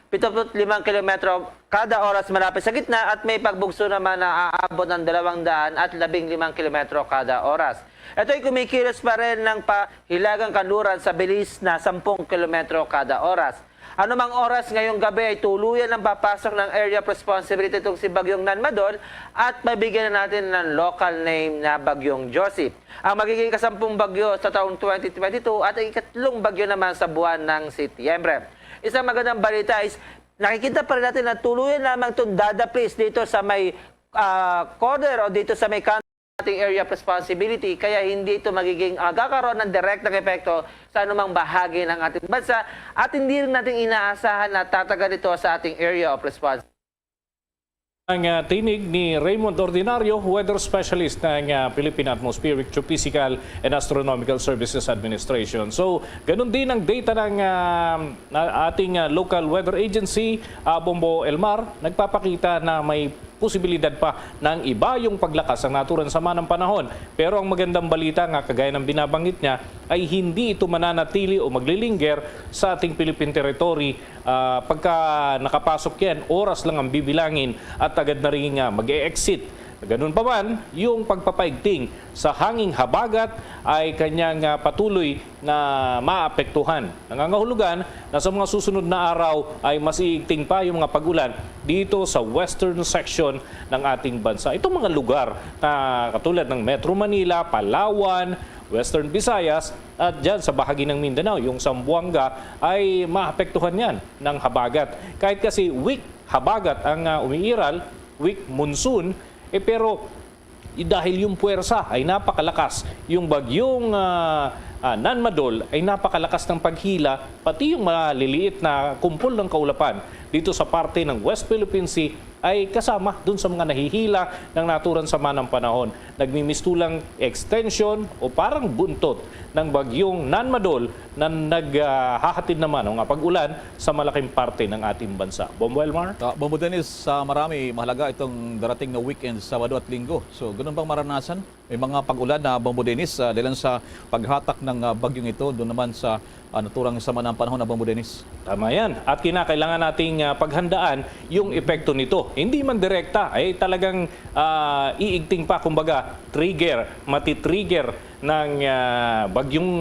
Pitong kilometro kada oras malapit sa gitna at may pagbugso naman na aabot ng dalawang daan at labing limang kilometro kada oras. Ito'y kumikilos pa rin ng pahilagang kanluran sa bilis na sampung kilometro kada oras. Anumang oras ngayong gabi ay tuluyan ang papasok ng area of responsibility itong si Bagyong Nanmadol at mabigyan na natin ng local name na Bagyong Josie. Ang magiging kasampung bagyo sa taong twenty twenty-two at ang ikatlong bagyo naman sa buwan ng Setyembre. Isang magandang balita is nakikita pa rin natin na tuluyan lamang itong dadapis dito sa may, ah, corner o dito sa may kanto ng ating area of responsibility, kaya hindi ito magiging, ah, kakaroon ng direktang epekto sa anumang bahagi ng ating bansa at hindi rin natin inaasahan na tatagal ito sa ating area of responsibility. Ang, ah, tinig ni Raymond Ordinario, weather specialist ng, ah, Philippine Atmospheric, Geophysical and Astronomical Services Administration. So, ganun din ang data ng, ah, na- ating, ah, local weather agency, ah, Bombo Elmar, nagpapakita na may posibilidad pa ng iba yung paglakas ng naturang sama ng panahon. Pero ang magandang balita nga, kagaya ng binabanggit niya, ay hindi ito mananatili o maglilingger sa ating Philippine territory. Ah, pagka nakapasok yan, oras lang ang bibilangin at agad na rin nga mag-e-exit. Ganun pa man, yung pagpapaigting sa hanging habagat ay kanyang, ah, patuloy na maapektuhan. Nangangahulugan na sa mga susunod na araw ay mas iigting pa yung mga pag-ulan dito sa western section ng ating bansa. Itong mga lugar na katulad ng Metro Manila, Palawan, Western Visayas, at dyan sa bahagi ng Mindanao, yung Zamboanga, ay maapektuhan yan ng habagat. Kahit kasi weak habagat ang, ah, umiiral, weak monsoon, eh, pero y- dahil yung puwersa ay napakalakas, yung bagyong, ah, ah, Nanmadol ay napakalakas ng paghila, pati yung maliliit na kumpol ng kaulapan dito sa parte ng West Philippine Sea ay kasama dun sa mga nahihila ng naturang sama ng panahon. Nagmimistulang extension o parang buntot ng bagyong Nanmadol na naghahatid naman ng mga pag-ulan sa malaking parte ng ating bansa. Bombo Elmar? Ah, Bombo Dennis, sa marami, mahalaga itong darating na weekend, Sabado at Linggo. So, ganun bang maranasan? May mga pag-ulan na, Bombo Dennis, ah, dahilan sa paghatak ng, ah, bagyong ito, doon naman sa, ah, naturang sama ng panahon na, Bombo Dennis. Tama yan. At kinakailangan nating, ah, paghandaan yung epekto nito. Hindi man direkta, ay talagang, ah, iigting pa, kumbaga, trigger, matitrigger ng, ah, bagyong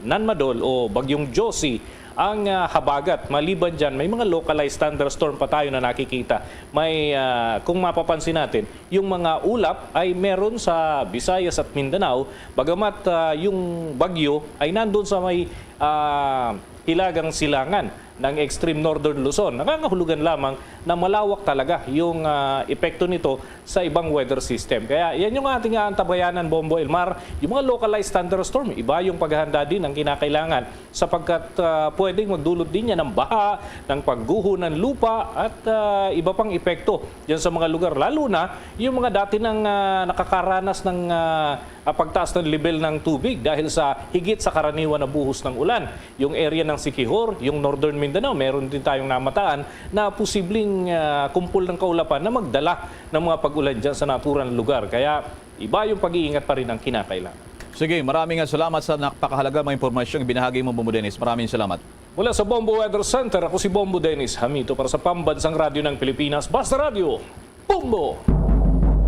Nanmadol o bagyong Josie ang, ah, habagat. Maliban dyan, may mga localized thunderstorm pa tayo na nakikita. May, ah, kung mapapansin natin, yung mga ulap ay meron sa Visayas at Mindanao, bagamat, ah, yung bagyo ay nandun sa may, ah, hilagang silangan ng extreme northern Luzon. Nangangahulugan lamang na malawak talaga yung, ah, epekto nito sa ibang weather system. Kaya yan yung ating aantabayanan, Bombo Elmar, yung mga localized thunderstorm. Iba yung paghahanda din ang kinakailangan sapagkat, ah, pwedeng magdulot din yan ng baha, ng pagguho ng lupa at, ah, iba pang epekto dyan sa mga lugar. Lalo na yung mga dati nang, ah, nakakaranas ng, ah, ah, pagtaas ng level ng tubig dahil sa higit sa karaniwan na buhos ng ulan. Yung area ng Siquijor, yung Northern Mindanao, meron din tayong namataan na posibleng, ah, kumpol ng kaulapan na magdala ng mga pag-ulan dyan sa naturang lugar. Kaya iba yung pag-iingat pa rin ang kinakailangan. Sige, maraming nga salamat sa napakahalaga mga impormasyong binahagi mo, Bombo Dennis. Maraming salamat. Mula sa Bombo Weather Center, ako si Bombo Dennis Hamito para sa Pambansang Radyo ng Pilipinas, Basta Radyo, Bombo!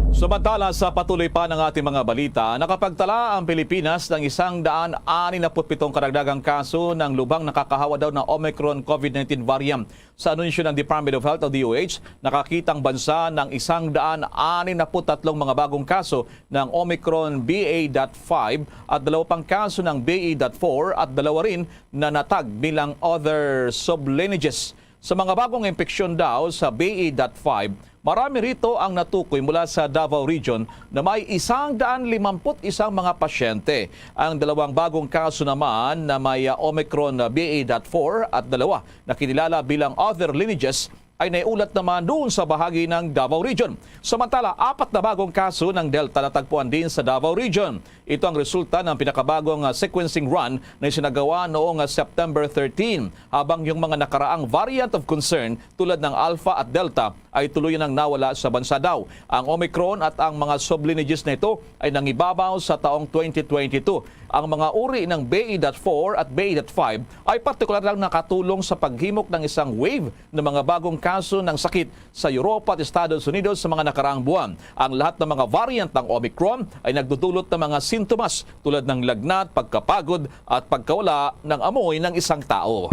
Samantala, sa patuloy pa ng ating mga balita, nakapagtala ang Pilipinas ng isang daan anim na put pitong karagdagang kaso ng lubhang nakakahawa daw na Omicron COVID nineteen variant. Sa anunsyo ng Department of Health o D O H, nakakita ang bansa ng isang daan anim na put tatlong mga bagong kaso ng Omicron B A dot five at dalawa pang kaso ng B A dot four at dalawa rin na natag bilang other sublineages. Sa mga bagong impeksyon daw sa B A dot five, marami rito ang natukoy mula sa Davao Region na may isang daan limamput isang mga pasyente. Ang dalawang bagong kaso naman na may, ah, Omicron B A dot four at dalawa na kinilala bilang other lineages ay naiulat naman doon sa bahagi ng Davao Region. Samantala, apat na bagong kaso ng Delta natagpuan din sa Davao Region. Ito ang resulta ng pinakabagong, ah, sequencing run na isinagawa noong, ah, September thirteen, habang yung mga nakaraang variant of concern tulad ng Alpha at Delta ay tuluyan nang nawala sa bansa daw. Ang Omicron at ang mga sublineages nito ay nangibabaw sa taong twenty twenty-two. Ang mga uri ng B A dot four at B A dot five ay partikular lang nakatulong sa paghimok ng isang wave ng mga bagong kaso ng sakit sa Europa at Estados Unidos sa mga nakaraang buwan. Ang lahat ng mga variant ng Omicron ay nagdudulot ng mga sintomas tulad ng lagnat, pagkapagod, at pagkawala ng amoy ng isang tao.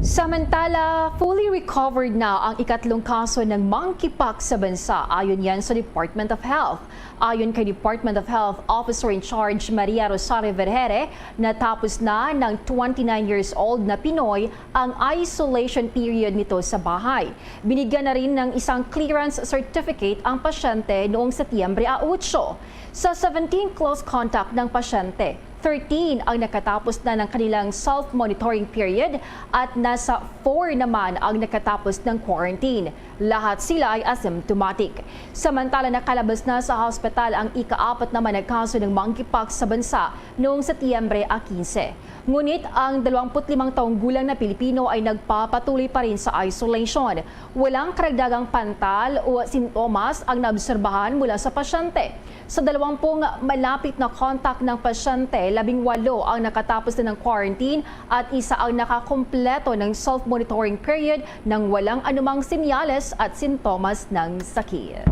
Samantala, fully recovered na ang ikatlong kaso ng monkeypox sa bansa, ayon yan sa Department of Health. Ayon kay Department of Health Officer in Charge Maria Rosario Vergere, natapos na ng twenty-nine years old na Pinoy ang isolation period nito sa bahay. Binigyan na rin ng isang clearance certificate ang pasyente noong Setyembre a otso. Sa seventeen close contact ng pasyente, thirteen ang nakatapos na ng kanilang self-monitoring period at nasa four naman ang nakatapos ng quarantine. Lahat sila ay asymptomatic. Samantala, nakalabas na sa hospital ang ikaapat naman na kaso ng monkeypox sa bansa noong Setyembre a quince. Ngunit ang dalawampu't limang taong gulang na Pilipino ay nagpapatuloy pa rin sa isolation. Walang karagdagang pantal o sintomas ang naobserbahan mula sa pasyente. Sa dalawampung malapit na contact ng pasyente, labing walo ang nakatapos na ng quarantine at isa ang nakakumpleto ng self-monitoring period nang walang anumang senyales at sintomas ng sakit.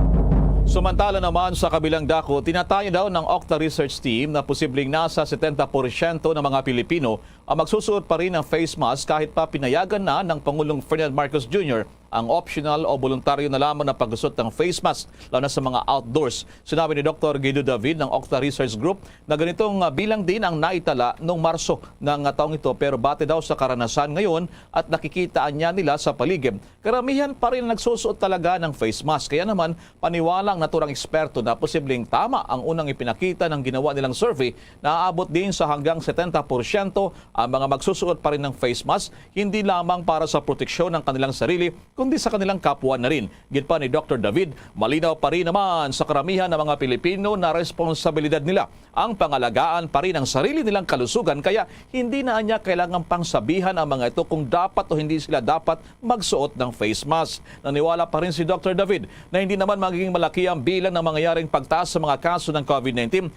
Samantala naman, sa kabilang dako, tinatayo daw ng Okta Research Team na posibleng nasa setenta porsyento ng mga Pilipino ang magsusuot pa rin ng face mask kahit pa pinayagan na ng Pangulong Ferdinand Marcos Junior ang optional o voluntaryo na lamang na pagsusuot ng face mask, lalo na sa mga outdoors. Sinabi ni Doktor Guido David ng Okta Research Group na ganitong, ah, bilang din ang naitala noong Marso ng, ah, taong ito, pero base daw sa karanasan ngayon at nakikita niya nila sa paligid, karamihan pa rin nagsusuot talaga ng face mask. Kaya naman, paniwala ang naturang eksperto na posibleng tama ang unang ipinakita ng ginawa nilang survey na aabot din sa hanggang setenta porsyento ang mga magsusuot pa rin ng face mask, hindi lamang para sa proteksyon ng kanilang sarili, kundi sa kanilang kapwa na rin. Gid pa ni Doktor David, malinaw pa rin naman sa karamihan ng mga Pilipino na responsibilidad nila ang pangalagaan pa rin ang sarili nilang kalusugan, kaya hindi na niya kailangang pangsabihan ang mga ito kung dapat o hindi sila dapat magsuot ng face mask. Naniwala pa rin si Doktor David na hindi naman magiging malaki ang bilang ng mangyayaring pagtaas sa mga kaso ng COVID nineteen,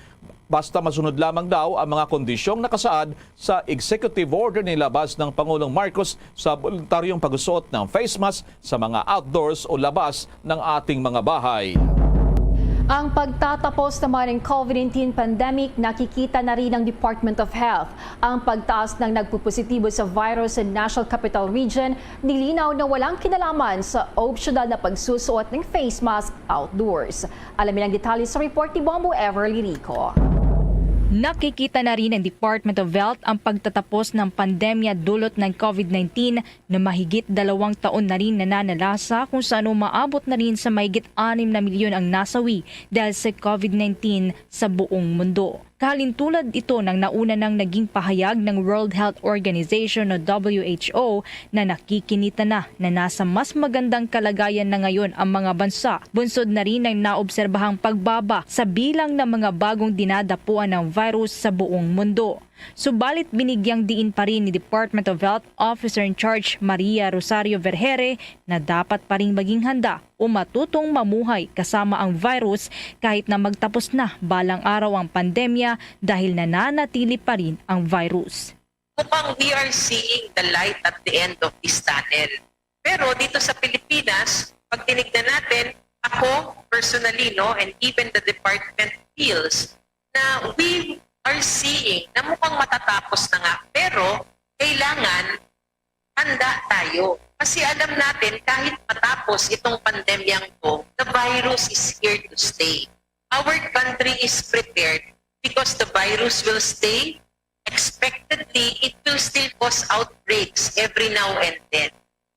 basta masunod lamang daw ang mga kondisyong nakasaad sa executive order nilabas ng Pangulong Marcos sa voluntaryong pagsuot ng face mask sa mga outdoors o labas ng ating mga bahay. Ang pagtatapos naman ng COVID nineteen pandemic, nakikita na rin ng Department of Health. Ang pagtaas ng nagpupositibo sa virus sa National Capital Region, nilinaw na walang kinalaman sa optional na pagsusuot ng face mask outdoors. Alamin ang detalye sa report ni Bombo Everly Rico. Nakikita na rin ng Department of Health ang pagtatapos ng pandemya dulot ng COVID nineteen na mahigit dalawang taon na rin nananalasa, kung saan umaabot na rin sa mahigit anim na milyon ang nasawi dahil sa COVID nineteen sa buong mundo. Kahalintulad ito ng nauna nang naging pahayag ng World Health Organization o W H O na nakikinita na na nasa mas magandang kalagayan na ngayon ang mga bansa, bunsod na rin ng naobserbahang pagbaba sa bilang ng mga bagong dinadapuan ng virus sa buong mundo. Subalit, binigyang diin pa rin ni Department of Health Officer in Charge Maria Rosario Vergere na dapat pa rin maging handa o matutong mamuhay kasama ang virus kahit na magtapos na balang araw ang pandemya, dahil nananatili pa rin ang virus. Mukhang we are seeing the light at the end of this tunnel. Pero dito sa Pilipinas, pag tinignan natin, ako personally, no, and even the department feels na we are seeing na mukhang matatapos na nga. Pero kailangan handa tayo. Kasi alam natin, kahit matapos itong pandemyang to, the virus is here to stay. Our country is prepared because the virus will stay. Expectedly, it will still cause outbreaks every now and then.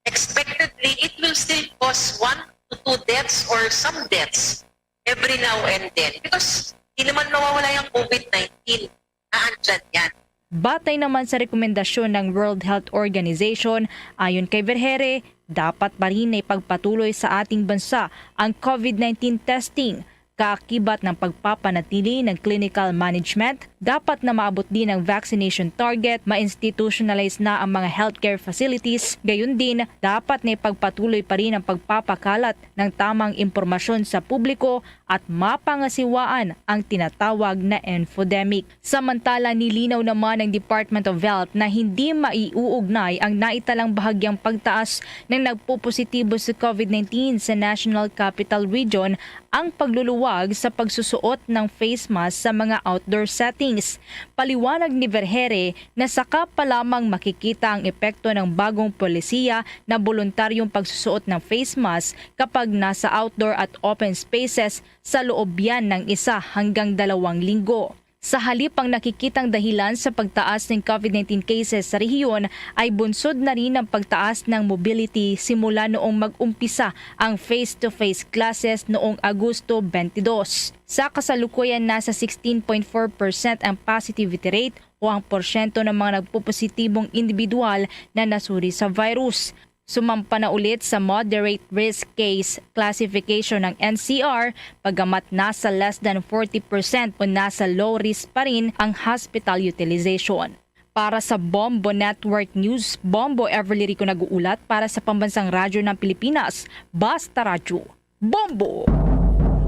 Expectedly, it will still cause one to two deaths or some deaths every now and then. Because di naman mawawala yung COVID nineteen. Naandyan yan. Batay naman sa rekomendasyon ng World Health Organization, ayon kay Vergere, Dapat pa rin na ipagpatuloy sa ating bansa ang COVID nineteen testing. Kaakibat ng pagpapanatili ng clinical management, dapat na maabot din ang vaccination target, ma-institutionalize na ang mga healthcare facilities, gayon din, dapat na ipagpatuloy pa rin ang pagpapakalat ng tamang impormasyon sa publiko at mapangasiwaan ang tinatawag na infodemic. Samantala, nilinaw naman ng Department of Health na hindi maiuugnay ang naitalang bahagyang pagtaas ng nagpopositibo sa COVID nineteen sa National Capital Region ang pagluluwag sa pagsusuot ng face mask sa mga outdoor settings. Paliwanag ni Vergeire na saka pa lamang makikita ang epekto ng bagong polisiya na boluntaryong pagsusuot ng face mask kapag nasa outdoor at open spaces sa loob yan ng isa hanggang dalawang linggo. Sa halip, ang nakikitang dahilan sa pagtaas ng COVID nineteen cases sa rehiyon ay bunsod na rin ng pagtaas ng mobility simula noong mag-umpisa ang face-to-face classes noong Agosto twenty-two. Sa kasalukuyan, nasa sixteen point four percent ang positivity rate o ang porsyento ng mga nagpopositibong individual na nasuri sa virus. Sumampa na ulit sa moderate risk case classification ng N C R, pagamat nasa less than forty percent o nasa low risk pa rin ang hospital utilization. Para sa Bombo Network News, Bombo Everly Rico nag-uulat para sa Pambansang Radyo ng Pilipinas, Basta Radyo, Bombo!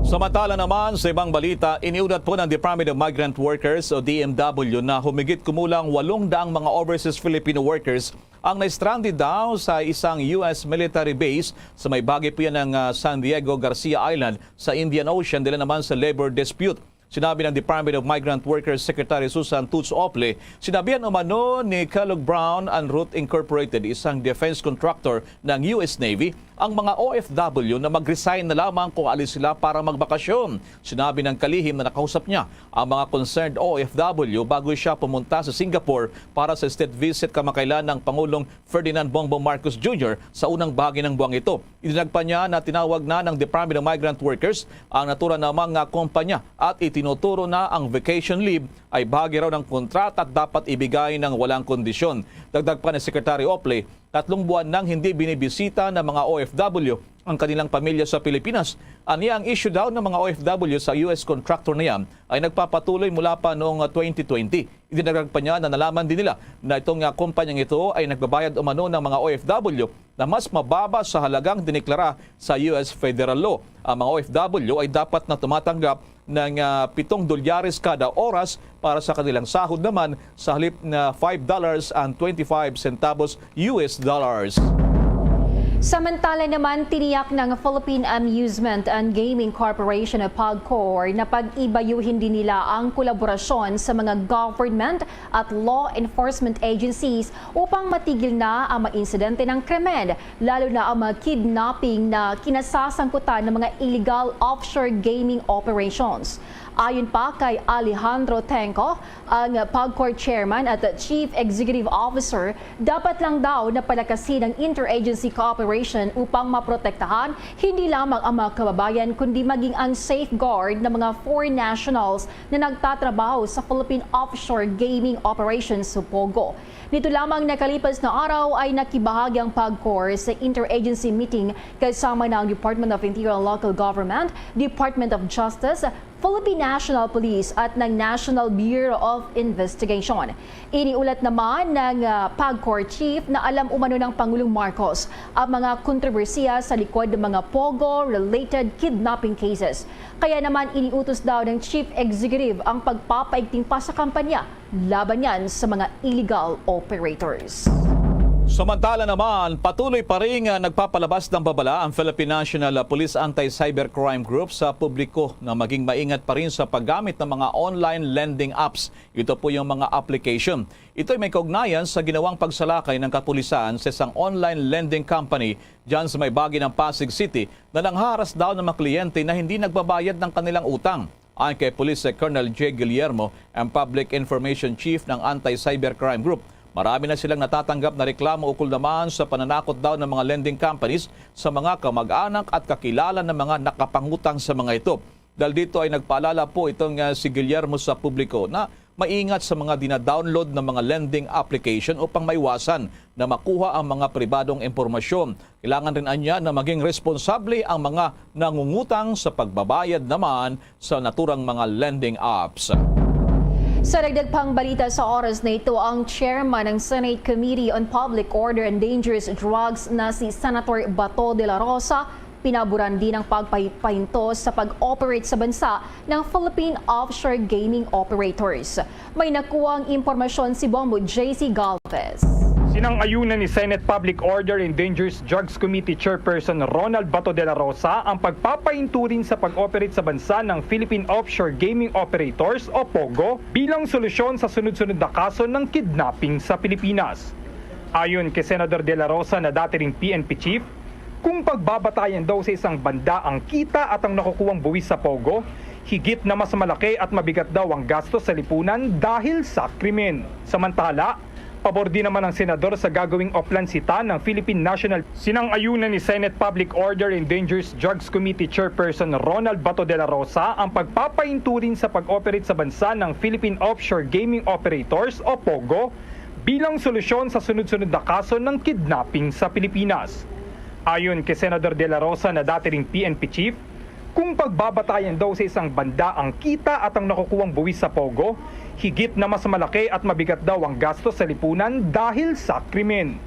Samantala naman, sa ibang balita, iniulat po ng Department of Migrant Workers o D M W na humigit kumulang walong daang mga overseas Filipino workers ang na-stranded daw sa isang U S military base sa may bahagi po yan ng, ah, San Diego Garcia Island sa Indian Ocean dala naman sa labor dispute. Sinabi ng Department of Migrant Workers Secretary Susan Toots Ople, sinabihan umano ni Kellogg Brown and Root Incorporated, isang defense contractor ng U S Navy, ang mga O F W na mag-resign na lamang kung alis sila para magbakasyon. Sinabi ng kalihim na nakausap niya ang mga concerned O F W bago siya pumunta sa Singapore para sa state visit kamakailan ng Pangulong Ferdinand Bongbong Marcos Junior sa unang bahagi ng buwang ito. Idinagpa niya na tinawag na ng Department of Migrant Workers ang naturang na mga kumpanya at itinuturo na ang vacation leave ay bahagi raw ng kontrata at dapat ibigay ng walang kondisyon. Dagdag pa ni Secretary Ople, tatlong buwan nang hindi binibisita ng mga O F W ang kanilang pamilya sa Pilipinas. Aniya, ang issue daw ng mga O F W sa U S contractor na yan ay nagpapatuloy mula pa noong twenty twenty. Idinagdag pa niya na nalaman din nila na itong, ah, kumpanyang ito ay nagbabayad umano ng mga O F W na mas mababa sa halagang diniklara sa U S federal law. Ang mga O F W ay dapat na tumatanggap ng, ah, pitong dolyares kada oras para sa kanilang sahod naman sa halip na five dollars and twenty-five centavos U S dollars. Samantala naman, tiniyak ng Philippine Amusement and Gaming Corporation o PAGCOR na pag-ibayuhin din nila ang kolaborasyon sa mga government at law enforcement agencies upang matigil na ang mga insidente ng krimen, lalo na ang mga kidnapping na kinasasangkutan ng mga illegal offshore gaming operations. Ayon pa kay Alejandro Tengco, ang PAGCOR Chairman at Chief Executive Officer, dapat lang daw na palakasin ang interagency cooperation upang maprotektahan hindi lamang ang mga kababayan kundi maging ang safeguard ng mga foreign nationals na nagtatrabaho sa Philippine Offshore Gaming Operations o POGO. Nito lamang nakalipas na araw ay nakibahagi ang PAGCOR sa interagency meeting kasama na ang Department of Interior and Local Government, Department of Justice, Philippine National Police at ng National Bureau of Investigation. Iniulat naman ng, ah, PAGCOR Chief na alam umano ng Pangulong Marcos ang mga kontrobersiya sa likod ng mga POGO-related kidnapping cases. Kaya naman iniutos daw ng Chief Executive ang pagpapaigting pa sa kampanya laban yan sa mga illegal operators. Samantala naman, patuloy pa rin, ah, nagpapalabas ng babala ang Philippine National Police Anti-Cybercrime Group sa publiko na maging maingat pa rin sa paggamit ng mga online lending apps. Ito po yung mga application. Ito'y may kaugnayan sa ginawang pagsalakay ng kapulisan sa isang online lending company dyan sa may bahagi ng Pasig City na nangharas daw ng mga kliyente na hindi nagbabayad ng kanilang utang. Ayon kay Police Colonel Jay Guillermo, ang Public Information Chief ng Anti-Cybercrime Group, marami na silang natatanggap na reklamo ukol naman sa pananakot daw ng mga lending companies sa mga kamag-anak at kakilala ng mga nakapangutang sa mga ito. Dahil dito ay nagpaalala po itong, ah, si Guillermo sa publiko na maingat sa mga dinadownload na mga lending application upang maiwasan na makuha ang mga pribadong impormasyon. Kailangan rin anya na maging responsable ang mga nangungutang sa pagbabayad naman sa naturang mga lending apps. Sa dagdag pang balita sa oras na ito, ang chairman ng Senate Committee on Public Order and Dangerous Drugs na si Senator Bato de la Rosa pinaboran din ang pagpahinto sa pag-operate sa bansa ng Philippine offshore gaming operators. May nakuhang impormasyon si Bombo J C Galvez. Sinang-ayunan ni Senate Public Order and Dangerous Drugs Committee Chairperson Ronald Bato de la Rosa ang pagpapahinto sa pag-operate sa bansa ng Philippine Offshore Gaming Operators o POGO bilang solusyon sa sunod-sunod na kaso ng kidnapping sa Pilipinas. Ayon kay Senador De La Rosa na dati ring P N P chief, kung pagbabatayan daw sa isang banda ang kita at ang nakukuwang buwis sa POGO, higit na mas malaki at mabigat daw ang gasto sa lipunan dahil sa krimen. Samantala, pabor din naman ang senador sa gagawing oplansita ng Philippine National. Sinang-ayunan ni Senate Public Order and Dangerous Drugs Committee Chairperson Ronald Bato de la Rosa ang pagpapahinto sa pag-operate sa bansa ng Philippine Offshore Gaming Operators o POGO bilang solusyon sa sunod-sunod na kaso ng kidnapping sa Pilipinas. Ayon kay Senador De La Rosa na dati ring P N P chief, kung pagbabatayan daw sa isang banda ang kita at ang nakukuwang buwis sa POGO, higit na mas malaki at mabigat daw ang gasto sa lipunan dahil sa krimen.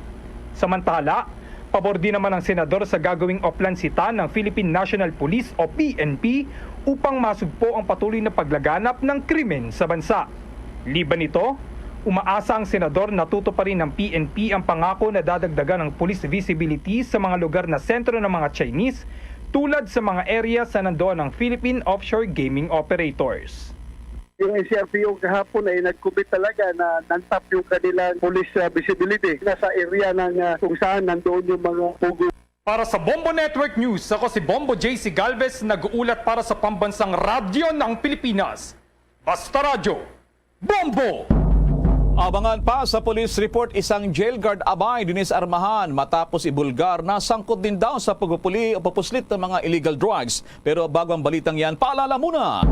Samantala, pabor din naman ang senador sa gagawing oplansita ng Philippine National Police o P N P upang masugpo ang patuloy na paglaganap ng krimen sa bansa. Liban nito, umaasa ang senador na tutuparin ng P N P ang pangako na dadagdagan ang police visibility sa mga lugar na sentro ng mga Chinese, tulad sa mga area sa nandoon ang Philippine offshore gaming operators. Yung N C R P O kahapon ay nag-commit talaga na nantap yung kanilang police, ah, visibility. Nasa area ng, ah, kung saan nandoon yung mga POGO. Para sa Bombo Network News, ako si Bombo J C Galvez, nag-uulat para sa Pambansang Radyo ng Pilipinas. Basta Radyo, Bombo! Abangan pa sa police report, isang jail guard abay dinis armahan matapos ibulgar na sangkot din daw sa pagpupuli o papuslit ng mga illegal drugs. Pero bago ang balitang yan, paalala muna.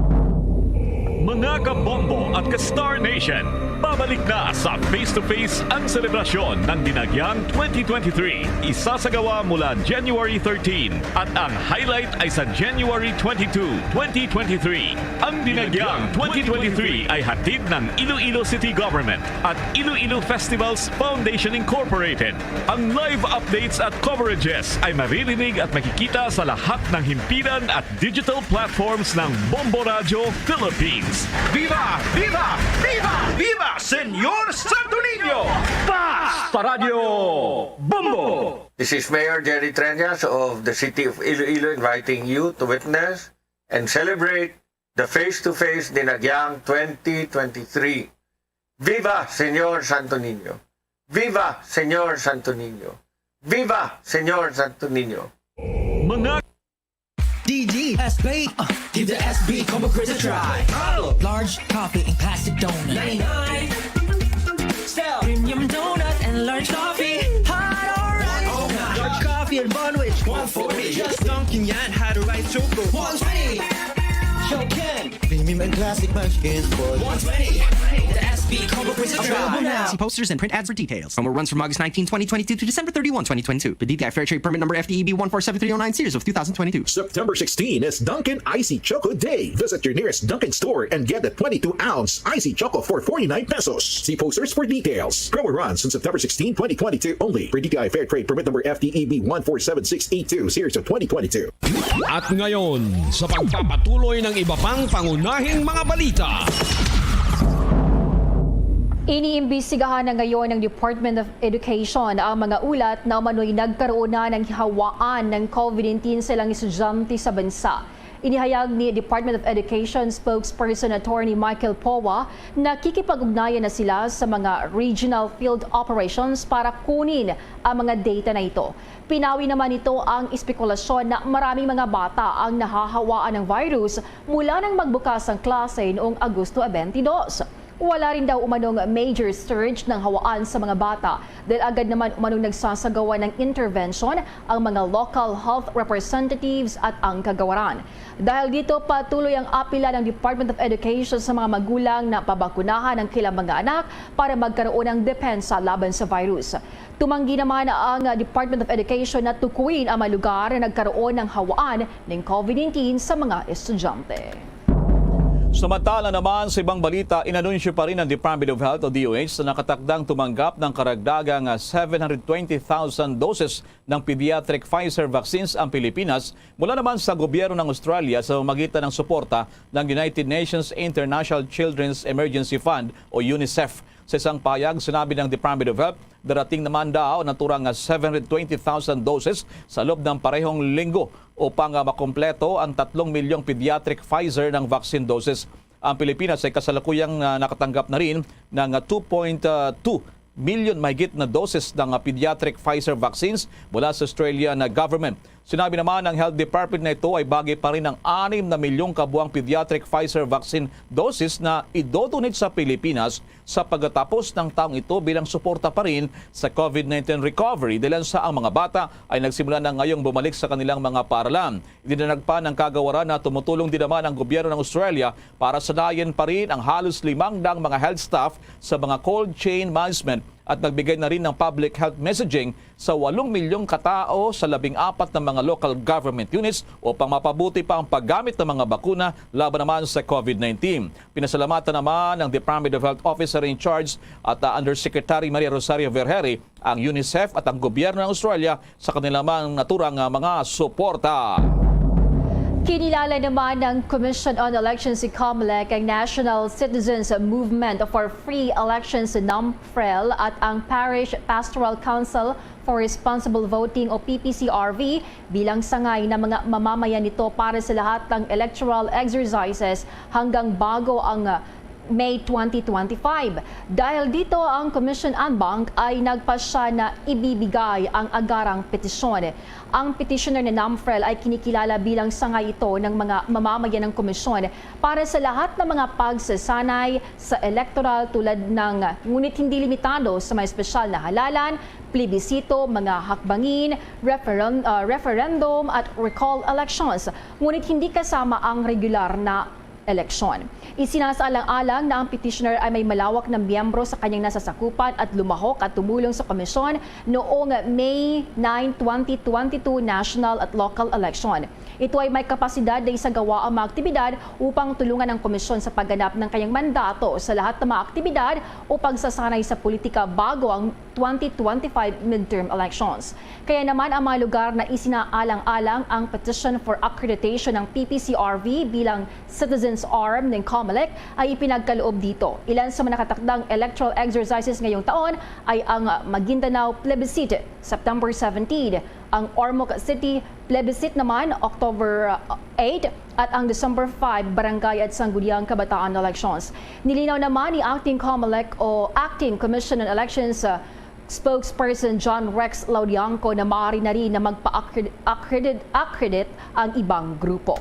Mga kabombo at ka-Star Nation, babalik na sa Face to Face ang selebrasyon ng Dinagyang twenty twenty-three. Isasagawa mula January thirteen at ang highlight ay sa January twenty-two, twenty twenty-three. Ang Dinagyang twenty twenty-three ay hatid ng Iloilo City Government at Iloilo Festivals Foundation Incorporated. Ang live updates at coverages ay maririnig at makikita sa lahat ng himpilan at digital platforms ng Bombo Radyo Philippines. Viva! Viva! Viva! Viva Señor Santo Niño! Basta Radyo Bombo! This is Mayor Jerry Treñas of the City of Iloilo inviting you to witness and celebrate the Face to Face Dinagyang twenty twenty-three. Viva Señor Santo Niño! Viva Señor Santo Niño! Viva Señor Santo Niño! Mga D G S B, uh, give the S B Combo Crits a try. Large coffee and classic donut. Ninety-nine. Sell premium donut and large coffee. Hot or right? Large coffee and bun wich. One forty. Just Dunkin' Yan had a rice choco. One twenty. Show Ken. Premium and classic munchkins for one twenty. The S B Combo Crits a try. Available now. See posters and print ads for details. Promo runs from August nineteen, twenty twenty-two to December thirty-one, twenty twenty-two. The D T I Fair Trade Permit Number F T E B one four seven three oh nine, series of two thousand twenty-two. September sixteen is Dunkin' Icy Choco Day. Visit your nearest Dunkin' store and get the twenty-two ounce Icy Choco for forty-nine pesos. See posters for details. Promo runs on September sixteen, twenty twenty-two only. Per D T I Fair Trade Permit Number F T E B one four seven six eight two, series of twenty twenty-two. At ngayon, sa pagpapatuloy ng iba pang pangunahing mga balita. Iniimbestigahan na ngayon ng Department of Education ang mga ulat na umano'y nagkaroon na ng hawaan ng COVID nineteen sa ilang estudyante sa bansa. Inihayag ni Department of Education Spokesperson Attorney Michael Poa na kikipag-ugnayan na sila sa mga regional field operations para kunin ang mga data na ito. Pinawi naman nito ang espekulasyon na maraming mga bata ang nahahawaan ng virus mula nang magbukas ang klase noong Agosto twenty-two. Wala rin daw umanong major surge ng hawaan sa mga bata dahil agad naman umanong nagsasagawa ng intervention ang mga local health representatives at ang kagawaran. Dahil dito, patuloy ang apila ng Department of Education sa mga magulang na pabakunahan ang kanilang mga anak para magkaroon ng depensa laban sa virus. Tumanggi naman ang Department of Education na tukuyin ang mga lugar na nagkaroon ng hawaan ng COVID nineteen sa mga estudyante. Samantala naman, sa ibang balita, inanunsyo pa rin ng Department of Health o D O H na nakatakdang tumanggap ng karagdagang seven hundred twenty thousand doses ng pediatric Pfizer vaccines ang Pilipinas mula naman sa gobyerno ng Australia sa pamamagitan ng suporta ng United Nations International Children's Emergency Fund o UNICEF. Sa isang pahayag, sinabi ng Department of Health, darating naman daw ang naturang seven hundred twenty thousand doses sa loob ng parehong linggo upang ah, makompleto ang tatlong milyong pediatric Pfizer ng vaccine doses. Ang Pilipinas ay kasalukuyang ah, nakatanggap na rin ng ah, two point two million mahigit na doses ng ah, pediatric Pfizer vaccines mula sa Australian ah, government. Sinabi naman ng Health Department na ito ay bagay pa rin ang anim na milyong kabuang pediatric Pfizer vaccine doses na idodonate sa Pilipinas sa pagkatapos ng taong ito bilang suporta pa rin sa COVID nineteen recovery dahil sa ang mga bata ay nagsimula na ngayong bumalik sa kanilang mga paaralan. Idinagdag pa ng kagawaran na tumutulong din naman ang gobyerno ng Australia para sanayin pa rin ang halos limang daang mga health staff sa mga cold chain management at nagbigay na rin ng public health messaging sa walong milyong katao sa labing apat na mga local government units upang mapabuti pa ang paggamit ng mga bakuna laban naman sa COVID nineteen. Pinasalamatan naman ng Department of Health Officer in Charge at uh, Undersecretary Maria Rosario Vergeire ang UNICEF at ang gobyerno ng Australia sa kanilang mga naturang uh, mga suporta. Kinilala naman ng Commission on Elections, si COMELEC, ang National Citizens Movement for Free Elections, NAMFREL, at ang Parish Pastoral Council for Responsible Voting o P P C R V bilang sangay na mga mamamayan nito para sa lahat ng electoral exercises hanggang bago ang May twenty twenty-five. Dahil dito, ang Commission en banc ay nagpasya na ibibigay ang agarang petisyon. Ang petitioner ni NAMFREL ay kinikilala bilang sangay ito ng mga mamamayan ng komisyon para sa lahat ng mga pagsasanay sa electoral tulad ng, ngunit hindi limitado sa mga espesyal na halalan, plebisito, mga hakbangin, referen- uh, referendum at recall elections, ngunit hindi kasama ang regular na eleksyon. Isinasaalang-alang na ang petitioner ay may malawak na miyembro sa kanyang nasasakupan at lumahok at tumulong sa komisyon noong May nine, twenty twenty-two national at local election. Ito ay may kapasidad na isagawa ang mga aktibidad upang tulungan ang komisyon sa pagganap ng kanyang mandato sa lahat ng mga aktibidad o pagsasanay sa politika bago ang twenty twenty-five midterm elections. Kaya naman ang mga lugar na isinaalang-alang ang petition for accreditation ng P P C R V bilang citizens arm ng COMELEC ay ipinagkaloob dito. Ilan sa mga nakatakdang electoral exercises ngayong taon ay ang Maguindanao Plebiscite, September seventeen, ang Ormoc City Plebiscite naman, October eight, at ang December five Barangay at Sangguniang Kabataan Elections. Nilinaw naman ni Acting COMELEC o Acting Commission on Elections uh, Spokesperson John Rex Laudianco na maaari na rin na magpa-accredit accredit ang ibang grupo.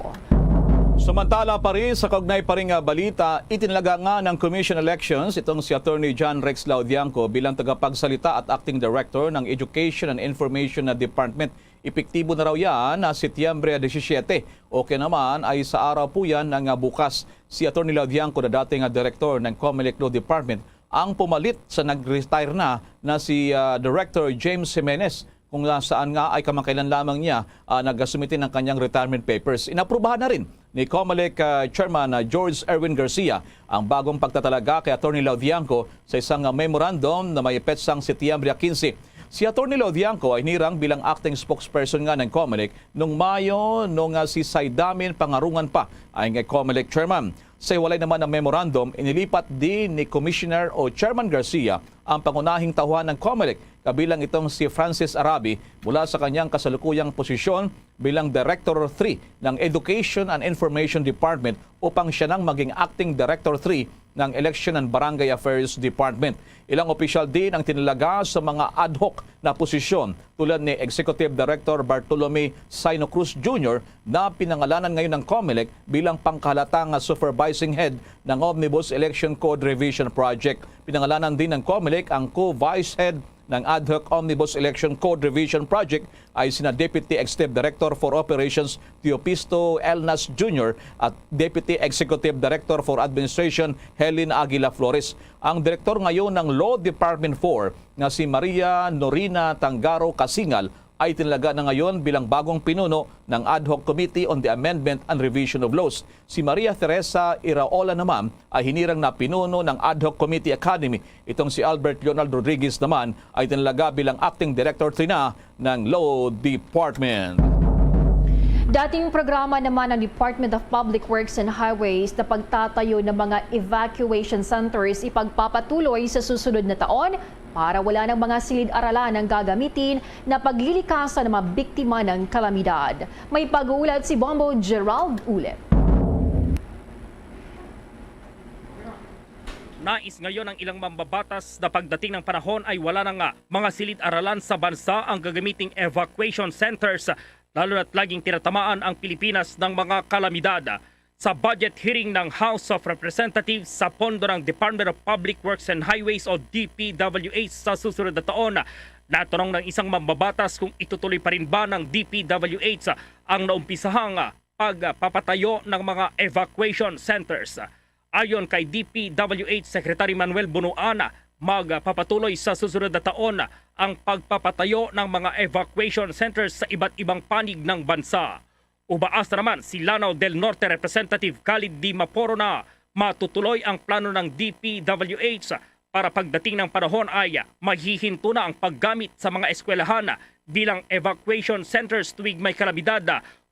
Samantala pa rin, sa kaugnay pa rin nga balita, itinalaga nga ng Commission Elections itong si Attorney John Rex Laudianco bilang tagapagsalita at acting director ng Education and Information na Department. Epektibo na raw yan na Setyembre disisyete. Okay naman ay sa araw po yan ng bukas. Si Attorney Laudianco na dati nga direktor ng COMELEC Law Department ang pumalit sa nag-retire na na si ah, Director James Jimenez, kung saan nga ay kamakailan lamang niya ah, nagasumite ng kanyang retirement papers. Inaprubahan na rin ni COMELEC ah, Chairman ah, George Erwin Garcia ang bagong pagtatalaga kay Attorney Laudianco sa isang ah, memorandum na may petsang Setyembre quince. Si Attorney Laudianco ay hinirang bilang acting spokesperson nga ng COMELEC nung Mayo, nung ah, si Saidamin Pangarungan pa ay nga COMELEC chairman. Sa hiwalay naman ng memorandum, inilipat din ni Commissioner o Chairman Garcia ang pangunahing tauhan ng COMELEC, kabilang itong si Francis Arabi, mula sa kanyang kasalukuyang posisyon bilang Director three ng Education and Information Department upang siya nang maging Acting Director three ng Election and Barangay Affairs Department. Ilang opisyal din ang tinalaga sa mga ad hoc na posisyon, tulad ni Executive Director Bartolome Sino Cruz Junior na pinangalanan ngayon ng COMELEC bilang pangkahalatang supervising head ng Omnibus Election Code Revision Project. Pinangalanan din ng COMELEC ang co-vice head ng Ad Hoc Omnibus Election Code Revision Project ay sina Deputy Executive Director for Operations Teopisto Elnas Junior at Deputy Executive Director for Administration Helen Aguila Flores. Ang direktor ngayon ng Law Department four na si Maria Norina Tangaro Kasingal ay tinalaga na ngayon bilang bagong pinuno ng Ad Hoc Committee on the Amendment and Revision of Laws. Si Maria Teresa Iraola naman ay hinirang na pinuno ng Ad Hoc Committee Academy. Itong si Albert Leonard Rodriguez naman ay tinalaga bilang Acting Director three na ng Law Department. Dating programa naman ng Department of Public Works and Highways na pagtatayo ng mga evacuation centers ipagpapatuloy sa susunod na taon para wala ng mga silid-aralan ang gagamitin na paglilikasan ng mga biktima ng kalamidad. May pag-uulat si Bombo Gerald Ulep. Nais ngayon ang ilang mambabatas na pagdating ng panahon ay wala na nga mga silid-aralan sa bansa ang gagamiting evacuation centers, lalo na't laging tinatamaan ang Pilipinas ng mga kalamidad. Sa budget hearing ng House of Representatives sa pondo ng Department of Public Works and Highways o D P W H sa susunod na taon, natanong ng isang mambabatas kung itutuloy pa rin ba ng D P W H ang naumpisahang pagpapatayo ng mga evacuation centers. Ayon kay D P W H Secretary Manuel Bunuan, magpapatuloy sa susunod na taon ang pagpapatayo ng mga evacuation centers sa iba't ibang panig ng bansa. Ubaasa naman si Lanao del Norte Representative Khalid D. Maporo na matutuloy ang plano ng D P W H para pagdating ng panahon ay mahihinto na ang paggamit sa mga eskwelahan bilang evacuation centers tuwing may kalamidad,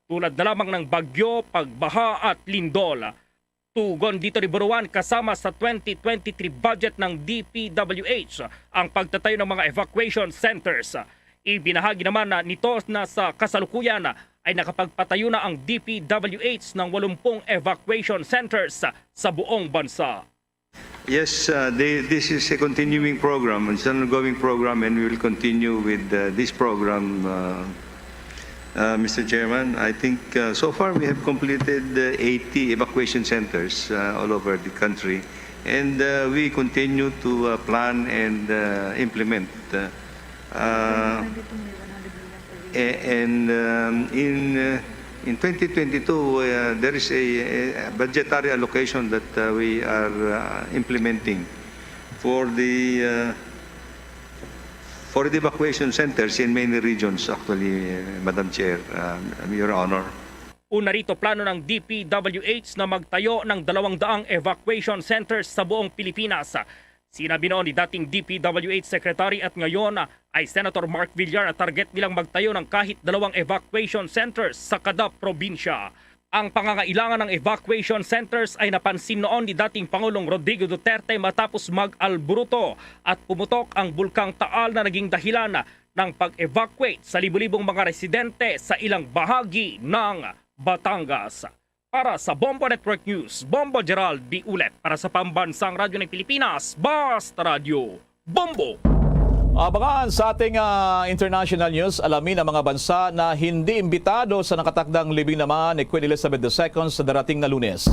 tulad na lamang ng bagyo, pagbaha at lindol. Tugon dito ni Bunuan, kasama sa twenty twenty-three budget ng D P W H ang pagtatayo ng mga evacuation centers. Ibinahagi naman na nito na sa kasalukuyan ay nakapagpatayo na ang D P W H ng walumpung evacuation centers sa buong bansa. Yes, uh, the, this is a continuing program. It's an ongoing program, and we will continue with uh, this program, uh, uh, Mister Chairman. I think uh, so far we have completed uh, eighty evacuation centers uh, all over the country, and uh, we continue to uh, plan and uh, implement. Uh, uh, a- and um, in uh, in twenty twenty-two, uh, there is a, a budgetary allocation that uh, we are uh, implementing for the uh, for the evacuation centers in many regions, actually, uh, Madam Chair, uh, Your Honor. Una rito, plano ng D P W H na magtayo ng dalawang daang evacuation centers sa buong Pilipinas. Sinabi noon ni dating D P W H Secretary at ngayon ay Senator Mark Villar na target nilang magtayo ng kahit dalawang evacuation centers sa kada probinsya. Ang pangangailangan ng evacuation centers ay napansin noon ni dating Pangulong Rodrigo Duterte matapos mag-alburuto at pumutok ang Bulkang Taal na naging dahilan ng pag-evacuate sa libo-libong mga residente sa ilang bahagi ng Batangas. Para sa Bombo Network News, Bombo Gerald B. Ulet para sa Pambansang Radyo ng Pilipinas, Basta Radyo, Bombo! Abangan sa ating ah, international news, alamin ang mga bansa na hindi imbitado sa nakatakdang libing naman ni Queen Elizabeth the Second sa darating na Lunes.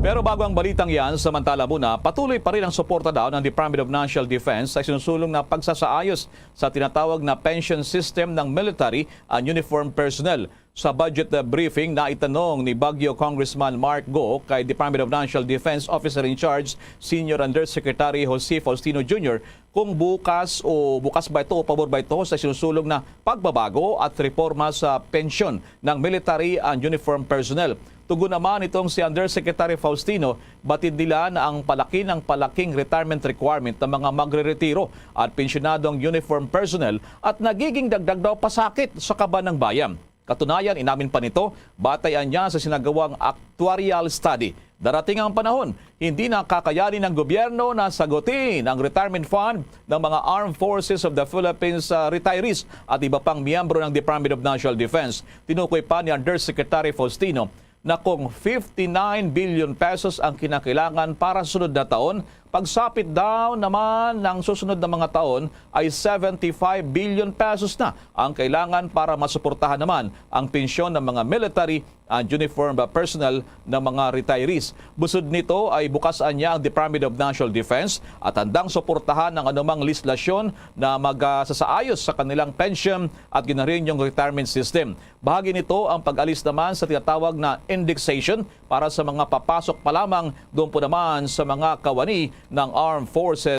Pero bago ang balitang yan, samantala muna, patuloy pa rin ang suporta daw ng Department of National Defense sa sinusulong na pagsasaayos sa tinatawag na pension system ng military and uniform personnel. Sa budget briefing, naitanong ni Baguio Congressman Mark Go kay Department of National Defense Officer in Charge, Senior Undersecretary Jose Faustino Junior, kung bukas o bukas ba ito o pabor ba ito sa sinusulong na pagbabago at reforma sa pensyon ng military and uniform personnel. Tugon naman itong si Undersecretary Faustino, batid nila na ang palaki ng palaking retirement requirement ng mga magreretiro at pensyonadong uniform personnel at nagiging dagdag daw pasakit sa kaban ng bayan. Katunayan, inamin pa nito, batay anya sa sinagawang actuarial study, darating ang panahon, hindi na kakayanin ng gobyerno na sagutin ang retirement fund ng mga Armed Forces of the Philippines ah, retirees at iba pang miyembro ng Department of National Defense. Tinukoy pa ni Undersecretary Faustino na kung fifty-nine billion pesos ang kinakailangan para sa sunod na taon, pagsapit daw naman ng susunod na mga taon ay seventy-five billion pesos na ang kailangan para masuportahan naman ang pensyon ng mga military and uniform personnel ng mga retirees. Busod nito ay bukas niya ang Department of National Defense at handang suportahan ang anumang legislasyon na magasasaayos sa kanilang pension at ginarinyong retirement system. Bahagi nito ang pag-alis naman sa tinatawag na indexation para sa mga papasok pa lamang doon po naman sa mga kawani ng Armed Forces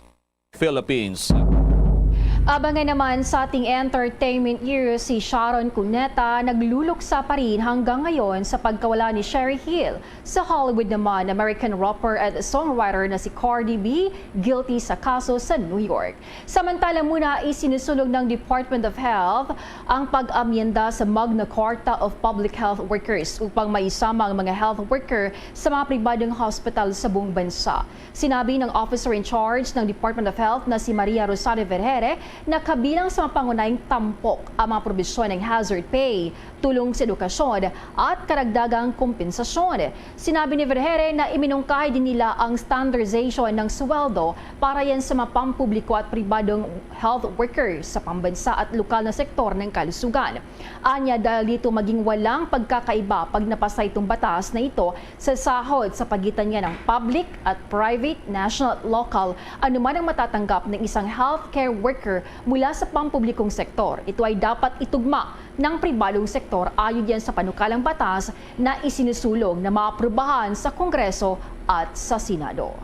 Philippines. Abangan naman sa ating entertainment year si Sharon Cuneta, nagluluksa pa rin hanggang ngayon sa pagkawala ni Sherry Hill. Sa Hollywood naman, American rapper at songwriter na si Cardi B guilty sa kaso sa New York. Samantala muna, isinusulog ng Department of Health ang pag-amyenda sa Magna Carta of Public Health Workers upang maisama ang mga health worker sa mga pribadong hospital sa buong bansa. Sinabi ng officer in charge ng Department of Health na si Maria Rosario Vergere na kabilang sa mga pangunahing tampok ang mga probisyon ng hazard pay, tulong sa edukasyon at karagdagang kompensasyon. Sinabi ni Vergere na iminungkahi din nila ang standardization ng sweldo para yan sa mga pampubliko at pribadong health workers sa pambansa at lokal na sektor ng kalusugan. Anya, dahil dito maging walang pagkakaiba pag napasa itong batas na ito sa sahod sa pagitan niya ng public at private, national at local, anuman ang matatanggap ng isang healthcare worker mula sa pampublikong sektor. Ito ay dapat itugma ng pribadong sektor ayon yan sa panukalang batas na isinusulong na maaprubahan sa Kongreso at sa Senado.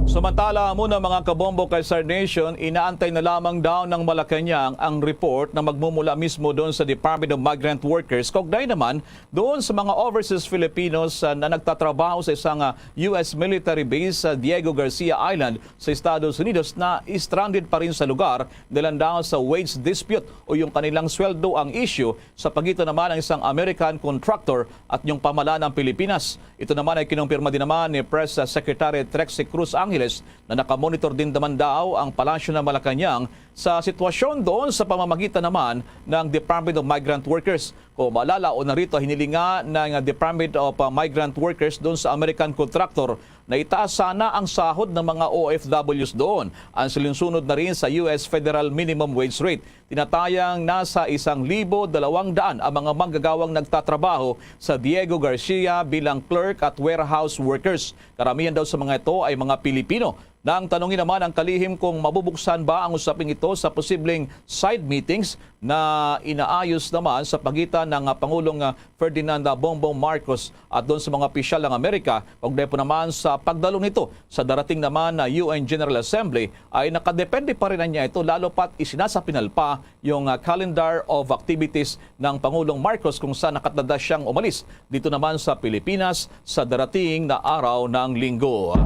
Samantala, muna mga kabombo kay Star Nation, inaantay na lamang daw ng Malacañang ang report na magmumula mismo doon sa Department of Migrant Workers kaugnay naman doon sa mga overseas Filipinos ah, na nagtatrabaho sa isang ah, U S military base sa Diego Garcia Island sa Estados Unidos na stranded pa rin sa lugar dahil daw sa wage dispute o yung kanilang sweldo ang issue sa pagitan naman ng isang American contractor at yung pamahalaan ng Pilipinas. Ito naman ay kinumpirma din naman ni Press Secretary Trexie Cruz Angeles na nakamonitor din naman daw ang Palasyo ng Malacañang sa sitwasyon doon sa pamamagitan naman ng Department of Migrant Workers. Kung maalala, o narito hinilinga ng Department of uh, Migrant Workers doon sa American contractor na itaas sana ang sahod ng mga O F Ws doon. Ang silinsunod na rin sa U S federal minimum wage rate. Tinatayang nasa isang libo dalawang daan ang mga manggagawang nagtatrabaho sa Diego Garcia bilang clerk at warehouse workers. Karamihan daw sa mga ito ay mga Pilipino. Nang tanungin naman ang kalihim kung mabubuksan ba ang usaping ito sa posibleng side meetings na inaayos naman sa pagitan ng ah, Pangulong ah, Ferdinand Bongbong Marcos at doon sa mga opisyal ng Amerika, kaugnay po naman sa pagdalo nito sa darating naman na U N General Assembly, ay nakadepende pa rin niya ito, lalo pat isinasapinal pa yung ah, calendar of activities ng Pangulong Marcos kung saan nakatada siyang umalis dito naman sa Pilipinas sa darating na araw ng Linggo.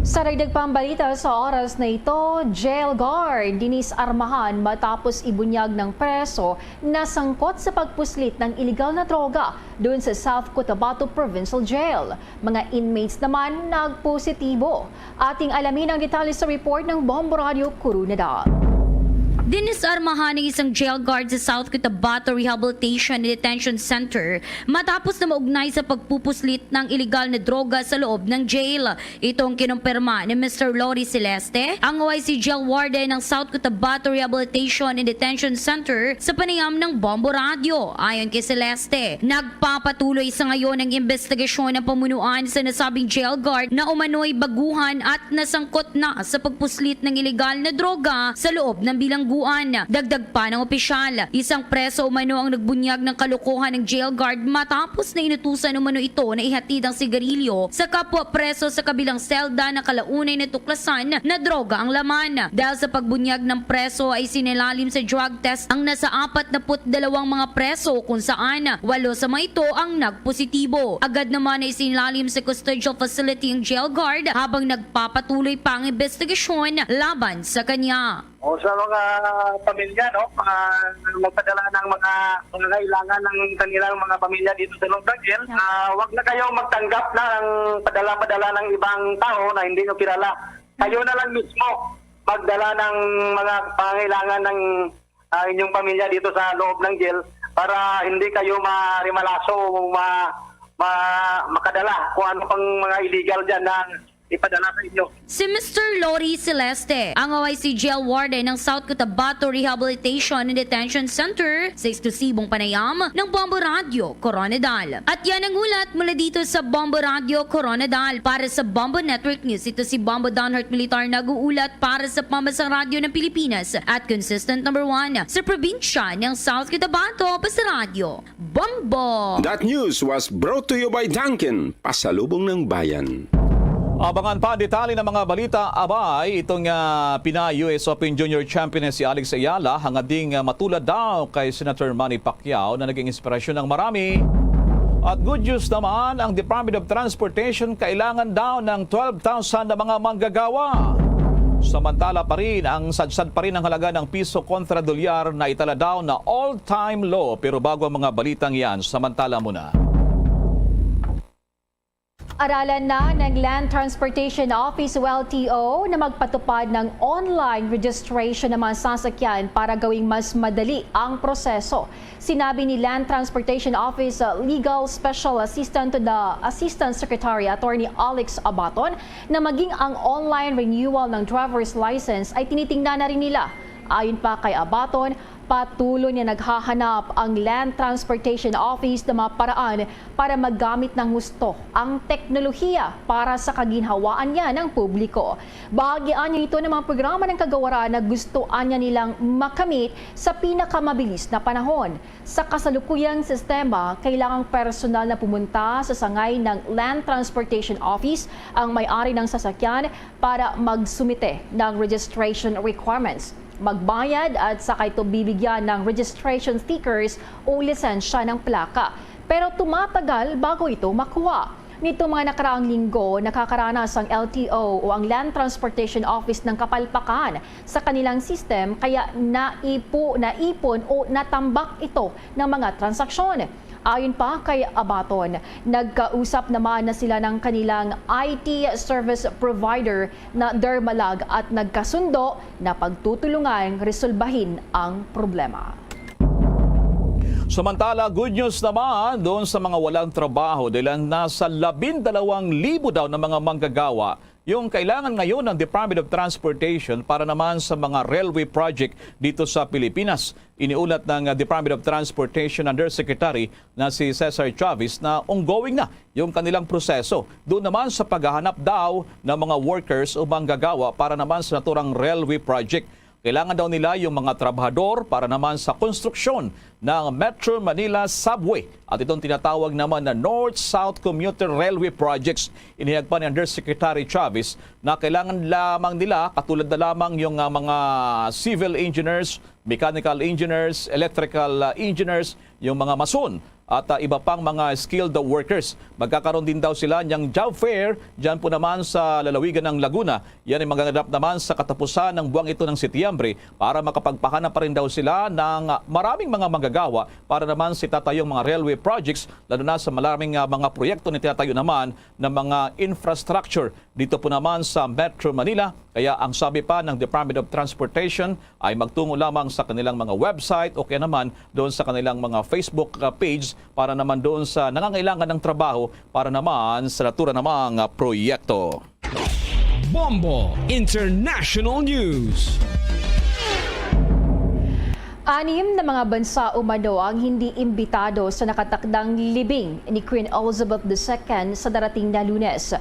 Sa dagdag pang balita sa oras na ito, jail guard dinis armahan matapos ibunyag ng preso na sangkot sa pagpuslit ng iligal na droga doon sa South Cotabato Provincial Jail. Mga inmates naman nagpositibo. Ating alamin ang detalye sa report ng Bombo Radio Coronadal. Dinisarmahan ng isang jail guard sa South Cotabato Rehabilitation and Detention Center matapos na maugnay sa pagpupuslit ng iligal na droga sa loob ng jail. Ito ang kinumpirma ni Mister Lori Celeste, ang O I C jail warden ng South Cotabato Rehabilitation and Detention Center, sa panayam ng Bombo Radio. Ayon kay Celeste, nagpapatuloy sa ngayon ang investigasyon ng pamunuan sa nasabing jail guard na umano'y baguhan at nasangkot na sa pagpuslit ng iligal na droga sa loob ng bilangguan. Dagdag pa ng opisyal, isang preso umano ang nagbunyag ng kalokohan ng jail guard matapos na inutusan umano ito na ihatid ang sigarilyo sa kapwa preso sa kabilang selda na kalaunay natuklasan na droga ang laman. Dahil sa pagbunyag ng preso ay sinilalim sa drug test ang nasa apat na put dalawang mga preso, kung saan walo sa mga ito ang nagpositibo. Agad naman ay sinilalim sa custodial facility ang jail guard habang nagpapatuloy pa ang investigasyon laban sa kanya. O sa mga pamilya, no, ah, magpadala ng mga pangangailangan ng kanilang mga pamilya dito sa Lugdagil, ah, wag na kayong magtanggap ng padala-padala ng ibang tao na hindi nyo kilala. Kayo na lang mismo magdala ng mga pangangailangan ng ah, inyong pamilya dito sa loob ng jail para hindi kayo marimalaso o ma, ma-, makadala kung ano pang mga illegal dyan na ipadala sa inyo. Si Mister Lori Celeste, ang O I C jail warden ng South Cotabato Rehabilitation and Detention Center, sa eksklusibong panayam ng Bombo Radyo Koronadal. At yan ang ulat mula dito sa Bombo Radyo Koronadal. Para sa Bombo Network News, ito si Bombo Don Hart Militar, nag-uulat para sa Pambansang Radyo ng Pilipinas at consistent number one sa probinsya ng South Cotabato, basta radyo. Bombo! That news was brought to you by Dunkin, pasalubong ng bayan. Abangan pa ang detalye ng mga balita. Abay, itong, ah, Pinay U S Open Junior Champion na si Alex Ayala, hangading, ah, matulad daw kay Senator Manny Pacquiao na naging inspirasyon ng marami. At good news naman, ang Department of Transportation kailangan daw ng twelve thousand na mga manggagawa. Samantala pa rin, ang sadsad pa rin ang halaga ng piso kontra dolyar na itala daw na all-time low. Pero bago ang mga balitang yan, samantala muna. Aralan na ng Land Transportation Office o L T O na magpatupad ng online registration ng mga sasakyan para gawing mas madali ang proseso. Sinabi ni Land Transportation Office, uh, Legal Special Assistant to the Assistant Secretary Attorney Alex Abaton na maging ang online renewal ng driver's license ay tinitingnan na rin nila. Ayon pa kay Abaton, patuloy na naghahanap ang Land Transportation Office ng mga paraan para magamit ng husto ang teknolohiya para sa kaginhawaan niya ng publiko. Bahagi niya ito ng mga programa ng kagawaran na gusto niya nilang makamit sa pinakamabilis na panahon. Sa kasalukuyang sistema, kailangang personal na pumunta sa sangay ng Land Transportation Office ang may-ari ng sasakyan para magsumite ng registration requirements, magbayad at saka ito bibigyan ng registration stickers o lisensya ng plaka. Pero tumatagal bago ito makuha. Nitong mga nakaraang linggo, nakakaranas ang L T O o ang Land Transportation Office ng kapalpakan sa kanilang system, kaya naipo-, naipon o natambak ito ng mga transaksyon. Ayon pa kay Abaton, nagkausap naman na sila ng kanilang I T service provider na Dermalag at nagkasundo na pagtutulungan resolbahin ang problema. Samantala, good news naman doon sa mga walang trabaho, dahil ang nasa labindalawang libo daw na mga manggagawa yung kailangan ngayon ng Department of Transportation para naman sa mga railway project dito sa Pilipinas. Iniulat ng, uh, Department of Transportation Undersecretary na si Cesar Chavez na ongoing na yung kanilang proseso. Doon naman sa paghahanap daw ng mga workers o manggagawa para naman sa naturang railway project. Kailangan daw nila yung mga trabahador para naman sa konstruksyon ng Metro Manila Subway at itong tinatawag naman na North-South Commuter Railway Projects. Inihayag pa ni Undersecretary Chavez na kailangan lamang nila, katulad na lamang yung, ah, mga civil engineers, mechanical engineers, electrical, ah, engineers, yung mga mason, at, ah, iba pang mga skilled workers. Magkakaroon din daw sila niyang job fair diyan po naman sa lalawigan ng Laguna. Yan ay magaganap naman sa katapusan ng buwang ito ng Setyembre para makapagpahanap pa rin daw sila ng, ah, maraming mga manggagawa para naman sa itatayong mga railway projects, lalo na sa maraming, ah, mga proyekto na itinatayo naman ng mga infrastructure dito po naman sa Metro Manila. Kaya ang sabi pa ng Department of Transportation ay magtungo lamang sa kanilang mga website o kaya naman doon sa kanilang mga Facebook, ah, page para naman doon sa nangangailangan ng trabaho para naman sa natura namang, ah, proyekto. Bombo International News. Anim na mga bansa umano ang hindi imbitado sa nakatakdang libing ni Queen Elizabeth the Second sa darating na Lunes.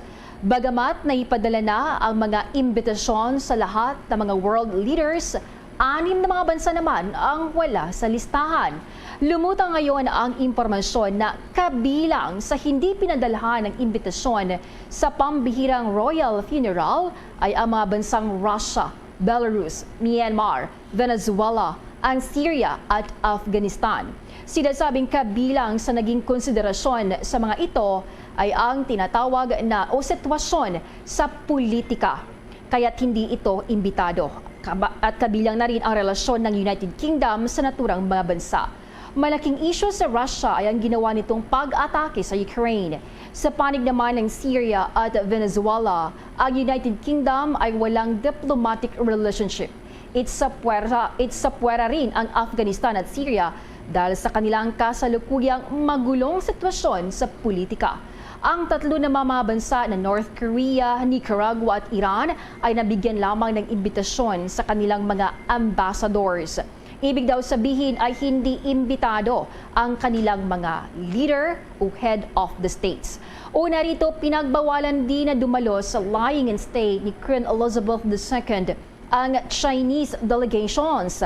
Bagamat naipadala na ang mga imbitasyon sa lahat ng mga world leaders, anim na mga bansa naman ang wala sa listahan. Lumutang ngayon ang impormasyon na kabilang sa hindi pinadalhan ng imbitasyon sa pambihirang royal funeral ay ang mga bansang Russia, Belarus, Myanmar, Venezuela, ang Syria at Afghanistan. Sinasabing kabilang sa naging konsiderasyon sa mga ito ay ang tinatawag na o sitwasyon sa politika, kaya't hindi ito imbitado. Kaba-, at kabilang na rin ang relasyon ng United Kingdom sa naturang mga bansa. Malaking isyu sa Russia ay ang ginawa nitong pag-atake sa Ukraine. Sa panig naman ng Syria at Venezuela, ang United Kingdom ay walang diplomatic relationship. It sa puwersa, it sa puwera rin ang Afghanistan at Syria dahil sa kanilang kasalukuyang magulong sitwasyon sa politika. Ang tatlo na mga bansa na North Korea, Nicaragua at Iran ay nabigyan lamang ng imbitasyon sa kanilang mga ambassadors. Ibig daw sabihin ay hindi imbitado ang kanilang mga leader o head of the states. Una rito, pinagbawalan din na dumalo sa lying-in state ni Queen Elizabeth the Second ang Chinese delegations.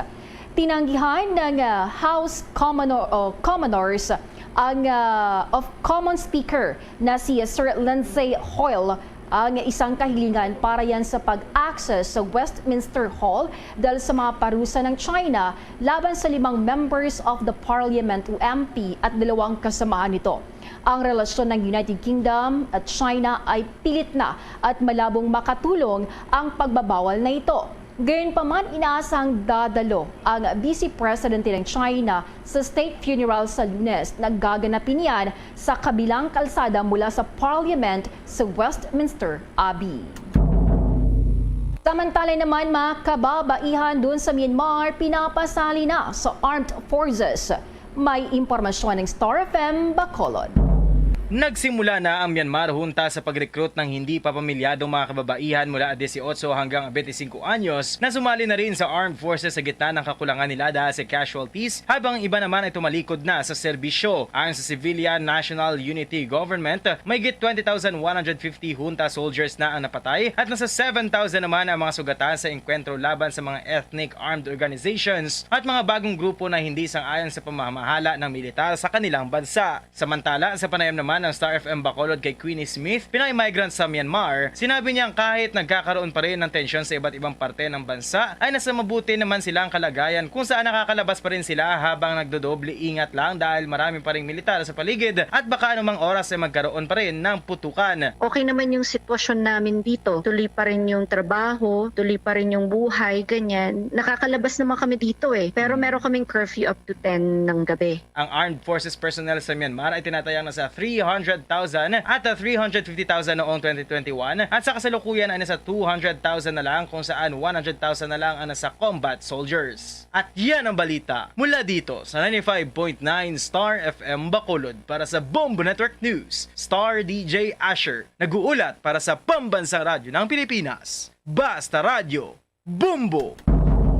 Tinanggihan ng, ah, House Commono-, o Commoners ang, ah, of Common Speaker na si Sir Lindsay Hoyle ang isang kahilingan para yan sa pag-access sa Westminster Hall dahil sa mga parusa ng China laban sa limang members of the parliament o M P at dalawang kasamahan nito. Ang relasyon ng United Kingdom at China ay pilit na at malabong makatulong ang pagbabawal na ito. Gayunpaman, inaasahang dadalo ang Vice Presidente ng China sa state funeral sa Lunes na gaganapin niyan sa kabilang kalsada mula sa Parliament sa Westminster Abbey. Samantala naman, mga kababaihan doon sa Myanmar pinapasali na sa armed forces. May impormasyon ng Star F M Bacolod. Nagsimula na ang Myanmar junta sa pag-recruit ng hindi pa pamilyadong mga kababaihan mula disiotso hanggang bente singko anyos na sumali na rin sa armed forces sa gitna ng kakulangan nila dahil sa casualties, habang ang iba naman ay tumalikod na sa serbisyo. Ayon sa Civilian National Unity Government, may git twenty thousand one hundred fifty junta soldiers na ang napatay at nasa seven thousand naman ang mga sugatan sa engkwentro laban sa mga ethnic armed organizations at mga bagong grupo na hindi sang-ayon sa pamamahala ng militar sa kanilang bansa. Samantala, sa panayam naman ng Star F M Bacolod kay Queenie Smith, Pinoy migrant sa Myanmar, sinabi niyang kahit nagkakaroon pa rin ng tensyon sa iba't ibang parte ng bansa, ay nasa mabuti naman silang kalagayan kung saan nakakalabas pa rin sila habang nagdodoble ingat lang dahil marami pa ring militar sa paligid at baka anumang oras ay magkaroon pa rin ng putukan. Okay naman yung sitwasyon namin dito. Tuloy pa rin yung trabaho, tuloy pa rin yung buhay, ganyan. Nakakalabas naman kami dito eh. Pero meron kaming curfew up to ten ng gabi. Ang Armed Forces personnel sa Myanmar ay tinatayang nasa three hundred thousand at three hundred fifty thousand noong twenty twenty-one at sa kasalukuyan ay nasa two hundred thousand na lang, kung saan one hundred thousand na lang ang nasa combat soldiers. At yan ang balita mula dito sa ninety-five point nine Star F M Bacolod. Para sa Bombo Network News, Star D J Asher, nag-uulat para sa Pambansang Radyo ng Pilipinas, Basta Radyo. Bombo!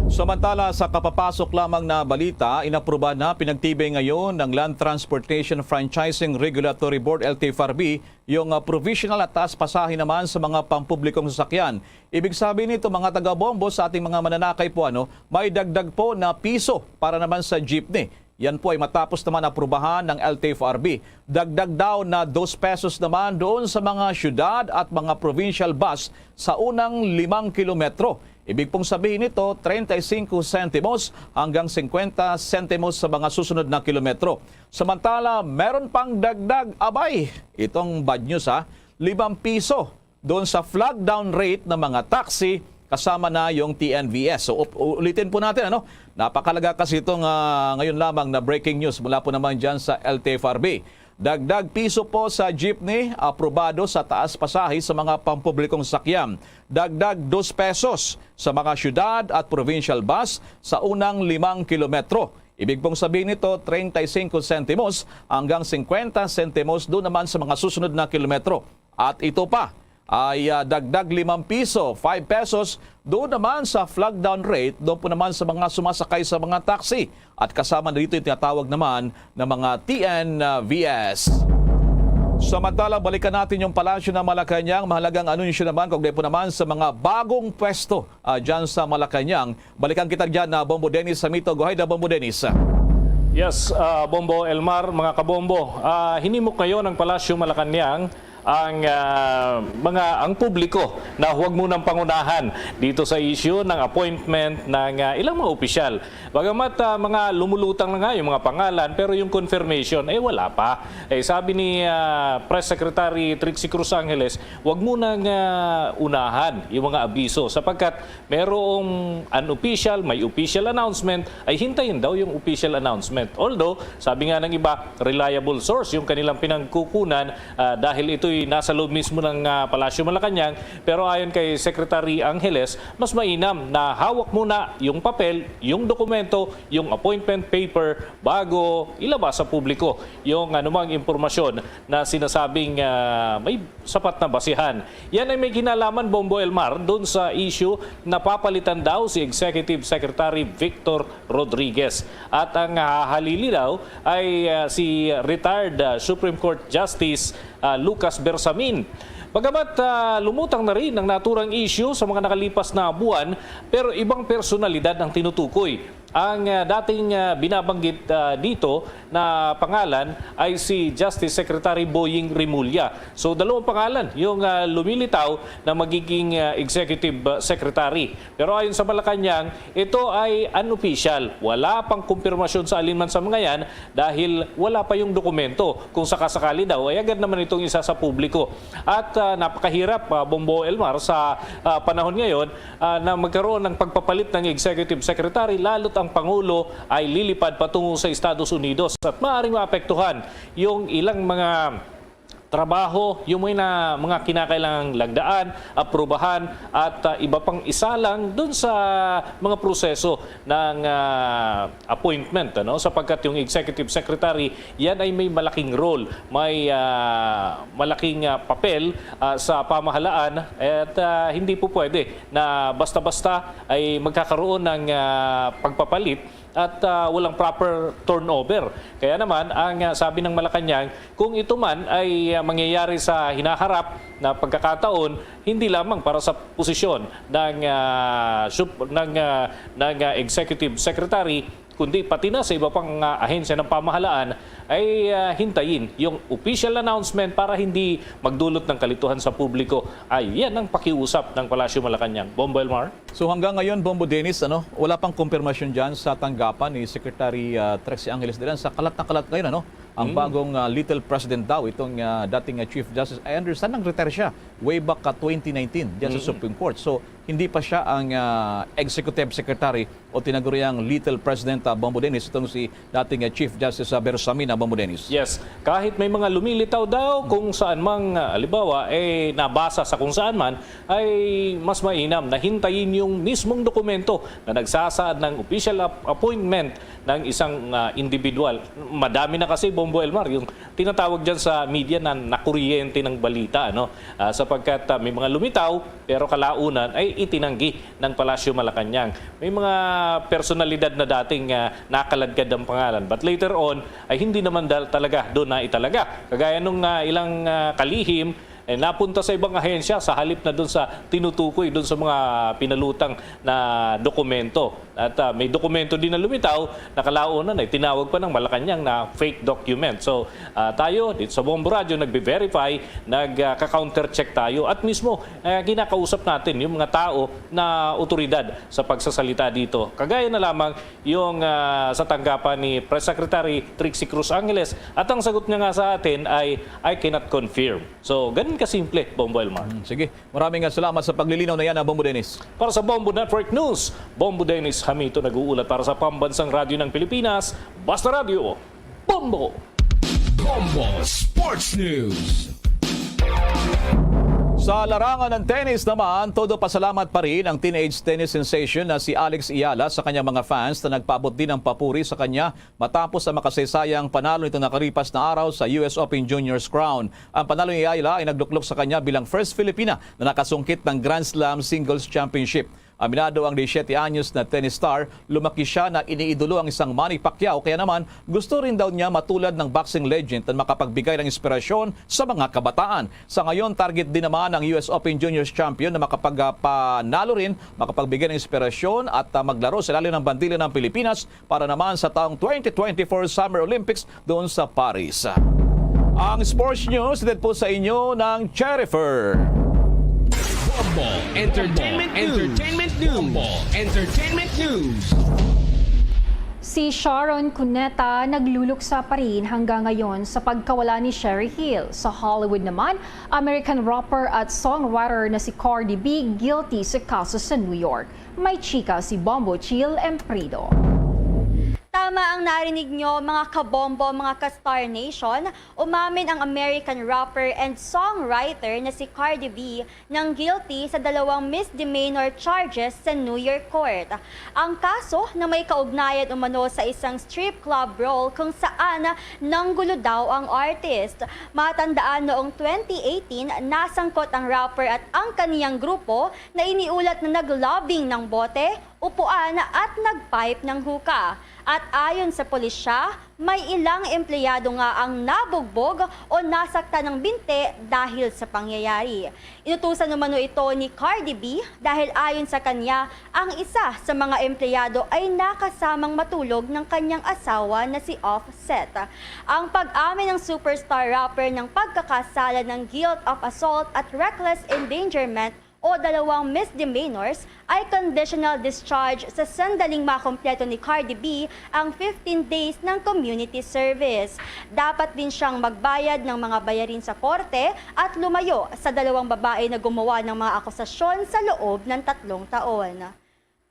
Samantala, sa kapapasok lamang na balita, inaprubahan na pinagtibay ngayon ng Land Transportation Franchising Regulatory Board, L T F R B, yung, ah, provisional at taas pasahe naman sa mga pampublikong sasakyan. Ibig sabihin nito, mga taga-Bombo, sa ating mga mananakay po, ano, may dagdag po na piso para naman sa jeepney. Yan po ay matapos naman aprubahan ng L T F R B. Dagdag daw na dos pesos naman doon sa mga syudad at mga provincial bus sa unang limang kilometro. Ibig pong sabihin nito, treinta y cinco centimos hanggang cincuenta centimos sa mga susunod na kilometro. Samantala, meron pang dagdag, abay, itong bad news ha, limang piso doon sa flag down rate ng mga taxi kasama na yung T N V S. So, up- ulitin po natin, ano? Napakalaga kasi itong, ah, ngayon lamang na breaking news mula po naman dyan sa L T F R B. Dagdag piso po sa jeepney, aprobado sa taas pasahe sa mga pampublikong sakyan. Dagdag dos pesos sa mga syudad at provincial bus sa unang limang kilometro. Ibig pong sabihin nito, treinta y cinco centimos hanggang cincuenta centimos doon naman sa mga susunod na kilometro. At ito pa ay, ah, dagdag limang piso, five pesos, doon naman sa flag down rate, doon po naman sa mga sumasakay sa mga taxi. At kasama na dito yung tinatawag naman na mga T N V S. Samantala, balikan natin yung Palasyo ng Malacañang. Mahalagang anunsyo naman kaugnay po naman sa mga bagong pwesto, ah, dyan sa Malacañang. Balikan kita dyan na Bombo Dennis Samito. Go ahead, ah, Bombo Dennis. Yes, ah, Bombo Elmar, mga kabombo. Ah, hinimok ngayon ng Palasyo Malacañang ang, ah, mga, ang publiko na huwag munang pangunahan dito sa issue ng appointment ng, ah, ilang mga opisyal. Bagamat, ah, mga lumulutang na nga yung mga pangalan, pero yung confirmation, eh, wala pa. Eh, sabi ni, ah, Press Secretary Trixie Cruz Angeles, wag munang, ah, unahan yung mga abiso sapagkat merong unofficial, may official announcement, ay hintayin daw yung official announcement. Although, sabi nga ng iba, reliable source yung kanilang pinagkukunan, ah, dahil ito nasa loob mismo ng, ah, Palasyo Malacañang, pero ayon kay Secretary Angeles, mas mainam na hawak muna yung papel, yung dokumento, yung appointment paper bago ilabas sa publiko yung anumang impormasyon na sinasabing, ah, may sapat na basihan. Yan ay may kinalaman, Bombo Elmar, doon sa issue na papalitan daw si Executive Secretary Victor Rodriguez. At ang hahalili daw ay, ah, si retired, ah, Supreme Court Justice, ah, Lucas Bersamin. Bagamat, ah, lumutang na rin ang naturang issue sa mga nakalipas na buwan, pero ibang personalidad ang tinutukoy. Ang, ah, dating, ah, binabanggit, ah, dito na pangalan ay si Justice Secretary Boying Remulla. So, dalawang pangalan yung, ah, lumilitaw na magiging, ah, executive, ah, secretary. Pero ayon sa Malacañang, ito ay unofficial. Wala pang kumpirmasyon sa alinman sa mga yan dahil wala pa yung dokumento. Kung sakasakali daw, ay agad naman itong isa sa publiko. At, ah, napakahirap, ah, Bombo Elmar, sa, ah, panahon ngayon, ah, na magkaroon ng pagpapalit ng executive secretary, lalo't ang Pangulo ay lilipad patungo sa Estados Unidos at maaaring maapektuhan yung ilang mga trabaho, yung may na, mga kinakailangang lagdaan, aprubahan, at, ah, iba pang isalang dun sa mga proseso ng, ah, appointment, ano? Sapagkat yung executive secretary, yan ay may malaking role, may, ah, malaking, ah, papel, ah, sa pamahalaan at, ah, hindi po pwede na basta-basta ay magkakaroon ng, ah, pagpapalit at, ah, walang proper turnover. Kaya naman, ang, ah, sabi ng Malacañang, kung ito man ay, ah, mangyayari sa hinaharap na pagkakataon, hindi lamang para sa posisyon ng, ah, sup-, ng, ah, ng, ah, executive secretary, kundi pati na sa iba pang, ah, ahensya ng pamahalaan, ay, ah, hintayin yung official announcement para hindi magdulot ng kalituhan sa publiko. Ayan ang pakiusap ng Palasyo Malacañang. Bombo Elmar? So, hanggang ngayon, Bombo Dennis, ano, wala pang kumpirmasyon dyan sa tanggapan ni Secretary, ah, Trixie Angeles Delan sa kalat na kalat ngayon, ano? Ang Mm. bagong, ah, little president daw, itong, ah, dating, ah, Chief Justice. I understand, nag-retire siya way back ka twenty nineteen dyan sa Mm. Supreme Court. So, hindi pa siya ang, ah, executive secretary o tinaguriang little president, ah, Bombo Dennis, itong si dating, ah, Chief Justice, ah, Bersamin, ah, Bombo Dennis. Yes. Kahit may mga lumilitaw daw kung saan mang, ah, halimbawa, eh, nabasa sa kung saan man, ay mas mainam na hintayin yung mismong dokumento na nagsasaad ng official ap-, appointment ng isang, ah, individual. Madami na kasi, Bombo Elmar, yung tinatawag dyan sa media na nakuryente ng balita, ano? Ah, sapagkat, ah, may mga lumitaw, pero kalaunan ay itinanggi ng Palasyo Malacañang. May mga personalidad na dating, ah, nakaladkad ang pangalan. But later on, ay hindi naman dal-, talaga doon na italaga. Kagaya nung, ah, ilang, ah, kalihim, eh, napunta sa ibang ahensya sa halip na doon sa tinutukoy, doon sa mga pinalutang na dokumento. At, ah, may dokumento din na lumitaw, nakalaunan ay tinawag pa ng Malacañang na fake document. So, ah, tayo dito sa Bombo Radio, nagbe-verify, nagka-counter check tayo. At mismo, eh, kinakausap natin yung mga tao na otoridad sa pagsasalita dito. Kagaya na lamang yung, ah, sa tanggapan ni Press Secretary Trixie Cruz Angeles. At ang sagot niya nga sa atin ay, "I cannot confirm." So, ganun kasimple, Bombo Elmar. Mm, sige. Maraming, ah, salamat sa paglilinaw na yan, ah, Bombo Dennis. Para sa Bombo Network News, Bombo Dennis Hamito nag-uulat para sa Pambansang Radyo ng Pilipinas, Basta Radyo, Bombo! Bombo Sports News. Sa larangan ng tennis naman, todo pasalamat pa rin ang teenage tennis sensation na si Alex Eala sa kanyang mga fans na nagpaabot din ng papuri sa kanya matapos ang makasaysayang panalo nitong nakalipas na araw sa U S Open Juniors Crown. Ang panalo ni Eala ay nagluklok sa kanya bilang first Filipina na nakasungkit ng Grand Slam Singles Championship. Aminado ang disisiete anyos na tennis star, lumaki siya na iniidolo ang isang Manny Pacquiao, kaya naman gusto rin daw niya matulad ng boxing legend na makapagbigay ng inspirasyon sa mga kabataan. Sa ngayon, target din naman ang U S Open Juniors champion na makapagpanalo rin, makapagbigay ng inspirasyon at, ah, maglaro sa ilalim ng bandila ng Pilipinas para naman sa taong twenty twenty-four Summer Olympics doon sa Paris. Ang sports news, hatid po sa inyo ng Cherifer. Bombo Entertainment News. Entertainment News. Bombo Entertainment News. Si Sharon Cuneta nagluluksa pa rin hanggang ngayon sa pagkawala ni Sherry Hill. Sa Hollywood naman, American rapper at songwriter na si Cardi B guilty sa kaso sa New York. May chika si Bombo Chill Emprido. Tama ang narinig nyo, mga kabombo, mga ka-Star Nation, umamin ang American rapper and songwriter na si Cardi B ng guilty sa dalawang misdemeanor charges sa New York court. Ang kaso na may kaugnayan umano sa isang strip club brawl kung saan nanggulo daw ang artist. Matandaan, noong twenty eighteen, nasangkot ang rapper at ang kaniyang grupo na iniulat na nag-lobbying ng bote, upuan at nag-pipe ng hookah. At ayon sa pulisya, may ilang empleyado nga ang nabugbog o nasaktan ng binte dahil sa pangyayari. Inutusan umano ito ni Cardi B dahil ayon sa kanya, ang isa sa mga empleyado ay nakasamang matulog ng kanyang asawa na si Offset. Ang pag-amin ng superstar rapper ng pagkakasala ng guilt of assault at reckless endangerment o dalawang misdemeanors ay conditional discharge sa sandaling makompleto ni Cardi B ang fifteen days ng community service. Dapat din siyang magbayad ng mga bayarin sa korte at lumayo sa dalawang babae na gumawa ng mga akusasyon sa loob ng tatlong taon.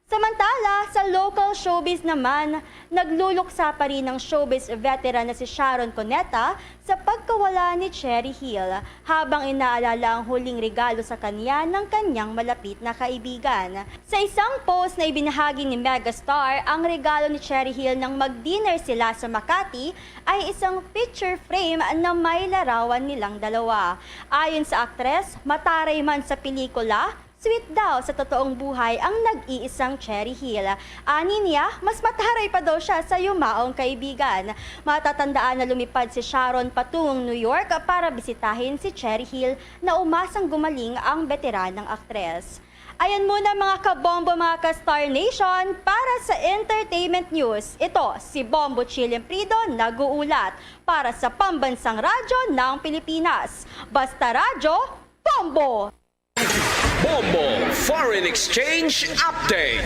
Samantala, sa local showbiz naman, nagluluksa pa rin ang showbiz veteran na si Sharon Cuneta sa pagkawala ni Cherry Hill, habang inaalala ang huling regalo sa kanya ng kanyang malapit na kaibigan. Sa isang post na ibinahagi ni Megastar, ang regalo ni Cherry Hill nang mag-dinner sila sa Makati ay isang picture frame na may larawan nilang dalawa. Ayon sa aktres, mataray man sa pelikula, sweet daw sa totoong buhay ang nag-iisang Cherry Hill. Ani niya, mas mataray pa daw siya sa yumaong kaibigan. Matatandaan na lumipad si Sharon patungong New York para bisitahin si Cherry Hill na umasang gumaling ang beteranang aktres. Ayan muna, mga kabombo, mga ka-Star Nation, para sa entertainment news. Ito si Bombo Chilim Prido nag-uulat para sa Pambansang Radyo ng Pilipinas. Basta Radyo, Bombo! Bombo Foreign Exchange Update.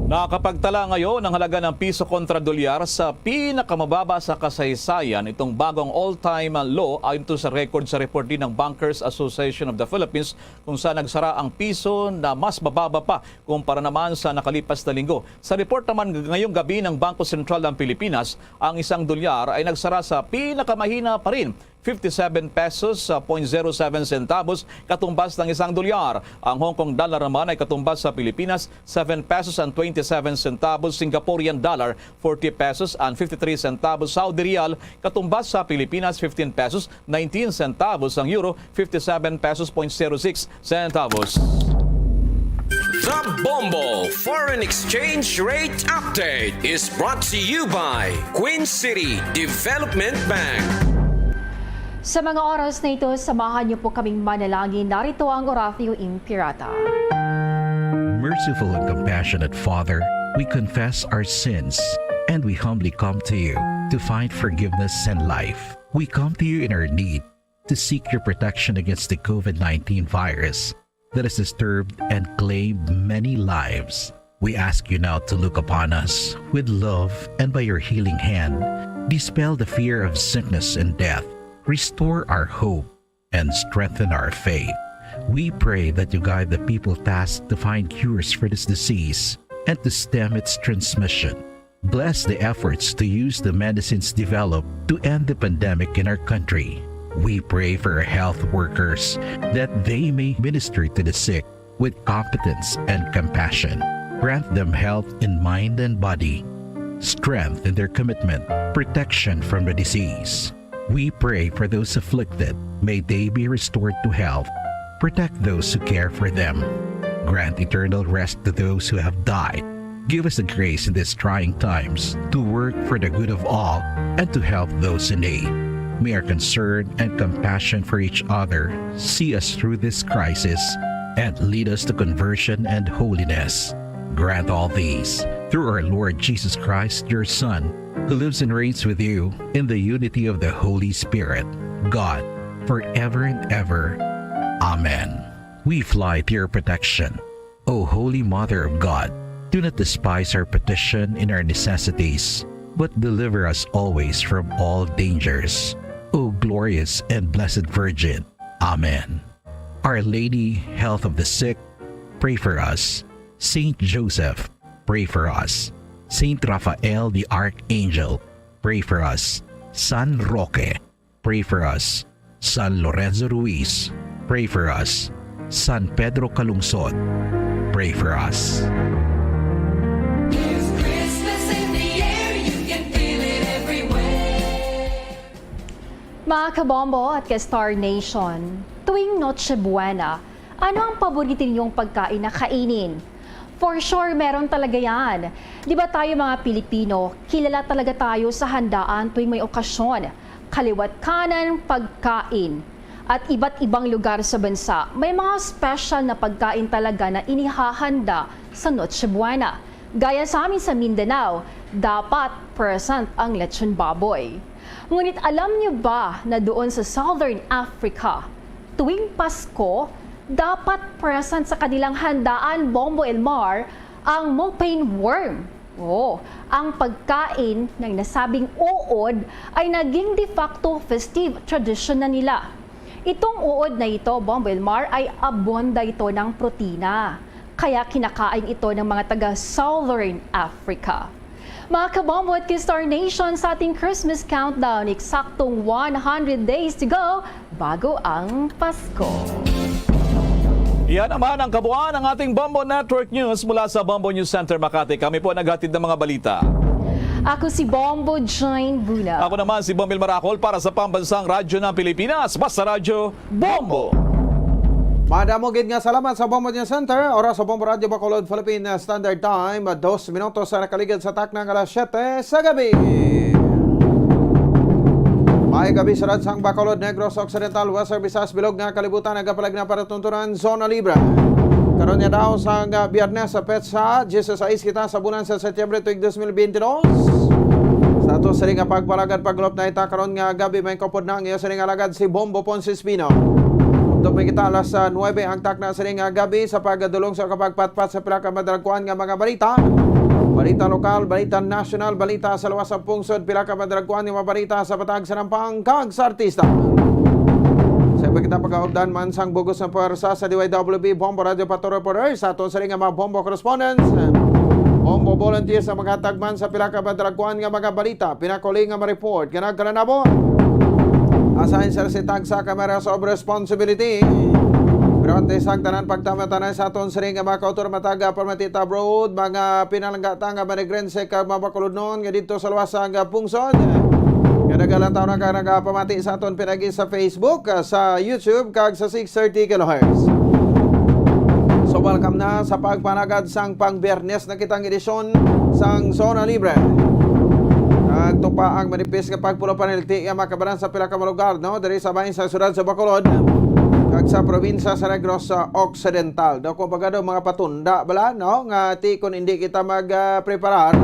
Nakapagtala ngayon ang halaga ng piso kontra dolyar sa pinakamababa sa kasaysayan itong bagong all-time low, ayon to sa record sa report din ng Bankers Association of the Philippines, kung saan nagsara ang piso na mas mababa pa kumpara naman sa nakalipas na linggo. Sa report naman ngayong gabi ng Bangko Sentral ng Pilipinas, ang isang dolyar ay nagsara sa pinakamahina pa rin, fifty-seven pesos sa point zero seven centavos, katumbas ng isang dolyar. Ang Hong Kong dollar naman ay katumbas sa Pilipinas, seven pesos and twenty-seven centavos, Singaporean dollar, forty pesos and fifty-three centavos, Saudi riyal, katumbas sa Pilipinas, fifteen pesos, nineteen centavos, ang euro, fifty-seven pesos point zero six centavos. The Bombo Foreign Exchange Rate Update is brought to you by Queen City Development Bank. Sa mga oras na ito, samahan niyo po kaming manalangin. Narito ang Oratio Imperata. Merciful and compassionate Father, we confess our sins and we humbly come to you to find forgiveness and life. We come to you in our need to seek your protection against the COVID nineteen virus that has disturbed and claimed many lives. We ask you now to look upon us with love and by your healing hand, dispel the fear of sickness and death, restore our hope, and strengthen our faith. We pray that you guide the people tasked to find cures for this disease and to stem its transmission. Bless the efforts to use the medicines developed to end the pandemic in our country. We pray for our health workers that they may minister to the sick with competence and compassion. Grant them health in mind and body, strength in their commitment, protection from the disease. We pray for those afflicted. May they be restored to health. Protect those who care for them. Grant eternal rest to those who have died. Give us the grace in these trying times to work for the good of all and to help those in need. May our concern and compassion for each other see us through this crisis and lead us to conversion and holiness. Grant all these through our Lord Jesus Christ, your Son, who lives and reigns with you in the unity of the Holy Spirit, God, forever and ever. Amen. We fly to your protection. O Holy Mother of God, do not despise our petition in our necessities, but deliver us always from all dangers. O glorious and blessed Virgin. Amen. Our Lady, Health of the Sick, pray for us. Saint Joseph, pray for us. Saint Raphael the Archangel, pray for us. San Roque, pray for us. San Lorenzo Ruiz, pray for us. San Pedro Calungsod, pray for us. There's Christmas in the air, you can feel it everywhere. Mga kabombo at ka-Star Nation, tuwing Noche Buena, ano ang paborito ninyong pagkain na kainin? For sure, meron talaga yan. Di ba tayo mga Pilipino, kilala talaga tayo sa handaan tuwing may okasyon. Kaliwat kanan, pagkain. At iba't ibang lugar sa bansa, may mga special na pagkain talaga na inihahanda sa Noche Buena. Gaya sa amin sa Mindanao, dapat present ang lechon baboy. Ngunit alam niyo ba na doon sa Southern Africa, tuwing Pasko, dapat present sa kanilang handaan, Bombo Elmar, ang Mopane worm? Oo, ang pagkain ng nasabing uod ay naging de facto festive tradition na nila. Itong uod na ito, Bombo Elmar, ay abunda ito ng protina. Kaya kinakain ito ng mga taga Southern Africa. Mga kabombo at ka-Star Nation, sa ating Christmas countdown, eksaktong one hundred days to go bago ang Pasko. Yan naman ang kabuuan ng ating Bombo Network News mula sa Bombo News Center Makati. Kami po naghatid ng mga balita. Ako si Bombo Jane Buna. Ako naman si Bombil Maracol para sa Pambansang Radyo ng Pilipinas, Basta Radyo, Bombo! Madamo gid nga salamat sa Bombo News Center. Oras sa Bombo Radyo Bacolod, Philippine Standard Time, dos minutos sa nakaligid sa takna nga alas siyete sa gabi. May gabi sa Ransang Bacolod, Negros Occidental, Western Visayas, bilog nga kalibutan, nagapalag na para tuntunan, zona libre. Karon nga daw sang, ah, Biyernes sa petsa, diyesisais kita sa bulan sa Setyembre tuig dos mil biyente dos. Sa ato sini nga pagpalagad, pagulop na ita karon nga gabi, may kaupod na ang iyo sini nga alagad si Bombo Ponce Espino. Updop may kita alas, ah, nuebe ang takna sini nga gabi sa pagdulong sa kapagpatpat sa pila ka madalagkuan nga mga balita. Balita lokal, balita nasyonal, balita sa luwas sa pungsod, pila ka madalagkuan nga mga balita sa Bataan, sa Nampang, kag sa artista. Sa iba kita pagkaupdan man sang bugos nga pwersa sa D Y W B Bombo Radio Patrol Reporter, sa aton sini nga mga Bombo correspondents, Bombo volunteers sa mga tagman sa pila ka madalagkuan nga mga balita, pinakuli nga ma-report nga nagkalanabo. Assign sa si tagsa ka may areas of responsibility. Pero antes ang tanan, pagtama-tanan sa aton sini nga mga kautor, mataga, permitita abroad, mga pinalangga ta nga manigrense kag mga Bacolodnon nga didto sa luwas sang pungsod. Nga nagalantaw na ka nagapamati sa aton pinagi sa Facebook, ah, sa YouTube, kag sa six thirty kilohertz. So, welcome na sa pagpanagad sang pang Biyernes na kitang edisyon sang Zona Libre. Nagtupa ang manipis nga pagpulo panilti nga makabaran sa pila ka mga lugar, no? Diri sa bahin sa siyudad sa Bacolod, kag sa probinsya sa Negros Occidental. Daw, kumbaga daw, mga patunda bala, no? Nga ti kun hindi kita mag, ah, preparar,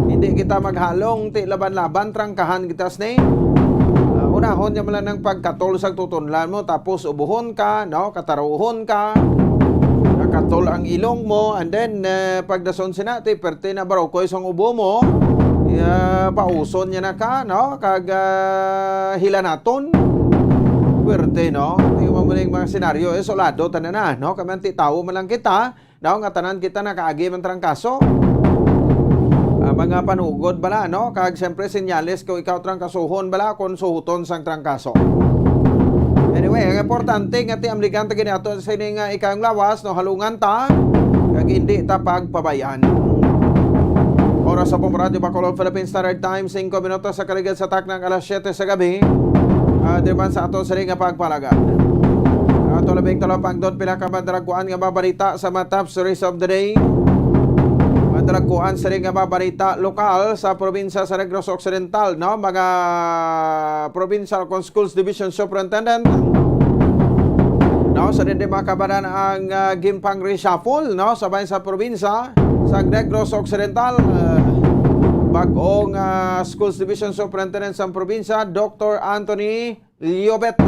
hindi kita maghalong, ti laban-laban, trangkahan kita sini. Ah, unahon niya man lang ang pagkatol sa tutunlan mo, tapos ubuhon ka, no? Kataruhon ka, nakatol ang ilong mo, and then, eh, pagdason sina, ti perte na barokoy sang ubo mo, ah, pauson niya na ka, no? Kag, ah, hilanaton. Perte, no? Tingnan mo ning mga senaryo, eh, solado tanan na, no? Kami ang ti-, tawo man lang kita, daw nga tanan kita nakaagi man trangkaso. Ah, mga panugod bala, no? Kag siyempre, senyales kung ikaw trangkasuhon bala, kung suhuton sang trangkaso. Anyway, ang importante nga ti amligan ta gani ato sa ini nga ikayong lawas, no? Halungan ta, kag hindi ta pagpabayan. Oras sa Bombo Radyo Bacolod, Philippine Standard Time, singko minutos sa kaligid sa taknang alas siyete sa gabi. Ah, diri man sa ato sini nga pagpalagad. Ato labing talapangdon pila ka madalagkuan nga mga balita sa mga top stories of the day. Madalagkuan sini nga mga balita lokal sa probinsya sa Negros Occidental, no? Mga provincial kung schools division superintendent. No, sa dindi makabanan ang, ah, ginpang-reshuffle, no, sa bahin sa probinsya sa Negros Occidental. Ah, bag-ong, ah, Schools Division Superintendent sa probinsya, Doktor Anthony Liobet.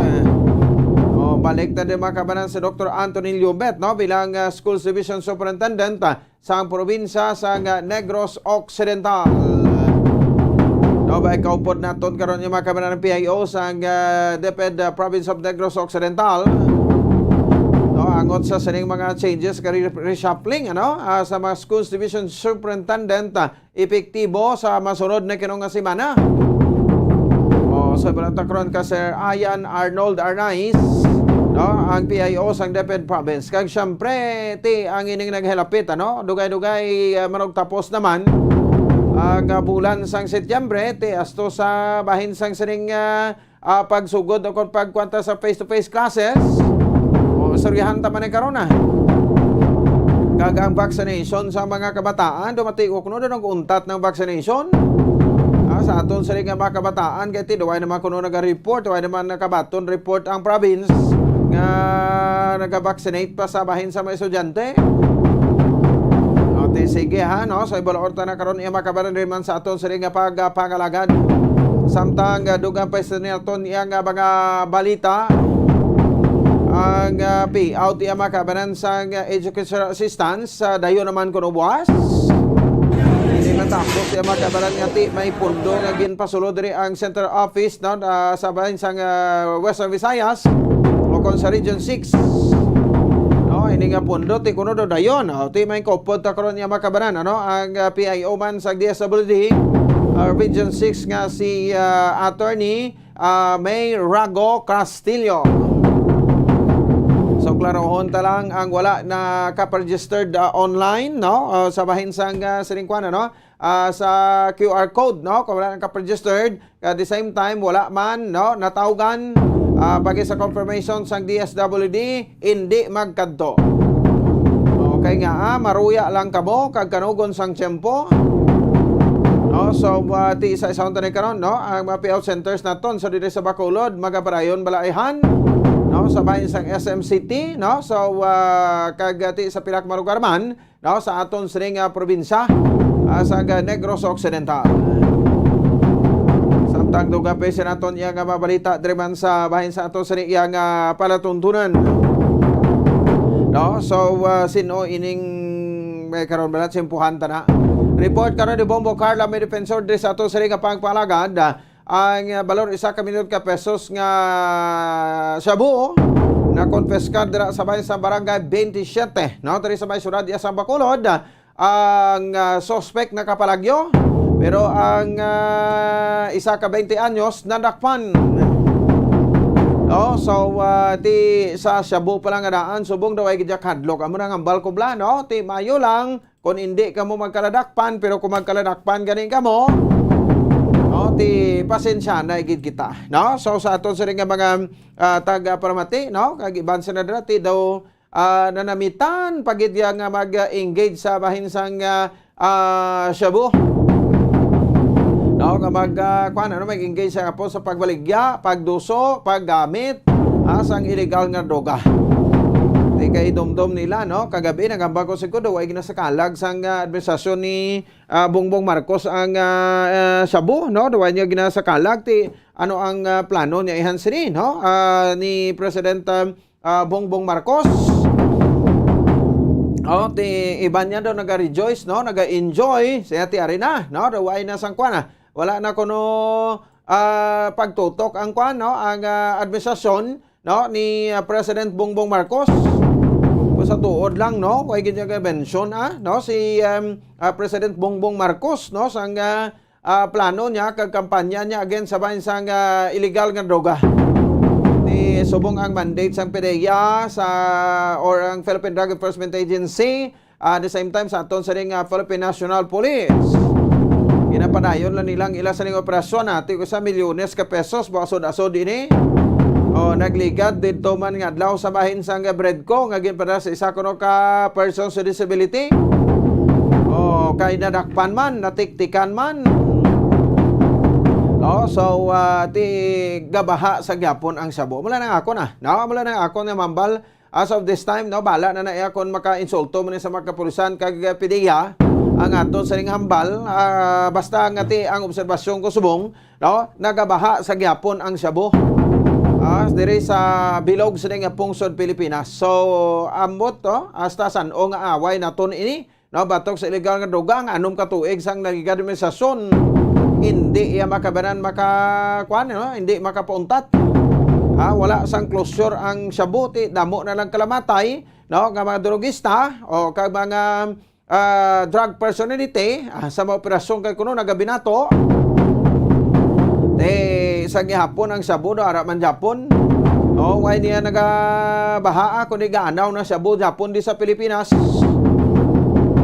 Oh, balik na din makabanan si Doktor Anthony Liobet, no, bilang, ah, Schools Division Superintendent, ah, sang probinsya sang Negros Occidental. No, bay kaupod naton karon nga mga kabanan ng P I O sang, ah, DepEd, ah, Province of Negros Occidental. No, Angot sa sining mga changes ka re-, reshuffling, ano, ah, sa mga schools division superintendent, ah, epektibo sa masunod na kinong nga semana. Oh, so, balita karon ka Sir Ian Arnold Arnaiz, no, ang P I O sang DepEd Province. Kag siyempre, ti ang ining naghalapit, ano, dugay-dugay, ah, manugtapos naman ang, ah, bulan sang Setyembre, ti asto sa bahin sang sining, ah, ah, pagsugod o kon pagkwanta sa face-to-face classes. O, istoryahan ta man ni karon, ah. Kag ang vaccination sa mga kabataan, dumati ko kuno daw nag-untat ng vaccination. Ah, sa aton sila nga mga kabataan, kay ti, duway naman kuno naga-report, duway naman nakabaton report ang province nga naga-vaccinate pa sa bahin sa mga estudyante. O, ti, sige ha, no? So, ibalaor ta na karon iya makabaran rin man sa aton sila nga pagpangalagad. Samtang, ah, dugang pa sa niya aton iya nga mga balita, ang, ah, payout iya makabaran sa, ah, educational assistance, ah, dayon naman kuno buwas. Hindi matapos iya makabaran nga ti may pundo nga ginpasulod diri ang central office, no, ah, sa bahin sang, ah, Western Visayas o kon sa Region six. No, ini nga pundo ti kuno do dayon, oh, ti may kupod ta karon iya makabaran, ano, ang, ah, P I O man sa D S W D, ah, Region six nga si, ah, Attorney, ah, May Rago Castillo. So, klarohon ta lang ang wala na ka-registered, ah, online, no? Ah, sa bahin sang, ah, sining kwan, ano? Ah, sa Q R code, no? Kung wala na ka-registered, at the same time, wala man, no? Natawgan, ah, pagi sa confirmation sang D S W D, hindi magkadto. Okay nga, ah, maruya lang kamo kag kanugon sang tiyempo. No, so, ah, ti sa isang tanan karon, no, ang mga payout centers naton, so, diri sa Bacolod, magapadayon balaihan, no, sa bahin sang S M City, no, so, ah, kag, ah, ti sa pila ka mga lugar man, no, sa aton sining, ah, probinsya, ah, sa, ah, Negros Occidental. Samtang dugang pa sa naton iya nga mga balita diri man sa bahin sa aton sining iya nga palatuntunan. No? So, ah, sino ining may karon balat simpuhan ta na? Report karon ni Bombo Carla, may defensor diri sa aton sining nga pagpalagad. Ah, ang, ah, balor isa ka milyon ka pesos nga shabu na konpiskar dira sa may sa barangay twenty-seven, no? Diri sa may syudad iya sang Bacolod, ang, ah, suspek nakapalagyo, pero ang, ah, isa ka twenty anyos nadakpan. No? So, ah, ti sa shabu pa lang nga daan, subong daw ay gidya kadlok. Amo nang hambal ko bala, no? Ti mayo lang, kung hindi kamo magkaladakpan, pero kung magkaladakpan gani kamo, no, ti pasensya na gid kita, no? So, sa aton sila nga mga, ah, taga-paramati, no, kag iban sila dira, ti daw, ah, nanamitan pa gid ya nga mag-engage sa bahin sang, ah, ah, shabu. No, nga mag, ah, kuwan, ano, mag-engage sa apo sa pagbaligya, pagduso, paggamit, ah, sang illegal nga droga. Di kay dumdom nila, no? Kagabi, nagambag ko siguro, way ginasakalag sang, ah, administrasyon ni, ah, Bongbong Marcos ang, ah, ah, shabu, no? Way niya ginasakalag, ti, ano ang, ah, plano niya ihan sini, no? Ah, ni President, ah, ah, Bongbong Marcos. Oh, ti, iban niya daw naga-rejoice, no? Naga-enjoy. Siya ti ari na, no? Daw way na sang kuwan, ah. Wala na kuno, ah, pagtutok ang kuwan, no? Ang, ah, administrasyon, no? Ni, ah, President Bongbong Marcos. Kung sa tuod lang, no? Way gid niya mention, ah, no? Si, um, ah, President Bongbong Marcos, no? Sang, ah, ah, plano niya kag kampanya niya against sa bahin sang, ah, illegal nga droga. Ni subong ang mandate sang PDEA sa, or ang Philippine Drug Enforcement Agency, ah, at the same time sa aton sa ring, ah, Philippine National Police. Ginapadayon lang nilang ila sa ning operasyon, ah, ti usa milyones ka pesos, buasod-asod ini. Oh, nagligad didto man nga adlaw sa bahin sang Bredco nga ginpadala sa isa kuno ka persons with disability. Oh, kay nadakpan man, natiktikan man. Oh, so, ah, ti gabaha sa gyapon ang shabu. Mula nang ako na. No, mula nang ako na mambal. As of this time, no, bala na na iya kung maka-insulto man sa mga kapulisan kag PDEA ang aton sa ning hambal. Ah, basta nga ti ang obserbasyon ko subong, no, nagabaha sa gyapon ang shabu. Ah, diri sa bilog sa ning pungsod Pilipinas. So, ambot to, hasta san-o nga away naton ini, no, batok sa illegal nga droga, nga anom ka tuig sang naging administrasyon, hindi iya makabanan maka, kuan, no, hindi makapauntat. Ha, wala sang closure ang shabu, ti damo na lang kalamatay, no, nga mga drugista o kag mga, ah, drug personality, ah, sa mga operasyon kay kuno nagabinato. Ti sa gihapon ang shabu, no, ara man Japon. No, why niya nagabaha, ah, kundi gaanaw na shabu Japon di sa Pilipinas.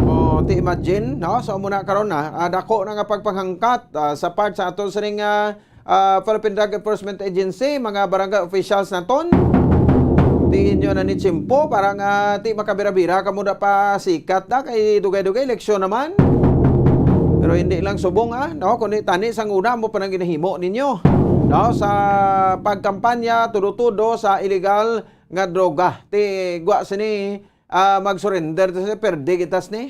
Oh, ti imagine, no? So, muna karon na, ah, dako na nga pagpanghangkat, ah, sa part sa ato sining, ah, ah, Philippine Drug Enforcement Agency, mga barangay officials naton. Ti inyo na ni tiyempo para nga ti makabira-bira kamo da pa sikat na kay dugay-dugay eleksyon naman. Pero hindi lang subong, ah, no, kundi tani sang una mo pa nang ginahimo ninyo, no, sa pagkampanya tudo-tudo sa illegal nga droga. Ti gwa sini, ah, mag-surrender ta sini, perde kita sini.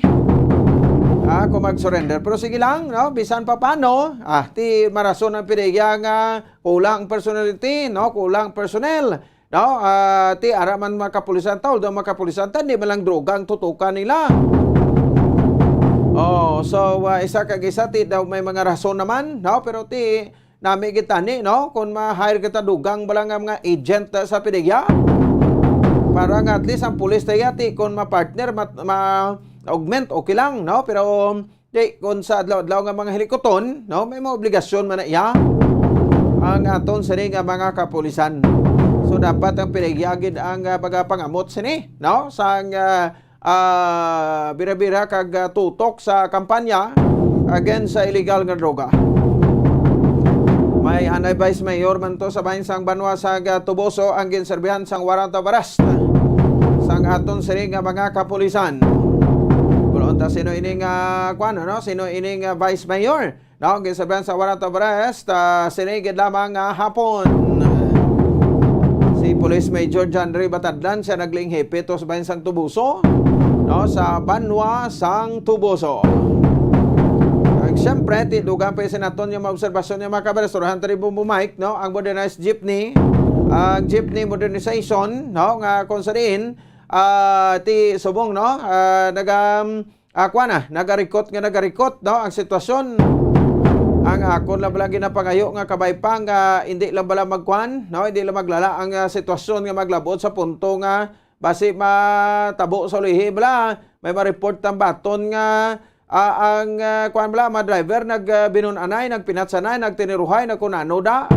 Ah, kung mag-surrender. Pero sige lang, no? Bisan pa paano, ah, ti marason ang PDEA nga kulang ang personality, no? Kulang ang personnel, no? Ah, ti ara man mga kapulisan ta, although mga kapulisan ta, di man lang droga ang tutukan nila. Oh, so, ah, isa kag isa, ti daw may mga rason naman, no? Pero ti nami gid tani, no? Kung ma-hire kita dugang bala nga mga agent, ah, sa PDEA. Para nga at least ang pulis ta yati, kung ma-partner, ma-, ma-augment, okay lang, no? Pero, di, kung sa adlaw-adlaw nga mga hilikuton, no? May mga obligasyon man na iya ang aton sini nga mga kapulisan. So, dapat ang PDEA gid ang, ah, magapangamot sini, no? Sang, ah, ah, bira-bira kag, ah, tutok sa kampanya against sa illegal nga droga. May anay Vice Mayor man to sa bahin sang banwa sa, ah, Tuboso ang ginserbihan sang warrant of arrest sang aton sini nga mga kapulisan. Pero unta sino ini nga, kuwan, ano? Sino ini nga Vice Mayor? No, ginsabihan sa warrant of arrest, ah, sini gid lamang nga hapon. Si Police Major John Ray Batadlan, siya nagling hepe to sa bahin sang Tubuso, no, sa banwa sang Tubuso. Kag siyempre, ti dugang pa yung sinaton yung mga obserbasyon yung mga kabalas, Rohan Tribo Mike, no, ang modernized jeepney, ang jeepney modernization, no, nga kung sa diin, ah, ti subong, no, ah, naga, ah, kuwan na, nagarikot nga nagarikot, no, ang sitwasyon. Ang akon lang bala ginapangayo nga kabay pa nga hindi lang bala magkuwan, no, hindi lang maglala ang, ah, sitwasyon nga maglabot sa punto nga basi matabo sa ulihi bala. May ma-report ang baton nga, ah, ang, ah, kuwan bala, mga driver nag, ah, binun-anay, nagpinatsanay, nagtiniruhay, nagkunano da.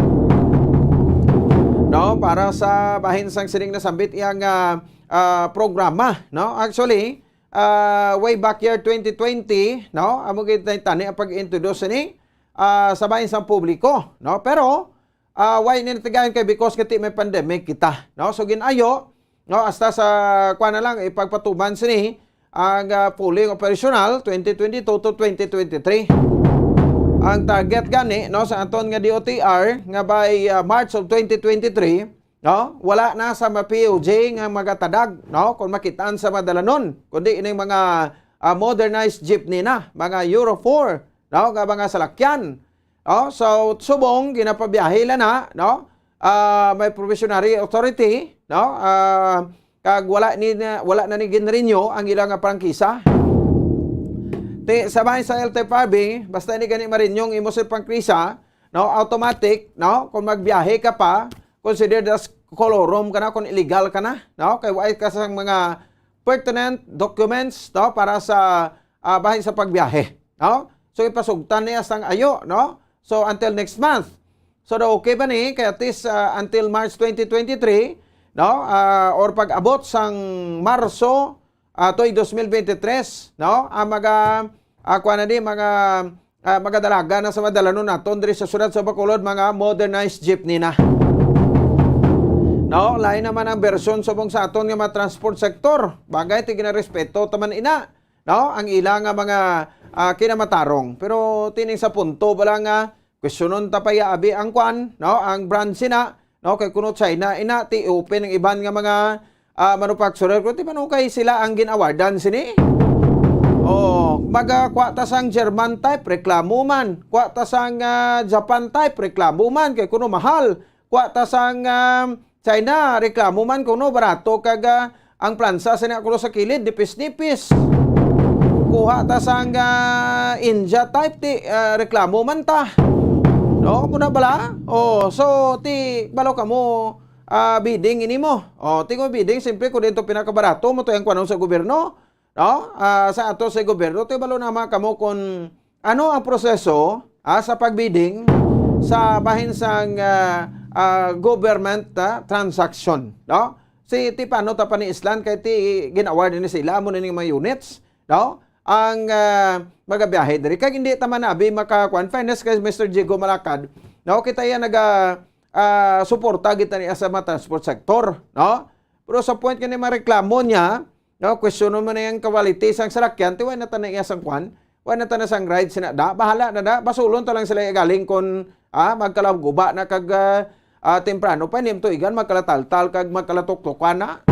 No, para sa bahin sang sining nasambit iyang, ah, ah, programa, no? Actually, ah, way back year twenty twenty, no? Amo gid tani ang pag-introduce ni, ah, sa bahin sang publiko, no? Pero, ah, why ni natigayon kay because nga ti may pandemic kita, no? So ginayo, no, hasta sa kuan na lang ipagpatuman sini ang, ah, fully operational twenty twenty-two to twenty twenty-three. Ang target gani, no, sa aton nga D O T R nga by, ah, March of twenty twenty-three, no? Wala na sa mga P O G nga magatadag, no? Kung makitaan sa mga dalanon, kundi ining mga, ah, modernized jeepney na, mga Euro four, no? Nga mga salakyan. Oh, so, subong, ginapabiyahe la na, no? Ah, may probationary authority, no? Ah, kag wala ni na, wala na ni ginrenew ang ila nga prangkisa. Ti, sa bahin sa L T F R B, basta ni gani ma-renew ang imo sa prangkisa, no, automatic, no, kung magbiyahe ka pa, considered as colorum ka na, kung illegal ka na, no, kay wala ka sang mga pertinent documents, no, para sa, ah, bahin sa pagbiyahe, no. So ipasugtan niya sang ayo, no. So until next month. So daw okay ba ni kay at least, ah, until March twenty twenty-three, no, ah, or pag-abot sang Marso, ah, tuig dos mil bente tres, no? Ang mga, ah, kuwan na di, mga, ah, mga dalaga na sa madalanon naton diri sa siyudad sa Bacolod, mga modernized jeepney na. No, lain naman ang bersyon subong sa aton nga mga transport sector. Bagay, ti ginarespeto taman ina, no? Ang ila nga mga, ah, kinamatarong. Pero tining sa punto bala nga, kwestiyonon ta pa ya abi ang kwan, no? Ang brand sina, no? Kay kuno China, ina, ti open ang iban nga mga, ah, manufacturer. Kuno ti manukay sila ang gin-awardan sini. Oh, magkuha ta sang German type, reklamo man. Kuha ta sang, ah, Japan type, reklamo man. Kay kuno mahal. Kuha ta sang, ah, China, reklamo man kuno barato kag, ah, ang plansa sa niya kuno sa kilid, nipis-nipis. Kuha ta sang, ah, India type, ti, ah, reklamo man ta. No, muna bala? Oh, so, ti, balo kamo, ah, bidding ini mo. O, ti kon bidding, siyempre, kung dito pinakabarato mo, to yung kuwanon sa gobyerno, no? Ah, sa ato sa gobyerno, ti balo na mga kamo kung ano ang proseso, ah, sa pagbidding sa bahin sang, ah, ah, government, ah, transaction, no? Si, ti paano ta pa ni Island kay ti gin-award ni sila mo ni mga units, no? Ang, ah, magabiyahe diri. Kag hindi ta man abi maka-, kuwan, fairness kay Mister Jigo Malakad, no? Kita iya naga, ah, suporta kita niya sa mga transport sector, no? Pero sa point nga ni mareklamo niya, no, question mo na yung quality sang salakyan, ti wala na ta na iya sang kuwan, wala na ta na sang ride sina da, bahala na da, basulon ta lang sila galing kon, ah, magkalaguba na kag, ah, ah, temprano pa, hindi mo tuigan, magkalataltal kag magkalatuktukan na.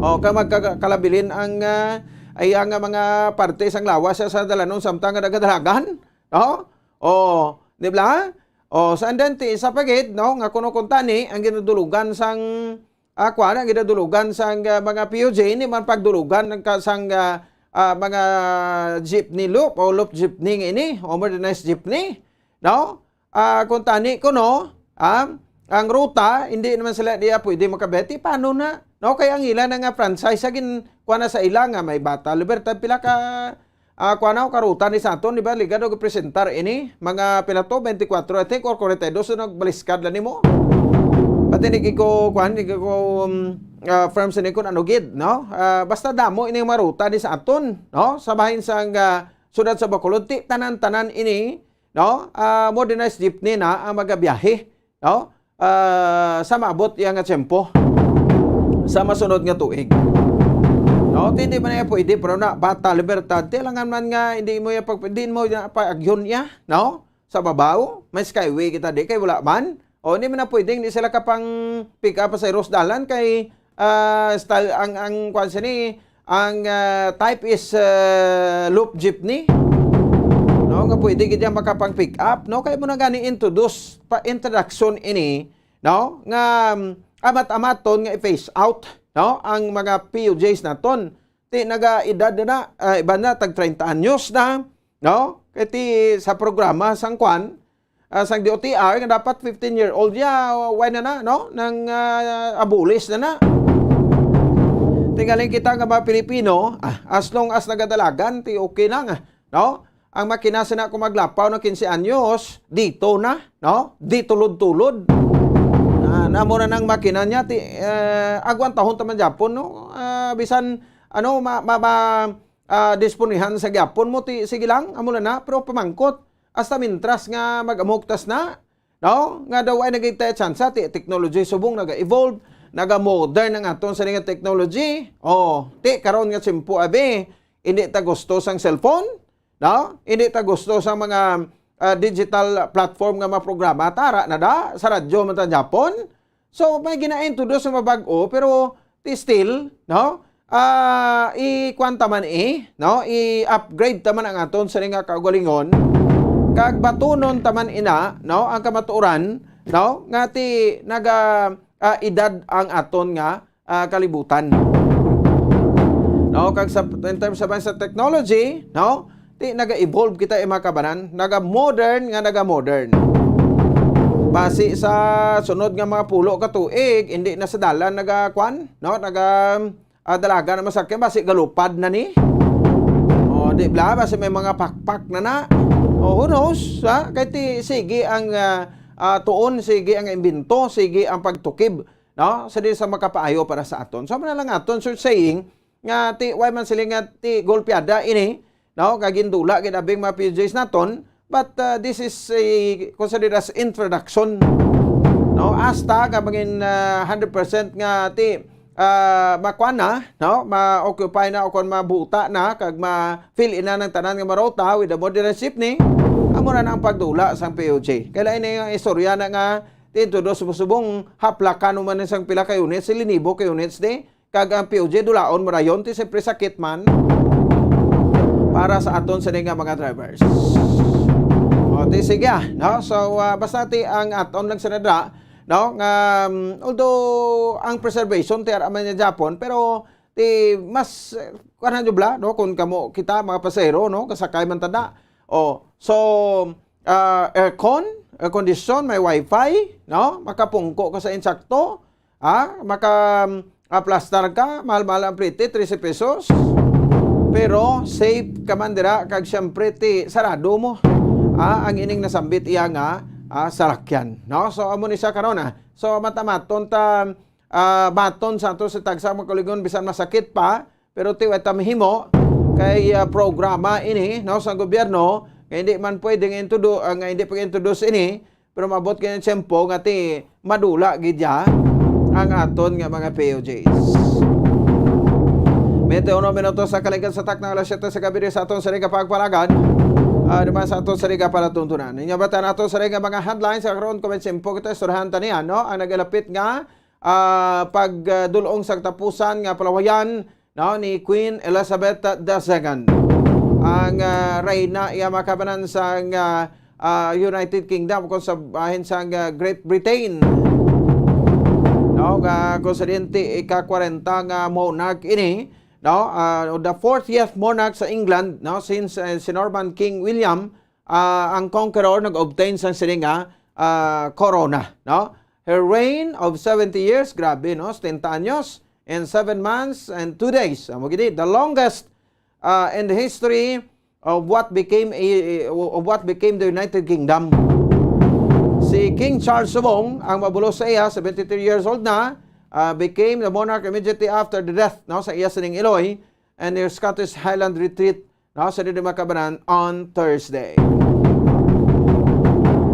O, kag magkakalabilin ang, ah, ay ang mga parte sang lawas sa, sa dalanon samtang nga nagadalagan, no? O, di ba? O, sa, and then, ti, sa pagid, no, nga kuno kuntani, ang ginadulugan sang, ah, kuwan, ang ginadulugan sang, ah, mga P U J, hindi man pagdulugan ng ka-, sang, ah, ah, mga jeepney loop o loop jeepney nga ini, o modernized jeepney, no? Ah, kuntani kuno, ah, ang ruta, hindi naman sila diya pwede makabeti. Paano na? No, kay ang ila na nga franchise, sa gin-, kuwan na sa ila nga may Bata Libertad, pila ka, ah, kuwan na, karuta ni sa aton, di ba? Ligado presentar ini, mga pila to, twenty-four, I think, or forty-two, so nagbaliskad lang nimo. Pati ni ko, kuwan, ni ko, um, ah, firm sa ni kun ano gid, no? Ah, basta damo ini nga maruta ni sa aton, no? Sa bahin sang, ah, siyudad sa Bacolod, ti tanan-tanan ini, no? Ah, modernized jeepney na ang magabiyahe, no? Ah, sa maabot iya nga tiyempo sa masunod nga tuig. No, ti hindi man iya pwede, pero na, Bata Libertad, ti alangan man nga hindi mo iya pag-, hindi mo iya paagyon iya, no? Sa babaw, may skyway kita di kay wala man. O, hindi man na pwedeng di sila kapang pick up sa Rose Dalan kay, ah, style ang, ang, kwan sini, ang, ah, type is, ah, loop jeepney. No, nga pwede gid yang makapang pick up, no? Kay mo na gani introduce pa, introduction ini, no? Nga, um, amat-amaton nga i-phase out, no? Ang mga P U Js naton. Ti naga-edad na na, ah, iban na tag treinta anyos na, no? Kay ti sa programa sang kwan, ah, sang D O T R nga dapat fifteen year old ya, why na na, no? Nang, ah, abulis na na. Tingaling kita nga mga Pilipino, ah, as long as nagadalagan, ti okay lang, ah, no? Ang makina sina kung maglapaw ng quince anyos, dito na, no? Di tulod-tulod. Ah, namo na nang makina niya, ti, eh, agwantahon ta man gyapon, no? Ah, bisan, ano, ma-, ma-, ma-, ah, disponihan sa gyapon mo, ti, sige lang, amo na na, pero pamangkot, hasta mintras nga mag-amok tas na, no? Nga daw ay naging tayo tsansa, ti, technology subong naga-evolve, naga-modern ang aton sa nga technology. Oh, ti, karon nga tiyempo, abi, hindi ta gusto sang cellphone, no? Hindi ta gusto sa mga, ah, digital platform nga maprograma, tara na da, sa radyo man ta gyapon. So, may gina-introduce nga mabag-o, pero ti still, no? Ah, i-kwan ta man, eh, no? I-upgrade ta man ang aton sa nga kaugalingon. Kag batunon ta man ina, no? Ang kamatuoran, no? Nga ti naga, ah, edad ang aton nga, ah, kalibutan. No? Kag sa, in terms of sa technology, no? Ti naga-evolve kita, eh, mga kabanan, naga-modern nga naga-modern. Basi sa sunod nga mga pulo ka tuig, hindi na sa dalan naga-kwan, no? Naga, ah, dalaga na masakyan, basi galupad na ni. O, di ba? Basi may mga pakpak na na. O, who knows, ha? Kay ti, sige ang, ah, ah, tuon, sige ang imbento, sige ang pagtukib, no? Sa di sa makapaayo para sa aton. So, muna lang aton, so saying, nga ti, why man sila nga ti golpeada ini, no? Kag gindula gid abing mga P U Js naton, but, uh, this is a considered as introduction, no? Hasta nga mangin, uh, hundred percent nga ti, uh, makuha na, no? Ma-occupy na o kung mabuta na, kag ma-fill in na ng tanan nga marota with the modernized jeepney, amo na na ang pagdula sang P U J. Kaya ini ang istorya na nga, ti, introduce mo subong haplakan mo man sang pila ka units, silinibo ka units di, kag ang P U J dulaon mo dayon, ti siyempre sakit man para sa aton sini nga mga drivers. O, ti sige, ah, no? So, ah, basta ti ang aton lang sinadra, no? Nga, um, although ang preservation ti ara man niya Japon, pero ti mas, eh, kuwan na jud bala, no? Kung kamo kita, mga pasahero, no? Kasakay man tada. O, so, ah, aircon, ah, kondisyon, may wifi, no? Makapungko ka sa insakto, ah, maka, ah, plastar ka, mahal-mahal ang plete, trese pesos. Pero safe ka man dira, kag siyempre ti sarado mo, ah, ang ining nasambit iya nga, ah, salakyan, no? So, amo ni siya karon, ah. So, matamaton ta, ah, baton sa ato sa tagsa mga kaugalingon, bisan masakit pa, pero ti way ta mahimo kay, ah, programa ini, no, sa gobyerno, nga hindi man pwede nga introdu-, ah, nga hindi pag-introduce ini, pero maabot kay tiyempo nga ti madula gid ya ang aton nga mga P O Js. Twenty-one minutos sa kaligad sa takna alas siyete sa gabi sa aton sa Riga Pagpalagan. Ah, naman sa aton sa Riga Palatuntunan. Ninyo ba ta nato sa Riga mga headlines sa karon? Comment simple kita, istoryahan ta niya, no? Ang nagalapit nga, ah, pagdulong sa katapusan nga palawayan, no, ni Queen Elizabeth the Second. Ang, ah, reyna iya makabanan sa, ah, ah, United Kingdom kung sa bahin sa, ah, Great Britain. No, nga konsidente ika-kwarenta nga monarch ini, no, ah, the fortieth monarch sa England, no, since, eh, si Norman King William, ah, ang Conqueror nag-obtain sang sini nga, ah, korona, no? Her reign of seventy years, grabe, no? Setenta anyos and seven months and two days. Amo gid, the longest, ah, in the history of what became a, of what became the United Kingdom. Si King Charles Subong, ang mabulos sa iya, seventy-three years old na, ah, became the monarch immediately after the death, no, sa iya sining iloy, and her Scottish Highland retreat, no, sa dili makabanan on Thursday.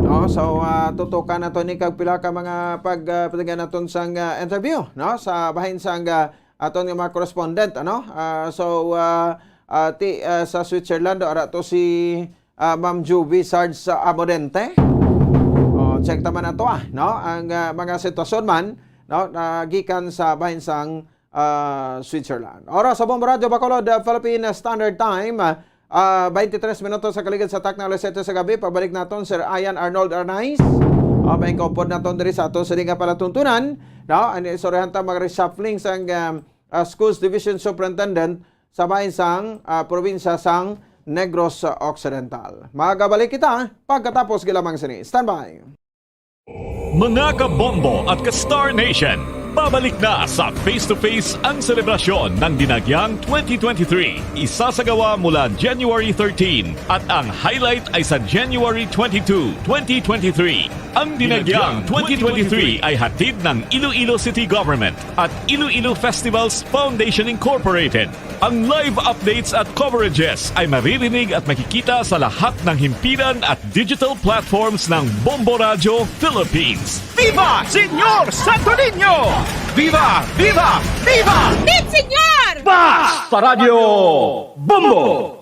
No, so, ah, tutukan nato ni kag pila ka mga pag, ah, patagan naton sang, ah, interview, no, sa bahin sang, ah, aton nga mga correspondent, ano? Ah, so, ah, ah, ti, ah, sa Switzerland, ara to si, ah, Ma'am Juvie Sarge sa Amodente. Oh, check naman nato, ah, no? Ang, ah, mga sitwasyon man, no, na gikan sa bahin sang, ah, Switzerland. Oras sa Bombo Radyo Bacolod, ah, Philippine Standard Time. Ah, ah, twenty-three minutos sa kaligid sa takna alas siyete sa gabi. Pabalik naton, Sir Ian Arnold Arnaiz. Ah, may kaupod naton diri sa aton sa nga palatuntunan. No? Ang istoryahan ta, mga reshuffling sang, um, ah, Schools Division Superintendent sa bahin sang, ah, probinsya sang Negros Occidental. Magabalik kita pagkatapos gilamang sini. Standby. Mga kabombo at ka-Star Nation, pabalik na sa Face to Face ang selebrasyon ng Dinagyang twenty twenty-three. Isasagawa mula January thirteen at ang highlight ay sa January twenty-two, twenty twenty-three. Ang Dinagyang twenty twenty-three ay hatid ng Iloilo City Government at Iloilo Festivals Foundation Incorporated. Ang live updates at coverages ay maririnig at makikita sa lahat ng himpilan at digital platforms ng Bombo Radyo Philippines. Viva Señor Santo Niño! Viva! Viva! Viva! Viva Señor! Basta Radyo Bombo!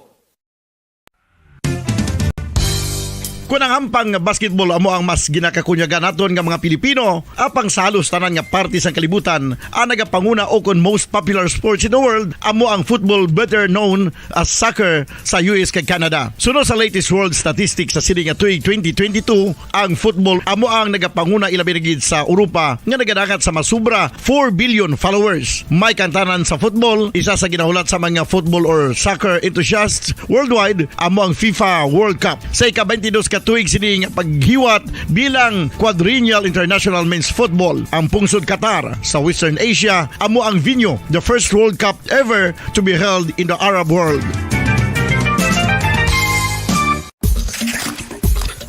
Kun ang hampang nga basketball amo ang mas ginakakunyagan naton nga mga Pilipino, apang sa halos tanan nga parte sang kalibutan, ang nagapanguna o kon most popular sports in the world amo ang football, better known as soccer, sa U S kag Canada. Suno sa latest world statistics sa sini nga tuig twenty twenty-two, ang football amo ang nagapanguna, ilabi na gid sa Europa, nga nagadangat sa masubra four billion followers. May kantanan sa football, isa sa ginahulat sa mga football or soccer enthusiasts worldwide, amo ang FIFA World Cup. Sa ika-twenty-dos ka tuig sini nga paghiwat bilang quadrennial international men's football, ang pungsod Qatar sa Western Asia amo ang venue, the first World Cup ever to be held in the Arab world.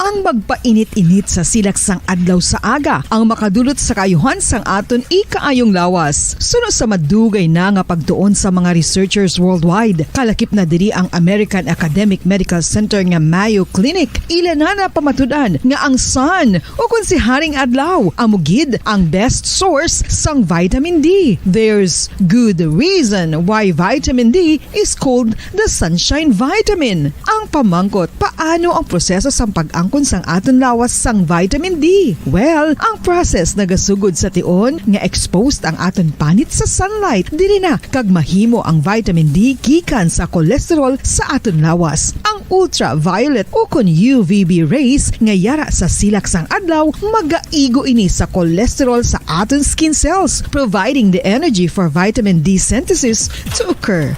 Ang magpainit-init sa silak sang adlaw sa aga ang makadulot sa kaayuhan sang aton ikaayong lawas. Suno sa madugay na nga pagtuon sa mga researchers worldwide, kalakip na diri ang American Academic Medical Center nga Mayo Clinic. Ila na napamatud-an nga ang sun, o kon si Haring Adlaw, amo gid ang best source sang vitamin D. There's good reason why vitamin D is called the sunshine vitamin. Ang pamangkot, paano ang proseso sang pag-angkon sang aton lawas sang vitamin D? Well, ang process nagasugod sa tion nga exposed ang aton panit sa sunlight. Diri na kag mahimo ang vitamin D gikan sa cholesterol sa aton lawas. Ang ultraviolet o kon U V B rays nga yara sa silak sang adlaw, magaigo ini sa cholesterol sa aton skin cells, providing the energy for vitamin D synthesis to occur.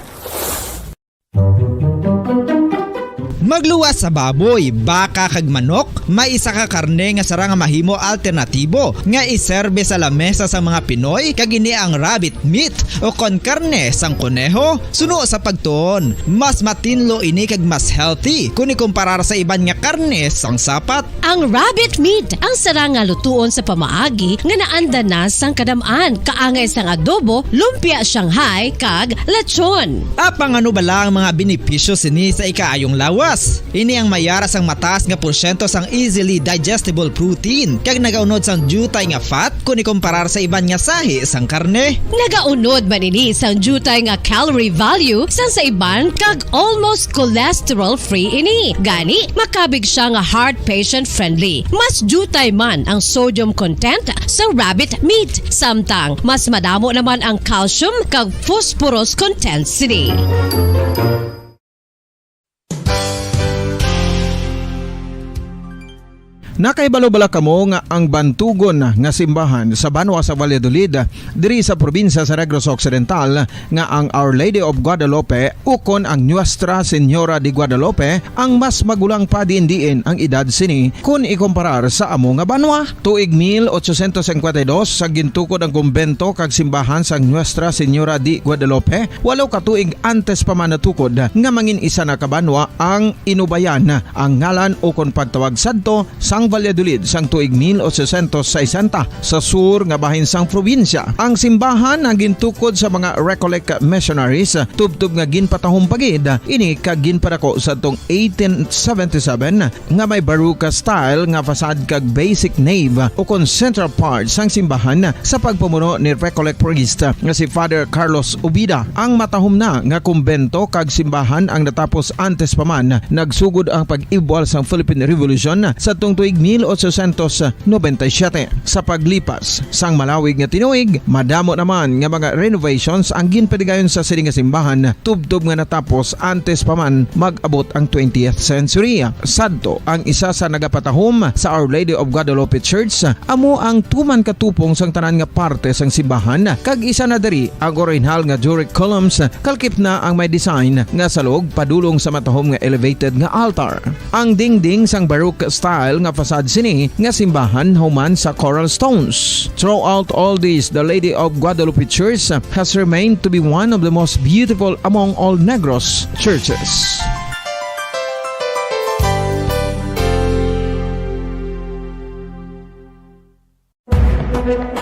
Magluwas sa baboy, baka kag manok, may isa ka karne nga sarang nga mahimo alternatibo nga iserbe sa lamesa sa mga Pinoy, kag ini ang rabbit meat o kon karne sang koneho. Suno sa pagtuon, mas matinlo ini kag mas healthy kon ikumparar sa iban nga karne sang sapat. Ang rabbit meat ang sarang nga lutuon sa pamaagi nga naanda na sang kadam-an, kaangay sang adobo, lumpia Shanghai, kag lechon. Apang ano bala ang mga benepisyo sini sa ikaayong lawas? Ini ang may ara sang mataas nga porsyento sang easily digestible protein, kag nagaunod sang diutay nga fat kon ikumparar sa iban nga sahi sang karne. Nagaunod man ini sang diutay nga calorie value sang sa iban, kag almost cholesterol-free ini. Gani, makabig siya nga heart patient-friendly. Mas diutay man ang sodium content sa rabbit meat, samtang mas madamo naman ang calcium kag phosphorus content sini. Nakahibalo bala kamo nga ang bantugon nga simbahan sa banwa sa Valladolid, diri sa probinsya sa Negros Occidental, nga ang Our Lady of Guadalupe ukon ang Nuestra Señora de Guadalupe ang mas magulang pa diin-diin ang edad sini kon ikumparar sa amo nga banwa? Tuig mil ochocientos cincuenta y dos, sa gintukod ang kumbento kag simbahan sang Nuestra Señora de Guadalupe, walo ka tuig antes pa man natukod nga mangin isa na ka banwa ang Inubayan ang ngalan ukon pagtawag sadto sang Valladolid sang tuig mil ochocientos sesenta, sa sur nga bahin sang probinsya. Ang simbahan ang gintukod sa mga Recollect missionaries, tubtob nga ginpatahom pa gid ini kag ginpadako sadtong eighteen seventy-seven, nga may Baroque style nga facade kag basic nave ukon central part sang simbahan sa pagpamuno ni Recollect priest nga si Father Carlos Ubida. Ang matahom na nga kumbento kag simbahan ang natapos antes pa man nagsugod ang pag-ibwal sang Philippine Revolution sadtong tuig mil ochocientos noventa y siete. Sa paglipas sang malawig nga tinuig, madamo naman nga mga renovations ang ginpadigayon sa sini nga simbahan, tubtob nga natapos antes pa man mag-abot ang twentieth century. Sadto, ang isa sa nagapatahom sa Our Lady of Guadalupe Church amo ang tuman ka tupong sang tanan nga parte sang simbahan, kag isa na diri ang orihinal nga Doric columns, kalkip na ang may design nga salog padulong sa matahom nga elevated nga altar. Ang dingding sang Baroque style nga facade sini nga simbahan human sa coral stones. Throughout all this, the Lady of Guadalupe Church has remained to be one of the most beautiful among all Negros churches.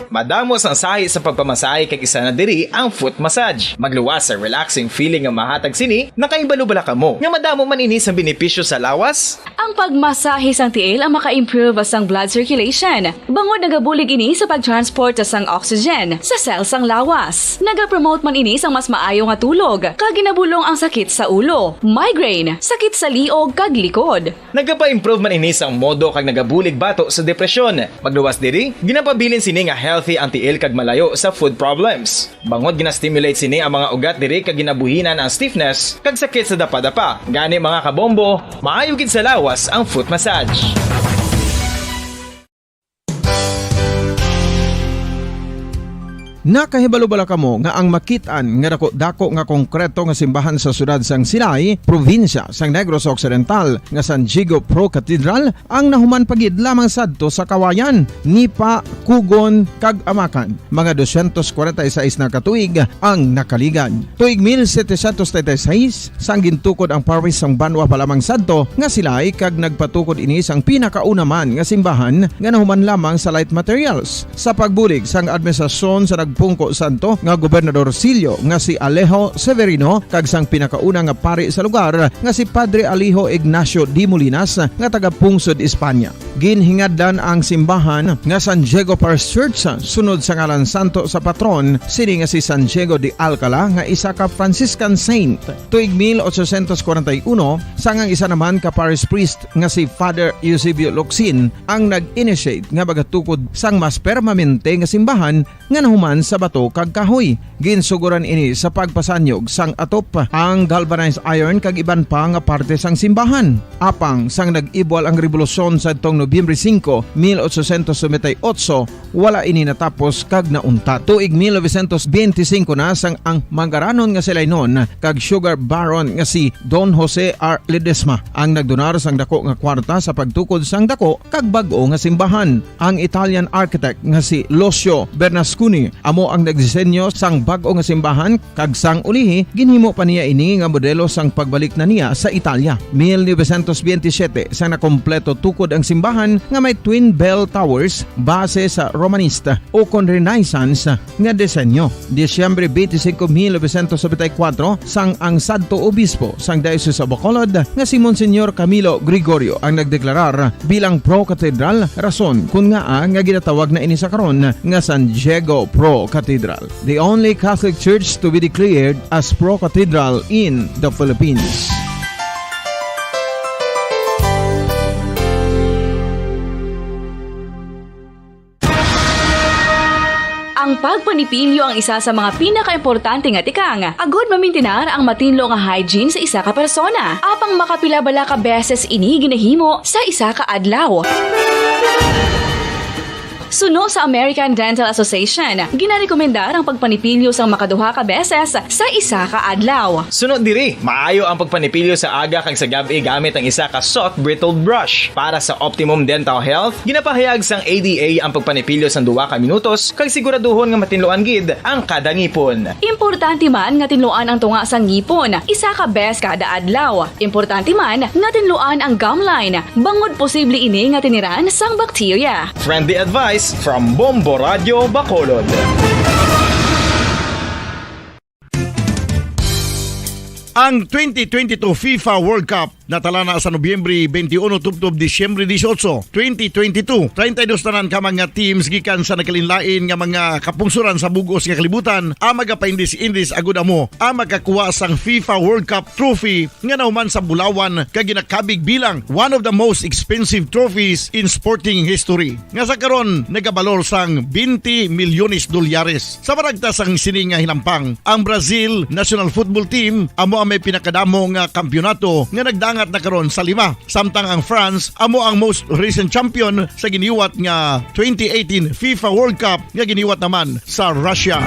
Madamo sang sahi sa pagpamasahe, kag isa na diri ang foot massage. Magluwas sa relaxing feeling nga mahatag sini. Nakahibalo bala kamo nga madamo man ini sa benepisyo sa lawas? Ang pagmasahe sang tiil ang maka-improve sang blood circulation, bangod nagabulig ini sa pag-transport sang oxygen sa cell sang lawas. Nagapromote man ini sang mas maayo nga tulog, kag ginabulong ang sakit sa ulo, migraine, sakit sa liog, kag likod. Nagapa-improve man ini sang modo kag nagabulig bato sa depresyon. Magluwas diri, ginapabilin sini nga healthy ang tiil kag malayo sa foot problems. Bangod gina-stimulate sini ang mga ugat diri kag ginabuhinan ang stiffness kag sakit sa dapadapa. Gani, mga kabombo, maayo gid sa lawas ang foot massage. Nakahibalo bala kamo nga ang makit-an nga dako-dako nga konkreto nga simbahan sa siyudad sang Silay, probinsya sang Negros Occidental, nga San Diego Pro Cathedral, ang nahuman pa gid lamang sadto sa Kawayan, Nipa, Kugon, kag Amacan? Mga doscientos cuarenta y seis na ka tuig ang nakaligad. Tuig mil setecientos treinta y seis, sang gintukod ang parish sang banwa pa lamang sadto nga Silay, kag nagpatukod ini sang pinakauna man nga simbahan nga nahuman lamang sa light materials. Sa pagbulig sang administrasyon sa nagpungko sadto nga Gobernador Silio nga si Alejo Severino kag sang pinakauna nga pari sa lugar nga si Padre Alejo Ignacio de Molinas nga taga-pungsod Espanya. Ginhingadlan ang simbahan nga San Diego Parish Church sunod sa ngalan santo sa patron sini nga si San Diego de Alcala nga isa ka Franciscan saint. Tuig mil ochocientos cuarenta y uno, sang ang isa naman ka parish priest nga si Father Eusebio Locsin ang nag-initiate nga magatukod sang mas permanente nga simbahan nga nahuman sa bato kag kahoy. Ginsuguran ini sa pagpasanyog sang atop, ang galvanized iron kag iban pa nga parte sang simbahan. Apang sang nag-ibwal ang rebolusyon sadtong Nobyembre singko, mil ochocientos noventa y ocho, wala ini natapos kag nauntat. Tuig mil novecientos benti singko na sang ang mangaranon nga si Lainon kag sugar baron nga si Don Jose R. Ledesma ang nagdonar sang dako nga kwarta sa pagtukod sang dako kag bag-o nga simbahan. Ang Italian architect nga si Lucio Bernasconi amo ang nagdisenyo sang bag-o nga simbahan, kag sang ulihi ginhimo pa niya ini nga modelo sang pagbalik na niya sa Italia. Mil novecientos benti siyete, sang nakompleto tukod ang simbahan nga may twin bell towers base sa Romanista ukon Renaissance nga disenyo. Disyembre twenty-five, mil novecientos noventa y cuatro, sang ang sadto obispo sang Diocese of Bacolod nga si Monsignor Camilo Gregorio ang nagdeklarar bilang Pro Cathedral, rason kun ngaa nga ginatawag na ini sa karon nga San Diego Pro Cathedral, the only Catholic church to be declared as Pro Cathedral in the Philippines. Ang pagpanipilyo ang isa sa mga pinakaimportante nga tikang agud mamintinar ang matinlo nga hygiene sa isa ka persona. Apang makapila bala ka beses ini ginahimo sa isa ka adlaw? Suno sa American Dental Association, ginarekomendar ang pagpanipilyo sang makaduha ka beses sa isa ka adlaw. Suno diri, maayo ang pagpanipilyo sa aga kag sa gab-i gamit ang isa ka soft bristled brush. Para sa optimum dental health, ginapahayag sang A D A ang pagpanipilyo sang duha ka minutos kag siguraduhon nga matinluan gid ang kada ngipon. Importante man nga tinluan ang tunga sang ngipon, isa ka beses kada adlaw. Importante man nga tinluan ang gum line, bangod posible ini nga tiniran sang bakterya. Friendly advice from Bombo Radio Bacolod. Ang twenty twenty-two FIFA World Cup natala na sa Nobyembre twenty-one tubtob Disyembre dieciocho, twenty twenty-two. Treinta y dos tanan ka mga teams gikan sa nagkalainlain nga mga kapungsoran sa bug-os nga kalibutan ang magapaindis-indis agud amo ang makakuha sang FIFA World Cup trophy nga nahuman sa bulawan kag ginakabig bilang one of the most expensive trophies in sporting history, nga sa karon nagabalor sang twenty milyones dolyares. Sa maragta sang sini nga hinampang, ang Brazil national football team amo ang may pinakadamo nga kampiyonato nga nagdangat na karon sa lima, samtang ang France amo ang most recent champion sa giniwat nga twenty eighteen FIFA World Cup nga giniwat naman sa Russia.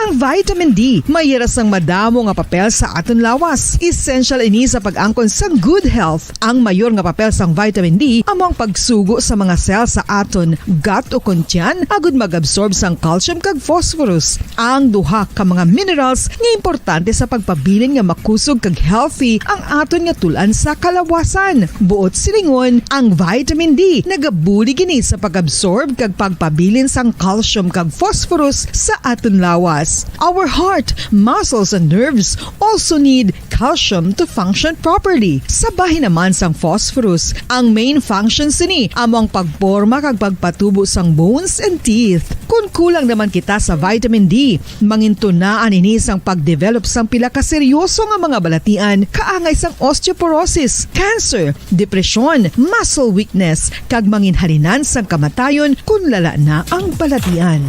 Ang vitamin D may ira sang madamo nga papel sa aton lawas. Essential ini sa pag-angkon sang good health. Ang mayor nga papel sang vitamin D amo ang pagsugo sa mga cell sa aton gut o kon tiyan agud mag-absorb sang calcium kag phosphorus, ang duha ka mga minerals nga importante sa pagpabilin nga makusog kag healthy ang aton nga tul-an sa kalawasan. Buot silingon, ang vitamin D nagabulig ini sa pag-absorb kag pagpabilin sang calcium kag phosphorus sa aton lawas. Our heart, muscles, and nerves also need calcium to function properly. Sa bahin naman sang phosphorus, ang main function sini amo ang pagporma kag pagpatubo sang bones and teeth. Kon kulang naman kita sa vitamin D, mangintunaan ini sang pag-develop sang pila ka seryoso nga mga balatian kaangay sang osteoporosis, cancer, depresyon, muscle weakness, kag manginhalinan sang kamatayon kon lala na ang balatian.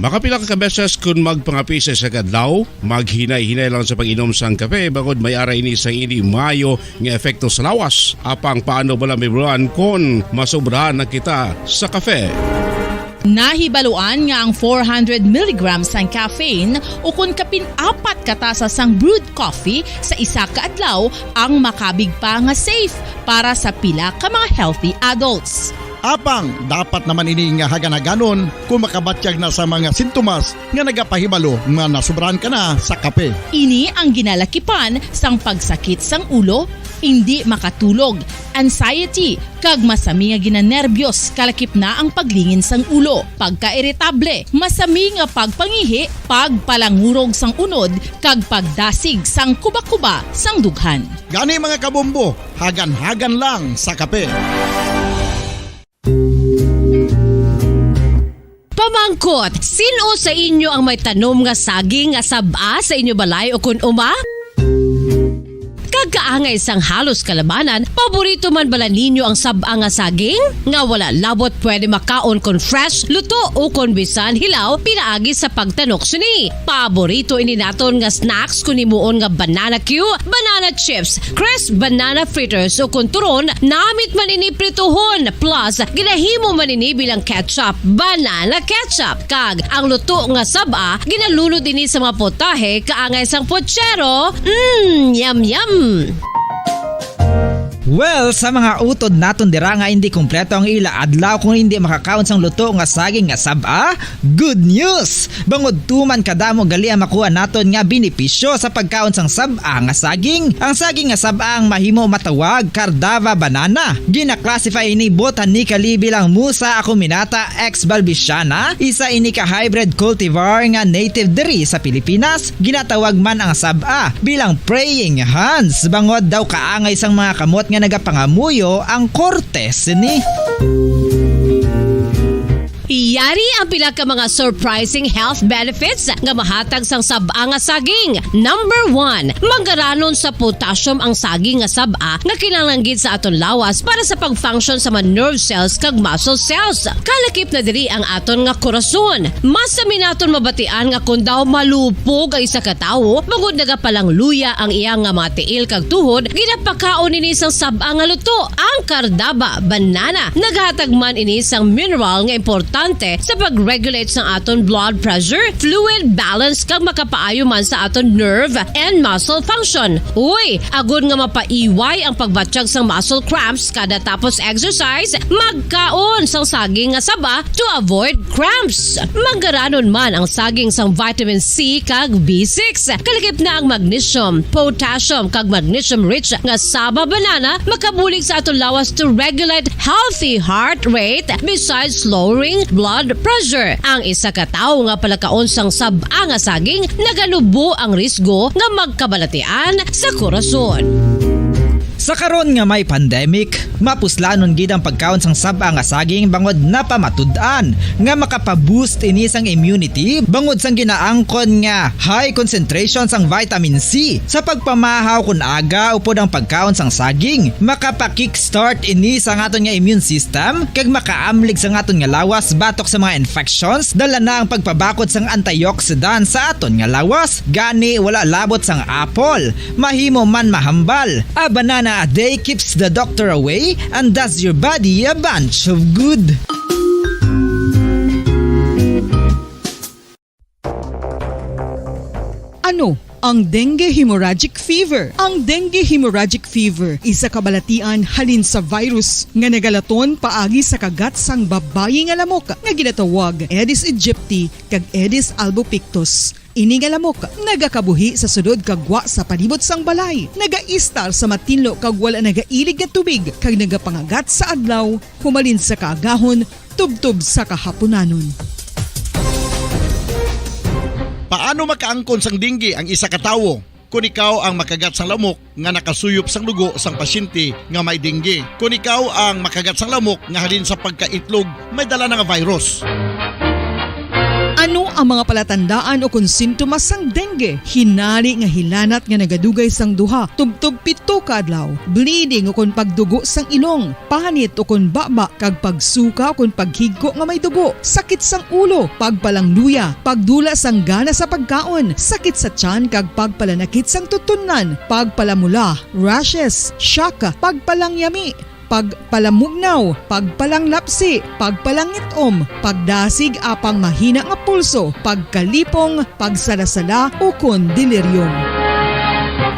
Makapila ka beses kon magpangape sa isa ka adlaw, maghinay-hinay lang sa pag-inom sang kape, bangod may ara ini sang hindi maayo nga epekto sa lawas. Apang paano bala mahibaluan kon masobrahan na kita sa kape? Nahibaluan nga ang four hundred milligrams sang caffeine ukon kapin apat ka tasa sang brewed coffee sa isa ka adlaw ang makabig pa nga safe para sa pila ka mga healthy adults. Apang dapat naman ini nga hagan-haganon kon makabatyag na sa mga sintomas nga nagapahibalo nga nasobrahan ka na sa kape. Ini ang ginalakipan sang pagsakit sang ulo, indi makatulog, anxiety, kag masami nga ginanerbyos, kalakip na ang paglingin sang ulo, pagkairitable, masami nga pagpangihi, pagpalangurog sang unod, kag pagdasig sang kuba-kuba sang dughan. Gani, mga kabombo, hagan-hagan lang sa kape. Pamangkot, sin-o sa inyo ang may tanom nga saging nga sab-a sa inyo balay o kun uma? Pagkaangay sang halos kalabanan, paborito man bala ninyo ang sab-a nga saging? Nga wala labot pwede makaon kon fresh, luto, o kon bisan hilaw pinaagi sa pagtanok sini. Paborito ini naton nga snacks kon himuon nga banana cue, banana chips, crisp banana fritters, o kon turon, namit man ini prituhon, plus ginahimo man ini bilang ketchup, banana ketchup. Kag ang luto nga sab-a, ginalunod ini sa mga potahe kaangay sang pochero. Mm, yum, yum! Well, sa mga utod naton dira nga hindi kompleto ang ila adlaw kung hindi makakaon sang luto nga saging nga sab-a, good news! Bangod tuman kadamo gali ang makuha naton nga benepisyo sa pagkaon sang sab-a nga saging. Ang saging nga sab-a ang mahimo matawag Cardava banana. Gina-classify ini botanically bilang Musa acuminata ex balbisiana, isa ini ka hybrid cultivar nga native diri sa Pilipinas. Ginatawag man ang sab-a bilang praying hands, bangod daw kaangay sang mga kamot nga nagapangamuyo ang korte sini. Yari ang pila ka mga surprising health benefits nga mahatag sang sab-a nga saging. Number one, manggaranon sa potassium ang saging nga sab-a nga kinahanglan gid sa aton lawas para sa pag-function sa mga nerve cells kag muscle cells. Kalakip na diri ang aton nga korason. Mas sami naton mabatian nga kon daw malupog ang isa ka tawo, bangod nagapalangluya ang iya nga mga tiil kag tuhod, ginapakaon ini sang sab-a nga luto, ang Cardaba banana. Naghatag man ini sang mineral nga importante sa pag-regulate sang aton blood pressure, fluid balance, kag makapaayo man sa aton nerve and muscle function. Uy, agod nga mapaiway ang pagbatyag sang muscle cramps kada tapos exercise, magkaon sang saging nga saba to avoid cramps. Manggaranon man ang saging sang vitamin C kag B six. Kalakip na ang magnesium, potassium, kag magnesium-rich nga saba banana makabulig sa aton lawas to regulate healthy heart rate besides lowering blood pressure. Ang isa ka tawo nga palakaon sang sab-a nga saging naganubo ang risgo nga magkabalatian sa korason. Sa karon nga may pandemic, mapuslanon gid ang pagkaon sang sab-a nga saging bangod napamatud-an nga makapaboost ini sang immunity bangod sang ginaangkon nga high concentration sang vitamin C sa pagpamahaw kon aga upod ang pagkaon sang saging. Makapa-kickstart ini sa aton nga immune system kag makaamlig sa aton nga lawas batok sa mga infections. Dala na ang pagpabakod sang antioxidant sa aton nga lawas. Gani, wala labot sang apple. Mahimo man mahambal. A banana a day keeps the doctor away and does your body a bunch of good. Ano ang dengue hemorrhagic fever? Ang dengue hemorrhagic fever isa ka balatian halin sa virus nga nagalaton paagi sa kagat sang babayi nga lamok nga ginatawag Aedes aegypti kag Aedes albopictus. Ini nga lamok nagakabuhi sa sulod kag gwa sa palibot sang balay, nagaistar sa matinlo kag wala nagailig nga tubig, kag nagapangagat sa adlaw humalin sa kaagahon tubtob sa kahapunanon. Paano makaangkon sang dengue ang isa ka tawo? Kon ikaw ang makagat sang lamok nga nakasuyop sang dugo sang pasyente nga may dengue, kon ikaw ang makagat sang lamok nga halin sa pagkaitlog may dala na nga virus. Ano ang mga palatandaan ukon sintomas sang dengue? Hinari nga hilanat nga nagadugay sang duha tubtob pito ka adlaw, bleeding ukon pagdugo sang ilong, panit ukon baba, kag pagsuka ukon paghigko nga may dugo, sakit sang ulo, pagpalangluya, pagdula sang gana sa pagkaon, sakit sa tiyan kag pagpalanakit sang tutunlan, pagpalamula, rashes, shock, pagpalangyami, pagpalamugnaw, pagpalanglapsi, pagpalangit-om, pagdasig apang mahina nga pulso, pagkalipong, pagsalasala, ukon delirium.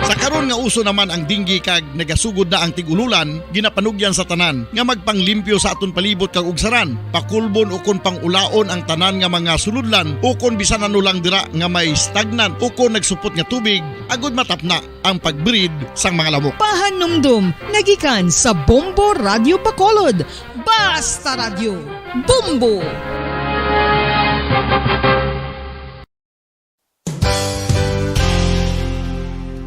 Sa karon nga uso naman ang dengue kag nagasugod na ang tig-ululan, ginapanugyan sa tanan nga magpanglimpyo sa aton palibot kag ugsaran, pakulbon ukon pang-ulaon ang tanan nga mga sulodlan ukon bisan ano lang dira nga may stagnant ukon nagsupot nga tubig, agod matapna ang pag-breed sang mga lamok. Pahanumdom nga gikan sa Bombo Radyo Bacolod. Basta Radyo, Bombo!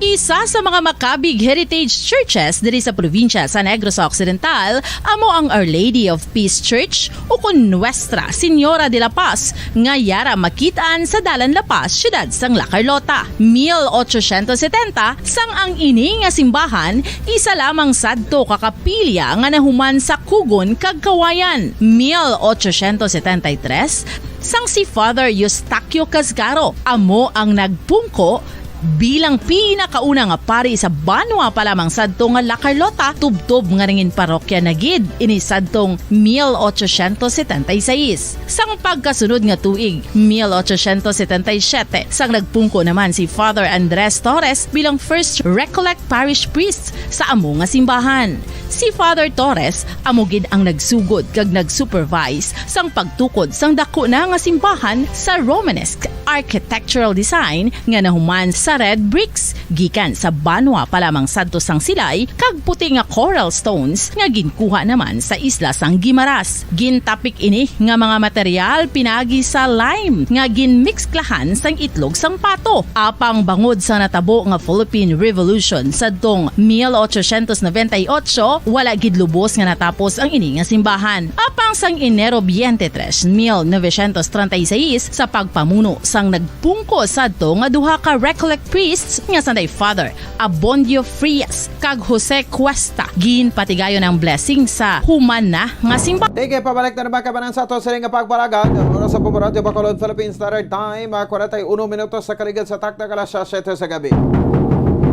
Isa sa mga Macabig heritage churches diri sa probinsya sa Negros Occidental amo ang Our Lady of Peace Church, ukon Nuestra Señora de la Paz, nga yara makit-an sa Dalan La Paz, siyudad sang La Carlota. Mil ochocientos setenta, sang ang ini nga simbahan isa lamang sadto ka kapilya nga nahuman sa kugon kag kawayan. Mil ochocientos setenta y tres, sang si Father Eustaquio Casgaro amo ang nagpungko bilang pinakauna nga pari sa banwa pa lamang sadto nga La Carlota, tubtob nga nangin parokya na gid ini sadtong mil ochocientos setenta y seis. Sang pagkasunod nga tuig, mil ochocientos setenta y siete, sang nagpungko naman si Father Andres Torres bilang first Recollect Parish Priest sa amo nga simbahan. Si Father Torres amo gid ang nagsugod kag nag-supervise sang pagtukod sang dako na nga simbahan sa Romanesque architectural design nga nahuman sa red bricks gikan sa banwa pa lamang sadto sang Silay kag puti nga coral stones nga ginkuha naman sa isla sang Guimaras. Gintapik ini nga mga material pinagi sa lime nga ginmixklahan sang itlog sang pato. Apang bangod sa natabo nga Philippine Revolution sadtong mil ochocientos noventa y ocho, wala gid lubos nga natapos ang ini nga simbahan. Apang sang Enero twenty-three, mil novecientos treinta y seis, sa pagpamuno sang nagpungko sadto nga duha ka Recollect priests nga sanday Father Abondio Frias kag Jose Cuesta, ginpatigayon ang blessing sa human na nga simbahan. Sige, pabalik na naman kami sa ato sini nga pagpalagad. Ang oras sa Bombo Radyo Bacolod, Philippine Standard Time, ah, forty-one minutos sa kaligad sa taktak alas siyete sa gabi.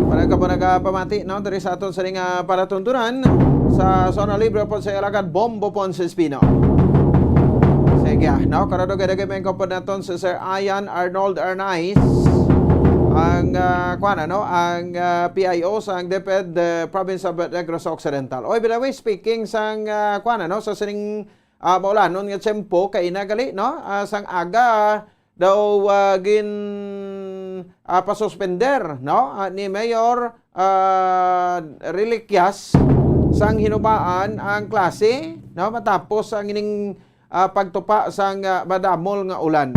Wala ka po nagapamati, no? Diri sa aton sini nga palatuntunan sa Zona Libre po sa alagad Bombo Ponce Espino. Sige, ah, no? Karado kay dagay may kapod naton si Sir Ian Arnold Arnaiz, ang, ah, kuwan, ano, ang, ah, P I O sang DepEd, eh, Province of Negros Occidental. Oy, by the way, speaking sang, ah, kuwan, ano, sa sining, ah, maulanon nga tiyempo, kay ina gali, no? Ah, sang aga daw, ah, gin, ah, pasuspender, no? Ah, ni Mayor, ah, Reliquias sang hinubaan ang klase, no? Matapos ang ining ah, pagtupa sang, ah, madamol nga ulan.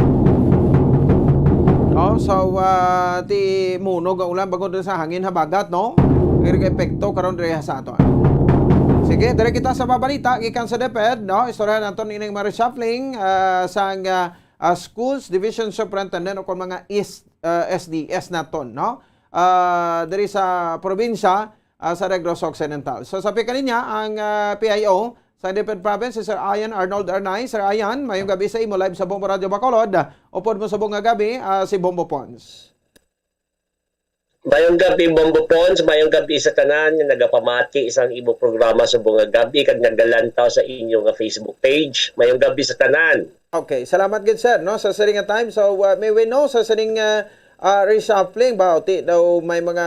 No? So, ah, ti munog ang ulan bangod sa hangin habagat, no? Diri ka epekto karon diri sa ato. Sige, diri kita sa mabalita gikan sa DepEd, no? Istorya naton ining mga reshuffling, ah, sang, ah, ah, schools, division superintendent o kon mga is-, ah, S D S naton, no? Ah, diri sa probinsya, ah, sa Negros Occidental. So, sa pikalinya ang, ah, P I O sa DepEd Province, si Sir Ian Arnold Arnaiz. Sir Ian, mayong gabi sa imo, live sa Bombo Radyo Bacolod. Upod mo subong nga gabi, ah, si Bombo Pons. Mayong gabi, Bombo Pons. Mayong gabi sa tanan nga nagapamati sang imo programa subong nga gabi kag nagalantaw sa inyo nga Facebook page. Mayong gabi sa tanan. Okay, salamat gid, sir, no, sa sining nga time. So, uh, may we know sa sining, uh, uh, reshuffling ba, ti daw may mga,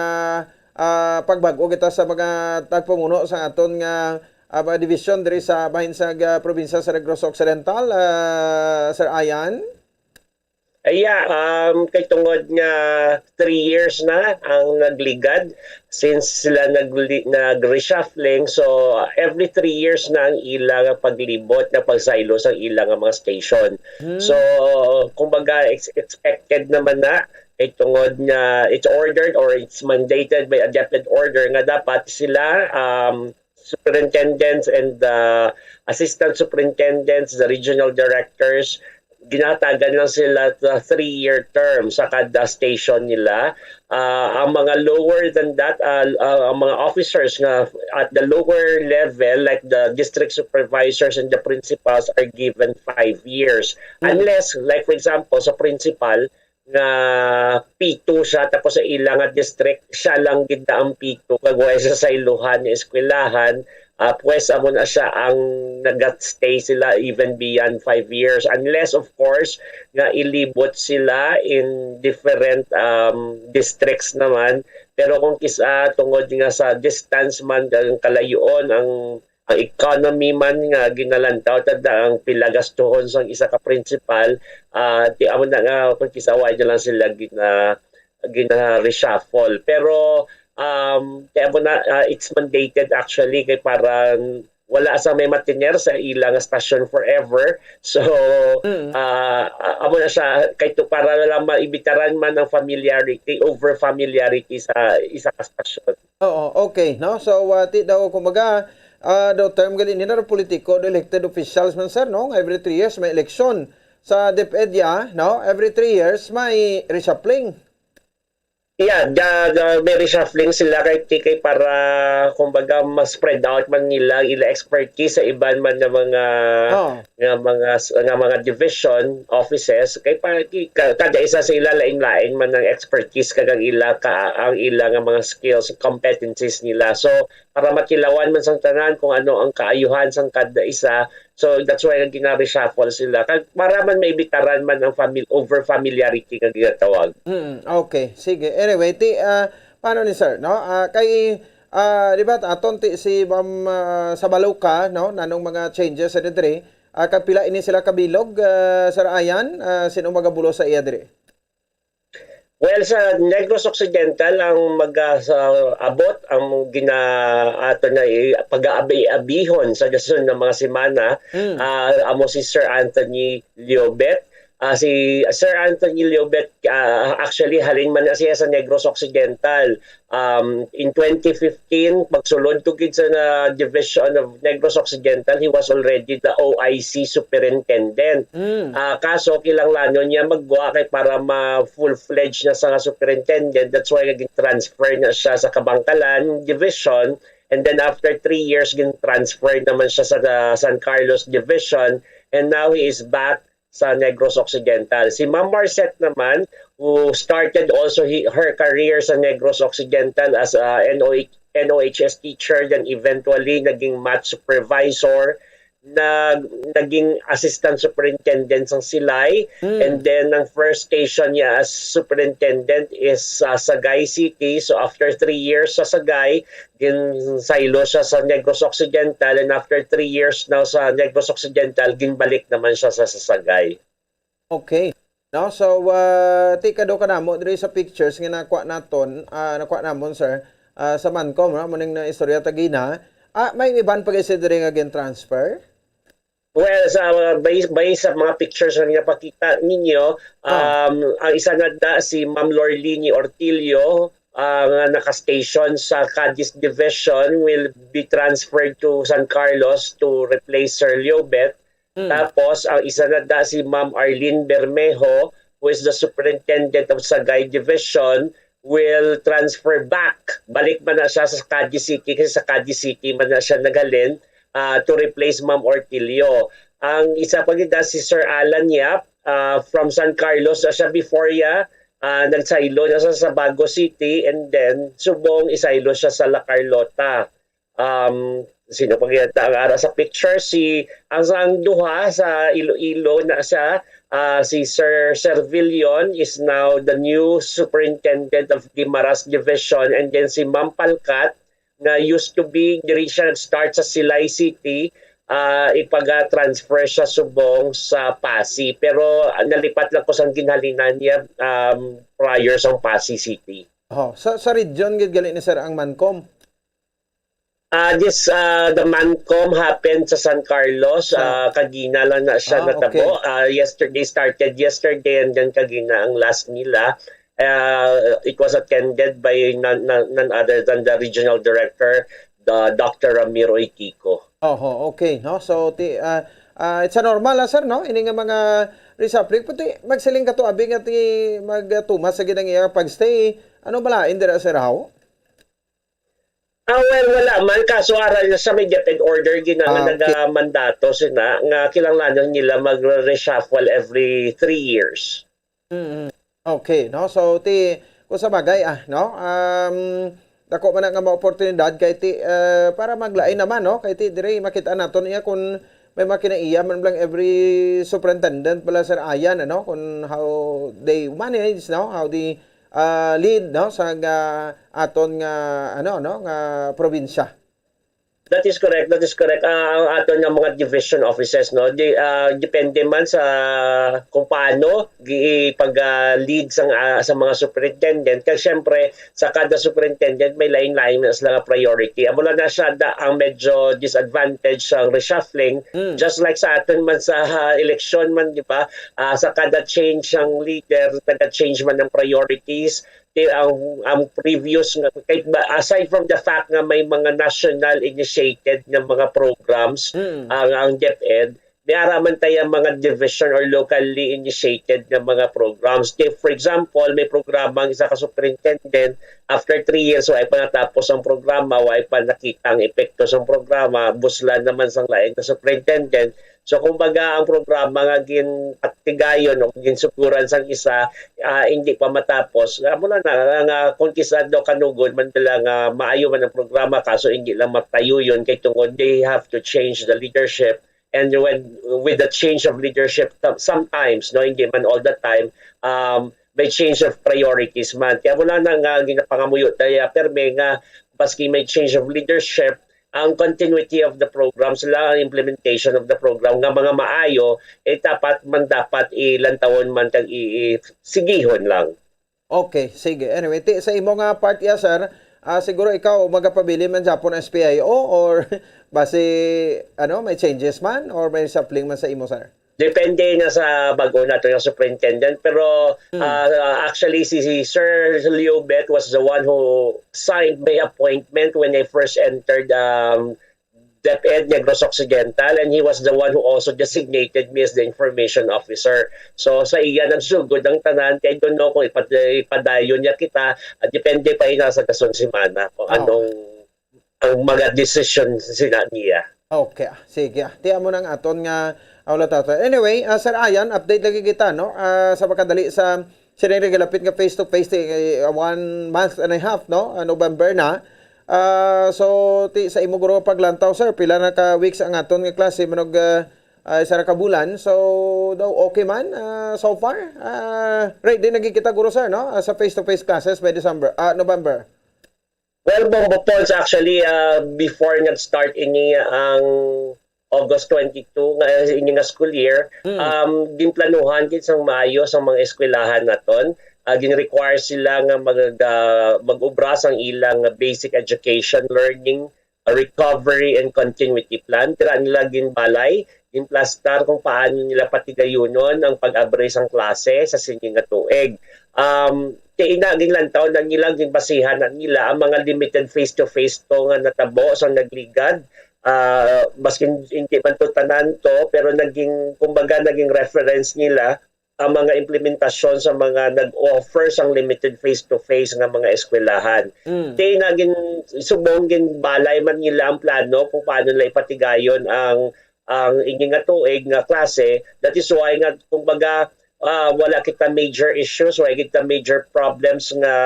uh, pagbag-o kita sa mga tagpamuno sa aton nga, uh, mga division diri sa bahin sa, uh, probinsya sa Negros Occidental, uh, Sir Ian? Ay, yeah, um, kay tungod nga three years na ang nagligad since sila nagli-, nag-reshuffling. So, every three years na ang ila nga paglibot, nga pagsaylo sa ila nga mga station. Hmm. So, kumbaga, ex-, expected naman na kay tungod nga it's ordered or it's mandated by a DepEd order nga dapat sila, um, superintendents and, uh, assistant superintendents, the regional directors, ginatagan lang sila sa three-year term sa kada station nila. Ah, ang mga lower than that, ah, ah, ang mga officers nga at the lower level, like the district supervisors and the principals, are given five years. Mm. Unless, like, for example, sa principal, nga P two siya, tapos sa ila nga district, siya lang gid na ang P two, kag wala siya sa iluhan nga eskwelahan, ah, pues, amo na siya ang nag-stay sila even beyond five years. Unless, of course, nga ilibot sila in different, um, districts naman. Pero kung kis-, ah, tungod nga sa distance man, ang kalayuon, ang ang economy man nga ginalantaw, tanda ang pila gastuhon sang isa ka principal, ah, ti amo na nga kung kisaway na lang sila gina-, gina-reshuffle. Pero, um, kaya mo na, ah, it's mandated actually kay para wala sa may matiner sa ila nga stasyon forever. So, Mm. ah, ah, amo na siya, kay to para lang maibitaran man ang familiarity, over familiarity sa isa ka stasyon. Oo, okay, no? So, uh, ti daw, kumbaga, uh, daw term gali nila, politiko, the elected officials man, sir, no? Nga every three years may election. Sa DepEd, ya, no? Every three years may reshuffling. Yeah, the, the, may reshuffling sila kay, kay para, kumbaga, mas spread out man nila ila expertise sa iban man nga mga Oh. nga mga s- nga mga division offices kay pa ki- ka- kada isa sa ila lain-lain man ang expertise kag ang ila ka ang ila nga mga skills, competencies nila. So para makilawan man sang tanan kung ano ang kaayuhan sang kada isa, so that's why nag gina-reshuffle sila kag para man maibitaran man ang famil over familiarity nga ginatawag. Mm, okay. Sige. Anyway, ti ah, paano ni sir, no? Ah, kay ah, di ba aton ti si Ma'am ah, Sabaloca, no? Nanong mga changes sa diri? Ah, kag pila ini sila kabilog, ah, Sir Ayan? Ah, sino magabulo sa iya diri? Well, sa Negros Occidental ang maga sa abot ang gina ato na i- pag-aabi-abihon sa dason ng mga semana, Mm. ah, amo si Sir Anthony Liobet. Ah, si Sir Anthony Liobet, ah, actually halin man na siya sa Negros Occidental. Um, in twenty fifteen, pagsulod ko gid sa na Division of Negros Occidental, he was already the O I C superintendent. Mm. Ah, kaso kinahanglanon niya magwa kay para ma full-fledged na sa nga superintendent. That's why naging transfer na siya sa Kabankalan Division. And then after three years, gin-transfer naman siya sa uh, San Carlos Division. And now he is back sa Negros Occidental. Si Ma'am Marcet naman, who started also he, her career sa Negros Occidental as a N O H, N O H S teacher, then eventually naging math supervisor, nag naging assistant superintendent sang Silay, Mm. and then ang first station niya as superintendent is sa Sagay City. So after three years sa Sagay, ginsaylo siya sa Negros Occidental, and after three years now sa Negros Occidental, ginbalik naman siya sa, sa Sagay. Okay. No, so uh, ti kado kanamo diri sa pictures nga nakuha naton, ah, nakuha namon, sir, ah, sa Mancom, no, muning na istorya tagina. Ah, may iban pa gyud diri nga gin-transfer? Well, sa uh, based, based sa mga pictures na ginapakita ninyo, Ah. um, ang isa na da si Ma'am Lorlini Ortillo, ah, nga naka-station sa Cadiz Division, will be transferred to San Carlos to replace Sir Liobet. Mm. Tapos, ang isa na da si Ma'am Arlene Bermejo, who is the superintendent of Sagay Division, will transfer back. Balik man na siya sa Cadiz City kasi sa Cadiz City man na siya naghalin, ah, to replace Ma'am Ortillo. Ang isa pa gid si Sir Alan Yap, ah, from San Carlos na siya before ya, ah, nagsaylo na sa Sabago City, and then subong isaylo siya sa La Carlota. Um, sino pa gid ang ara sa picture? Si ang, ang duha sa Iloilo na siya, ah, si Sir Servilion is now the new superintendent of Guimaras Division, and then si Ma'am Palkat na used to be diri siya nag-start sa Silay City, ah, ipaga-transfer siya subong sa Passi, pero ah, nalipat lang ko sang ginhalinan niya, um, prior sa Passi City. Oh, sa sa region gid gali ni sir ang Mancom. Ah, this uh, the Mancom happened sa San Carlos. Sa- Ah, kagina lang na siya Ah, natabo. Okay. Ah, yesterday, started yesterday, and then kagina ang last nila. Uh, it was attended by none, none, none other than the regional director, the Doctor Ramiro Iquico. Oho, okay, no? So ti ah, ah, it's a normal, ah, sir, no? Ini nga mga reshuffling, pati magsiling ka to abi nga ti magtumas sa gid ang iya pagstay. Ano bala indira, sir, how? Ah, well, wala man. Kaso aral na sa may DepEd order gina nga Ah, okay. Nagamandato sina nga kinahanglanon nila mag-reshuffle every three years. Mm. Okay, no? So ti kung sa bagay, ah, no? Um, dako man na nga mga oportunidad kay ti eh, para maglain naman, no? Kay ti diri makita naton iya kung may mga kinaiya man lang every superintendent pala, sir, ayan, ano, kung how they manage, no? How they ah, lead, no, sa ah, aton nga, ano, no, nga probinsya. That is correct. That is correct. Ah, ang aton nga mga division offices, no, di, ah, depende man sa kung paano gi-, pag, ah, lead sang, ah, sa mga superintendent. Kay syempre, sa kada superintendent, may lain-lain na sila nga priority. Amo lang na siya da, ang medyo disadvantage sang reshuffling. Mm. Just like sa aton man sa, ah, eleksyon man, di ba? Ah, sa kada change ang leader, kada change man ang priorities, ti-, ang, ang previous nga, kay ba, aside from the fact nga may mga national initiated nga mga programs, Mm. ang, ang DepEd, may ara man tayo mga division or locally initiated nga mga programs. Ti-, for example, may programa ang isa ka superintendent, after three years, wa pa natapos ang programa, wa pa nakita ang epekto sa programa, buslan naman sang lain ka superintendent. So, kumbaga, ang programa nga ginpatigayon o ginsuguran sang isa, ah, hindi pa matapos. Amo na na, nga kung kisa daw kanugod man nila nga maayo man ang programa, kaso hindi lang matayo yun kay tungod they have to change the leadership. And when, with the change of leadership, some-, sometimes, no, hindi man all the time, um, may change of priorities man. Kaya mo lang na nga ginapangamuyo tayo, perme nga, maski may change of leadership, ang continuity of the programs lang, ang implementation of the program nga mga maayo, eh, dapat man, dapat ilantawon man kag i-, i-, sigihon lang. Okay, sige. Anyway, ti-, sa imo nga part, iya, sir, ah, siguro ikaw magapabilin man gyapon ang S P I O or basi, ano, may changes man or may sapling man sa imo, sir? Depende na sa bago nato nga superintendent. Pero, Hmm. ah, actually, si, si Sir Leo Beck was the one who signed my appointment when I first entered, um, DepEd Negros Occidental, and he was the one who also designated me as the information officer. So, sa iya nagsugod ang tanan, kay I don't know kung ipad-, ipadayon niya kita, ah, depende pa ina sa kasunod semana kung Oh. anong ang mga desisyon sina niya. Okay, ah, sige, ah. Ti amo nang aton nga, ah, wala, tata. Anyway, ah, Sir Ayan, update lagi kita, no? Ah, sa makadali sa sining gilapit nga face-to-face, ti, ah, one month and a half, no? Ah, November na. Ah, so, ti, sa imo guro paglantaw, sir, pila na ka weeks ang aton nga klase, manog, ah, ah, isa ra ka bulan. So, daw okay man, ah, so far. Ah, ready na gid kita, guro, sir, no? Ah, sa face-to-face classes by December, ah, November. Well, Bombo Pons, actually, ah, before nag-start ini ang August twenty-two nga ini nga school year, Mm. um, ginplanuhan gid sang maayo sang mga eskwelahan naton. Ah, gin-require sila nga mag-, ah, mag-obra sang ilang basic education, learning, ah, recovery and continuity plan. Dira nila ginbalay, ginplastar kung paano nila patigayunon ang pag-abri sang klase sa sini nga tuig. Um, kay ina, ginlantaw na nila, ginbasihan na nila ang mga limited face-to-face to nga natabo sang nagligad. Ah, maskin hindi man to tanan to, pero naging, kumbaga, naging reference nila ang mga implementasyon sa mga nag-offer sang limited face-to-face nga mga eskwelahan. Mm. Kay na gin-, subong ginbalay man nila ang plano kung paano nila ipatigayon ang, ang ini nga tuig nga klase. That is why nga, kumbaga, ah, wala kita major issues, wala kita major problems nga,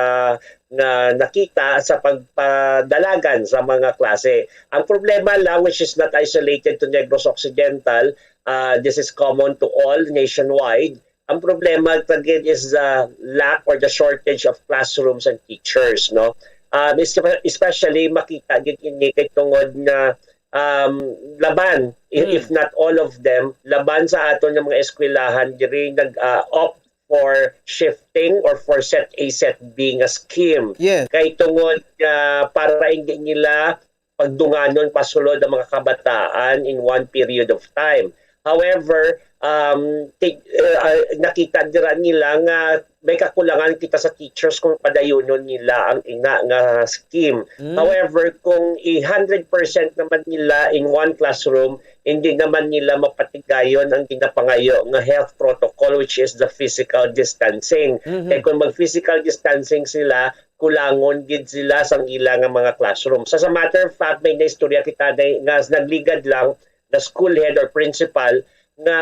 nga nakita sa pagpadalagan sa mga klase. Ang problema lang, which is not isolated to Negros Occidental, ah, this is common to all nationwide. Ang problema, again, is the lack or the shortage of classrooms and teachers, no? Um, espe-, especially makita gid ini kay tungod nga, um, laban, i-, Mm. if not all of them, laban sa aton nga mga eskwelahan diri nag, ah, opt for shifting or for set A, set B nga scheme. Yes. Kay tungod nga para hindi nila pagdunganon pasulod ang mga kabataan in one period of time. However, um, ti-, uh, uh, nakita dira nila nga may kakulangan kita sa teachers kung padayunon nila ang ina nga scheme. Mm. However, kung i-hundred percent naman nila in one classroom, hindi naman nila mapatigayon ang ginapangayo nga health protocol, which is the physical distancing. Mhm. Kay kung mag-physical distancing sila, kulangon gid sila sang ila nga mga classrooms. As a matter of fact, may naistorya kita na, nga nagligad lang na school head or principal nga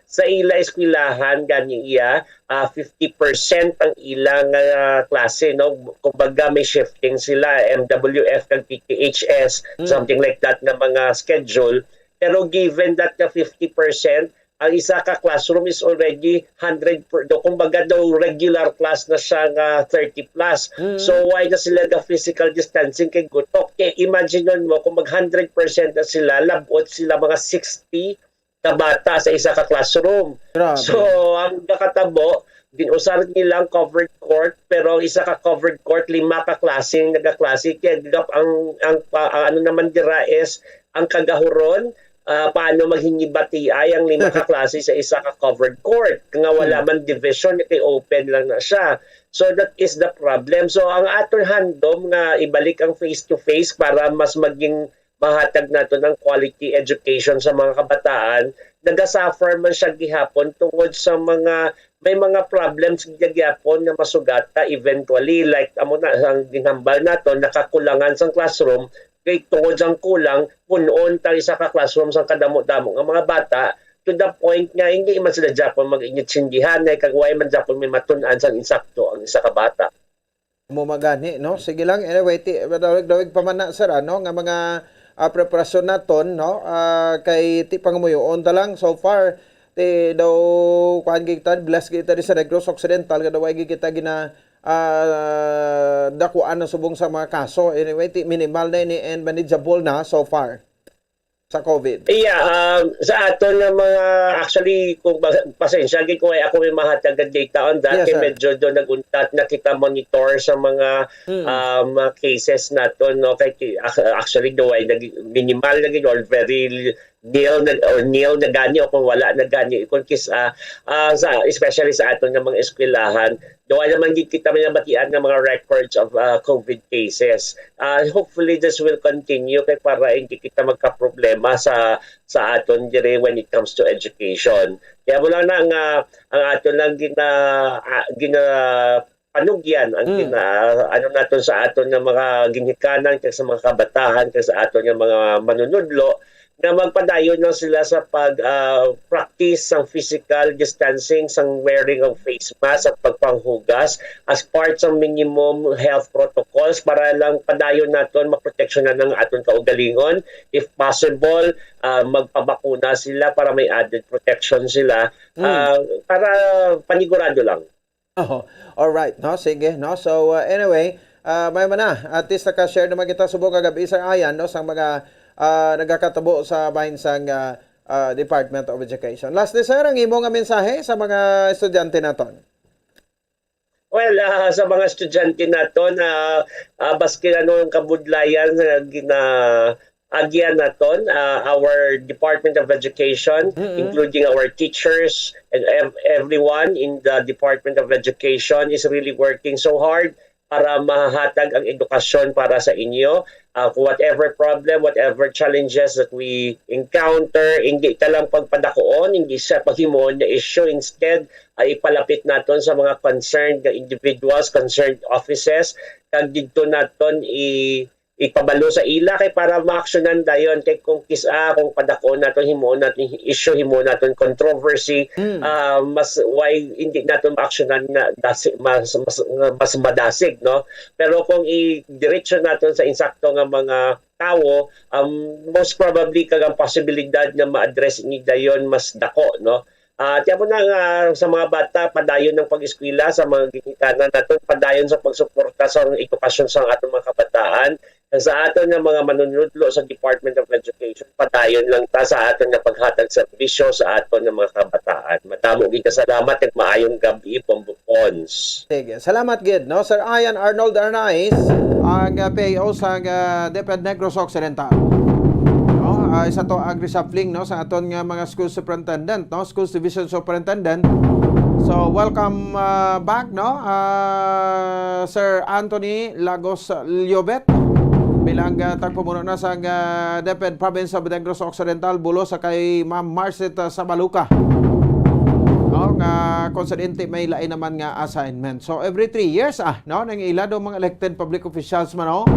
sa ila eskwelahan gani iya, ah, fifty percent ang ila nga klase, no? Kumbaga, may shifting sila, M W F kag P T H S, Mm. something like that, nga mga schedule. Pero given that nga fifty percent, ang isa ka classroom is already hundred per, do, kumbaga daw regular class na siya nga thirty plus. Mm. So why na sila ga physical distancing kay gutok? Kay imagine mo kung mag hundred percent na sila, labot sila mga sixty ka bata sa isa ka classroom. Grabe. So ang nakatabo, ginusar nila ang covered court, pero ang isa ka covered court, lima ka klase ang nagaklase. Kaya gap-, ang, ang, pa- ang ano naman dira is ang kagahuron, ah, paano maghingibatiay ang lima ka klase sa isa ka covered court nga wala Hmm. man division, kay open lang na siya. So that is the problem. So ang aton handom nga ibalik ang face to face para mas maging mahatag naton ang quality education sa mga kabataan, nagasuffer man siya gihapon tungod sa mga, may mga problems gyapon nga masugata eventually, like amo na ang ginhambal naton, nakakulangan sang classroom, kay tungod sang kulang, pun-on ta isa ka classroom sang kadamo-damo nga mga bata, to the point nga hindi man sila gyapon mag-init singgihanay, kag way man gyapon may matun-an sang insakto ang isa ka bata. Mo magani, no? Sige lang. Anyway, ti, dawig-dawig pa man na, sir, ano, nga mga, ah, preparasyon naton, no? Ah, kay ti pangamuyoon ta lang so far. Ti daw, kuan gid ta, blessed gid ta di sa Negros Occidental, nga daw ay gid kita gina, ah, dakuan na subong sa mga kaso. Anyway, ti minimal na ini and manageable na so far sa COVID. Yeah, um, sa aton nga mga, actually, kung ba-, pasensya, gid ko ay ako may mahatag nga data on that, Yes, kay sir. medyo do nag-untat na kita monitor sa mga, Mm. um, mga cases naton, no? Kay ki-, ac-, actually, do ay nag-, minimal na gid or very nil na, or nil na gani o kung wala na gani. Kung kis-, ah, ah, sa, especially sa aton nga mga eskwelahan, do ay naman gid kita may nabatian nga mga records of, ah, COVID cases. Ah, hopefully, this will continue kay para hindi kita magkaproblema sa, sa aton dire when it comes to education. Kaya mo lang na nga ang aton lang gina-, ah, gina-, panugyan ang Mm. gina-, ano naton sa aton nga mga ginikanan kag sa mga kabataan kag sa aton nga mga manunudlo nga magpadayon lang sila sa pag, ah, practice sang physical distancing, sang wearing of face mask, sa pagpanghugas as part sa minimum health protocols para lang padayon naton maproteksyonan ang aton kaugalingon. If possible, ah, magpabakuna sila para may added protection sila, Mm. ah, para panigurado lang. Oh, all right, no? Sige, no? So, uh, anyway, uh, may man na, at least naka-share naman kita subong kagabi, Sir Ayan, no? Sa mga, uh, nagakatabo sa bahin sang, uh, uh, Department of Education. Lastly, sir, ang imo nga mensahe sa mga estudyante naton? Well, uh, sa mga estudyante naton, uh, uh, baski ano ang kabudlayan nga gina-, agyan naton, uh, our Department of Education, Mm-mm. including our teachers and ev-, everyone in the Department of Education is really working so hard para mahatag ang edukasyon para sa inyo. Uh, whatever problem, whatever challenges that we encounter, hindi ta lang pagpadakuon, hindi siya paghimuon na issue. Instead, ay ipalapit naton sa mga concerned nga individuals, concerned offices, kag didto naton i-, ipabalo sa ila kay para maaksyonan dayon. Kay kung kis-, ah, kung padakon naton, himuon naton issue, himuon naton controversy, Mm. ah, mas why hindi naton maaksyonan na dasi-, mas, mas, mas madasig, no? Pero kung i-diretso naton sa insakto nga mga tawo, um, most probably kag ang posibilidad nga ma-address ni dayon mas dako, no? Ah, tiyan mo na nga sa mga bata, padayon ang pag-eskwela sa mga ginikanan naton, padayon sa pagsuporta sa edukasyon sa aton mga kabataan, kag sa aton nga mga manunudlo sa Department of Education, padayon lang ta sa aton nga paghatag serbisyo sa aton nga mga kabataan. Madamo gid nga salamat, kag maayong gab-i, Bombo Pons. Sige, salamat gid, no? Sir Ian Arnold Arnaiz, ang, ah, P I O sa, ah, DepEd Negros Occidental. No? Ah, isa to ang reshuffling, no, sa aton nga mga school superintendent, no? Schools Division Superintendent. So, welcome, ah, back, no? Ah, Sir Anthony Lagos Llobet bilang, ah, tagpamuno na sa, ah, DepEd Province of Negros Occidental, bulos sa kay Ma'am Marcet, ah, Sabaluca. No, nga konsidente may lain naman nga assignment. So, every three years, ah, no, nang ila do mga elected public officials man, no?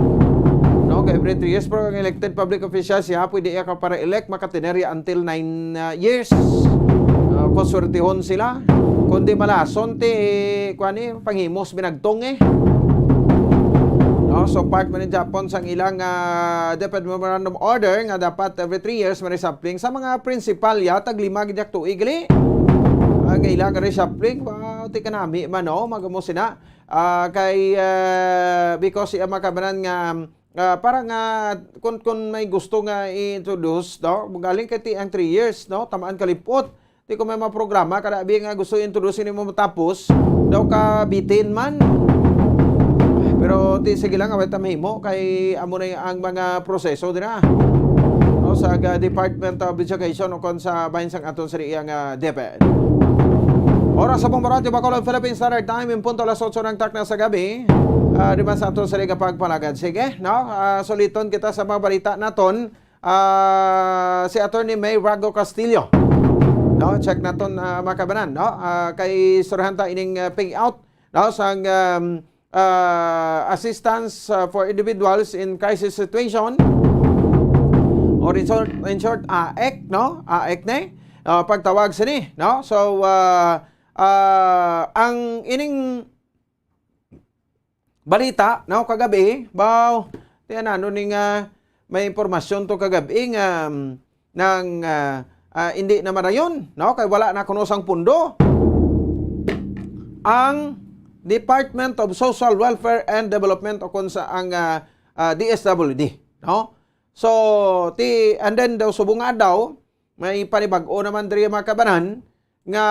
No, kay every three years, pero ang elected public officials, siya pwede iya ka para elect, makatineri until nine, ah, years. Ah, kung swertehon sila, kung di malason, ti, kuwan ni, panghimos binagtong, eh. No, So, part man ni Japon sang ilang, ah, DepEd Memorandum Order nga dapat every three years may reshuffling sa mga prinsipal ya, tag lima gid yak tuig gali. Ang ilang reshuffling, wow, ti kanami man, no? Magamo sina. Ah, kay, ah, because iya makabanan nga, ah, para nga kun, kun may gusto nga i-introduce, no? Galing kay ti ang three years, no? Tamaan kalipot. Ti kung may mga programa kada abi nga gusto i-introduce, hindi mo matapos, daw ka bitin man. Pero ti sige lang, away ta mahimo kay amo na ang mga proseso dira, no, sa, ah, Department of Education o kon sa bahin sang aton sa iya nga DepEd. Oras sa Bombo Radyo Bacolod, Philippine Standard Time, in punto alas otso ng takna sa gabi. Ah, di ba sa aton sa nga pagpalagad? Sige, no? Ah, suliton kita sa mga balita naton. Ah, si Attorney May Rago Castillo. No, check naton, ah, makabanan, no? Ah, kay istoryahan ta ining, ah, payout, no, sang, um, ah, assistance, ah, for individuals in crisis situation, or in short, in short, AEC, no? AEC ni, ah, pagtawag sini, no? So, ah, ah, ang ining balita, no, kagabi, baw, ti ano ni nga may impormasyon to kagabi nga, um, nang, ah, ah, hindi na marayon, no, kay wala na kuno sang pundo ang Department of Social Welfare and Development o kon sa ang, ah, ah, D S W D, no? So, ti, and then daw subong nga adlaw, may panibag-o naman diri, mga kabanan, nga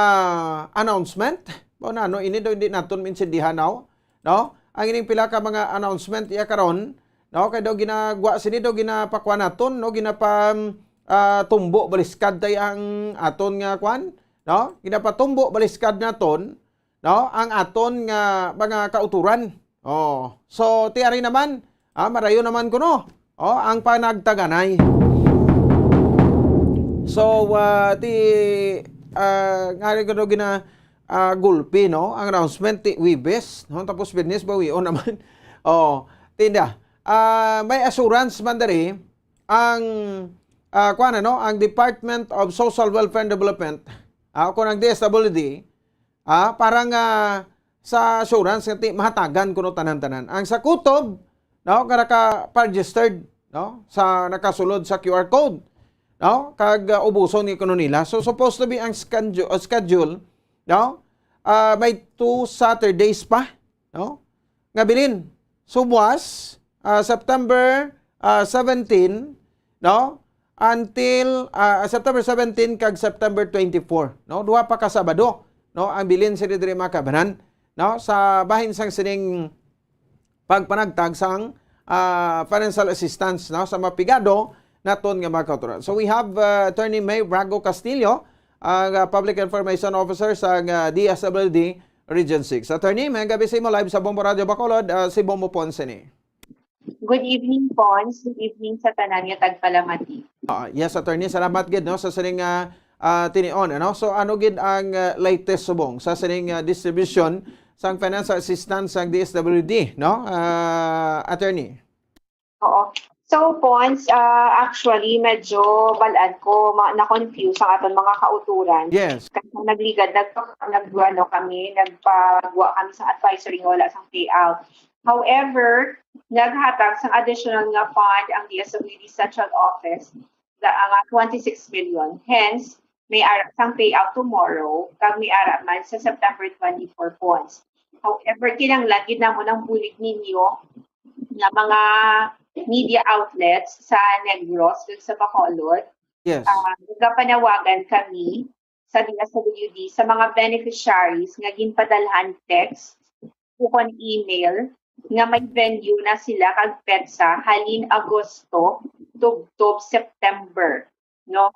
announcement. Mao na, no, ini daw hindi naton maintindihan, no? No? Ang ining pila ka mga announcement iya karon, no, kay daw ginagwa sini daw ginapakuha naton, no, ginapa, ah, tumbo baliskad tay ang aton nga kwan, no? Ginapatumbo baliskad naton, no, ang aton nga mga kauturan. Oh, so ti ari naman, ah, marayo naman kuno. Oh, ang panagtaganay. So, ah, ti, ah, ngari ko daw gina, ah, gulpi, no? Ang announcement ti Wibes, no? Tapos Biyernes ba, wion naman. Oh, tinda. Ah, may assurance man diri ang, ah, kuwan, ano, ang Department of Social Welfare and Development, ah, o kung ang D S W D, ah, para nga sa assurance nga ti-, mahatagan kuno tanan-tanan. Ang sa kutob, no, nga naka-registered, no, sa nakasulod sa Q R code, no, kag, ah, ubuson ni kuno nila. So, supposed to be ang schedule, uh, schedule, no, ah, may two Saturdays pa, no, nga bilin. So, buwas, ah, September, ah, seventeen, no, until, ah, September seventeen kag September twenty-four, no? Duha pa ka Sabado, no? Ang bilin sila diri, mga kabanan, no? Sa bahin sang sining pagpanagtag sang, ah, financial assistance, no, sa mga pigado naton nga mga kauturan. So we have, ah, Attorney May Brago Castillo, ang, ah, Public Information Officer sa, ah, D S W D Region six. Attorney, may gabi sa imo, live sa Bombo Radio Bacolod, ah, si Bombo Ponce ni. Good evening, Pons. Good evening sa tanan nga tagpalamati. Ah, yes, Attorney, salamat gid, no, sa sining, ah, ah, tinion, ano? So, ano gid ang, ah, latest subong sa sining, ah, distribution sang financial assistance sang D S W D, no? Ah, Attorney. Oo. So, Pons, ah, actually, medyo balaan ko, ma-, na-confuse ang aton mga kauturan. Yes. Kasi nagligad, nag-, nag-, ano kami, nagpagwa kami sa advisory nga wala sang payout. However, naghatag sang additional nga fund ang D S W D Central Office, da-, nga twenty-six million. Hence, may ara sang payout tomorrow, kag may ara man sa September twenty-four, Pons. However, kinahanglan gid namon ang bulig ninyo nga mga media outlets sa Negros kag sa Bacolod. Yes. Ah, nagapanawagan kami sa D S W D sa mga beneficiaries nga ginpadalhan text ukon email nga may venue na sila kag petsa halin Agosto tubtob September, no?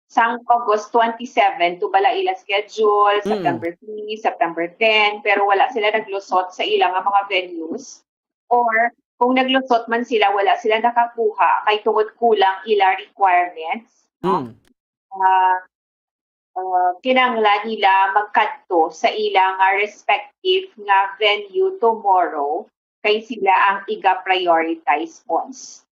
Sang August twenty-seven, tubala ila schedule, Mm. September three, September ten, pero wala sila naglusot sa ila nga mga venues. Or kung naglusot man sila, wala sila nakakuha kay tungod kulang ila requirements, no? Mm. Ah, ah, kinahanglan nila magkadto sa ila nga respective nga venue tomorrow kay sila ang iga-prioritize, Pons.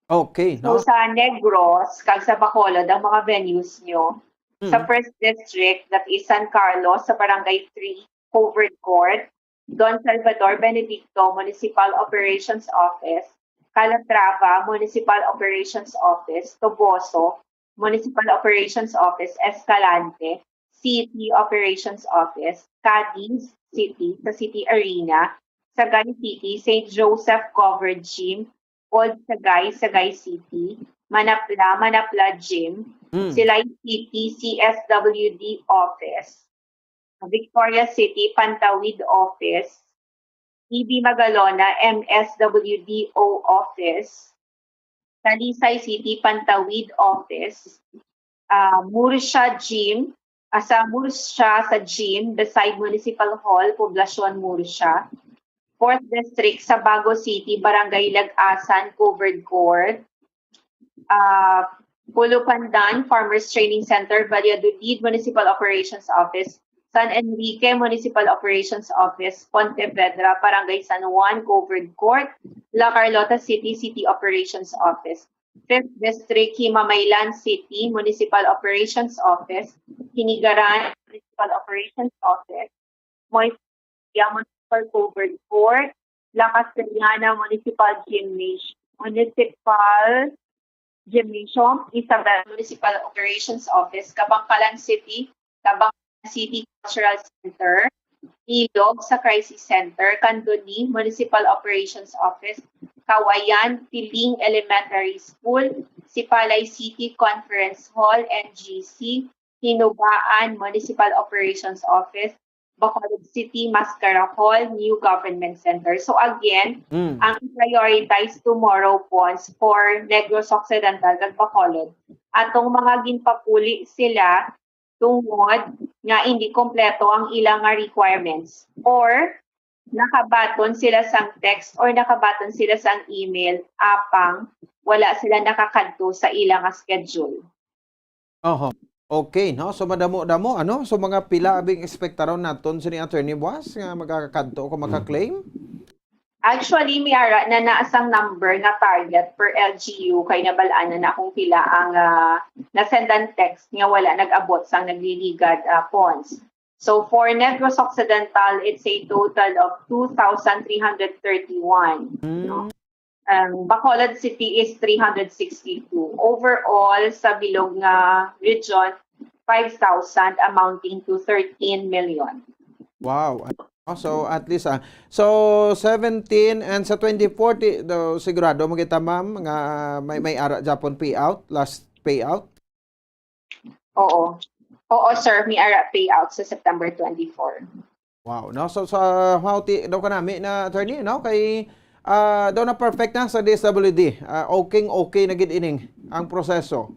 Okay, So, no? sa Negros kag sa Bacolod ang mga venues nyo. Sa Mm. First District, that is San Carlos, sa Barangay three, Covered Court. Don Salvador Benedicto Municipal Operations Office, Calatrava Municipal Operations Office, Toboso Municipal Operations Office, Escalante City Operations Office, Cadiz City, sa City Arena, Sagay City, Saint Joseph Covered Gym, Old Sagay, Sagay City, Manapla, Manapla Gym, Mm. Silay City, C S W D Office, Victoria City, Pantawid Office, E B Magalona, M S W D O Office, Talisay City, Pantawid Office, ah, Murcia Gym, ah, sa Murcia sa gym beside Municipal Hall, Poblacion Murcia. Fourth District, Sabago City, Barangay Lagasan, Covered Court, ah, Pulupandan, Farmers Training Center, Valladolid Municipal Operations Office, San Enrique Municipal Operations Office, Pontevedra, Barangay San Juan, Covered Court, La Carlota City, City Operations Office, Fifth District, Himamaylan City Municipal Operations Office, Hinigaran Municipal Operations Office, Moysia Municipal Covered Court, La Castellana Municipal Gymnasium, Municipal Gymnasium, Isabela Municipal Operations Office, Kabankalan City, Kabankalan City Cultural Center, Ilog sa Crisis Center, Candoni Municipal Operations Office, Kawayan, Tiling Elementary School, Sipalay City Conference Hall, N G C, Hinubaan Municipal Operations Office, Bacolod City, Mascara Hall, New Government Center. So again, Mm. ang i-prioritize tomorrow, Pons, for Negros Occidental kag Bacolod, atong mga ginpapuli sila tungod nga hindi kompleto ang ilang nga requirements or nakabaton sila sang text or nakabaton sila sang email apang wala sila nakakadto sa ilang nga schedule. Oho. Okay, no? So madamo-damo, ano? So mga pila abing ekspektaron naton sini, Attorney Buas, nga makakadto o maka-claim? Actually, may ara na naa sang number nga target per L G U kay nabal-an na na kung pila ang ah, nasendan text nga wala nag-abot sang nagliligad ah, Pons. So for Negros Occidental, it's a total of two thousand three hundred thirty-one. Mm. Ang Bacolod City is three hundred sixty-two. Overall, sa bilog nga region, five thousand, amounting to thirteen million. Wow. Oh, so at least ah. So seventeen and sa twenty forty, do, sigurado mo kita, ma'am, nga may may ara Japon payout, last payout? Oo. Oo, sir, may ara payout sa September twenty-four. Wow, no? So sa hauti daw kanami na, attorney, no? Kay ah, daw na perfect na sa D S W D. Ah, okay, okay na gid ining ang proseso.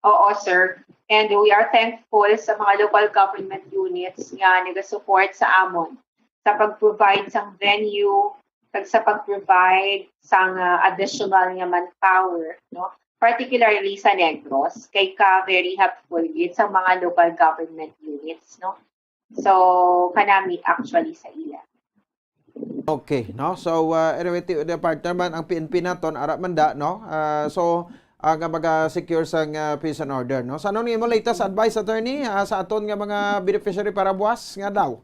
Oo, sir. And we are thankful sa mga local government units nga nagasupport sa amon sa pag-provide sang venue kag sa pag-provide sang ah, additional nga manpower, no? Particularly sa Negros, kay ka very helpful gid sa mga local government units, no? So, kanami actually sa ila. Okay, no? So uh, anyway, ti- the partner man ang P N P naton, ara man da, no? Uh, so uh, nga maga-secure sang uh, peace and order, no? So ano ni mo latest advice, attorney, uh, sa aton nga mga beneficiary para buwas nga daw?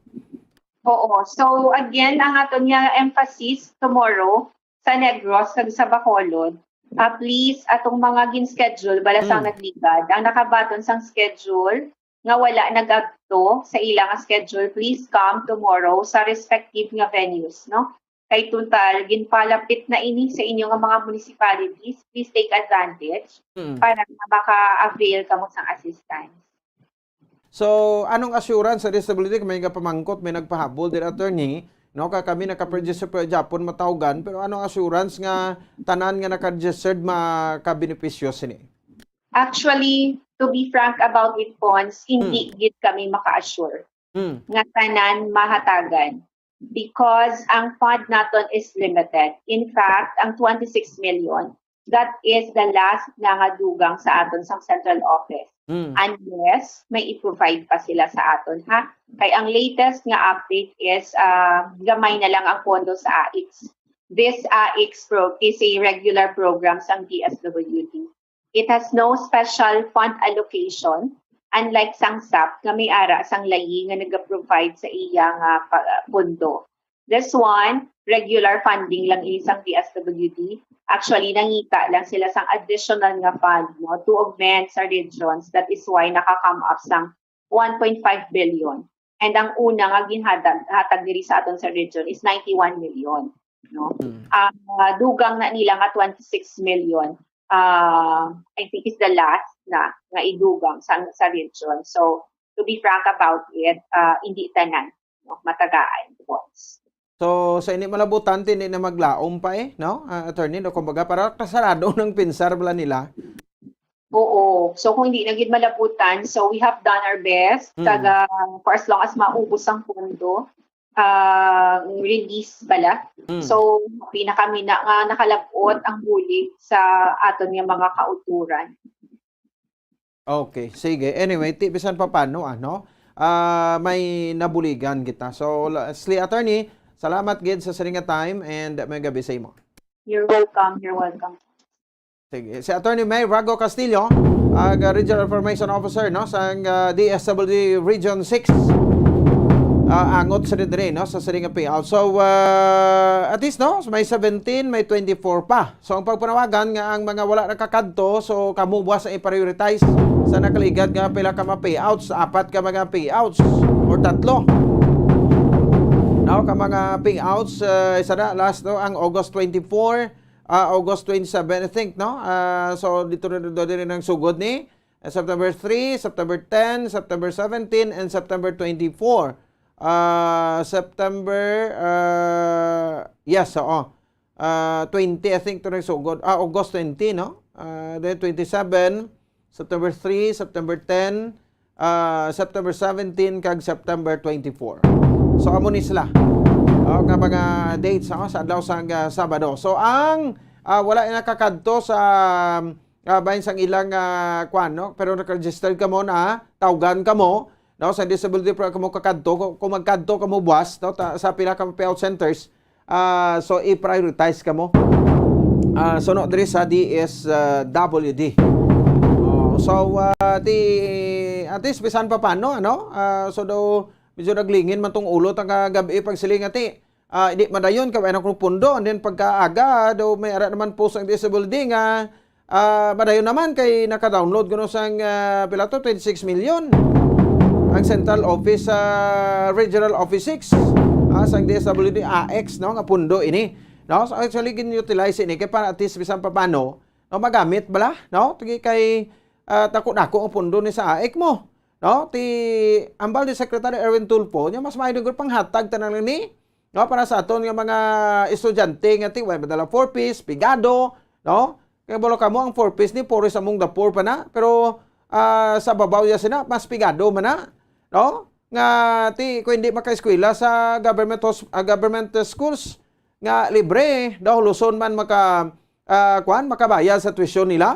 Oo. So again, ang aton nga emphasis tomorrow sa Negros kag sa Bacolod, ah, please, atong mga gin-schedule bala sang Mm. nagligad, ang nakabaton sang schedule nga wala nag-adto sa ilang schedule, please come tomorrow sa respective nga venues, no? Kay total, ginpalapit na ini sa inyo nga mga municipalities, please take advantage Mm. para nga maka-avail kamo sang assistance. So, anong assurance sa disability? May nga pamangkot, may nagpahabol din, attorney, no? Ka kami naka-register pa Japon matawgan, pero anong assurance nga tanan nga naka-registered makabenepisyo sini? Actually, to be frank about it, Pons, hindi gid kami maka-assure Hmm. nga tanan mahatagan because ang fund naton is limited. In fact, ang twenty-six million, that is the last na nga dugang sa aton sang central office. Hmm. Unless may i-provide pa sila sa aton, ha? Kay ang latest nga update is ah, gamay na lang ang pondo sa AICS. This AICS pro is a regular program sang D S W D. It has no special fund allocation Unlike sang SAP nga may ara sang layi nga nagaprovide sa iya nga pa- pondo. This one, regular funding lang ini sang D S W D. Actually, nangita lang sila sang additional nga fund, no, to augment sa regions. That is why naka-come up sang one point five billion. And ang una nga ginhatag hatag diri sa aton sa region is ninety-one million, no? Mm. Ang, ah, dugang na nila nga twenty-six million, ah, I think is the last na nga idugang sa, sa region. So, to be frank about it, ah, hindi tanan, no, matagaan bonds. So, sa ini malabutan, hindi na maglaom pa eh, no? Ah, attorney, no? Kumbaga, para kasarado ng pinsar bala nila. Oo. So, kung hindi na gid malabutan, so we have done our best. Mm. Kag, ah, for as long as maubos ang pondo, ah, release bala. Mm. So, happy na kami na nga nakalab-ot ang bulig sa aton nga mga kauturan. Okay, sige. Anyway, ti bisan pa paano, ano, ah, may nabuligan kita. So, lastly, attorney, salamat gid sa sining nga time and may gabi sa imo. You're welcome. You're welcome. Sige. Si Attorney May Rago Castillo, ang, ah, Regional Information Officer, no, sang, ah, D S W D Region six. Ah, angot sa diri, no, sa sining nga payout. So, ah, at least, no, may seventeen, may twenty-four pa. So, ang pagpanawagan nga ang mga wala nakakadto, so, kamo buwas ang i-prioritize sa nakaligad nga pila ka mga payouts, apat ka mga payouts or tatlo. No, ka mga payouts, ah, isa na, last, no, ang August twenty-four, ah, August twenty-seven, I think, no? Ah, so, dito na, dito na rin ang sugod ni, ah, September three, September ten, September seventeen, and September twenty-four. Ah, September, ah, yes, oo. Ah, twenty, I think, to nagsugod. Ah, August twenty, no? Ah, then twenty-seven, September three, September ten, ah, September seventeen, kag September twenty-four. So, amo ni sila. Oh, nga mga dates, oh, sa adlaw sang, ah, Sabado. So, ang, ah, wala na nakakadto sa, ah, bahin sang ilang, ah, kwan, no? Pero naka-registered kamo na, tawgan kamo, no? Sa disability program kamo kakadto, kung, kung magkadto kamo buwas, no? Ta-, sa pila ka payout centers, ah, so i-prioritize kamo. Ah, suno diri sa D S W D. Oh, so, ah, ti, at least, bisan pa paano, ano? Ah, so daw, medyo naglingin man tong ulo ta kagab-i pagsiling ati, ah, hindi madayon kay wala na kong pundo. And then pagkaaga daw may ara naman po sang D S W D nga, ah, madayon naman kay naka-download kuno sang, ah, pila to, twenty-six million ang central office sa regional office six, ah, sang D S W D A X, no, nga pundo ini, no? So, actually, gin-utilize ini kay para at least bisan pa paano, no, magamit bala, no? Tagi kay, ah, dako-dako ang pundo ni sa A E C mo, no? Ti, ambal ni Secretary Erwin Tulfo, niya mas maayo gud panghatag tanan ni, no, para sa aton nga mga estudyante nga ti, way madala four Ps, pigado, no? Kay balo kamo ang four Ps ni, poorest among the poor pa na, pero, ah, sa babaw ya sina, mas pigado man na, no? Nga ti, kung hindi makaeskwela sa government hos-, ah, government schools, nga libre, daw luson man maka, ah, kuan, makabayad sa tuition nila.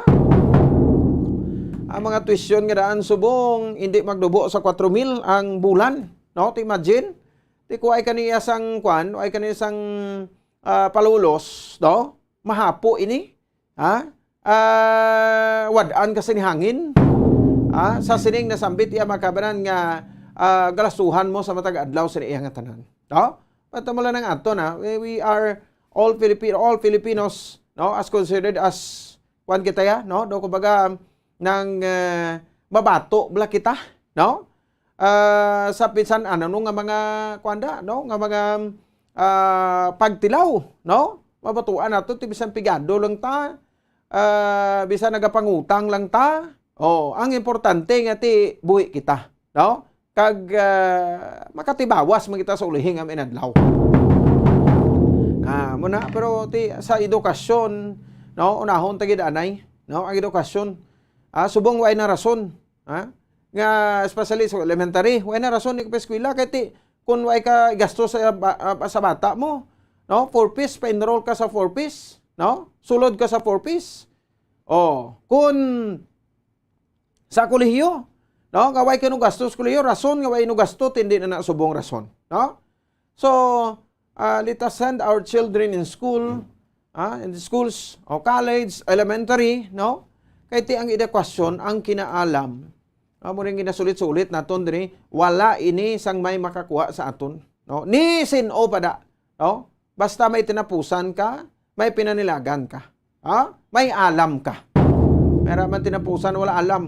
Ang mga tuition nga daan subong, hindi magdubo sa kwatro mil ang bulan, no? Ti imagine, ti kuway kaniya sang kuan, kuway kaniya sang, ah, palulos, no? Mahapo ini, ha? Ah, wad-an ka sini hangin, ha? Sa sining nasambit iya makabanan nga, ah, galastuhan mo sa matag adlaw sa iya nga tanan, no? Patamo lang ang ato na, we, we are all Filipino, all Filipinos, no, as considered as, kuwan kita ya, no, do, kumbaga, nang, eh, mabato bala kita, no? Ah, sa bisan ano, no, nga mga, kuwan da, no, nga mga, ah, pagtilaw, no? Mabatuan nato ti bisan pigado lang ta, ah, bisan nagapangutang lang ta. Oh, ang importante nga ti buhi kita, no? Kag, ah, makatibawas man kita sa ulihi nga inadlaw. Ah, mo na, pero ti, sa edukasyon, no, unahon ta gid anay, no, ang edukasyon. Ah, subong way na rason, ha? Nga, especially sa elementary, way na rason ni ka pa eskwela kay ti, kung way ka gasto sa, ba-, ah, sa bata mo, no, four Ps, pa-enroll ka sa four Ps, no? Sulod ka sa four Ps. Oh, kung sa kolehiyo, no? Nga way ka no gasto sa kolehiyo, rason nga way no gasto, tindi na na subong rason, no? So, ah, let us send our children in school, ah, in the schools, o college, elementary, no? Kay ti ang edukasyon, ang kinaalam, Amo ning ginasulit-sulit naton diri, wala ini sang may makakuha sa aton, no? Ni sin-o pa da, no? Basta may tinapusan ka, may pinanilagan ka, ha? May alam ka. Pero man tinapusan, wala alam.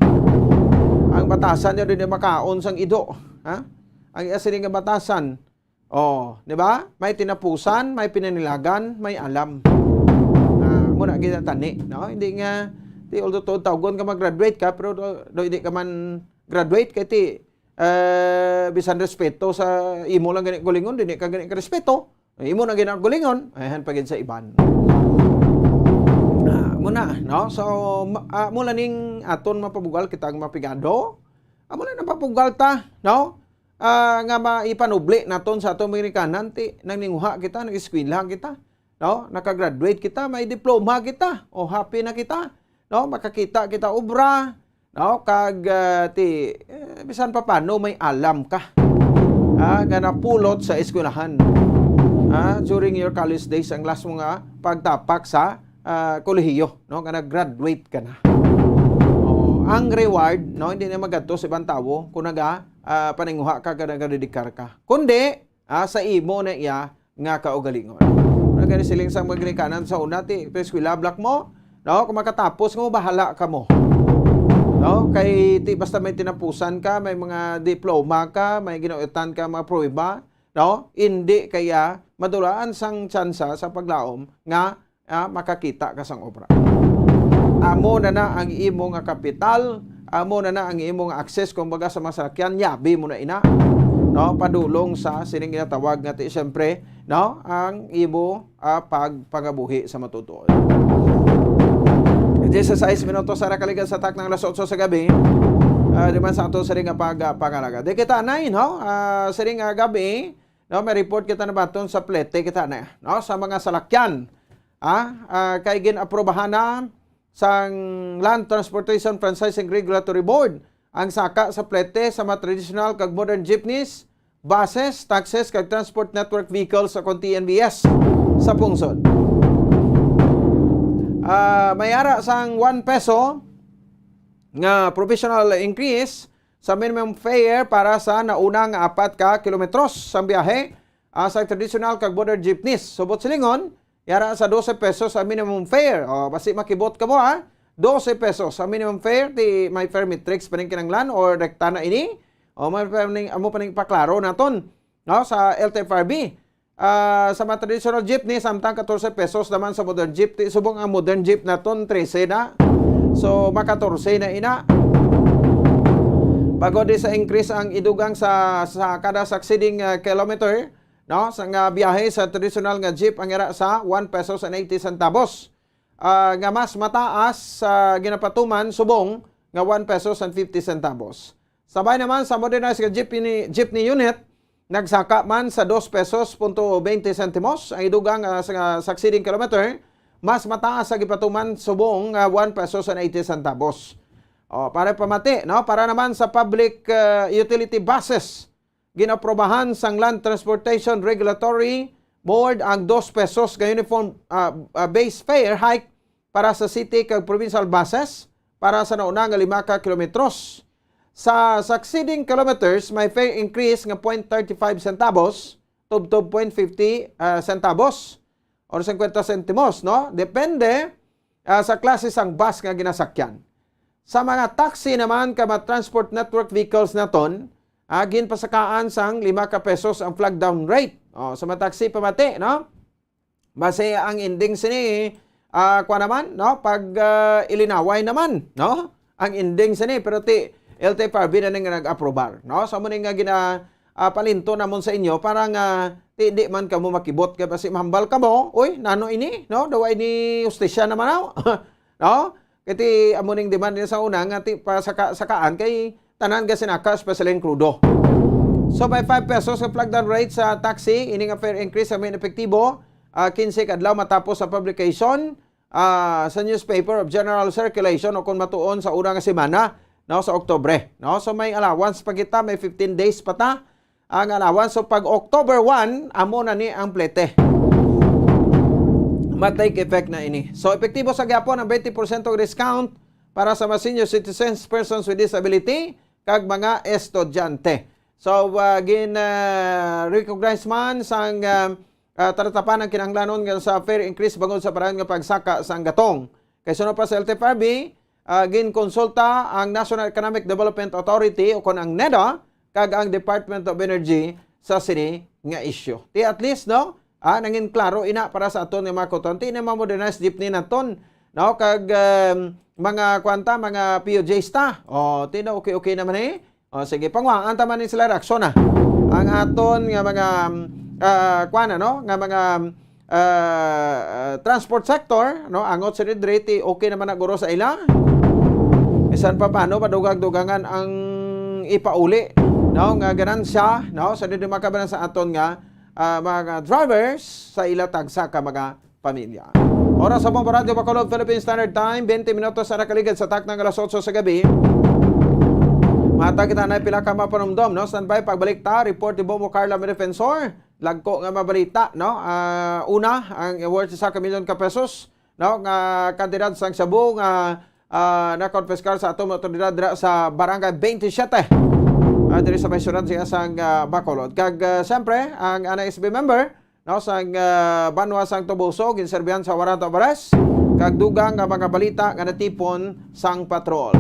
Ang batasan niya, di makaon sang ido, ha? Ang iya sini nga batasan, oh, di ba? May tinapusan, may pinanilagan, may alam. Ah, muna ginatani, no? Hindi nga, di, although tuod tawgon ka, mag-graduate ka, pero do, do, hindi ka man graduate, kay ti, eh, bisan respeto sa imo lang gani gulingon, dili ka gani ka respeto. Imo na gani gulingon, ayan pa gid sa iban. Ah, muna, no? So, ma-, ah, mula ning aton mapabugal kita ang mapigado. Amo lang napabugal ta, no? Ah, nga maipanubli naton sa aton mga ginikanan, ti, nangninguha kita, nag-eskwela kita, no? Nakagraduate kita, may diploma kita, o happy na kita, no? Makakita kita obra, no? Kag, ah, ti, eh, bisan pa paano may alam ka, ah, nga napulot sa eskwelahan, ah, during your college days, ang last mo nga pagtapak sa, ah, kolehiyo, no? Nga nag-graduate ka na. Oh, ang reward, no? Hindi na magadto sa ibang tawo kung naga, ah, paninguha ka, kag nagadedikar ka. Kundi, ah, sa imo na iya nga kaugalingon. Wala gani siling sa mga ginikanan sa una, ti, eskwela, black mo, no? Kung makatapos nga mo, bahala ka mo. No? Kay ti basta may tinapusan ka, may mga diploma ka, may ginuutan ka, mga pruweba, no? Hindi kaya madulaan sang tsansa sa paglaom nga, ah, makakita ka sang obra. Amo na na ang imo nga kapital, amo na na ang imo nga access, kumbaga, sa mga salakyan, yabi mo na ina, no? Padulong sa sining ginatawag nga ti, siyempre, no? Ang imo, ah, pagpangabuhi sa matutuo. Diyesisais minutos sa nakaligan sa taknang alas otso sa gabi. Ah, di man sa ato sining nga pag, ah, pangalaga. Di kita na, no? Ah, sining nga gabi, no? May report kita na baton sa plete kita na, no? Sa mga salakyan. Ah, ah, kay gin-aprobahan na sang Land Transportation Franchising Regulatory Board ang saka sa plete sa mga traditional kag modern jeepneys, buses, taxis, kag transport network vehicles sa kon T N B S sa pungsod. Ah, may ara sang one peso nga provisional increase sa minimum fare para sa nauna nga apat ka kilometros sang biyahe, ah, sa traditional kag modern jeepneys. Subot silingon, yara sa dose pesos ang minimum fare. O, basi makibot ka mo, ha? Dose pesos ang minimum fare, ti may fare matrix pa ning kinahanglan or rekta na ini? O, may pa ning, amo pa ning paklaro naton, no, sa L T F R B. Ah, sa mga traditional jeepney, samtang katorse pesos naman sa modern jeep. Ti subong ang modern jeep naton, trese na. So, makatorse na ina. Pagod di sa increase ang idugang sa, sa kada succeeding, ah, kilometer, no? Sa nga biyahe sa traditional nga jeep ang ira sa one pesos and eighty centavos. Ah, nga mas mataas sa ginapatuman subong nga one pesos and fifty centavos. Sabay naman sa modernized nga jeepney, jeepney unit, nagsaka man sa dos pesos punto twenty sentimos ang idugang, ah, sa succeeding kilometer, mas mataas sa gipatuman subong nga one pesos and eighty centavos. O, para pamati, no? Para naman sa public, ah, utility buses, ginaprobahan sang Land Transportation Regulatory Board ang dos pesos nga uniform, ah, ah, base fare hike para sa city kag provincial buses para sa nauna nga lima ka kilometros. Sa succeeding kilometers, may fare increase nga point thirty five centavos, tubtob point fifty, ah, centavos or cincuenta sentimos, no? Depende, ah, sa klase sang bus nga ginasakyan. Sa mga taxi naman kag mga transport network vehicles naton, ah, ginpasakaan sang lima ka pesos ang flag down rate. O, sa mga taxi, pamati, no? Basi ang ending sini, ah, kwa naman, no? Pag, ah, ilinaway naman, no? Ang ending sini, pero ti L T F R B na ning nag-aprobar, no? So, amo ni nga gina-, ah, palinto namon sa inyo para nga ti, di man kamo makibot kay basi mahambal kamo, "Uy, nano ini, no? Daw ini hustisya naman, no?" No? Kay ti amo ning demand nila sa una nga ti pa saka-, sakaan kay tanan gasinaka, especially ang krudo. So, may five pesos ang flag down rate sa taxi. Ini nga fare increase ang may epektibo, ah, quince ka adlaw matapos sa publication, ah, sa newspaper of general circulation o kung matuon sa una nga semana, no, sa Oktubre, no? So, may allowance pa kita, may fifteen days pa ta ang allowance. So, pag October one, amo na ni ang plete. Ma-take effect na ini. So, epektibo sa gyapon ang twenty percent discount para sa mga senior citizens, persons with disability, kag mga estudyante. So, ah, gin, ah, recognize man sang, ah, ah, talatapan ang kinahanglanon nga sa fare increase bangod sa parayon nga pagsaka sang gatong. Kay suno pa sa L T F R B, ah, ginkonsulta ang National Economic Development Authority o kon ang neda kag ang Department of Energy sa sini nga isyu. Ti at least, no? Ah, nangin klaro ina para sa aton nga mga kuton. Ti na ma-modernize jeepney naton, no? Kag, um, mga kwanta, mga P U Js ta. O, ti na okay-okay naman eh. O, sige, panguhaan ta man ni sila reaksyon, ah. Ang aton nga mga, um, ah, kuwan, ano? Nga mga, ah, ah, transport sector, no? Angot sa diri, ti okay naman na guro sa ila. Bisan pa paano, madugag-dugangan ang ipauli, no? Nga ganansya, no? Sa diri makabanan sa aton nga, ah, mga drivers sa ila tagsa ka mga pamilya. Oras sa Bombo Radyo Bacolod, Philippine Standard Time, twenty minutos ang nakaligad sa takna nga alas otso sa gabi. Mata kita na pila ka mapanumdom, no? Standby, pagbalik ta, report ni Bombo Carla Mirafensor. Lagko nga mabalita, no? Ah, una, ang worth isa ka milyon ka pesos, no? Nga kantidad sang shabu nga, ah, nakonpiskar sa aton mga otoridad dira sa Barangay twenty-seven. Ah, diri sa may syudad sa, ah, Bacolod. Kag, ah, siyempre, ang N I S B member, no, sang, ah, banwa sang Toboso, ginserbihan sa warrant of arrest, kag dugang nga mga balita nga natipon sang patrol.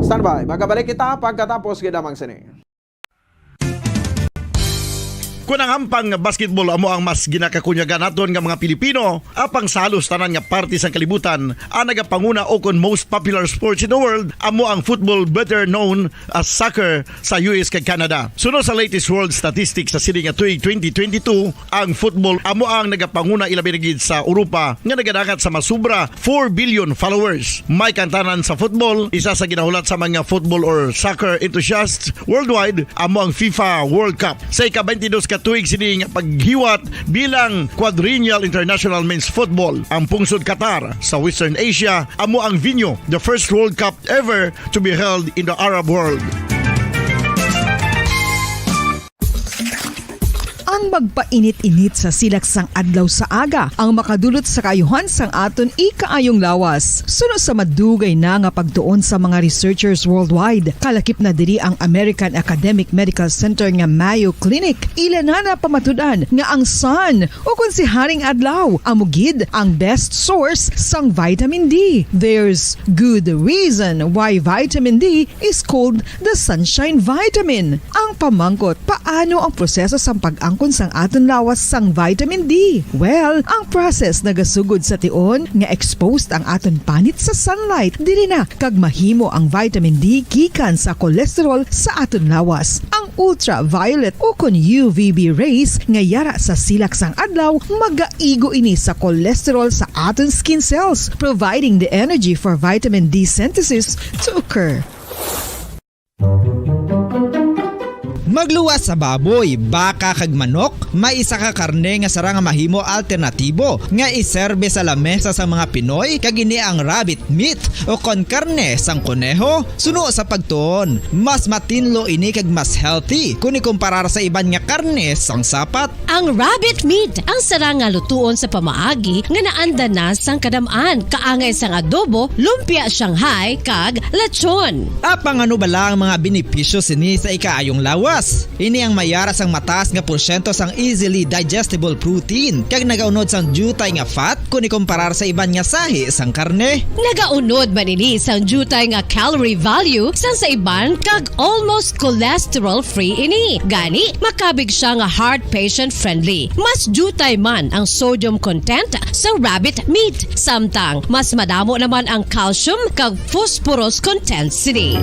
Standby, magabalik kita pagkatapos gid lamang sini. Kung ang ampang nga basketball amo ang mas ginakakunyagan naton nga mga Pilipino, apang sa halos tanan nga parte sang kalibutan, ang nagapanguna o kon most popular sports in the world amo ang football, better known as soccer, sa U S kag Canada. Suno sa latest world statistics sa sini nga tuig twenty twenty-two, ang football amo ang nagapanguna, ilabi na gid sa Europa nga nagadangat sa masubra four billion followers. May kantanan sa football, isa sa ginahulat sa mga football or soccer enthusiasts worldwide, amo ang FIFA World Cup. Sa ika-twenty-dos ka tuig sini nga paghiwat bilang Quadrennial International Men's Football, ang pungsod Qatar sa Western Asia amo ang venue, the first World Cup ever to be held in the Arab world. Ang magpainit-init sa silak sang adlaw sa aga ang makadulot sa kaayuhan sang aton ikaayong lawas. Suno sa madugay na nga pagtuon sa mga researchers worldwide, kalakip na diri ang American Academic Medical Center nga Mayo Clinic, ila na napamatud-an nga ang sun, o kon si Haring Adlaw, amo gid ang best source sang vitamin D. There's good reason why vitamin D is called the sunshine vitamin. Ang pamangkot, paano ang proseso sang pag-angkon sang aton lawas sang vitamin D? Well, ang process nagasugod sa tion nga exposed ang aton panit sa sunlight. Diri na kag mahimo ang vitamin D gikan sa cholesterol sa aton lawas. Ang ultraviolet o kon U V B rays nga yara sa silak sang adlaw magaigo ini sa cholesterol sa aton skin cells, providing the energy for vitamin D synthesis to occur. Magluwas sa baboy, baka kag manok, may isa ka karne nga sarang nga mahimo alternatibo nga iserbe sa lamesa sa mga Pinoy, kag ini ang rabbit meat o kon karne sang koneho. Suno sa pagtuon, mas matinlo ini kag mas healthy kon ikumparar sa iban nga karne sang sapat. Ang rabbit meat ang sarang nga lutuon sa pamaagi nga naanda na sang kadam-an, kaangay sang adobo, lumpia Shanghai, kag lechon. Apang ano bala ang mga benepisyo sini sa ikaayong lawas? Ini ang mayara sang mataas nga porsyento sang easily digestible protein, kag nagaunod sang diutay nga fat kon ikumparar sa iban nga sahi sang karne. Nagaunod man ini sang diutay nga calorie value sang sa iban, kag almost cholesterol-free ini. Gani, makabig siya nga heart patient-friendly. Mas diutay man ang sodium content sa rabbit meat, samtang mas madamo naman ang calcium kag phosphorus content sini.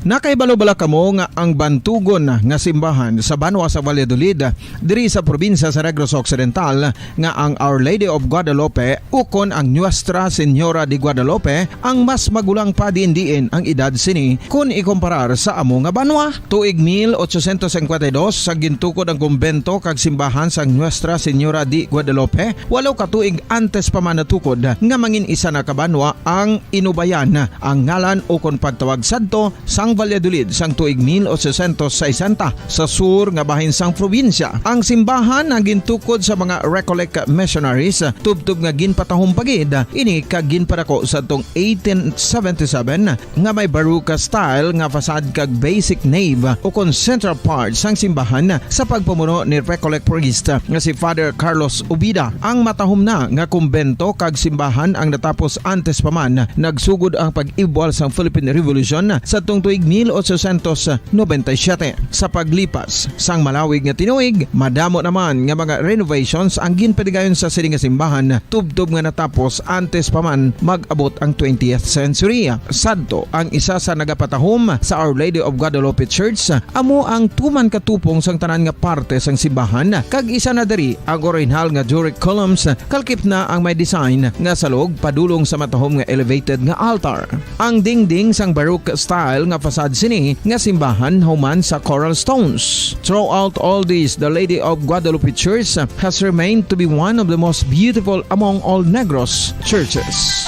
Nakahibalo bala kamo nga ang bantugon nga simbahan sa banwa sa Valladolid, diri sa probinsya sa Negros Occidental, nga ang Our Lady of Guadalupe ukon ang Nuestra Señora de Guadalupe ang mas magulang pa diin-diin ang edad sini kon ikumparar sa amo nga banwa? Tuig mil ochocientos cincuenta y dos, sa gintukod ang kumbento kag simbahan sang Nuestra Señora de Guadalupe, walo ka tuig antes pa man natukod nga mangin isa na ka banwa ang Inubayan, ang ngalan ukon pagtawag sadto sang Valladolid sang tuig mil ochocientos sesenta sa sur nga bahin sang probinsya. Ang simbahan ang gintukod sa mga Recollect missionaries, tubtob nga ginpatahom pa gid ini kag ginpadako sa tong eighteen seventy-seven nga may Baroque style nga facade kag basic nave ukon central part sang simbahan sa pagpamuno ni Recollect priest nga si Father Carlos Ubida. Ang matahom na nga kumbento kag simbahan ang natapos antes pa man nagsugod ang pag-ibwal sang Philippine Revolution sa tong tuig mil ochocientos noventa y siete. Sa paglipas sang malawig nga tinuig, madamo naman nga mga renovations ang ginpadigayon sa sini nga simbahan, tubtob nga natapos antes pa man mag-abot ang twentieth century. Sadto, ang isa sa nagapatahom sa Our Lady of Guadalupe Church amo ang tuman ka tupong sang tanan nga parte sang simbahan, kag isa na diri ang orihinal nga Doric columns, kalkip na ang may design nga salog padulong sa matahom nga elevated nga altar. Ang dingding sang Baroque style nga facade sini nga simbahan human sa coral stones. Throughout all this, the Lady of Guadalupe Church has remained to be one of the most beautiful among all Negros churches.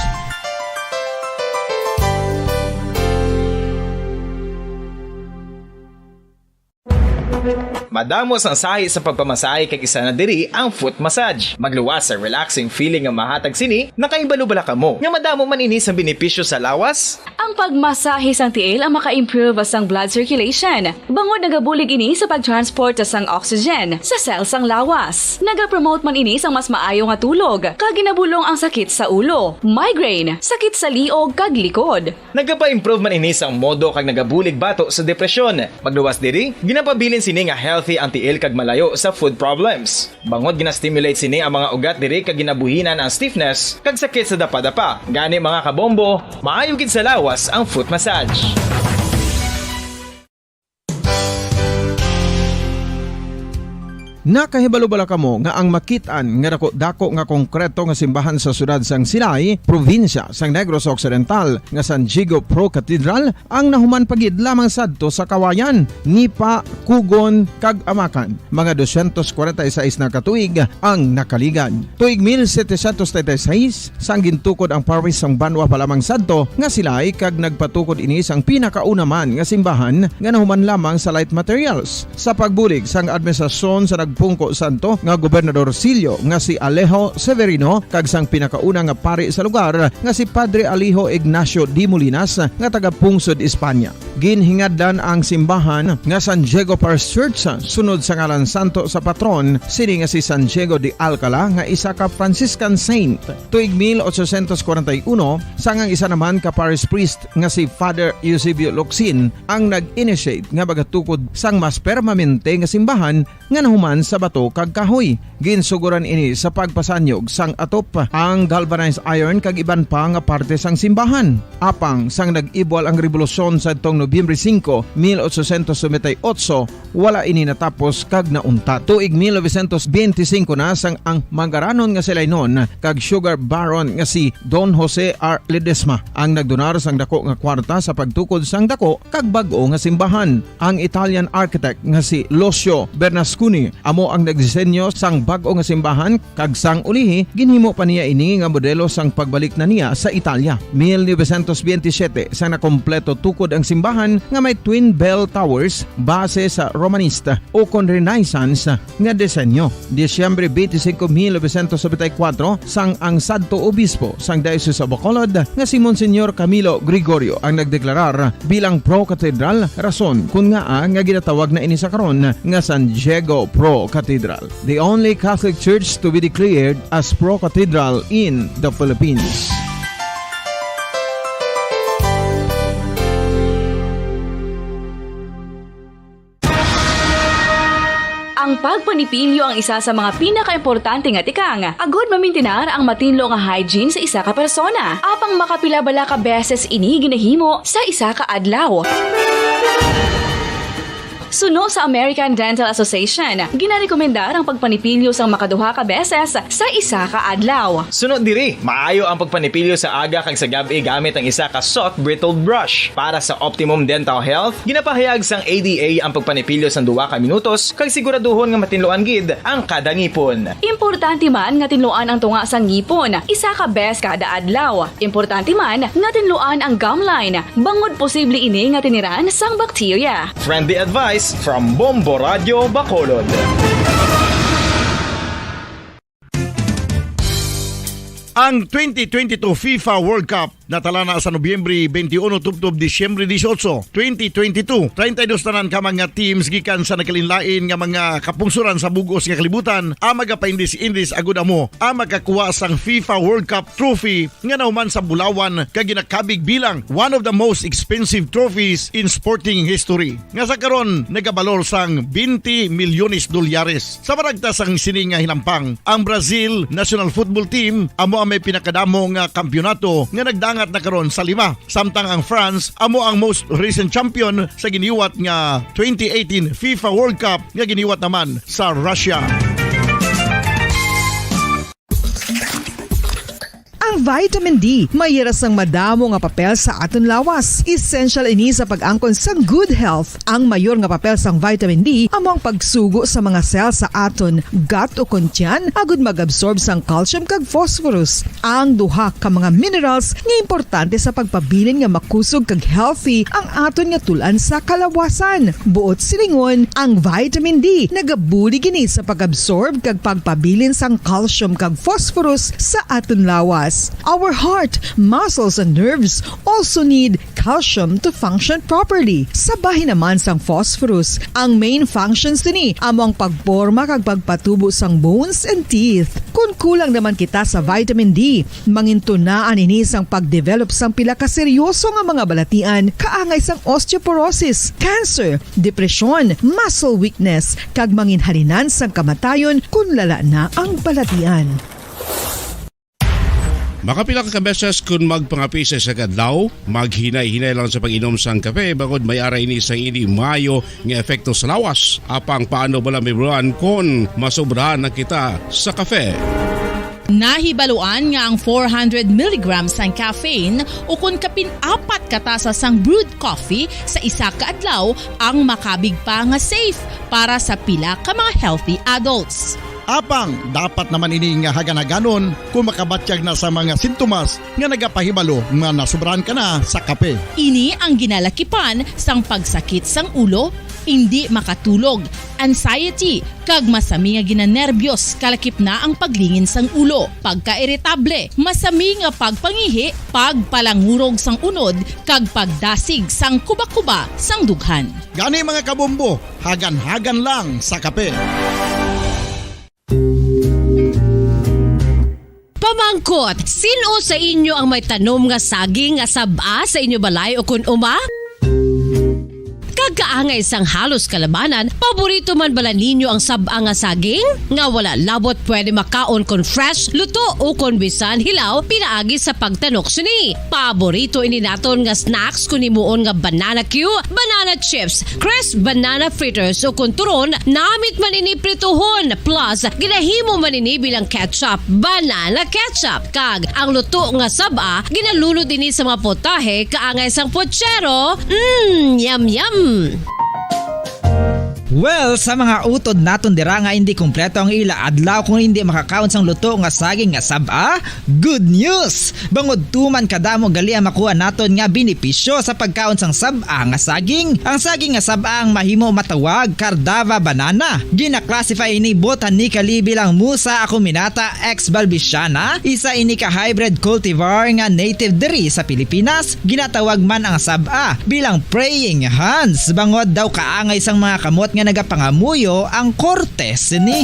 Madamo sang sahi sa pagpamasahe kag isa na diri ang foot massage. Magluwas sa relaxing feeling nga mahatag sini, nakahibalo bala kamo nga madamo man ini sang benepisyo sa lawas? Ang pagmasahe sang tiil ang maka-improve sang blood circulation, bangod nagabulig ini sa pag-transport sang oxygen sa cell sang lawas. Nagapromote man ini sang mas maayo nga tulog, kag ginabulong ang sakit sa ulo, migraine, sakit sa liog, kag likod. Nagapa-improve man ini sang modo kag nagabulig bato sa depresyon. Pagluwas diri, ginapabilin sini nga healthy ang tiil kag malayo sa foot problems. Bangod gina-stimulate sini ang mga ugat diri kag ginabuhinan ang stiffness kag sakit sa dapadapa. Gani, mga kabombo, maayo gid sa lawas ang foot massage. Nakahibalo bala kamo nga ang makit-an nga dako-dako nga konkreto nga simbahan sa siyudad sang Silay, probinsya sang Negros Occidental, nga San Diego Pro Cathedral ang nahuman pa gid lamang sadto sa Kawayan, Nipa, Cogon, kag Amacan, mga dosyentos kwarenta y seis na ka tuig ang nakaligad. Tuig mil setecientos treinta y seis, sang gintukod ang parish sang banwa pa lamang sadto nga Silay, kag nagpatukod ini sang pinakauna man nga simbahan nga nahuman lamang sa light materials. Sa pagbulig sang administrasyon sa nagpungko sadto nga gobernadorsilyo nga si Alejo Severino kag sang pinakauna nga pari sa lugar nga si Padre Alejo Ignacio de Molinas nga taga-pungsod Espanya. Ginhingadlan ang simbahan nga San Diego Parish Church sunod sa ngalan santo sa patron sini nga si San Diego de Alcala, nga isa ka Franciscan saint. Tuig mil ochocientos kwarenta y uno, sang ang isa naman ka parish priest nga si Father Eusebio Locsin ang nag-initiate nga magatukod sang mas permanente nga simbahan nga nahuman sa bato kag kahoy. Ginsuguran ini sa pagpasanyog sang atop, ang galvanized iron kag iban pa nga parte sang simbahan. Apang sang nag-ibwal ang rebolusyon sadtong Nobyembre singko, mil ochocientos noventa y ocho, wala ini natapos kag nauntat. Tuig mil novecientos benti singko na sang ang mangaranon nga Silaynon kag sugar baron nga si Don Jose R. Ledesma ang nagdonar sang dako nga kwarta sa pagtukod sang dako kag bag-o nga simbahan. Ang Italian architect nga si Lucio Bernasconi amo ang nagdisenyo sang bag-o nga simbahan, kag sang ulihi ginhimo pa niya ini nga modelo sang pagbalik na niya sa Italia. Mil novecientos benti siyete, sang nakompleto tukod ang simbahan nga may twin bell towers base sa Romanista ukon Renaissance nga disenyo. Disyembre benti singko, mil novecientos nobenta y kuwatro, sang ang sadto obispo sang Diocese of Bacolod nga si Monsignor Camilo Gregorio ang nagdeklarar bilang pro-cathedral, rason kon ngaa nga ginatawag na ini sa karon nga San Diego Pro Cathedral, the only Catholic church to be declared as pro-cathedral in the Philippines. Ang pagpanipilyo ang isa sa mga pinakaimportante nga tikang agud mamintinar ang matinlo nga hygiene sa isa ka persona. Apang makapila bala ka beses ini ginahimo sa isa ka adlaw? Suno sa American Dental Association, ginarekomendar ang pagpanipilyo sang makaduha ka beses sa isa ka adlaw. Suno diri, maayo ang pagpanipilyo sa aga kag sa gab-i gamit ang isa ka soft bristled brush. Para sa optimum dental health, ginapahayag sang A D A ang pagpanipilyo sang duha ka minutos kag siguraduhon nga matinluan gid ang kada ngipon. Importante man nga tinluan ang tunga sang ngipon isa ka bes kada adlaw. Importante man nga tinluan ang gum line, bangod posible ini nga tiniran sang bakterya. Friendly advice from Bombo Radio Bacolod. Ang twenty twenty-two FIFA World Cup natala na sa Nobyembre twenty-one tubtob Disyembre dieciocho, twenty twenty-two. Treinta y dos tanan ka mga teams gikan sa nagkalainlain nga mga kapungsoran sa bug-os nga kalibutan ang magapaindis-indis agud amo ang makakuha sang FIFA World Cup trophy nga nahuman sa bulawan kag ginakabig bilang one of the most expensive trophies in sporting history, nga sa karon nagabalor sang twenty milyones dolyares. Sa maragta sang sini nga hinampang, ang Brazil national football team amo ang may pinakadamo nga kampiyonato nga nagdangat na karon sa lima, samtang ang France amo ang most recent champion sa giniwat nga twenty eighteen FIFA World Cup nga giniwat naman sa Russia. Ang vitamin D may ira sang madamo nga papel sa aton lawas. Essential ini sa pag-angkon sang good health. Ang mayor nga papel sang vitamin D amo ang pagsugo sa mga cell sa aton gut o kon tiyan agud mag-absorb sang calcium kag phosphorus, ang duha ka mga minerals nga importante sa pagpabilin nga makusog kag healthy ang aton nga tul-an sa kalawasan. Buot silingon, ang vitamin D nagabulig ini sa pag-absorb kag pagpabilin sang calcium kag phosphorus sa aton lawas. Our heart, muscles, and nerves also need calcium to function properly. Sa bahin naman sang phosphorus, ang main functions sini amo ang pagporma kag pagpatubo sang bones and teeth. Kon kulang naman kita sa vitamin D, mangintunaan ini sang pag-develop sang pila ka seryoso nga mga balatian kaangay sang osteoporosis, cancer, depresyon, muscle weakness, kag manginhalinan sang kamatayon kon lala na ang balatian. Makapila ka beses kon magpangape sa isa ka adlaw, maghinay-hinay lang sa pag-inom sang kape, bangod may ara ini sang indi maayo nga epekto sa lawas. Apang paano bala, Mibruan, kon masobrahan na kita sa kape? Nahibaluan nga ang four hundred milligrams sang caffeine ukon kapin apat ka tasa sang brewed coffee sa isa ka adlaw ang makabig pa nga safe para sa pila ka mga healthy adults. Apang dapat naman ini nga hagan-haganon kon makabatyag na sa mga sintomas nga nagapahibalo nga nasobrahan ka na sa kape. Ini ang ginalakipan sang pagsakit sang ulo, indi makatulog, anxiety, kag masami nga ginanerbiyos, kalakip na ang paglingin sang ulo, pagkairitable, masami nga pagpangihi, pagpalangurog sang unod, kag pagdasig sang kubakuba sang dughan. Gani, mga kabombo, hagan-hagan lang sa kape. Pamangkot, sin-o sa inyo ang may tanom nga saging nga sab-a sa inyo balay ukon uma? Kag kaangay sang halos kalabanan, paborito man bala ninyo ang sab-a nga saging? Nga wala labot pwede makaon kon fresh, luto, o kon bisan hilaw pinaagi sa pagtanok sini. Paborito ini naton nga snacks kon himuon nga banana cue, banana chips, crisp banana fritters, o kon turon, namit man ini prituhon, plus ginahimo man ini bilang ketchup, banana ketchup. Kag ang luto nga sab-a, ginalunod ini sa mga potahe kaangay sang pochero. Mm, yum, yum! Well, sa mga utod naton dira nga indi kompleto ang ila adlaw kung indi makakaon sang luto nga saging nga sab-a, good news! Bangod tuman kadamo gali ang makuha naton nga benepisyo sa pagkaon sang sab-a nga saging. Ang saging nga sab-a ang mahimo matawag Cardava banana. Gina-classify ini botanically bilang Musa acuminata ex balbisiana, isa ini ka hybrid cultivar nga native diri sa Pilipinas. Ginatawag man ang sab-a bilang praying hands, bangod daw kaangay sang mga kamot nga nagapangamuyo ang korte sini.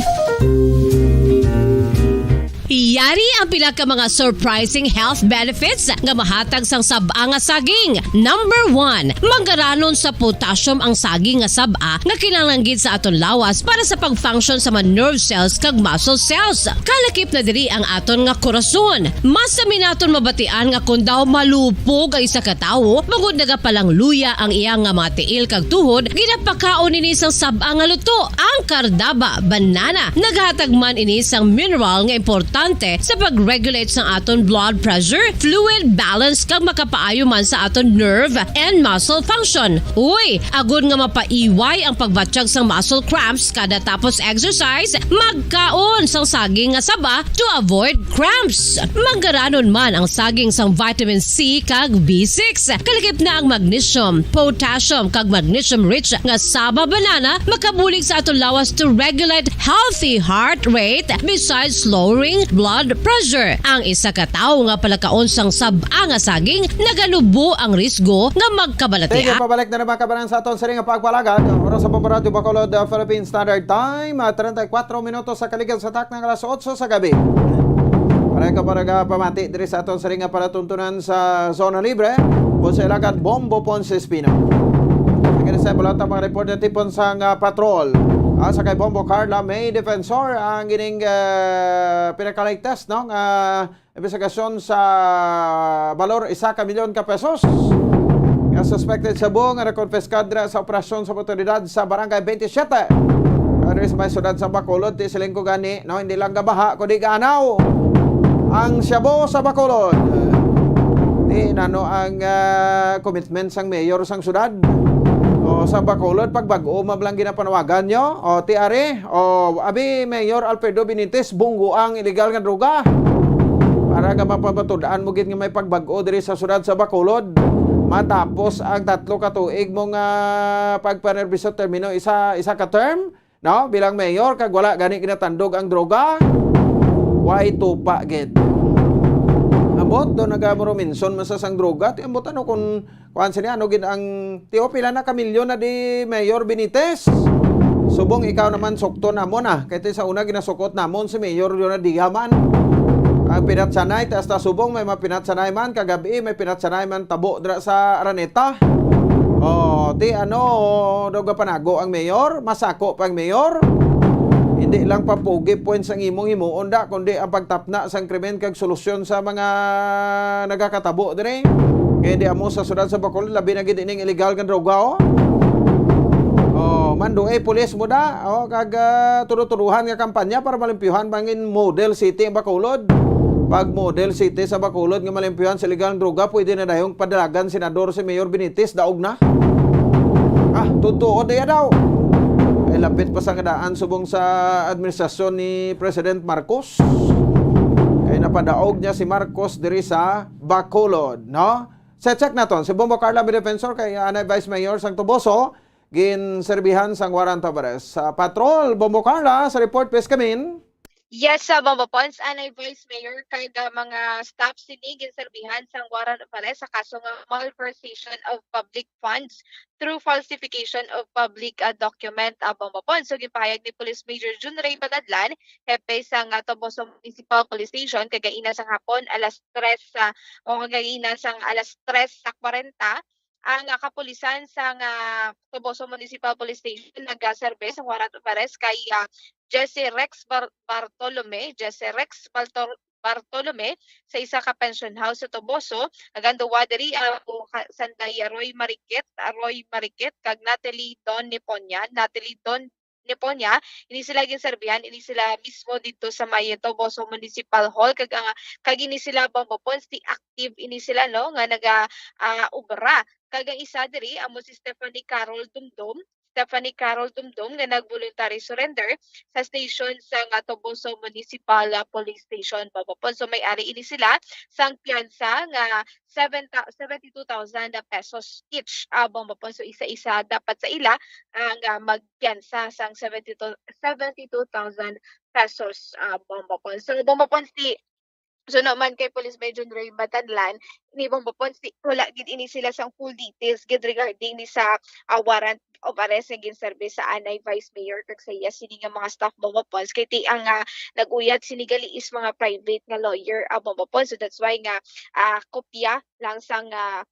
Yari ang pila ka mga surprising health benefits nga mahatag sang sab-a nga saging. Number one, manggaranon sa potassium ang saging nga sab-a nga kinahanglan gid sa aton lawas para sa pag-function sa mga nerve cells kag muscle cells. Kalakip na diri ang aton nga korason. Mas kami naton mabatian nga kon daw malupog ang isa ka tawo, bangod nagapalangluya ang iya nga mga tiil kag tuhod, ginapakaon ini sang sab-a nga luto. Ang kardaba, banana, naghatag man ini sang mineral nga importante sa pag-regulate sang aton blood pressure, fluid balance, kag makapaayo man sa aton nerve and muscle function. Uy, agod nga mapaiway ang pagbatyag sang muscle cramps kada tapos exercise, magkaon sang saging nga saba to avoid cramps. Manggaranon man ang saging sang vitamin C kag B six. Kalakip na ang magnesium, potassium, kag magnesium-rich nga saba banana makabulig sa aton lawas to regulate healthy heart rate besides lowering blood pressure. Ang isa ka tawo nga palakaon sang sab-a nga saging naganubo ang risgo nga magkabalatian. Sige, pabalik na naman kabanan sa aton sining nga pagpalagad. Oras sa Bombo Radyo Bacolod, uh, Philippine Standard Time, uh, treinta y cuatro minutos sa kaligad sa takna nga alas otso sa gabi. Para ka para ka pamati diri sa aton sining nga palatuntunan sa Zona Libre, o sa Ilagad Bombo Ponce Espino. Sige sa balota mga report na tipon sang, uh, patrol. Ah, sa kay Bombo Carla May Defensor ang gining, uh, pinaka-latest, no, nga imbestigasyon sa balor isa ka milyon ka pesos nga suspected shabu nga nakonpiskar dira sa operasyon sa awtoridad sa Barangay twenty-seven. Diri sa may siyudad sa Bacolod, ti siling ko gani, no, hindi lang gabaha, kundi gaanaw ang shabu sa Bacolod. Ti nano ang, ah, commitment sang mayor sang siyudad? O, sa Bacolod, pag bag-o man lang ginapanawagan nyo? O, ti ari, o, abi, Mayor Alfredo Benitez, bunggo ang illegal nga droga. Para nga mapamatud-an mo gid nga may pagbag-o diri sa siyudad sa Bacolod. Matapos ang tatlo ka tuig mo nga pagpanerbisyo termino isa, isa ka term, no? Bilang mayor, kag wala gani ginatandog ang droga. Way tupa gid. Ambot, do nagamuruminson man sa sang droga. Ti ambot ano kung kuan sini, ano gid ang, ti o, pila na ka milyon na di Mayor Benitez? Subong ikaw naman sukton namon, ah. Kay ti sa una ginasukot namon si Mayor Leonadia man. Ang pinatsanay, ti hasta subong may mapinatsanay man, kagabi may pinatsanay man tabo dira sa Araneta. Oh, ti ano, daw gapanago ang mayor, masako pa ang mayor. Hindi lang papugi points ang imong himuon da, kundi ang pagtapna sang krimen kag solusyon sa mga nagakatabo diri. Kay di amo sa siyudad sa Bacolod, labi na gid ining illegal nga droga, oh. Oh, manduay pulis mo da, oh, kag, ah, tudo-tuduhan nga kampanya para malimpyuhan bangin model city ang Bacolod. Pag model city sa Bacolod nga malimpyuhan sa illegal nga droga, pwede na dayong padalagan senador si Mayor Benitez, daog na. Ah, totoo diya daw. Kay lapit pa sa kadaan subong sa administrasyon ni President Marcos. Kay napadaog niya si Marcos diri sa Bacolod, no? Sa check naton, si Bombo Carla May Defensor kay anay Vice Mayor sang Toboso, ginserbihan sang warrant of arrest. Sa patrol, Bombo Carla, sa report, please come in. Yes, sa Bombo Pons, anay Vice Mayor, kag, ah, mga staff sini ginserbihan sang warrant of arrest sa kaso nga malversation of public funds through falsification of public, ah, document, ah, Bombo Pons. So, ginpahayag ni Police Major Jun Ray Magadlan, hepe sang, ah, Toboso Municipal Police Station, kagaina sang hapon, alas tres sa, o kagaina sang alas tres sa kwarenta, ang, ah, kapulisan sang, ah, Toboso Municipal Police Station nagaserbe sa warrant of arrest kay, ah, Jesse Rex Bar-, Bartolome, Jesse Rex Bartol-, Bartolome sa isa ka pension house sa Toboso. Ang duwa diri, ah, o ka-, sanday, ah, Roy Marikit, ah, Roy Marikit kag Natalie Don Niponya, Natalie Don Niponya, ini sila ginserbihan, ini sila mismo didto sa may Toboso Municipal Hall, kag, ah, kag ini sila, Bombo Pons, ti active ini sila, no, nga naga, ah, obra. Kag ang isa diri amo si Stephanie Carol Dumdum, Stephanie Carol Dumdum nga nag-voluntary surrender sa station sa nga Toboso Municipal, ah, Police Station, Bombo Pons. So may ari ini sila sang piyansa nga seven thou-, seventy-two thousand pesos each, ah, Bombo Pons. So isa-isa dapat sa ila ang, ah, magpiyansa sang seventy-two, seventy-two thousand pesos, ah, Bombo Pons. So, Bombo Pons, ti So naman kay Police Major Ray Batanlan, ni Bombo Pons, di, wala gid ini sila sang full details gid regarding ni sa, ah, warrant of arrest nga ginserbi sa anay Vice Mayor kag sa iya sini nga mga staff, Bombo Pons, kay ti ang, ah, nag-uyat sini gali is mga private nga lawyer, ah, Bombo Pons. So that's why nga, ah, kopya lang sang, ah,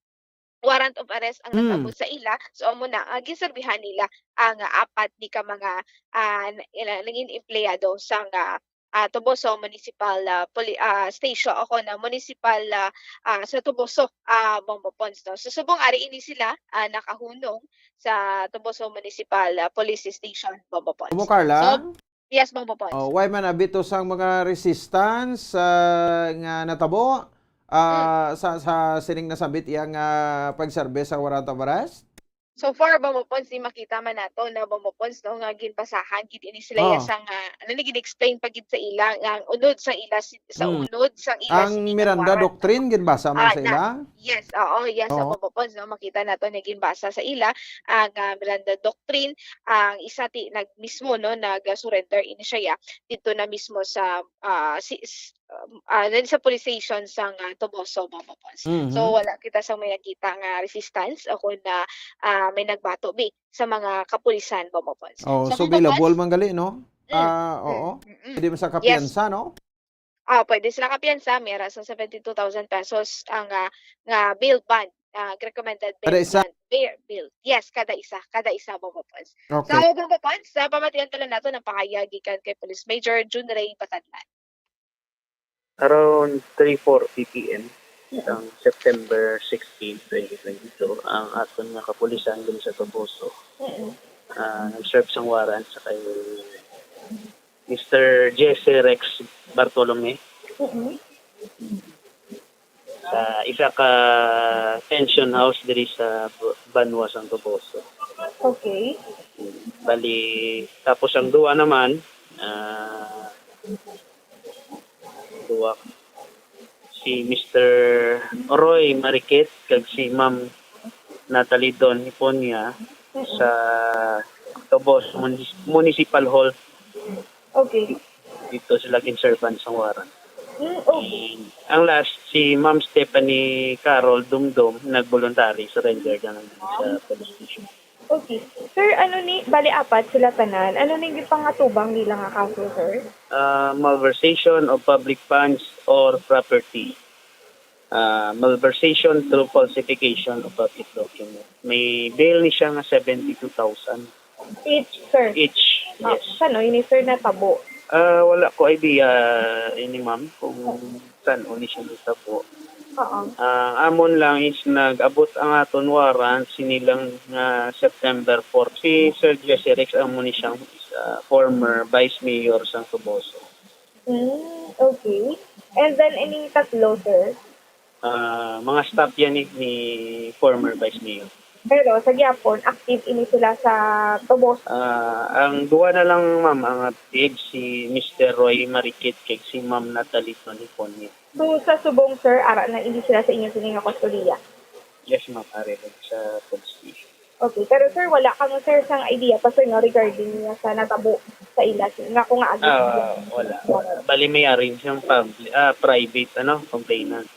warrant of arrest ang Hmm. nag-abot sa ila. So amo na, ah, ginserbihan nila ang, ah, apat ni ka mga, ah, na-, ila-, naging empleyado sang, ah, ah, Toboso Municipal, ah, Poli-, ah, Station, ako na, Municipal, ah, ah, sa Toboso, ah, Bombo Pons, no? So subong ari ini sila, ah, nakahunong sa Toboso Municipal, ah, Police Station, Bombo Pons. Amo, Carla? So, yes, Bombo Pons. Oh, why man abi to sang mga resistance, ah, nga natabo, ah, Mm. sa, sa sining nasambit iya nga pagserbi sa warrant of arrest? So far, Bombo Pons, di makita man nato na, Bombo Pons, no, nga ginbasahan gid ini sila iya Ah. sang, ah, ano ni, gin-explain pa gid sa ila nga ang unod sa ila si-, sa Mm. unod sang ila Ang sini nga Miranda warrant, Doctrine, no? Ginbasa man Ah, sa na, ila? Yes, oo, yes, Oo. Bombo Pons, no, makita nato na ginbasa sa ila ang, ah, Miranda Doctrine, ang isa ti nag-, mismo, no, nag-surrender ini siya, ya, dito na mismo sa, ah, si, s-, um, ah, dun sa police station sang, ah, Toboso, Bombo Pons. Mhm. So wala kita sa may nakita nga resistance o kung na, ah, may nagbato bi sa mga kapulisan, Bombo Pons. Oh, So, so Bombo bailable Pons, man gali, no? Mm, Ah, mm, oo. mm, mm. Pwede man sa Yes. kapiyansa, no? Ah, pwede sila kapiyansa, may ara sa seventy-two thousand pesos ang, ah, nga bail bond, ah, recommended bail Kada isa? bond, bail, bail. Yes, kada isa, kada isa, Bombo Pons. Okay. So, Bombo Pons, sa pamatian pala nato ng pahayag gikan kay Police Major Jun Ray Batanlan. Around three four P M Mm. sang September sixteen, twenty twenty-two, ang aton nga kapulisan diri sa Toboso, Mm. ah, nag-serve sang warrant sa kay Mister Jesse Rex Bartolome. Mm. Sa isa ka pension house diri sa bu-, banwa sang Toboso. Okay. Bali, tapos ang duwa naman, ah, duwa, si Mister Roy Marikit kag si Ma'am Natalie Don Hiponia sa Toboso Munis-, Municipal Hall. Okay. Dito sila gin-serve-an sang warrant. Mm, okay. And ang last, si Ma'am Stephanie Carol Dumdum, nag-voluntary surrender na lang sa police station. Okay. Sir, ano ni, bali apat sila tanan. Ano ni gipangatubang nila nga kaso, sir? Ah, malversation of public funds or property. Ah, malversation through falsification of public document. May bail ni siya nga seventy-two thousand. Each, sir? Each, Ah, yes. Saan, no, ini, sir, natabo? Ah, wala ko idea ini, ma'am, kung saan ni siya natabo. Oo. Ah, amon lang is nag-abot ang aton warrant sini lang nga September four. Si Sir Jesse Rex, amo ni siyang isa, former vice mayor sang Toboso. Mm, okay. And then, ining tatlo, sir? Ah, mga staff yan ni, ni former vice mayor. Pero sa gihapon, active ini sila sa Toboso? Ah, ang duwa na lang, ma'am, ang active, si Mister Roy Marikit kag si Ma'am Natalie Toniponia. So, sa subong, sir, ara na ini sila sa inyo sini nga kustodiya? Yes, ma'am, ari lang sa police station. Okay, pero sir, wala kamo, sir, sang idea pa, sir, no, regarding niya sa natabo sa ila, sir, nga kung nga agi Ah, wala, wala. Bali, may arrange yung public, ah, private, ano, complainant.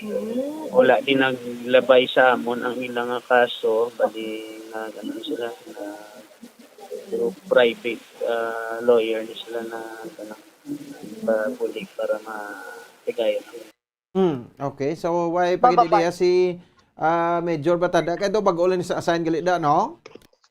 Hmm. Wala din naglabay sa amon ang ila nga kaso, bali, nag-, ano sila, na through private, ah, lawyer ni sila na, ano, pa-, puli para matigayon ang Hmm, okay. So, why pa gid Bombo Pons. Iliya si, ah, Major Batada? Kay daw bag-o lang ni sa assign gali da, no?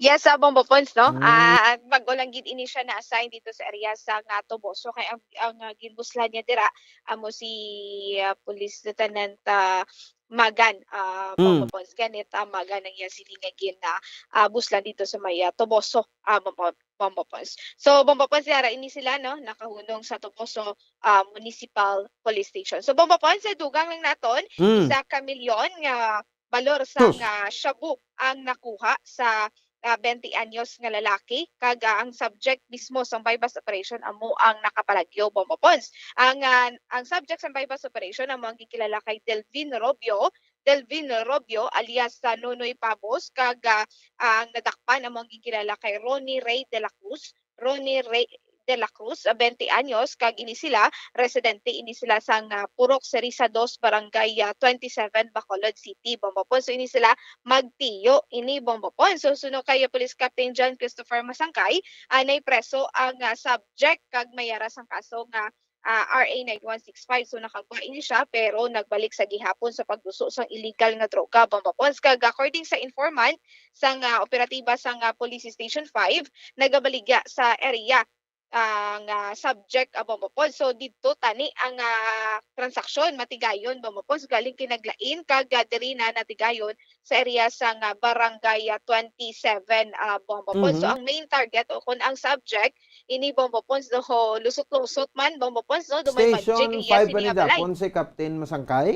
Yes, sa Bombo Pons, no? Mm. Ah, bag-o lang gid ini siya na-assign dito sa area sa nga Toboso. Kay ang, ang, ah, ginbuslan niya dira, amo si, ah, Police Lieutenant, ah, Magan, ah, Mm. Bombo Pons. Kenneth, ah, Magan ang iya sini nga gin, ah, ah, buslan dito sa may, ah, Toboso, ah, Bombo, Bombo Pons. So, Bombo Pons, yara ini sila, no? Nakahunong sa Toboso, ah, Municipal Police Station. So, Bombo Pons, sa dugang lang naton, Mm. isa ka milyon nga balor sa Sus. nga shabu ang nakuha sa, ah, twenty anyos nga lalaki, kag, ah, ang subject mismo sang buy-bust operation amo ang nakapalagyo, Bombo Pons. Ang, ah, ang subject sang buy-bust operation amo ang gikilala kay Delvin Robio, Delvin Robio alias sa Nonoy Pabos, kag, ah, ang nadakpan amo ang gikilala kay Ronnie Ray de la Cruz, Ronnie Ray de la Cruz, ah, twenty anyos, kag ini sila, residente ini sila sang, ah, Purok Serisa Dos, Barangay, ah, twenty-seven, Bacolod City, Bomba Pons. So, ini sila magtiyo ini, Bomba Pons. So, suno kay Police Captain John Christopher Masangkay, ah, naipreso ang, ah, subject kag may ara sang kaso nga, ah, R A nine one six five. So, nakagwa ini siya, pero nagbalik sa gihapon sa pagduso sang illegal nga droga, Bomba Pons. Kag according sa informant, sang, ah, operatiba sang, ah, Police Station five, nagabaligya sa area ah, nga subject, ah, Bomba Pons. So, didto tani ang, ah, transaksyon matigayon, Bomba Pons, galing kinaglain kag, ah, diri na natigayon sa area sang, ah, Barangay, ah, twenty-seven, ah, Bomba Pons. So, Mhm. ang main target o kung ang subject, ini Bomba Pons, no, lusot-lusot man, Bomba Pons, no, do may magic Station ang iya five pa sini ni nga balay. Japon si Captain Masangkay?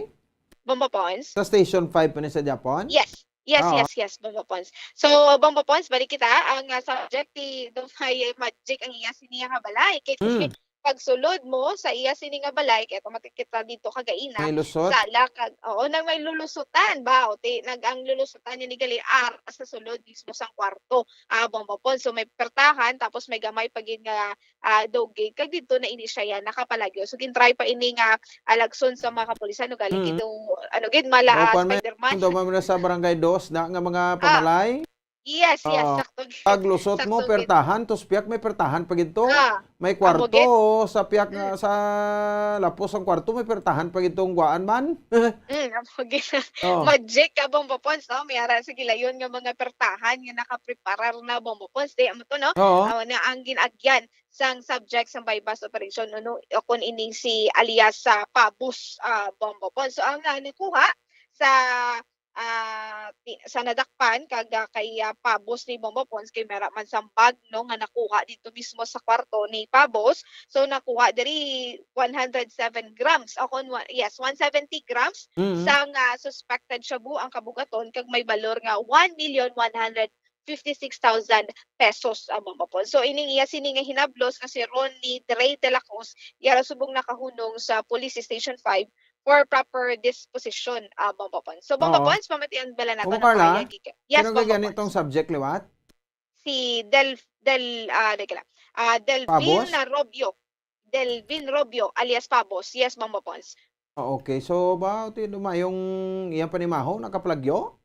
Bomba Pons? Sa Station five pa ni sa Japon? Yes. Yes, Oo. yes, yes, Bomba Pons. So, Bomba Pons, balik kita. Ang, ah, subject, ti, do may magic ang iya sini nga balay. Kay Mm. pagsulod mo sa iya sini nga balay, kay automatic kita dito kagaina. May lusot? Sala kag, oo, nang may lulusutan ba? O, ti, nag, ang lulusutan niya ni gali, ar, sa sulod mismo sang kwarto. Ah, Bomba Pons. So, may pertahan, tapos may gamay pa gid nga ah, daw gate, kag didto na ini siya yan nakapalagyo. So, gin-try pa ini nga alagson sa mga kapulisan, no, galing Mm. gid daw, ano gid, mala, Oh, ah, kwan man, Spider-Man. Daw man sa Barangay Dos na nga mga Ah, pamalay? Yes, yes, Oo. Sakto gid. Pag lusot mo, Sakto gid. Pertahan, tos piyak may pertahan pa gid to. Ah, May amo kwarto gid. sa piyak nga, Mm. sa lapos ang kwarto, may pertahan pa gid tong guwaan man. Mm, amo gid. Oo. Magic, Bomba Pons, no? May ara sa gilayon nga mga pertahan nga nakapreparar na, Bomba Pons. Di, amo to, no? Oo. Amo na ang gin-agyan sang subject sang buy-bust operation, no, no, o kung ini si alias sa Pabos, ah, Bomba Pons. So, ang, ah, nakuha sa, ah, ti-, sa nadakpan kag, ah, kay, ah, Pabos ni Bomba Pons, kay mera man sang bag, no, nga nakuha dito mismo sa kwarto ni Pabos. So, nakuha diri one hundred seven grams, o kung wa-, yes, one seventy grams Mm. sang, ah, suspected shabu ang kabugaton kag may balor nga one million one hundred fifty-six thousand pesos ang mga pon. So, ining iya sini nga hinablos nga si Ronnie Dre de la Cruz, iya ra subong nakahunong sa Police Station five for proper disposition, ah, Bomba Pons. So, Bomba Oo. Pons, pamatian bala nato Bomba Carla, ang pahayag. Yes, sino ka Bomba gani Pons. Tong subject liwat? Si Del, Del, ah, di ka lang. Ah, Delvin Pabos? Robio. Delvin Robio, alias Pabos. Yes, Bomba Pons. Ah, okay. So, ba, ti-, mayong iyang panimaho, nakaplagyo?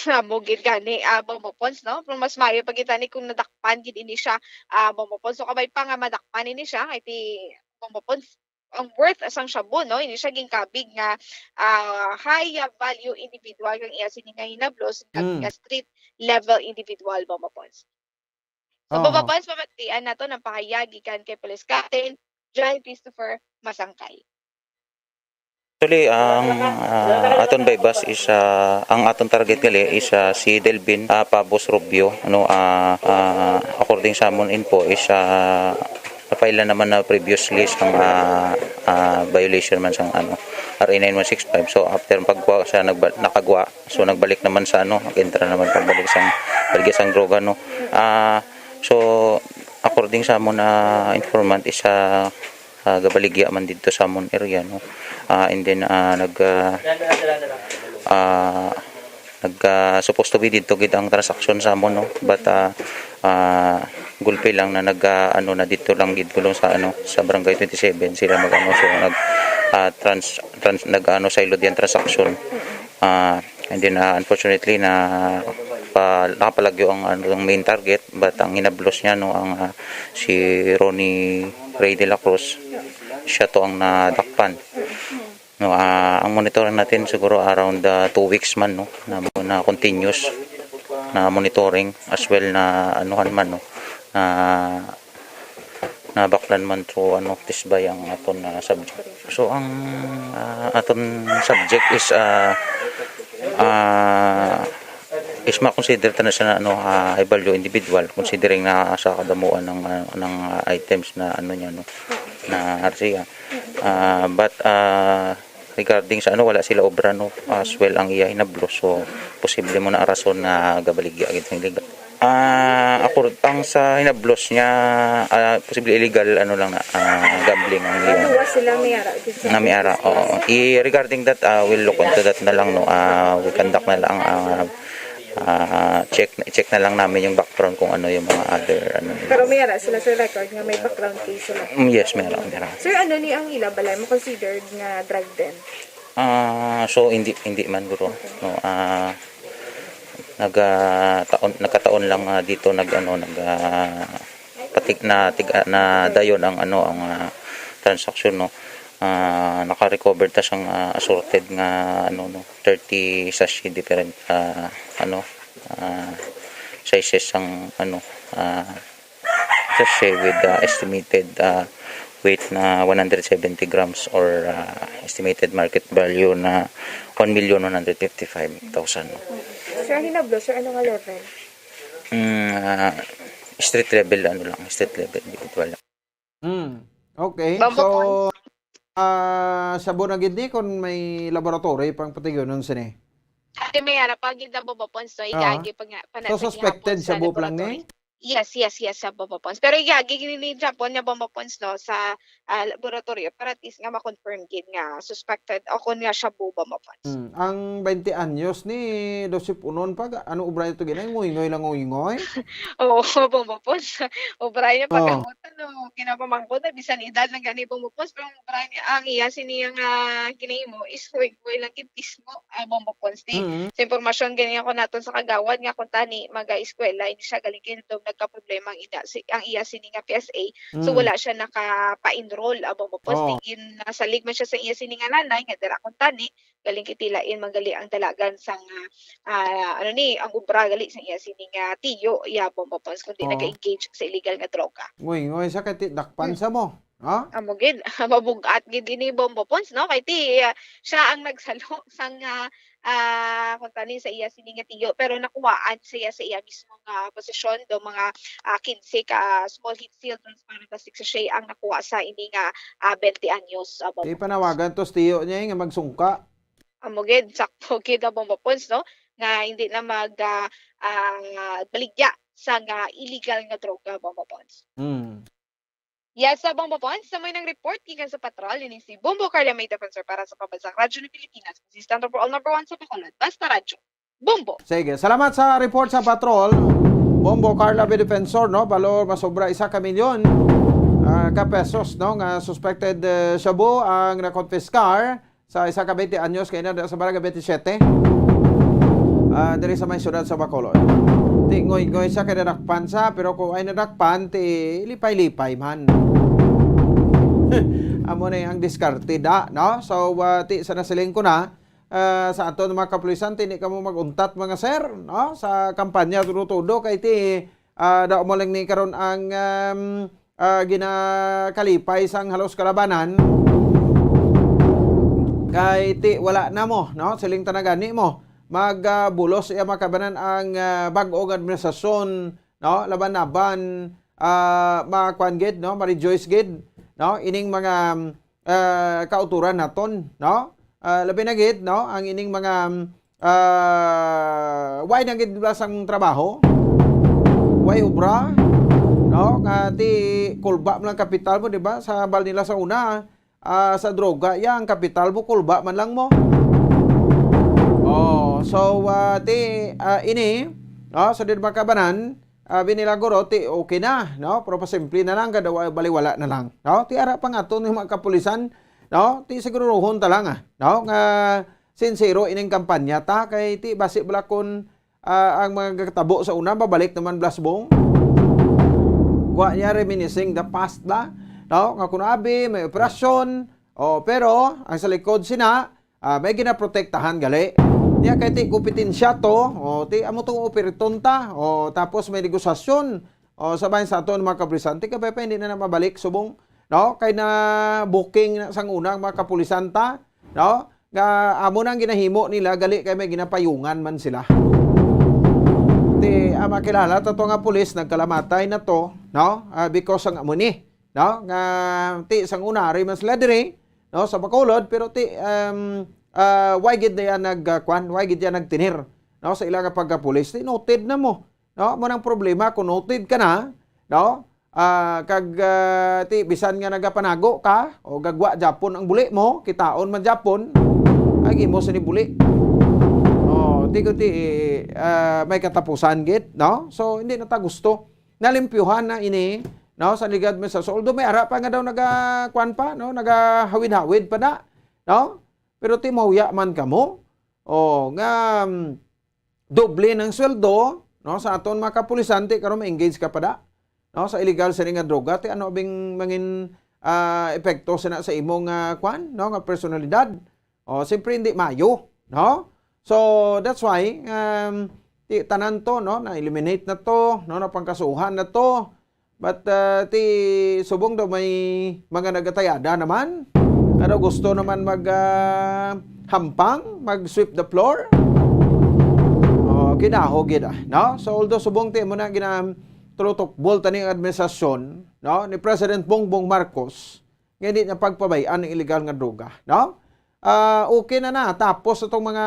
Amo gid gani, ah, Bomba Pons, no? Pero mas maayo pa gid tani kung nadakpan gid ini siya, ah, Bomba Pons. So, kabay pa nga madakpan ini siya, kay ti, Bomba Pons, ang worth sang shabu, no? Ini siya ginkabig nga, ah, high value individual kang iya sini nga hinablos, ginkabig Mm. nga street level individual, Bomba Pons. So, Aha. Bomba Pons, pamatian nato ang pahayag gikan kay Police Captain John Christopher Masangkay. Actually, ang, ah, aton buy-bust is, ah, ang aton target gali is, ah, si Delvin, ah, Pabos Rubio, ano, ah, ah, according sa amon info is, ah, na-file na naman na previously sang, ah, ah, violation man sang, ano, R A nine one six five. So, after pagkuha siya, nagba-, nakagwa. So, nagbalik naman sa, ano, nag-entra naman pagbalik sang, baligya sang droga, no. Ah, so, according sa amon na informant is, ah, ah, gabaligya man didto sa amon area, no? Ah, and then, ah, nag, ah, ah, nag, ah, supposed to be didto gid ang transaction sa amon, no? But, ah, ah, gulpi lang na nag, ah, ano, na didto lang gid kuno sa, ano, sa Barangay twenty-seven sila mag, ano, so nag, ah, trans-, trans-, nag, ano, saylo diyan transaction. Ah, and then, ah, unfortunately, na pa-, nakapalagyo ang, ano, ang main target, but ang hinablos niya, no, ang, ah, si Ronnie Ray de la Cruz, siya to ang nadakpan. No, ah, ang monitoring natin siguro around, ah, two weeks man, no, na, na continuous na monitoring as well na anuhan man, no, na nabaklan man through, ano, tisbay ang aton, ah, subject. So, ang, ah, aton subject is, ah, ah, is ma-consider ta na siya na, ano, ah, high value individual, considering na sa kadamuan ng, ah, ng, ah, items na, ano niya, no, na R C A. Ah, but, ah, regarding sa, ano, wala sila obra, no, as well ang iya hinablos. So, posible mo na rason na gabaligya gid ang illegal. Ah, ako, ang sa hinablos niya, ah, posible illegal, ano lang na, ah, gambling ang iya. Ano, wa sila may ara, gid sa Na may ara, oo. I-, regarding that, ah, we'll look into that na lang, no. Ah, we conduct na lang, ah, Ah, check, check na lang namin yung background kung ano yung mga other, ano. Pero may ara sila sa record nga may background case sila. Mm, yes, meron, meron. Sir, ano ni ang ila balay mo considered nga drug den? Ah, so hindi, hindi man, guro. Okay. No, ah, nag, ah, taon, nagkataon lang, ah, dito nag, ano, nag, ah, patik-, na tig-, ah, na dayon ang, ano, ang, ah, transaksyon, no. Ah, naka-recover ta sang, ah, assorted nga, ano, no, thirty sachet different, ah, ano, ah, sizes sang, ano, ah, sachet with, ah, estimated, ah, weight na one hundred seventy grams or, ah, estimated market value na one million one hundred fifty-five thousand. Sir, ang hinablo, sir, ano nga level? Mm, ah, street level, ano lang, street level, individual lang. Hmm. Okay. Bombo So, Pons. ah, shabu na gid ni kung may laboratory pang patigyonon sini. Ate Mayara, pag gid na Bombo Pons, no, Ah. Igagi pa nga, So, panatag suspected gihapon sa shabu pa lang ni? laboratory. Yes, yes, yes, sa Bombo Pons. Pero igagi gid ni Japon nga Bombo Pons, no, sa, ah, laboratory para at least nga ma-confirm gid nga suspected o kung nga shabu Bombo Pons. Hmm. Ang twenty anyos ni Joseph Unon pa, ano obra ito ginay? Ngoy-ngoy lang ngoy-ngoy? Oo, Bombo Pons. Obra niya Oh. pagkahutan, no, kinapamangkot na bisan edad lang gani Bombo Pons, pero ang obra niya, ang iya sini nga ginahimo is ngoy-ngoy lang gid mismo, ah, Bombo Pons. Di, Mm. sa impormasyon gani ako naton sa kagawad nga kung tani mag-eskwela, hindi siya galing kay daw nagkaproblema ang ina, si, ang iya sini nga P S A. So, Mm. wala siya nakapa-enroll, ah, Bombo Pons. Oh. Di, gin-, nasalig man siya sa iya sini nga nanay nga dira kung tani, galing kitilain man gali ang dalagan sang, ah, ano ni, ang obra gali sang iya sini nga tiyo, iya Bombo Pons, kundi Oh. nag-engage sa illegal nga droga. Ngoy-ngoy sa kay ti dakpan Hmm. sa mo, ha? Amo gid, mabug-at gid ini Bombo Pons, no? Kay ti, ah, siya ang nagsalo sang, ah, ah, kung tani sa iya sini nga tiyo, pero nakuhaan sa iya, sa iya mismo nga posisyon do mga, ah, quince ka small heat sealed transparent plastic sachet ang nakuha sa ini nga, ah, twenty anyos, ah, Bombo Pons. Ipanawagan to sa tiyo niya, eh, nga magsungka. Amo gid, sakto gid ang Bombo Pons, no? Nga hindi na mag, ah, ah, baligya sa nga illegal nga droga, Bombo Pons. Hmm. Yes, sa Bombo Pons, sa may nang report gikan sa patrol, ini si Bombo Carla May Defensor para sa Pambansang Radyo ng Pilipinas, consistent for all number one sa Bacolod. Basta Radyo. Bombo. Sige, salamat sa report sa patrol. Bombo Carla May Defensor, no? Balor masobra isa ka milyon, ah, ka pesos, no? Nga suspected, eh, shabu ang nakonfiskar sa isa ka twenty anyos kay na sa Barangay twenty-seven. Ah, diri sa may siyudad sa Bacolod. Ti ngoy-ngoy siya kay nadakpan sa, pero kung ay nadakpan, ti lipay-lipay man. Amo na ang diskarte da, no? So, ah, ti sa nasiling ko na, ah, sa aton mga kapulisan, ti hindi kamo mag-untat, mga sir, no? Sa kampanya, tudo-tudo, kay ti, ah, daw mo lang ni karon ang, um, ah, ginakalipay sang halos kalabanan. Kay ti wala na mo, no? Siling ta na gani mo. Mag, ah, bulos iya makabanan ang, ah, bag-ong administrasyon, no? Laban-laban, ah, makuan gid, no? Ma-rejoice gid, no? Ining mga, ah, kauturan naton, no? Ah, labi na gid, no? Ang ining mga, ah, way na gid ba sang trabaho? Way obra? No? Nga ti kulba man lang kapital mo, di ba? Sa bal nila sa una, ah, sa droga, ya, ang kapital mo, kulba man lang mo. Oh, so, ah, ti, ah, ini, no, sa di makabanan, ah, binila guro, ti okay na, no? Pero pasimple na lang, kada wa-, baliwala na lang, no? Ti ara pa nga to yung mga kapulisan, no? Ti siguruhon ta lang, ah, no? Nga sincero ining kampanya ta, kay ti basi bala kun, ah, ang mga katabo sa una, babalik naman blasbong. Wa niya reminiscing the past ba? No? Nga kun abi, may operasyon, oh, pero ang sa likod sina, ah, may ginaprotektahan gali. Niya kay ti kompetensya to, oh, ti amo tong operaton ta, oh, tapos may negosasyon, oh, sa bahin sa aton mga kapulisan, ti kabay pa hindi na, na mabalik subong, no? Kay na booking na sang una ang mga kapulisan ta, no? Nga amo nang ginahimo nila, gali kay may ginapayungan man sila. Ti, ah, makilala ta to nga pulis, nagkalamatay na to, no? Ah, because ang amo ni, no? Nga ti sang una, ari man sila diri, no? Sa Bacolod, pero ti, um, ah, why gid na yan nag, ah, kwan? Why gid yan nagtinir, no? Sa ila nga pagkapulis, ti noted na mo, no? Mo nang problema kung noted ka na, no? Ah, kag, ah, ti, bisan nga nagapanago ka, o gagwa japon ang buli mo, kitaon man japon, agi mo sini buli. Oh, ti ko ti, ah, may katapusan gid, no? So, hindi na ta gusto. Nalimpyuhan na ini, no, sa illegal administration. Although may ara pa nga daw naga-, kuwan pa, no, nagahawid-hawid pa na, no? Pero ti mahuya man kamo, o, nga, mm, doble ng sweldo, no, sa aton mga kapulisan, ti karon ma-engage ka pa da, no, sa illegal sini nga droga, ti ano abing mangin, ah, epekto sina sa imong, ah, kwan, no, nga personalidad? O, siyempre, hindi mayo, no? So, that's why, um, ti, tanan to, no, na-eliminate na to, no, napangkasuhan na to. But, uh, ti subong daw may mga nagatayada naman. Ano, gusto naman mag, ah, hampang, mag sweep the floor. Oh, kinaho gid, ah, no? So, although subong ti mo na gina-, tulutukbol tani ang administrasyon, no, ni President Bongbong Marcos, nga hindi na pagpabay-an ang illegal nga droga, no? Ah, okay na na. Tapos itong mga,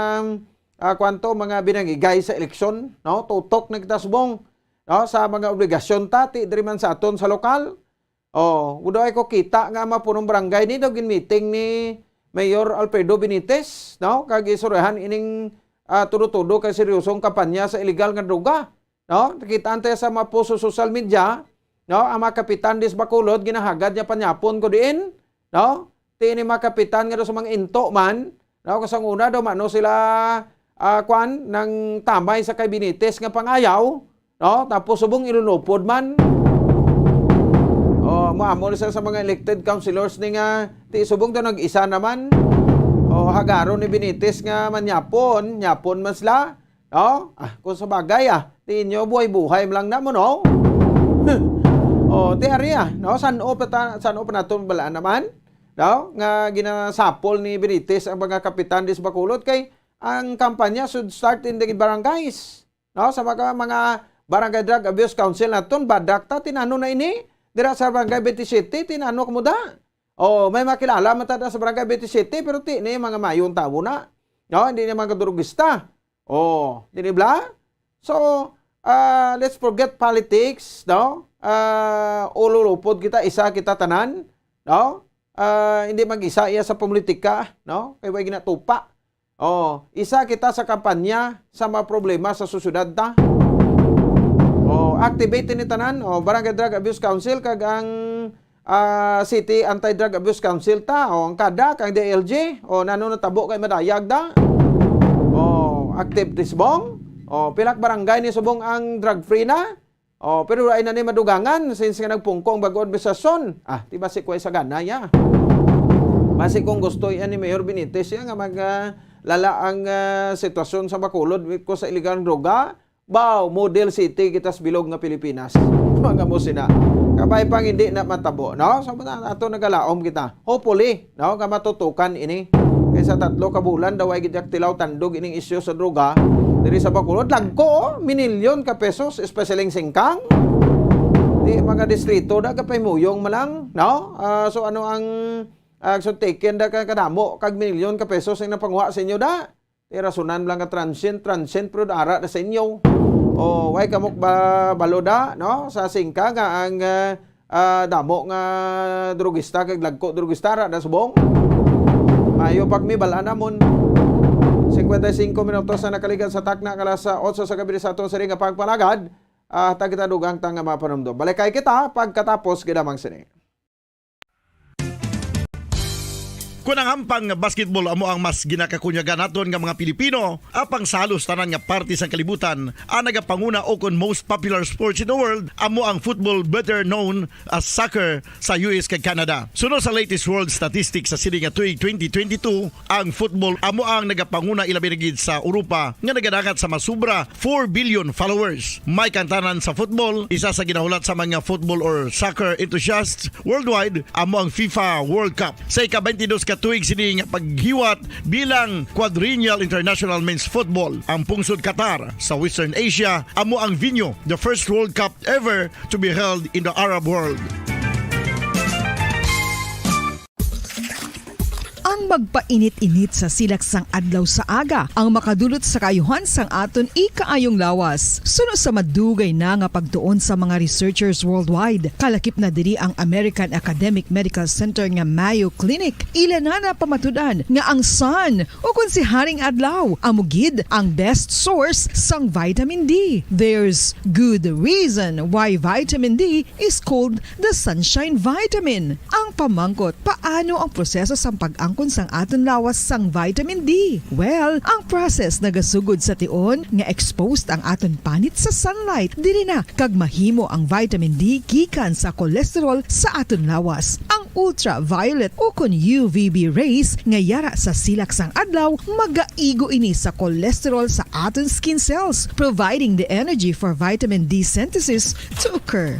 ah, kwanto, mga binangigay sa eleksyon, no? Tutok na kita subong, no? Sa mga obligasyon ta, ti diri man sa aton sa lokal. Oh, udo ay ko kita nga mapunong barangay ni daw gin-meeting ni Mayor Alfredo Benitez, no? Kag istoryahan ining, ah, tudo-tudo kay seryosong kampanya sa illegal nga droga. No? Nakitaan tayo sa mga post sa social media, no? Ang mga kapitan dis Bacolod, ginahagad niya panyapon ko diin, no? Ti ini mga kapitan nga daw sa mga into man, no? Kasang una daw, mano sila, ah, kwan, nang tamay sa kay Benitez nga pangayaw, no? Tapos subong ilunupod man. Oh, maamo na sila sa mga elected councilors ni nga, ti subong daw nag-isa naman. Oh, hagaron ni Benitez nga manyapon, nyapon man sila. Oh, ah, kung sa bagay, ah, tingin nyo, buhay-buhay lang na mo, no? Oh, ti ari, ah, no? San-o pa ta-, san-o pa naton balaan naman, no? Nga ginasapol ni Benitez ang mga kapitan dis Bacolod kay ang kampanya should start in the barangays, no? Sa mga, mga Barangay Drug Abuse Council naton, badak ta, tinano na ini. Dira sa Barangay twenty-seven, tinano kamo da. Oh, may makilala man ta sa Barangay twenty-seven, pero ti ni mga mayong tawo na. No, hindi ni mga drugista. Oh, di ni bla? So, ah, let's forget politics, no? Ah, ululupod kita, isa kita tanan, no? Ah, hindi mag-isa iya sa politika, no? Kay way ginatupa. Oh, isa kita sa kampanya sa mga problema sa sosyedad ta. Oh, activate ni tanan, oh, Barangay Drug Abuse Council kag ang, ah, City Anti-Drug Abuse Council ta, oh, ang kada kang D L G, oh, nano natabo kay madayag da. Oh, active ti subong. Oh, pilak barangay ni subong ang drug free na. Oh, pero ay na ni madugangan since nga nagpungko ang bag-o administrasyon. Ah, di ba si Kuya sa gana ya? Basi kung gusto yan ni Mayor Benitez ya nga mag, ah, lala ang, ah, sitwasyon sa Bacolod ko sa illegal droga, baw, model city kita sa bilog nga Pilipinas. Mga mo sina. Kabay pang hindi na matabo, no? So, mata-, ato nagalaom kita. Hopefully, no, nga matutukan ini. Kay sa tatlo ka bulan daw ay gid tilaw tandog ining isyu sa droga diri sa Bacolod. Lagko, oh, minilyon ka pesos, especially ang singkang. Di mga distrito da kapahimuyong man lang, no? Ah, so ano ang, ah, so taken da ka kadamo kag minilyon ka pesos ang napanguha sa inyo da? Ti rasunan lang ka transient, transient, pero ara na sa inyo. O, way kamok ba balo da, no? Sa singka nga ang, ah, ah, damo nga drugista kag lagko drugista ra na subong. Mayo pag mi bal-an namon. Cincuenta y cinco minutos na nakaligan sa takna nga alas otso sa gabi sa aton sini nga pagpalagad. Ah, ta kita dugang ta nga mga panumdom. Balikay kita pagkatapos gid lamang sini. Kon ang hampang nga basketball amo ang mas ginakakunyagan naton nga mga Pilipino, apang sa halos tanan nga parte sang kalibutan, ang nagapanguna o kon most popular sports in the world amo ang football, better known as soccer, sa U S kag Canada. Suno sa latest world statistics sa sini nga tuig twenty twenty-two, ang football amo ang nagapanguna, ilabi na gid sa Europa nga nagadangat sa masubra four billion followers. May kantanan sa football, isa sa ginahulat sa mga football or soccer enthusiasts worldwide, amo ang FIFA World Cup. Sa ika-twenty-dos ka tuig sini nga paghiwat bilang Quadrennial International Men's Football, ang pungsod Qatar sa Western Asia amo ang venue, the first World Cup ever to be held in the Arab world. Magpainit-init sa silak sang adlaw sa aga ang makadulot sa kaayuhan sang aton ikaayong lawas. Suno sa madugay na nga pagtuon sa mga researchers worldwide, kalakip na diri ang American Academic Medical Center nga Mayo Clinic, ila na napamatud-an nga ang sun, ukon si Haring Adlaw, amo gid ang best source sang vitamin D. There's good reason why vitamin D is called the sunshine vitamin. Ang pamangkot, paano ang proseso sang pag-angkon sang aton lawas sang vitamin D? Well, ang process nagasugod sa tion nga exposed ang aton panit sa sunlight. Diri na kag mahimo ang vitamin D gikan sa cholesterol sa aton lawas. Ang ultraviolet ukon U V B rays nga yara sa silak sang adlaw, magaigo ini sa cholesterol sa aton skin cells, providing the energy for vitamin D synthesis to occur.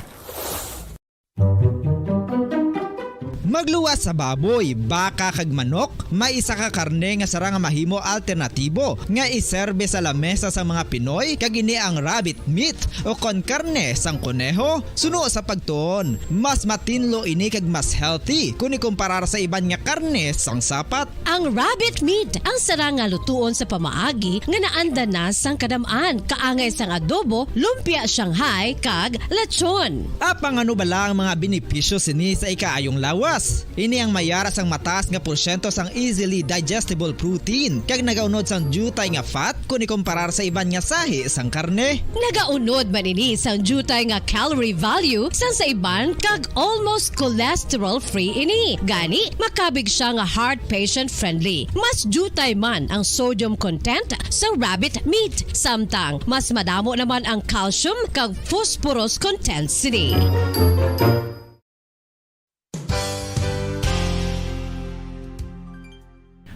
Magluwas sa baboy, baka, kag manok, may isa ka karne nga sarang nga mahimo alternatibo nga iserbe sa lamesa sang mga Pinoy, kag ini ang rabbit meat, ukon karne sang koneho. Suno sa pagtuon, mas matinlo ini kag mas healthy kon ikumparar sa iban nga karne sang sapat. Ang rabbit meat ang sarang nga lutuon sa pamaagi nga naanda na sang kadam-an, kaangay sang adobo, lumpia Shanghai, kag lechon. Apang ano bala ang mga benepisyo sini sa ikaayong lawas? Ini ang mayara sang mataas nga porsyento sang easily digestible protein, kag nagaunod sang diutay nga fat kon ikumparar sa iban nga sahi sang karne. Nagaunod man ini sang diutay nga calorie value sang sa iban, kag almost cholesterol-free ini. Gani, makabig sia nga heart patient-friendly. Mas diutay man ang sodium content sa rabbit meat, samtang mas madamo naman ang calcium kag phosphorus content sini.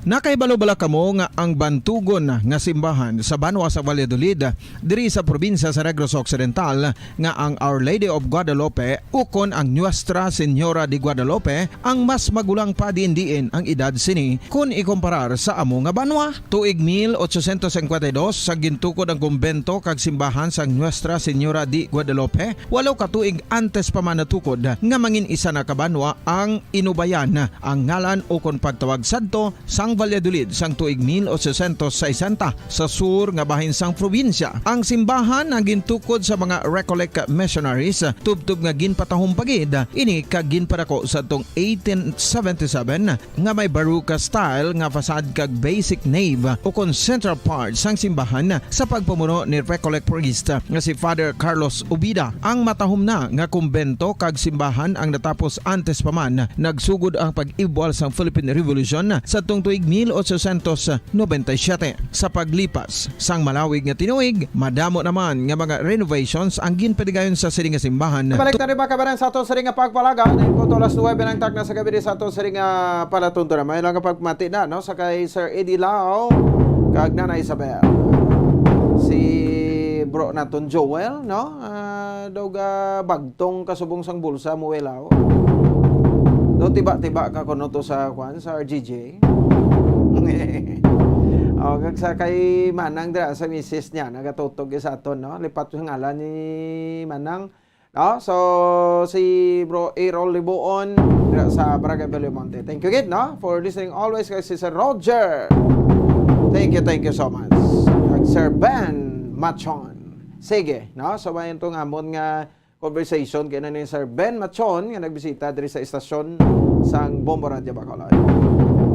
Nakahibalo bala kamo nga ang bantugon nga simbahan sa banwa sa Valladolid, diri sa probinsya sa Negros Occidental, nga ang Our Lady of Guadalupe ukon ang Nuestra Señora de Guadalupe ang mas magulang pa diin-diin ang edad sini kon ikumparar sa amo nga banwa? Tuig mil ochocientos cincuenta y dos, sa gintukod ang kumbento kag simbahan sang Nuestra Señora de Guadalupe, walo ka tuig antes pa man natukod nga mangin isa na ka banwa ang Inubayan ang ngalan ukon pagtawag sadto sang Valladolid sang tuig mil ochocientos sesenta sa sur nga bahin sang probinsya. Ang simbahan ang gintukod sa mga Recollect missionaries, tubtob nga ginpatahom pa gid ini kag ginpadako sadtong eighteen seventy-seven, nga may Baroque style nga facade kag basic nave ukon central part sang simbahan sa pagpamuno ni Recollect priest nga si Father Carlos Ubida. Ang matahom na nga kumbento kag simbahan ang natapos antes pa man nagsugod ang pag-ibwal sang Philippine Revolution sadtong tuig mil ochocientos noventa y siete. Sa paglipas sang malawig nga tinuig, madamo naman nga mga renovations ang ginpatigayon sa sini nga simbahan. Balik na rin, mga kabaran, sa aton sini nga pagpalaga. Nine punto alas nuwebe ng takna sa gabi sa aton sini nga palatuntunan. May lang nga pagmati na, no, sa kay Sir Eddie Lau kag Nana Isabel. Si bro naton Joel, no? Ah, daw ga bagtong kasubong sang bulsa mo, Elaw. Daw tiba-tiba ka kuno to sa, kwan, sa R G J. Oh, kag sa kay Manang dira, sa misis niya, nagatutog sa aton, no? Lipat yung ngalan ni Manang. No? So, si Bro Errol Libuon dira sa Barangay Bellomonte. Thank you gid, no? For listening always kay si Sir Roger. Thank you, thank you so much. Kag Sir Ben Machon. Sige, no? So, may itong amon nga conversation kay na ni Sir Ben Machon nga nagbisita diri sa istasyon sang Bombo Radio Bacolod.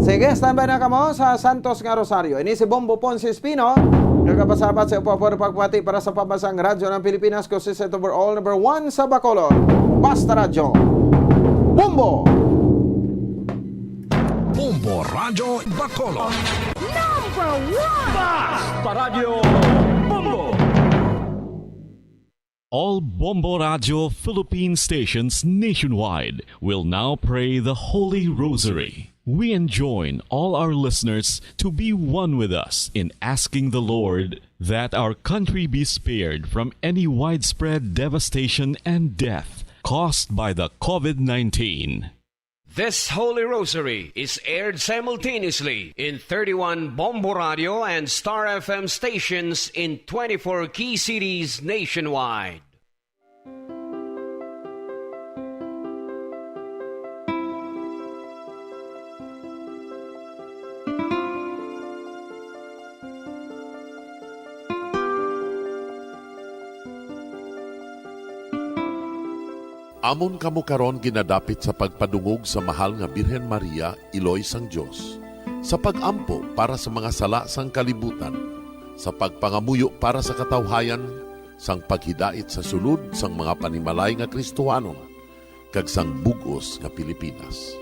Sige, standby na kamo sa Santos nga Rosario. Ini si Bombo Ponce Espino, nagapasalamat sa upo-upo nga pagpati para sa pambansang Radyo ng Pilipinas, consistent overall, number one sa Bacolod. Basta Radyo. Bombo! Bombo Radyo Bacolod. Number one! Basta Radyo Bombo! All Bombo Radio Philippine stations nationwide will now pray the Holy Rosary. We enjoin all our listeners to be one with us in asking the Lord that our country be spared from any widespread devastation and death caused by the COVID nineteen. This Holy Rosary is aired simultaneously in thirty-one Bombo Radio and Star F M stations in twenty-four key cities nationwide. Amon kamo karon ginadapit sa pagpadungog sa Mahal nga Birhen Maria, Iloy sang Dios, sa pag-ampo para sa mga sala sang kalibutan, sa pagpangamuyo para sa katawhayan, sang paghidait sa sulod sang mga panimalay nga Kristohanon, kag sang bug-os nga Pilipinas.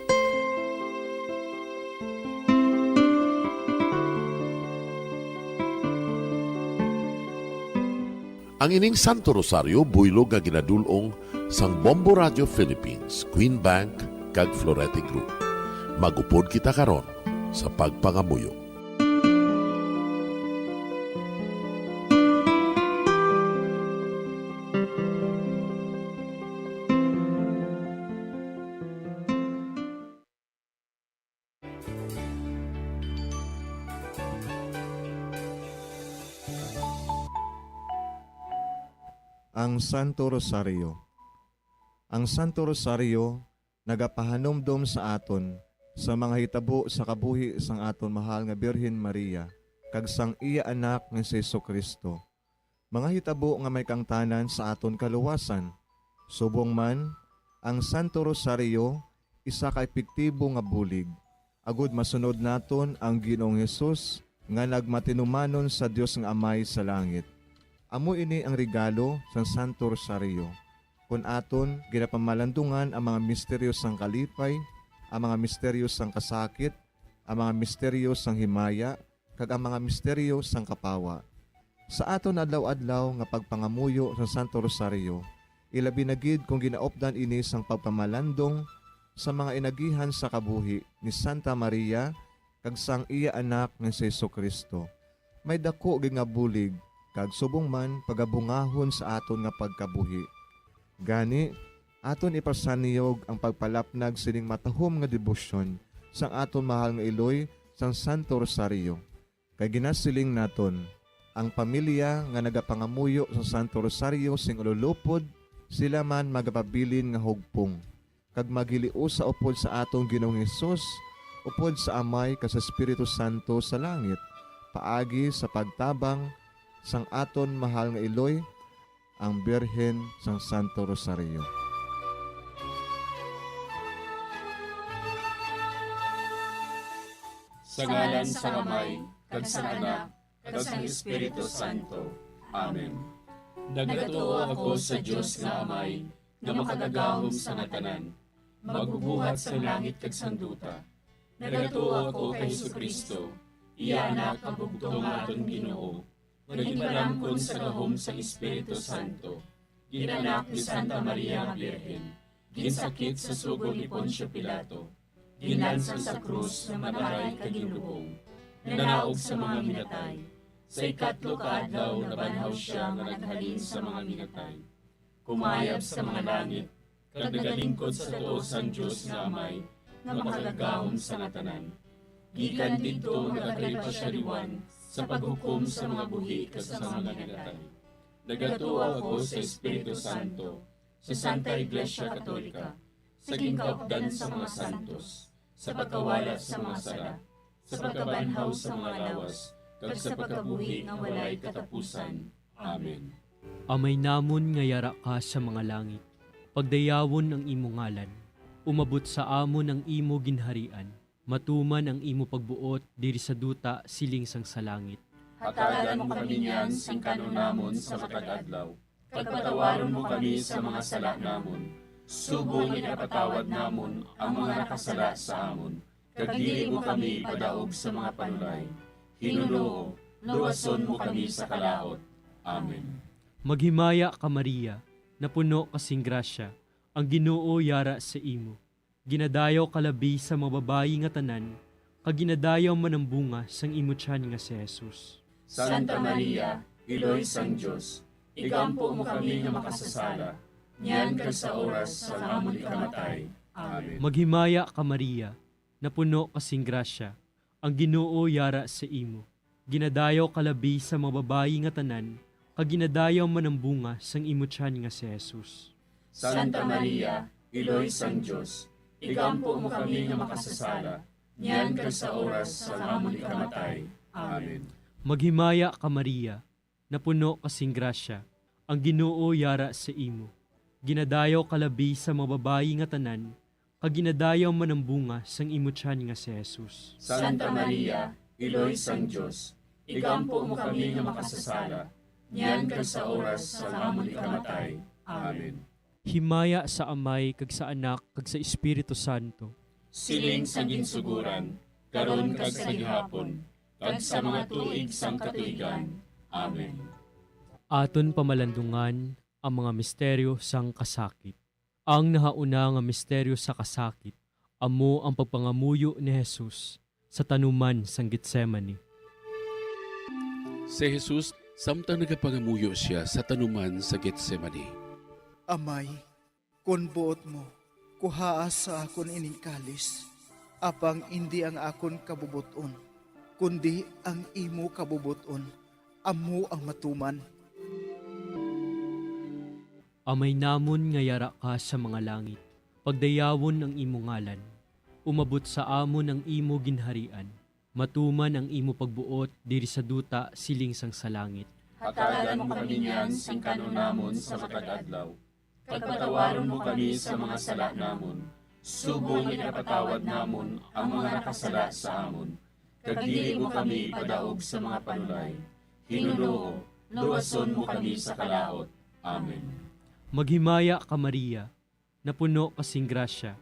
Ang ining Santo Rosario buylog nga ginadul-ong sang Bombo Radio Philippines, Queen Bank, kag Florete Group. Mag-upod kita karon sa pagpangamuyo. Ang Santo Rosario. Ang Santo Rosario nagapahanumdom sa aton sa mga hitabo sa kabuhi sang aton mahal nga Birhen Maria kag sang iya Anak nga si Jesu-Cristo, mga hitabo nga may kaangtanan sa aton kaluwasan. Subong man, ang Santo Rosario isa ka epektibo nga bulig agud masunod naton ang Ginoong Hesus nga nagmatinumanon sa Dios nga Amay sa langit. Amo ini ang regalo sang Santo Rosario. Kon aton ginapamalandungan ang mga misteryo sang kalipay, ang mga misteryo sang kasakit, ang mga misteryo sang himaya, kag ang mga misteryo sang kapawa. Sa aton adlaw-adlaw nga pagpangamuyo sa Santo Rosario, ilabi na gid kon ginaupdan ini sang pagpamalandong sa mga inagihan sa kabuhi ni Santa Maria kag sang iya Anak nga si Jesu-Cristo, may daku gid nga bulig kag subong man pagabungahon sa aton nga pagkabuhi. Gani, aton ipasanyog ang pagpalapnag sining matahom nga debosyon sang aton mahal nga iloy sang Santo Rosario. Kay ginasiling naton, ang pamilya nga nagapangamuyo sang Santo Rosario sing ululupod, sila man magapabilin nga hugpong, kag maghiliusa upod sa aton Ginoong Hesus, upod sa Amay kag sa Espiritu Santo sa langit, paagi sa pagtabang sang aton mahal nga iloy, ang Birhen sang Santo Rosario. Sa ngalan sang Amay, kag sang Anak, kag sang Espiritu Santo. Amen. Nagatuo ako sa Dios nga Amay, nga makagagahom sa nga tanan, magbubuhat sang langit kag sang duta. Nagatuo ako kay Jesu-Cristo, iya Anak nga bugtong nga aton Ginoo, nga ginpalamkon sa gahom sang Espiritu Santo, ginanak ni Santa Maria nga Birhen, ginsakit sa sugo ni Poncio Pilato, ginlansang sa krus nga nagaray kag ginlubong, nanaog sa mga minatay. Sa ikatlo ka adlaw nabanhaw sia nga naghalin sa mga minatay. Kumayab sa mga langit, kag nagalingkod sa tuo sang Dios nga Amay, nga makagagahom sa nga tanan. Gikan didto nagakari pa sia liwan sa paghukom sa mga buhi kag sa mga minatay. Nagatuo ako sa Espiritu Santo, sa Santa Iglesia Katolika, sa ginkaupdan sa mga santos, sa pagkawala sa mga sala, sa pagkabanhaw sa mga lawas, kag sa pagkabuhi nga walay katapusan. Amen. Amay namon nga yara ka sa mga langit, pagdayawon ang imo ngalan. Umabot sa amon ang imo ginharian. Matuman ang imo pagbuot diri sa duta siling sang sa langit. Hatagan mo kami niyan sing kan-on namon sa matag adlaw, kag patawaron mo kami sa mga sala namon, subong nga ginapatawad namon ang mga nakasala sa amon, kag dili mo kami ipadaog sa mga panulay. Ginoo, luwason mo kami sa kalaut. Amen. Maghimaya ka, Maria, napuno ka sing grasya, ang Ginoo yara sa imo. Ginadayaw ka labi sa mga babayi nga tanan, kag ginadayaw man ang bunga sang imo tiyan nga si Jesus. Santa Maria, Iloy sang Dios, igampo mo kami nga makasasala, niyan kag sa oras sang amon ikamatay. Amen. Maghimaya ka, Maria, napuno ka sing grasya, ang Ginoo yara sa imo. Ginadayaw ka labi sa mga babayi nga tanan, kag ginadayaw man ang bunga sang imo tiyan nga si Jesus. Santa Maria, Iloy sang Dios, igampo mo kami nga makasasala, niyan kag sa oras sang amon ikamatay. Amen. Maghimaya ka, Maria, napuno ka sing grasya, ang Ginoo yara sa imo. Ginadayaw ka labi sa mga babayi nga tanan, kag ginadayaw man ang bunga sang imo tiyan nga si Jesus. Santa Maria, Iloy sang Dios, igampo mo kami nga makasasala, niyan kag sa oras sang amon ikamatay. Amen. Himaya sa Amay, kag sa Anak, kag sa Espiritu Santo. Siling sa ginsuguran, karon kag sa gihapon, kag sa mga tuig sang katuigan. Amen. Aton pamalandungan ang mga misteryo sang kasakit. Ang nahauna nga misteryo sa kasakit amo ang pagpangamuyo ni Jesus sa tanuman sang Getsemani. Si Jesus, samtang nagapangamuyo sia sa tanuman sa Getsemani. Amay, kon buot mo, kuhaa sa akon ining kalis, apang indi ang akon kabubot-on, kundi ang imo kabubot-on amo ang matuman. Amay namon nga yara ka sa mga langit, pagdayawon ang imo ngalan. Umabot sa amon ang imo ginharian. Matuman ang imo pagbuot diri sa duta siling sang sa langit. Hatagan mo kami niyan sing kan-on namon sa matag adlaw, kag patawaron mo kami sa mga sala namon, subong nga ginapatawad namon ang mga nakasala sa amon, kag dili mo kami ipadaog sa mga panulay. Ginoo, luwason mo kami sa kalaut. Amen. Maghimaya ka, Maria, napuno ka sing grasya,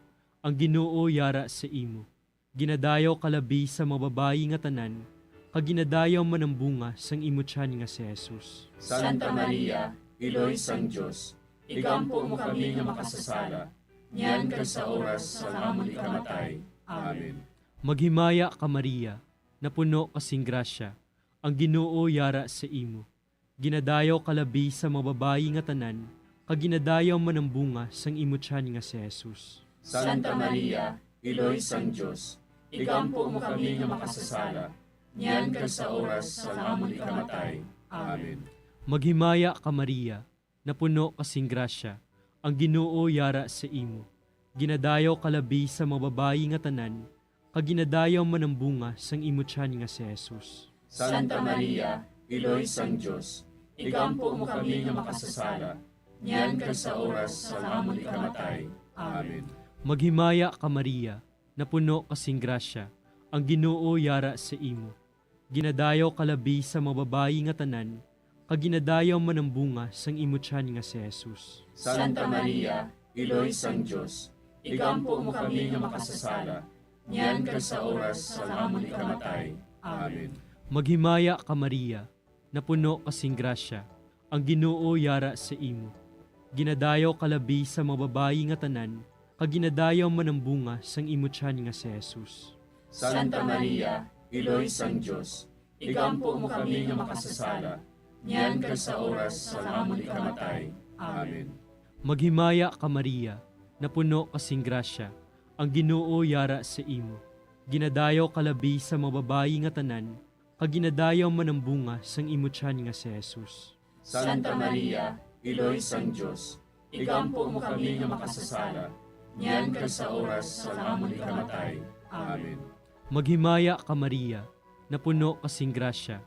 ang Ginoo yara sa imo. Ginadayaw ka labi sa mga babayi nga tanan, kag ginadayaw man ang bunga sang imo tiyan nga si Jesus. Santa Maria, Iloy sang Dios, igampo mo kami nga makasasala, niyan kag sa oras sang amon ikamatay. Amen. Maghimaya ka, Maria, napuno ka sing grasya, ang Ginoo yara sa imo. Ginadayaw ka labi sa mga babayi nga tanan, kag ginadayaw man ang bunga sang imo tiyan nga si Jesus. Santa Maria, Iloy sang Dios, igampo mo kami nga makasasala, niyan kag sa oras sang amon ikamatay. Amen. Maghimaya ka, Maria, napuno ka sing grasya, ang Ginoo yara sa imo. Ginadayaw ka labi sa mga babayi nga tanan, kag ginadayaw man ang bunga sang imo tiyan nga si Jesus. Santa Maria, Iloy sang Dios, igampo mo kami nga makasasala, niyan kag sa oras sang amon ikamatay. Amen. Maghimaya ka, Maria, napuno ka sing grasya, ang Ginoo yara sa imo. Ginadayaw ka labi sa mga babayi nga tanan, kag ginadayaw man ang bunga sang imo tiyan nga si Jesus. Santa Maria, Iloy sang Dios, igampo mo kami nga makasasala, niyan kag sa oras sang amon ikamatay. Amen. Maghimaya ka, Maria, napuno ka sing grasya, ang Ginoo yara sa imo. Ginadayaw ka labi sa mga babayi nga tanan, kag ginadayaw man ang bunga sang imo tiyan nga si Jesus. Santa Maria, Iloy sang Dios, igampo mo kami nga makasasala, niyan kag sa oras sang amon ikamatay. Amen. Maghimaya ka, Maria, napuno ka sing grasya, ang Ginoo yara sa imo. Ginadayaw ka labi sa mga babayi nga tanan, kag ginadayaw man ang bunga sang imo tiyan nga si Jesus. Santa Maria, Iloy sang Dios, igampo mo kami nga makasasala, niyan kag sa oras sang amon ikamatay. Amen. Maghimaya ka, Maria, napuno ka sing grasya,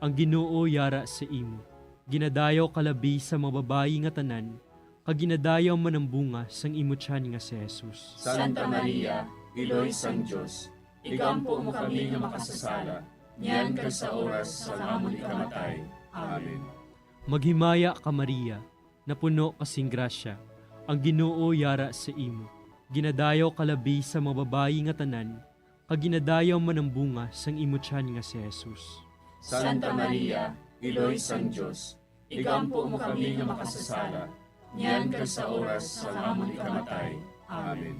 ang Ginoo yara sa imo. Ginadayaw ka labi sa mga babayi nga tanan, kag ginadayaw man ang bunga sang imo tiyan nga si Jesus. Santa Maria, Iloy sang Dios, igampo mo kami nga makasasala, niyan kag sa oras sang amon ikamatay. Amen. Maghimaya ka, Maria, napuno ka sing grasya, ang Ginoo yara sa imo. Ginadayaw ka labi sa mga babayi nga tanan, kag ginadayaw man ang bunga sang imo tiyan nga si Jesus. Santa Maria, Iloy sang Dios, igampo mo kami nga makasasala, niyan kag sa oras sang amon ikamatay. Amen.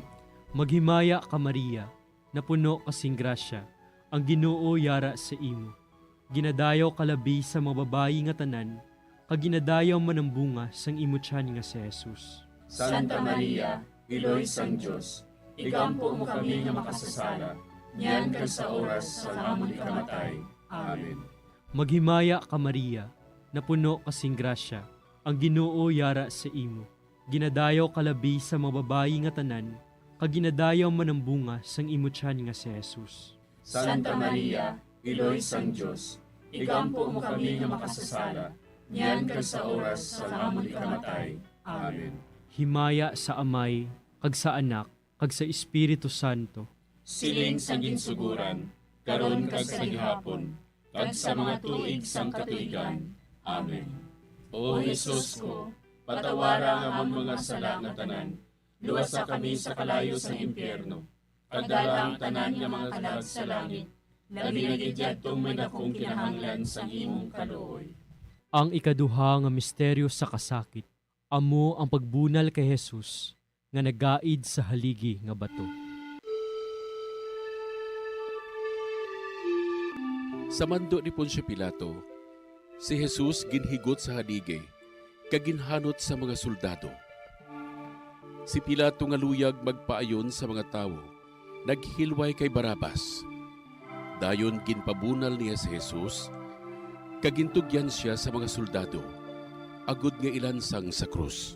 Maghimaya ka, Maria, napuno ka sing grasya, ang Ginoo yara sa imo. Ginadayaw ka labi sa mga babayi nga tanan, kag ginadayaw man ang bunga sang imo tiyan nga si Jesus. Santa Maria, Iloy sang Dios, igampo mo kami nga makasasala, niyan kag sa oras sang amon ikamatay. Amen. Maghimaya ka, Maria, napuno ka sing grasya, ang Ginoo yara sa imo. Ginadayaw ka labi sa mga babayi nga tanan, kag ginadayaw man ang bunga sang imo tiyan nga si Jesus. Santa Maria, Iloy sang Dios, igampo mo kami nga makasasala, niyan kag sa oras sang amon ikamatay. Amen. Himaya sa Amay, kag sa Anak, kag sa Espiritu Santo. Siling sa ginsuguran, karon kag sa gihapon, kag sa mga tuig sang katuigan. Amen. O Jesus ko, patawara ang amon mga sala nga tanan, luwasa kami sa kalayo sang impyerno, kag dala ang tanan nga mga kalag sa langit, labi na gid yadtong may dakong kinahanglan sang imong kaluoy. Ang ikaduha nga misteryo sa kasakit, amo ang pagbunal kay Jesus nga nagaid sa haligi nga bato. Sa mando ni Poncio Pilato, si Jesus ginhigot sa haligi kag ginhanot sa mga soldado. Si Pilato nga luyag magpaayon sa mga tawo, naghilway kay Barrabas. Dayon ginpabunal niya si Jesus, kag gintugyan sia sa mga soldado, agod nga ilansang sa krus.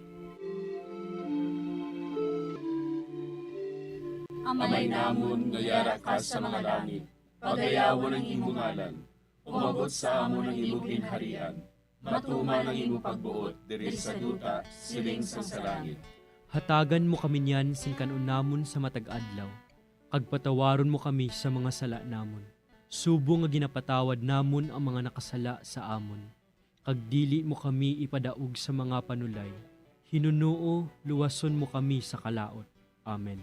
Amay namon nga yara ka sa mga langit, pagayawon ang imo ngalan. Umabot sa amon ang imo ginharian. Matuman ang imo pagbuot diri sa duta, siling sang sa langit. Hatagan mo kami niyan sing kan-on namon sa matag adlaw, kag patawaron mo kami sa mga sala namon, subong nga ginapatawad namon ang mga nakasala sa amon. Kag dili mo kami ipadaog sa mga panulay. Hinunoo, luwason mo kami sa kalaut. Amen.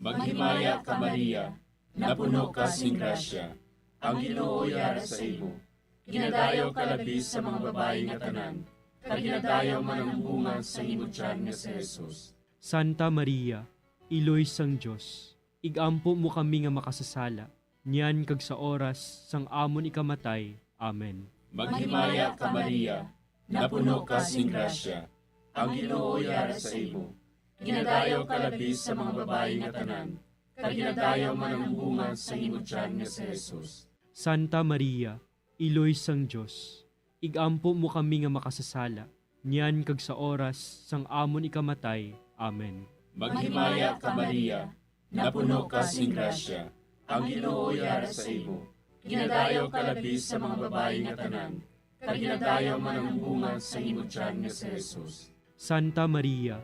Maghimaya ka, Maria, napuno ka sing grasya, ang Ginoo yara sa imo. Ginadayaw ka labi sa mga babayi nga tanan, kag ginadayaw man ang bunga sa imo tiyan nga si Jesus. Santa Maria, Iloy sang Dios, igampo mo kami nga makasasala, niyan kag sa oras sang amon ikamatay. Amen. Maghimaya ka, Maria, napuno ka sing grasya, ang Ginoo yara sa imo. Ginadayaw ka labi sa mga babayi nga tanan, kag ginadayaw man ang bunga sa imo tiyan nga si Jesus. Santa Maria, Iloy sang Dios, igampo mo kami nga makasasala, niyan kag sa oras sang amon ikamatay. Amen. Maghimaya ka, Maria, napuno ka sing grasya, ang Ginoo yara sa imo. Ginadayaw ka labi sa mga babayi nga tanan, kag ginadayaw man ang bunga sa imo tiyan nga si Jesus. Santa Maria,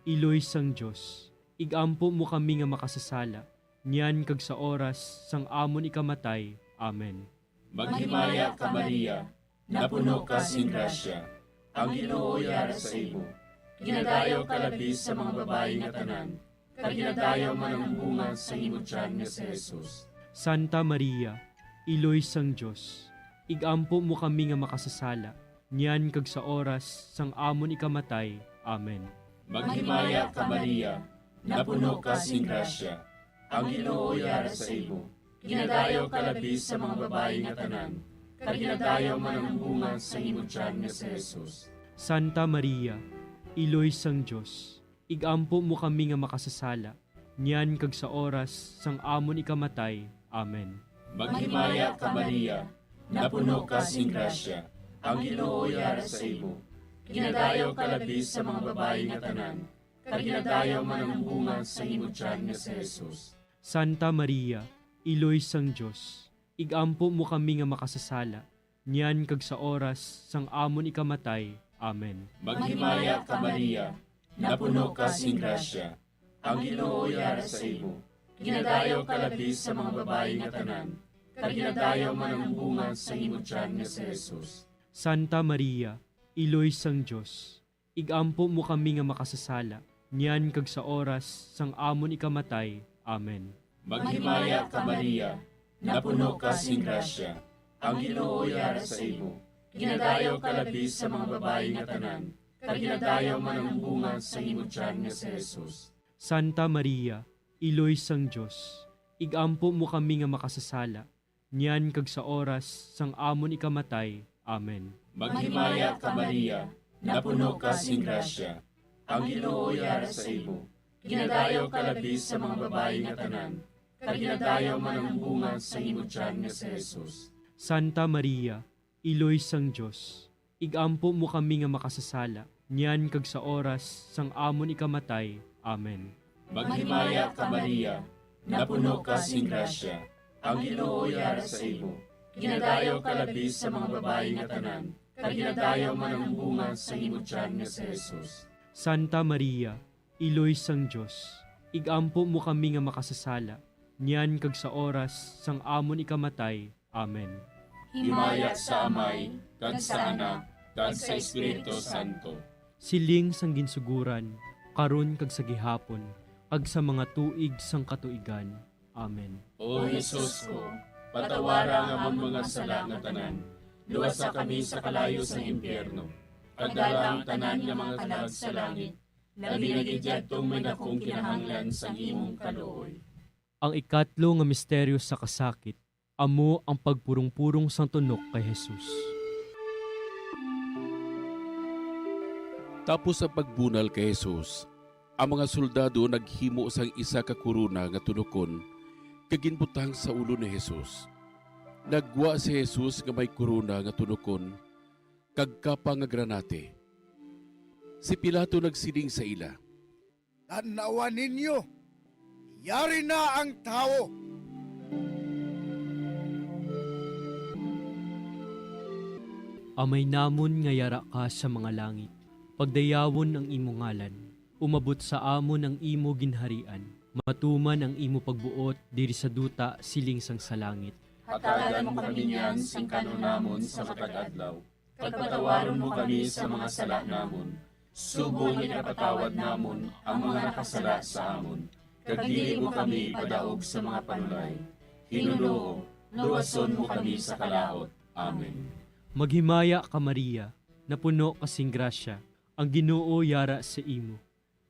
Iloy sang Dios, igampo mo kami nga makasasala, niyan kag sa oras sang amon ikamatay. Amen. Maghimaya ka, Maria, napuno ka sing grasya, ang Ginoo yara sa imo. Ginadayaw ka labi sa mga babayi nga tanan, kag ginadayaw man ang bunga sa imo tiyan nga si Jesus. Santa Maria, Iloy sang Dios, igampo mo kami nga makasasala, niyan kag sa oras sang amon ikamatay. Amen. Maghimaya ka, Maria, napuno ka sing grasya, ang Ginoo yara sa imo. Ginadayaw ka labi sa mga babayi nga tanan, kag ginadayaw man ang bunga sa imo tiyan nga si Jesus. Santa Maria, Iloy sang Dios, igampo mo kami nga makasasala, niyan kag sa oras sang amon ikamatay. Amen. Maghimaya ka, Maria, napuno ka sing grasya, ang Ginoo yara sa imo. Ginadayaw ka labi sa mga babayi nga tanan, kag ginadayaw man ang bunga sa imo tiyan nga si Jesus. Santa Maria, Iloy sang Dios, igampo mo kami nga makasasala, niyan kag sa oras sang amon ikamatay. Amen. Maghimaya ka, Maria, napuno ka sing grasya, ang Ginoo yara sa imo. Ginadayaw ka labi sa mga babayi nga tanan, kag ginadayaw man ang bunga sa imo tiyan nga si Jesus. Santa Maria, Iloy sang Dios, igampo mo kami nga makasasala, niyan kag sa oras sang amon ikamatay. Amen. Maghimaya ka, Maria, napuno ka sing grasya, ang Ginoo yara sa imo. Ginadayaw ka labi sa mga babayi nga tanan, kag ginadayaw man ang bunga sa imo tiyan nga si Jesus. Santa Maria, Iloy sang Dios, igampo mo kami nga makasasala, niyan kag sa oras sang amon ikamatay. Amen. Maghimaya ka, Maria, napuno ka sing grasya, ang Ginoo yara sa imo. Ginadayaw ka labi sa mga babayi nga tanan, kag ginadayaw man ang bunga sa imo tiyan nga si Jesus. Santa Maria, Iloy sang Dios, igampo mo kami nga makasasala, niyan kag sa oras sang amon ikamatay. Amen. Maghimaya ka, Maria, napuno ka sing grasya, ang Ginoo yara sa imo. Ginadayaw ka labi sa mga babayi nga tanan, kag ginadayaw man ang bunga sa imo tiyan nga si Jesus. Santa Maria, Iloy sang Dios, ig-ampo mo kami nga makasasala, niyan kag sa oras sang amon ikamatay. Amen. Himaya sa Amay, kag sa Anak, kag sa Espiritu Santo. Siling sang ginsuguran, karon kag sa gihapon, kag sa mga tuig sang katuigan. Amen. O Jesus ko, patawara ang amon mga sala nga tanan, luwasa kami sa kalayo sang impyerno, kag dala ang tanan nga mga kalag sa langit, labi na gid yadtong may dakong kinahanglan sang imong kaluoy. Ang ikatlo nga misteryo sa kasakit, amo ang pagpurong-purong sang tunok kay Jesus. Tapos ang pagbunal kay Jesus, ang mga soldado naghimo sang isa ka korona nga tunokon kag ginbutang sa ulo ni Jesus. Naggwa si Jesus nga may korona nga tunokon kag kapa nga granate. Si Pilato nagsiling sa ila, "Tan-awa ninyo, yari na ang tawo." Amay namon nga yara ka sa mga langit, pagdayawon ang imo ngalan. Umabot sa amon ang imo ginharian. Matuman ang imo pagbuot diri sa duta siling sang sa langit. Hatagan mo kami niyan sing kan-on namon sa matag adlaw, kag patawaron mo kami sa mga sala namon, subong nga ginapatawad namon ang mga nakasala sa amon, kag dili mo kami ipadaog sa mga panulay. Ginoo, luwason mo kami sa kalaut. Amen. Maghimaya ka, Maria, napuno ka sing grasya, ang Ginoo yara sa imo.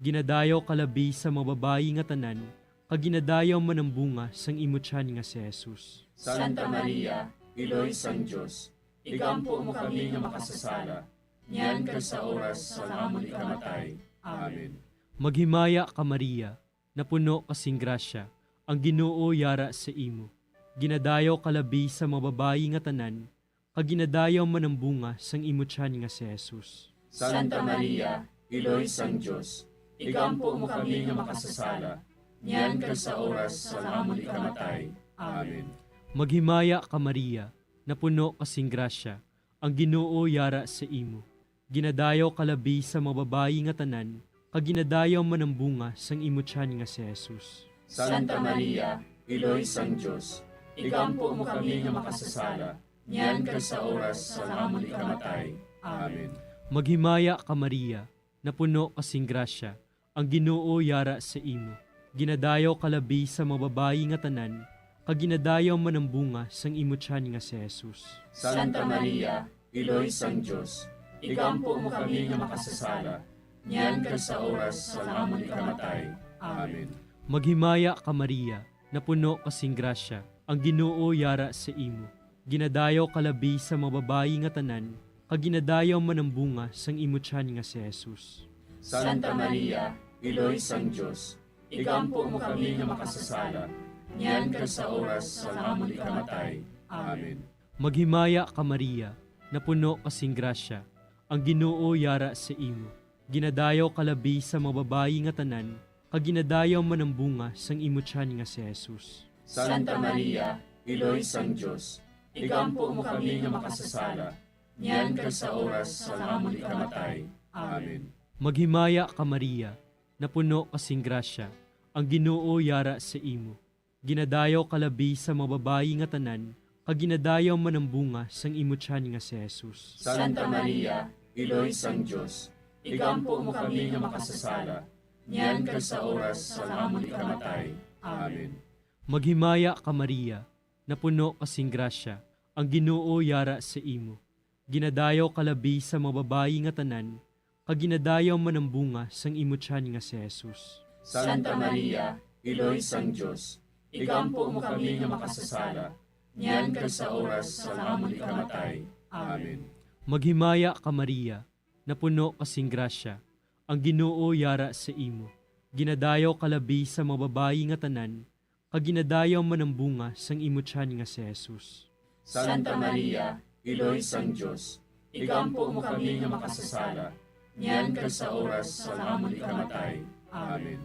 Ginadayaw ka labi sa mga babayi nga tanan, kag ginadayaw man ang bunga sang imo tiyan nga si Jesus. Santa Maria, Iloy sang Dios, igampo mo kami nga makasasala, niyan kag sa oras sang amon ikamatay. Amen. Maghimaya ka, Maria, napuno ka sing grasya, ang Ginoo yara sa imo. Ginadayaw ka labi sa mga babayi nga tanan, kag ginadayaw man ang bunga sang imo tiyan nga si Jesus. Santa Maria, Iloy sang Dios, igampo mo kami nga makasasala, niyan kag sa oras sang amon ikamatay. Amen. Maghimaya ka, Maria, napuno ka sing grasya, ang Ginoo yara sa imo. Ginadayaw ka labi sa mga babayi nga tanan, kag ginadayaw man ang bunga sang imo tiyan nga si Jesus. Santa Maria, Iloy sang Dios, igampo mo kami nga makasasala, niyan kag sa oras sang amon ikamatay. Amen. Maghimaya ka, Maria, napuno ka sing grasya, ang Ginoo yara sa imo. Ginadayaw ka labi sa mga babayi nga tanan, kag ginadayaw man ang bunga sang imo tiyan nga si Jesus. Santa Maria, Iloy sang Dios, igampo mo kami nga makasasala, niyan kag sa oras sang amon ikamatay. Amen. Maghimaya ka, Maria, napuno ka sing grasya, ang Ginoo yara sa imo. Ginadayaw ka labi sa mga babayi nga tanan, kag ginadayaw man ang bunga sang imo tiyan nga si Jesus. Santa Maria, Iloy sang Dios, igampo mo kami nga makasasala, niyan kag sa oras sang amon ikamatay. Amen. Maghimaya ka, Maria, napuno ka sing grasya, ang Ginoo yara sa imo. Ginadayaw ka labi sa mga babayi nga tanan, kag ginadayaw man ang bunga sang imo tiyan nga si Jesus. Santa Maria, Iloy sang Dios, igampo mo kami nga makasasala, niyan kag sa oras sang amon ikamatay. Amen. Maghimaya ka, Maria, napuno ka sing grasya, ang Ginoo yara sa imo. Ginadayaw ka labi sa mga babayi nga tanan, kag ginadayaw man ang bunga sang imo tiyan nga si Jesus. Santa Maria, Iloy sang Dios, igampo mo kami nga makasasala, niyan kag sa oras sang amon ikamatay. Amen. Maghimaya ka, Maria, napuno ka sing grasya, ang Ginoo yara sa imo. Ginadayaw ka labi sa mga babayi nga tanan, kag ginadayaw man ang bunga sang imo tiyan nga si Jesus. Santa Maria, Iloy sang Dios, igampo mo kami nga makasasala, niyan kag sa oras sang amon ikamatay. Amen. Maghimaya ka, Maria, napuno ka sing grasya, ang Ginoo yara sa imo. Ginadayaw ka labi sa mga babayi nga tanan, kag ginadayaw man ang bunga sang imo tiyan nga si Jesus. Santa Maria, Iloy sang Dios, igampo mo kami nga makasasala, niyan kag sa oras sang amon ikamatay. Amen.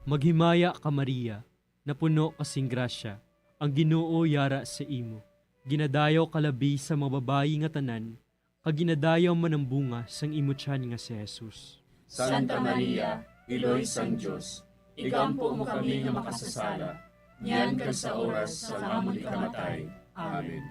Maghimaya ka, Maria, napuno ka sing grasya, ang Ginoo yara sa imo. Ginadayaw ka labi sa mga babayi nga tanan, kag ginadayaw man ang bunga sang imo tiyan nga si Jesus. Santa Maria, Iloy sang Dios, igampo mo kami nga makasasala, niyan kag sa oras sang amon ikamatay. Amen.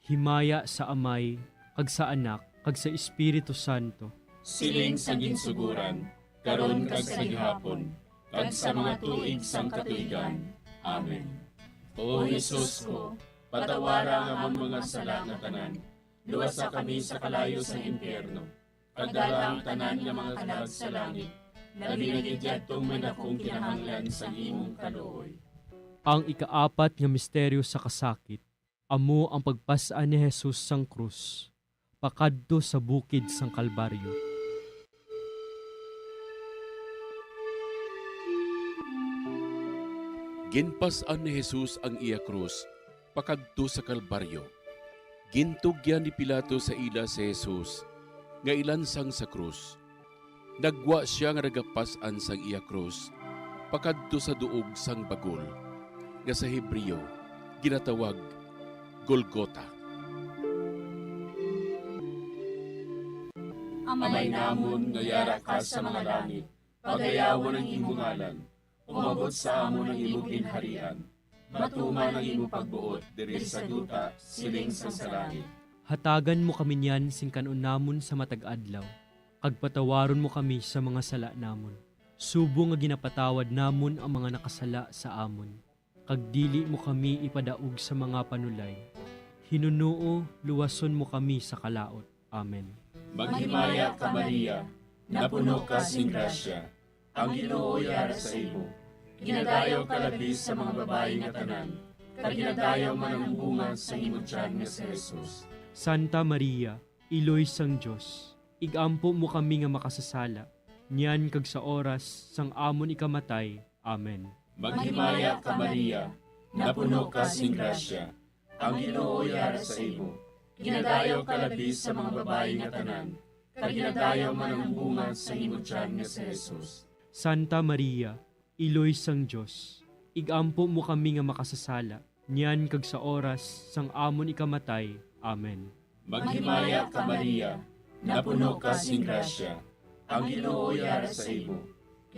Himaya sa Amay, kag sa Anak, kag sa Espiritu Santo. Siling sa ginsuguran, karon kag sa gihapon, kag sa mga tuig sang katuigan. Amen. O Jesus ko, patawara ang amon mga sala nga tanan, luwasa kami sa kalayo sang impyerno, pagdala ang tanan nga mga kalag sa langit, labi na gid yadtong may dakong kinahanglan sang imong kaluoy. Ang ikaapat nga misteryo sa kasakit amo ang pagpas-an ni Jesus sang krus pakadto sa bukid sang Kalbaryo. Ginpas-an ni Jesus ang iya krus pakadto sa Kalbaryo. Gintugyan ni Pilato sa ila si Jesus nga ilansang sa krus. Naggwa sia nga nagapas-an sang iya krus pakadto sa duog sang bagol, nga sa Hebreo ginatawag Golgota. Amay namon nga yara ka sa mga langit, pagayawon ang imo ngalan. Umabot sa amon ang imo ginharian. Matuman ang imo pagbuot diri sa duta, siling sang sa langit. Hatagan mo kami niyan sing kan-on namon sa matag adlaw, kag patawaron mo kami sa mga sala namon, subong nga ginapatawad namon ang mga nakasala sa amon. Kag dili mo kami ipadaog sa mga panulay. Hinunoo, luwason mo kami sa kalaut. Amen. Maghimaya ka, Maria, napuno ka sing grasya, ang Ginoo yara sa imo. Ginadayaw ka labi sa mga babayi nga tanan, kag ginadayaw man ang bunga sa imo tiyan nga si Jesus. Santa Maria, Iloy sang Dios, ig-ampo mo kami nga makasasala, niyan kag sa oras sang amon ikamatay. Amen. Maghimaya ka, Maria, napuno ka sing grasya, ang Ginoo yara sa imo. Ginadayaw ka labi sa mga babayi nga tanan, kag ginadayaw man ang bunga sa imo tiyan nga si Jesus. Santa Maria, Iloy sang Dios, ig-ampo mo kami nga makasasala, niyan kag sa oras sang amon ikamatay. Amen. Maghimaya ka, Maria, napuno ka sing grasya, ang Ginoo yara sa imo.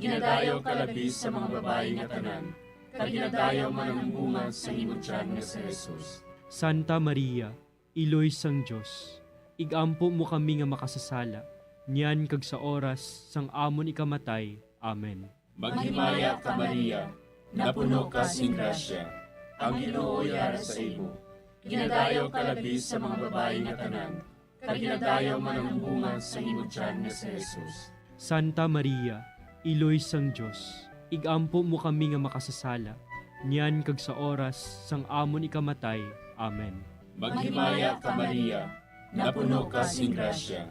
Ginadayaw ka labi sa mga babayi nga tanan, kag ginadayaw man ang bunga sa imo tiyan nga si Jesus. Santa Maria, Iloy sang Dios, ig-ampo mo kami nga makasasala, niyan kag sa oras sang amon ikamatay. Amen. Maghimaya ka, Maria, napuno ka sing grasya, ang Ginoo yara sa imo. Ginadayaw ka labi sa mga babayi nga tanan, kag ginadayaw man ang bunga sa imo tiyan nga si Jesus. Santa Maria, Iloy sang Dios, ig-ampo mo kami nga makasasala, niyan kag sa oras sang amon ikamatay. Amen. Maghimaya ka, Maria, napuno ka sing grasya,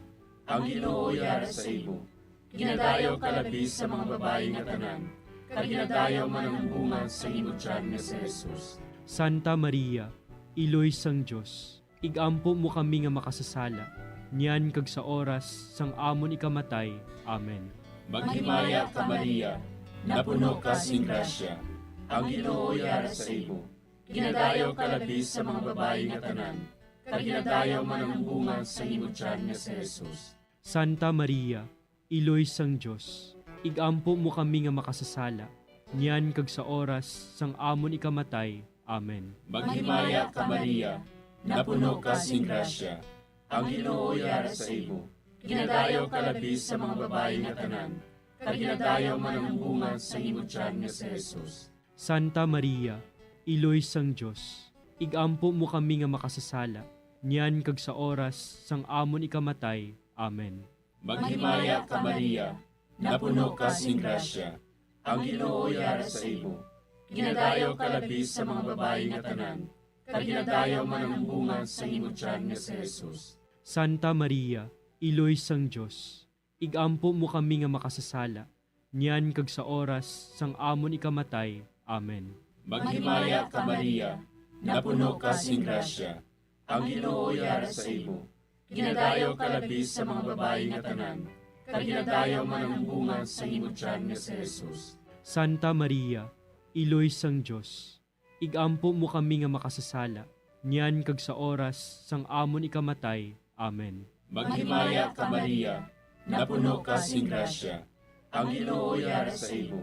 ang Ginoo yara sa imo. Ginadayaw ka labi sa mga babayi nga tanan, kag ginadayaw man ang bunga sa imo tiyan nga si Jesus. Santa Maria, Iloy sang Dios, ig-ampo mo kami nga makasasala, niyan kag sa oras sang amon ikamatay. Amen. Maghimaya ka, Maria, napuno ka sing grasya, ang Ginoo yara sa imo. Ginadayaw ka labi sa mga babayi nga tanan, kag ginadayaw man ang bunga sa imo tiyan nga si Jesus. Santa Maria, Iloy sang Dios, ig-ampo mo kami nga makasasala, niyan kag sa oras sang amon ikamatay. Amen. Maghimaya ka, Maria, napuno ka sing grasya, ang Ginoo yara sa imo. Ginadayaw ka labi sa mga babayi nga tanan, kag ginadayaw man ang bunga sa imo tiyan nga si Jesus. Santa Maria, Iloy sang Dios, ig-ampo mo kami nga makasasala, niyan kag sa oras sang amon ikamatay. Amen. Maghimaya ka, Maria, napuno ka sing grasya, ang Ginoo yara sa imo. Ginadayaw ka labi sa mga babayi nga tanan, kag ginadayaw man ang bunga sa imo tiyan nga si Jesus. Santa Maria, Iloy sang Dios, ig-ampo mo kami nga makasasala, niyan kag sa oras sang amon ikamatay. Amen. Maghimaya ka, Maria, napuno ka sing grasya, ang Ginoo yara sa imo. Ginadayaw ka labi sa mga babayi nga tanan, kag ginadayaw man ang bunga sa imo tiyan nga si Jesus. Santa Maria, Iloy sang Dios, ig-ampo mo kami nga makasasala, niyan kag sa oras sang amon ikamatay. Amen. Maghimaya ka, Maria, napuno ka sing grasya, Ang Ginoo yara sa imo.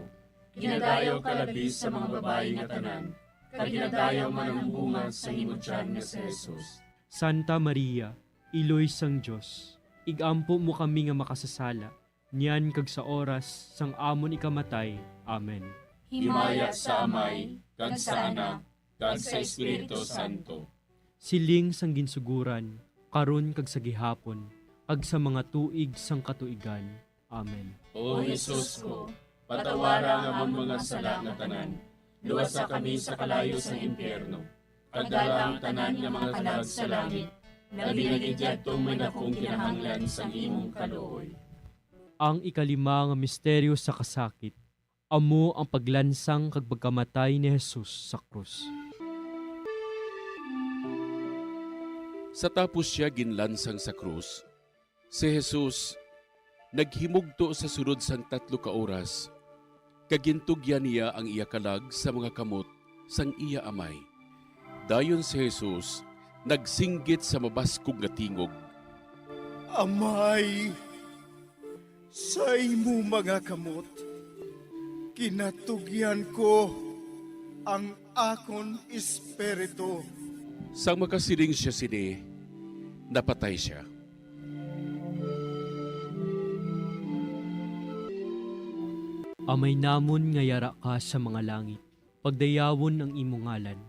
Ginadayaw ka labi sa mga babayi nga tanan, kag ginadayaw man ang bunga sang imo tiyan nga si Jesus. Santa Maria, Iloy sang Dios, ig-ampo mo kami nga makasasala, niyan kag sa oras sang amon ikamatay. Amen. Himaya sa Amay, kag sa Anak, kag sa Espiritu Santo. Siling sang ginsuguran, karon kag sa gihapon, kag sa mga tuig sang katuigan. Amen. O Jesus ko, patawara ang amon mga sala nga tanan, luwasa kami sa kalayo sang impyerno, kag dala ang tanan nga mga kalag sa langit, labi na gid yadtong may dakong kinahanglan sang imong kaluoy. Ang ikalima nga misteryo sa kasakit, amo ang paglansang kag pagkamatay ni Jesus sa krus. Sa tapos sia ginlansang sa krus, si Jesus naghimugto sa sulod sang tatlo ka oras, kag gintugyan niya ang iya kalag sa mga kamot sang iya Amay. Dayon si Jesus nagsinggit sa mabaskog nga tingog, "Amay, sa imo mga kamot ginatugyan ko ang akon espiritu." Sang makasiling sia sini, napatay sia. Amay namon nga yara ka sa mga langit, pagdayawon ang imo ngalan.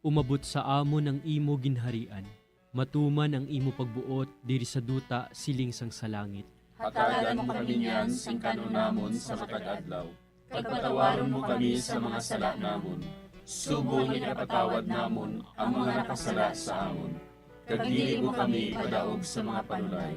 Umabot sa amon ang imo ginharian. Matuman ang imo pagbuot diri sa duta siling sang sa langit. Hatagan mo kami niyan sing kan-on namon sa matag adlaw, kag patawaron mo kami sa mga sala namon, subong nga ginapatawad namon ang mga nakasala sa amon. Kag dili mo kami ipadaog sa mga panulay.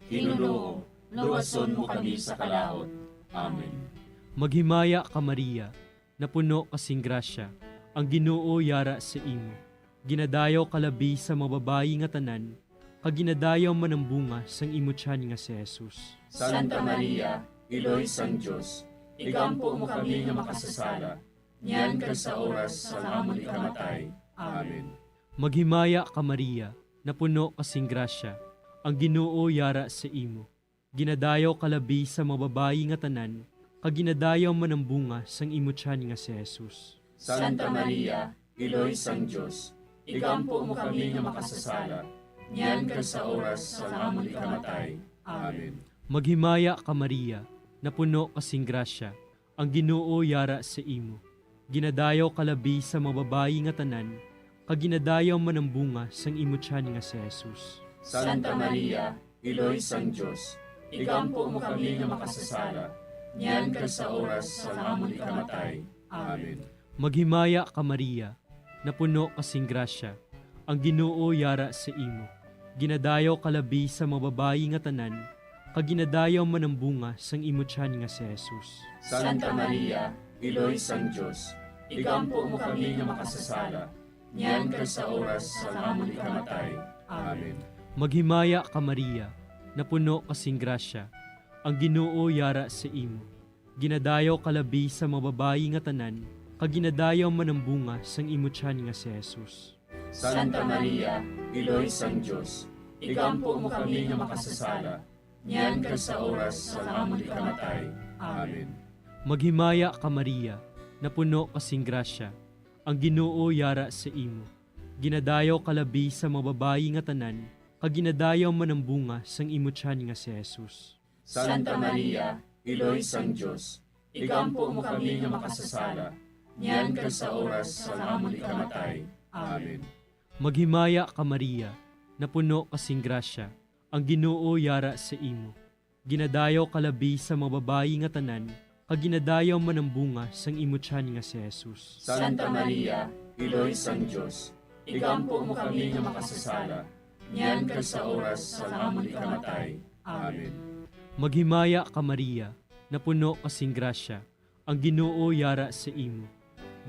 Ginoo, luwason mo kami sa kalaut. Amen. Maghimaya ka, Maria, napuno ka sing grasya, ang Ginoo yara sa imo. Ginadayaw ka labi sa mga babayi nga tanan, kag ginadayaw man ang bunga sang imo tiyan nga si Jesus. Santa Maria, Iloy sang Dios, igampo mo kami nga makasasala, niyan kag sa oras sang amon ikamatay. Amen. Maghimaya ka, Maria, napuno ka sing grasya, ang Ginoo yara sa imo. Ginadayaw ka labi sa mga babayi nga tanan, kag ginadayaw man ang bunga sang imo tiyan nga si Jesus. Santa Maria, Iloy sang Dios, igampo mo kami nga makasasala, niyan kag sa oras sang amon ikamatay. Amen. Maghimaya ka, Maria, napuno ka sing grasya, ang Ginoo yara sa imo. Ginadayaw ka labi sa mga babayi nga tanan, kag ginadayaw man ang bunga sang imo tiyan nga si Jesus. Santa Maria, Iloy sang Dios, igampo mo kami nga makasasala, niyan kag sa oras sang amon ikamatay. Amen. Maghimaya ka, Maria, napuno ka sing grasya, ang Ginoo yara sa imo. Ginadayaw ka labi sa mga babayi nga tanan, kag ginadayaw man ang bunga sang imo tiyan nga si Jesus. Santa Maria, Iloy sang Dios, igampo mo kami nga makasasala, niyan kag sa oras sang amon ikamatay. Amen. Maghimaya ka, Maria, napuno ka sing grasya, ang Ginoo yara sa imo. Ginadayaw ka labi sa mga babayi nga tanan, kag ginadayaw man ang bunga sang imo tiyan nga si Jesus. Santa Maria, Iloy sang Dios, igampo mo kami nga makasasala, niyan kag sa oras sang amon ikamatay. Amen. Maghimaya ka, Maria, napuno ka sing grasya, ang Ginoo yara sa imo. Ginadayaw ka labi sa mga babayi nga tanan, kag ginadayaw man ang bunga sang imo tiyan nga si Jesus. Santa Maria, Iloy sang Dios, igampo mo kami nga makasasala, niyan kag sa oras sang amon ikamatay. Amen. Maghimaya ka, Maria, napuno ka sing grasya, ang Ginoo yara sa imo. Ginadayaw ka labi sa mga babayi nga tanan, kag ginadayaw man ang bunga sang imo tiyan nga si Jesus. Santa Maria, Iloy sang Dios, igampo mo kami nga makasasala, niyan kag sa oras sang amon ikamatay. Amen. Maghimaya ka, Maria, napuno ka sing grasya, ang Ginoo yara sa imo.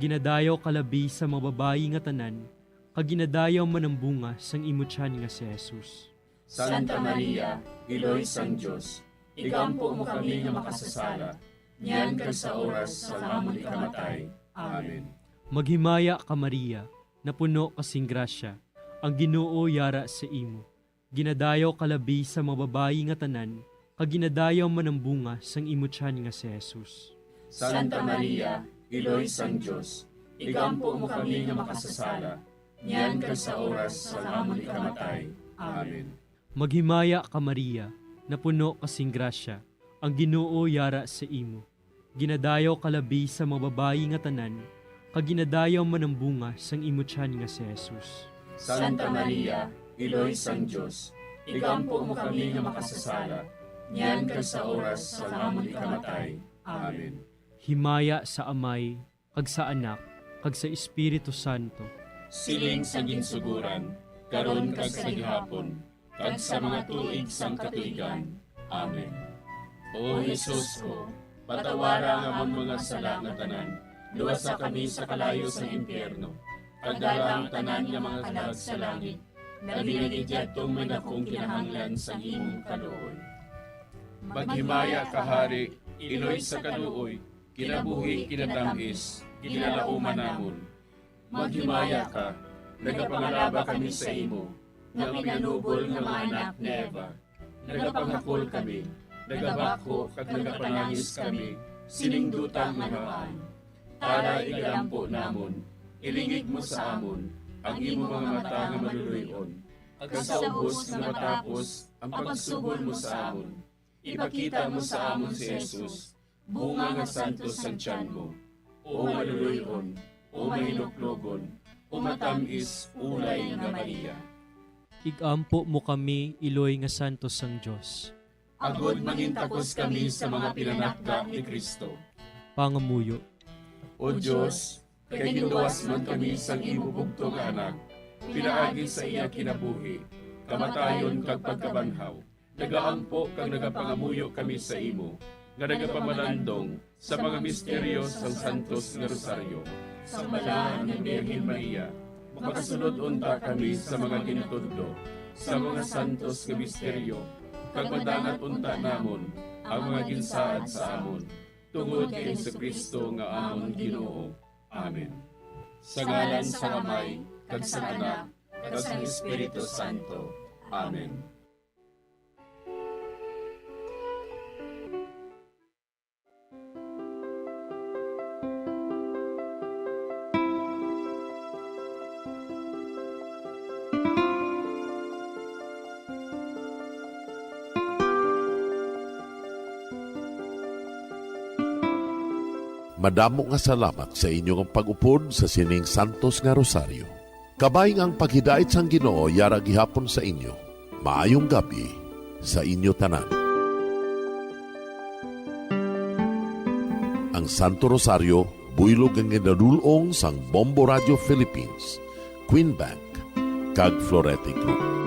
Ginadayaw ka labi sa mga babayi nga tanan, kag ginadayaw man ang bunga sang imo tiyan nga si Jesus. Santa Maria, Iloy sang Dios, igampo mo kami nga makasasala, niyan kag sa oras sang amon ikamatay. Amen. Maghimaya ka, Maria, napuno ka sing grasya, ang Ginoo yara sa imo. Ginadayaw ka labi sa mga babayi nga tanan, kag ginadayaw man ang bunga sang imo tiyan nga si Jesus. Santa Maria, Iloy sang Dios, igampo mo kami nga makasasala, niyan kag sa oras sang amon ikamatay. Amen. Maghimaya ka, Maria, napuno ka sing grasya, ang Ginoo yara sa imo. Ginadayaw ka labi sa mga babayi nga tanan, kag ginadayaw man ang bunga sang imo tiyan nga si Jesus. Santa Maria, Iloy sang Dios, igampo mo kami nga makasasala, niyan kag sa oras sang amon ikamatay. Amen. Himaya sa Amay, kag sa Anak, kag sa Espiritu Santo. Siling sa ginsuguran, karon kag sa gihapon, kag sa mga tuig sang katuigan. Amen. O Jesus ko, patawara ang amon mga sala nga tanan, luwasa kami sa kalayo sang impyerno, kag dala ang tanan nga mga kalag sa langit, labi na gid yadtong may dakong kinahanglan sang imong kaluoy. Maghimaya ka, Hari, Iloy sa kaluoy, kinabuhi, kinatam-is, ginalauman namon. Maghimaya ka, nagapangalaba kami sa imo, nga pinanubol nga mga anak ni Eva. Nagapangakol kami, nagabakho kag nagapanangis kami, sining duta nga nabaan. Tara, igalampo namon, ilingig mo sa amon ang imo mga mata nga maluloy-on, kag sa ubos nga matapos ang pagsubol mo sa amon, ipakita mo sa amon si Jesus, bunga nga santos sang tiyan mo, o maluloy-on, o mahinuklogon, o matam-is ulay nga Maria. Igampo mo kami, Iloy nga santos sang Dios. Agod mangintakos kami sa mga pinanakda ni Cristo. Pangamuyo. O Dios, kay ginluwas man kami sang imo bugtong nga Anak, pinaagi sa iya kinabuhi, kamatayon, kag pagkabanhaw, nagaampo kag nagapangamuyo kami sa imo, nga nagapamalandong sa mga misteryo sang Santos nga Rosaryo. Sa Balaan nga Birhen Maria, makasulod unta kami sa mga gintudlo sa mga santos nga misteryo, kag madangat unta namon ang mga ginsaad sa amon, tungod kay Jesu-Cristo nga amon Ginoo. Amen. Sa ngalan sang Amay, kag sang Anak, kag sang Espiritu Santo. Amen. Madamo nga salamat sa inyo nga pag-upod sa sining santos nga rosaryo. Kabay nga ang paghidait sang Ginoo yara gihapon sa inyo. Maayong gab-i sa inyo tanan. Ang Santo Rosario, buylog nga ginadul-ong sang Bombo Radio Philippines, Queen Bank, kag Florete Group.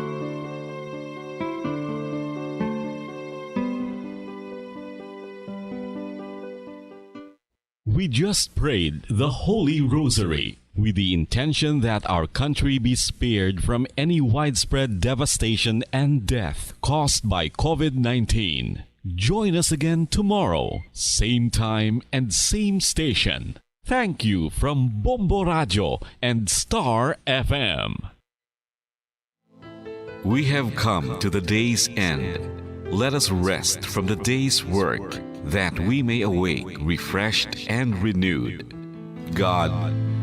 We just prayed the Holy Rosary with the intention that our country be spared from any widespread devastation and death caused by COVID nineteen. Join us again tomorrow, same time and same station. Thank you from Bombo Radio and Star F M. We have come to the day's end. Let us rest from the day's work, that we may awake refreshed and renewed. God,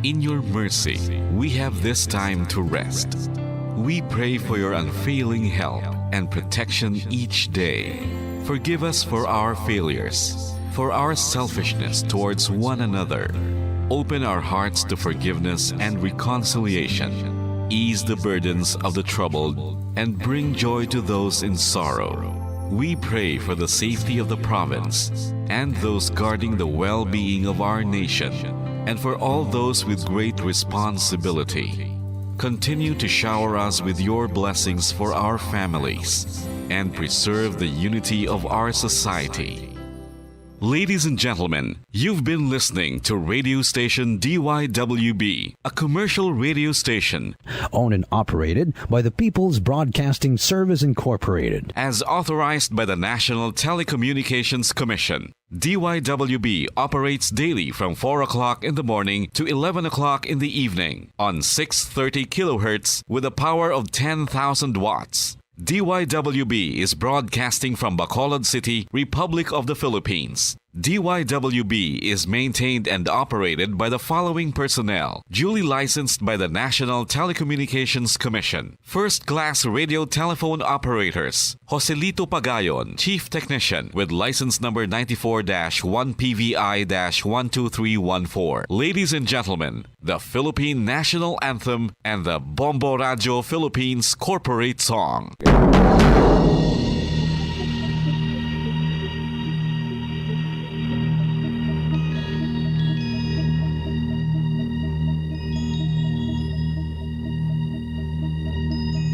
in your mercy, we have this time to rest. We pray for your unfailing help and protection each day. Forgive us for our failures, for our selfishness towards one another. Open our hearts to forgiveness and reconciliation. Ease the burdens of the troubled and bring joy to those in sorrow. We pray for the safety of the province and those guarding the well-being of our nation, and for all those with great responsibility. Continue to shower us with your blessings for our families and preserve the unity of our society. Ladies and gentlemen, you've been listening to radio station D Y W B, a commercial radio station owned and operated by the People's Broadcasting Service Incorporated, as authorized by the National Telecommunications Commission. D Y W B operates daily from four o'clock in the morning to eleven o'clock in the evening on six thirty kilohertz with a power of ten thousand watts. D Y W B is broadcasting from Bacolod City, Republic of the Philippines. D Y W B is maintained and operated by the following personnel, duly licensed by the National Telecommunications Commission. First class radio telephone operators, Joselito Pagayon, Chief Technician, with license number ninety-four dash one P V I dash one two three one four. Ladies and gentlemen, the Philippine National Anthem and the Bombo Radyo Philippines Corporate Song.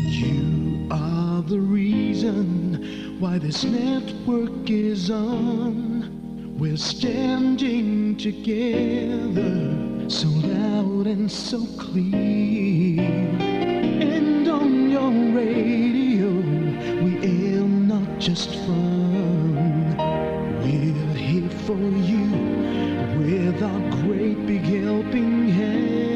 You are the reason why this network is on. We're standing together, so loud and so clear. And on your radio, we air not just fun. We're here for you with our great big helping hand.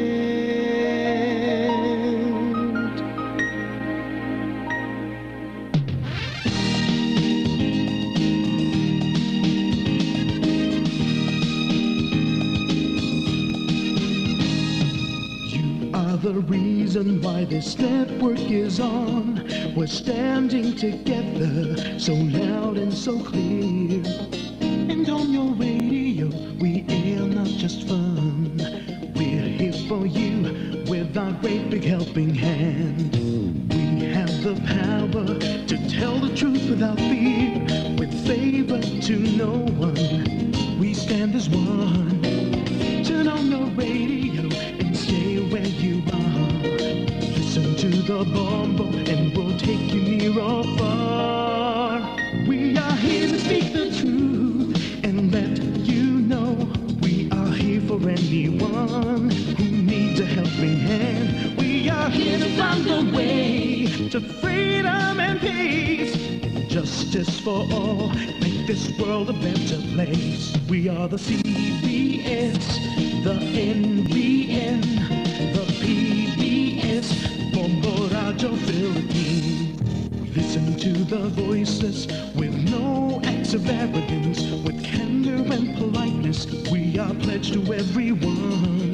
You are the reason why this network is on. We're standing together, so loud and so clear. And on your radio, we air not just fun. We're here for you with our great big helping hand. We have the power to tell the truth without fear, with favor to no one. We stand as one. Turn on your radio and stay where you are. Listen to the Bombo and we'll take you near or far. We are here to speak the truth and let you know we are here for anyone who needs a helping hand. We are here to find the way to freedom and peace and justice for all. Make this world a better place. We are the C B S, the N B N, the P B S, Bombo Radyo Philippines. We listen to the voices with no acts of arrogance, with candor and politeness. We are pledged to everyone.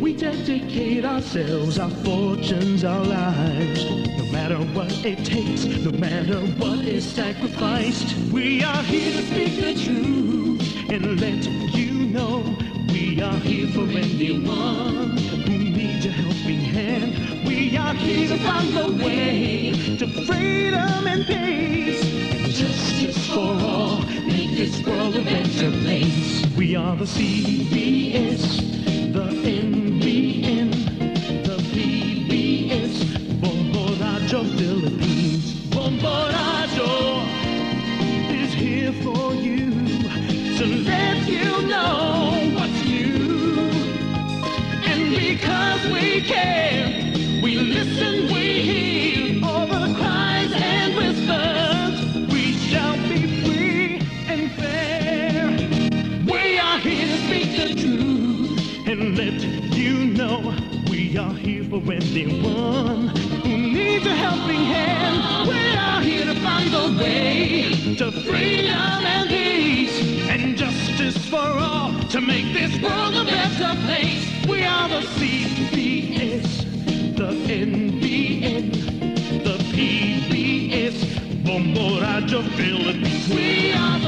We dedicate ourselves, our fortunes, our lives. No matter what it takes, no matter what is sacrificed, we are here to speak the truth and let you know we are here for anyone who needs a helping hand. We are here to find the way to freedom and peace and justice for all. Make this world a better place. We are the C B S, the N B N, the P B S, Bombo Radyo Philippines. Bombo Radyo is here for you to let you know what's new. And because we care, we listen, we hear all the cries and whispers. We shall be free and fair. We are here to speak the truth and let you know we are here for anyone who needs a helping hand. We are here to find the way to freedom and peace and justice for all to make this world a better place. We are the C B S, the N B N, the P B S, Bombo Radyo Philippines. We are